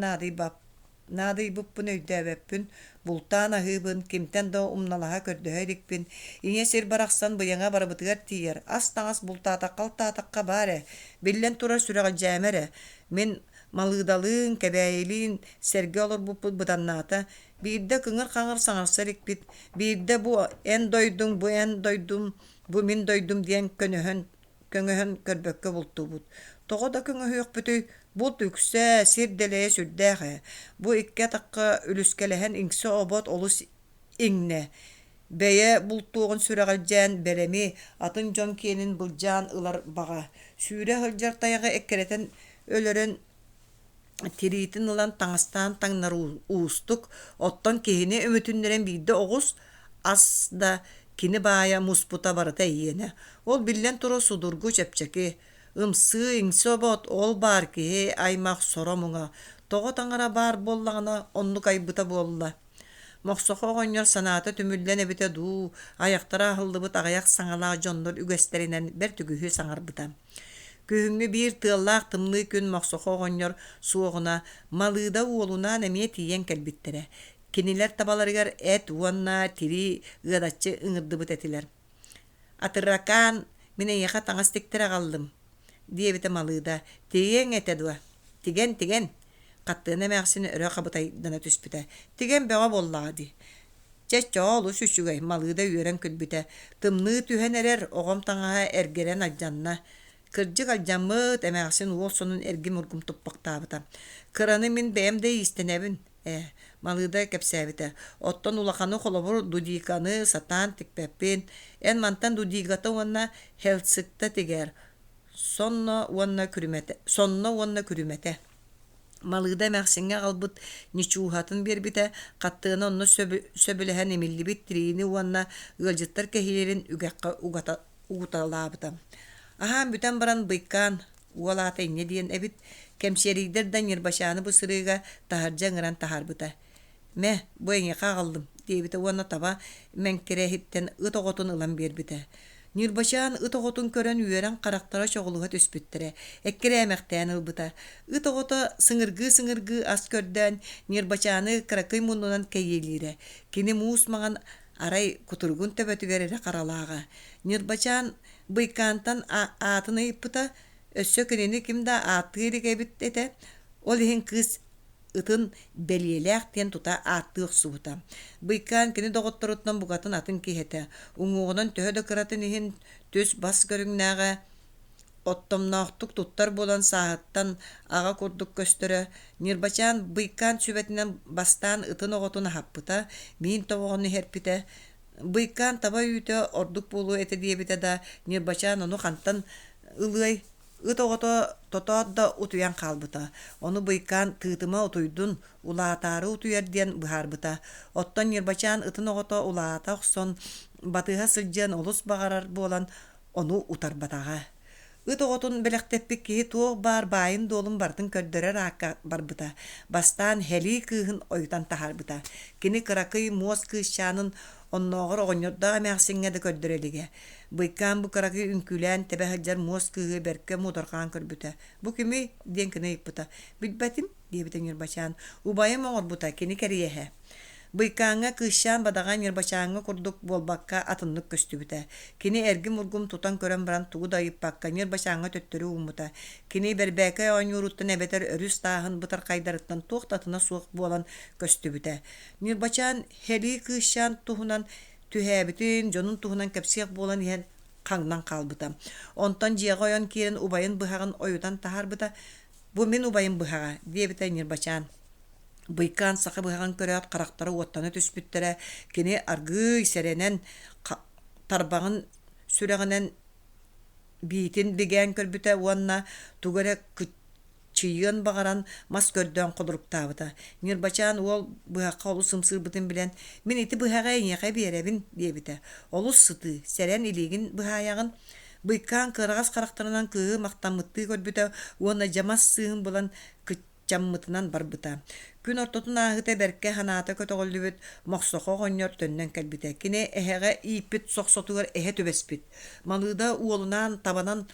наадыйбыппын өйдөөбөппүн, бултаан аһыыбын, кимтэн да умналаһа көрдөһө иликпин. Ийэ сир барахсан быйаҥа барыбытыгар тиийэр, ас-таҥас бултаатахха-алтаатахха баар ээ, биллэн турар сүрэҕэлдьээмэ эрэ. Мин Малыыдалыын, Кэбээйилиин сэргэ олорбуппут быданнаата. Биирдэ кыҥыр-хаҥыр саҥарса иликпит, биирдэ бу эн дойдуҥ, бу эн дойдум, бу мин дойдум диэн көнөһөн, көҥөһөн көрбөккө бултуубут. Тоҕо да көҥөһүөхпүтүй, булт үксэ, сир дэлэйэ сүрдээх ээ. Бу икки атахха үлүскэлэһэн иҥсэ-обот олус иҥнэ. Бэйэ бултуоҕун сүрэҕэлдьээн бэлэми, атын дьон киэнин былдьаан ылар баҕа. Сүүрэ сылдьар тайаҕы эккирэтэн өлөрөн тириитин ылан таҥастаан таҥнар уустук, оттон киһини өмүтүннэрэн биирдэ оҕус, ас да кини баайа муспута барыта эйиэнэ. Ол биллэн турар судургу, чэпчэки. Ымсыы-иҥсэ обот, ол баар киһи аймах соро-муҥа. Тоҕо таҥара баар буоллаҕына оннук айбыта буолла. Мохсохо оҕонньор санаата түмүллэн эбитэ дуу, айахтара аһыллыбыт аҕыйах саҥалаах дьоннор үгэстэринэн бэрт үгүһү саҥарбыта. Күһүҥҥү биир тыаллаах тымныы күн Мохсохо оҕонньор суоҕуна Малыыда уолунаан эмиэ тиийэн кэлбиттэрэ. Кинилэр табаларыгар эт уонна тирии ыадаччы ыҥырдыбыт этилэр. «Атыракаан, мин эйиэхэ таҥас тиктэрэ аҕаллым» диэбитэ Малыыда. «Тигиэҥ этэ дуо?» «Тигэн, тигэн!» Хаттыана эмээхсин өрө хабытайдана түспүтэ. «Тигэн бөҕө буоллаҕа дии» Чэ, чоо олус үчүгэй, Малыыда үөрэн күлбүтэ. «Тымныы түһэн эрэр, оҕом таҥаһа эргэрэн алдьанна». Кырдьык алдьаммыт, эмээхсин уол сонун эргим-ургум туппахтаабыта. «Кыраны мин бэйэм да иистэнэбин, ээ, Малыыда кэпсээбитэ. Оттон улаханы холобур Дудиканы сатаан тикпэппин. Эн мантан Дудигата уонна Хелцикта тигэр. Сонно уонна күрүмэтэ. Сонно уонна күрүмэтэ. Малыыда эмээхсиҥҥэ аҕалбыт ньучууһатын биэрбитэ, хаттыана онно сөбүлэһэн имиллибит тириини уонна ыалдьыттар кэһиилэрин үгэххэ угуталаабыта. Аһаан бүтэн баран быйкаан уол аата инньэ диэн эбит, кэмсиэрийдэр да Ньырбачааны бу сырыыга таһырдьа ыҥыран таһаарбыта. «Мэ, бу эйиэхэ аҕаллым» диэбитэ уонна таба мэҥкирэһиттэн ыт оҕотун ылан биэрбитэ. Ньырбачаан ыт оҕотун көрөн үөрэн харахтара чоҕулуһа түспүттэрэ, эккирээмэхтээн ылбыта. Ыт оҕото сыҥыргыы-сыҥыргыы ас көрдөөн, Ньырбачааны кыракый муннунан кэйиэлиирэ. Кини муус маҥан арай кутуругун төбөтүгэр эрэ харалааҕа. Ньырбачаан Быйкаантан аатын ыйыппыта, өссө кинини ким да ааттыы илик эбит этэ, ол иһин кыыс ытын Бэлиэлээх диэн тута ааттыы охсубута. Быйкаан кини доҕотторуттан букатын атын киһи этэ, уҥуоҕунан төһө да кыратын иһин түс-бас көрүҥнээҕэ, оттомноохтук туттар буолан сааһыттан аҕа курдук көстөрө. Ньырбачаан Быйкаан сүбэтинэн бастаан ытын оҕотун аһаппыта, миин тобоҕун иһэрпитэ, Быйкаан таба үүтэ ордук буолуо этэ диэбитэ да, Ньырбачаан ону хантан ылыай, ыт оҕото тотоот да утуйан хаалбыта. Ону Быйкаан тыытыма утуйдун, улаатаары утуйар диэн быһаарбыта. Оттон Ньырбачаан ытын оҕото улаата охсон, батыһа сылдьыан олус баҕарар буолан, ону утарбатаҕа. Ыт оҕотун бэлэхтэппит киһи туох баар баайын-дуолун барытын көрдөрөр аакка барбыта. Бастаан Һэлии кыыһын ойутан таһаарбыта. Кини кыракый муос кыысчаанын оннооҕор оҕонньордоох эмээхсиҥҥэ да көрдөрө илигэ. Быйкаан бу кыракый үҥкүүлээн тэбэ сылдьар муос кыыһы бэркэ муодарҕаан көрбүтэ. «Бу кимий?» диэн кини ыйыппыта. «Билбэтим» диэбитэ Ньырбачаан. «Убайым оҥорбута, кини кэриэһэ» Быйкааҥҥа кыысчаан бадаҕа Ньырбачааҥҥа курдук буолбакка атыннык көстүбүтэ. Кини эргим-ургум тутан көрөн баран тугу да ыйыппакка Ньырбачааҥҥа төттөрү ууммута. Кини бэрбээкэй оонньууруттан эбэтэр өрүс тааһын бытархайдарыттан туох да атына суох буолан көстүбүтэ. Ньырбачаан Һэлии кыысчаан туһунан түһээбитин, дьонун туһунан кэпсиэх буолан иһэн хаҥнан хаалбыта. Онтон дьиэҕэ ойон киирэн убайын быһаҕын ойутан таһаарбыта. «Бу мин убайым быһаҕа» диэбитэ Ньырбачаан. Быйкаан саха быһаҕын көрөөт харахтара уоттана түспүттэрэ, кини аргыый сэрэнэн тарбаҕын сүрэҕинэн биитин бигээн көрбүтэ уонна тугу эрэ кыччыйыан баҕаран мас көрдөөн холоруктаабыта. Ньырбачаан уол быһахха олус ымсыырбытын билэн, «Мин ити быһаҕы эйиэхэ биэрэбин» диэбитэ. «Олус сытыы, сэрэн илиигин быһаайаҕын» Быйкаан кыараҕас харахтарынан кыыһы махтаммыттыы көрбүтэ уонна дьамас сыыһын булан кыччаммытынан барбыта. Күн ортотун ааһыыта бэркэ санаата көтөҕүллүбүт Мохсохо оҕонньор төннөн кэлбитэ. Кини эһэҕэ ииппит сохсотугар эһэ түбэспит. Малыыда уолунаан табанан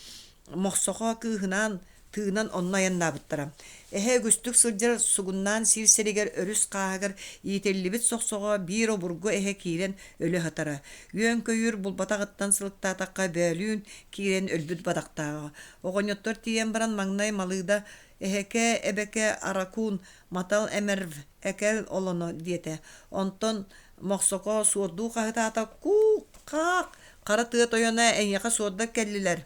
Мохсохо кыыһынаан тыынан онно айаннаабыттара. Эһэ үгүстүк сылдьар сугуннаан сиир сиригэр өрүс хааһыгар иитиллибит сохсоҕо биир обургу эһэ киирэн өлө сытара. Үөн-көйүүр булбатаҕыттан сылыктаатахха бөөлүүн киирэн өлбүт бадахтааҕа. Оҕонньоттор тиийэн баран маҥнай Малыыда «Эһэкэ, эбэкэ, аракуун, матал эмэрв, экэл олоно» диэтэ. Онтон Мохсоко суордуу хаһытаата «Куук-хаах, хара тыа тойоно эйиэхэ суордар кэллилэр»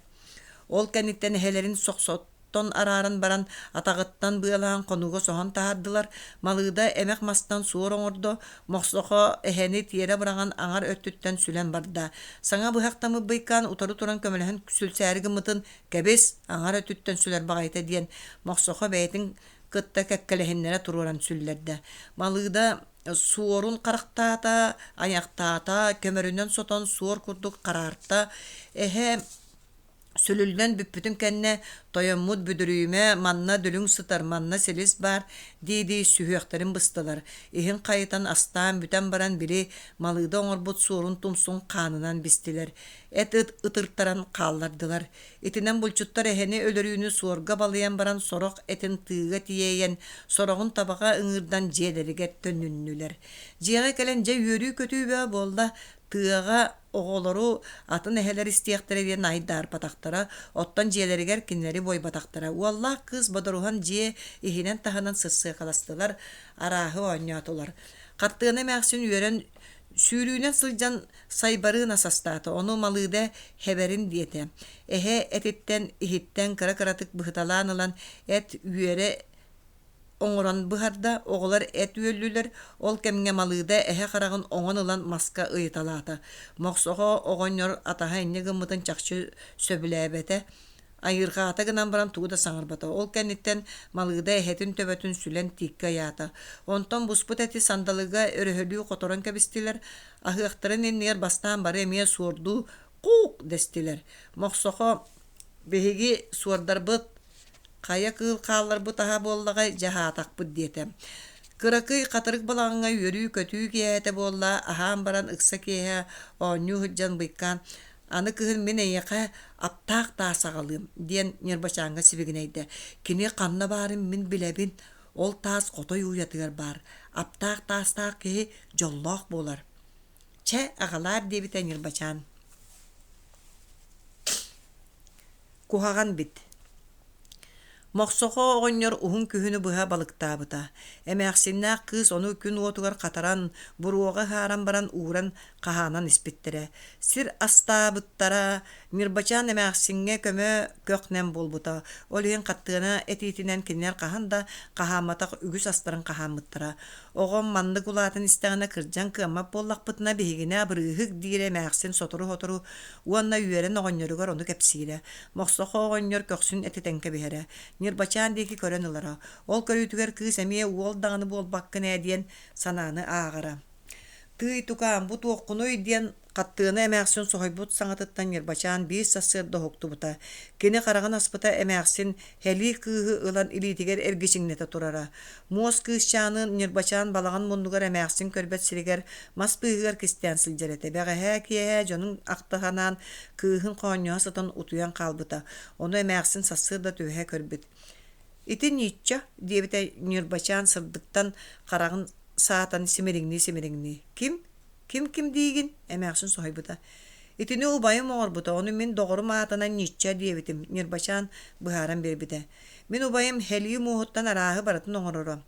Ол кэнниттэн эһэлэрин сохсоттон арааран баран, атаҕыттан быалаан хонууга соһон таһаардылар, Малыыда эмэх мастан суор оҥордо, Мохсохо эһэни тиэрэ быраҕан аҥар өттүттэн сүлэн барда. Саҥа быһахтаммыт быйкаан утары туран көмөлөһөн сүлсээри гыммытын «Кэбис, аҥар өттүттэн сүлэр баҕайыта» диэн Мохсохо бэйэтин кытта кэккэлэһиннэрэ туруоран сүллэрдэ. Малыыда суорун харахтаата, айахтаата, көмөрүнэн сотон суор курдук хараарта, эһэ Сүлүллэн бүппүтүн кэннэ тойоммут бүдүрүйүмэ, манна дүлүҥ сытар, манна силис баар дии-дии сүһүөхтэрин быстылар, иһин хайытан астаан бүтэн баран били малыыда оҥорбут суорун тумсун хаанынан бистилэр, эт ыт ытыртаран хааллардылар. Итинэн булчуттар эһэни өлөрүүнү суорга балыйан баран сорох этин тыыга тиэйэн, сороҕун табаҕа ыҥыырдан дьиэлэригэр төнүннүлэр. Дьиэҕэ кэлэн дьэ үөрүү-көтүү бөҕө буолла, тыаҕа оҕолору атын эһэлэр истиэхтэрэ диэн айдаарбатахтара, оттон дьиэлэригэр кинилэри буойбатахтара. Уоллаах кыыс бодоруһан дьиэ иһинэн-таһынан сырсыакаластылар, арааһы оонньоотулар. Хартыана эмээхсин үөрэн сүүрүүнэн сылдьан сайбарыын ас астаата, ону Малыыда хэбэрин диэтэ. Эһэ этиттэн, иһиттэн кыра-кыратык быһыталаан ылан эт үөрэ оҥорон быһарда, оҕолор эт үөллүлэр, ол кэмҥэ Малыыда эһэ хараҕын оҥон ылан маска ыйыталаата. Мохсоҕо оҕонньор атаһа инньэ гыммытын чахчы сөбүлээбэтэ, айыырҕаата гынан баран тугу да саҥарбата. Ол кэнниттэн Малыыда эһэтин төбөтүн сүлэн тииккэ ыйаата. Онтон буспут эти сандалыга өрөһөлүү хоторон кэбистилэр, аһыахтарын иннигэр бастаан бары эмиэ суордуу «Куук!» дэстилэр. Мохсохо «Биһиги суордарбыт Хайа кыыл хаалларбыт аһа буоллаҕай, дьэ аһаатахпыт диэтэ. Кыракый хатырык балаҕаҥҥа үөрүү-көтүү киэһэтэ буолла, аһаан баран ыкса киэһэ оонньуу сылдьан быйкаан «Аны кыһын мин эйиэхэ аптаах таас аҕалыым» диэн Ньырбачааҥҥа сибигинэйдэ. Кини ханна баарын мин билэбин, ол таас хотой уйатыгар баар, аптаах таастаах киһи дьоллоох буолар. Чэ, аҕалаар диэбитэ Ньырбачаан. Куһаҕан бит Мохсоҕо оҕонньор уһун күһүнү быһа балыктаабыта. Эмээхсиннээх кыыс ону күн уотугар хатаран, буруоҕа ыһааран баран ууран хаһаанан испиттэрэ. Сир астаабыттара Ньырбачаан эмээхсиҥҥэ көмө көх-нэм буолбута. Ол иһин хаттыана этиитинэн кинилэр хаһан да хаһаамматах үгүс астарын хаһааммыттара. Оҕом маннык улаатан истэҕинэ кырдьан кыаммат буоллахпытына биһигини абырыыһык диирэ эмээхсин сотору-сотору уонна үөрэн оҕонньоругар ону кэпсиирэ. Мохсохо оҕонньор көхсүн этитэн кэбиһэрэ. Ньырбачаан диэки көрөн ылара. Ол көрүүтүгэр кыыс эмиэ уол даҕаны буолбаккын ээ диэн санааны ааҕара. Тыый тукаам, бу туоххунуй диэн Хаттыана эмээхсин соһуйбут саҥатыттан Ньырбачаан биир сарсыарда уһуктубута. Кини хараҕын аспыта эмээхсин һэлии кыыһы ылан илиитигэр эргичиҥнэтэ турара. Муос кыысчааны Ньырбачаан балаҕан муннугар эмээхсин көрбөт сиригэр мас быыһыгар кистээн сылдьар этэ. Бэҕэһээ киэһэ дьонун ахта санаан кыыһын хоонньоһо сытан утуйан хаалбыта. Ону эмээхсин сарсыарда түбэһэ көрбүт. «Ити ничча» диэбитэ Ньырбачаан сырдыктан хараҕын саатан симириҥнии-симириҥнии. «Ким? Ким-ким диигин?» эмээхсин соһуйбута. «Итини убайым оҥорбута, ону мин доҕорум аатынан ничча диэбитим», Ньырбачаан быһааран биэрбитэ. «Мин убайым һэлии муоһуттан арааһы барытын оҥороро».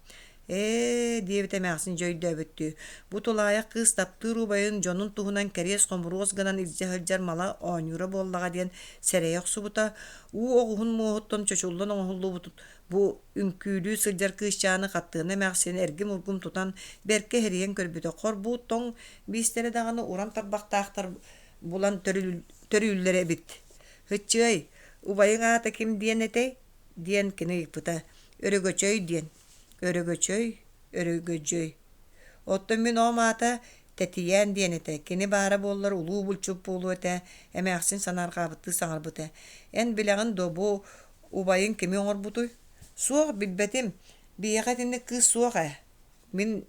«Ээ» диэбитэ эмээхсин дьэ өйдөөбүттүү. Бу тулаайах кыыс таптыыр убайын дьонун туһунан кэриэс-хомуруос гынан илдьэ сылдьар мала оонньуура буоллаҕа диэн сэрэйэ охсубута. Уу оҕуһун муоһуттан чочуллан оҥоһуллубут Бу үҥкүүлүү сылдьар кыысчааны Хаттыана эмээхсин эргим-ургум тутан, бэркэ иһэрийэн көрбүтэ, хорбуу тоҥ биистэрэ даҕаны уран тарбахтаахтар булан төрүүллэр эбит. «Һыччыай, убайыҥ аата ким диэн этэй?» диэн кини ыйыппыта. «Өрөгөчөй» диэн. «Өрөгөчөй, Өрөгөдьөй. Оттон мин оҕом аата Тэтийээн диэн этэ. Кини баара буоллар улуу булчут буолуо этэ, эмээхсин санаарҕаабыттыы саҥарбыта. Эн билэҕин дуо бу убайыҥ кими оҥорбутуй? Суох, билбэтим. Биһиэхэ итинник кыыс суох ээ. Мин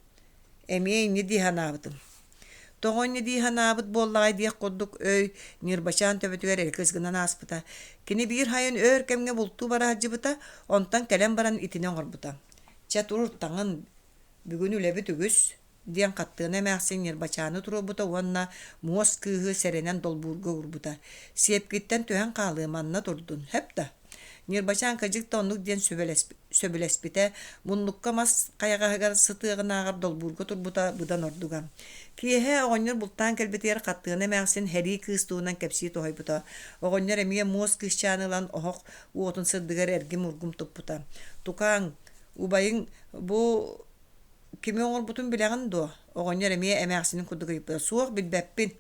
эмиэ инньэ дии санаабытым. Тоҕо инньэ дии санаабыт буоллаҕай диэх курдук өй Ньырбачаан төбөтүгэр эргис гынан ааспыта. Кини биир сайын өр кэмҥэ бултуу бара сылдьыбыта, онтон кэлэн баран итини оҥорбута. Чэ тур, таҥын, бүгүн үлэбит үгүс, диэн Хаттыана эмээхсин Ньырбачааны туруорбута уонна муос кыыһы сэрэнэн долбуурга уурбута. Сиэпкиттэн түһэн хаалыа, манна турдун, сөп да? Ньырбачаан кырдьык да оннук диэн сөбүлэспитэ, муннукка мас хайаҕаһыгар сытыаҕынааҕар долбуурга турбута быдан ордуга. Киэһэ оҕонньор бултаан кэлбитигэр Хаттыана эмээхсин һэрии кыыс туһунан кэпсии тоһуйбута. Оҕонньор эмиэ муос кыысчааны ылан оһох уотун сырдыгар эргим-ургум туппута. Тукааҥ, убайыҥ бу кими оҥорбутун билэҕин дуо? Оҕонньор эмиэ эмээхсинин курдук ыйыппыта. Суох, билбэппин.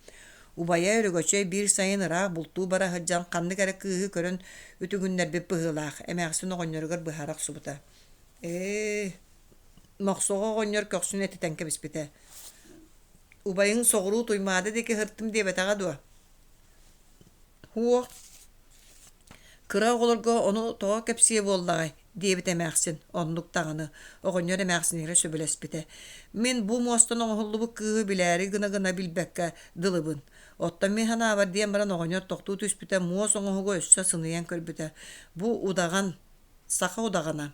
Убайа Өрөгөчөй биир сайын ыраах бултуу бара сылдьан ханнык эрэ кыыһы көрөн үтүгүннэрбит быһыылаах, эмээхсин оҕонньоругар быһаара охсубута. Ээ, Мохсоҕо оҕонньор көхсүн этитэн кэбиспитэ. Убайыҥ соҕуруу Туймаада диэки ыһыртым диэбэтэҕэ дуо? Һуох. Кыра оҕолорго ону тоҕо кэпсиэ буоллаҕай диэбит эмээхсин. Оннук даҕаны, оҕонньор эмээхсинигэр сөбүлэспитэ. Мин бу муостан оҥоһуллубут кыыһы билээри гына-гына билбэккэ дылыбын. Оттон мин санаабар диэн баран оҕонньор тохтуу түспүтэ, муос оҥоһугу өссө сыныйан көрбүтэ. Бу удаҕан, саха удаҕана.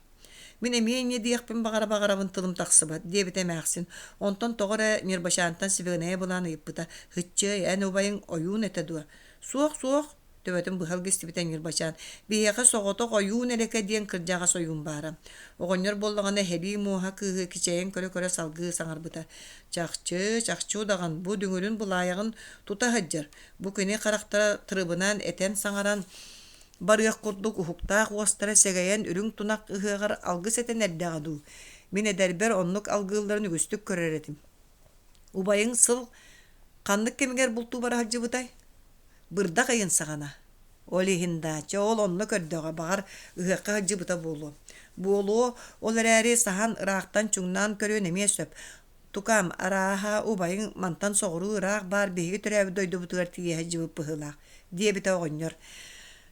Мин эмиэ инньэ диэхпин баҕара-баҕарабын тылым тахсыбат, диэбитэ эмээхсин. Онтон тоҕо эрэ Ньырбачаантан сибигинэйэ былаан ыйыппыта: «Һыччыай, эн убайыҥ ойуун этэ дуо?» «Суох, суох, төбөтүн быһа илгистибитэ Ньырбачаан. Биһиэхэ соҕотох ойуун элэкэ диэн кырдьаҕас ойуун баара. Оҕонньор буоллаҕына эһэлии муоһа кыыһы кичэйэн көрө-көрө салгыы саҥарбыта. Чахчы, чахчы удаҕан, бу дүҥүрүн былаайаҕын тута сылдьар. Бу кини харахтара тырыбынан этэн-саҥаран барыах курдук уһуктаах уостара сэгэйэн үрүҥ тунах ыһыаҕар алгыс этэн эрдэҕэ дуу. Мин эдэрбэр оннук алгыылларын үгүстүк көрөр этим. Убайыҥ сыл ханнык кэмигэр бултуу бара сылдьыбытай? Бырдах ыйын саҕана. Ол иһин даа, чэ ол онно көрдөҕө, баҕар, ыһыахха сылдьыбыта буолуо. Буолуо, ол эрээри саһан ыраахтан чуҥнаан көрүөн эмиэ сөп. Тукаам, арааһа, убайыҥ мантан соҕуруу ыраах баар биһиги төрөөбүт дойдубутугар тиийэ сылдьыбыт быһыылаах, диэбитэ оҕонньор.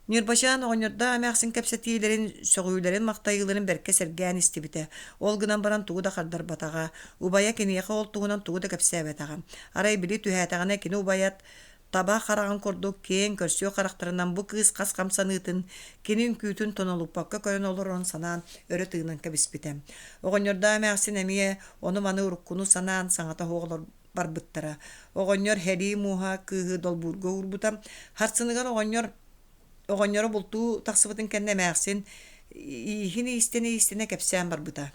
Ньырбачаан оҕонньордоох эмээхсин кэпсэтиилэрин, сөҕүүлэрин-махтайыыларын бэркэ сэргээн истибитэ. Ол гынан баран тугу да хардарбатаҕа. Убайа киниэхэ ол туһунан тугу да кэпсээбэтэҕэ. Арай били түһээтэҕинэ кини убайа таба хараҕын курдук киэҥ көрсүө харахтарынан бу кыыс хас хамсаныытын, кини үҥкүүтүн тонолуппакка көрөн олорорун санаан өрө тыынан кэбиспитэ. Оҕонньордоох эмээхсин эмиэ ону-маны уруккуну санаан саҥата суох барбыттара. Оҕонньор һэлии муоһа кыыһы долбуурга уурбута. Харсыныгар оҕонньор оҕонньоро бултуу тахсыбытын кэннэ эмээхсин ииһин иистэнэ-иистэнэ кэпсээн барбыта.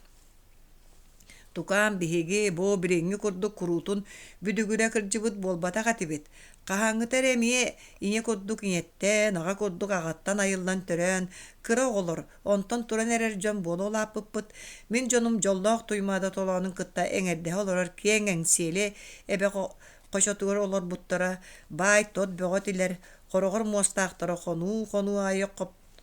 Тукаам биһиги бу билиҥҥи курдук куруутун бүдүгүрэ кырдьыбыт буолбатах этибит. Хаһааҥҥыта эрэ эмиэ ийэ курдук ийэттэн, аҕа курдук аҕаттан айыллан төрөөн, кыра оҕолор, онтон туран эрэр дьон буола улааппыппыт. Мин дьонум дьоллоох Туймаада толоонун кытта эҥэрдэһэ олорор киэҥ Эҥсиэли эбэ хочотугар олорбуттара, баай-тот бөҕө этилэр, хороҕор муостаахтара хонуу-хонуу аайы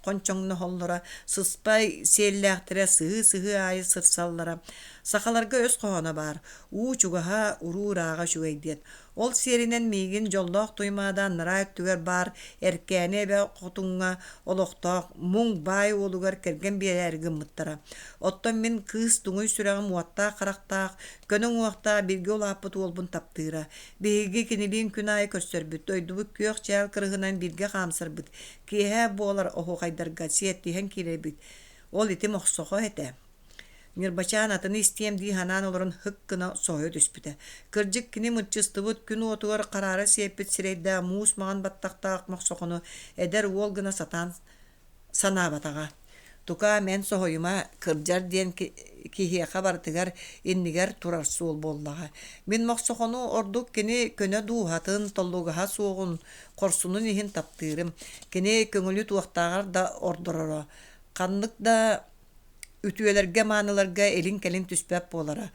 хончоҥноһоллоро, сыспай сиэллээхтэрэ сыһыы-сыһыы аайы сырсаллара. Сахаларга өс хоһооно баар: уу чугаһа, уруу ырааҕа үчүгэй диэн. Ол сиэринэн миигин дьоллоох Туймаада анараа өттүгэр баар Эркээни эбэ хотуҥҥа олохтоох муҥ баай уолугар кэргэн биэрээри гыммыттара. Оттон мин кыыс туҥуй сүрэҕим уоттаах харахтаах, көнө уҥуохтаах бииргэ улааппыт уолбун таптыыра. Биһиги кинилиин күн аайы көрсөрбүт, дойдубут күөх чээл кырыһынан бииргэ хаамсарбыт, киэһэ буолар оһуохайдарга сиэттиһэн киирэбит. Ол ити Мохсоҕо этэ. Ньырбачаан атыны истиэм дии санаан олорон һык гына соһуйа түспүтэ. Кырдьык кини мырчыстыбыт күн уотугар хараара сиэппит сирэйдээх муус маҥан баттахтаах Мохсоҕону эдэр уол гына сатаан санаабатаҕа. Тукаа мэн соһуйума, кырдьар диэн киһиэхэ барытыгар иннигэр турар суол буоллаҕа. Мин Мохсоҕону ордук кини көнө дууһатын, толлугаһа суоҕун, хорсунун иһин таптыырым. Кини көҥүлү туохтааҕар да ордороро. Ханнык да үтүөлэргэ-мааныларга илин-кэлин түспэт буолара.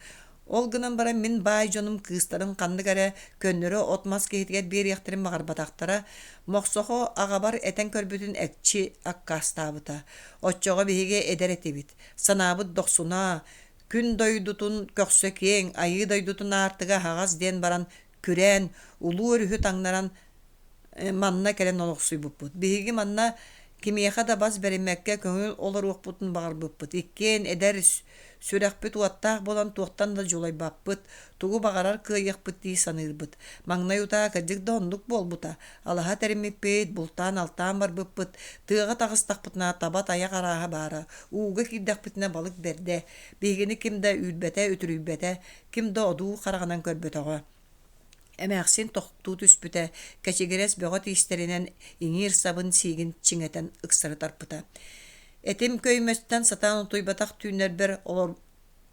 Ол гынан баран мин баай дьонум кыыстарын ханнык эрэ көннөрү от-мас киһитигэр биэриэхтэрин баҕарбатахтара, Мохсохо аҕабар этэн көрбүтүн экчи аккаастаабыта. Оччоҕо биһиги эдэр этибит, санаабыт дохсуна, күн дойдутун көхсө киэҥ, айыы дойдутун аартыга аһаҕас диэн баран күрээн, улуу өрүһү таҥнаран манна кэлэн олохсуйбуппут. Биһиги манна кимиэхэ да бас бэриммэккэ көҥүл олоруохпутун баҕарбыппыт. Иккиэн эдэр, сүрэхпит уоттаах буолан туохтан да дьулайбаппыт, тугу баҕарар кыайыахпыт дии саныырбыт. Маҥнай утаа кырдьык да оннук буолбута. Алаһа тэриммиппит, бултаан-алтаан барбыппыт, тыаҕа таҕыстахпытына таба-тайах арааһа баара, ууга киирдэхпитинэ балык бэрдэ. Биһигини ким да үүрбэтэ, үтүрүйбэтэ, ким да одуу хараҕынан көрбөтөҕө. Эмээхсин тохтуу түспүтэ, кэчигирэс бөҕө тиистэринэн иҥиир сабын сиигин чиҥэтэн ыксары тарпыта. Этим көймөстөн сатаан утуйбатах түүннэрбэр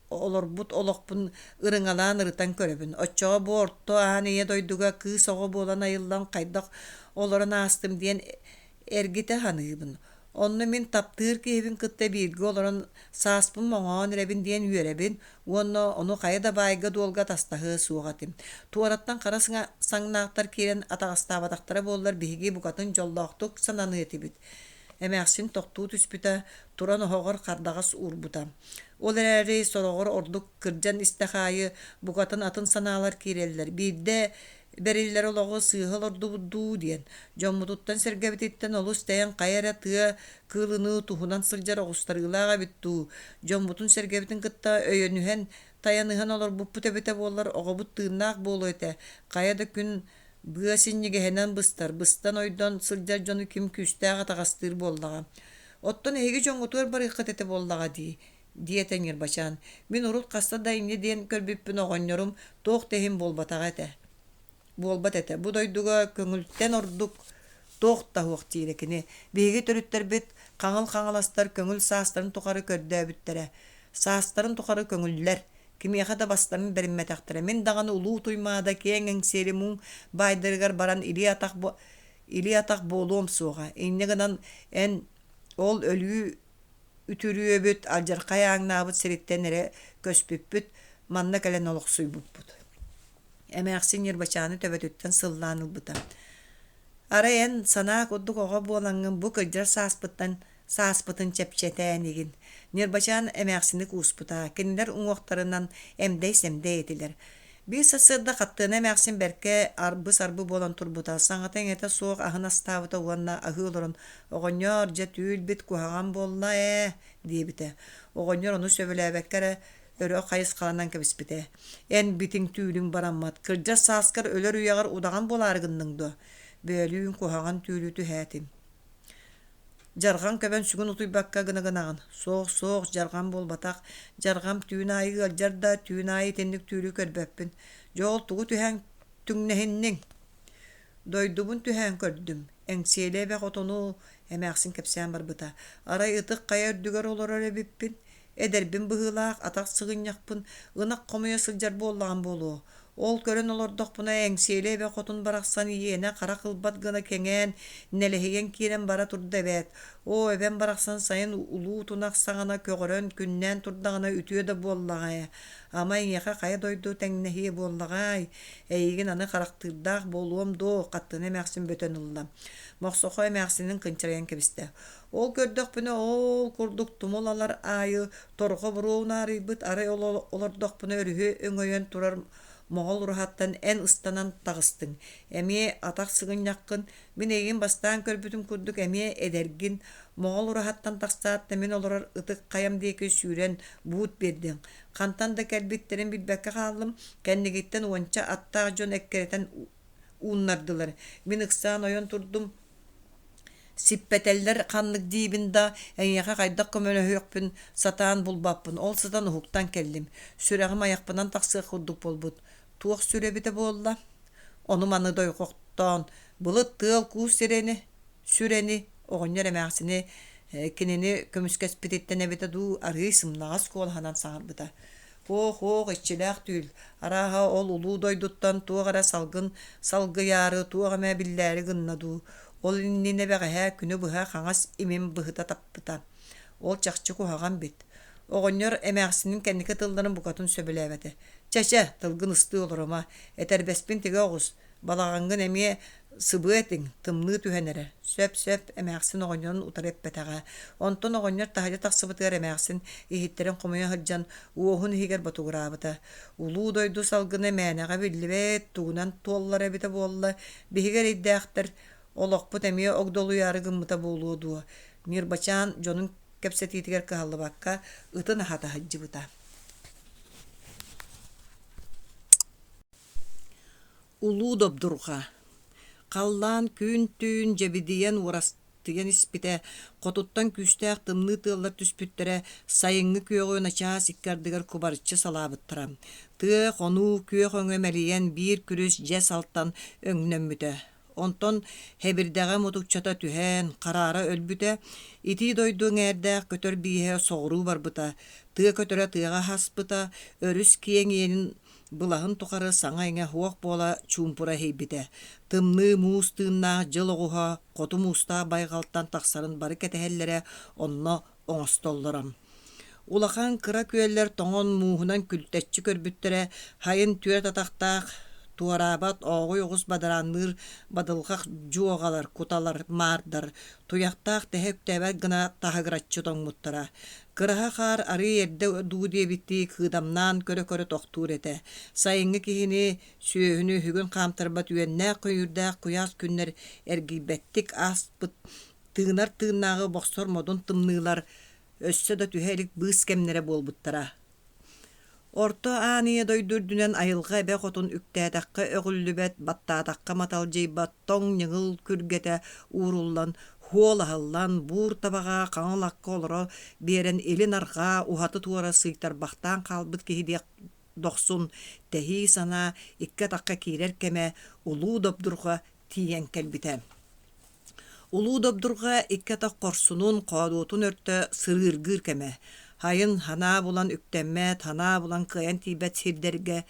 олорбут олохпун ырыҥалаан ырытан көрөбүн. Оччоҕо бу орто аан ийэ дойдуга кыыс оҕо буолан айыллан хайдах олорон аастым диэн эргитэ саныыбын. Онно мин таптыыр киһибин кытта бииргэ олорон сааспын моҥоон эрэбин диэн үөрэбин уонна ону хайа да баайга-дуолга атастаһыа суох этим. Туораттан хара саҥнаахтар киирэн атаҕастаабатахтара буоллар биһиги букатын дьоллоохтук сананыа этибит. Эмээхсин тохтуу түспүтэ, туран оһоҕор хардаҕас уурбута. Ол эрээри сороҕор ордук кырдьан истэх аайы букатын атын санаалар киирэллэр. Биирдэ. Бэриллэр олоҕу сыыһа олордубут дуу диэн, дьоммутуттан-сэргэбититтэн олус тэйэн хайа эрэ тыа кыылыныы туһунан сылдьар оҕустарыылаах эбит дуу, дьоммутун-сэргэбитин кытта өйөнүһэн, тайаныһан олорбуппут эбитэ буоллар оҕобут тыыннаах буолуо этэ, хайа да күн быа синньигэһинэн быстар, быстан-ойдон сылдьар дьону ким күүстээх атаҕастыыр буоллаҕа. Оттон эһиги дьоҥҥутугар барыаххыт этэ буоллаҕа дии, диэтэ Ньырбачаан. Мин урут хаста да инньэ диэн көрбүппүн оҕонньорум туох да иһин буолбатаҕа этэ. Буолбат этэ. Бу дойдуга көҥүлтэн ордук туох да суох диирэ кини. Биһиги төрүттэрбит хаҥыл хаҥаластар көҥүл саастарын тухары көрдөөбүттэрэ. Саастарын тухары көҥүллэр. Кимиэхэ да бастарын бэриммэтэхтэрэ. Мин даҕаны Улуу Туймаада киэҥ Эҥсиэли муҥ баайдарыгар баран илии-атах илии-атах буолуом суоҕа. Инньэ гынан эн ол өлүү үтүрүөбүт, алдьархай ааҥнаабыт сириттэн эрэ көспүппүт, манна кэлэн олохсуйбуппут. Эмээхсин Ньырбачааны төбөтүттэн сыллаан ылбыта. Арай эн санаа курдук оҕо буолаҥҥын бу кырдьар сааспыттан сааспытын чэпчэтэн игин. Ньырбачаан эмээхсини кууспута, кинилэр уҥуохтарынан эмдэй-сэмдэй этилэр. Биир сарсыарда Хаттыана эмээхсин бэркэ арбы-сарбы буолан турбута, саҥата-иҥэтэ суох аһын астаабыта уонна аһыы олорон «Оҕонньоор, дьэ түүл-бит куһаҕан буолла ээ» диэбитэ. Оҕонньор ону сөбүлээбэккэ эрэ өрө хайысхаланан кэбиспитэ. «Эн битиҥ түүлүҥ бараммат, кырдьар сааскар өлөр үйэҕэр удаҕан буолаары гынныҥ дуо?» Бөөлүүн куһаҕан түүлү түһээтим. Дьарҕаҥ көбөн сүгүн утуйбакка гына-гынаҕын. Суох, суох, дьарҕам буолбатах. Дьарҕам түүн аайы ыалдьар да, түүн аайы итинник түүлү көрбөппүн. Дьэ ол тугу түһээн түҥнэһинниҥ? Дойдубун түһээн көрдүм. Эҥсиэли эбэх отону эмээхсин кэпсээн барбыта. Арай ытык хайа үрдүгэр олорор эбиппин. Эдэрбин быһыылаах, атах сыгынньахпын, ынах хомуйа сылдьар буоллаҕым буолуо. Ол көрөн олордохпуна Эҥсиэли эбэ хотун барахсан иэнэ харах ылбат гына кэҥээн, нэлэһийэн киирэн бара турда эбээт. Оо, эбэм барахсан сайын улуу тунах саҕана көҕөрөн, күннээн турдаҕына үтүө да буоллаҕа ээ. Ама эйиэхэ хайа дойду тэҥнэһиэ буоллаҕаай? Эйигин аны харахтыырдаах буолуом дуо? Хаттына эмээхсин бөтөн ылла. Мохсохо эмээхсинин кынчарыйан кэбистэ. Ол көрдөхпүнэ, ол курдук тумул алар аайы торҕо буруо унаарыйбыт, арай ол олордохпуна өрүһү өҥөйөн турар моҕол ураһаттан эн ыстанан таҕыстыҥ. Эмиэ атах сыгынньаххын, мин эйигин бастаан көрбүтүм курдук эмиэ эдэргин, моҕол ураһаттан тахсаат да мин олорор ытык хайам диэки сүүрэн буут биэрдиҥ. Хантан да кэлбиттэрин билбэккэ хааллым, кэннигиттэн уонча аттаах дьон эккирэтэн ууннардылар. Мин ыксаан ойон турдум, Сиппэтэллэр ханнык диибин да, эйиэхэ хайдах көмөлөһүөхпүн сатаан булбаппын, ол сытан уһуктан кэллим. Сүрэҕим айахпынан тахсыах курдук буолбут. Туох сүр эбитэ буолла? Ону-маны дойҕохтоон, былыт тыал-куус сирэни, сүрэни, оҕонньор эмээхсини кинини көмүскэспититтэн эбитэ дуу, арыый сымнаҕас куолаһынан саҥарбыта. Һоох-һоох, иччилээх түүл, арааһа ол улуу дойдуттан туох эрэ салгын салгыйаары, туох эмэ биллээри гынна дуу, ол иннинэ бэҕэһээ күнү быһа хаҥас имим быһыта таппыта. Ол чахчы куһаҕан бит. Оҕонньор эмээхсинин кэнники тылларын букатын сөбүлээбэтэ. Чэ-чэ, тылгын ыстыы олорума, этэрбэспин тигэ оҕус, Балаҕаҥҥын эмиэ сыбыа этиҥ, тымныы түһэн эрэр. Сөп-сөп, эмээхсин оҕонньорун утары эппэтэҕэ. Онтон оҕонньор таһырдьа тахсыбытыгар эмээхсин иһиттэрин хомуйа сылдьан уоһун иһигэр ботугураабыта. Улуу дойду салгына мээнэҕэ биллибэт, тугунан туоллара эбитэ буолла, биһиги эрэйдээхтэр олохпут эмиэ огдолуйаары гыммыта буолуо дуо? Ньырбачаан дьонун кэпсэтиитигэр кыһаллыбакка ытын аһата сылдьыбыта. Улуу добдурҕа Халлаан күн-түүн дьэбидийэн уорастыйан испитэ, хотуттан күүстээх тымныы тыаллар түспүттэрэ, сайыҥҥы күөҕү начаас икки ардыгар кубарыччы салаабыттара. Тыа, хонуу күөх өҥө мэлийэн биир күрүс дьэс алтан өҥнөммүтэ. Онтон хэбирдэҕэ мутукчата түһэн, хараара өлбүтэ, итии дойду эҥээрдээх көтөр бииһэ соҕуруу барбыта, тыа көтөрө тыаҕа хаспыта, өрүс киэҥ иэнин Былаһын тухары саҥа-иҥэ суох буола чуумпура иһийбитэ. Тымныы муус тыыннаах дьыл оҕуһа хоту муустаах байҕалтан тахсарын бары кэтэһэллэрэ, онно оҥостоллоро. Улахан кыра күөллэр тоҥон мууһунан күлтэччи көрбүттэрэ, сайын түөрт атахтаах туораабат ооҕуй оҕус бадараанныыр бадылҕах дьуоҕалар, куталар, маардар туйахтаах тэһэ үктээбэт гына таһыгыраччы тоҥмуттара. Кыраһа хаар арыый эрдэ дуу диэбиттии кыыдамнаан көрө-көрө тохтуур этэ. Сайыҥҥы киһини, сүөһүнү үһүгүн хаамтарбат үөннээх-көйүүрдээх куйаас күннэр эргийбэттик ааспыт тыынар тыыннааҕы бохсор модун тымныылар өссө да түһэ илик быыс кэмнэрэ буолбуттара. Орто Аан Ийэ дойду үрдүнэн айылҕа эбэ хотун үктээтэххэ өҕүллүбэт, баттаатахха маталдьыйбат тоҥ ньыгыл күргэтэ ууруллан, хуол аһыллан, буур табаҕа хаҥыл акка олоро биэрэн илин-арҕаа уһаты-туора сыйтарбахтаан хаалбыт киһи диэх дохсун тэһии санаа икки атахха киирэр кэмэ улуу добдурҕа тиийэн кэлбитэ. Улуу Добдурҕа икки атах хорсунун, хоодуотун өртө сырыыргыыр кэмэ. Хайын ханаа булан үктэммэт, ханаа булан кыайан тиийбэт сирдэргэ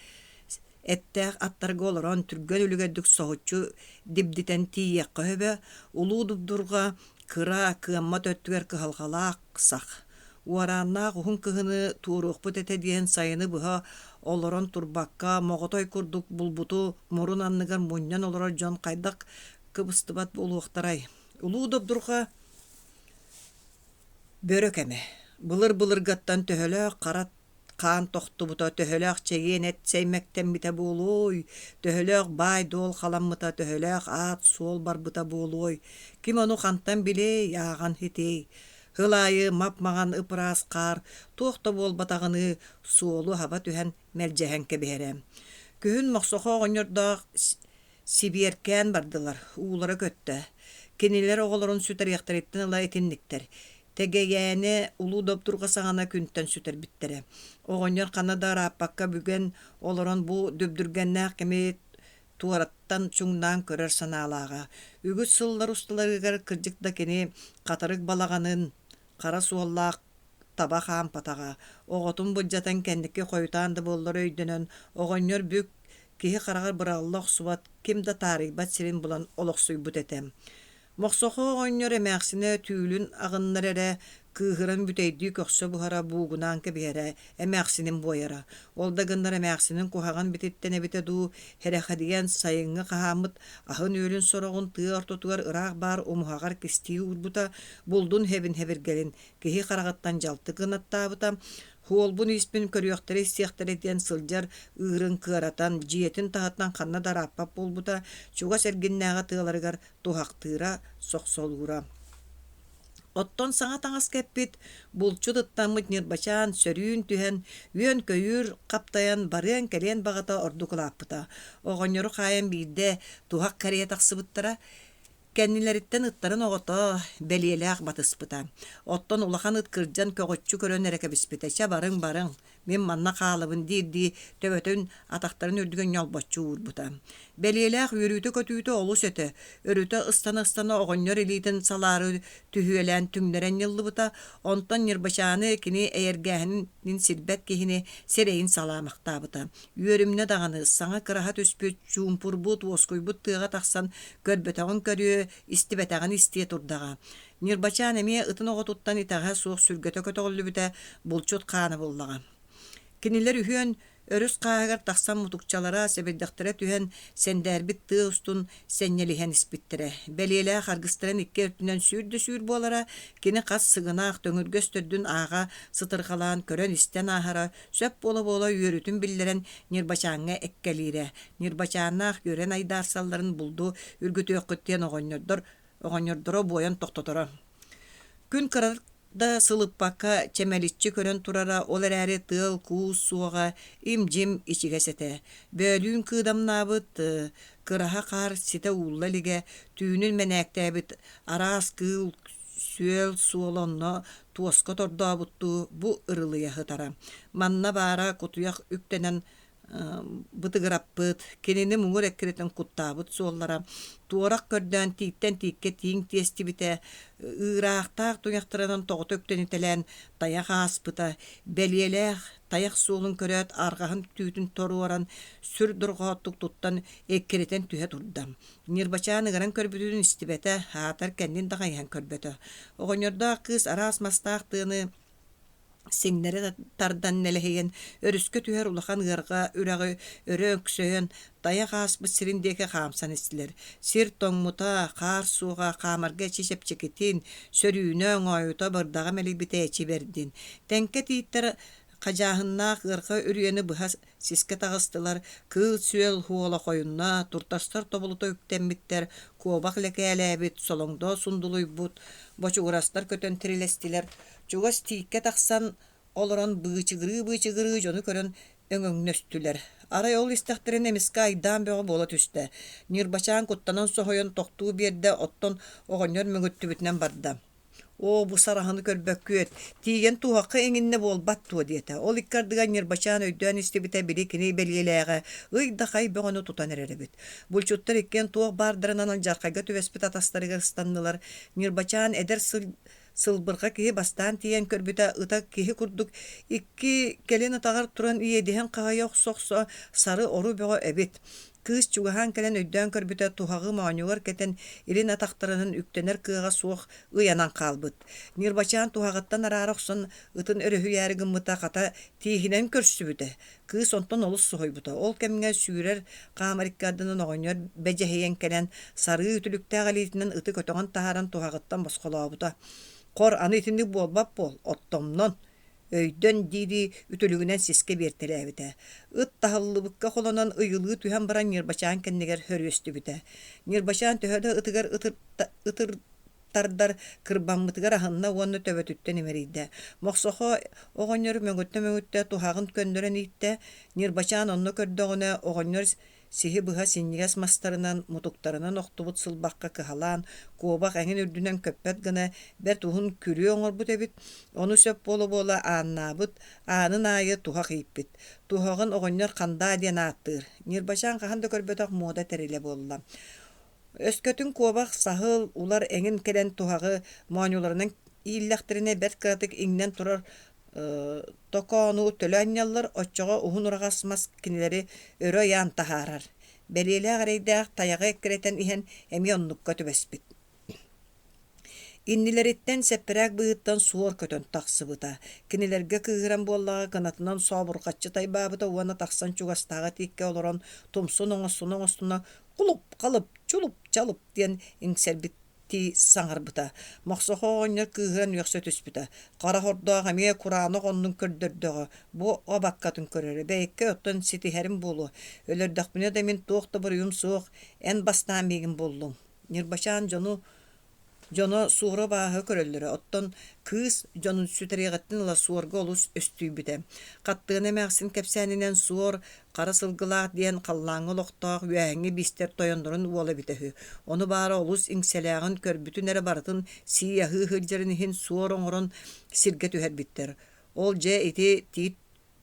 эттээх аттарга олорон түргэн үлүгэрдик соһуччу дибдитэн тиийиэххэ сөбө. Улуу Добдурҕа кыра, кыаммат өттүгэр кыһалҕалаах сах. Уорааннаах уһун кыһыны туоруохпут этэ диэн сайыны быһа олорон турбакка, моҕотой курдук булбуту мурун анныгар мунньан олорор дьон хайдах кыбыстыбат буолуохтарай. Улуу Добдурҕа бөрө кэмэ. Былыр-былыргаттан төһөлөөх хара хаан тохтубута, төһөлөөх чэгиэн эт сэймэктэммитэ буолуой, төһөлөөх баай-дуол халаммыта, төһөлөөх аат-суол барбыта буолуой, ким ону хантан билиэй, ааҕан хитиэй. Сыл аайы мап-маҥан ып-ыраас хаар туох да буолбатаҕыныы суолу хаба түһэн мэлдьэһэн кэбиһэрэ. Күһүн Мохсохо оҕонньордоох Сибиэркээн бардылар, уулара көттө. Кинилэр оҕолорун сүтэриэхтэриттэн ыла итинниктэр. Тэгэйээни Улуу Добдурҕа саҕана күнтэн сүтэрбиттэрэ. Оҕонньор ханна да ырааппакка бүгэн олорон бу дүбдүргэннээх кэми туораттан чуҥнаан көрөр санаалааҕа. Үгүс сыллар усталарыгар кырдьык да кини хатырык балаҕанын хара суоллаах таба хаампатаҕа, оҕотун былдьатан кэнники хойутаан да буоллар өйдөнөн, оҕонньор бүк киһи хараҕар быраҕылла охсубат, ким да таарыйбат сирин булан олохсуйбут этэ. Мохсохо оҕонньор эмээхсинэ түүлүн аҕыннар эрэ, кыыһыран бүтэйдии көхсө буһара, буугунаан кэбиһэрэ, эмээхсинин буойара. Ол да гыннар эмээхсинин куһаҕан бититтэн эбитэ дуу, сэрэхэдийэн сайыҥҥы хаһааммыт аһын-үөлүн сороҕун тыа ортотугар ыраах баар умуһаҕар кистии уурбута, булдун хэбин-хэбиргэлин киһи хараҕыттан дьалты гынаттаабыта, Хуолбун-ииспин көрүөхтэрэ-истиэхтэрэ диэн сылдьар ыырын кыаратан, дьиэтин таһыттан ханна да ырааппат буолбута, чугас эргиннээҕи тыаларыгар туһахтыыра, сохсолуура. Оттон саҥа таҥас кэппит, булчут ыттаммыт Ньырбачаан сөрүүн түһэн, үөн-көйүүр хаптайан барыан-кэлиэн баҕата ордук улааппыта. Оҕонньору хаайан биирдэ туһах кэрийэ тахсыбыттара. Кэннилэриттэн ыттарын оҕото бэлиэлээх батыспыта. Оттон улахан ыт кырдьан көҕүччү көрөн эрэ кэбиспитэ: «Чэ, барыҥ-барыҥ, мин манна хаалабын» диирдии төбөтүн атахтарын үрдүгэр ньолбоччу уурбута. Бэлиэлээх үөрүүтэ-көтүүтэ олус этэ, өрүтэ ыстана-ыстана оҕонньор илиитин салаары түһүөлээн түҥнэрэн ньыллыбыта, онтон Ньырбачааны кини эйэргээһинин сирбэт киһини сирэйин салаамахтаабыта. Үөрүмнэ даҕаны, саҥа кыраһа түспүт, чуумпурбут, уоскуйбут тыаҕа тахсан көрбөтөҕүн көрүө, истибэтэҕин истиэ турдаҕа. Ньырбачаан эмиэ ытын оҕотуттан итэҕэһэ суох сүргэтэ көтөҕүллүбүтэ, булчут хаана буллаҕа. Кинилэр үһүөн өрүс хааһыгар тахсан мутукчалара, сэбирдэхтэрэ түһэн, сэндээрбит тыа устун сэнньэлиһэн испиттэрэ. Бэлиэлээх аргыстарын икки өртүнэн сүүр да сүүр буолара, кини хас сыгынаах төҥүргэс төрдүн ааҕа сытырҕалаан көрөн-истэн ааһара, сөп буола-буола үөрүүтүн биллэрэн Ньырбачааҥҥа эккэлиирэ. Ньырбачааннаах үөрэн айдаарсалларын булду үргүтүөххүт диэн оҕонньордор оҕонньордоро буойан тохтоторо. Күн кыратык да сылыппакка чэмэличчи көрөн турара, ол эрээри тыал-куус суоҕа, им-дьим ичигэс этэ. Бөөлүүн кыыдамнаабыт кыраһа хаар ситэ уулла илигэ, түүнүн мэнээктээбит араас кыыл сүөл суола онно туоска тордообуттуу бу ырылыйа сытара. Манна баара кутуйах үктэнэн бытыгыраппыт, кинини муҥур эккирэтэн куттаабыт суоллара, туорах көрдөөн тииттэн тииккэ тииҥ тиэстибитэ, ыыраахтаах туйахтарынан тоҕото үктэнитэлээн тайах ааспыта, бэлиэлээх тайах суолун көрөөт арҕаһын түүтүн торуоран сүр дорҕооттук туттан эккирэтэн түһэ турда. Ньырбачаан ыҥыран көрбүтүн истибэтэ, аатар кэннин да хайыһан көрбөтө. Оҕонньордоох кыыс араас мастаах тыаны Сиҥнэри тардан нэлэһийэн, өрүскэ түһэр улахан ыарҕа үрэҕи өрө өксөйөн, тайах ааспыт сирин диэки хаамсан истилэр. Сир тоҥмута, хаар суоҕа, хаамарга эчи чэпчэкитин, сөрүүнэ, оҥоойута, бырдаҕа мэлийбитэ эчи бэрдин. Тэҥкэ тииттэр хадьааһыннаах ыарҕа үрүйэни быһа сискэ таҕыстылар, кыыл-сүөл уола хойунна, туртастар тобулута үктэммиттэр, куобах лэкээлээбит, солоҥдо сундулуйбут, бочугурастар көтөн тирилэстилэр. Чугас тииккэ тахсан олорон быычыгырыы-быычыгырыы дьону көрөн өҥөҥнөстүлэр. Арай ол истэхтэринэ эмискэ айдаан бөҕө буола түстэ. Ньырбачаан куттанан соһуйан тохтуу биэрдэ, оттон оҕонньор мөҥүттүбүтүнэн барда. Оо, бу сараһыны көрбөккүөт, тиийэн туһахха иҥиннэ буолбат дуо диэтэ. Ол икки ардыгар Ньырбачаан өйдөөн истибитэ били кини бэлиэлээҕэ ый да хай бөҕөнү тутан эрэр эбит. Булчуттар иккиэн туох баардарынан алдьархайга түбэспит атастарыгар ыстаннылар. Ньырбачаан эдэр сыл сылбырҕа киһи бастаан тиийэн көрбүтэ ыта киһи курдук икки кэлин атаҕар туран иэдиһэн хаһыйа охсо-охсо сары-ору бөҕө эбит. Кыыс чугаһаан кэлэн өйдөөн көрбүтэ туһаҕы моонньугар кэтэн илин атахтарынан үктэнэр кыаҕа суох ыйанан хаалбыт. Ньырбачаан туһаҕыттан араара охсон ытын өрүһүйээри гыммыта хата тииһинэн көрсүбүтэ. Кыыс онтон олус соһуйбута. Ол кэмҥэ сүүрэр хаамар икки ардынан оҕонньор бэдьэһийэн кэлэн сарыы үтүлүктээх илиитинэн ыты көтөҕөн таһааран туһаҕыттан босхолообута. Хор, аны итинник буолбат буол, оттомнон, өйдөн дии-дии үтүлүгүнэн сискэ биэртэлээбитэ. Ыт таһыллыбыкка холонон ыйылыы түһэн баран Ньырбачаан кэннигэр хөрүөстүбүтэ. Ньырбачаан төһө да ытыгар ытыр тардар кырбаммытыгар аһынна уонна төбөтүттэн имэрийдэ. Мохсохо оҕонньор мөҥүттэ-мөҥүттэ туһаҕын көннөрөн ииттэ. Ньырбачаан онно көрдөҕүнэ оҕонньор сиһи быһа синньигэс мастарынан, мутуктарынан охтубут сылбахха кыһалаан, куобах эҥин үрдүнэн көппөт гына бэрт уһун күрүө оҥорбут эбит. Ону сөп буола-буола ааннаабыт, аанын аайы туһах ииппит. Туһаҕын оҕонньор хандаа диэн ааттыыр. Ньырбачаан хаһан да көрбөтөх муода тэрилэ буолла. Өскөтүн куобах, саһыл, улар эҥин кэлэн туһаҕы моонньуларынан ииллэхтэринэ бэрт кыратык иҥнэн турар токоону төлө анньаллар, оччоҕо уһун ураҕас мас кинилэри өрө ыйаан таһаарар. Бэлиэлээх эрэйдээх тайаҕы эккирэтэн иһэн эмиэ оннукка түбэспит. Иннилэриттэн сэппэрээк быыһыттан суор көтөн тахсыбыта. Кинилэргэ кыыһыран буоллаҕа кынатынан сообурҕаччы тайбаабыта уонна тахсан чугастааҕы тииккэ олорон тумсун оҥостуна-оҥостуна «Кулуп-халып, чулуп-чалып» диэн иҥсэрбиттии саҥарбыта. Мохсохо оҕонньор кыыһыран үөхсэ түспүтэ. Хара хордоох эмиэ кураанах оннун көрдөрдөҕө, бу абаккатын көрөрө, бэйэккэ оттон ситиһэрим буолуо. Өлөрдөхпүнэ да мин туох да буруйум суох, эн бастаан миигин буллуҥ. Ньырбачаан дьону Дьоно суору абааһы көрөллөрө, оттон кыыс дьонун сүтэриэҕиттэн ыла суорга олус өстүйбүтэ. Хаттыана эмээхсин кэпсээнинэн суор хара сылгылаах диэн халлааҥҥа олохтоох үөһээҥҥи биистэр тойоннорун уола эбитэ үһү. Ону баара олус иҥсэлээҕин көрбүтүн эрэ барытын сии-аһыы сылдьарын иһин суор оҥорон сиргэ түһэрбиттэр. Ол дьэ ити тиит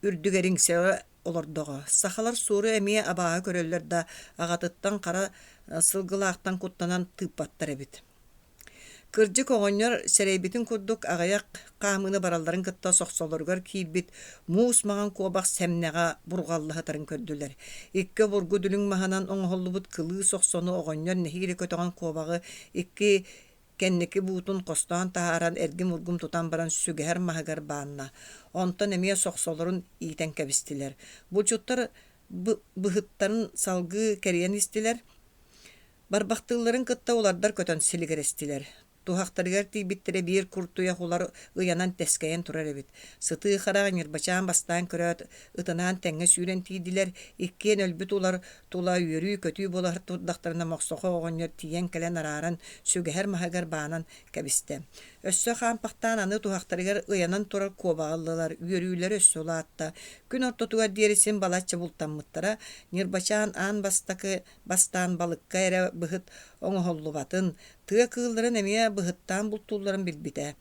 үрдүгэр иҥсэҕэ олордоҕо. Сахалар суору эмиэ абааһы көрөллөр да, аҕатыттан хара сылгылаахтан куттанан тыыппаттар эбит. Кырдьык оҕонньор сэрэйбитин курдук аҕыйах хаамыыны баралларын кытта сохсолоругар киирбит муус маҥан куобах сэмнэҕэ бурҕалла сытарын көрдүлэр. Икки обургу дүлүҥ маһынан оҥоһуллубут кылыы сохсону оҕонньор нэһиилэ көтөҕөн куобаҕы икки Кэнники буутун хостоон таһааран эргим-ургум тутан баран сүгэһэр маһыгар баанна. Онтон эмиэ сохсолорун иитэн кэбистилэр. Булчуттар быһыттарын салгыы кэрийэн истилэр. Барбахтыылларын кытта улардар көтөн силигирэстилэр. Туһахтарыгар тиийбиттэрэ биир куртуйах улар ыйанан тэскэйэн турар эбит. Сытыы хараҕа Ньырбачаан бастаан көрөөт, ытынаан тэҥҥэ сүүрэн тиийдилэр. Иккиэн өлбүт улар тула үөрүү-көтүү буола турдахтарына Мохсохо оҕонньор тиийэн кэлэн арааран, сүгэһэр маһыгар баанан кэбистэ. Өссө хаампахтаан аны туһахтарыгар ыйанан турар куобаҕы ыллылар, үөрүүлэрэ өссө улаатта. Күн ортотугар диэри син балачча бултаммыттара. Ньырбачаан аан бастакы бастаан балыкка эрэ быһыт оҥоһуллубатын, тыа кыылларын эмиэ быһыттаан бултуулларын билбитэ.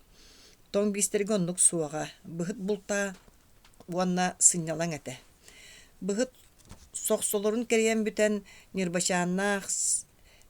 Тоҥ биистэргэ оннук суоҕа, быһыт бултаа уонна сынньалаҥ этэ. Быһыт сохсолорун кэрийэн бүтэн, Ньырбачааннаах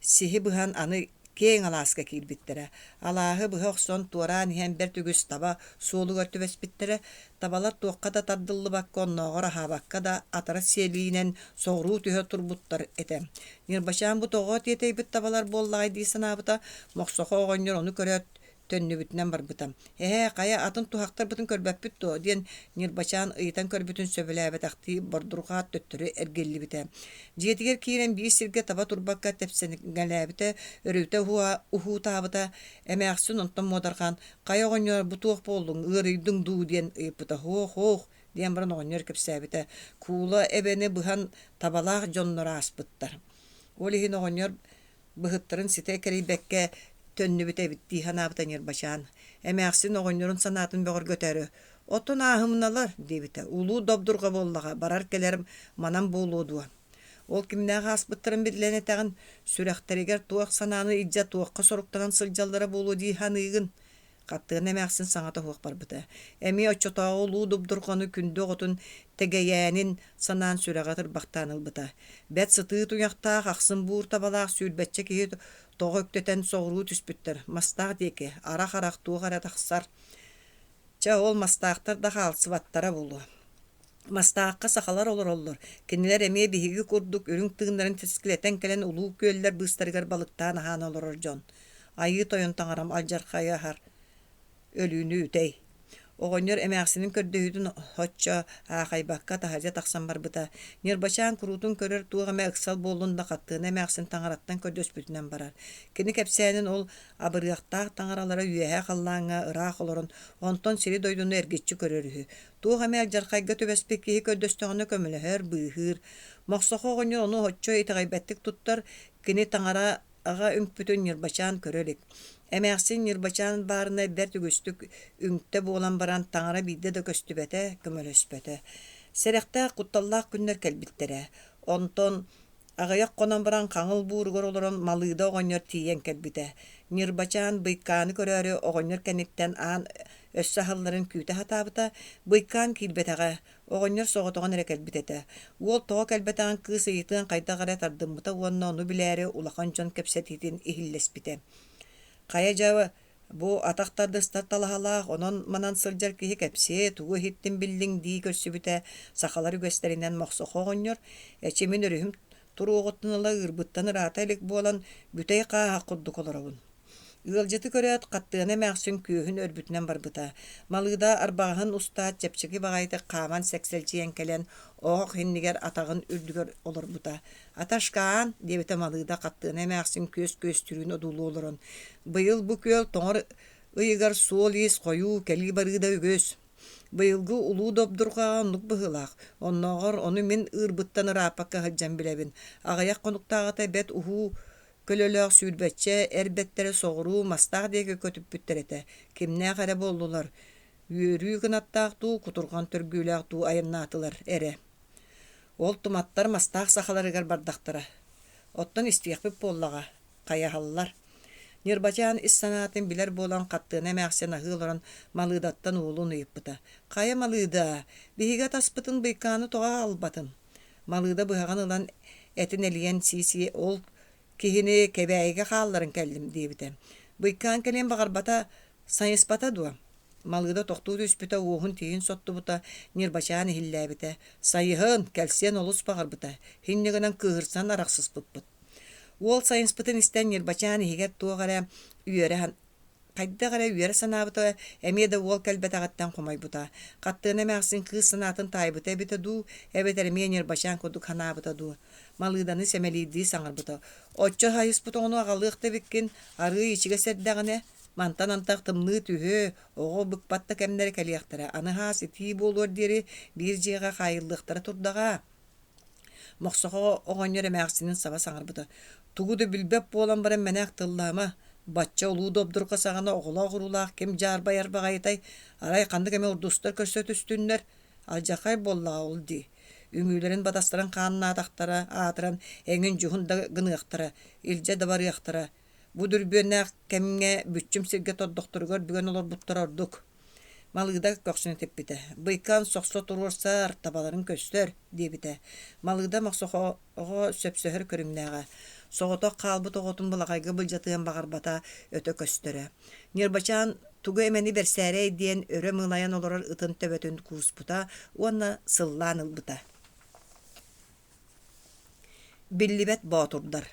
сиһи быһан аны киэҥ алааска киирбиттэрэ. Алааһы быһа охсон туораан иһэн бэрт үгүс таба суолугар түбэспиттэрэ. Табалар туохха да тардыллыбакка, оннооҕор аһаабакка да атара сиэлиинэн соҕуруу түһэ турбуттар этэ. Ньырбачаан бу тоҕо тиэтэйбит табалар буоллаҕай дии санаабыта. Мохсохо оҕонньор ону көрөөт Төннүбүтүнэн барбыта. «Эһээ, хайа атын туһахтарбытын көрбөппүт дуо?» диэн Ньырбачаан ыйытан көрбүтүн сөбүлээбэтэхтии бордурҕаат төттөрү эргиллибитэ. Дьиэтигэр киирэн биир сиргэ таба турбакка тэпсэҥэлээбитэ, өрүтэ уһуутаабыта. Эмээхсин онтон муодарҕаан «Хайа оҕонньоор, бу туох буоллуҥ, ыарыйдыҥ дуу?» диэн ыйыппыта. «Һуох-һуох» диэн баран оҕонньор кэпсээбитэ. Куула эбэни быһан табалаах дьоннор ааспыттар. Ол иһин оҕонньор быһыттарын ситэ кэрийбэккэ төннүбүт эбит дии санаабыта Ньырбачаан. Эмээхсин оҕонньорун санаатын бөҕөргөтөөрү «Оттон ааһымналар» диэбитэ. «Улуу добдурҕа буоллаҕа, барар-кэлэр манан буолуо дуо?» Ол кимнээх ааспыттарын биллэн этэҕин, сүрэхтэригэр туох санааны илдьэ туохха соруктанан сылдьаллара буолуо дии саныыгын. Хаттыан эмээхсин саҥата суох барбыта. Эмиэ оччотооҕу улуу добдурҕаны күндү оҕотун Тэгэйээнин санаан сүрэҕэ ытырбахтаан ылбыта. Бэрт сытыы туйахтаах, ахсым буур табалаах сүүрбэччэ киһи тоҕо үктэтэн соҕуруу түспүттэр. Мастаах диэки арах-арах туох эрэ тахсар. Чэ, ол мастаахтар да хаалсыбаттара буолуо. Мастаахха сахалар олороллор, кинилэр эмиэ биһиги курдук үрүҥ тыыннарын тэскилэтэн кэлэн улуу күөллэр быыстарыгар балыктаан аһаан олорор дьон. Айыы тойон таҥарам алдьархайы аһар, өлүүнү үтэй. Оҕонньор эмээхсинин көрдөһүүтүн оччо аахайбакка таһырдьа тахсан барбыта. Ньырбачаан куруутун көрөр туох эмэ ыксал буоллун да Хаттыына эмээхсин таҥараттан көрдөспүтүнэн барар. Кини кэпсээнин ол абырыахтаах таҥаралара үөһээ халлааҥҥа ыраах олорон, онтон сири-дойдуну эргиччи көрөр үһү. Туох эмэ алдьархайга түбэспит киһи көрдөстөҕүнэ көмөлөһөр, быыһыыр. Мохсохо оҕонньор ону оччо итэҕэйбэттик туттар, кини таҥара аҕа үҥпүтүн Ньырбачаан көрө илик. Эмээхсин Ньырбачаан баарына бэрт үгүстүк үҥтэ буолан баран таҥара биирдэ да көстүбэтэ, көмөлөспөтө. Сэрэхтээх, кутталлаах күннэр кэлбиттэрэ. Онтон Аҕыйах хонон баран хаҥыл бууругар олорон Малыыда оҕонньор тиийэн кэлбитэ. Ньырбачаан Быйкааны көрөөрү оҕонньор кэнниттэн аан өссө аһылларын күүтэ сатаабыта, Быйкаан киирбэтэҕэ, оҕонньор соҕотоҕун эрэ кэлбит этэ. Уол тоҕо кэлбэтэҕин кыыс ыйытыан хайдах эрэ тардыммыта уонна ону билээри улахан дьон кэпсэтиитин иһиллэспитэ. Хайа дьэ Бу атах тардыстар талаһалаах, онон-манан сылдьар киһи кэпсиэ, тугу иһиттим биллиҥ дии көрсүбүтэ сахалар үгэстэринэн Мохсохо оҕонньор, эчи мин өрүһүм туруоҕуттан ыла ыырбыттан ыраата илик буолан, бүтэй хааһах курдук олоробун. Ыалдьыты көрөөт, Хаттыана эмээхсин күөһүн өрбүтүнэн барбыта. Малыыда арбаҕаһын устаат чэпчэки баҕайытык хааман сэксэлдьийэн кэлэн, оһох иннигэр атаҕын үрдүгэр олорбута. «Аташкаан!» диэбитэ Малыыда Хаттыана эмээхсин күөс күөстүүрүн одуулуу олорон. «Быйыл бу күөл тоҥор ыйыгар суол-иис хойуу, кэлии-барыы да үгүс. Быйылгы улуу добдурҕаҕа оннук быһыылаах. Оннооҕор ону мин ыырбыттан ырааппакка сылдьан билэбин. Аҕыйах хонуктааҕыта бэрт уһуу көлөлөөх сүүрбэччэ эр бэттэрэ соҕуруу Мастаах диэки көтүппүттэр этэ. Кимнээх эрэ буоллулар, үөрүү кынаттаах дуу, кутурҕан төргүүлээх дуу айаннаатылар эрэ. Ол туматтар мастаах сахаларыгар бардахтара. Оттон истиэхпит буоллаҕа, хайаһаллар. Ньырбачаан ис санаатын билэр буолан Хаттыана эмээхсин аһыы олорон Малыыдаттан уолун ыйыппыта: «Хайа Малыыда, биһиги атаспытын Быйкааны тоҕо аҕалбатын?» Малыыда быһаҕын ылан этин элийэн сии-сии ол киһини Кэбээйигэ хаалларан кэллим диэбитэ. Быйкаан кэлиэн баҕарбата, сайыспата дуо? Малыыда тохтуу түспүтэ, уоһун тииһин соттубута, Ньырбачаан иһиллээбитэ. Сайыһын, кэлсиэн олус баҕарбыта, инньэ гынан кыыһырсан арахсыспыппыт. Уол сайыспытын истэн Ньырбачаан иһигэр туох эрэ үөрэ хайдах эрэ үөрэ санаабыта, эмиэ да уол кэлбэтэҕиттэн хомойбута. Хаттыана эмээхсин кыыс санаатын таайбыта эбитэ дуу, эбэтэр эмиэ Ньырбачаан курдук санаабыта дуу. Малыыданы сэмэлиирдии саҥарбыта. Оччо хайыспыт оҕону аҕалыах да эбиккин, арыый ичигэс эрдэҕинэ, мантан антах тымныы түһүө, оҕо быкпат да кэмнэрэ кэлиэхтэрэ, аны хаас итии буолуор диэри биир дьиэҕэ хаайыллыахтара турдаҕа. Мохсоҕо оҕонньор эмээхсинин саба саҥарбыта: «Тугу да билбэт буолан баран мэнээк тыллаама, бачча улуу добдурҕа саҕана оҕолоох-уруулаах ким дьаарбайар баҕайытай, арай ханнык эмэ урдустар көрсө түстүннэр, алдьархай буоллаҕа ол дии. Үҥүүлэрин батастарын хааннаатахтара аатыран эҥин-дьуһун да гыныахтара, илдьэ да барыахтара. Бу дүрбүөннээх кэмҥэ бүччүм сиргэ тордохторугар бүгэн олорбуттара ордук. Малыыда көхсүн этиппитэ: «Быйкан сохсо туруорсар, табаларын көстөр», диэбитэ. Малыыда Мохсоҕоҕо сөпсөһөр көрүҥнээҕэ. Соҕотох хаалбыт оҕотун былаҕайга былдьатыан баҕарбата өтө көстөрө. Ньырбачаан тугу эмэни бэрсээрэй диэн өрө мыылайан олорор ытын төбөтүн кууспута уонна сыллаан ылбыта. Биллибэт боотурдар.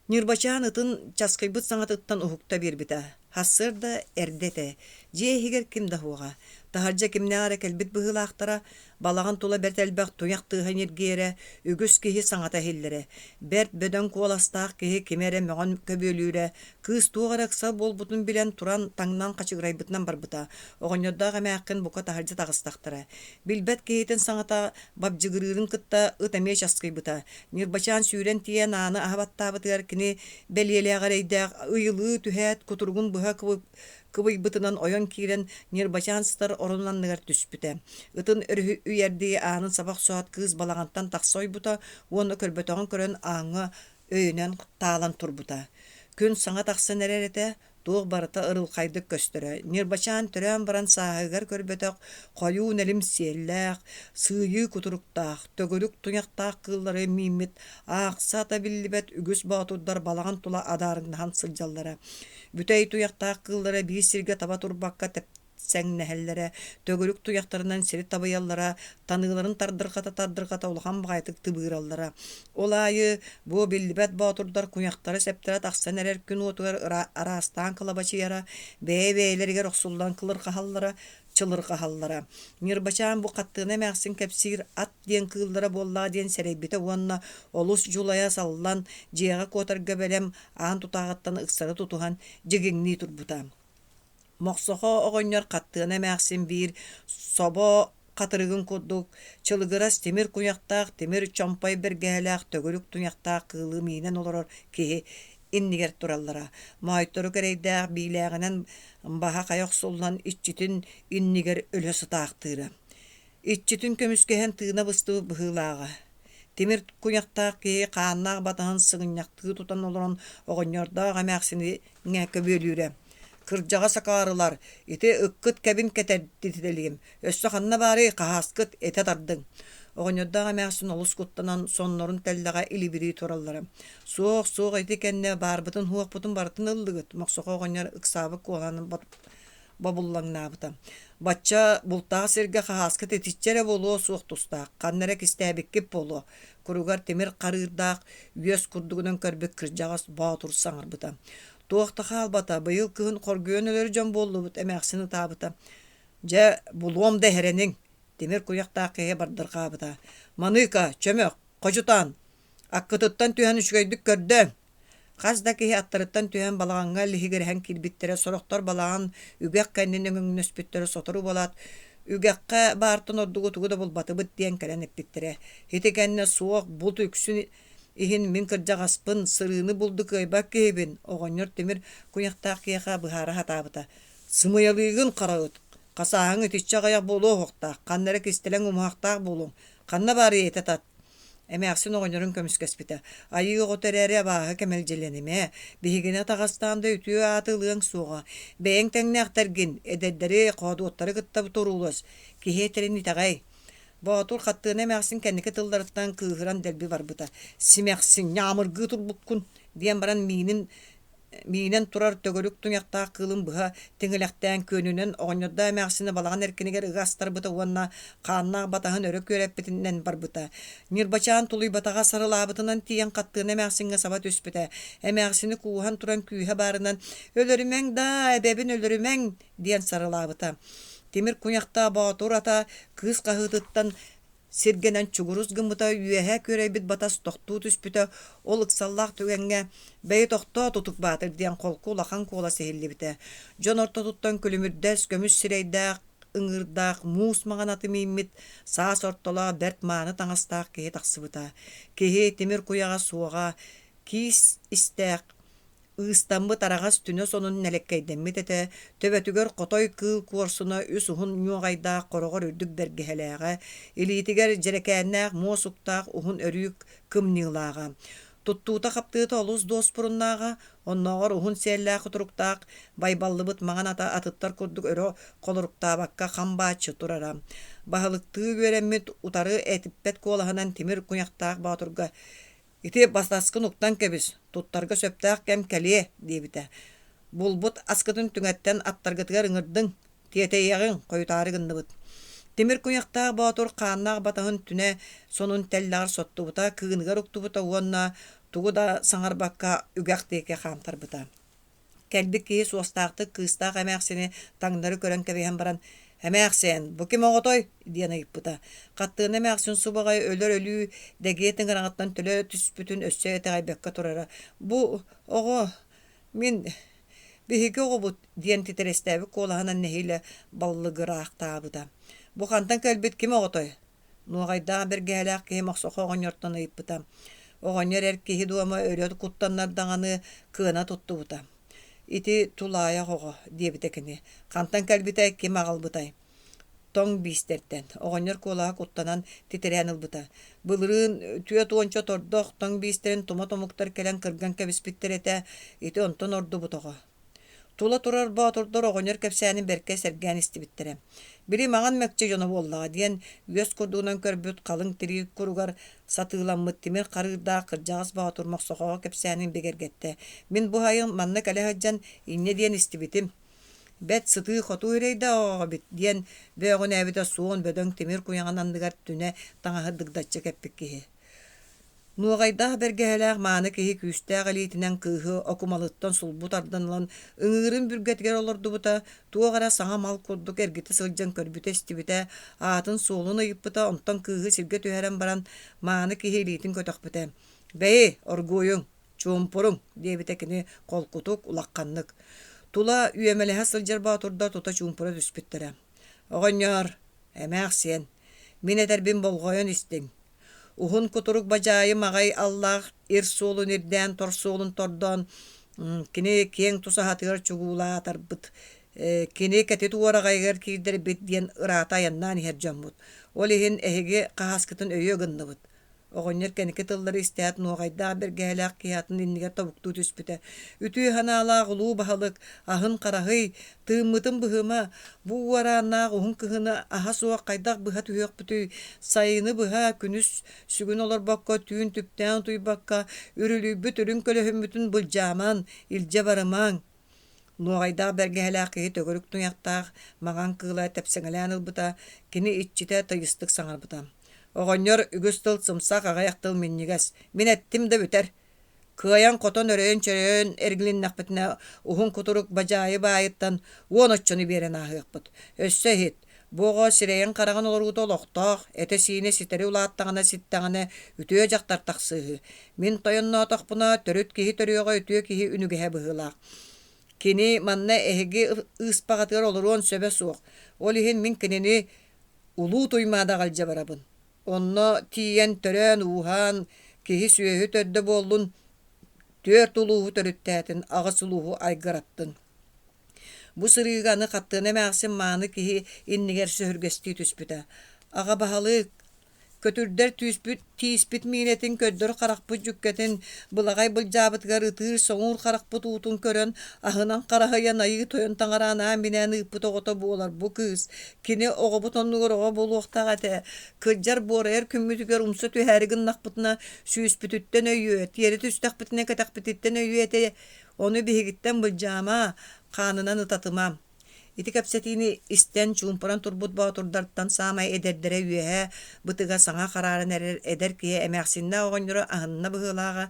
Ньырбачаан ытын часкыйбыт саҥатыттан уһукта биэрбитэ. Сарсыарда эрдэ этэ, дьиэ иһигэр ким да суоҕа. Таһырдьа кимнээх эрэ кэлбит быһыылаахтара, балаҕан тула бэрт элбэх туйах тыаһа ньиргийэрэ, үгүс киһи саҥата иһиллэрэ. Бэрт бөдөҥ куоластаах киһи кими эрэ мөҕөн көбүөлүүрэ, кыыс туох эрэ ыксал буолбутун билэн туран таҥнан хачыгырайбытынан барбыта. Оҕонньордоох эмээххин бука таһырдьа таҕыстахтара. Билбэт киһитин саҥата бабдьыгырыырын кытта ыт эмиэ часкыйбыта. Ньырбачаан сүүрэн тиийэн ааны аһа баттаабытыгар кини бэлиэлээх эрэйдээх ыйылыы түһээт кутуругун быһа кыбыйбытынан ойон киирэн Ньырбачаан сытар оронун анныгар түспүтэ. Ытын өрүһүйэрдии аанын саба охсоот кыыс балаҕантан тахса ойбута уонна көрбөтөҕүн көрөн ааҥҥа өйөнөн таалан турбута. Күн саҥа тахсан эрэр этэ, туох барыта ырылхайдык көстөрө. Ньырбачаан төрөөн баран сааһыгар көрбөтөх хойуу нэлим сиэллээх, сыыйыы кутуруктаах, төгүрүк туйахтаах кыыллары мииммит аахса ата биллибэт үгүс боотурдар балаҕан тула адаарыҥнаһан сылдьаллара. Бүтэй туйахтаах кыыллара биир сиргэ таба турбакка тэпсэҥнэһэллэрэ, төгүрүк туйахтарынан сири табыйаллара, таныыларын тардырҕата-тардырҕата улахан баҕайытык тыбыыраллара. Ол аайы бу биллибэт боотурдар куйахтара-сэптэрэ тахсан эрэр күн уотугар араастаан кылабачыйара, бэйэ-бэйэлэригэр охсуллан кылырҕаһаллара, чылырҕаһаллара. Ньырбачаан бу хаттыына эмээхсин кэпсиир ат диэн кыыллара буоллаҕа диэн сэрэйбитэ уонна олус дьулайа саллан, дьиэҕэ куотарга бэлэм аан тутааҕыттан ыксары тутуһан дьигиҥнии турбута. Мохсохо оҕонньор хаттыана эмээхсин биир собо хатырыгын курдук чылыгырас тимир куйахтаах тимир чомпой бэргэһэлээх төгүрүк туйахтаах кыылы миинэн олорор киһи иннигэр тураллара. Моойторук эрэйдээх биилээҕинэн баһа хайа охсуллан иччитин иннигэр өлө сытаахтыыра. Иччитин көмүскэһэн тыына быстыбыт быһыылааҕа. Тимир куйахтаах киһи хааннаах батаһын сыгынньахтыы тутан олорон оҕонньордоох эмээхсини көбүөлүүрэ. Кырдьаҕас акаарылар, ити ыккыт кэбин кэтэрдитэлиим, өссө ханна баарый хаһааскыт этэ тардыҥ. Оҕонньордоох эмээхсин олус куттанан соннорун тэллэҕэ илибирии тураллара. Суох, суох ити кэннэ баарбытын-суохпутун барытын ыллыгыт, Мохсоҕо оҕонньор ыксаабыт куолаһын бобуллаҥнаабыта. Бачча бултаах сиргэ хаһааскыт итиччэ эрэ буолуо суох тустаах, ханна эрэ кистээбиккит буолуо, куругар тимир харыырдаах үөс курдугунан көрбүт кырдьаҕас боотур саҥарбыта. Туох да хаалбата, быйыл кыһын хоргуйан өлөр дьон буоллубут, эмээхсин ытаабыта. Дьэ, булуом да эһэрэниҥ, тимир куйахтаах киһи бардырҕаабыта. Маныыка, чөмөх, хочутаан, аккытыттан түһэн үчүгэйдик көрдөөҥ. Хас да киһи аттарыттан түһэн балаҕаҥҥа лиһигирэһэн киирбиттэрэ, сорохтор балаҕан үгэх кэннин өҥөҥнөспүттэрэ сотору буолаат, үгэххэ баартан ордугу тугу да булбатыбыт диэн кэлэн эппиттэрэ. Ити кэннэ суох булт үксүн иһин мин кырдьаҕаспын, сырыыны булду кыайбат киһибин, оҕонньор тимир куйахтаах киһиэхэ быһаара сатаабыта. Сымыйалыыгын хара ыт, хасааһыҥ итиччэ аҕыйах буолуо уһуктаах, ханна эрэ кистэлэҥ умуһахтаах буолуоҥ, ханна баарый этэ тат Эмээхсин оҕонньорун көмүскэспитэ: «Айыы оҕото эрээри абааһы кэмэлдьилэнимэ, биһигини атаҕастаан да үтүө ааты ылыаҥ суоҕа, бэйэҥ тэҥнээхтэргин, эдэрдэри, хоодуоттары кытта туруулас, киһи этэрин итэҕэй». Боотур Хаттыана эмээхсин кэнники тылларыттан кыыһыран дэлби барбыта: «Симэхсин, ньаамыргыы турбуккун» диэн баран миинин миинэн турар төгүрүк туйахтаах кыылын быһа тиҥилэхтээн күөнүнэн оҕонньордоох эмээхсини балаҕан эркинигэр ыга астарбыта уонна хааннаах батаһын өрө күөрэппитинэн барбыта. Ньырбачаан тулуйбатаҕа сарылаабытынан тиийэн хаттыана эмээхсиҥҥэ саба түспүтэ. Эмээхсини кууһан туран күүһэ баарынан «Өлөрүмэҥ даа, эбэбин өлөрүмэҥ!» диэн сарылаабыта. Тимир куйахтаах боотур ата кыыс хаһыытыттан Сиргэнэн чугурус гыммыта үөһэ күөрэйбит батас тохтуу түспүтэ, ол ыксаллаах түгэҥҥэ «Бэйи тохтоо, Тутук Баатыр» диэн холку улахан куолас иһиллибитэ. Дьон ортотуттан күлүмүрдэс көмүс сирэйдээх, ыҥыырдаах, муус маҥан аты мииммит, саас ортолоох бэрт мааны таҥастаах киһи тахсыбыта. Киһи тимир куйаҕа суоҕа, киис истээх, Ыыстаммыт араҕас түнэ сонун нэлэккэйдэммит этэ, төбөтүгэр хотой кыыл куорсуна үс уһун ньуоҕайдаах хороҕор үрдүк бэргэһэлээҕэ, илиитигэр дьэрэкээннээх муос уктаах уһун өрүү кымньыылааҕа. Туттуута-хаптыыта олус дуоспуруннааҕа, оннооҕор уһун сиэллээх кутуруктаах байбаллыбыт маҥан ата атыттар курдук өрө холоруктаабакка хам бааччы турара. Баһылыктыы үөрэммит утары этиппэт куолаһынан тимир куйахтаах боотурга Ити бастаскын уктан кэбис, туттарга сөптөөх кэм кэлиэ, диэбитэ. Булбут аскытын түҥэттэн аттаргытыгар ыҥырдыҥ, тиэтэйиэҕиҥ, хойутаары гынныбыт. Тимир куйахтаах боотур хааннаах батаһын түнэ сонун тэллэҕэр соттубута, кыыныгар уктубута уонна тугу да саҥарбакка үгэх диэки хаамтарбыта. Кэлбит киһи суостаахтык кыыстаах эмээхсини таҥнары көрөн кэбиһэн баран «Эмээхсиэн, бу ким оҕотой?» диэн ыйыппыта. Хаттыана эмээхсин субаҕай өлөр өлүү дэгиэ тыҥыраҕыттан төлө түспүтүн өссө итэҕэйбэккэ турара. «Бу оҕо мин биһиги оҕобут» диэн титирэстээбит куолаһынан нэһиилэ баллыгыраахтаабыта. «Бу хантан кэлбит ким оҕотой?» Нуоҕайдаах бэргэһэлээх киһи Мохсохо оҕонньортон ыйыппыта. Оҕонньор эр киһи дуома өрө куттаннар даҕаны кыана туттубута. «Ити тулаайах оҕо», диэбитэ кини. «Хантан кэлбитэ, ким аҕалбытай?» Тоҥ биистэртэн. Оҕонньор куолаһа куттанан титирээн ылбыта. Былырыын түөрт уонча тордох тоҥ биистэрин тума тумуктар кэлэн кырган кэбиспиттэр этэ, ити онтон ордубут оҕо. Тула турар боотурдар оҕонньор кэпсээнин бэркэ сэргээн истибиттэрэ. Били маҥан мэкчи дьоно буоллаҕа диэн үөс курдугунан көрбүт халыҥ тирии куругар сатыыламмыт тимир харыырдаах кырдьаҕас боотур Мохсохоҕо кэпсээнин бигэргэттэ. Мин бу айыл манна кэлэ сылдьан инньэ диэн истибитим. Бэт сытыы-хотуу эрэйдээх оҕо эбит диэн бөөҕүнээбитэ суон бөдөҥ тимир куйаҕын анныгар түнэ таҥаһы дыгдаччы кэппит киһи. Нуоҕайдаах бэргэһэлээх мааны киһи күүстээх илиитинэн кыыһы окумалыттан сулбу тардан ылан ыҥыырын бүргэтигэр олордубута, туох эрэ саҥа мал курдук эргитэ сылдьан көрбүтэ-истибитэ, аатын-суолун ыйыппыта, онтон кыыһы сиргэ түһэрэн баран мааны киһи илиитин көтөхпүтэ: «Бэйи, оргуйуҥ, чуумпуруҥ!» диэбитэ кини холкутук, улаханнык. Тула үөмэлэһэ сылдьар боотурдар тута чуумпура түспүттэрэ. «Оҕонньоор, эмээхсиэн, мин этэрбин болҕойон истиҥ. Уһун кутурук бадьаайым аҕай аллаах ир суолун ирдээн тор суолун тордоон кини киэҥ тусаһатыгар чугуулаатарбыт, кини кэтит уораҕайыгар киирдэрбит диэн ыраата айаннаан иһэр дьоммут. Ол иһин эһиги хаһааскытын өйүө гынныбыт. Оҕонньор кэнники тыллары истээт нуоҕайдаах бэргэһэлээх киһи атын иннигэр тобуктуу түспүтэ. Үтүө санаалаах улуу баһылык, аһын хараһый, Тыыммытын быһыма, бу уорааннаах уһун кыһыны аһа суох хайдах быһа түһүөхпүтүй, сайыны быһа күнүс сүгүн олорбокко, түүн түптээн утуйбакка, үрүлүйбүт үрүҥ көлөһүммүтүн былдьааман, илдьэ барымаҥ. Нуоҕайдаах бэргэһэлээх киһи төгүрүк туйахтаах маҥан кыыла тэпсэҥэлээн ылбыта, кини иччитэ тыйыстык саҥарбыта. Оҕонньор үгүс тыл сымсах, аҕыйах тыл минньигэс. Мин эттим да бүтэр. Кыайан-хотон өрөйөн-чөрөйөн эргилиннэхпитинэ, уһун кутурук бадьаайы баайыттан уон оччону биэрэн ааһыахпыт. Өссө иһит, бу оҕо сирэйин-хараҕын олоруута олохтоох, этэ-сиинэ ситэри улааттаҕына ситтэҕинэ үтүө дьахтар тахсыыһы. Мин тойонноотохпуна, төрүт киһи төрүөҕэ үтүө киһи үнүгэһэ быһыылаах. Кини манна эһиги ыыспаҕытыгар олоруон сөбө суох. Ол иһин мин кинини Улуу Туймаадаҕа илдьэ барабын. Онно тиийэн төрөөн-ууһаан, киһи-сүөһү төрдө буоллун, түөрт улууһу төрүттээтин, аҕыс улууһу айгыраттын. Бу сырыыга аны Хаттыана эмээхсин мааны киһи иннигэр сөһүргэстии түспүтэ. Аҕа баһылык, Көтүрдэр түспүт тииспит миинэтин көрдөр харахпыт дьүккэтин, былаҕай былдьаабытыгар ытыыр-соҥуур харахпыт уутун көрөн, аһынан хараһыйан Айыы Тойон таҥара анаан-минээн ыыппыт оҕото буолар бу кыыс. Кини оҕобут оннугар оҕо буолуохтаах этэ. Кырдьар буорайар күммүтүгэр умса түһээри гыннахпытына, сүүспүтүттэн өйүө, тиэрэ түстэхпитинэ кэтэхпититтэн өйүө этэ. Ону биһигиттэн былдьаама, хаанынан ытатыма. Ити кэпсэтиини истэн чуумпуран турбут боотурдартан саамай эдэрдэрэ үөһэ бытыга саҥа харааран эрэр эдэр киһи эмээхсиннээх оҕонньору аһынна быһыылааҕа,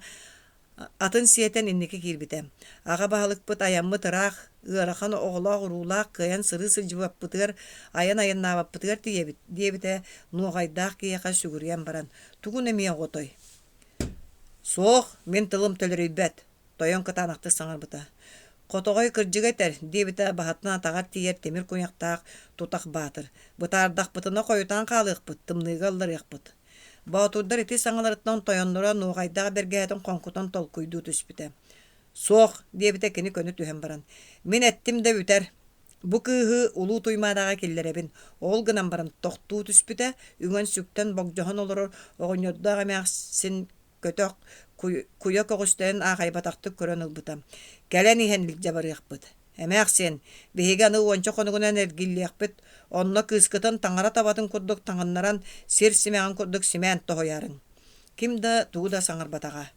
атын сиэтэн инники киирбитэ. Аҕа баһылыкпыт айаммыт ыраах, ыарахан оҕолоох-уруулаах кыайан сырыы сылдьыбаппытыгар, айан айаннаабаппытыгар тиийэбит, диэбитэ нуоҕайдаах киһиэхэ сүгүрүйэн баран, тугун эмиэ оҕотой? Суох, мин тылым төлөрүйбэт, Тойон кытаанахтык саҥарбыта: «Хотоҕой кырдьыга этэр» диэбитэ баһатын атаҕар тиийэр тимир куйахтаах тутах баатыр. «Бытаардахпытына хойутаан хаалыахпыт, тымныыга ылларыахпыт». Боотурдар ити саҥаларыттан тойонноро нуоҕайдаах бэргэһэтин хоҥкутан толкуйдуу түспүтэ. «Суох» диэбитэ кини көнө түһэн баран. «Мин эттим да бүтэр. Бу кыыһы Улуу Туймаадаҕа киллэрэбин». Ол гынан баран тохтуу түспүтэ, үҥэн-сүктэн богдьоһон олорор оҕонньордоох эмээхсин көтөх куйа көҕүстэрин аахайбатахтык көрөн ылбыта. Кэлэн иһэн илдьэ барыахпыт. Эмээхсиэн, биһиги аны уонча хонугунан эргиллиэхпит, онно кыыскытын таҥара табатын курдук таҥыннаран, сир симэҕин курдук симээн тоһуйарыҥ. Ким да тугу да саҥарбатаҕа.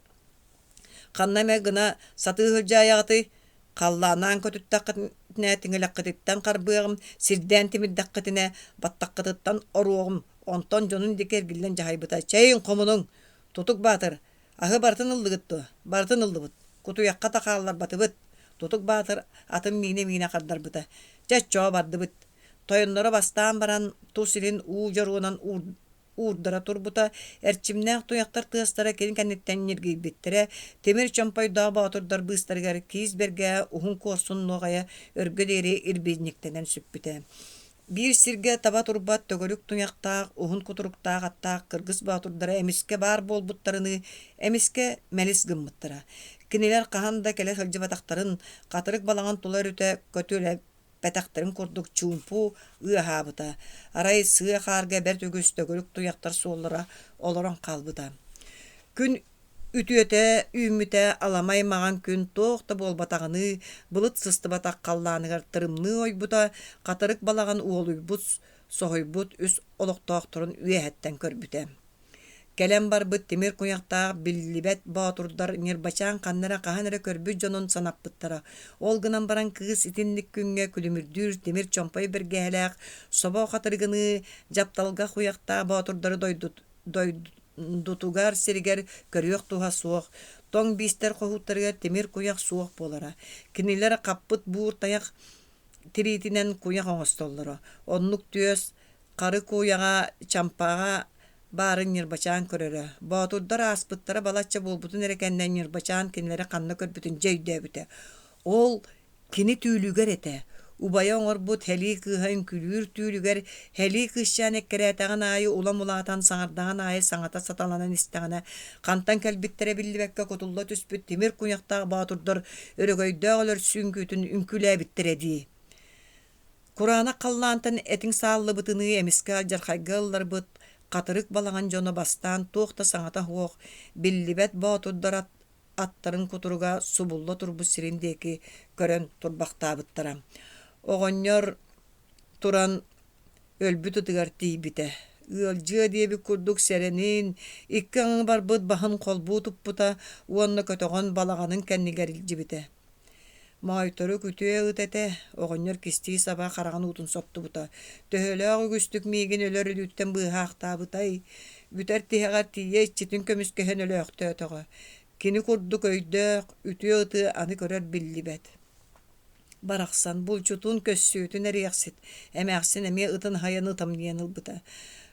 Ханна эмэ гына сатыы сылдьаайаҕытый? Халлаанаан көтүттэххитинэ тиҥилэххититтэн харбыаҕым, сирдээн тимирдэххитинэ баттаххытыттан оруоҕум. Онтон дьонун диэки эргиллэн дьаһайбыта: «Чэйиҥ, хомунуҥ! Тутук Баатыр! Аһы барытын ыллыгыт дуо? Барытын ыллыбыт. Кутуйахха да хаалларбатыбыт. Тутук Баатыр атын миинэ-миинэ хардарбыта. Чэ, оччоҕо бардыбыт. Тойонноро бастаан баран, тус илин уу дьоруонан уурдара турбута, эрчимнээх туйахтар тыастара кини кэнниттэн ньиргийбиттэрэ, тимир чомпойдоох боотурдар быыстарыгар киис бэргэһэ уһун куорсун нуоҕайа өргө диэри ирбинньиктэнэн сүппүтэ. Биир сиргэ таба турбат төгүрүк туйахтаах, уһун кутуруктаах аттаах кыргыс боотурдара эмискэ баар буолбуттарыныы эмискэ мэлис гыммыттара. Кинилэр хаһан да кэлэ сылдьыбатахтарын, хатырык балаҕан тула өрүтэ көтүөлэ бэтэхтэрин курдук чуумпу ыаһаабыта, арай сыа хаарга бэрт үгүс төгүрүк туйахтар суоллара олорон хаалбыта. Күн үтүөтэ үүммүтэ аламай маҥан күн туох да буолбатаҕыныы былыт сыстыбатах халлааныгар тырымныы ойбута, хатырык балаҕан уолуйбут, соһуйбут үс олохтоохторун үөһэттэн көрбүтэ. Кэлэн барбыт тимир куйахтаах биллибэт боотурдар Ньырбачаан ханна эрэ хаһан эрэ көрбүт дьонун санаппыттара. Ол гынан баран кыыс итинник күҥҥэ күлүмүрдүүр тимир чомпой бэргэһэлээх собо хатырыгыныы дьапталга куйахтаах боотурдары дойдутугар сиригэр көрүөх туһа суох, тоҥ биистэр хоһууттарыгар тимир куйах суох буолара. Кинилэр хаппыт буур тайах тириитинэн куйах оҥостоллоро. Оннук түөс Хары куйаҕа, чампаҕа баарын Ньырбачаан көрөрө. Боотурдар ааспыттара балачча буолбутун эрэ кэннэ Ньырбачаан кинилэри ханна көрбүтүн дьэ өйдөөбүтэ. Ол кини түүлүгэр этэ. Убайа оҥорбут Һэлии кыыһа үҥкүүлүүр түүлүгэр Һэлии кыысчаан эккирээтэҕин аайы улам улаатан саҥардаҕын аайы саҥата саталанан истэҕинэ, хантан кэлбиттэрэ биллибэккэ кутулла түспүт тимир куйахтаах боотурдар өрөгөйдөөх өлөрсүү үҥкүүтүн үҥкүүлээбиттэрэ дии. Кураанах халлаантан этиҥ сааллыбытыныы эмискэ алдьархайга ылларбыт хатырык балаҕан дьоно бастаан туох да саҥата суох, биллибэт боотурдар аттарын кутуруга субулла турбут сирин диэки көрөн турбахтаабыттара. Оҕонньор туран өлбүт ытыгар тиийбитэ. Ыалдьыа диэбит курдук сэрэнин, икки аҥы барбыт баһын холбуу туппута уонна көтөҕөн балаҕанын кэннигэр илдьибитэ. Моойторук үтүө ыт этэ, оҕонньор кистии-саба хараҕын уутун соттубута. Төһөлөөх үгүстүк миигин өлөр өлүүттэн быыһаахтаабытай, бүтэр тиһэҕэр тиийэ иччитин көмүскэһэн өлөөхтөөтөҕө. Кини курдук өйдөөх, үтүө ыты аны көрөр биллибэт. Барахсан булчутун, көссүүтүн эриэхсит, эмээхсин эмиэ ытын аһыйан ытамньыйан ылбыта.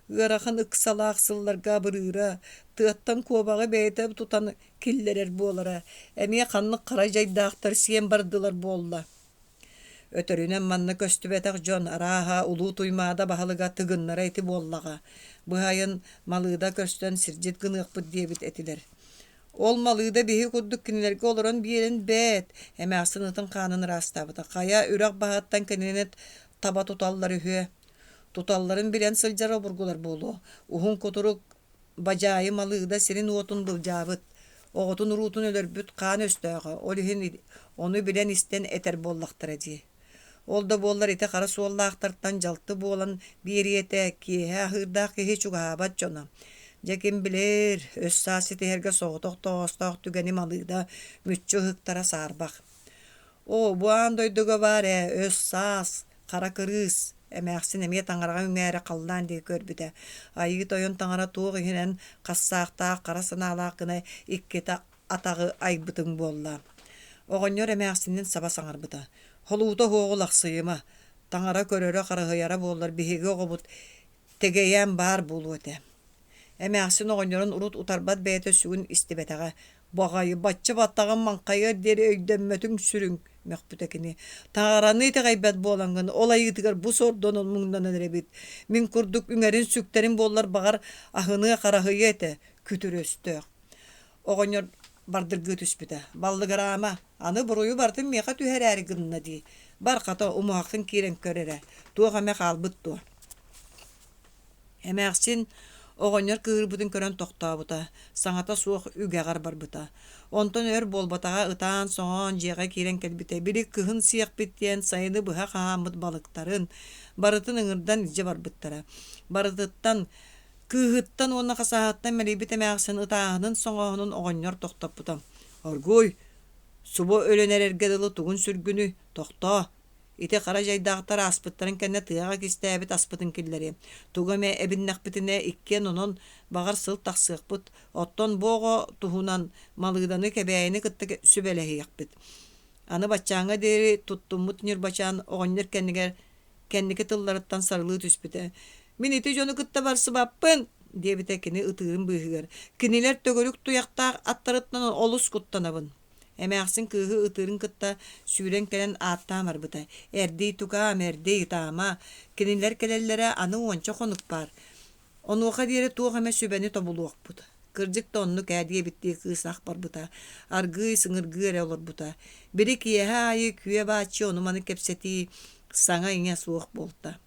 Ыарахан ыксалаах сылларга абырыыра, тыаттан куобаҕы бэйэтэ тутан киллэрэр буолара, эмиэ ханнык хара дьайдаахтар сиэн бардылар буолла. Өтөрүнэн манна көстүбэтэх дьон, арааһа, Улуу Туймаада баһылыга тыгыннара ити буоллаҕа. Быһайын Малыыда көстөн сирдьит гыныахпыт диэбит этилэр. Ол Малыыда биһи курдук кинилэргэ олорон биэрэн бээт, эмээхсин ытын хаанын ыраастаабыта. Хайа үрэх баһыттан кинини таба туталлар үһүө. Туталларын билэн сылдьар обургулар буолуо. Уһун кутурук Бадьаайы Малыыда сирин-уотун былдьаабыт, оҕотун-уруутун өлөрбүт хаан өстөөҕө, ол иһин ону билэн-истэн этэр буоллахтара дии. Ол да буоллар ити хара суоллаахтартан дьалты буолан биэриэ этэ, киэһэ аһыырдаах киһи чугаһаабат дьоно. Дьэ ким билэр, өс-саас ситиһэргэ соҕотох тоҕоостоох түгэни Малыыда мүччү ыһыктара саарбах. Оо, бу аан дойдуга баар ээ, өс-саас, Хара кырыыс, эмээхсин эмиэ таҥараҕа үҥээрэ халлаан диэки көрбүтэ. Айыы Тойон таҥара туох иһинэн хассаахтаах хара санаалаах гына иккитэ атаҕы айбытыҥ буолла. Оҕонньор эмээхсинин саба саҥарбыта: «Холуута уһуоҕу лахсыйыма, таҥара көрөрө-харыһыйара буоллар биһиги оҕобут Тэгэйээн баар буолуо этэ. Эмээхсин оҕонньорун урут утарбат бэйэтэ сүгүн истибэтэҕэ. Баҕайы, бачча баттаҕым маҥхайыар диэри өйдөммөтүҥ сүрүҥ, мөхпүтэ кини. Таҥараны итэҕэйбэт буолаҥҥын, ол айыытыгар бу сордонон муҥнанан эрэбит. Мин курдук үҥэрин-сүктэрин буоллар баҕар аһыныа-хараһыйыа этэ, күтүр өстөөх. Оҕонньор бардыргыы түспүтэ. Баллыгыраама, аны буруйу барытын миэхэ түһэрээри гынна дии. Бар хата умуһаххын киирэн көр эрэ, туох эмэ хаалбыт дуо? Эмээхсин оҕонньор кыыһырбытын көрөн тохтообута, саҥата суох үгэҕэр барбыта. Онтон өр буолбатаҕа ытаан-соҥоон дьиэҕэ киирэн кэлбитэ. Били кыһын сиэхпит диэн сайыны быһа хаһааммыт балыктарын барытын ыҥырдан илдьэ барбыттара. Барытыттан Кыыһыттан уонна хасааһыттан мэлийбит эмээхсин ытааһынын-соҥооһунун оҕонньор тохтоппута: «Оргууй, субу өлөн эрэргэ дылы тугун сүргүнүй, тохтоо! Ити хара дьайдаахтар ааспыттарын кэннэ тыаҕа кистээбит аспытын киллэриэм. Тугу эмэ эбиннэхпитинэ иккиэн онон баҕар сыл тахсыахпыт. Оттон бу оҕо туһунан Малыыданы Кэбээйини кытта сүбэлэһиэхпит. Аны баччааҥҥа диэри туттуммут Ньырбачаан оҕонньор кэннигэр кэнники тылларыттан сарылыы түспүтэ. «Мин ити дьону кытта барсыбаппын!» диэбитэ кини ытыырын быыһыгар. «Кинилэр төгүрүк туйахтаах аттарыттан олус куттанабын». Эмээхсин кыыһы ытыырын кытта сүүрэн кэлэн ааттаан барбыта: «Эрдий тукаам, эрдий ытаама, кинилэр кэлэллэрэ аны уонча хонук баар. Онуоха диэри туох эмэ сүбэни тобулуохпут. Кырдьык да оннук ээ диэбиттии кыыс ах барбыта, аргыый сыҥыргыы эрэ олорбута. Били киэһэ аайы күө бааччы ону-маны кэпсэтии, саҥа-иҥэ суох буолта.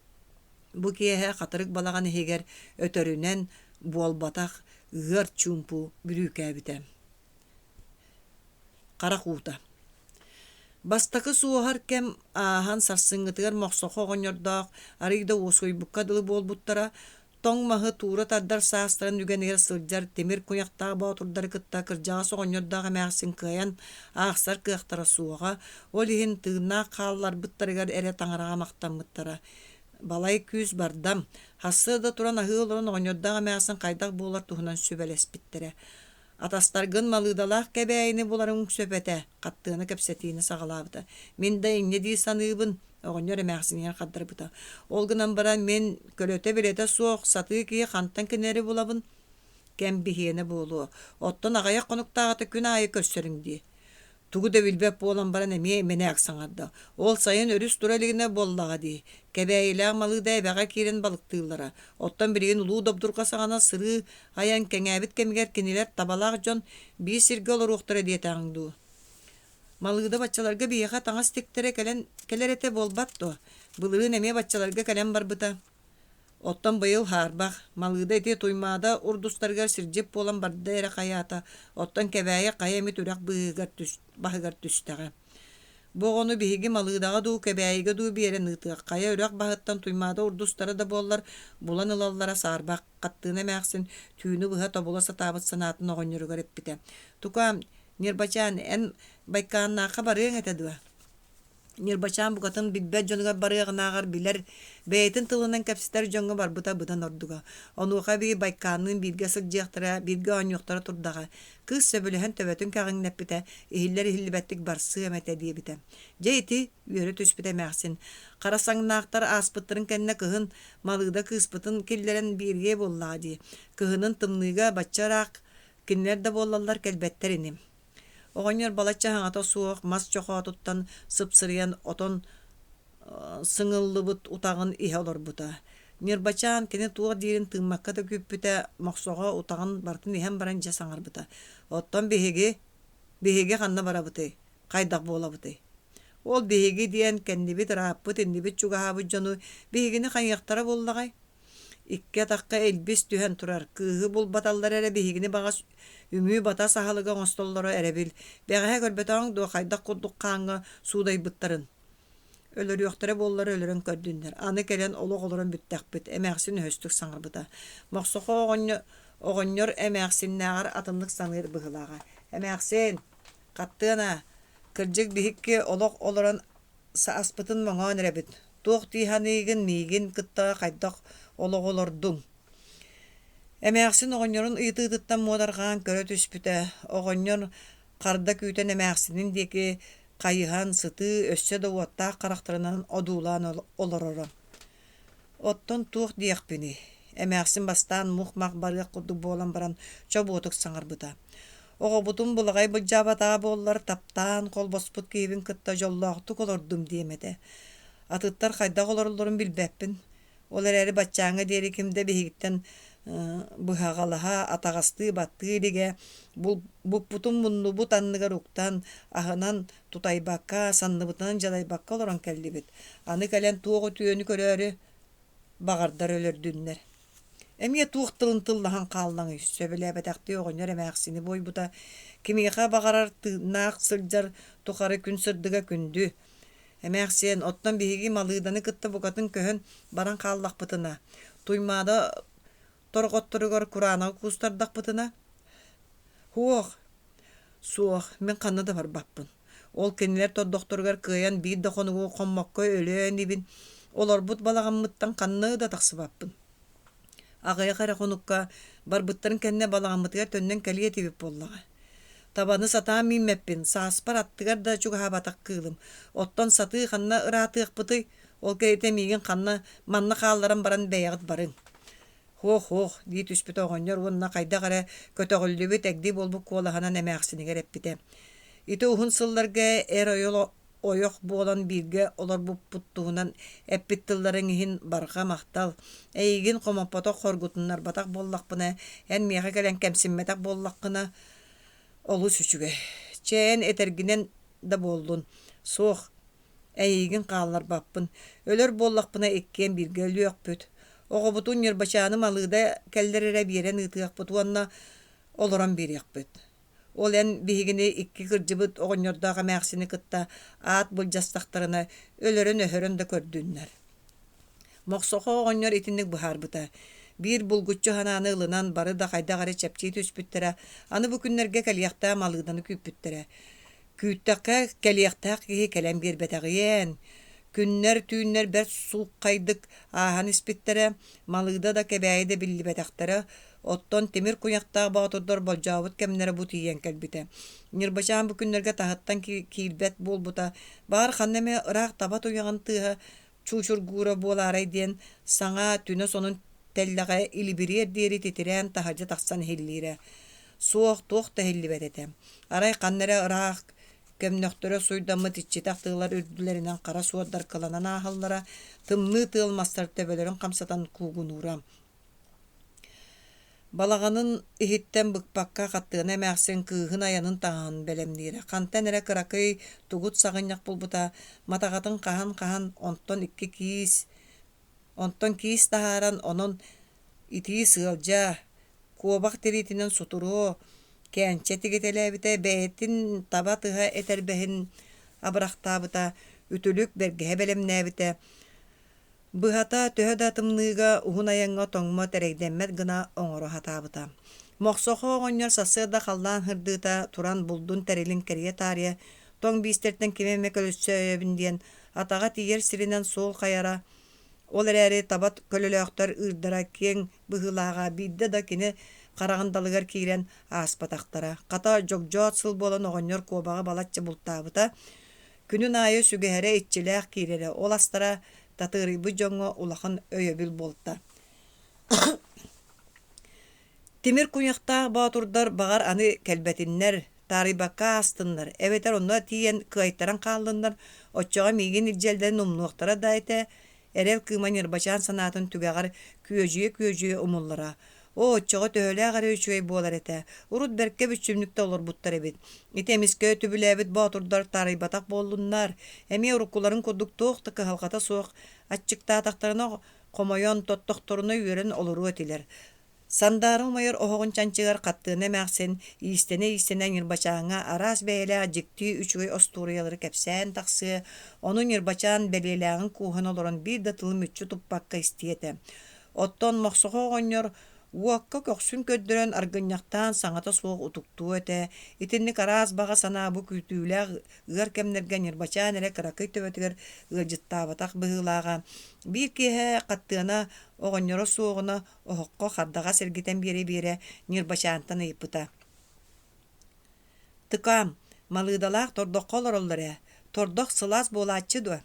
Бу киэһэ хатырык балаҕан иһигэр өтөрүнэн буолбатах ыар чуумпу бүрүүкээбитэ. Харах уута Бастакы суоһар кэм ааһан сарсыҥҥытыгар Мохсохо оҕонньордоох арыый да уоскуйбукка дылы буолбуттара, тоҥ маһы туура тардар саастарын үгэнигэр сылдьар тимир куйахтаах боотурдары кытта кырдьаҕас оҕонньордоох эмээхсин кыайан аахсар кыахтара суоҕа, ол иһин тыыннаах хаалларбыттарыгар эрэ таҥараҕа махтаммыттара. Балай күүс бардам, сарсыарда туран аһыы олорон оҕонньордоох эмээхсин хайдах буолар туһунан сүбэлэспиттэрэ. Атастаргын Малыыдалаах Кэбээйини буларыҥ сөп этэ, Хаттыана кэпсэтиини саҕалаабыта. Мин да инньэ дии саныыбын, оҕонньор эмээхсинигэр хардарбыта. Ол гынан баран мин көлөтө-билэтэ суох сатыы киһи хантан кинилэри булабын? Кэм биһиэнэ буолуо. Оттон аҕыйах хонуктааҕыта күн аайы көрсөрүҥ дии. Тугу да билбэт буолан баран эмиэ мэнээк саҥарда. Ол сайын өрүс тура илигинэ буоллаҕа дии. Кэбээйилээх Малыыда эбэҕэ киирэн балыктыыллара. Оттон билигин улуу добдурҕа саҕана сырыы айан кэҥээбит кэмигэр кинилэр табалаах дьон биир сиргэ олоруохтара диэтэҕиҥ дуу. Малыыда баччаларга биһиэхэ таҥас тиктэрэ кэлэн кэлэр этэ буолбат дуо? Былырыын эмиэ баччаларга кэлэн барбыта. Оттон быйыл хаарбах, Малыыда ити Туймаада урдустарыгар сирдьит буолан барда эрэ хайаата, оттон Кэбээйи хайа эмит үрэх быыһыгар түс, баһыгар түстэҕэ. Бу оҕону биһиги Малыыдаҕа дуу, Кэбээйигэ дуу биэрэн ыытыах, хайа үрэх баһыттан Туймаада урдустара да буоллар булан ылаллара саарбах, Хаттыына эмээхсин түүнү быһа тобула сатаабыт санаатын оҕонньоругар эппитэ. Тукаам, Ньырбачаан, эн Байкааннаахха барыаҥ этэ дуо? Ньырбачаан букатын билбэт дьонугар барыаҕынааҕар билэр, бэйэтин тылынан кэпсэтэр дьоҥҥо барбыта быдан ордуга. Онуоха эбии Байкаанныын бииргэ сылдьыахтара, бииргэ оонньуохтара турдаҕа. Кыыс сөбүлэһэн төбөтүн кэҕиҥнэппитэ, иһиллэр-иһиллибэттик барсыам этэ диэбитэ. Дьэ ити, үөрэ түспүтэ эмээхсин. Хара саҥнаахтар ааспыттарын кэннэ кыһын Малыыда кыыспытын киллэрэн биэриэ буоллаҕа дии. Кыһынын тымныыга бачча ыраах кинилэр да буоллаллар кэлбэттэр ини. Оҕонньор балачча саҥата суох мас чохоотуттан сыпсырыйан отон сыҥыллыбыт утаҕын иһэ олорбута. Ньырбачаан кини туох диирин тыыммакка да күүппүтэ, Мохсоҕо утаҕын барытын иһэн баран дьэ саҥарбыта: «Оттон биһиги, биһиги ханна барабытый, хайдах буолабытый? Ол биһиги диэн кэннибит ырааппыт, иннибит чугаһаабыт дьону биһигини хайыахтара буоллаҕай? Икки атахха илбис түһэн турар, кыыһы булбаталлар эрэ биһигини баҕас үҥүү-батас аһылыга оҥостоллоро эрэбил. Бэҕэһээ көрбөтөҕүҥ дуо хайдах курдук хааҥҥа суудайбыттарын? Өлөрүөхтэрэ буоллар өлөрөн көрдүннэр, аны кэлэн олох олорон бүттэхпит, эмээхсин өһөстүк саҥарбыта. Мохсохо оҕонньор эмээхсиннээҕэр атыннык саныыр быһыылааҕа. Эмээхсин, хаттыан аа, кырдьык биһикки олох олорон Сааспытын моҥоон эрэбит, туох дии саныыгын, миигин кытта хайдах олоҕу олордуҥ? Эмээхсин оҕонньорун ыйытыытыттан муодарҕаан көрө түспүтэ, оҕонньор харда күүтэн эмээхсинин диэки хайыһан сытыы, өссө да уоттаах харахтарынан одуулаан олороро. Оттон туох диэхпиний, эмээхсин бастаан мух-мах барыах курдук буолан баран чобуотук саҥарбыта: «Оҕобутун былаҕай былдьаабатаҕа буоллар, таптаан холбоспут киһибин кытта дьоллоохтук олордум диэм этэ. Атыттар хайдах олороллорун билбэппин. Ол эрээри баччааҥҥа диэри ким да биһигиттэн быһаҕалаһа, атаҕастыы баттыы илигэ, буппутун муннубут анныгар уктан, аһынан тутайбакка, санныбытынан дьалайбакка олорон кэллибит. Аны кэлэн туох үтүөнү көрөөрү баҕардар өлөрдүннэр. Эмиэ туох тылын тыллаһан хааллаҥый, сөбүлээбэтэхтии оҕонньор эмээхсини буойбута. Кимиэхэ баҕарар тыыннаах сылдьар тухары күн сырдыга күндү. Эмээхсиэн, оттон биһиги Малыыданы кытта букатын көһөн баран хааллахпытына, Туймаада торҕотторугар кураанаҕы куустардахпытына, «Һуох, суох, мин ханна да барбаппын. Ол кинилэр тордохторугар кыайан биир да хонугу хоммокко өлөө инибин. Олорбут балаҕаммыттан ханна да тахсыбаппын. Аҕыйах эрэ хонукка барбыттарын кэннэ балаҕаммытыгар төннөн кэлиэ этибит буоллаҕа. Табаны сатаан мииммэппин, сааспар аттыгар да чугаһаабатах кыылым. Оттон сатыы ханна ыраатыахпытый? Ол кэриэтэ миигин ханна манна хаалларан баран бэйэҕит барыҥ. Һуох-һуох дии түспүтэ оҕонньор уонна хайдах эрэ көтөҕүллүбүт эгди буолбут куолаһынан эмээхсинигэр эппитэ: «Ити уһун сылларга эр ойох буолан бииргэ олорбуппут туһунан эппит тылларыҥ иһин барҕа махтал. Эйигин хомоппотох, хоргутуннарбатах буоллахпына, эн миэхэ кэлэн кэмсиммэтэх буоллаххына, олус үчүгэй. Чэ, эн этэргинэн да буоллун. Суох, Эйиигин хаалларбаппын, өлөр буоллахпына иккиэн бииргэ өлүөхпүт. Оҕобутун Ньырбачааны Малыыда кэллэр эрэ биэрэн ыытыахпыт уонна олорон биэриэхпит. Ол эн биһигини икки кырдьыбыт оҕонньордоох эмээхсини кытта аат былдьастахтарына өлөрөн-өһөрөн да көрдүннэр. Мохсохо оҕонньор итинник быһаарбыта. Биир булгуччу санааны ылынан бары да хайдах эрэ чэпчии түспүттэрэ, аны бу күннэргэ кэлиэхтээх Малыынаны күүппүттэрэ. Күүттэххэ, кэлиэхтээх киһи кэлэн биэрбэтэҕиэн. Күннэр, түүннэр бэрт сууххайдык ааһан испиттэрэ, Малыыда да Кэбээйи да биллибэтэхтэрэ, оттон тимир куйахтаах боотурдар болдьообут кэмнэрэ бу тиийэн кэлбитэ. Ньырбачаан бу күннэргэ таһыттан киирбэт буолбута, баҕар ханна эмэ ыраах таба туйаҕын тыаһа чуучургуура буолаарай диэн саҥа түнэ сонун тэллэҕэ илибириэр диэри титирээн таһырдьа тахсан иһиллиирэ. Суох, туох да иһиллибэт этэ. Арай ханна эрэ ыраах көмнөхтөрө суйдаммыт иччитэх тыалар үрдүлэринэн хара суордар кыланан ааһаллара, тымныы тыал мастар төбөлөрүн хамсатан куугунуура. Балаҕанын иһиттэн быкпакка Хаттыана эмээхсин кыыһын айанын таҥаһын бэлэмниирэ. Хантан эрэ кыракый тугут саҕынньах булбута, матаҕатын хаһан-хаһан, онтон икки киис, онтон киис таһааран, онон итии сыалдьа, куобах тириитинэн сутуруо, кээнчэ тигитэлээбитэ, бэйэтин таба тыһа этэрбэһин абырахтаабыта, үтүлүк бэргэһэ бэлэмнээбитэ. Быһата, төһө да тымныыга, уһун айаҥҥа тоҥмот, эрэйдэммэт гына оҥоро сатаабыта. Мохсохо оҕонньор сарсыарда халлаан сырдыыта туран булдун тэрилин кэрийэ таарыйа, тоҥ биистэртэн кими эмэ көрсөөйөбүн диэн, атаҕа тиийэр сиринэн суол хайара. Ол эрээри таба көлөлөөхтөр ыырдара киэҥ быһыылааҕа биирдэ да кини хараҕын далыгар киирэн ааспатахтара. Хата, дьогдьоот сыл буолан оҕонньор куобаҕы балачча бултаабыта. Күнүн аайы сүгэһэрэ иччилээх киирэрэ, ол астара татыарыйбыт дьоҥҥо улахан өйөбүл буолта. Тимир куйахтаах боотурдар баҕар аны кэлбэтиннэр, таарыйбакка аастыннар, эбэтэр онно тиийэн кыайтаран хааллыннар, оччоҕо миигин илдьэллэрин умнуохтара да этэ, Эрэл кыыма Ньырбачаан санаатын түгэҕэр күөдьүйэ-күөдьүйэ умуллара. Оо, оччоҕо төһөлөөх эрэ үчүгэй буолар этэ. Урут бэркэ бүччүмнүк да олорбуттар эбит. Ити эмискэ түбүлээбит боотурдар таарыйбатах буоллуннар. Эмиэ уруккуларын курдук туох да кыһалҕата суох, аччыктаатахтарына хомойон, тоттохторуна үөрэн олоруо этилэр. Сандаара умайар оһоҕун чанчыгар Хаттыана эмээхсин иистэнэ-иистэнэ Ньырбачааҥҥа араас бэйэлээх дьикти үчүгэй остуоруйалары кэпсээн тахсыа, ону Ньырбачаан бэлиэлээҕин кууһан олорон биир да тылы мүччү туппакка истиэ этэ. Оттон Мохсоҕо оҕонньор уокка көхсүн көрдөрөн аргынньахтаан саҥата суох утуктуо этэ. Итинник араас баҕа санаа бу күүтүүлээх ыар кэмнэргэ Ньырбачаан эрэ кыракый төбөтүгэр ыалдьыттаабатах быһыылааҕа. Биир киэһэ Хаттыана оҕонньоро суоҕуна оһоххо хардаҕас эргитэн биэрэ-биэрэ Ньырбачаантан ыйыппыта: «Тыкаам, Малыыдалаах тордоххо олороллор ээ, тордох сылаас буолааччы дуо?»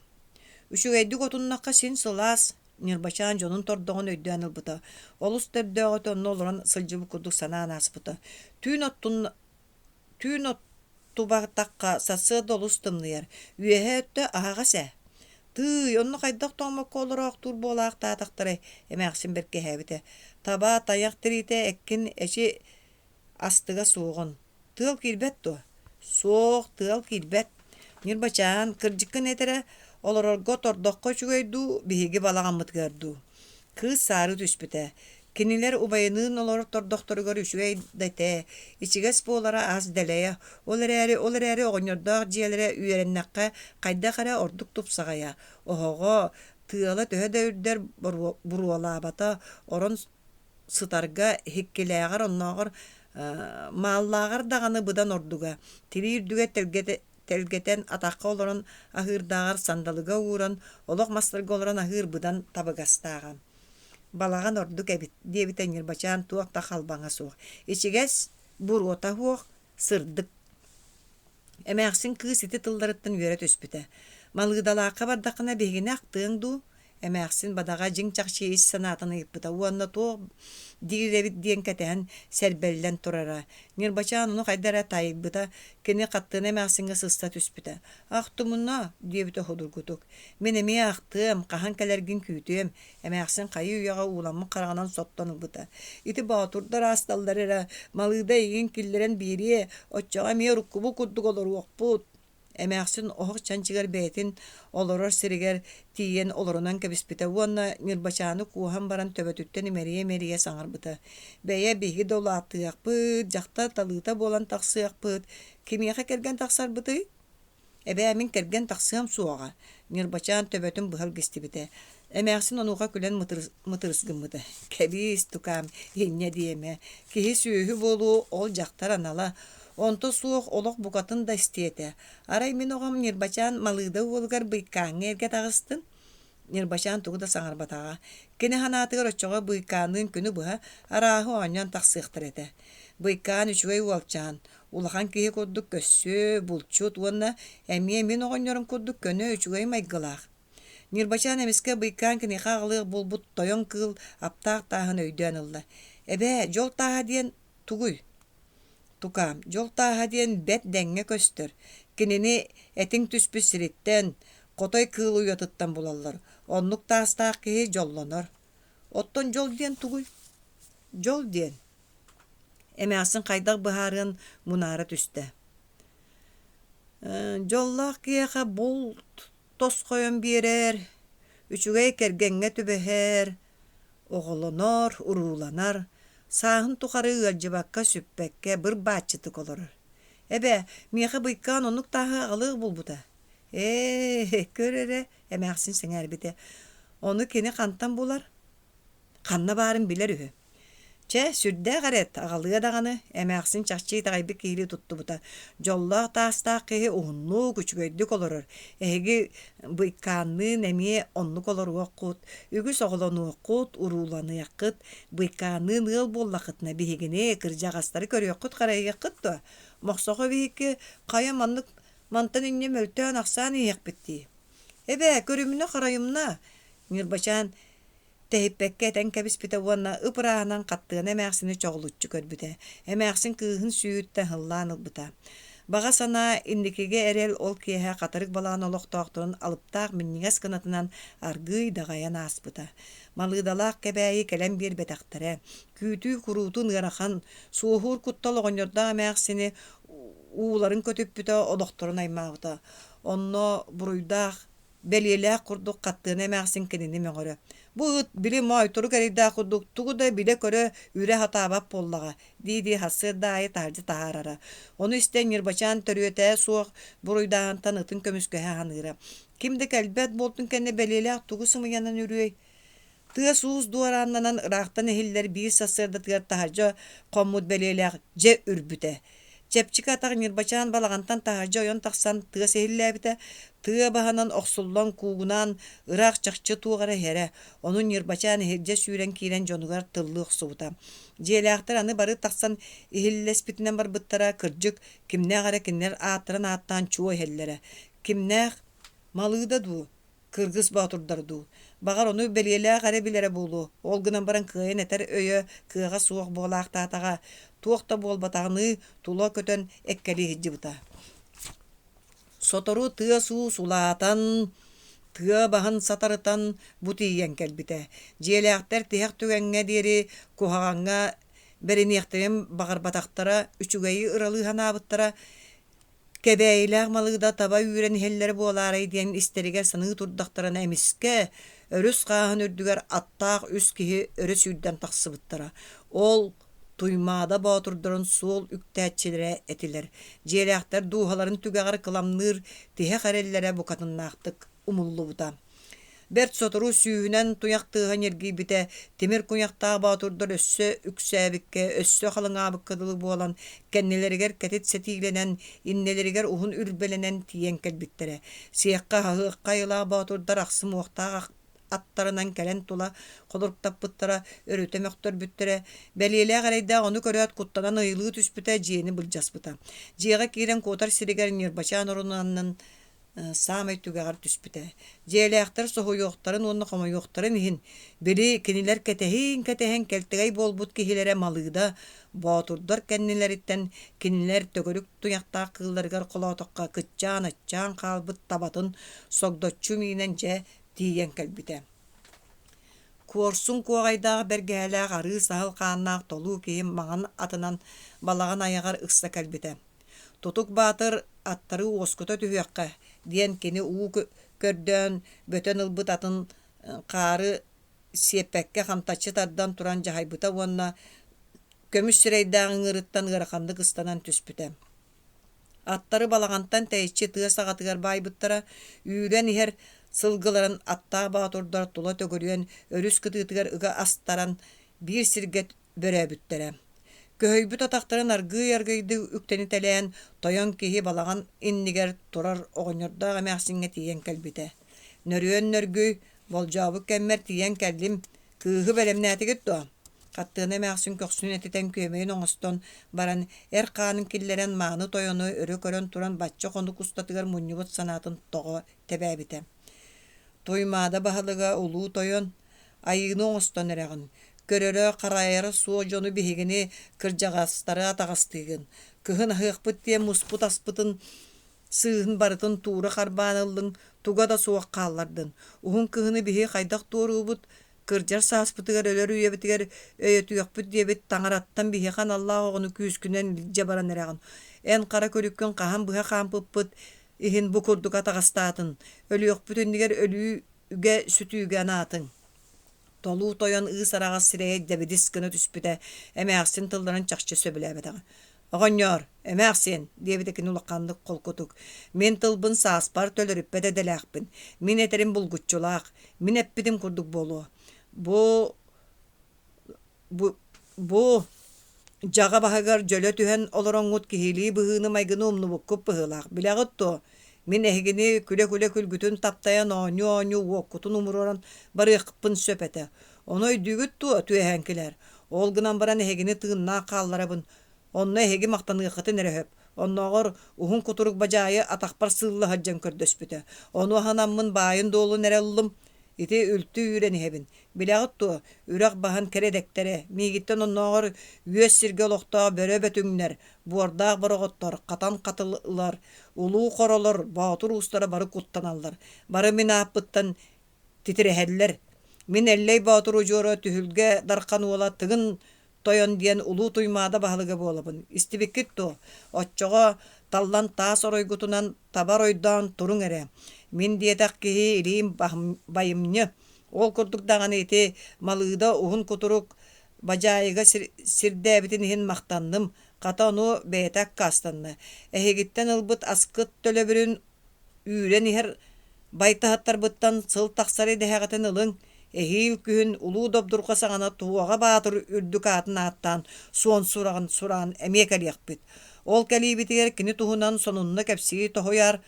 «Үчүгэйдик отуннахха син сылаас», Ньырбачаан дьонун тордоҕун өйдөөн ылбыта. Олус да өрдөөҕүтэ онно олорон сылдьыбыт курдук санаан ааспыта. Түүн оттун Түүн оттубатахха сарсыарда олус тымныйар, үөһээ өттө аһаҕас ээ. Тыый, онно хайдах тоҥмокко олороохтуур буолаахтаатахтарай, эмээхсин бэркиһээбитэ. Таба, тайах тириитэ эккин эчи астыга суоҕун. Тыал киирбэт дуо? Суох, тыал киирбэт. Ньырбачаан, кырдьыккын эт эрэ, олорорго тордоххо үчүгэй дуу, биһиги балаҕаммытыгар дуу? Кыыс саары түспүтэ. Кинилэр убайыныын олорор тордохторугар үчүгэй да этэ, ичигэс буолара ас дэлэйэ. Ол эрээри, ол эрээри оҕонньордоох дьиэлэрэ үөрэннэххэ хайдах эрэ ордук тупсаҕайа. Оһоҕо, тыала төһө да үрдэр буруолаабата, орон сытарга һиккилээҕэр оннооҕор мааллааҕар даҕаны быдан ордуга. Тирии үрдүгэр тэлгэтэ тэлгэтэн атахха олорон аһыырдааҕар сандалыга ууран, олох мастарга олорон аһыыр быдан табыгастааҕа. Балаҕан ордук эбит, диэбитэ Ньырбачаан туох да халбаҥа суох. Ичигэс, буруота суох, сырдык. Эмээхсин кыыс ити тылларыттан үөрэ түспүтэ. Малыыдалаахха бардаххына биһигини ахтыаҥ дуу? Эмээхсин бадаҕа дьиҥ-чахчы ис санаатын ыйыппыта уонна туох диир эбит диэн кэтэһэн сэрбэллэн турара. Ньырбачаан ону хайда эрэ таайбыта, кини хаттыана эмээхсиҥҥэ сыста түспүтэ. «Ахтымына» диэбитэ судургутук. «Мин эмиэ ахтыам, хаһан кэлэргин күүтүөм» эмээхсин хайыы-үйэҕэ ууламмыт хараҕынан соттон ылбыта. «Ити боотурдар аасталлар эрэ, Малыыда эйигин киллэрэн биэриэ, оччоҕо эмиэ уруккубут курдук олоруохпут» Эмээхсин оһох чанчыгар бэйэтин олорор сиригэр тиийэн олорунан кэбиспитэ уонна Ньырбачааны кууһан баран төбөтүттэн имэрийэ-имэрийэ саҥарбыта: «Бэйэ биһиги да улаатыахпыт, дьахтар талыыта буолан тахсыахпыт, кимиэхэ кэргэн тахсарбытый?» «Эбээ, мин кэргэн тахсыам суоҕа», Ньырбачаан төбөтүн быһа илгистибитэ. Эмээхсин онуоха күлэн мытырыс гыммыта: «Кэбиис, тукаам, инньэ диэмэ, киһи-сүөһү буолуо ол дьахтар анала, онто суох олох букатын да истиэ этэ. Арай мин оҕом Ньырбачаан Малыыда уолугар Быйкааҥҥа эргэ таҕыстын?» Ньырбачаан тугу да саҥарбатаҕа. Кини санаатыгар оччоҕо Быйкаанныын күнү быһа арааһы оонньоон тахсыахтара этэ. Быйкаан үчүгэй уолчаан, улахан киһи курдук көссүө, булчут уонна эмиэ мин оҕонньорум курдук көнө үчүгэй майгылаах. Ньырбачаан эмискэ быйкаан киниэхэ аҕалыах буолбут тойон кыыл аптаах тааһын өйдөөн ылла. «Эбээ, дьол тааһа диэн тугуй?» «Тукаам, дьол тааһа диэн бэрт дэҥҥэ көстөр. Кинини этиҥ түспүт сириттэн, хотой кыыл уйатыттан булаллар. Оннук таастаах киһи дьоллонор. Оттон дьол диэн тугуй?» «Дьол диэн Эмээхсин хайдах быһаарыан мунаара түстэ. Дьоллоох киһиэхэ булт тосхойон биэрэр, үчүгэй кэргэҥҥэ түбэһэр, оҕолонор, урууланар, сааһын тухары ыалдьыбакка, сүппэккэ быр-бааччытык олорор. Эбээ, миэхэ быйкаан оннук тааһы аҕалыах буолбута. Ээ, көр эрэ, эмээхсин сэҥээрбитэ. Ону кини хантан булар? Ханна баарын билэр үһү. Чэ, сүрдээх эрэт, аҕалыа даҕаны, эмээхсин чахчы итэҕэйбит киһилии туттубута. Дьоллоох таастаах киһи уһуннук, үчүгэйдик олорор. Эһиги быйкаанныын эмиэ оннук олоруоххут, үгүс оҕолонуоххут, урууланыаххыт. Быйкаанныын ыал буоллаххытына биһигини, кырдьаҕастары көрүөххүт-харайыаххыт дуо? Мохсоҕо биһикки хайа маннык мантан инньэ мөлтөөн-ахсаан иһиэхпит дии. Эбээ, көрүмүнэ-харайымна, Ньырбачаан Тэһиппэккэ этэн кэбиспитэ уонна ып-ырааһынан хаттыана эмээхсини чоҕулуччу көрбүтэ. Эмээхсин кыыһын сүүһүттэн һыллаан ылбыта. Баҕа санаа, инникигэ эрэл ол киэһэ хатырык балаҕан олохтоохторун алыптаах минньигэс кынатынан аргыый даҕайан ааспыта. Малыыдалаах Кэбээйи кэлэн биэрбэтэхтэрэ. Күүтүү куруутун ыарахан, суоһуур куттал оҕонньордоох эмээхсини ууларын көтүппүтэ, олохторун аймаабыта. Онно буруйдаах бэлиэлээх курдук хаттыана эмээхсин кинини мөҕөрө. Бу ыт били моойторук эрэйдээх курдук тугу да билэ-көрө үрэ сатаабат буоллаҕа дии-дии сарсыарда аайы таһырдьа таһаарара. Ону истэн Ньырбачаан төрүөтэ суох буруйдааһынтан ытын көмүскэһэ саныыра. Ким да кэлбэт буолтун кэннэ бэлиэлээх тугу сымыйанан үрүөй? Тыас-уус дуорааннанан ыраахтан иһиллэр биир сарсыардатыгар таһырдьа хоммут бэлиэлээх дьэ үрбүтэ. Чэпчэки атах Ньырбачаан балаҕантан таһырдьа ойон тахсан тыас иһиллээбитэ, тыа баһынан охсуллан куугунаан ыраах чахчы туох эрэ иһэрэ, ону Ньырбачаан иһирдьэ сүүрэн киирэн дьонугар тыллыы охсубута. Дьиэлээхтэр аны бары тахсан иһиллэспитинэн барбыттара, кырдьык, кимнээх эрэ кинилэр ааттарын ааттаан чуо иһэллэрэ. Кимнээх Малыыда дуу, кыргыс боотурдар дуу. Баҕар, ону бэлиэлээх эрэ билэрэ буолуо, ол гынан баран кыайан этэр өйө, кыаҕа суох буолаахтаатаҕа, туох да буолбатаҕыныы тула көтөн эккэлии сылдьыбыта. Сотору тыас-уус улаатан, тыа баһын сатарытан бу тиийэн кэлбитэ. Дьиэлээхтэр тиһэх түгэҥҥэ диэри куһаҕаҥҥа бэриниэхтэрин баҕарбатахтара, үчүгэйи ыралыы санаабыттара, Кэбээйилээх Малыыда таба үүрэн иһэллэрэ буолаарай диэн истэригэр саныы турдахтарына эмискэ өрүс хааһын үрдүгэр аттаах үс киһи өрө сүүрдэн тахсыбыттара. Ол Туймаада боотурдарын суол үктээччилэрэ этилэр. Дьиэлээхтэр дууһаларын түгэҕэр кыламныыр тиһэх эрэллэрэ букатыннаахтык умуллубута. Бэрт сотору сүүһүнэн туйах тыаһа ньиргийбитэ, тимир куйахтаах боотурдар өссө үксээбиккэ, өссө халыҥаабыкка дылы буолан, кэннилэригэр кэтит сэтиилэнэн, иннилэригэр уһун үрбэлэнэн тиийэн кэлбиттэрэ. Сиэххэ аһыахха айылаах боотурдар ахсым уохтаах аттарынан кэлэн тула холоруктаппыттара, өрүтэ мөхтөрбүттэрэ. Бэлиэлээх эрэйдээх ону көрөөт куттанан ыйылыы түспүтэ, дьиэни былдьаспыта. Дьиэҕэ киирэн куотар сиригэр Ньырбачаан орунанан саамай түгэҕэр түспүтэ. Дьиэлээхтэр соһуйуохтарын уонна хомойуохтарын иһин, били кинилэр кэтэһиин-кэтэһэн кэлтэгэй буолбут киһилэрэ Малыыда боотурдар кэннилэриттэн кинилэр төгүрүк туйахтаах кыылларыгар холоотоххо кыччаан-аччаан хаалбыт табатын согдоччу миинэн дьэ тиийэн кэлбитэ. Куорсун куоҕайдаах бэргэһэлээх арыы саһыл хааннаах толуу киһи маҥан атынан балаҕан айаҕар ыкса кэлбитэ. Тутук Баатыр аттары уоскута түһүөххэ диэн кини уу көрдөөн бөтөн ылбыт атын хаары сиэппэккэ хантаччы тардан туран дьаһайбыта уонна көмүс сирэйдээх ыҥыырыттан ыараханнык ыстанан түспүтэ. Аттары балаҕантан тэйиччи тыа саҕатыгар баайбыттара, үүрэн иһэр сылгыларын аттаах боотурдар тула төгүрүйэн өрүс кытыытыгар ыга астаран биир сиргэ бөрөөбүттэрэ. Көһүйбүт атахтарын аргыый-аргыйдыы үктэнитэлээн, тойон киһи балаҕан иннигэр турар оҕонньордоох эмээхсиҥҥэ тиийэн кэлбитэ. Нөрүөн нөргүй, болдьообут кэммэр тиийэн кэллим, кыыһы бэлэмнээтигит дуо? Хаттыана эмээхсин көхсүн этитэн күөмэйин оҥостон баран, эр хаанын киллэрэн мааны тойону өрө көрөн туран бачча хонук устатыгар мунньубут санаатын тоҕо тэбээбитэ. Туймаада баһылыга улуу тойон, Айыыны оҥостон эрэҕин, көрөрө-харайара суох дьону биһигини кырдьаҕастары атаҕастыыгын, кыһын аһыахпыт диэн муспут аспытын сыыһын барытын туура харбаан ыллыҥ, туга да суох хааллардын. Уһун кыһыны биһи хайдах туоруубут, кырдьар сааспытыгар өлөр үйэбитигэр өйөтүөхпүт диэбит таҥараттан биһиэхэ аналлаах оҕону күүскүнэн илдьэ баран эрэҕин. Эн хара күлүккүн хаһан быһа хаампыппыт иһин бу курдук атаҕастаатын, өлүөхпүт иннигэр өлүү үгэ сүтүүгэ анаатыҥ Толуу тойон ыыс араҕас сирэйэ дэбидис гына түспүтэ, эмээхсин тылларын чахчы сөбүлээбэтэҕэ. «Оҕонньоор, эмээхсиэн!» диэбитэ кини улаханнык холкутук. «Мин тылбын сааспар төлөрүппэт идэлээхпин. Мин этэрим булгуччулаах. Мин эппитим курдук буолуо. Бу Бу бу дьаҕа баһыгар дьөлө түһэн олороҥҥут киһилии быһыыны-майгыны умнубуккут быһыылаах. Билэҕит дуо, мин эһигини күлэ-күлэ күлгүтүн таптайан оонньуу-оонньуу уоккутун умуруоран барыахпын сөп этэ. Ону өйдүүгүт дуо, түөһээҥкилэр? Ол гынан баран эһигини тыыннаах хаалларабын. Онно эһиги махтаныаххытын эрэ сөп. Оннооҕор уһун кутурук бадьаайы атахпар сыылла сылдьан көрдөспүтэ. Ону аһынаммын баайын-дуолун эрэ ыллым. Ити үлтү үүрэн иһэбин. Билэҕит дуо, үрэх баһын кэрэдэктэрэ, миигиттэн оннооҕор үөс сиргэ олохтоох бөрө бөтүҥнэр, буордаах бороҕоттор, хатан хатылылар, улуу хоролор, боотур уустара бары куттаналлар. Бары мин ааппыттан титирэһэллэр. Мин Эллэй Боотур удьуора Түһүлгэ Дархан уола Тыгын Тойон диэн улуу Туймаада баһылыга буолабын. Истибиккит дуо? Оччоҕо таллан таас оройгутунан таба оройдоон туруҥ эрэ. Мин диэтэх киһи илиим байымньы. Ол курдук даҕаны ити Малыыда уһун кутурук Бадьаайыга сирдээбитин иһин махтанным. Хата ону бэйэтэ аккаастанна. Эһигиттэн ылбыт аскыт төлөбүрүн үүрэн иһэр байтаһыттарбыттан сыл тахсар идэһэҕитин ылыҥ, эһиил күһүн Улуу Добдурҕа саҕана Туоҕа Баатыр үрдүк аатын ааттаан суон сураҕын сураан эмиэ кэлиэхпит. Ол кэлиибитигэр кини туһунан сонунна кэпсии тоһуйар,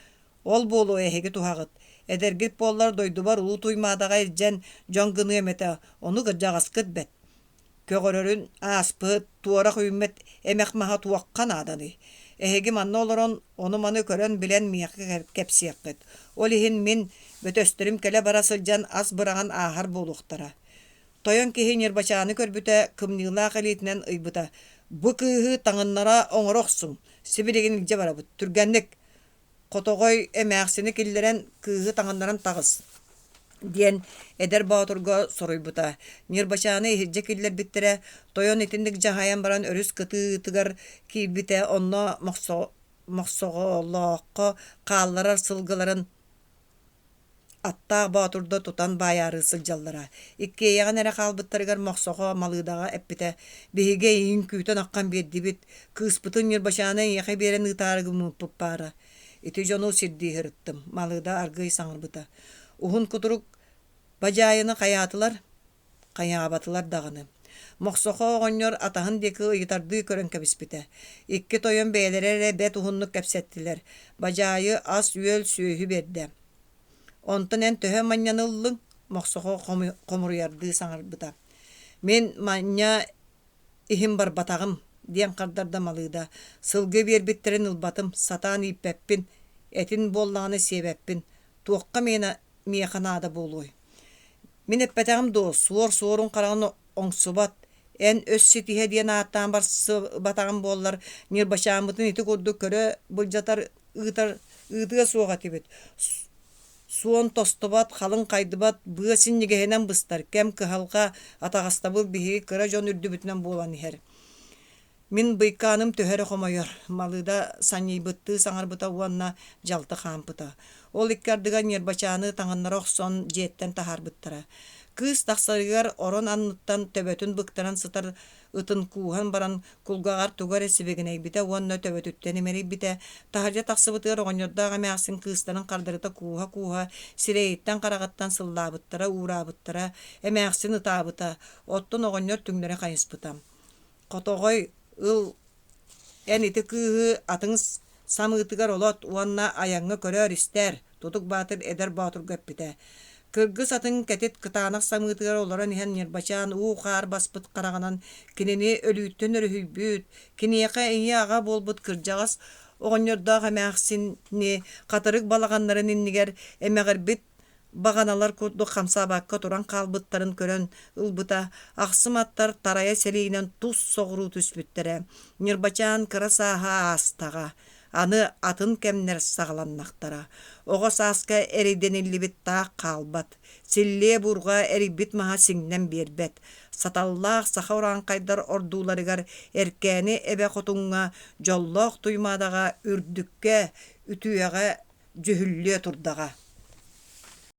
ол буолуо эһиги туһаҕыт. Эдэргит буоллар дойдубар Улуу Туймаадаҕа илдьэн дьон гыныам этэ, ону кырдьаҕаскыт бэт. Көҕөрөрүн ааспыт, туорах үүммэт эмэх маһа туохха нааданый? Эһиги манна олорон ону-маны көрөн-билэн миэхэ кэпсиэххит. Ол иһин мин бөтөстөрүм кэлэ-бара сылдьан ас быраҕан ааһар буолуохтара. Тойон киһи Ньырбачааны көрбүтэ, кымньыылаах илиитинэн ыйбыта: «Бу кыыһы таҥыннара оҥоро охсуҥ, сибилигин илдьэ барабыт, түргэнник!» Хотоҕой эмээхсини киллэрэн кыыһы таҥыннаран таҕыс диэн эдэр боотурга соруйбута. Ньырбачааны иһирдьэ киллэрбиттэрэ, тойон итинник дьаһайан баран өрүс кытыытыгар киирбитэ, онно Мохсоҕолооххо хаалларар сылгыларын Аттаах боотурда тутан баайаары сылдьаллара. Иккиэйэҕин эрэ хаалбыттарыгар Мохсоҕо Малыыдаҕа эппитэ: «Биһиги эйигин күүтэн аххан биэрдибит, кыыспытын Ньырбачааны эйиэхэ биэрэн ыытаары гыммыппыт баара». Ити дьону сирдии сырыттым, Малыыда аргыый саҥарбыта. Уһун кутурук. Бадьаайыны хайаатылар? Хайаабатылар даҕаны. Мохсохо оҕонньор атаһын диэки ыйытардыы көрөн кэбиспитэ. Икки тойон бэйэлэрэ эрэ бэрт уһуннук кэпсэттилэр. Бадьаайы ас-үөл, сүөһү биэрдэ. Онтон эн төһө манньаны ыллыҥ? Мохсохо хомуруйардыы саҥарбыта. Мин манньа иһин барбатаҕым, диэн хардарда Малыыда. Сылгы биэрбиттэрин ылбатым, сатаан ииппэппин, этин буоллаҕына сиэбэппин. Туохха миэнэ миэхэ наада буолуой? Мин эппэтэҕим дуо, суор суорун хараҕын оҥсубат, эн өс ситиһэ диэн ааттаан барсыбатаҕым буоллар, Ньырбачааммытын ити курдук көрө былдьатар ыытар ыытыа суох этибит. Суон тостубат, халыҥ хайдыбат, быа синньигэһинэн быстар, кэм кыһалҕа, атаҕастабыл биһиги кыра дьон үрдүбүтүнэн буолан иһэр. Мин быйкааным төһө эрэ хомойор, Малыыда санньыйбыттыы саҥарбыта уонна дьалты хаампыта. Ол икки ардыгар Ньырбачааны таҥыннара охсон дьиэттэн таһаарбыттара. Кыыс тахсарыгар орон анныттан төбөтүн быктаран сытар ытын кууһан баран кулгааҕар тугу эрэ сибигинэйбитэ уонна төбөтүттэн имэрийбитэ. Таһырдьа тахсыбытыгар оҕонньордоох эмээхсин кыыстарын хардарыта кууһа-кууһа сирэйиттэн-хараҕыттан сыллаабыттара, уураабыттара, эмээхсин ытаабыта, оттон оҕонньор түҥнэри хайыспыта. Хотоҕой, ыл, эн ити кыыһы атыҥ самыытыгар олот уонна айаҥҥа көрөөр-истээр, Тутук Баатыр эдэр боотурга эппитэ. Кыргыс атын кэтит кытаанах самыытыгар олорон иһэн Ньырбачаан уу-хаар баспыт хараҕынан кинини өлүүттэн өрүһүйбүт, киниэхэ ийэ-аҕа буолбут кырдьаҕас оҕонньордоох эмээхсини хатырык балаҕаннарын иннигэр эмэҕирбит баҕаналар курдук хамсаабакка туран хаалбыттарын көрөн ылбыта, ахсым аттар тарайа сэлиинэн тус соҕуруу түспүттэрэ. Ньырбачаан кыра сааһа аастаҕа, аны атын кэмнэр саҕаланнахтара. Оҕо сааска эрэйдэниллибит таах хаалбат, силлиэ-буурҕа эрийбит маһа сиҥнэн биэрбэт. Саталлаах саха урааҥхайдар ордууларыгар Эркээни эбэ хотуҥҥа, дьоллоох Туймаадаҕа үрдүккэ, үтүөҕэ дьүһүллүө турдаҕа.